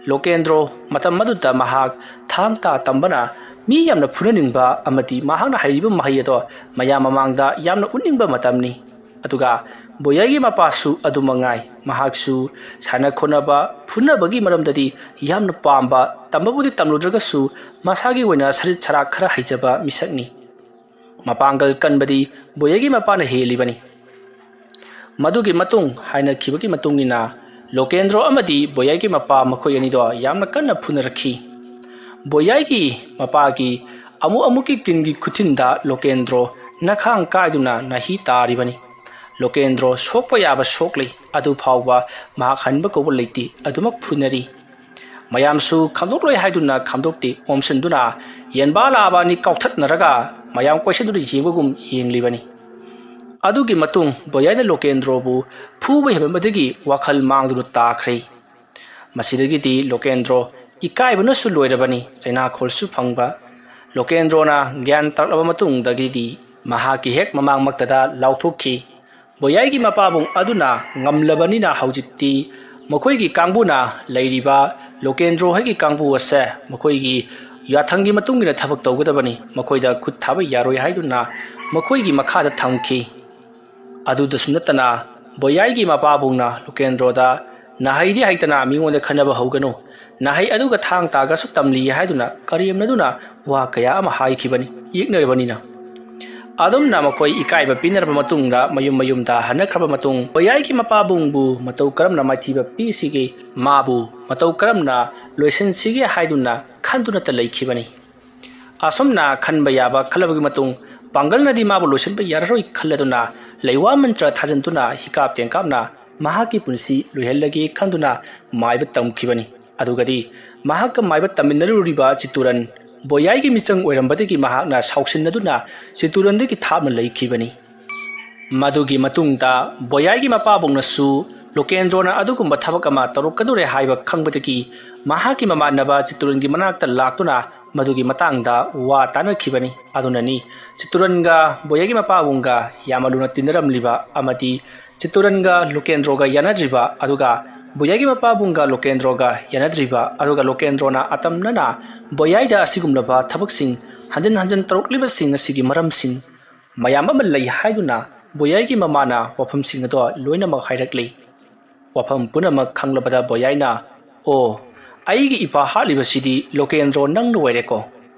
ꯂꯣꯀꯦꯟꯗ꯭ꯔꯣ ꯃꯇꯝ ꯑꯗꯨꯗ ꯃꯍꯥꯛ ꯊꯥꯡ ꯇꯥ ꯇꯝꯕꯅ ꯃꯤ ꯌꯥꯝꯅ ꯐꯨꯅꯅꯤꯡꯕ ꯑꯃꯗꯤ ꯃꯍꯥꯛꯅ ꯍꯩꯔꯤꯕ ꯃꯍꯩ ꯑꯗꯣ ꯃꯌꯥꯝ ꯃꯃꯥꯡꯗ ꯌꯥꯝꯅ ꯎꯠꯅꯤꯡꯕ ꯃꯇꯝꯅꯤ꯫ ꯑꯗꯨꯒ ꯕꯣꯌꯥꯏꯒꯤ ꯃꯄꯥꯁꯨ ꯑꯗꯨ ꯃꯉꯥꯏ, ꯃꯍꯥꯛꯁꯨ ꯁꯥꯟꯅ ꯈꯣꯠꯅꯕ, ꯐꯨꯅꯕꯒꯤ ꯃꯔꯝꯗꯗꯤ ꯌꯥꯝꯅ ꯄꯥꯝꯕ, ꯇꯝꯕꯕꯨꯗꯤ ꯇꯝꯂꯨꯗ꯭ꯔꯒꯁꯨ ꯃꯁꯥꯒꯤ ꯑꯣꯏꯅ ꯁꯔꯤꯠ ꯁꯔꯥꯛ ꯈꯔ ꯍꯩꯖꯕ ꯃꯤꯁꯛꯅꯤ꯫ ꯃꯄꯥꯡꯒꯜ ꯀꯟꯕꯗꯤ ꯕꯣꯌꯥꯏꯒꯤ ꯃꯄꯥꯅ ꯍꯦꯜꯂꯤꯕꯅꯤ꯫ ꯃꯗꯨꯒꯤ ꯃꯇꯨꯡ ꯍꯥꯏꯅꯈꯤꯕꯒꯤ ꯃꯇꯨꯡ ꯏꯟꯅ ꯂꯣꯀꯦꯟꯗ꯭ꯔꯣ ꯑꯃꯗꯤ ꯕꯣꯌꯥꯏꯒꯤ ꯃꯄꯥ ꯃꯈꯣꯏ ꯑꯅꯤꯗꯣ ꯌꯥꯝꯅ ꯀꯟꯅ ꯐꯨꯅꯔꯛꯈꯤ꯫ ꯕꯣꯌꯥꯏꯒꯤ ꯃꯄꯥꯒꯤ ꯑꯃꯨꯛ ꯑꯃꯨꯛꯀꯤ ꯀꯤꯟꯒꯤ ꯈꯨꯊꯤꯟꯗ ꯂꯣꯀꯦꯟꯗ꯭ꯔꯣ ꯅꯈꯥꯡ ꯀꯥꯏꯗꯨꯅ ꯅꯥꯍꯤ ꯇꯥꯔꯤꯕꯅꯤ꯫ ꯂꯣꯀꯦꯟꯗ꯭ꯔꯣ ꯁꯣꯛꯄ ꯌꯥꯕ ꯁꯣꯛꯂꯤ, ꯑꯗꯨ ꯐꯥꯎꯕ ꯃꯍꯥꯛ ꯍꯟꯕ ꯀꯧꯕ ꯂꯩꯇꯦ, ꯑꯗꯨꯃꯛ ꯐꯨꯅꯔꯤ꯫ ꯃꯌꯥꯝꯁꯨ ꯈꯥꯝꯗꯣꯛꯂꯣꯏ ꯍꯥꯏꯗꯨꯅ ꯈꯥꯝꯗꯣꯛꯇꯦ, ꯑꯣꯝꯁꯤꯟꯗꯨꯅ ꯌꯦꯟꯕꯥ ꯂꯥꯕ ꯑꯅꯤ ꯀꯥꯎꯊꯠꯅꯔꯒ ꯃꯌꯥꯝ ꯀꯣꯏꯁꯤꯟꯗꯨꯅ ꯌꯦꯡꯕꯒꯨꯝ ꯌꯦꯡꯂꯤꯕꯅꯤ꯫ ꯑꯗꯨꯒꯤ ꯃꯇꯨꯡ ꯕꯣꯌꯥꯏꯅ ꯂꯣꯀꯦꯟꯗ꯭ꯔꯣꯕꯨ ꯐꯨꯕ ꯍꯦꯟꯃꯟꯕꯗꯒꯤ ꯋꯥꯈꯜ ꯃꯥꯡꯗꯨꯅ ꯇꯥꯈ꯭ꯔꯦ꯫ ꯃꯁꯤꯗꯒꯤꯗꯤ ꯂꯣꯀꯦꯟꯗ꯭ꯔꯣ ꯏꯀꯥꯏꯕꯅꯁꯨ ꯂꯣꯏꯔꯕꯅꯤ, ꯆꯩꯅꯥꯈꯣꯜꯁꯨ ꯐꯪꯕ꯫ ꯂꯣꯀꯦꯟꯗ꯭ꯔꯣꯅ ꯒ꯭ꯌꯥꯟ ꯇꯥꯔꯛꯂꯕ ꯃꯇꯨꯡꯗꯒꯤꯗꯤ ꯃꯍꯥꯛꯀꯤ ꯍꯦꯛ ꯃꯃꯥꯡꯃꯛꯇꯗ ꯂꯥꯎꯊꯣꯛꯈꯤ꯫ ꯕꯣꯌꯥꯏꯒꯤ ꯃꯄꯥꯕꯨꯡ ꯑꯗꯨꯅ ꯉꯝꯂꯕꯅꯤꯅ ꯍꯧꯖꯤꯛꯇꯤ ꯃꯈꯣꯏꯒꯤ ꯀꯥꯡꯕꯨꯅ ꯂꯩꯔꯤꯕ ꯂꯣꯀꯦꯟꯗ꯭ꯔꯣ ꯍꯣꯏꯒꯤ ꯀꯥꯡꯕꯨ ꯑꯁꯦ ꯃꯈꯣꯏꯒꯤ ꯌꯥꯊꯪꯒꯤ ꯃꯇꯨꯡ ꯏꯟꯅ ꯊꯕꯛ ꯇꯧꯒꯗꯕꯅꯤ, ꯃꯈꯣꯏꯗ ꯈꯨꯠ ꯊꯥꯕ ꯌꯥꯔꯣꯏ ꯍꯥꯏꯗꯨꯅ ꯃꯈꯣꯏꯒꯤ ꯃꯈꯥꯗ ꯊꯝꯈꯤ꯫ ꯑꯗꯨꯗꯁꯨ ꯅꯠꯇꯅ ꯕꯣꯌꯥꯏꯒꯤ ꯃꯄꯥꯕꯨꯡꯅ ꯂꯣꯀꯦꯟꯗ꯭ꯔꯣꯗ ꯅꯥꯍꯩꯗꯤ ꯍꯩꯇꯅ ꯃꯤꯉꯣꯟꯗ ꯈꯟꯅꯕ ꯍꯧꯒꯅꯨ, ꯅꯥꯍꯩ ꯑꯗꯨꯒ ꯊꯥꯡ ꯇꯥꯒꯁꯨ ꯇꯝꯂꯤ ꯍꯥꯏꯗꯨꯅ ꯀꯔꯦꯝꯅꯗꯨꯅ ꯋꯥ ꯀꯌꯥ ꯑꯃ ꯍꯥꯏꯈꯤꯕꯅꯤ, ꯌꯦꯛꯅꯔꯕꯅꯤꯅ꯫ ꯑꯗꯨꯝꯅ ꯃꯈꯣꯏ ꯏꯀꯥꯏꯕ ꯄꯤꯅꯔꯕ ꯃꯇꯨꯡꯗ ꯃꯌꯨꯝ ꯃꯌꯨꯝꯗ ꯍꯟꯅꯈ꯭ꯔꯕ ꯃꯇꯨꯡ ꯕꯣꯌꯥꯏꯒꯤ ꯃꯄꯥꯕꯨꯡꯕꯨ ꯃꯇꯧ ꯀꯔꯝꯅ ꯃꯥꯏꯊꯤꯕ ꯄꯤꯁꯤꯒꯦ, ꯃꯥꯕꯨ ꯃꯇꯧ ꯀꯔꯝꯅ ꯂꯣꯏꯁꯤꯟꯁꯤꯒꯦ ꯍꯥꯏꯗꯨꯅ ꯈꯟꯗꯨꯅꯇ ꯂꯩꯈꯤꯕꯅꯤ꯫ ꯑꯁꯨꯝꯅ ꯈꯟꯕ ꯌꯥꯕ ꯈꯜꯂꯕꯒꯤ ꯃꯇꯨꯡ ꯄꯥꯡꯒꯜꯅꯗꯤ ꯃꯥꯕꯨ ꯂꯣꯏꯁꯤꯟꯕ ꯌꯥꯔꯔꯣꯏ ꯈꯜꯂꯗꯨꯅ ꯂꯩꯋꯥ ꯃꯟꯇ꯭ꯔ ꯊꯥꯖꯤꯟꯗꯨꯅ ꯍꯤꯀꯥꯞ ꯇꯦꯡꯀꯥꯞꯅ ꯃꯍꯥꯛꯀꯤ ꯄꯨꯟꯁꯤ ꯂꯣꯏꯍꯜꯂꯒꯦ ꯈꯟꯗꯨꯅ ꯃꯥꯏꯕ ꯇꯝꯈꯤꯕꯅꯤ꯫ ꯑꯗꯨꯒꯗꯤ ꯃꯍꯥꯛꯀ ꯃꯥꯏꯕ ꯇꯝꯃꯤꯟꯅꯔꯨꯔꯤꯕ ꯆꯤꯠꯇꯨꯔꯟ ꯕꯣꯌꯥꯏꯒꯤ ꯃꯤꯆꯪ ꯑꯣꯏꯔꯝꯕꯗꯒꯤ ꯃꯍꯥꯛꯅ ꯁꯥꯎꯁꯤꯟꯅꯗꯨꯅ ꯆꯤꯠꯇꯨꯔꯟꯗꯒꯤ ꯊꯥꯞꯅ ꯂꯩꯈꯤꯕꯅꯤ꯫ ꯃꯗꯨꯒꯤ ꯃꯇꯨꯡꯗ ꯕꯣꯌꯥꯏꯒꯤ ꯃꯄꯥꯕꯨꯡꯅꯁꯨ ꯂꯣꯀꯦꯟꯗ꯭ꯔꯣꯅ ꯑꯗꯨꯒꯨꯝꯕ ꯊꯕꯛ ꯑꯃ ꯇꯧꯔꯛꯀꯗꯧꯔꯦ ꯍꯥꯏꯕ ꯈꯪꯕꯗꯒꯤ ꯃꯍꯥꯛꯀꯤ ꯃꯃꯥꯟꯅꯕ ꯆꯤꯠꯇꯨꯔꯟꯒꯤ ꯃꯅꯥꯛꯇ ꯂꯥꯛꯇꯨꯅ ꯃꯗꯨꯒꯤ ꯃꯇꯥꯡꯗ ꯋꯥ ꯇꯥꯅꯈꯤꯕꯅꯤ꯫ ꯑꯗꯨꯅꯅꯤ ꯆꯤꯠꯇꯨꯔꯟꯒ ꯕꯣꯌꯥꯏꯒꯤ ꯃꯄꯥꯕꯨꯡꯒ ꯌꯥꯝꯅ ꯂꯨꯅ ꯇꯤꯟꯅꯔꯝꯂꯤꯕ ꯑꯃꯗꯤ ꯆꯤꯠꯇꯨꯔꯟꯒ ꯂꯣꯀꯦꯟꯗ꯭ꯔꯣꯒ ꯌꯥꯅꯗ꯭ꯔꯤꯕ, ꯑꯗꯨꯒ ꯕꯣꯌꯥꯏꯒꯤ ꯃꯄꯥꯕꯨꯡꯒ ꯂꯣꯀꯦꯟꯗ꯭ꯔꯣꯒ ꯌꯥꯅꯗ꯭ꯔꯤꯕ, ꯑꯗꯨꯒ ꯂꯣꯀꯦꯟꯗ꯭ꯔꯣꯅ ꯑꯇꯝꯅꯅ ꯕꯣꯌꯥꯏꯗ ꯑꯁꯤꯒꯨꯝꯂꯕ ꯊꯕꯛꯁꯤꯡ ꯍꯟꯖꯤꯟ ꯍꯟꯖꯤꯟ ꯇꯧꯔꯛꯂꯤꯕꯁꯤꯡ ꯑꯁꯤꯒꯤ ꯃꯔꯝꯁꯤꯡ ꯃꯌꯥꯝ ꯑꯃ ꯂꯩ ꯍꯥꯏꯗꯨꯅ ꯕꯣꯌꯥꯏꯒꯤ ꯃꯃꯥꯅ ꯋꯥꯐꯝꯁꯤꯡ ꯑꯗꯣ ꯂꯣꯏꯅꯃꯛ ꯍꯥꯏꯔꯛꯂꯤ꯫ ꯋꯥꯐꯝ ꯄꯨꯝꯅꯃꯛ ꯈꯪꯂꯕꯗ ꯕꯣꯌꯥꯏꯅ, "ꯑꯣ, ꯑꯩꯒꯤ ꯏꯄꯥ ꯍꯥꯠꯂꯤꯕꯁꯤꯗꯤ ꯂꯣꯀꯦꯟꯗ꯭ꯔꯣ ꯅꯪꯅ ꯑꯣꯏꯔꯦꯀꯣ?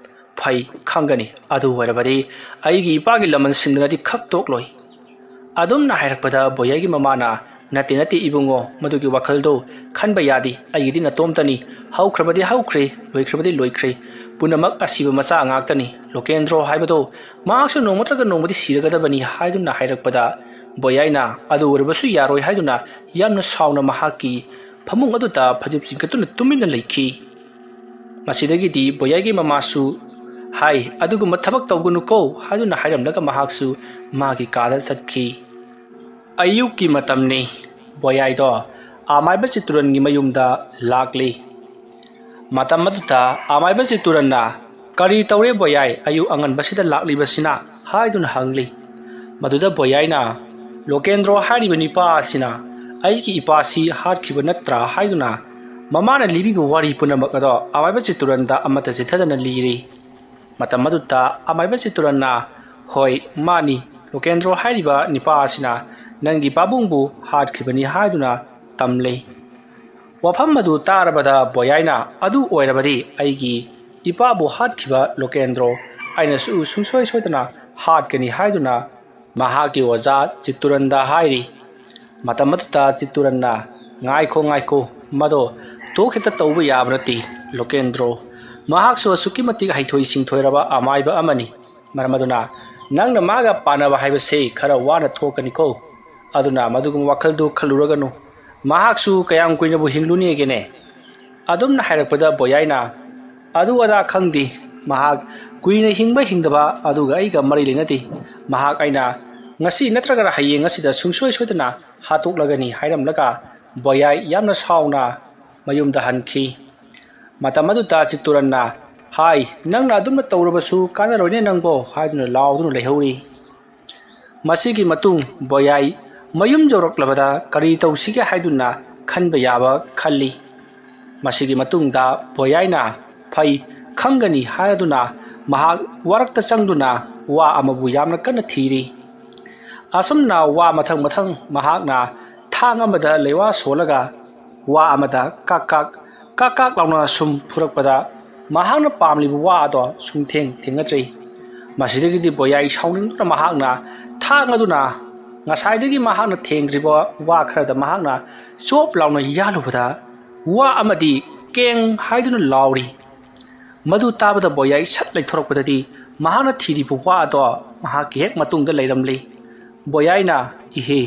ꯐꯩ, ꯈꯪꯒꯅꯤ꯫ ꯑꯗꯨ ꯑꯣꯏꯔꯕꯗꯤ ꯑꯩꯒꯤ ꯏꯄꯥꯒꯤ ꯂꯃꯟꯁꯤꯡꯗꯨꯅꯗꯤ ꯈꯛ ꯇꯣꯛꯂꯣꯏ꯫" ꯑꯗꯨꯝꯅ ꯍꯥꯏꯔꯛꯄꯗ ꯕꯣꯌꯥꯏꯒꯤ ꯃꯃꯥꯅ, "ꯅꯠꯇꯦ, ꯅꯠꯇꯦ ꯏꯕꯨꯡꯉꯣ, ꯃꯗꯨꯒꯤ ꯋꯥꯈꯜꯗꯣ ꯈꯟꯕ ꯌꯥꯗꯦ꯫ ꯑꯩꯒꯤꯗꯤ ꯅꯇꯣꯝꯇꯅꯤ꯫ ꯍꯧꯈ꯭ꯔꯕꯗꯤ ꯍꯧꯈ꯭ꯔꯦ, ꯂꯣꯏꯈ꯭ꯔꯕꯗꯤ ꯂꯣꯏꯈ꯭ꯔꯦ꯫ ꯄꯨꯝꯅꯃꯛ ꯑꯁꯤꯕ ꯃꯆꯥ ꯉꯥꯛꯇꯅꯤ꯫ ꯂꯣꯀꯦꯟꯗ꯭ꯔꯣ ꯍꯥꯏꯕꯗꯣ ꯃꯍꯥꯛꯁꯨ ꯅꯣꯡꯃ ꯅꯠꯇ꯭ꯔꯒ ꯅꯣꯡꯃꯗꯤ ꯁꯤꯔꯒꯗꯕꯅꯤ ꯍꯥꯏꯗꯨꯅ ꯍꯥꯏꯔꯛꯄꯗ, ꯕꯣꯌꯥꯏꯅ ꯑꯗꯨ ꯑꯣꯏꯔꯕꯁꯨ ꯌꯥꯔꯣꯏ ꯍꯥꯏꯗꯨꯅ ꯌꯥꯝꯅ ꯁꯥꯎꯅ ꯃꯍꯥꯛꯀꯤ ꯐꯃꯨꯡ ꯑꯗꯨꯗ ꯐꯩꯖꯨꯞ ꯆꯤꯡꯈꯠꯇꯨꯅ ꯇꯨꯃꯤꯟꯅ ꯂꯩꯈꯤ꯫ ꯃꯁꯤꯗꯒꯤꯗꯤ ꯕꯣꯌꯥꯏꯒꯤ ꯃꯃꯥꯁꯨ ꯍꯥꯏ, "ꯑꯗꯨꯒꯨꯝꯕ ꯊꯕꯛ ꯇꯧꯒꯅꯨꯀꯣ" ꯍꯥꯏꯗꯨꯅ ꯍꯥꯏꯔꯝꯂꯒ ꯃꯍꯥꯛꯁꯨ ꯃꯥꯒꯤ ꯀꯥꯗ ꯆꯠꯈꯤ꯫ ꯑꯌꯨꯛꯀꯤ ꯃꯇꯝꯅꯤ꯫ ꯕꯣꯌꯥꯏꯗꯣ ꯑꯃꯥꯏꯕ ꯆꯤꯇꯨꯔꯟꯒꯤ ꯃꯌꯨꯝꯗ ꯂꯥꯛꯂꯤ꯫ ꯃꯇꯝ ꯑꯗꯨꯗ ꯑꯃꯥꯏꯕ ꯆꯤꯇꯨꯔꯟꯅ, "ꯀꯔꯤ ꯇꯧꯔꯦ ꯕꯣꯌꯥꯏ, ꯑꯌꯨꯛ ꯑꯉꯟꯕꯁꯤꯗ ꯂꯥꯛꯂꯤꯕꯁꯤꯅ?" ꯍꯥꯏꯗꯨꯅ ꯍꯪꯂꯤ꯫ ꯃꯗꯨꯗ ꯕꯣꯌꯥꯏꯅ, "ꯂꯣꯀꯦꯟꯗ꯭ꯔꯣ ꯍꯥꯏꯔꯤꯕ ꯅꯨꯄꯥ ꯑꯁꯤꯅ ꯑꯩꯒꯤ ꯏꯄꯥꯁꯤ ꯍꯥꯠꯈꯤꯕ ꯅꯠꯇ꯭ꯔꯥ?" ꯍꯥꯏꯗꯨꯅ ꯃꯃꯥꯅ ꯂꯤꯕꯤꯕ ꯋꯥꯔꯤ ꯄꯨꯝꯅꯃꯛ ꯑꯗꯣ ꯑꯃꯥꯏꯕ ꯆꯤꯇꯨꯔꯟꯗ ꯑꯃꯠꯇ ꯆꯤꯊꯗꯅ ꯂꯤꯔꯤ꯫ ꯃꯇꯝ ꯑꯗꯨꯗ ꯑꯃꯥꯏꯕ ꯆꯤꯇꯨꯔꯟꯅ, "ꯍꯣꯏ, ꯃꯥꯅꯤ, ꯂꯣꯀꯦꯟꯗ꯭ꯔꯣ ꯍꯥꯏꯔꯤꯕ ꯅꯨꯄꯥ ꯑꯁꯤꯅ ꯅꯪꯒꯤ ꯄꯥꯕꯨꯡꯕꯨ ꯍꯥꯠꯈꯤꯕꯅꯤ" ꯍꯥꯏꯗꯨꯅ ꯇꯝꯂꯤ꯫ ꯋꯥꯐꯝ ꯑꯗꯨ ꯇꯥꯔꯕꯗ ꯕꯣꯌꯥꯏꯅ, "ꯑꯗꯨ ꯑꯣꯏꯔꯕꯗꯤ ꯑꯩꯒꯤ ꯏꯄꯥꯕꯨ ꯍꯥꯠꯈꯤꯕ ꯂꯣꯀꯦꯟꯗ꯭ꯔꯣ ꯑꯩꯅꯁꯨ ꯁꯨꯡꯁꯣꯏ ꯁꯣꯏꯗꯅ ꯍꯥꯠꯀꯅꯤ" ꯍꯥꯏꯗꯨꯅ ꯃꯍꯥꯛꯀꯤ ꯑꯣꯖꯥ ꯆꯤꯠꯇꯨꯔꯟꯗ ꯍꯥꯏꯔꯤ꯫ ꯃꯇꯝ ꯑꯗꯨꯗ ꯆꯤꯠꯇꯨꯔꯟꯅ, "ꯉꯥꯏꯈꯣ, ꯉꯥꯏꯈꯣ, ꯃꯗꯣ ꯇꯣꯛ ꯍꯦꯛꯇ ꯇꯧꯕ ꯌꯥꯕ ꯅꯠꯇꯦ, ꯂꯣꯀꯦꯟꯗ꯭ꯔꯣ꯫ ꯃꯍꯥꯛꯁꯨ ꯑꯁꯨꯛꯀꯤ ꯃꯇꯤꯛ ꯍꯩꯊꯣꯏ ꯁꯤꯡꯊꯣꯏꯔꯕ ꯑꯃꯥꯏꯕ ꯑꯃꯅꯤ꯫ ꯃꯔꯝ ꯑꯗꯨꯅ ꯅꯪꯅ ꯃꯥꯒ ꯄꯥꯟꯅꯕ ꯍꯥꯏꯕꯁꯤ ꯈꯔ ꯋꯥꯅ ꯊꯣꯛꯀꯅꯤꯀꯣ꯫ ꯑꯗꯨꯅ ꯃꯗꯨꯒꯨꯝꯕ ꯋꯥꯈꯜꯗꯨ ꯈꯜꯂꯨꯔꯒꯅꯨ꯫ ꯃꯍꯥꯛꯁꯨ ꯀꯌꯥꯝ ꯀꯨꯏꯅꯕꯨ ꯍꯤꯡꯂꯨꯅꯦꯒꯦꯅꯦ?" ꯑꯗꯨꯝꯅ ꯍꯥꯏꯔꯛꯄꯗ ꯕꯣꯌꯥꯏꯅ, "ꯑꯗꯨ ꯑꯗꯥ ꯈꯪꯗꯦ꯫ ꯃꯍꯥꯛ ꯀꯨꯏꯅ ꯍꯤꯡꯕ ꯍꯤꯡꯗꯕ ꯑꯗꯨꯒ ꯑꯩꯒ ꯃꯔꯤ ꯂꯩꯅꯗꯦ꯫ ꯃꯍꯥꯛ ꯑꯩꯅ ꯉꯁꯤ ꯅꯠꯇ꯭ꯔꯒꯅ ꯍꯌꯦꯡ ꯑꯁꯤꯗ ꯁꯨꯡꯁꯣꯏ ꯁꯣꯏꯗꯅ ꯍꯥꯠꯇꯣꯛꯂꯒꯅꯤ" ꯍꯥꯏꯔꯝꯂꯒ ꯕꯣꯌꯥꯏ ꯌꯥꯝꯅ ꯁꯥꯎꯅ ꯃꯌꯨꯝꯗ ꯍꯟꯈꯤ꯫ ꯃꯇꯝ ꯑꯗꯨꯗ ꯆꯤꯠꯇꯨꯔꯟꯅ, "ꯍꯥꯏ, ꯅꯪꯅ ꯑꯗꯨꯝꯅ ꯇꯧꯔꯕꯁꯨ ꯀꯥꯟꯅꯔꯣꯏꯅꯦ ꯅꯪꯕꯣ" ꯍꯥꯏꯗꯨꯅ ꯂꯥꯎꯗꯨꯅ ꯂꯩꯍꯧꯔꯤ꯫ ꯃꯁꯤꯒꯤ ꯃꯇꯨꯡ ꯕꯣꯌꯥꯏ ꯃꯌꯨꯝ ꯌꯧꯔꯛꯂꯕꯗ ꯀꯔꯤ ꯇꯧꯁꯤꯒꯦ ꯍꯥꯏꯗꯨꯅ ꯈꯟꯕ ꯌꯥꯕ ꯈꯜꯂꯤ꯫ ꯃꯁꯤꯒꯤ ꯃꯇꯨꯡꯗ ꯕꯣꯌꯥꯏꯅ, "ꯐꯩ, ꯈꯪꯒꯅꯤ" ꯍꯥꯏꯗꯨꯅ ꯃꯍꯥꯛ ꯋꯥꯔꯛꯇ ꯆꯪꯗꯨꯅ ꯋꯥ ꯑꯃꯕꯨ ꯌꯥꯝꯅ ꯀꯟꯅ ꯊꯤꯔꯤ꯫ ꯑꯁꯨꯝꯅ ꯋꯥ ꯃꯊꯪ ꯃꯊꯪ ꯃꯍꯥꯛꯅ ꯊꯥꯡ ꯑꯃꯗ ꯂꯩꯋꯥ ꯁꯣꯜꯂꯒ ꯋꯥ ꯑꯃꯗ ꯀꯥꯛ ꯀꯥꯛ, ꯀꯥꯛ ꯀꯥꯛ ꯂꯥꯎꯅ ꯁꯨꯝ ꯐꯨꯔꯛꯄꯗ ꯃꯍꯥꯛꯅ ꯄꯥꯝꯂꯤꯕ ꯋꯥ ꯑꯗꯣ ꯁꯨꯝ ꯊꯦꯡ ꯊꯦꯡꯅꯗ꯭ꯔꯤ꯫ ꯃꯁꯤꯗꯒꯤꯗꯤ ꯕꯣꯌꯥꯏ ꯁꯥꯎꯅꯤꯡꯗꯨꯅ ꯃꯍꯥꯛꯅ ꯊꯥꯡ ꯑꯗꯨꯅ ꯉꯁꯥꯏꯗꯒꯤ ꯃꯍꯥꯛꯅ ꯊꯦꯡꯗ꯭ꯔꯤꯕ ꯋꯥ ꯈꯔꯗ ꯃꯍꯥꯛꯅ ꯆꯣꯞ ꯂꯥꯎꯅ ꯌꯥꯜꯂꯨꯕꯗ ꯋꯥ ꯑꯃꯗꯤ ꯀꯦꯡ ꯍꯥꯏꯗꯨꯅ ꯂꯥꯎꯔꯤ꯫ ꯃꯗꯨ ꯇꯥꯕꯗ ꯕꯣꯌꯥꯏ ꯁꯠ ꯂꯩꯊꯣꯔꯛꯄꯗꯗꯤ ꯃꯍꯥꯛꯅ ꯊꯤꯔꯤꯕ ꯋꯥ ꯑꯗꯣ ꯃꯍꯥꯛꯀꯤ ꯍꯦꯛ ꯃꯇꯨꯡꯗ ꯂꯩꯔꯝꯂꯤ꯫ ꯕꯣꯌꯥꯏꯅ, "ꯏꯍꯦ,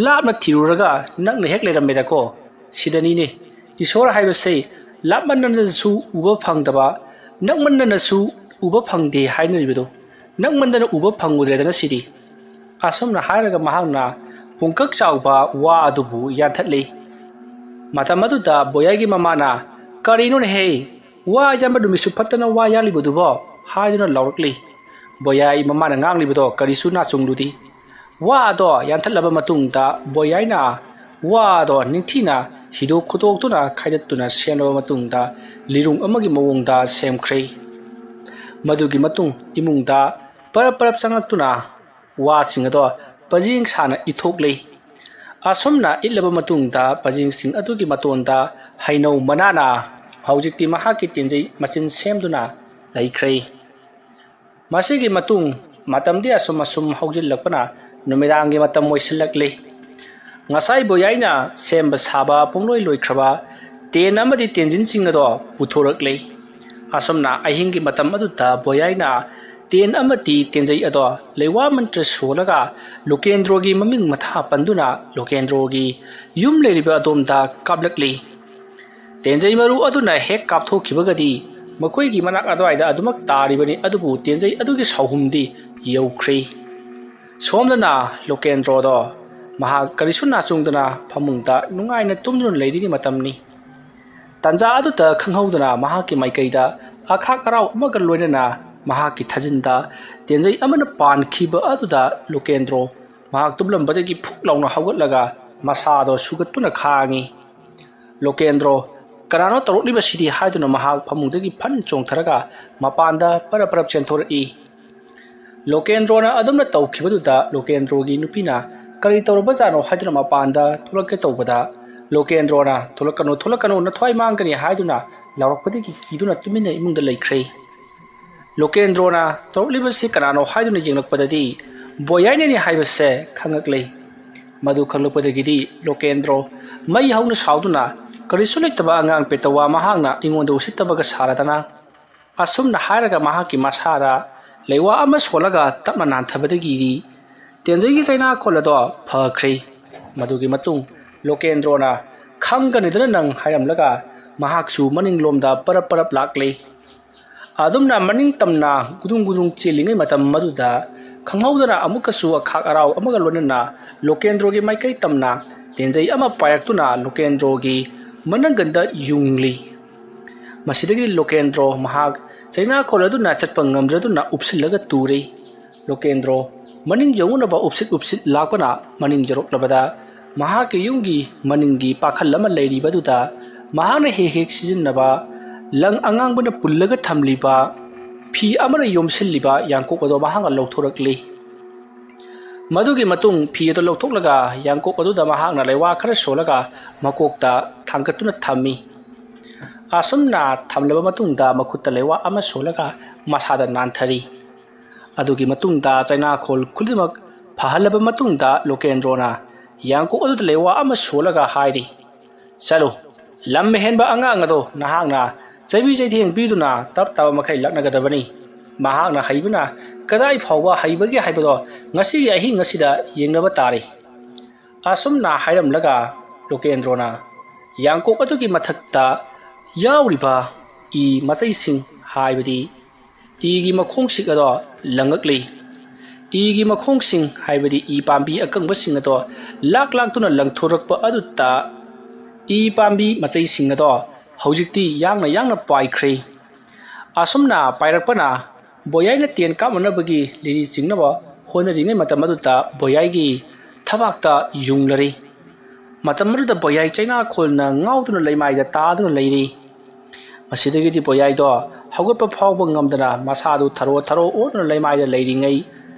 ꯂꯥꯞꯅ ꯊꯤꯔꯨꯔꯒ ꯅꯛꯅ ꯍꯦꯛ ꯂꯩꯔꯝꯃꯦꯗꯀꯣ꯫ ꯁꯤꯗꯅꯤꯅꯦ ꯏꯁꯣꯔ ꯍꯥꯏꯕꯁꯦ ꯂꯥꯞꯃꯟꯗꯅꯁꯨ ꯎꯕ ꯐꯪꯗꯕ, ꯅꯛꯃꯟꯗꯅꯁꯨ ꯎꯕ ꯐꯪꯗꯦ ꯍꯥꯏꯅꯔꯤꯕꯗꯣ꯫ ꯅꯛꯃꯟꯗꯅ ꯎꯕ ꯐꯪꯉꯨꯗ꯭ꯔꯦꯗꯅ ꯁꯤꯗꯤ"꯫ ꯑꯁꯨꯝꯅ ꯍꯥꯏꯔꯒ ꯃꯍꯥꯛꯅ ꯄꯨꯡꯀꯛ ꯆꯥꯎꯕ ꯋꯥ ꯑꯗꯨꯕꯨ ꯌꯥꯟꯊꯠꯂꯤ꯫ ꯃꯇꯝ ꯑꯗꯨꯗ ꯕꯣꯌꯥꯏꯒꯤ ꯃꯃꯥꯅ, "ꯀꯔꯤꯅꯣꯅꯦꯍꯦ? ꯋꯥ ꯌꯥꯟꯕ ꯅꯨꯃꯤꯠꯁꯨ ꯐꯠꯇꯅ ꯋꯥ ꯌꯥꯜꯂꯤꯕꯗꯨꯕꯣ?" ꯍꯥꯏꯗꯨꯅ ꯂꯥꯎꯔꯛꯂꯤ꯫ ꯕꯣꯌꯥꯏ ꯃꯃꯥꯅ ꯉꯥꯡꯂꯤꯕꯗꯣ ꯀꯔꯤꯁꯨ ꯅꯥꯆꯨꯡꯂꯨꯗꯦ꯫ ꯋꯥ ꯑꯗꯣ ꯌꯥꯟꯊꯠꯂꯕ ꯃꯇꯨꯡꯗ ꯕꯣꯌꯥꯏꯅ ꯋꯥ ꯑꯗꯣ ꯅꯤꯡꯊꯤꯅ ꯍꯤꯗꯣꯛ ꯈꯣꯠꯇꯣꯛꯇꯨꯅ ꯈꯥꯏꯗꯠꯇꯨꯅ ꯁꯦꯝꯂꯕ ꯃꯇꯨꯡꯗ ꯂꯤꯔꯨꯡ ꯑꯃꯒꯤ ꯃꯑꯣꯡꯗ ꯁꯦꯝꯈ꯭ꯔꯦ꯫ ꯃꯗꯨꯒꯤ ꯃꯇꯨꯡ ꯏꯃꯨꯡꯗ ꯄꯔꯞ ꯄꯔꯞ ꯆꯪꯂꯛꯇꯨꯅ ꯋꯥꯁꯤꯡ ꯑꯗꯣ ꯄꯖꯦꯡ ꯁꯥꯅ ꯏꯊꯣꯛꯂꯤ꯫ ꯑꯁꯨꯝꯅ ꯏꯠꯂꯕ ꯃꯇꯨꯡꯗ ꯄꯖꯦꯡꯁꯤꯡ ꯑꯗꯨꯒꯤ ꯃꯇꯣꯟꯗ ꯍꯩꯅꯧ ꯃꯅꯥꯅ ꯍꯧꯖꯤꯛꯇꯤ ꯃꯍꯥꯛꯀꯤ ꯇꯦꯟꯖꯩ ꯃꯆꯤꯟ ꯁꯦꯝꯗꯨꯅ ꯂꯩꯈ꯭ꯔꯦ꯫ ꯃꯁꯤꯒꯤ ꯃꯇꯨꯡ ꯃꯇꯝꯗꯤ ꯑꯁꯨꯝ ꯑꯁꯨꯝ ꯍꯧꯖꯤꯜꯂꯛꯄꯅ ꯅꯨꯃꯤꯗꯥꯡꯒꯤ ꯃꯇꯝ ꯑꯣꯏꯁꯤꯜꯂꯛꯂꯤ꯫ ꯉꯁꯥꯏ ꯕꯣꯌꯥꯏꯅ ꯁꯦꯝꯕ ꯁꯥꯕ ꯄꯨꯡꯂꯣꯏ ꯂꯣꯏꯈ꯭ꯔꯕ ꯇꯦꯟ ꯑꯃꯗꯤ ꯇꯦꯟꯖꯤꯟꯁꯤꯡ ꯑꯗꯣ ꯄꯨꯊꯣꯔꯛꯂꯤ꯫ ꯑꯁꯨꯝꯅ ꯑꯍꯤꯡꯒꯤ ꯃꯇꯝ ꯑꯗꯨꯗ ꯕꯣꯌꯥꯏꯅ ꯇꯦꯟ ꯑꯃꯗꯤ ꯇꯦꯟꯖꯩ ꯑꯗꯣ ꯂꯩꯋꯥ ꯃꯟꯇ꯭ꯔ ꯁꯣꯜꯂꯒ ꯂꯣꯀꯦꯟꯗ꯭ꯔꯣꯒꯤ ꯃꯃꯤꯡ ꯃꯊꯥ ꯄꯟꯗꯨꯅ ꯂꯣꯀꯦꯟꯗ꯭ꯔꯣꯒꯤ ꯌꯨꯝ ꯂꯩꯔꯤꯕ ꯑꯗꯣꯝꯗ ꯀꯥꯞꯂꯛꯂꯤ꯫ ꯇꯦꯟꯖꯩ ꯃꯔꯨ ꯑꯗꯨꯅ ꯍꯦꯛ ꯀꯥꯞꯊꯣꯛꯈꯤꯕꯒꯗꯤ ꯃꯈꯣꯏꯒꯤ ꯃꯅꯥꯛ ꯑꯗꯨꯋꯥꯏꯗ ꯑꯗꯨꯃꯛ ꯇꯥꯔꯤꯕꯅꯤ, ꯑꯗꯨꯕꯨ ꯇꯦꯟꯖꯩ ꯑꯗꯨꯒꯤ ꯁꯥꯎꯍꯨꯝꯗꯤ ꯌꯧꯈ꯭ꯔꯦ꯫ ꯁꯣꯝꯗꯅ ꯂꯣꯀꯦꯟꯗ꯭ꯔꯣꯗꯣ ꯃꯍꯥꯛ ꯀꯔꯤꯁꯨ ꯅꯥꯆꯨꯡꯗꯅ ꯐꯃꯨꯡꯗ ꯅꯨꯡꯉꯥꯏꯅ ꯇꯨꯝꯗꯨꯅ ꯂꯩꯔꯤꯉꯩ ꯃꯇꯝꯅꯤ꯫ ꯇꯟꯖꯥ ꯑꯗꯨꯗ ꯈꯪꯍꯧꯗꯅ ꯃꯍꯥꯛꯀꯤ ꯃꯥꯏꯀꯩꯗ ꯑꯈꯥꯛ ꯑꯔꯥꯎ ꯑꯃꯒ ꯂꯣꯏꯅꯅ ꯃꯍꯥꯛꯀꯤ ꯊꯥꯖꯤꯟꯗ ꯇꯦꯟꯖꯩ ꯑꯃꯅ ꯄꯥꯟꯈꯤꯕ ꯑꯗꯨꯗ ꯂꯣꯀꯦꯟꯗ꯭ꯔꯣ ꯃꯍꯥꯛ ꯇꯨꯝꯂꯝꯕꯗꯒꯤ ꯐꯨꯛ ꯂꯥꯎꯅ ꯍꯧꯒꯠꯂꯒ ꯃꯁꯥꯗꯣ ꯁꯨꯒꯠꯇꯨꯅ ꯈꯥꯡꯉꯤ꯫ ꯂꯣꯀꯦꯟꯗ꯭ꯔꯣ, "ꯀꯅꯥꯅꯣ ꯇꯧꯔꯛꯂꯤꯕꯁꯤꯗꯤ?" ꯍꯥꯏꯗꯨꯅ ꯃꯍꯥꯛ ꯐꯃꯨꯡꯗꯒꯤ ꯐꯟ ꯆꯣꯡꯊꯔꯒ ꯃꯄꯥꯟꯗ ꯄꯔꯞ ꯄꯔꯞ ꯆꯦꯟꯊꯣꯔꯛꯏ꯫ ꯂꯣꯀꯦꯟꯗ꯭ꯔꯣꯅ ꯑꯗꯨꯝꯅ ꯇꯧꯈꯤꯕꯗꯨꯗ ꯂꯣꯀꯦꯟꯗ꯭ꯔꯣꯒꯤ ꯅꯨꯄꯤꯅ "ꯀꯔꯤ ꯇꯧꯔꯕꯖꯥꯠꯅꯣ?" ꯍꯥꯏꯗꯨꯅ ꯃꯄꯥꯟꯗ ꯊꯣꯛꯂꯛꯀꯦ ꯇꯧꯕꯗ ꯂꯣꯀꯦꯟꯗ꯭ꯔꯣꯅ "ꯊꯣꯛꯂꯛꯀꯅꯨ, ꯊꯣꯛꯂꯛꯀꯅꯨ, ꯅꯊ꯭ꯋꯥꯏ ꯃꯥꯡꯒꯅꯤ" ꯍꯥꯏꯗꯨꯅ ꯂꯥꯎꯔꯛꯄꯗꯒꯤ ꯀꯤꯗꯨꯅ ꯇꯨꯃꯤꯟꯅ ꯏꯃꯨꯡꯗ ꯂꯩꯈ꯭ꯔꯦ꯫ ꯂꯣꯀꯦꯟꯗ꯭ꯔꯣꯅ ꯇꯧꯔꯛꯂꯤꯕꯁꯤ ꯀꯅꯥꯅꯣ ꯍꯥꯏꯗꯨꯅ ꯌꯦꯡꯂꯛꯄꯗꯗꯤ ꯕꯣꯌꯥꯏꯅꯅꯤ ꯍꯥꯏꯕꯁꯦ ꯈꯪꯂꯛꯂꯦ꯫ ꯃꯗꯨ ꯈꯪꯂꯛꯄꯗꯒꯤꯗꯤ ꯂꯣꯀꯦꯟꯗ꯭ꯔꯣ ꯃꯩ ꯍꯧꯅ ꯁꯥꯎꯗꯨꯅ, "ꯀꯔꯤꯁꯨ ꯂꯩꯇꯕ ꯑꯉꯥꯡ ꯄꯦꯇꯋꯥ ꯃꯍꯥꯛꯅ ꯑꯩꯉꯣꯟꯗ ꯎꯁꯤꯠꯇꯕꯒ ꯁꯥꯔꯗꯅ?" ꯑꯁꯨꯝꯅ ꯍꯥꯏꯔꯒ ꯃꯍꯥꯛꯀꯤ ꯃꯁꯥꯗ ꯂꯩꯋꯥ ꯑꯃ ꯁꯣꯜꯂꯒ ꯇꯞꯅ ꯅꯥꯟꯊꯕꯗꯒꯤꯗꯤ ꯇꯦꯟꯖꯩꯒꯤ ꯆꯩꯅꯥꯈꯣꯜ ꯑꯗꯣ ꯐꯈ꯭ꯔꯦ꯫ ꯃꯗꯨꯒꯤ ꯃꯇꯨꯡ ꯂꯣꯀꯦꯟꯗ꯭ꯔꯣꯅ "ꯈꯪꯒꯅꯤꯗꯅ ꯅꯪ" ꯍꯥꯏꯔꯝꯂꯒ ꯃꯍꯥꯛꯁꯨ ꯃꯅꯤꯡꯂꯣꯝꯗ ꯄꯔꯞ ꯄꯔꯞ ꯂꯥꯛꯂꯦ꯫ ꯑꯗꯨꯝꯅ ꯃꯅꯤꯡ ꯇꯝꯅ ꯒꯨꯗꯨꯡ ꯒꯨꯗꯨꯡ ꯆꯦꯜꯂꯤꯉꯩ ꯃꯇꯝ ꯃꯗꯨꯗ ꯈꯪꯍꯧꯗꯅ ꯑꯃꯨꯛꯀꯁꯨ ꯑꯈꯥꯛ ꯑꯔꯥꯎ ꯑꯃꯒ ꯂꯣꯏꯅꯅ ꯂꯣꯀꯦꯟꯗ꯭ꯔꯣꯒꯤ ꯃꯥꯏꯀꯩ ꯇꯝꯅ ꯇꯦꯟꯖꯩ ꯑꯃ ꯄꯥꯏꯔꯛꯇꯨꯅ ꯂꯣꯀꯦꯟꯗ꯭ꯔꯣꯒꯤ ꯃꯅꯪꯒꯟꯗ ꯌꯨꯡꯂꯤ꯫ ꯃꯁꯤꯗꯒꯤ ꯂꯣꯀꯦꯟꯗ꯭ꯔꯣ ꯃꯍꯥꯛ ꯆꯩꯅꯥꯈꯣꯜ ꯑꯗꯨꯅ ꯆꯠꯄ ꯉꯝꯗ꯭ꯔꯗꯨꯅ ꯎꯞꯁꯤꯜꯂꯒ ꯇꯨꯔꯦ꯫ ꯂꯣꯀꯦꯟꯗ꯭ꯔꯣ ꯃꯅꯤꯡ ꯌꯧꯅꯅꯕ ꯎꯞꯁꯤꯠ ꯎꯞꯁꯤꯠ ꯂꯥꯛꯄꯅ ꯃꯅꯤꯡ ꯌꯧꯔꯛꯂꯕꯗ ꯃꯍꯥꯛꯀꯤ ꯌꯨꯝꯒꯤ ꯃꯅꯤꯡꯒꯤ ꯄꯥꯈꯜ ꯑꯃ ꯂꯩꯔꯤꯕꯗꯨꯗ ꯃꯍꯥꯛꯅ ꯍꯦꯛ ꯍꯦꯛ ꯁꯤꯖꯤꯟꯅꯕ ꯂꯪ ꯑꯉꯥꯡꯕꯅ ꯄꯨꯜꯂꯒ ꯊꯝꯂꯤꯕ ꯐꯤ ꯑꯃꯅ ꯌꯣꯝꯁꯤꯜꯂꯤꯕ ꯌꯥꯡꯀꯣꯛ ꯑꯗꯣ ꯃꯍꯥꯛꯅ ꯂꯧꯊꯣꯔꯛꯂꯤ꯫ ꯃꯗꯨꯒꯤ ꯃꯇꯨꯡ ꯐꯤ ꯑꯗꯨ ꯂꯧꯊꯣꯛꯂꯒ ꯌꯥꯡꯀꯣꯛ ꯑꯗꯨꯗ ꯃꯍꯥꯛꯅ ꯂꯩꯋꯥ ꯈꯔ ꯁꯣꯜꯂꯒ ꯃꯀꯣꯛꯇ ꯊꯥꯡꯒꯠꯇꯨꯅ ꯊꯝꯃꯤ꯫ ꯑꯁꯨꯝꯅ ꯊꯝꯂꯕ ꯃꯇꯨꯡꯗ ꯃꯈꯨꯠꯇ ꯂꯩꯋꯥ ꯑꯃ ꯁꯣꯜꯂꯒ ꯃꯁꯥꯗ ꯅꯥꯟꯊꯔꯤ꯫ ꯑꯗꯨꯒꯤ ꯃꯇꯨꯡꯗ ꯆꯩꯅꯥꯈꯣꯜ ꯈꯨꯗꯤꯡꯃꯛ ꯐꯍꯜꯂꯕ ꯃꯇꯨꯡꯗ ꯂꯣꯀꯦꯟꯗ꯭ꯔꯣꯅ ꯌꯥꯡꯀꯣꯛ ꯑꯗꯨꯗ ꯂꯩꯋꯥ ꯑꯃ ꯁꯣꯜꯂꯒ ꯍꯥꯏꯔꯤ, "ꯆꯠꯂꯨ, ꯂꯝ ꯍꯦꯟꯕ ꯑꯉꯥꯡ ꯑꯗꯣ ꯅꯍꯥꯛꯅ ꯆꯩꯕꯤ ꯆꯩꯊꯦꯡ ꯄꯤꯗꯨꯅ ꯇꯞ ꯇꯥꯕ ꯃꯈꯩ ꯂꯛꯅꯒꯗꯕꯅꯤ꯫ ꯃꯍꯥꯛꯅ ꯍꯩꯕꯅ ꯀꯗꯥꯏ ꯐꯥꯎꯕ ꯍꯩꯕꯒꯦ ꯍꯥꯏꯕꯗꯣ ꯉꯁꯤꯒꯤ ꯑꯍꯤꯡ ꯑꯁꯤꯗ ꯌꯦꯡꯅꯕ ꯇꯥꯔꯦ"꯫ ꯑꯁꯨꯝꯅ ꯍꯥꯏꯔꯝꯂꯒ ꯂꯣꯀꯦꯟꯗ꯭ꯔꯣꯅ ꯌꯥꯡꯀꯣꯛ ꯑꯗꯨꯒꯤ ꯃꯊꯛꯇ ꯌꯥꯎꯔꯤꯕ ꯏ ꯃꯆꯩꯁꯤꯡ ꯍꯥꯏꯕꯗꯤ ꯏꯒꯤ ꯃꯈꯣꯡꯁꯤꯡ ꯑꯗꯣ ꯂꯪꯉꯛꯂꯤ꯫ ꯏꯒꯤ ꯃꯈꯣꯡꯁꯤꯡ ꯍꯥꯏꯕꯗꯤ ꯏ ꯄꯥꯝꯕꯤ ꯑꯀꯪꯕꯁꯤꯡ ꯑꯗꯣ ꯂꯥꯛ ꯂꯥꯛꯇꯨꯅ ꯂꯪꯊꯣꯔꯛꯄ ꯑꯗꯨꯗ ꯏ ꯄꯥꯝꯕꯤ ꯃꯆꯩꯁꯤꯡ ꯑꯗꯣ ꯍꯧꯖꯤꯛꯇꯤ ꯌꯥꯡꯅ ꯌꯥꯡꯅ ꯄꯥꯏꯈ꯭ꯔꯦ꯫ ꯑꯁꯨꯝꯅ ꯄꯥꯏꯔꯛꯄꯅ ꯕꯣꯌꯥꯏꯅ ꯇꯦꯟ ꯀꯥꯞꯅꯅꯕꯒꯤ ꯂꯤꯔꯤ ꯆꯤꯡꯅꯕ ꯍꯣꯠꯅꯔꯤꯉꯩ ꯃꯇꯝ ꯑꯗꯨꯗ ꯕꯣꯌꯥꯏꯒꯤ ꯊꯕꯥꯛꯇ ꯌꯨꯡꯂꯔꯤ꯫ ꯃꯇꯝ ꯑꯗꯨꯗ ꯕꯣꯌꯥꯏ ꯆꯩꯅꯥꯈꯣꯜꯅ ꯉꯥꯎꯗꯨꯅ ꯂꯩꯃꯥꯏꯗ ꯇꯥꯗꯨꯅ ꯂꯩꯔꯤ꯫ ꯃꯁꯤꯗꯒꯤꯗꯤ ꯕꯣꯌꯥꯏꯗꯣ ꯍꯧꯒꯠꯄ ꯐꯥꯎꯕ ꯉꯝꯗꯅ ꯃꯁꯥꯗꯨ ꯊꯔꯣ ꯊꯔꯣ ꯑꯣꯗꯨꯅ ꯂꯩꯃꯥꯏꯗ ꯂꯩꯔꯤꯉꯩ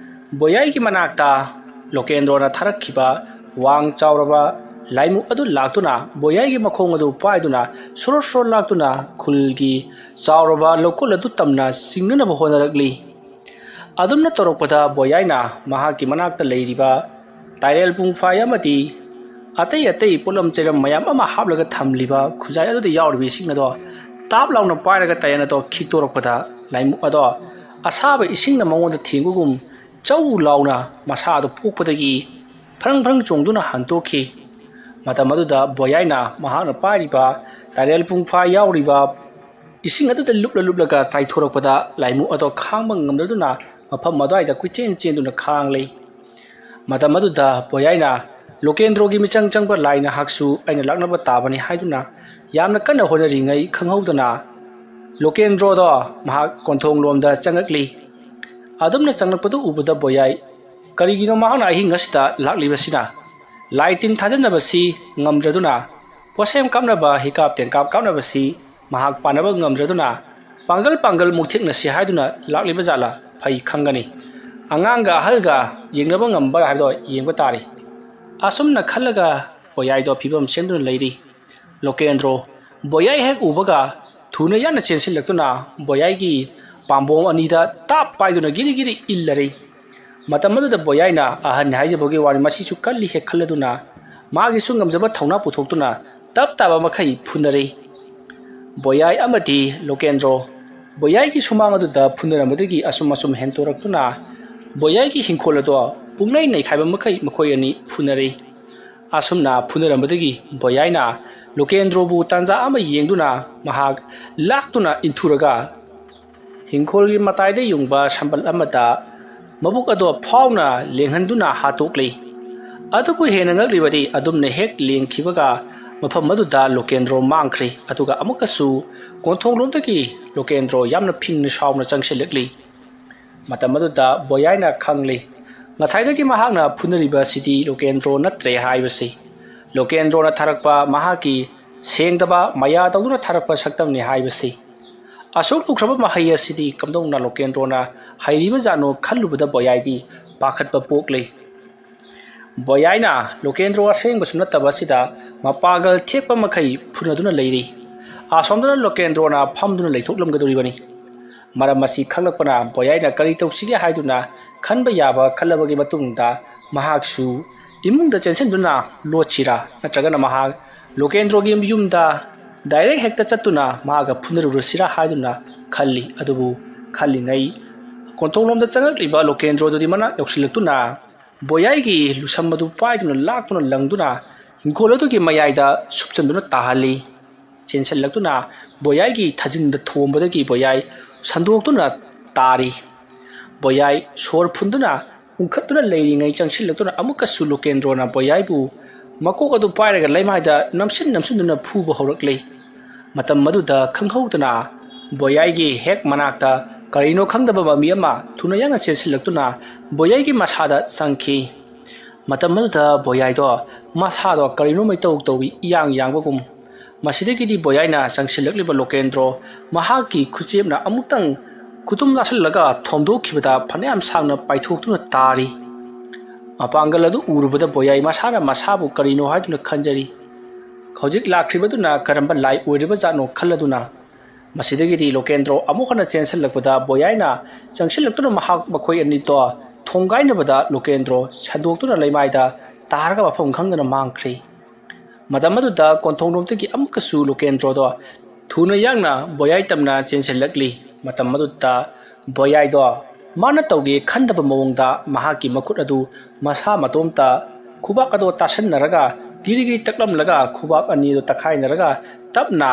ꯕꯣꯌꯥꯏꯒꯤ ꯃꯅꯥꯛꯇ ꯂꯣꯀꯦꯟꯗ꯭ꯔꯣꯅ ꯊꯥꯔꯛꯈꯤꯕ ꯋꯥꯡ ꯆꯥꯎꯔꯕ ꯂꯥꯏꯃꯨ ꯑꯗꯨ ꯂꯥꯛꯇꯨꯅ ꯕꯣꯌꯥꯏꯒꯤ ꯃꯈꯣꯡ ꯑꯗꯨ ꯄꯥꯏꯗꯨꯅ ꯁꯣꯔꯣ ꯁꯣꯔꯣ ꯂꯥꯛꯇꯨꯅ ꯈꯨꯜꯒꯤ ꯆꯥꯎꯔꯕ ꯂꯧꯀꯣꯜ ꯑꯗꯨ ꯇꯝꯅ ꯆꯤꯡꯅꯅꯕ ꯍꯣꯠꯅꯔꯛꯂꯤ꯫ ꯑꯗꯨꯝꯅ ꯇꯧꯔꯛꯄꯗ ꯕꯣꯌꯥꯏꯅ ꯃꯍꯥꯛꯀꯤ ꯃꯅꯥꯛꯇ ꯂꯩꯔꯤꯕ ꯇꯥꯏꯔꯦꯜ ꯄꯨꯡꯐꯥꯏ ꯑꯃꯗꯤ ꯑꯇꯩ ꯑꯇꯩ ꯄꯣꯠꯂꯝ ꯆꯩꯔꯝ ꯃꯌꯥꯝ ꯑꯃ ꯍꯥꯞꯂꯒ ꯊꯝꯂꯤꯕ ꯈꯨꯖꯥꯏ ꯑꯗꯨꯗ ꯌꯥꯎꯔꯤꯕ ꯏꯁꯤꯡ ꯑꯗꯣ ꯇꯥꯞ ꯂꯥꯎꯅ ꯄꯥꯏꯔꯒ ꯇꯥꯌꯦꯟ ꯑꯗꯣ ꯈꯤꯛꯇꯣꯔꯛꯄꯗ ꯂꯥꯏꯃꯨꯛ ꯑꯗꯣ ꯑꯁꯥꯕ ꯏꯁꯤꯡꯅ ꯃꯉꯣꯟꯗ ꯊꯦꯡꯕꯒꯨꯝ ꯆꯧ ꯂꯥꯎꯅ ꯃꯁꯥꯗꯨ ꯄꯣꯛꯄꯗꯒꯤ ꯐ꯭ꯔꯪ ꯐ꯭ꯔꯪ ꯆꯣꯡꯗꯨꯅ ꯍꯟꯗꯣꯛꯈꯤ꯫ ꯃꯇꯝ ꯑꯗꯨꯗ ꯕꯣꯌꯥꯏꯅ ꯃꯍꯥꯛꯅ ꯄꯥꯏꯔꯤꯕ ꯇꯥꯔꯦꯜ ꯄꯨꯡꯐꯥ ꯌꯥꯎꯔꯤꯕ ꯏꯁꯤꯡ ꯑꯗꯨꯗ ꯂꯨꯞꯂ ꯂꯨꯞꯂꯒ ꯆꯥꯏꯊꯣꯔꯛꯄꯗ ꯂꯥꯏꯃꯨꯛ ꯑꯗꯣ ꯈꯥꯡꯕ ꯉꯝꯂꯗꯨꯅ ꯃꯐꯝ ꯑꯗꯨꯋꯥꯏꯗ ꯀꯣꯏꯆꯦꯟ ꯆꯦꯟꯗꯨꯅ ꯈꯥꯡꯂꯤ꯫ ꯃꯇꯝ ꯑꯗꯨꯗ ꯕꯣꯌꯥꯏꯅ ꯂꯣꯀꯦꯟꯗ꯭ꯔꯣꯒꯤ ꯃꯤꯆꯪ ꯆꯪꯕ ꯂꯥꯏ ꯅꯍꯥꯛꯁꯨ ꯑꯩꯅ ꯂꯥꯛꯅꯕ ꯇꯥꯕꯅꯤ ꯍꯥꯏꯗꯨꯅ ꯌꯥꯝꯅ ꯀꯟꯅ ꯍꯣꯠꯅꯔꯤꯉꯩ ꯈꯪꯍꯧꯗꯅ ꯂꯣꯀꯦꯟꯗ꯭ꯔꯣꯗꯣ ꯃꯍꯥꯛ ꯀꯣꯟꯊꯣꯡꯂꯣꯝꯗ ꯆꯪꯉꯛꯂꯤ꯫ ꯑꯗꯨꯝꯅ ꯆꯪꯂꯛꯄꯗꯨ ꯎꯕꯗ ꯕꯣꯌꯥꯏ, ꯀꯔꯤꯒꯤꯅꯣ ꯃꯍꯥꯛꯅ ꯑꯍꯤꯡ ꯑꯁꯤꯗ ꯂꯥꯛꯂꯤꯕꯁꯤꯅ? ꯂꯥꯏ ꯇꯤꯟ ꯊꯥꯖꯟꯅꯕꯁꯤ ꯉꯝꯗ꯭ꯔꯗꯨꯅ, ꯄꯣꯠꯁꯦꯝ ꯀꯥꯞꯅꯕ ꯍꯤꯀꯥꯞ ꯇꯦꯟꯀꯥꯞ ꯀꯥꯞꯅꯕꯁꯤ ꯃꯍꯥꯛ ꯄꯥꯟꯅꯕ ꯉꯝꯗ꯭ꯔꯗꯨꯅ, ꯄꯥꯡꯒꯜ ꯄꯥꯡꯒꯜ ꯃꯨꯛꯊꯦꯛꯅꯁꯤ ꯍꯥꯏꯗꯨꯅ ꯂꯥꯛꯂꯤꯕ ꯖꯥꯠꯂ? ꯐꯩ ꯈꯪꯒꯅꯤ꯫ ꯑꯉꯥꯡꯒ ꯑꯍꯜꯒ ꯌꯦꯡꯅꯕ ꯉꯝꯕ꯭ꯔꯥ ꯍꯥꯏꯕꯗꯣ ꯌꯦꯡꯕ ꯇꯥꯔꯤ꯫ ꯑꯁꯨꯝꯅ ꯈꯜꯂꯒ ꯕꯣꯌꯥꯏꯗꯣ ꯐꯤꯕꯝ ꯁꯦꯝꯗꯨꯅ ꯂꯩꯔꯤ꯫ ꯂꯣꯀꯦꯟꯗ꯭ꯔꯣ ꯕꯣꯌꯥꯏ ꯍꯦꯛ ꯎꯕꯒ ꯊꯨꯅ ꯌꯥꯡꯅ ꯆꯦꯟꯁꯤꯜꯂꯛꯇꯨꯅ ꯕꯣꯌꯥꯏꯒꯤ ꯄꯥꯝꯕꯣꯝ ꯑꯅꯤꯗ ꯇꯥꯞ ꯄꯥꯏꯗꯨꯅ ꯒꯤꯔꯤ ꯒꯤꯔꯤ ꯏꯜꯂꯔꯤ꯫ ꯃꯇꯝ ꯑꯗꯨꯗ ꯕꯣꯌꯥꯏꯅ ꯑꯍꯟ ꯍꯥꯏꯖꯕꯒꯤ ꯋꯥꯅꯤ, ꯃꯁꯤꯁꯨ ꯀꯜꯂꯤ ꯍꯦꯛ ꯈꯜꯂꯗꯨꯅ ꯃꯥꯒꯤꯁꯨ ꯉꯝꯖꯕ ꯊꯧꯅꯥ ꯄꯨꯊꯣꯛꯇꯨꯅ ꯇꯞ ꯇꯥꯕ ꯃꯈꯩ ꯐꯨꯅꯔꯤ꯫ ꯕꯣꯌꯥꯏ ꯑꯃꯗꯤ ꯂꯣꯀꯦꯟꯗ꯭ꯔꯣ ꯕꯣꯌꯥꯏꯒꯤ ꯁꯨꯃꯥꯡ ꯑꯗꯨꯗ ꯐꯨꯅꯔꯝꯕꯗꯒꯤ ꯑꯁꯨꯝ ꯑꯁꯨꯝ ꯍꯦꯟꯇꯣꯔꯛꯇꯨꯅ ꯕꯣꯌꯥꯏꯒꯤ ꯍꯤꯡꯈꯣꯜ ꯑꯗꯣ ꯄꯨꯡꯅꯩ ꯅꯩꯈꯥꯏꯕ ꯃꯈꯩ ꯃꯈꯣꯏ ꯑꯅꯤ ꯐꯨꯅꯔꯤ꯫ ꯑꯁꯨꯝꯅ ꯐꯨꯅꯔꯝꯕꯗꯒꯤ ꯕꯣꯌꯥꯏꯅ ꯂꯣꯀꯦꯟꯗ꯭ꯔꯣꯕꯨ ꯇꯥꯟꯖꯥ ꯑꯃ ꯌꯦꯡꯗꯨꯅ ꯃꯍꯥꯛ ꯂꯥꯛꯇꯨꯅ ꯏꯟꯊꯨꯔꯒ ꯍꯤꯡꯈꯣꯜꯒꯤ ꯃꯇꯥꯏꯗ ꯌꯨꯡꯕ ꯁꯝꯕꯜ ꯑꯃꯗ ꯃꯕꯨꯛ ꯑꯗꯣ ꯐꯥꯎꯅ ꯂꯦꯡꯍꯟꯗꯨꯅ ꯍꯥꯠꯇꯣꯛꯂꯤ꯫ ꯑꯗꯨꯕꯨ ꯍꯦꯟꯅ ꯉꯛꯂꯤꯕꯗꯤ ꯑꯗꯨꯝꯅ ꯍꯦꯛ ꯂꯦꯡꯈꯤꯕꯒ ꯃꯐꯝ ꯑꯗꯨꯗ ꯂꯣꯀꯦꯟꯗ꯭ꯔꯣ ꯃꯥꯡꯈ꯭ꯔꯤ꯫ ꯑꯗꯨꯒ ꯑꯃꯨꯛꯀꯁꯨ ꯀꯣꯟꯊꯣꯡꯂꯣꯝꯗꯒꯤ ꯂꯣꯀꯦꯟꯗ꯭ꯔꯣ ꯌꯥꯝꯅ ꯐꯤꯡꯅ ꯁꯥꯎꯅ ꯆꯪꯁꯤꯜꯂꯛꯂꯤ꯫ ꯃꯇꯝ ꯑꯗꯨꯗ ꯕꯣꯌꯥꯏꯅ ꯈꯪꯂꯤ, ꯉꯁꯥꯏꯗꯒꯤ ꯃꯍꯥꯛꯅ ꯐꯨꯅꯔꯤꯕ ꯑꯁꯤꯗꯤ ꯂꯣꯀꯦꯟꯗ꯭ꯔꯣ ꯅꯠꯇ꯭ꯔꯦ ꯍꯥꯏꯕꯁꯤ꯫ ꯂꯣꯀꯦꯟꯗ꯭ꯔꯣꯅ ꯊꯥꯔꯛꯄ ꯃꯍꯥꯛꯀꯤ ꯁꯦꯡꯗꯕ ꯃꯌꯥ ꯇꯧꯗꯨꯅ ꯊꯥꯔꯛꯄ ꯁꯛꯇꯝꯅꯤ ꯍꯥꯏꯕꯁꯤ꯫ ꯑꯁꯨꯛ ꯂꯨꯈ꯭ꯔꯕ ꯃꯍꯩ ꯑꯁꯤꯗꯤ ꯀꯝꯗꯧꯅ ꯂꯣꯀꯦꯟꯗ꯭ꯔꯣꯅ ꯍꯩꯔꯤꯕꯖꯥꯠꯅꯣ ꯈꯜꯂꯨꯕꯗ ꯕꯣꯌꯥꯏꯗꯤ ꯄꯥꯈꯠꯄ ꯄꯣꯛꯂꯤ꯫ ꯕꯣꯌꯥꯏꯅ ꯂꯣꯀꯦꯟꯗ꯭ꯔꯣ ꯑꯁꯦꯡꯕꯁꯨ ꯅꯠꯇꯕ ꯑꯁꯤꯗ ꯃꯄꯥꯡꯒꯜ ꯊꯦꯛꯄ ꯃꯈꯩ ꯐꯨꯅꯗꯨꯅ ꯂꯩꯔꯤ꯫ ꯑꯁꯣꯝꯗꯅ ꯂꯣꯀꯦꯟꯗ꯭ꯔꯣꯅ ꯐꯝꯗꯨꯅ ꯂꯩꯊꯣꯛꯂꯝꯒꯗꯧꯔꯤꯕꯅꯤ꯫ ꯃꯔꯝ ꯑꯁꯤ ꯈꯪꯂꯛꯄꯅ ꯕꯣꯌꯥꯏꯅ ꯀꯔꯤ ꯇꯧꯁꯤꯒꯦ ꯍꯥꯏꯗꯨꯅ ꯈꯟꯕ ꯌꯥꯕ ꯈꯜꯂꯕꯒꯤ ꯃꯇꯨꯡꯗ ꯃꯍꯥꯛꯁꯨ ꯏꯃꯨꯡꯗ ꯆꯦꯟꯁꯤꯟꯗꯨꯅ ꯂꯣꯠꯁꯤꯔꯥ ꯅꯠꯇ꯭ꯔꯒꯅ ꯃꯍꯥꯛ ꯂꯣꯀꯦꯟꯗ꯭ꯔꯣꯒꯤ ꯌꯨꯝꯗ ꯗꯥꯏꯔꯦꯛ ꯍꯦꯛꯇ ꯆꯠꯇꯨꯅ ꯃꯥꯒ ꯐꯨꯅꯔꯨꯔꯁꯤꯔꯥ ꯍꯥꯏꯗꯨꯅ ꯈꯜꯂꯤ꯫ ꯑꯗꯨꯕꯨ ꯈꯜꯂꯤꯉꯩ ꯀꯣꯟꯊꯣꯡꯂꯣꯝꯗ ꯆꯪꯉꯛꯂꯤꯕ ꯂꯣꯀꯦꯟꯗ꯭ꯔꯣꯗꯨꯗꯤ ꯃꯅꯥꯛ ꯌꯧꯁꯤꯜꯂꯛꯇꯨꯅ ꯕꯣꯌꯥꯏꯒꯤ ꯂꯨꯁꯝ ꯑꯗꯨ ꯄꯥꯏꯗꯨꯅ ꯂꯥꯛꯇꯨꯅ ꯂꯪꯗꯨꯅ ꯍꯤꯡꯈꯣꯜ ꯑꯗꯨꯒꯤ ꯃꯌꯥꯏꯗ ꯁꯨꯞꯆꯟꯗꯨꯅ ꯇꯥꯍꯜꯂꯤ꯫ ꯆꯦꯟꯁꯤꯜꯂꯛꯇꯨꯅ ꯕꯣꯌꯥꯏꯒꯤ ꯊꯥꯖꯤꯟꯗ ꯊꯣꯝꯕꯗꯒꯤ ꯕꯣꯌꯥꯏ ꯁꯟꯗꯣꯛꯇꯨꯅ ꯇꯥꯔꯤ꯫ ꯕꯣꯌꯥꯏ ꯁꯣꯔ ꯐꯨꯟꯗꯨꯅ ꯎꯪꯈꯠꯇꯨꯅ ꯂꯩꯔꯤꯉꯩ ꯆꯪꯁꯤꯜꯂꯛꯇꯨꯅ ꯑꯃꯨꯛꯀꯁꯨ ꯂꯣꯀꯦꯟꯗ꯭ꯔꯣꯅ ꯕꯣꯌꯥꯏꯕꯨ ꯃꯀꯣꯛ ꯑꯗꯨ ꯄꯥꯏꯔꯒ ꯂꯩꯃꯥꯏꯗ ꯅꯝꯁꯤꯟ ꯅꯝꯁꯤꯟꯗꯨꯅ ꯐꯨꯕ ꯍꯧꯔꯛꯂꯤ꯫ ꯃꯇꯝ ꯑꯗꯨꯗ ꯈꯪꯍꯧꯗꯅ ꯕꯣꯌꯥꯏꯒꯤ ꯍꯦꯛ ꯃꯅꯥꯛꯇ ꯀꯔꯤꯅꯣ ꯈꯪꯗꯕ ꯃꯃꯤ ꯑꯃ ꯊꯨꯅ ꯌꯥꯡꯅ ꯆꯦꯟꯁꯤꯜꯂꯛꯇꯨꯅ ꯕꯣꯌꯥꯏꯒꯤ ꯃꯁꯥꯗ ꯆꯪꯈꯤ꯫ ꯃꯇꯝ ꯑꯗꯨꯗ ꯕꯣꯌꯥꯏꯗꯣ ꯃꯁꯥꯗꯣ ꯀꯔꯤꯅꯣ ꯃꯩꯇꯧ ꯇꯧꯏ, ꯏꯌꯥꯡ ꯌꯥꯡꯕꯒꯨꯝ꯫ ꯃꯁꯤꯗꯒꯤꯗꯤ ꯕꯣꯌꯥꯏꯅ ꯆꯪꯁꯤꯜꯂꯛꯂꯤꯕ ꯂꯣꯀꯦꯟꯗ꯭ꯔꯣ ꯃꯍꯥꯛꯀꯤ ꯈꯨꯆꯦꯞꯅ ꯑꯃꯨꯛꯇꯪ ꯈꯨꯇꯨꯝ ꯂꯥꯁꯤꯜꯂꯒ ꯊꯣꯝꯗꯣꯛꯈꯤꯕꯗ ꯐꯅꯌꯥꯝ ꯁꯥꯡꯅ ꯄꯥꯏꯊꯣꯛꯇꯨꯅ ꯇꯥꯔꯤ꯫ ꯃꯄꯥꯡꯒꯜ ꯑꯗꯨ ꯎꯔꯨꯕꯗ ꯕꯣꯌꯥꯏ ꯃꯁꯥꯅ ꯃꯁꯥꯕꯨ ꯀꯔꯤꯅꯣ ꯍꯥꯏꯗꯨꯅ ꯈꯟꯖꯔꯤ꯫ ꯍꯧꯖꯤꯛ ꯂꯥꯛꯈ꯭ꯔꯤꯕꯗꯨꯅ ꯀꯔꯝꯕ ꯂꯥꯏ ꯑꯣꯏꯔꯤꯕ ꯖꯥꯠꯅꯣ ꯈꯜꯂꯗꯨꯅ ꯃꯁꯤꯗꯒꯤꯗꯤ ꯂꯣꯀꯦꯟꯗ꯭ꯔꯣ ꯑꯃꯨꯛ ꯍꯟꯅ ꯆꯦꯟꯁꯤꯜꯂꯛꯄꯗ ꯕꯣꯌꯥꯏꯅ ꯆꯪꯁꯤꯜꯂꯛꯇꯨꯅ ꯃꯍꯥꯛ ꯃꯈꯣꯏ ꯑꯅꯤꯗꯣ ꯊꯣꯡꯒꯥꯏꯅꯕꯗ ꯂꯣꯀꯦꯟꯗ꯭ꯔꯣ ꯁꯟꯗꯣꯛꯇꯨꯅ ꯂꯩꯃꯥꯏꯗ ꯇꯥꯔꯒ ꯃꯐꯝ ꯈꯪꯗꯅ ꯃꯥꯡꯈ꯭ꯔꯤ꯫ ꯃꯇꯝ ꯑꯗꯨꯗ ꯀꯣꯟꯊꯣꯡꯂꯣꯝꯗꯒꯤ ꯑꯃꯨꯛꯀꯁꯨ ꯂꯣꯀꯦꯟꯗ꯭ꯔꯣꯗꯣ ꯊꯨꯅ ꯌꯥꯡꯅ ꯕꯣꯌꯥꯏ ꯇꯝꯅ ꯆꯦꯟꯁꯤꯜꯂꯛꯂꯤ꯫ ꯃꯇꯝ ꯑꯗꯨꯗ ꯕꯣꯌꯥꯏꯗꯣ ꯃꯥꯅ ꯇꯧꯒꯦ ꯈꯟꯗꯕ ꯃꯑꯣꯡꯗ ꯃꯍꯥꯛꯀꯤ ꯃꯈꯨꯠ ꯑꯗꯨ ꯃꯁꯥ ꯃꯇꯣꯝꯇ ꯈꯨꯕꯥꯛ ꯑꯗꯣ ꯇꯥꯁꯟꯅꯔꯒ ꯒꯤꯔꯤ ꯒꯤꯔꯤ ꯇꯛꯂꯝꯂꯒ ꯈꯨꯕꯥꯛ ꯑꯅꯤꯗꯨ ꯇꯛꯈꯥꯏꯅꯔꯒ ꯇꯞꯅ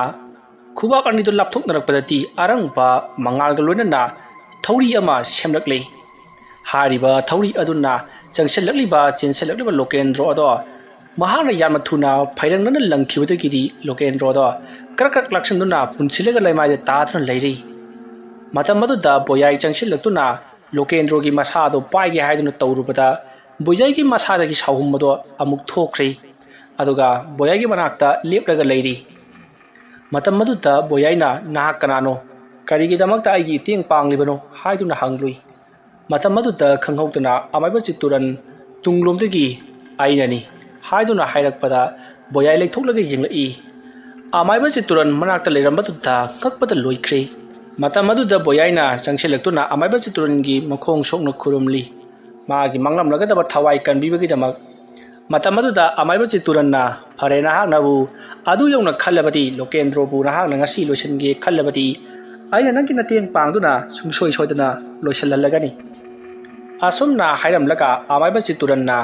ꯈꯨꯕꯥꯛ ꯑꯅꯤꯗꯨ ꯂꯥꯞꯊꯣꯛꯅꯔꯛꯄꯗꯗꯤ ꯑꯔꯪꯕ ꯃꯉꯥꯜꯒ ꯂꯣꯏꯅꯅ ꯊꯧꯔꯤ ꯑꯃ ꯁꯦꯝꯂꯛꯂꯤ꯫ ꯍꯥꯏꯔꯤꯕ ꯊꯧꯔꯤ ꯑꯗꯨꯅ ꯆꯪꯁꯤꯜꯂꯛꯂꯤꯕ ꯆꯦꯟꯁꯤꯜꯂꯛꯂꯤꯕ ꯂꯣꯀꯦꯟꯗ꯭ꯔꯣ ꯑꯗꯣ ꯃꯍꯥꯛꯅ ꯌꯥꯝꯅ ꯊꯨꯅ ꯐꯩꯔꯪꯅꯅ ꯂꯪꯈꯤꯕꯗꯒꯤꯗꯤ ꯂꯣꯀꯦꯟꯗ꯭ꯔꯣꯗꯣ ꯀ꯭ꯔꯛ ꯀ꯭ꯔꯛ ꯂꯥꯛꯁꯤꯟꯗꯨꯅ ꯄꯨꯟꯁꯤꯜꯂꯒ ꯂꯩꯃꯥꯏꯗ ꯇꯥꯗꯨꯅ ꯂꯩꯔꯤ꯫ ꯃꯇꯝ ꯑꯗꯨꯗ ꯕꯣꯌꯥꯏ ꯆꯪꯁꯤꯜꯂꯛꯇꯨꯅ ꯂꯣꯀꯦꯟꯗ꯭ꯔꯣꯒꯤ ꯃꯁꯥꯗꯣ ꯄꯥꯏꯒꯦ ꯍꯥꯏꯗꯨꯅ ꯇꯧꯔꯨꯕꯗ ꯕꯣꯌꯥꯏꯒꯤ ꯃꯁꯥꯗꯒꯤ ꯁꯥꯎꯍꯨꯝ ꯑꯗꯣ ꯑꯃꯨꯛ ꯊꯣꯛꯈ꯭ꯔꯤ꯫ ꯑꯗꯨꯒ ꯕꯣꯌꯥꯏꯒꯤ ꯃꯅꯥꯛꯇ ꯂꯦꯞꯂꯒ ꯂꯩꯔꯤ꯫ ꯃꯇꯝ ꯑꯗꯨꯗ ꯕꯣꯌꯥꯏꯅ "ꯅꯍꯥꯛ ꯀꯅꯥꯅꯣ? ꯀꯔꯤꯒꯤꯗꯃꯛꯇ ꯑꯩꯒꯤ ꯏꯇꯦꯡ ꯄꯥꯡꯂꯤꯕꯅꯣ?" ꯍꯥꯏꯗꯨꯅ ꯍꯪꯂꯨꯏ꯫ ꯃꯇꯝ ꯑꯗꯨꯗ ꯈꯪꯍꯧꯗꯅ ꯑꯃꯥꯏꯕ ꯆꯤꯠꯇꯨꯔꯟ ꯇꯨꯡꯂꯣꯝꯗꯒꯤ "ꯑꯩꯅꯅꯤ" ꯍꯥꯏꯗꯨꯅ ꯍꯥꯏꯔꯛꯄꯗ ꯕꯣꯌꯥꯏ ꯂꯩꯊꯣꯛꯂꯒ ꯌꯦꯡꯂꯛꯏ꯫ ꯑꯃꯥꯏꯕ ꯆꯤꯠꯇꯨꯔꯟ ꯃꯅꯥꯛꯇ ꯂꯩꯔꯝꯕꯗꯨꯗ ꯀꯛꯄꯗ ꯂꯣꯏꯈ꯭ꯔꯦ꯫ ꯃꯇꯝ ꯑꯗꯨꯗ ꯕꯣꯌꯥꯏꯅ ꯆꯪꯁꯤꯜꯂꯛꯇꯨꯅ ꯑꯃꯥꯏꯕ ꯆꯤꯠꯇꯨꯔꯟꯒꯤ ꯃꯈꯣꯡ ꯁꯣꯛꯅ ꯈꯨꯔꯨꯝꯂꯤ꯫ ꯃꯥꯒꯤ ꯃꯥꯡꯂꯝꯂꯒꯗꯕ ꯊꯋꯥꯏ ꯀꯟꯕꯤꯕꯒꯤꯗꯃꯛ꯫ ꯃꯇꯝ ꯑꯗꯨꯗ ꯑꯃꯥꯏꯕ ꯆꯤꯠꯇꯨꯔꯟꯅ, "ꯐꯔꯦ, ꯅꯍꯥꯛꯅꯕꯨ ꯑꯗꯨ ꯌꯧꯅ ꯈꯜꯂꯕꯗꯤ, ꯂꯣꯀꯦꯟꯗ꯭ꯔꯣꯕꯨ ꯅꯍꯥꯛꯅ ꯉꯁꯤ ꯂꯣꯏꯁꯤꯟꯒꯦ ꯈꯜꯂꯕꯗꯤ, ꯑꯩꯅ ꯅꯪꯒꯤ ꯃꯇꯦꯡ ꯄꯥꯡꯗꯨꯅ ꯁꯨꯡꯁꯣꯏ ꯁꯣꯏꯗꯅ ꯂꯣꯏꯁꯤꯜꯍꯜꯂꯒꯅꯤ"꯫ ꯑꯁꯨꯝꯅ ꯍꯥꯏꯔꯝꯂꯒ ꯑꯃꯥꯏꯕ ꯆꯤꯠꯇꯨꯔꯟꯅ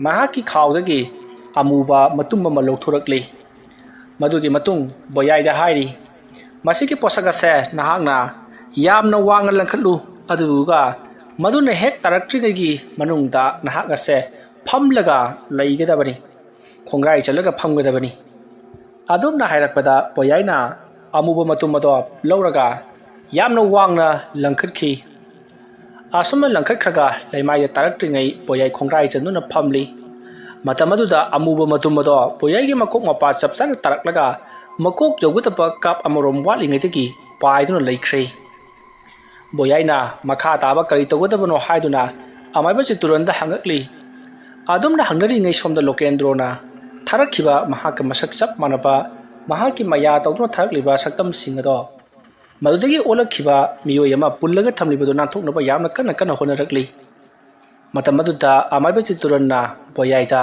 ꯃꯍꯥꯛꯀꯤ ꯈꯥꯎꯗꯒꯤ ꯑꯃꯨꯕ ꯃꯇꯨꯝ ꯑꯃ ꯂꯧꯊꯣꯔꯛꯂꯤ꯫ ꯃꯗꯨꯒꯤ ꯃꯇꯨꯡ ꯕꯣꯌꯥꯏꯗ ꯍꯥꯏꯔꯤ, "ꯃꯁꯤꯒꯤ ꯄꯣꯠꯁꯛ ꯑꯁꯦ ꯅꯍꯥꯛꯅ ꯌꯥꯝꯅ ꯋꯥꯡꯅ ꯂꯪꯈꯠꯂꯨ, ꯑꯗꯨꯗꯨꯒ ꯃꯗꯨꯅ ꯍꯦꯛ ꯇꯥꯔꯛꯇ꯭ꯔꯤꯉꯩꯒꯤ ꯃꯅꯨꯡꯗ ꯅꯍꯥꯛ ꯑꯁꯦ ꯐꯝꯂꯒ ꯂꯩꯒꯗꯕꯅꯤ, ꯈꯣꯡꯒ꯭ꯔꯥꯏ ꯆꯠꯂꯒ ꯐꯝꯒꯗꯕꯅꯤ"꯫ ꯑꯗꯨꯝꯅ ꯍꯥꯏꯔꯛꯄꯗ ꯕꯣꯌꯥꯏꯅ ꯑꯃꯨꯕ ꯃꯇꯨꯝ ꯑꯗꯣ ꯂꯧꯔꯒ ꯌꯥꯝꯅ ꯋꯥꯡꯅ ꯂꯪꯈꯠꯈꯤ꯫ ꯑꯁꯨꯝꯅ ꯂꯪꯈꯠꯈ꯭ꯔꯒ ꯂꯩꯃꯥꯏꯗ ꯇꯥꯔꯛꯇ꯭ꯔꯤꯉꯩ ꯕꯣꯌꯥꯏ ꯈꯣꯡꯒ꯭ꯔꯥꯏ ꯆꯟꯗꯨꯅ ꯐꯝꯂꯤ꯫ ꯃꯇꯝ ꯑꯗꯨꯗ ꯑꯃꯨꯕ ꯃꯇꯨꯝ ꯑꯗꯣ ꯕꯣꯌꯥꯏꯒꯤ ꯃꯀꯣꯛ ꯃꯄꯥ ꯆꯞ ꯆꯥꯅ ꯇꯥꯔꯛꯂꯒ ꯃꯀꯣꯛ ꯌꯧꯒꯗꯕ ꯀꯥꯞ ꯑꯃꯔꯣꯝ ꯋꯥꯠꯂꯤꯉꯩꯗꯒꯤ ꯄꯥꯏꯗꯨꯅ ꯂꯩꯈ꯭ꯔꯦ꯫ ꯕꯣꯌꯥꯏꯅ ꯃꯈꯥ ꯇꯥꯕ ꯀꯔꯤ ꯇꯧꯒꯗꯕꯅꯣ ꯍꯥꯏꯗꯨꯅ ꯑꯃꯥꯏꯕ ꯆꯤꯠꯇꯨꯔꯟꯗ ꯍꯪꯉꯛꯂꯤ꯫ ꯑꯗꯨꯝꯅ ꯍꯪꯅꯔꯤꯉꯩ ꯁꯣꯝꯗ ꯂꯣꯀꯦꯟꯗ꯭ꯔꯣꯅ ꯊꯥꯔꯛꯈꯤꯕ ꯃꯍꯥꯛꯀ ꯃꯁꯛ ꯆꯞ ꯃꯥꯟꯅꯕ, ꯃꯍꯥꯛꯀꯤ ꯃꯌꯥ ꯇꯧꯗꯨꯅ ꯊꯥꯔꯛꯂꯤꯕ ꯁꯛꯇꯝꯁꯤꯡ ꯑꯗꯣ ꯃꯗꯨꯗꯒꯤ ꯑꯣꯜꯂꯛꯈꯤꯕ ꯃꯤꯑꯣꯏ ꯑꯃ ꯄꯨꯜꯂꯒ ꯊꯝꯂꯤꯕꯗꯨ ꯅꯥꯟꯊꯣꯛꯅꯕ ꯌꯥꯝꯅ ꯀꯟꯅ ꯀꯟꯅ ꯍꯣꯠꯅꯔꯛꯂꯤ꯫ ꯃꯇꯝ ꯑꯗꯨꯗ ꯑꯃꯥꯏꯕ ꯆꯤꯠꯇꯨꯔꯟꯅ ꯕꯣꯌꯥꯏꯗ,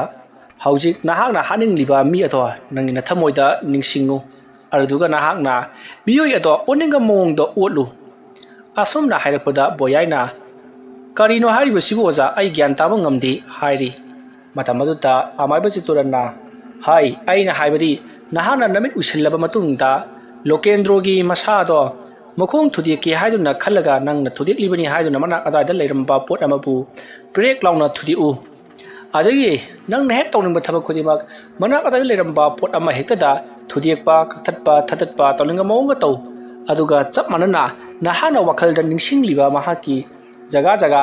"ꯍꯧꯖꯤꯛ ꯅꯍꯥꯛꯅ ꯍꯥꯠꯅꯤꯡꯂꯤꯕ ꯃꯤ ꯑꯗꯣ ꯅꯪꯒꯤ ꯅꯊꯃꯣꯏꯗ ꯅꯤꯡꯁꯤꯡꯉꯨ, ꯑꯗꯨꯗꯨꯒ ꯅꯍꯥꯛꯅ ꯃꯤꯑꯣꯏ ꯑꯗꯣ ꯑꯣꯟꯅꯤꯡꯕ ꯃꯑꯣꯡꯗ ꯑꯣꯠꯂꯨ"꯫ ꯑꯁꯨꯝꯅ ꯍꯥꯏꯔꯛꯄꯗ ꯕꯣꯌꯥꯏꯅ, "ꯀꯔꯤꯅꯣ ꯍꯥꯏꯔꯤꯕꯁꯤꯕꯨ ꯑꯣꯖꯥ? ꯑꯩ ꯒ꯭ꯌꯥꯟ ꯇꯥꯕ ꯉꯝꯗꯦ" ꯍꯥꯏꯔꯤ꯫ ꯃꯇꯝ ꯑꯗꯨꯗ ꯑꯃꯥꯏꯕ ꯆꯤꯠꯇꯨꯔꯟꯅ, "ꯍꯥꯏ, ꯑꯩꯅ ꯍꯥꯏꯕꯗꯤ ꯅꯍꯥꯛꯅ ꯅꯃꯤꯠ ꯎꯏꯁꯤꯜꯂꯕ ꯃꯇꯨꯡꯗ ꯂꯣꯀꯦꯟꯗ꯭ꯔꯣꯒꯤ ꯃꯁꯥꯗꯣ ꯃꯈꯣꯡ ꯊꯨꯗꯦꯛꯀꯦ ꯍꯥꯏꯗꯨꯅ ꯈꯜꯂꯒ ꯅꯪꯅ ꯊꯨꯗꯦꯛꯂꯤꯕꯅꯤ ꯍꯥꯏꯗꯨꯅ ꯃꯅꯥꯛ ꯑꯗꯥꯏꯗ ꯂꯩꯔꯝꯕ ꯄꯣꯠ ꯑꯃꯕꯨ ꯄ꯭ꯔꯦꯛ ꯂꯥꯎꯅ ꯊꯨꯗꯦꯛꯎ꯫ ꯑꯗꯒꯤ ꯅꯪꯅ ꯍꯦꯛ ꯇꯧꯅꯤꯡꯕ ꯊꯕꯛ ꯈꯨꯗꯤꯡꯃꯛ ꯃꯅꯥꯛ ꯑꯗꯥꯏꯗ ꯂꯩꯔꯝꯕ ꯄꯣꯠ ꯑꯃ ꯍꯦꯛꯇꯗ ꯊꯨꯗꯦꯛꯄ, ꯀꯛꯊꯠꯄ, ꯊꯥꯗꯠꯄ ꯇꯧꯅꯤꯡꯕ ꯃꯑꯣꯡꯒ ꯇꯧ꯫ ꯑꯗꯨꯒ ꯆꯞ ꯃꯥꯟꯅꯅ ꯅꯍꯥꯛꯅ ꯋꯥꯈꯜꯗ ꯅꯤꯡꯁꯤꯡꯂꯤꯕ ꯃꯍꯥꯛꯀꯤ ꯖꯒꯥ ꯖꯒꯥ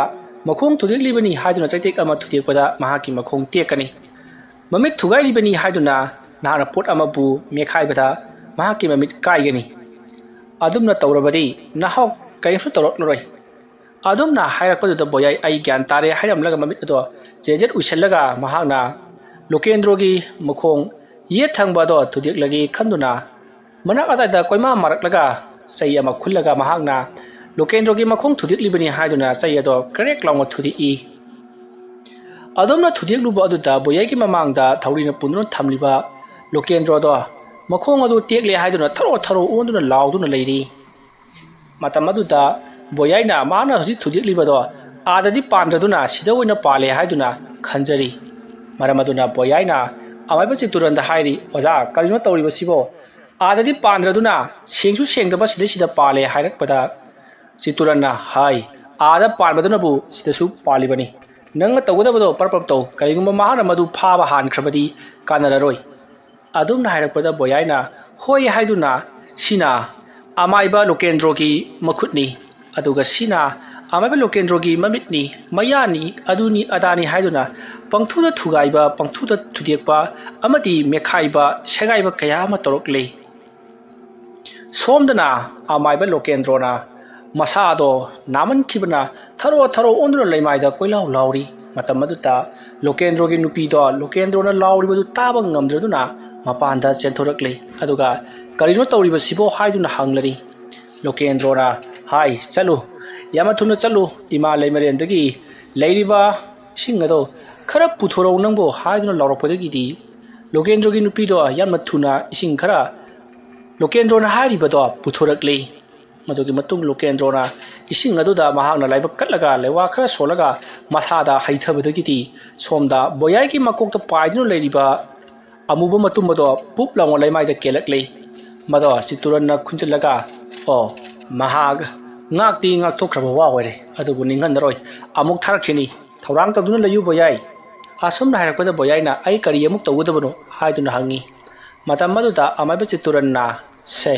ꯃꯈꯣꯡ ꯊꯨꯗꯦꯛꯂꯤꯕꯅꯤ ꯍꯥꯏꯗꯨꯅ ꯆꯩꯇꯦꯛ ꯑꯃ ꯊꯨꯗꯦꯛꯄꯗ ꯃꯍꯥꯛꯀꯤ ꯃꯈꯣꯡ ꯇꯦꯛꯀꯅꯤ꯫ ꯃꯃꯤꯠ ꯊꯨꯒꯥꯏꯔꯤꯕꯅꯤ ꯍꯥꯏꯗꯨꯅ ꯅꯍꯥꯛꯅ ꯄꯣꯠ ꯑꯃꯕꯨ ꯃꯦꯠꯈꯥꯏꯕꯗ ꯃꯍꯥꯛꯀꯤ ꯃꯃꯤꯠ ꯀꯥꯏꯒꯅꯤ꯫ ꯑꯗꯨꯝꯅ ꯇꯧꯔꯕꯗꯤ ꯅꯍꯥꯛ ꯀꯔꯤꯝꯁꯨ ꯇꯧꯔꯛꯂꯔꯣꯏ"꯫ ꯑꯗꯨꯝꯅ ꯍꯥꯏꯔꯛꯄꯗꯨꯗ ꯕꯣꯌꯥꯏ "ꯑꯩ ꯒ꯭ꯌꯥꯟ ꯇꯥꯔꯦ" ꯍꯥꯏꯔꯝꯂꯒ ꯃꯃꯤꯠ ꯑꯗꯣ ꯖꯦꯖꯦꯠ ꯎꯏꯁꯤꯜꯂꯒ ꯃꯍꯥꯛꯅ ꯂꯣꯀꯦꯟꯗ꯭ꯔꯣꯒꯤ ꯃꯈꯣꯡ ꯌꯦꯠ ꯊꯪꯕ ꯑꯗꯣ ꯊꯨꯗꯦꯛꯂꯒꯦ ꯈꯟꯗꯨꯅ ꯃꯅꯥꯛ ꯑꯗꯥꯏꯗ ꯀꯣꯏꯃꯥ ꯃꯥꯔꯛꯂꯒ ꯆꯩ ꯑꯃ ꯈꯨꯜꯂꯒ ꯃꯍꯥꯛꯅ ꯂꯣꯀꯦꯟꯗ꯭ꯔꯣꯒꯤ ꯃꯈꯣꯡ ꯊꯨꯗꯦꯛꯂꯤꯕꯅꯤ ꯍꯥꯏꯗꯨꯅ ꯆꯩ ꯑꯗꯣ ꯀ꯭ꯔꯦꯛ ꯂꯥꯎꯅ ꯊꯨꯗꯦꯛꯏ꯫ ꯑꯗꯨꯝꯅ ꯊꯨꯗꯦꯛꯂꯨꯕ ꯑꯗꯨꯗ ꯕꯣꯌꯥꯏꯒꯤ ꯃꯃꯥꯡꯗ ꯊꯧꯔꯤꯅ ꯄꯨꯟꯗꯨꯅ ꯊꯝꯂꯤꯕ ꯂꯣꯀꯦꯟꯗ꯭ꯔꯣꯗꯣ ꯃꯈꯣꯡ ꯑꯗꯨ ꯇꯦꯛꯂꯦ ꯍꯥꯏꯗꯨꯅ ꯊꯔꯣ ꯊꯔꯣ ꯑꯣꯟꯗꯨꯅ ꯂꯥꯎꯗꯨꯅ ꯂꯩꯔꯤ꯫ ꯃꯇꯝ ꯑꯗꯨꯗ ꯕꯣꯌꯥꯏꯅ ꯃꯥꯅ ꯍꯧꯖꯤꯛ ꯊꯨꯗꯦꯛꯂꯤꯕꯗꯣ ꯑꯥꯗꯗꯤ ꯄꯥꯟꯗ꯭ꯔꯗꯨꯅ ꯁꯤꯗ ꯑꯣꯏꯅ ꯄꯥꯜꯂꯦ ꯍꯥꯏꯗꯨꯅ ꯈꯟꯖꯔꯤ꯫ ꯃꯔꯝ ꯑꯗꯨꯅ ꯕꯣꯌꯥꯏꯅ ꯑꯃꯥꯏꯕ ꯆꯤꯠꯇꯨꯔꯟꯗ ꯍꯥꯏꯔꯤ, "ꯑꯣꯖꯥ, ꯀꯔꯤꯅꯣ ꯇꯧꯔꯤꯕꯁꯤꯕꯣ? ꯑꯥꯗꯗꯤ ꯄꯥꯟꯗ꯭ꯔꯗꯨꯅ ꯁꯦꯡꯁꯨ ꯁꯦꯡꯗꯕ ꯁꯤꯗꯩꯁꯤꯗ ꯄꯥꯜꯂꯦ" ꯍꯥꯏꯔꯛꯄꯗ ꯆꯤꯠꯇꯨꯔꯟꯅ ꯍꯥꯏ, "ꯑꯥꯗ ꯄꯥꯟꯕꯗꯨꯅꯕꯨ ꯁꯤꯗꯁꯨ ꯄꯥꯜꯂꯤꯕꯅꯤ꯫ ꯅꯪꯅ ꯇꯧꯒꯗꯕꯗꯣ ꯄꯔꯞ ꯄꯔꯞ ꯇꯧ꯫ ꯀꯔꯤꯒꯨꯝꯕ ꯃꯍꯥꯛꯅ ꯃꯗꯨ ꯐꯥꯕ ꯍꯥꯟꯈ꯭ꯔꯕꯗꯤ ꯀꯥꯟꯅꯔꯔꯣꯏ"꯫ ꯑꯗꯨꯝꯅ ꯍꯥꯏꯔꯛꯄꯗ ꯕꯣꯌꯥꯏꯅ, "ꯍꯣꯏ" ꯍꯥꯏꯗꯨꯅ, "ꯁꯤꯅ ꯑꯃꯥꯏꯕ ꯂꯣꯀꯦꯟꯗ꯭ꯔꯣꯒꯤ ꯃꯈꯨꯠꯅꯤ, ꯑꯗꯨꯒ ꯁꯤꯅ ꯑꯃꯥꯏꯕ ꯂꯣꯀꯦꯟꯗ꯭ꯔꯣꯒꯤ ꯃꯃꯤꯠꯅꯤ, ꯃꯌꯥꯅꯤ, ꯑꯗꯨꯅꯤ ꯑꯗꯥꯅꯤ" ꯍꯥꯏꯗꯨꯅ ꯄꯪꯊꯨꯗ ꯊꯨꯒꯥꯏꯕ, ꯄꯪꯊꯨꯗ ꯊꯨꯗꯦꯛꯄ ꯑꯃꯗꯤ ꯃꯦꯠꯈꯥꯏꯕ, ꯁꯦꯒꯥꯏꯕ ꯀꯌꯥ ꯑꯃ ꯇꯧꯔꯛꯂꯤ꯫ ꯁꯣꯝꯗꯅ ꯑꯃꯥꯏꯕ ꯂꯣꯀꯦꯟꯗ꯭ꯔꯣꯅ ꯃꯁꯥꯗꯣ ꯅꯥꯃꯟꯈꯤꯕꯅ ꯊꯔꯣ ꯊꯔꯣ ꯑꯣꯟꯗꯨꯅ ꯂꯩꯃꯥꯏꯗ ꯀꯣꯏꯂꯥꯎ ꯂꯥꯎꯔꯤ꯫ ꯃꯇꯝ ꯑꯗꯨꯗ ꯂꯣꯀꯦꯟꯗ꯭ꯔꯣꯒꯤ ꯅꯨꯄꯤꯗꯣ ꯂꯣꯀꯦꯟꯗ꯭ꯔꯣꯅ ꯂꯥꯎꯔꯤꯕꯗꯨ ꯇꯥꯕ ꯉꯝꯗ꯭ꯔꯗꯨꯅ ꯃꯄꯥꯟꯗ ꯆꯦꯟꯊꯣꯔꯛꯂꯤ꯫ ꯑꯗꯨꯒ "ꯀꯔꯤꯅꯣ ꯇꯧꯔꯤꯕꯁꯤꯕꯣ?" ꯍꯥꯏꯗꯨꯅ ꯍꯪꯂꯔꯤ꯫ ꯂꯣꯀꯦꯟꯗ꯭ꯔꯣꯅ ꯍꯥꯏ, "ꯆꯠꯂꯨ, ꯌꯥꯝꯅ ꯊꯨꯅ ꯆꯠꯂꯨ, ꯏꯃꯥ ꯂꯩꯃꯔꯦꯟꯗꯒꯤ ꯂꯩꯔꯤꯕ ꯏꯁꯤꯡ ꯑꯗꯣ ꯈꯔ ꯄꯨꯊꯣꯔꯛꯎ ꯅꯪꯕꯨ" ꯍꯥꯏꯗꯨꯅ ꯂꯥꯎꯔꯛꯄꯗꯒꯤꯗꯤ ꯂꯣꯀꯦꯟꯗ꯭ꯔꯣꯒꯤ ꯅꯨꯄꯤꯗꯣ ꯌꯥꯝꯅ ꯊꯨꯅ ꯏꯁꯤꯡ ꯈꯔ ꯂꯣꯀꯦꯟꯗ꯭ꯔꯣꯅ ꯍꯥꯏꯔꯤꯕꯗꯣ ꯄꯨꯊꯣꯔꯛꯂꯤ꯫ ꯃꯗꯨꯒꯤ ꯃꯇꯨꯡ ꯂꯣꯀꯦꯟꯗ꯭ꯔꯣꯅ ꯏꯁꯤꯡ ꯑꯗꯨꯗ ꯃꯍꯥꯛꯅ ꯂꯥꯏꯕꯛ ꯀꯠꯂꯒ ꯂꯩꯋꯥ ꯈꯔ ꯁꯣꯜꯂꯒ ꯃꯁꯥꯗ ꯍꯩꯊꯕꯗꯒꯤꯗꯤ ꯁꯣꯝꯗ ꯕꯣꯌꯥꯏꯒꯤ ꯃꯀꯣꯛꯇ ꯄꯥꯏꯗꯨꯅ ꯂꯩꯔꯤꯕ ꯑꯃꯨꯕ ꯃꯇꯨꯝ ꯑꯗꯣ ꯄꯨꯞ ꯂꯥꯎꯅ ꯂꯩꯃꯥꯏꯗ ꯀꯦꯜꯂꯛꯂꯤ꯫ ꯃꯗꯣ ꯆꯤꯠꯇꯨꯔꯟꯅ ꯈꯨꯟꯖꯤꯜꯂꯒ, "ꯑꯣ, ꯃꯍꯥꯛ ꯉꯥꯛꯇꯤ ꯉꯥꯛꯊꯣꯛꯈ꯭ꯔꯕ ꯋꯥ ꯑꯣꯏꯔꯦ, ꯑꯗꯨꯕꯨ ꯅꯤꯡꯍꯟꯅꯔꯣꯏ, ꯑꯃꯨꯛ ꯊꯥꯔꯛꯈꯤꯅꯤ꯫ ꯊꯧꯔꯥꯡ ꯇꯧꯗꯨꯅ ꯂꯩꯌꯨ ꯕꯣꯌꯥꯏ"꯫ ꯑꯁꯨꯝꯅ ꯍꯥꯏꯔꯛꯄꯗ ꯕꯣꯌꯥꯏꯅ "ꯑꯩ ꯀꯔꯤ ꯑꯃꯨꯛ ꯇꯧꯒꯗꯕꯅꯣ?" ꯍꯥꯏꯗꯨꯅ ꯍꯪꯉꯤ꯫ ꯃꯇꯝ ꯑꯗꯨꯗ ꯑꯃꯥꯏꯕ ꯆꯤꯠꯇꯨꯔꯟꯅ, "ꯁꯦ,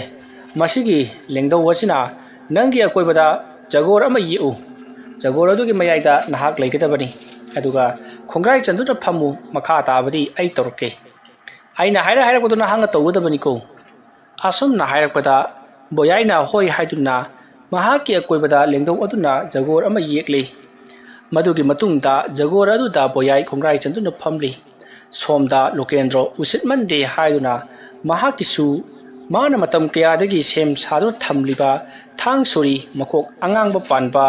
ꯃꯁꯤꯒꯤ ꯂꯦꯡꯗꯧ ꯑꯁꯤꯅ ꯅꯪꯒꯤ ꯑꯀꯣꯏꯕꯗ ꯖꯒꯣꯔ ꯑꯃ ꯌꯦꯛꯎ꯫ ꯖꯒꯣꯔ ꯑꯗꯨꯒꯤ ꯃꯌꯥꯏꯗ ꯅꯍꯥꯛ ꯂꯩꯒꯗꯕꯅꯤ꯫ ꯑꯗꯨꯒ ꯈꯣꯡꯒ꯭ꯔꯥꯏ ꯆꯟꯗꯨꯅ ꯐꯝꯃꯨ, ꯃꯈꯥ ꯇꯥꯕꯗꯤ ꯑꯩ ꯇꯧꯔꯛꯀꯦ꯫ ꯑꯩꯅ ꯍꯥꯏꯔ ꯍꯥꯏꯔꯛꯄꯗꯨ ꯅꯍꯥꯛꯅ ꯇꯧꯒꯗꯕꯅꯤꯀꯣ"꯫ ꯑꯁꯨꯝꯅ ꯍꯥꯏꯔꯛꯄꯗ ꯕꯣꯌꯥꯏꯅ ꯍꯣꯏ ꯍꯥꯏꯗꯨꯅ ꯃꯍꯥꯛꯀꯤ ꯑꯀꯣꯏꯕꯗ ꯂꯦꯡꯗꯧ ꯑꯗꯨꯅ ꯖꯒꯣꯔ ꯑꯃ ꯌꯦꯛꯂꯤ꯫ ꯃꯗꯨꯒꯤ ꯃꯇꯨꯡꯗ ꯖꯒꯣꯔ ꯑꯗꯨꯗ ꯕꯣꯌꯥꯏ ꯈꯣꯡꯒ꯭ꯔꯥꯏ ꯆꯟꯗꯨꯅ ꯐꯝꯂꯤ꯫ ꯁꯣꯝꯗ ꯂꯣꯀꯦꯟꯗ꯭ꯔꯣ ꯎꯁꯤꯠꯃꯟꯗꯦ ꯍꯥꯏꯗꯨꯅ ꯃꯍꯥꯛꯀꯤꯁꯨ ꯃꯥꯅ ꯃꯇꯝ ꯀꯌꯥꯗꯒꯤ ꯁꯦꯝ ꯁꯥꯗꯨꯅ ꯊꯝꯂꯤꯕ ꯊꯥꯡ ꯁꯣꯔꯤ, ꯃꯀꯣꯛ ꯑꯉꯥꯡꯕ ꯄꯥꯟꯕ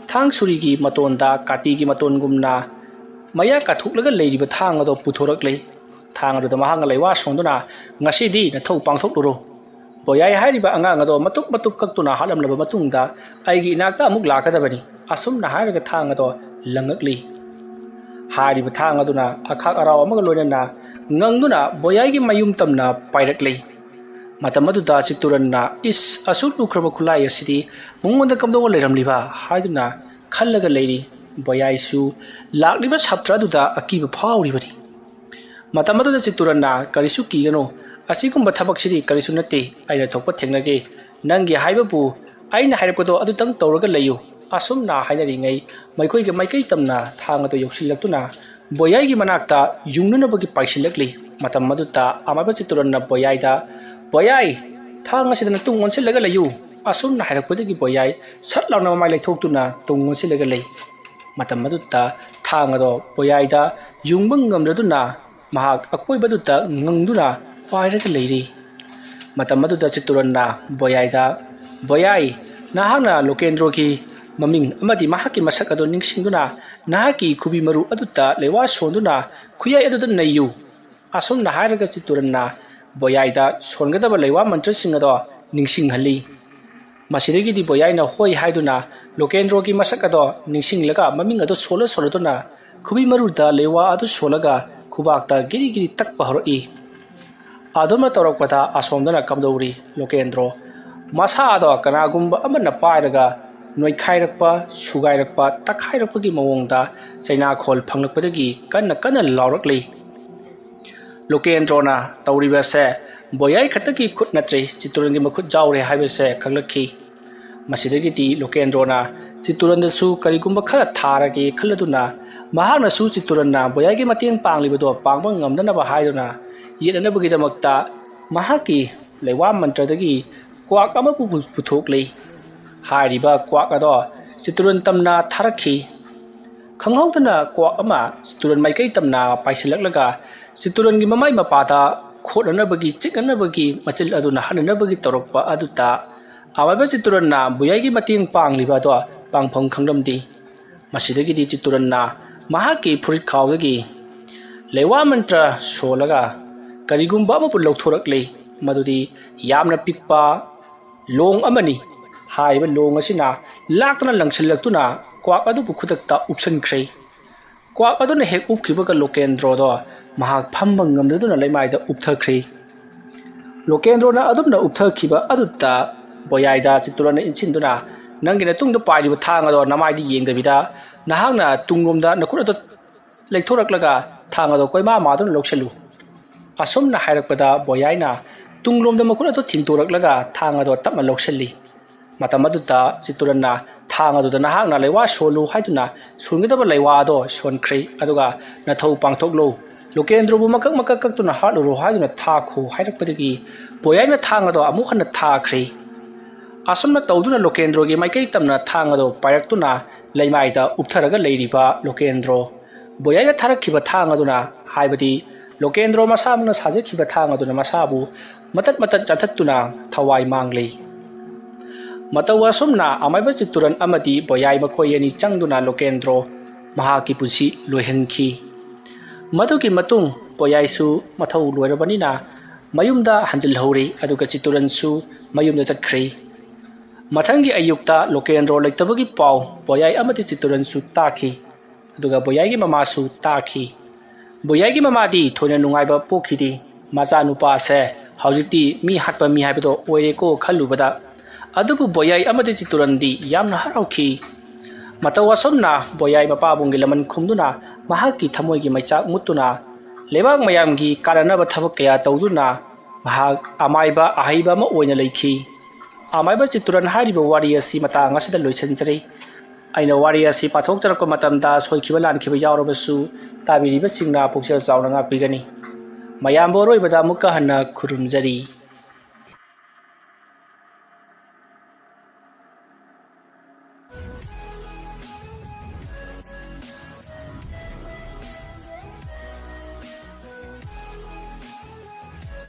ꯊꯥꯡ ꯁꯣꯔꯤꯒꯤ ꯃꯇꯣꯟꯗ ꯀꯥꯇꯤꯒꯤ ꯃꯇꯣꯟꯒꯨꯝꯅ ꯃꯌꯥ ꯀꯥꯊꯣꯛꯂꯒ ꯂꯩꯔꯤꯕ ꯊꯥꯡ ꯑꯗꯣ ꯄꯨꯊꯣꯔꯛꯂꯦ꯫ ꯊꯥꯡ ꯑꯗꯨꯗ ꯃꯍꯥꯛꯅ ꯂꯩꯋꯥ ꯁꯣꯟꯗꯨꯅ, "ꯉꯁꯤꯗꯤ ꯅꯊꯧ ꯄꯥꯡꯊꯣꯛꯂꯨꯔꯣ꯫ ꯕꯣꯌꯥꯏ ꯍꯥꯏꯔꯤꯕ ꯑꯉꯥꯡ ꯑꯗꯣ ꯃꯇꯨꯞ ꯃꯇꯨꯞ ꯀꯛꯇꯨꯅ ꯍꯥꯠꯂꯝꯂꯕ ꯃꯇꯨꯡꯗ ꯑꯩꯒꯤ ꯏꯅꯥꯛꯇ ꯑꯃꯨꯛ ꯂꯥꯛꯀꯗꯕꯅꯤ," ꯑꯁꯨꯝꯅ ꯍꯥꯏꯔꯒ ꯊꯥꯡ ꯑꯗꯣ ꯂꯪꯉꯛꯂꯤ꯫ ꯍꯥꯏꯔꯤꯕ ꯊꯥꯡ ꯑꯗꯨꯅ ꯑꯈꯥꯛ ꯑꯔꯥꯎ ꯑꯃꯒ ꯂꯣꯏꯅꯅ ꯉꯪꯗꯨꯅ ꯕꯣꯌꯥꯏꯒꯤ ꯃꯌꯨꯝ ꯇꯝꯅ ꯄꯥꯏꯔꯛꯂꯤ꯫ ꯃꯇꯝ ꯑꯗꯨꯗ ꯆꯤꯠꯇꯨꯔꯟꯅ, "ꯏꯁ, ꯑꯁꯨꯛ ꯂꯨꯈ꯭ꯔꯕ ꯈꯨꯠꯂꯥꯏ ꯑꯁꯤꯗꯤ ꯃꯉꯣꯟꯗ ꯀꯝꯗꯧꯅ ꯂꯩꯔꯝꯂꯤꯕ?" ꯍꯥꯏꯗꯨꯅ ꯈꯜꯂꯒ ꯂꯩꯔꯤ꯫ ꯕꯣꯌꯥꯏꯁꯨ ꯂꯥꯛꯂꯤꯕ ꯁꯥꯇ꯭ꯔ ꯑꯗꯨꯗ ꯑꯀꯤꯕ ꯐꯥꯎꯔꯤꯕꯅꯤ꯫ ꯃꯇꯝ ꯑꯗꯨꯗ ꯆꯤꯠꯇꯨꯔꯟꯅ, "ꯀꯔꯤꯁꯨ ꯀꯤꯒꯅꯨ, ꯑꯁꯤꯒꯨꯝꯕ ꯊꯕꯛꯁꯤꯗꯤ ꯀꯔꯤꯁꯨ ꯅꯠꯇꯦ, ꯑꯩꯅ ꯊꯣꯛꯄ ꯊꯦꯡꯅꯒꯦ꯫ ꯅꯪꯒꯤ ꯍꯥꯏꯕꯕꯨ ꯑꯩꯅ ꯍꯥꯏꯔꯛꯄꯗꯣ ꯑꯗꯨꯇꯪ ꯇꯧꯔꯒ ꯂꯩꯌꯨ," ꯑꯁꯨꯝꯅ ꯍꯥꯏꯅꯔꯤꯉꯩ ꯃꯈꯣꯏꯒ ꯃꯥꯏꯀꯩ ꯇꯝꯅ ꯊꯥꯡ ꯑꯗꯨ ꯌꯧꯁꯤꯜꯂꯛꯇꯨꯅ ꯕꯣꯌꯥꯏꯒꯤ ꯃꯅꯥꯛꯇ ꯌꯨꯡꯅꯅꯕꯒꯤ ꯄꯥꯏꯁꯤꯜꯂꯛꯂꯤ꯫ ꯃꯇꯝ ꯑꯗꯨꯗ ꯑꯃꯥꯏꯕ ꯆꯤꯠꯇꯨꯔꯟꯅ ꯕꯣꯌꯥꯏꯗ, "ꯕꯣꯌꯥꯏ, ꯊꯥꯡ ꯑꯁꯤꯗ ꯅꯇꯨꯡ ꯑꯣꯟꯁꯤꯜꯂꯒ ꯂꯩꯌꯨ," ꯑꯁꯨꯝꯅ ꯍꯥꯏꯔꯛꯄꯗꯒꯤ ꯕꯣꯌꯥꯏ ꯁꯠ ꯂꯥꯎꯅ ꯃꯃꯥꯏ ꯂꯩꯊꯣꯛꯇꯨꯅ ꯇꯨꯡ ꯑꯣꯟꯁꯤꯜꯂꯒ ꯂꯩ꯫ ꯃꯇꯝ ꯑꯗꯨꯗ ꯊꯥꯡ ꯑꯗꯣ ꯕꯣꯌꯥꯏꯗ ꯌꯨꯡꯕ ꯉꯝꯗ꯭ꯔꯗꯨꯅ ꯃꯍꯥꯛ ꯑꯀꯣꯏꯕꯗꯨꯗ ꯉꯪꯗꯨꯅ ꯄꯥꯏꯔꯒ ꯂꯩꯔꯤ꯫ ꯃꯇꯝ ꯑꯗꯨꯗ ꯆꯤꯠꯇꯨꯔꯟꯅ ꯕꯣꯌꯥꯏꯗ, "ꯕꯣꯌꯥꯏ, ꯅꯍꯥꯛꯅ ꯂꯣꯀꯦꯟꯗ꯭ꯔꯣꯒꯤ ꯃꯃꯤꯡ ꯑꯃꯗꯤ ꯃꯍꯥꯛꯀꯤ ꯃꯁꯛ ꯑꯗꯨ ꯅꯤꯡꯁꯤꯡꯗꯨꯅ ꯅꯍꯥꯛꯀꯤ ꯈꯨꯕꯤ ꯃꯔꯨ ꯑꯗꯨꯗ ꯂꯩꯋꯥ ꯁꯣꯟꯗꯨꯅ ꯈꯨꯌꯥꯏ ꯑꯗꯨꯗ ꯅꯩꯌꯨ," ꯑꯁꯨꯝꯅ ꯍꯥꯏꯔꯒ ꯆꯤꯠꯇꯨꯔꯟꯅ ꯕꯣꯌꯥꯏꯗ ꯁꯣꯟꯒꯗꯕ ꯂꯩꯋꯥ ꯃꯟꯇ꯭ꯔꯁꯤꯡ ꯑꯗꯣ ꯅꯤꯡꯁꯤꯡꯍꯜꯂꯤ꯫ ꯃꯁꯤꯗꯒꯤꯗꯤ ꯕꯣꯌꯥꯏꯅ ꯍꯣꯏ ꯍꯥꯏꯗꯨꯅ ꯂꯣꯀꯦꯟꯗ꯭ꯔꯣꯒꯤ ꯃꯁꯛ ꯑꯗꯣ ꯅꯤꯡꯁꯤꯡꯂꯒ ꯃꯃꯤꯡ ꯑꯗꯣ ꯁꯣꯜꯂ ꯁꯣꯜꯂꯗꯨꯅ ꯈꯨꯕꯤ ꯃꯔꯨꯗ ꯂꯩꯋꯥ ꯑꯗꯨ ꯁꯣꯜꯂꯒ ꯈꯨꯕꯥꯛꯇ ꯒꯤꯔꯤ ꯒꯤꯔꯤ ꯇꯛꯄ ꯍꯧꯔꯛꯏ꯫ ꯑꯗꯨꯝꯅ ꯇꯧꯔꯛꯄꯗ ꯑꯁꯣꯝꯗꯅ ꯀꯝꯗꯧꯔꯤ? ꯂꯣꯀꯦꯟꯗ꯭ꯔꯣ ꯃꯁꯥ ꯑꯗꯣ ꯀꯅꯥꯒꯨꯝꯕ ꯑꯃꯅ ꯄꯥꯏꯔꯒ ꯅꯣꯏꯈꯥꯏꯔꯛꯄ, ꯁꯨꯒꯥꯏꯔꯛꯄ, ꯇꯛꯈꯥꯏꯔꯛꯄꯒꯤ ꯃꯑꯣꯡꯗ ꯆꯩꯅꯥꯈꯣꯜ ꯐꯪꯂꯛꯄꯗꯒꯤ ꯀꯟꯅ ꯀꯟꯅ ꯂꯥꯎꯔꯛꯂꯤ꯫ ꯂꯣꯀꯦꯟꯗ꯭ꯔꯣꯅ ꯇꯧꯔꯤꯕꯁꯦ ꯕꯣꯌꯥꯏ ꯈꯛꯇꯒꯤ ꯈꯨꯠ ꯅꯠꯇ꯭ꯔꯦ, ꯆꯤꯠꯇꯨꯔꯟꯒꯤ ꯃꯈꯨꯠ ꯌꯥꯎꯔꯦ ꯍꯥꯏꯕꯁꯦ ꯈꯪꯂꯛꯈꯤ꯫ ꯃꯁꯤꯗꯒꯤꯗꯤ ꯂꯣꯀꯦꯟꯗ꯭ꯔꯣꯅ ꯆꯤꯠꯇꯨꯔꯟꯗꯁꯨ ꯀꯔꯤꯒꯨꯝꯕ ꯈꯔ ꯊꯥꯔꯒꯦ ꯈꯜꯂꯗꯨꯅ ꯃꯍꯥꯛꯅꯁꯨ ꯆꯤꯠꯇꯨꯔꯟꯅ ꯕꯣꯌꯥꯏꯒꯤ ꯃꯇꯦꯡ ꯄꯥꯡꯂꯤꯕꯗꯣ ꯄꯥꯡꯕ ꯉꯝꯗꯅꯕ ꯍꯥꯏꯗꯨꯅ ꯌꯦꯠꯅꯅꯕꯒꯤꯗꯃꯛꯇ ꯃꯍꯥꯛꯀꯤ ꯂꯩꯋꯥ ꯃꯟꯇ꯭ꯔꯗꯒꯤ ꯀ꯭ꯋꯥꯛ ꯑꯃꯕꯨ ꯄꯨꯊꯣꯛꯂꯤ꯫ ꯍꯥꯏꯔꯤꯕ ꯀ꯭ꯋꯥꯛ ꯑꯗꯣ ꯆꯤꯠꯇꯨꯔꯟ ꯇꯝꯅ ꯊꯥꯔꯛꯈꯤ꯫ ꯈꯪꯍꯧꯗꯅ ꯀ꯭ꯋꯥꯛ ꯑꯃ ꯆꯤꯠꯇꯨꯔꯟ ꯃꯥꯏꯀꯩ ꯇꯝꯅ ꯄꯥꯏꯁꯤꯜꯂꯛꯂꯒ ꯆꯤꯠꯇꯨꯔꯟꯒꯤ ꯃꯃꯥꯏ ꯃꯄꯥꯗ ꯈꯣꯠꯅꯅꯕꯒꯤ, ꯆꯤꯛꯅꯅꯕꯒꯤ ꯃꯆꯤꯜ ꯑꯗꯨꯅ ꯍꯟꯅꯅꯕꯒꯤ ꯇꯧꯔꯛꯄ ꯑꯗꯨꯗ ꯑꯃꯥꯏꯕ ꯆꯤꯠꯇꯨꯔꯟꯅ ꯕꯨꯌꯥꯏꯒꯤ ꯃꯇꯦꯡ ꯄꯥꯡꯂꯤꯕ ꯑꯗꯣ ꯄꯥꯡꯐꯝ ꯈꯪꯂꯝꯗꯦ꯫ ꯃꯁꯤꯗꯒꯤꯗꯤ ꯆꯤꯠꯇꯨꯔꯟꯅ ꯃꯍꯥꯛꯀꯤ ꯐꯨꯔꯤꯠꯈꯥꯎꯗꯒꯤ ꯂꯩꯋꯥ ꯃꯟꯇ꯭ꯔ ꯁꯣꯜꯂꯒ ꯀꯔꯤꯒꯨꯝꯕ ꯑꯃꯕꯨ ꯂꯧꯊꯣꯔꯛꯂꯤ꯫ ꯃꯗꯨꯗꯤ ꯌꯥꯝꯅ ꯄꯤꯛꯄ ꯂꯣꯡ ꯑꯃꯅꯤ꯫ ꯍꯥꯏꯔꯤꯕ ꯂꯣꯡ ꯑꯁꯤꯅ ꯂꯥꯛꯇꯨꯅ ꯂꯪꯁꯤꯜꯂꯛꯇꯨꯅ ꯀ꯭ꯋꯥꯛ ꯑꯗꯨꯕꯨ ꯈꯨꯗꯛꯇ ꯎꯞꯁꯤꯟꯈ꯭ꯔꯦ꯫ ꯀ꯭ꯋꯥꯛ ꯑꯗꯨꯅ ꯍꯦꯛ ꯎꯞꯈꯤꯕꯒ ꯂꯣꯀꯦꯟꯗ꯭ꯔꯣꯗꯣ ꯃꯍꯥꯛ ꯐꯝꯕ ꯉꯝꯗꯗꯨꯅ ꯂꯩꯃꯥꯏꯗ ꯎꯞꯊꯈ꯭ꯔꯦ꯫ ꯂꯣꯀꯦꯟꯗ꯭ꯔꯣꯅ ꯑꯗꯨꯝꯅ ꯎꯞꯊꯈꯤꯕ ꯑꯗꯨꯗ ꯕꯣꯌꯥꯏꯗ ꯆꯤꯠꯇꯨꯔꯟꯅ ꯏꯟꯁꯤꯟꯗꯨꯅ, "ꯅꯪꯒꯤ ꯅꯇꯨꯡꯗ ꯄꯥꯏꯔꯤꯕ ꯊꯥꯡ ꯑꯗꯣ ꯅꯃꯥꯏꯗ ꯌꯦꯡꯗꯕꯤꯗ ꯅꯍꯥꯛꯅ ꯇꯨꯡꯂꯣꯝꯗ ꯅꯈꯨꯠ ꯑꯗꯨ ꯂꯩꯊꯣꯔꯛꯂꯒ ꯊꯥꯡ ꯑꯗꯣ ꯀꯣꯏꯃꯥ ꯃꯥꯗꯨꯅ ꯂꯧꯁꯤꯜꯂꯨ"꯫ ꯑꯁꯨꯝꯅ ꯍꯥꯏꯔꯛꯄꯗ ꯕꯣꯌꯥꯏꯅ ꯇꯨꯡꯂꯣꯝꯗ ꯃꯈꯨꯠ ꯑꯗꯨ ꯊꯤꯟꯇꯣꯔꯛꯂꯒ ꯊꯥꯡ ꯑꯗꯣ ꯇꯞꯅ ꯂꯧꯁꯤꯜꯂꯤ꯫ ꯃꯇꯝ ꯑꯗꯨꯗ ꯆꯤꯠꯇꯨꯔꯟꯅ ꯊꯥꯡ ꯑꯗꯨꯗ "ꯅꯍꯥꯛꯅ ꯂꯩꯋꯥ ꯁꯣꯜꯂꯨ" ꯍꯥꯏꯗꯨꯅ ꯁꯣꯟꯒꯗꯕ ꯂꯩꯋꯥ ꯑꯗꯣ ꯁꯣꯟꯈ꯭ꯔꯦ꯫ ꯑꯗꯨꯒ "ꯅꯊꯧ ꯄꯥꯡꯊꯣꯛꯂꯨ, ꯂꯣꯀꯦꯟꯗ꯭ꯔꯣꯕꯨ ꯃꯀꯛ ꯃꯀꯛ ꯀꯛꯇꯨꯅ ꯍꯥꯠꯂꯨꯔꯣ" ꯍꯥꯏꯗꯨꯅ ꯊꯥꯈꯣ ꯍꯥꯏꯔꯛꯄꯗꯒꯤ ꯕꯣꯌꯥꯏꯅ ꯊꯥꯡ ꯑꯗꯣ ꯑꯃꯨꯛ ꯍꯟꯅ ꯊꯥꯈ꯭ꯔꯦ꯫ ꯑꯁꯨꯝꯅ ꯇꯧꯗꯨꯅ ꯂꯣꯀꯦꯟꯗ꯭ꯔꯣꯒꯤ ꯃꯥꯏꯀꯩ ꯇꯝꯅ ꯊꯥꯡ ꯑꯗꯣ ꯄꯥꯏꯔꯛꯇꯨꯅ ꯂꯩꯃꯥꯏꯗ ꯎꯞꯊꯔꯒ ꯂꯩꯔꯤꯕ ꯂꯣꯀꯦꯟꯗ꯭ꯔꯣ, ꯕꯣꯌꯥꯏꯅ ꯊꯥꯔꯛꯈꯤꯕ ꯊꯥꯡ ꯑꯗꯨꯅ, ꯍꯥꯏꯕꯗꯤ ꯂꯣꯀꯦꯟꯗ꯭ꯔꯣ ꯃꯁꯥꯃꯛꯅ ꯁꯥꯖꯈꯤꯕ ꯊꯥꯡ ꯑꯗꯨꯅ ꯃꯁꯥꯕꯨ ꯃꯇꯠ ꯃꯇꯠ ꯆꯥꯊꯠꯇꯨꯅ ꯊꯋꯥꯏ ꯃꯥꯡꯂꯤ꯫ ꯃꯇꯧ ꯑꯁꯨꯝꯅ ꯑꯃꯥꯏꯕ ꯆꯤꯠꯇꯨꯔꯟ ꯑꯃꯗꯤ ꯕꯣꯌꯥꯏ ꯃꯈꯣꯏ ꯑꯅꯤ ꯆꯪꯗꯨꯅ ꯂꯣꯀꯦꯟꯗ꯭ꯔꯣ ꯃꯍꯥꯛꯀꯤ ꯄꯨꯟꯁꯤ ꯂꯣꯏꯍꯟꯈꯤ꯫ ꯃꯗꯨꯒꯤ ꯃꯇꯨꯡ ꯕꯣꯌꯥꯏꯁꯨ ꯃꯊꯧ ꯂꯣꯏꯔꯕꯅꯤꯅ ꯃꯌꯨꯝꯗ ꯍꯟꯖꯤꯜꯍꯧꯔꯤ, ꯑꯗꯨꯒ ꯆꯤꯠꯇꯨꯔꯟꯁꯨ ꯃꯌꯨꯝꯗ ꯆꯠꯈ꯭ꯔꯤ꯫ ꯃꯊꯪꯒꯤ ꯑꯌꯨꯛꯇ ꯂꯣꯀꯦꯟꯗ꯭ꯔꯣ ꯂꯩꯇꯕꯒꯤ ꯄꯥꯎ ꯕꯣꯌꯥꯏ ꯑꯃꯗꯤ ꯆꯤꯠꯇꯨꯔꯟꯁꯨ ꯇꯥꯈꯤ꯫ ꯑꯗꯨꯒ ꯕꯣꯌꯥꯏꯒꯤ ꯃꯃꯥꯁꯨ ꯇꯥꯈꯤ꯫ ꯕꯣꯌꯥꯏꯒꯤ ꯃꯃꯥꯗꯤ ꯊꯣꯏꯅ ꯅꯨꯡꯉꯥꯏꯕ ꯄꯣꯛꯈꯤꯗꯦ꯫ "ꯃꯆꯥꯅꯨꯄꯥꯁꯦ ꯍꯧꯖꯤꯛꯇꯤ ꯃꯤ ꯍꯥꯠꯄ ꯃꯤ ꯍꯥꯏꯕꯗꯣ ꯑꯣꯏꯔꯦꯀꯣ" ꯈꯜꯂꯨꯕꯗ꯫ ꯑꯗꯨꯕꯨ ꯕꯣꯌꯥꯏ ꯑꯃꯗꯤ ꯆꯤꯠꯇꯨꯔꯟꯗꯤ ꯌꯥꯝꯅ ꯍꯔꯥꯎꯈꯤ꯫ ꯃꯇꯧ ꯑꯁꯨꯝꯅ ꯕꯣꯌꯥꯏ ꯃꯄꯥꯕꯨꯡꯒꯤ ꯂꯃꯟ ꯈꯨꯝꯗꯨꯅ ꯃꯍꯥꯛꯀꯤ ꯊꯃꯣꯏꯒꯤ ꯃꯩꯆꯥꯛ ꯃꯨꯠꯇꯨꯅ ꯂꯩꯕꯥꯛ ꯃꯌꯥꯝꯒꯤ ꯀꯥꯟꯅꯅꯕ ꯊꯕꯛ ꯀꯌꯥ ꯇꯧꯗꯨꯅ ꯃꯍꯥꯛ ꯑꯃꯥꯏꯕ ꯑꯍꯩꯕ ꯑꯃ ꯑꯣꯏꯅ ꯂꯩꯈꯤ꯫ ꯑꯃꯥꯏꯕ ꯆꯤꯠꯇꯨꯔꯟ ꯍꯥꯏꯔꯤꯕ ꯋꯥꯔꯤ ꯑꯁꯤ ꯃꯇꯥꯡ ꯑꯁꯤꯗ ꯂꯣꯏꯁꯤꯟꯖꯔꯤ꯫ ꯑꯩꯅ ꯋꯥꯔꯤ ꯑꯁꯤ ꯄꯥꯊꯣꯛꯆꯔꯛꯄ ꯃꯇꯝꯗ ꯁꯣꯏꯈꯤꯕ ꯂꯥꯟꯈꯤꯕ ꯌꯥꯎꯔꯕꯁꯨ ꯇꯥꯕꯤꯔꯤꯕꯁꯤꯡꯅ ꯄꯨꯛꯆꯦꯜ ꯆꯥꯎꯅ ꯉꯥꯛꯄꯤꯒꯅꯤ꯫ ꯃꯌꯥꯝꯕꯨ ꯑꯔꯣꯏꯕꯗ ꯑꯃꯨꯛꯀ ꯍꯟꯅ ꯈꯨꯔꯨꯝꯖꯔꯤ꯫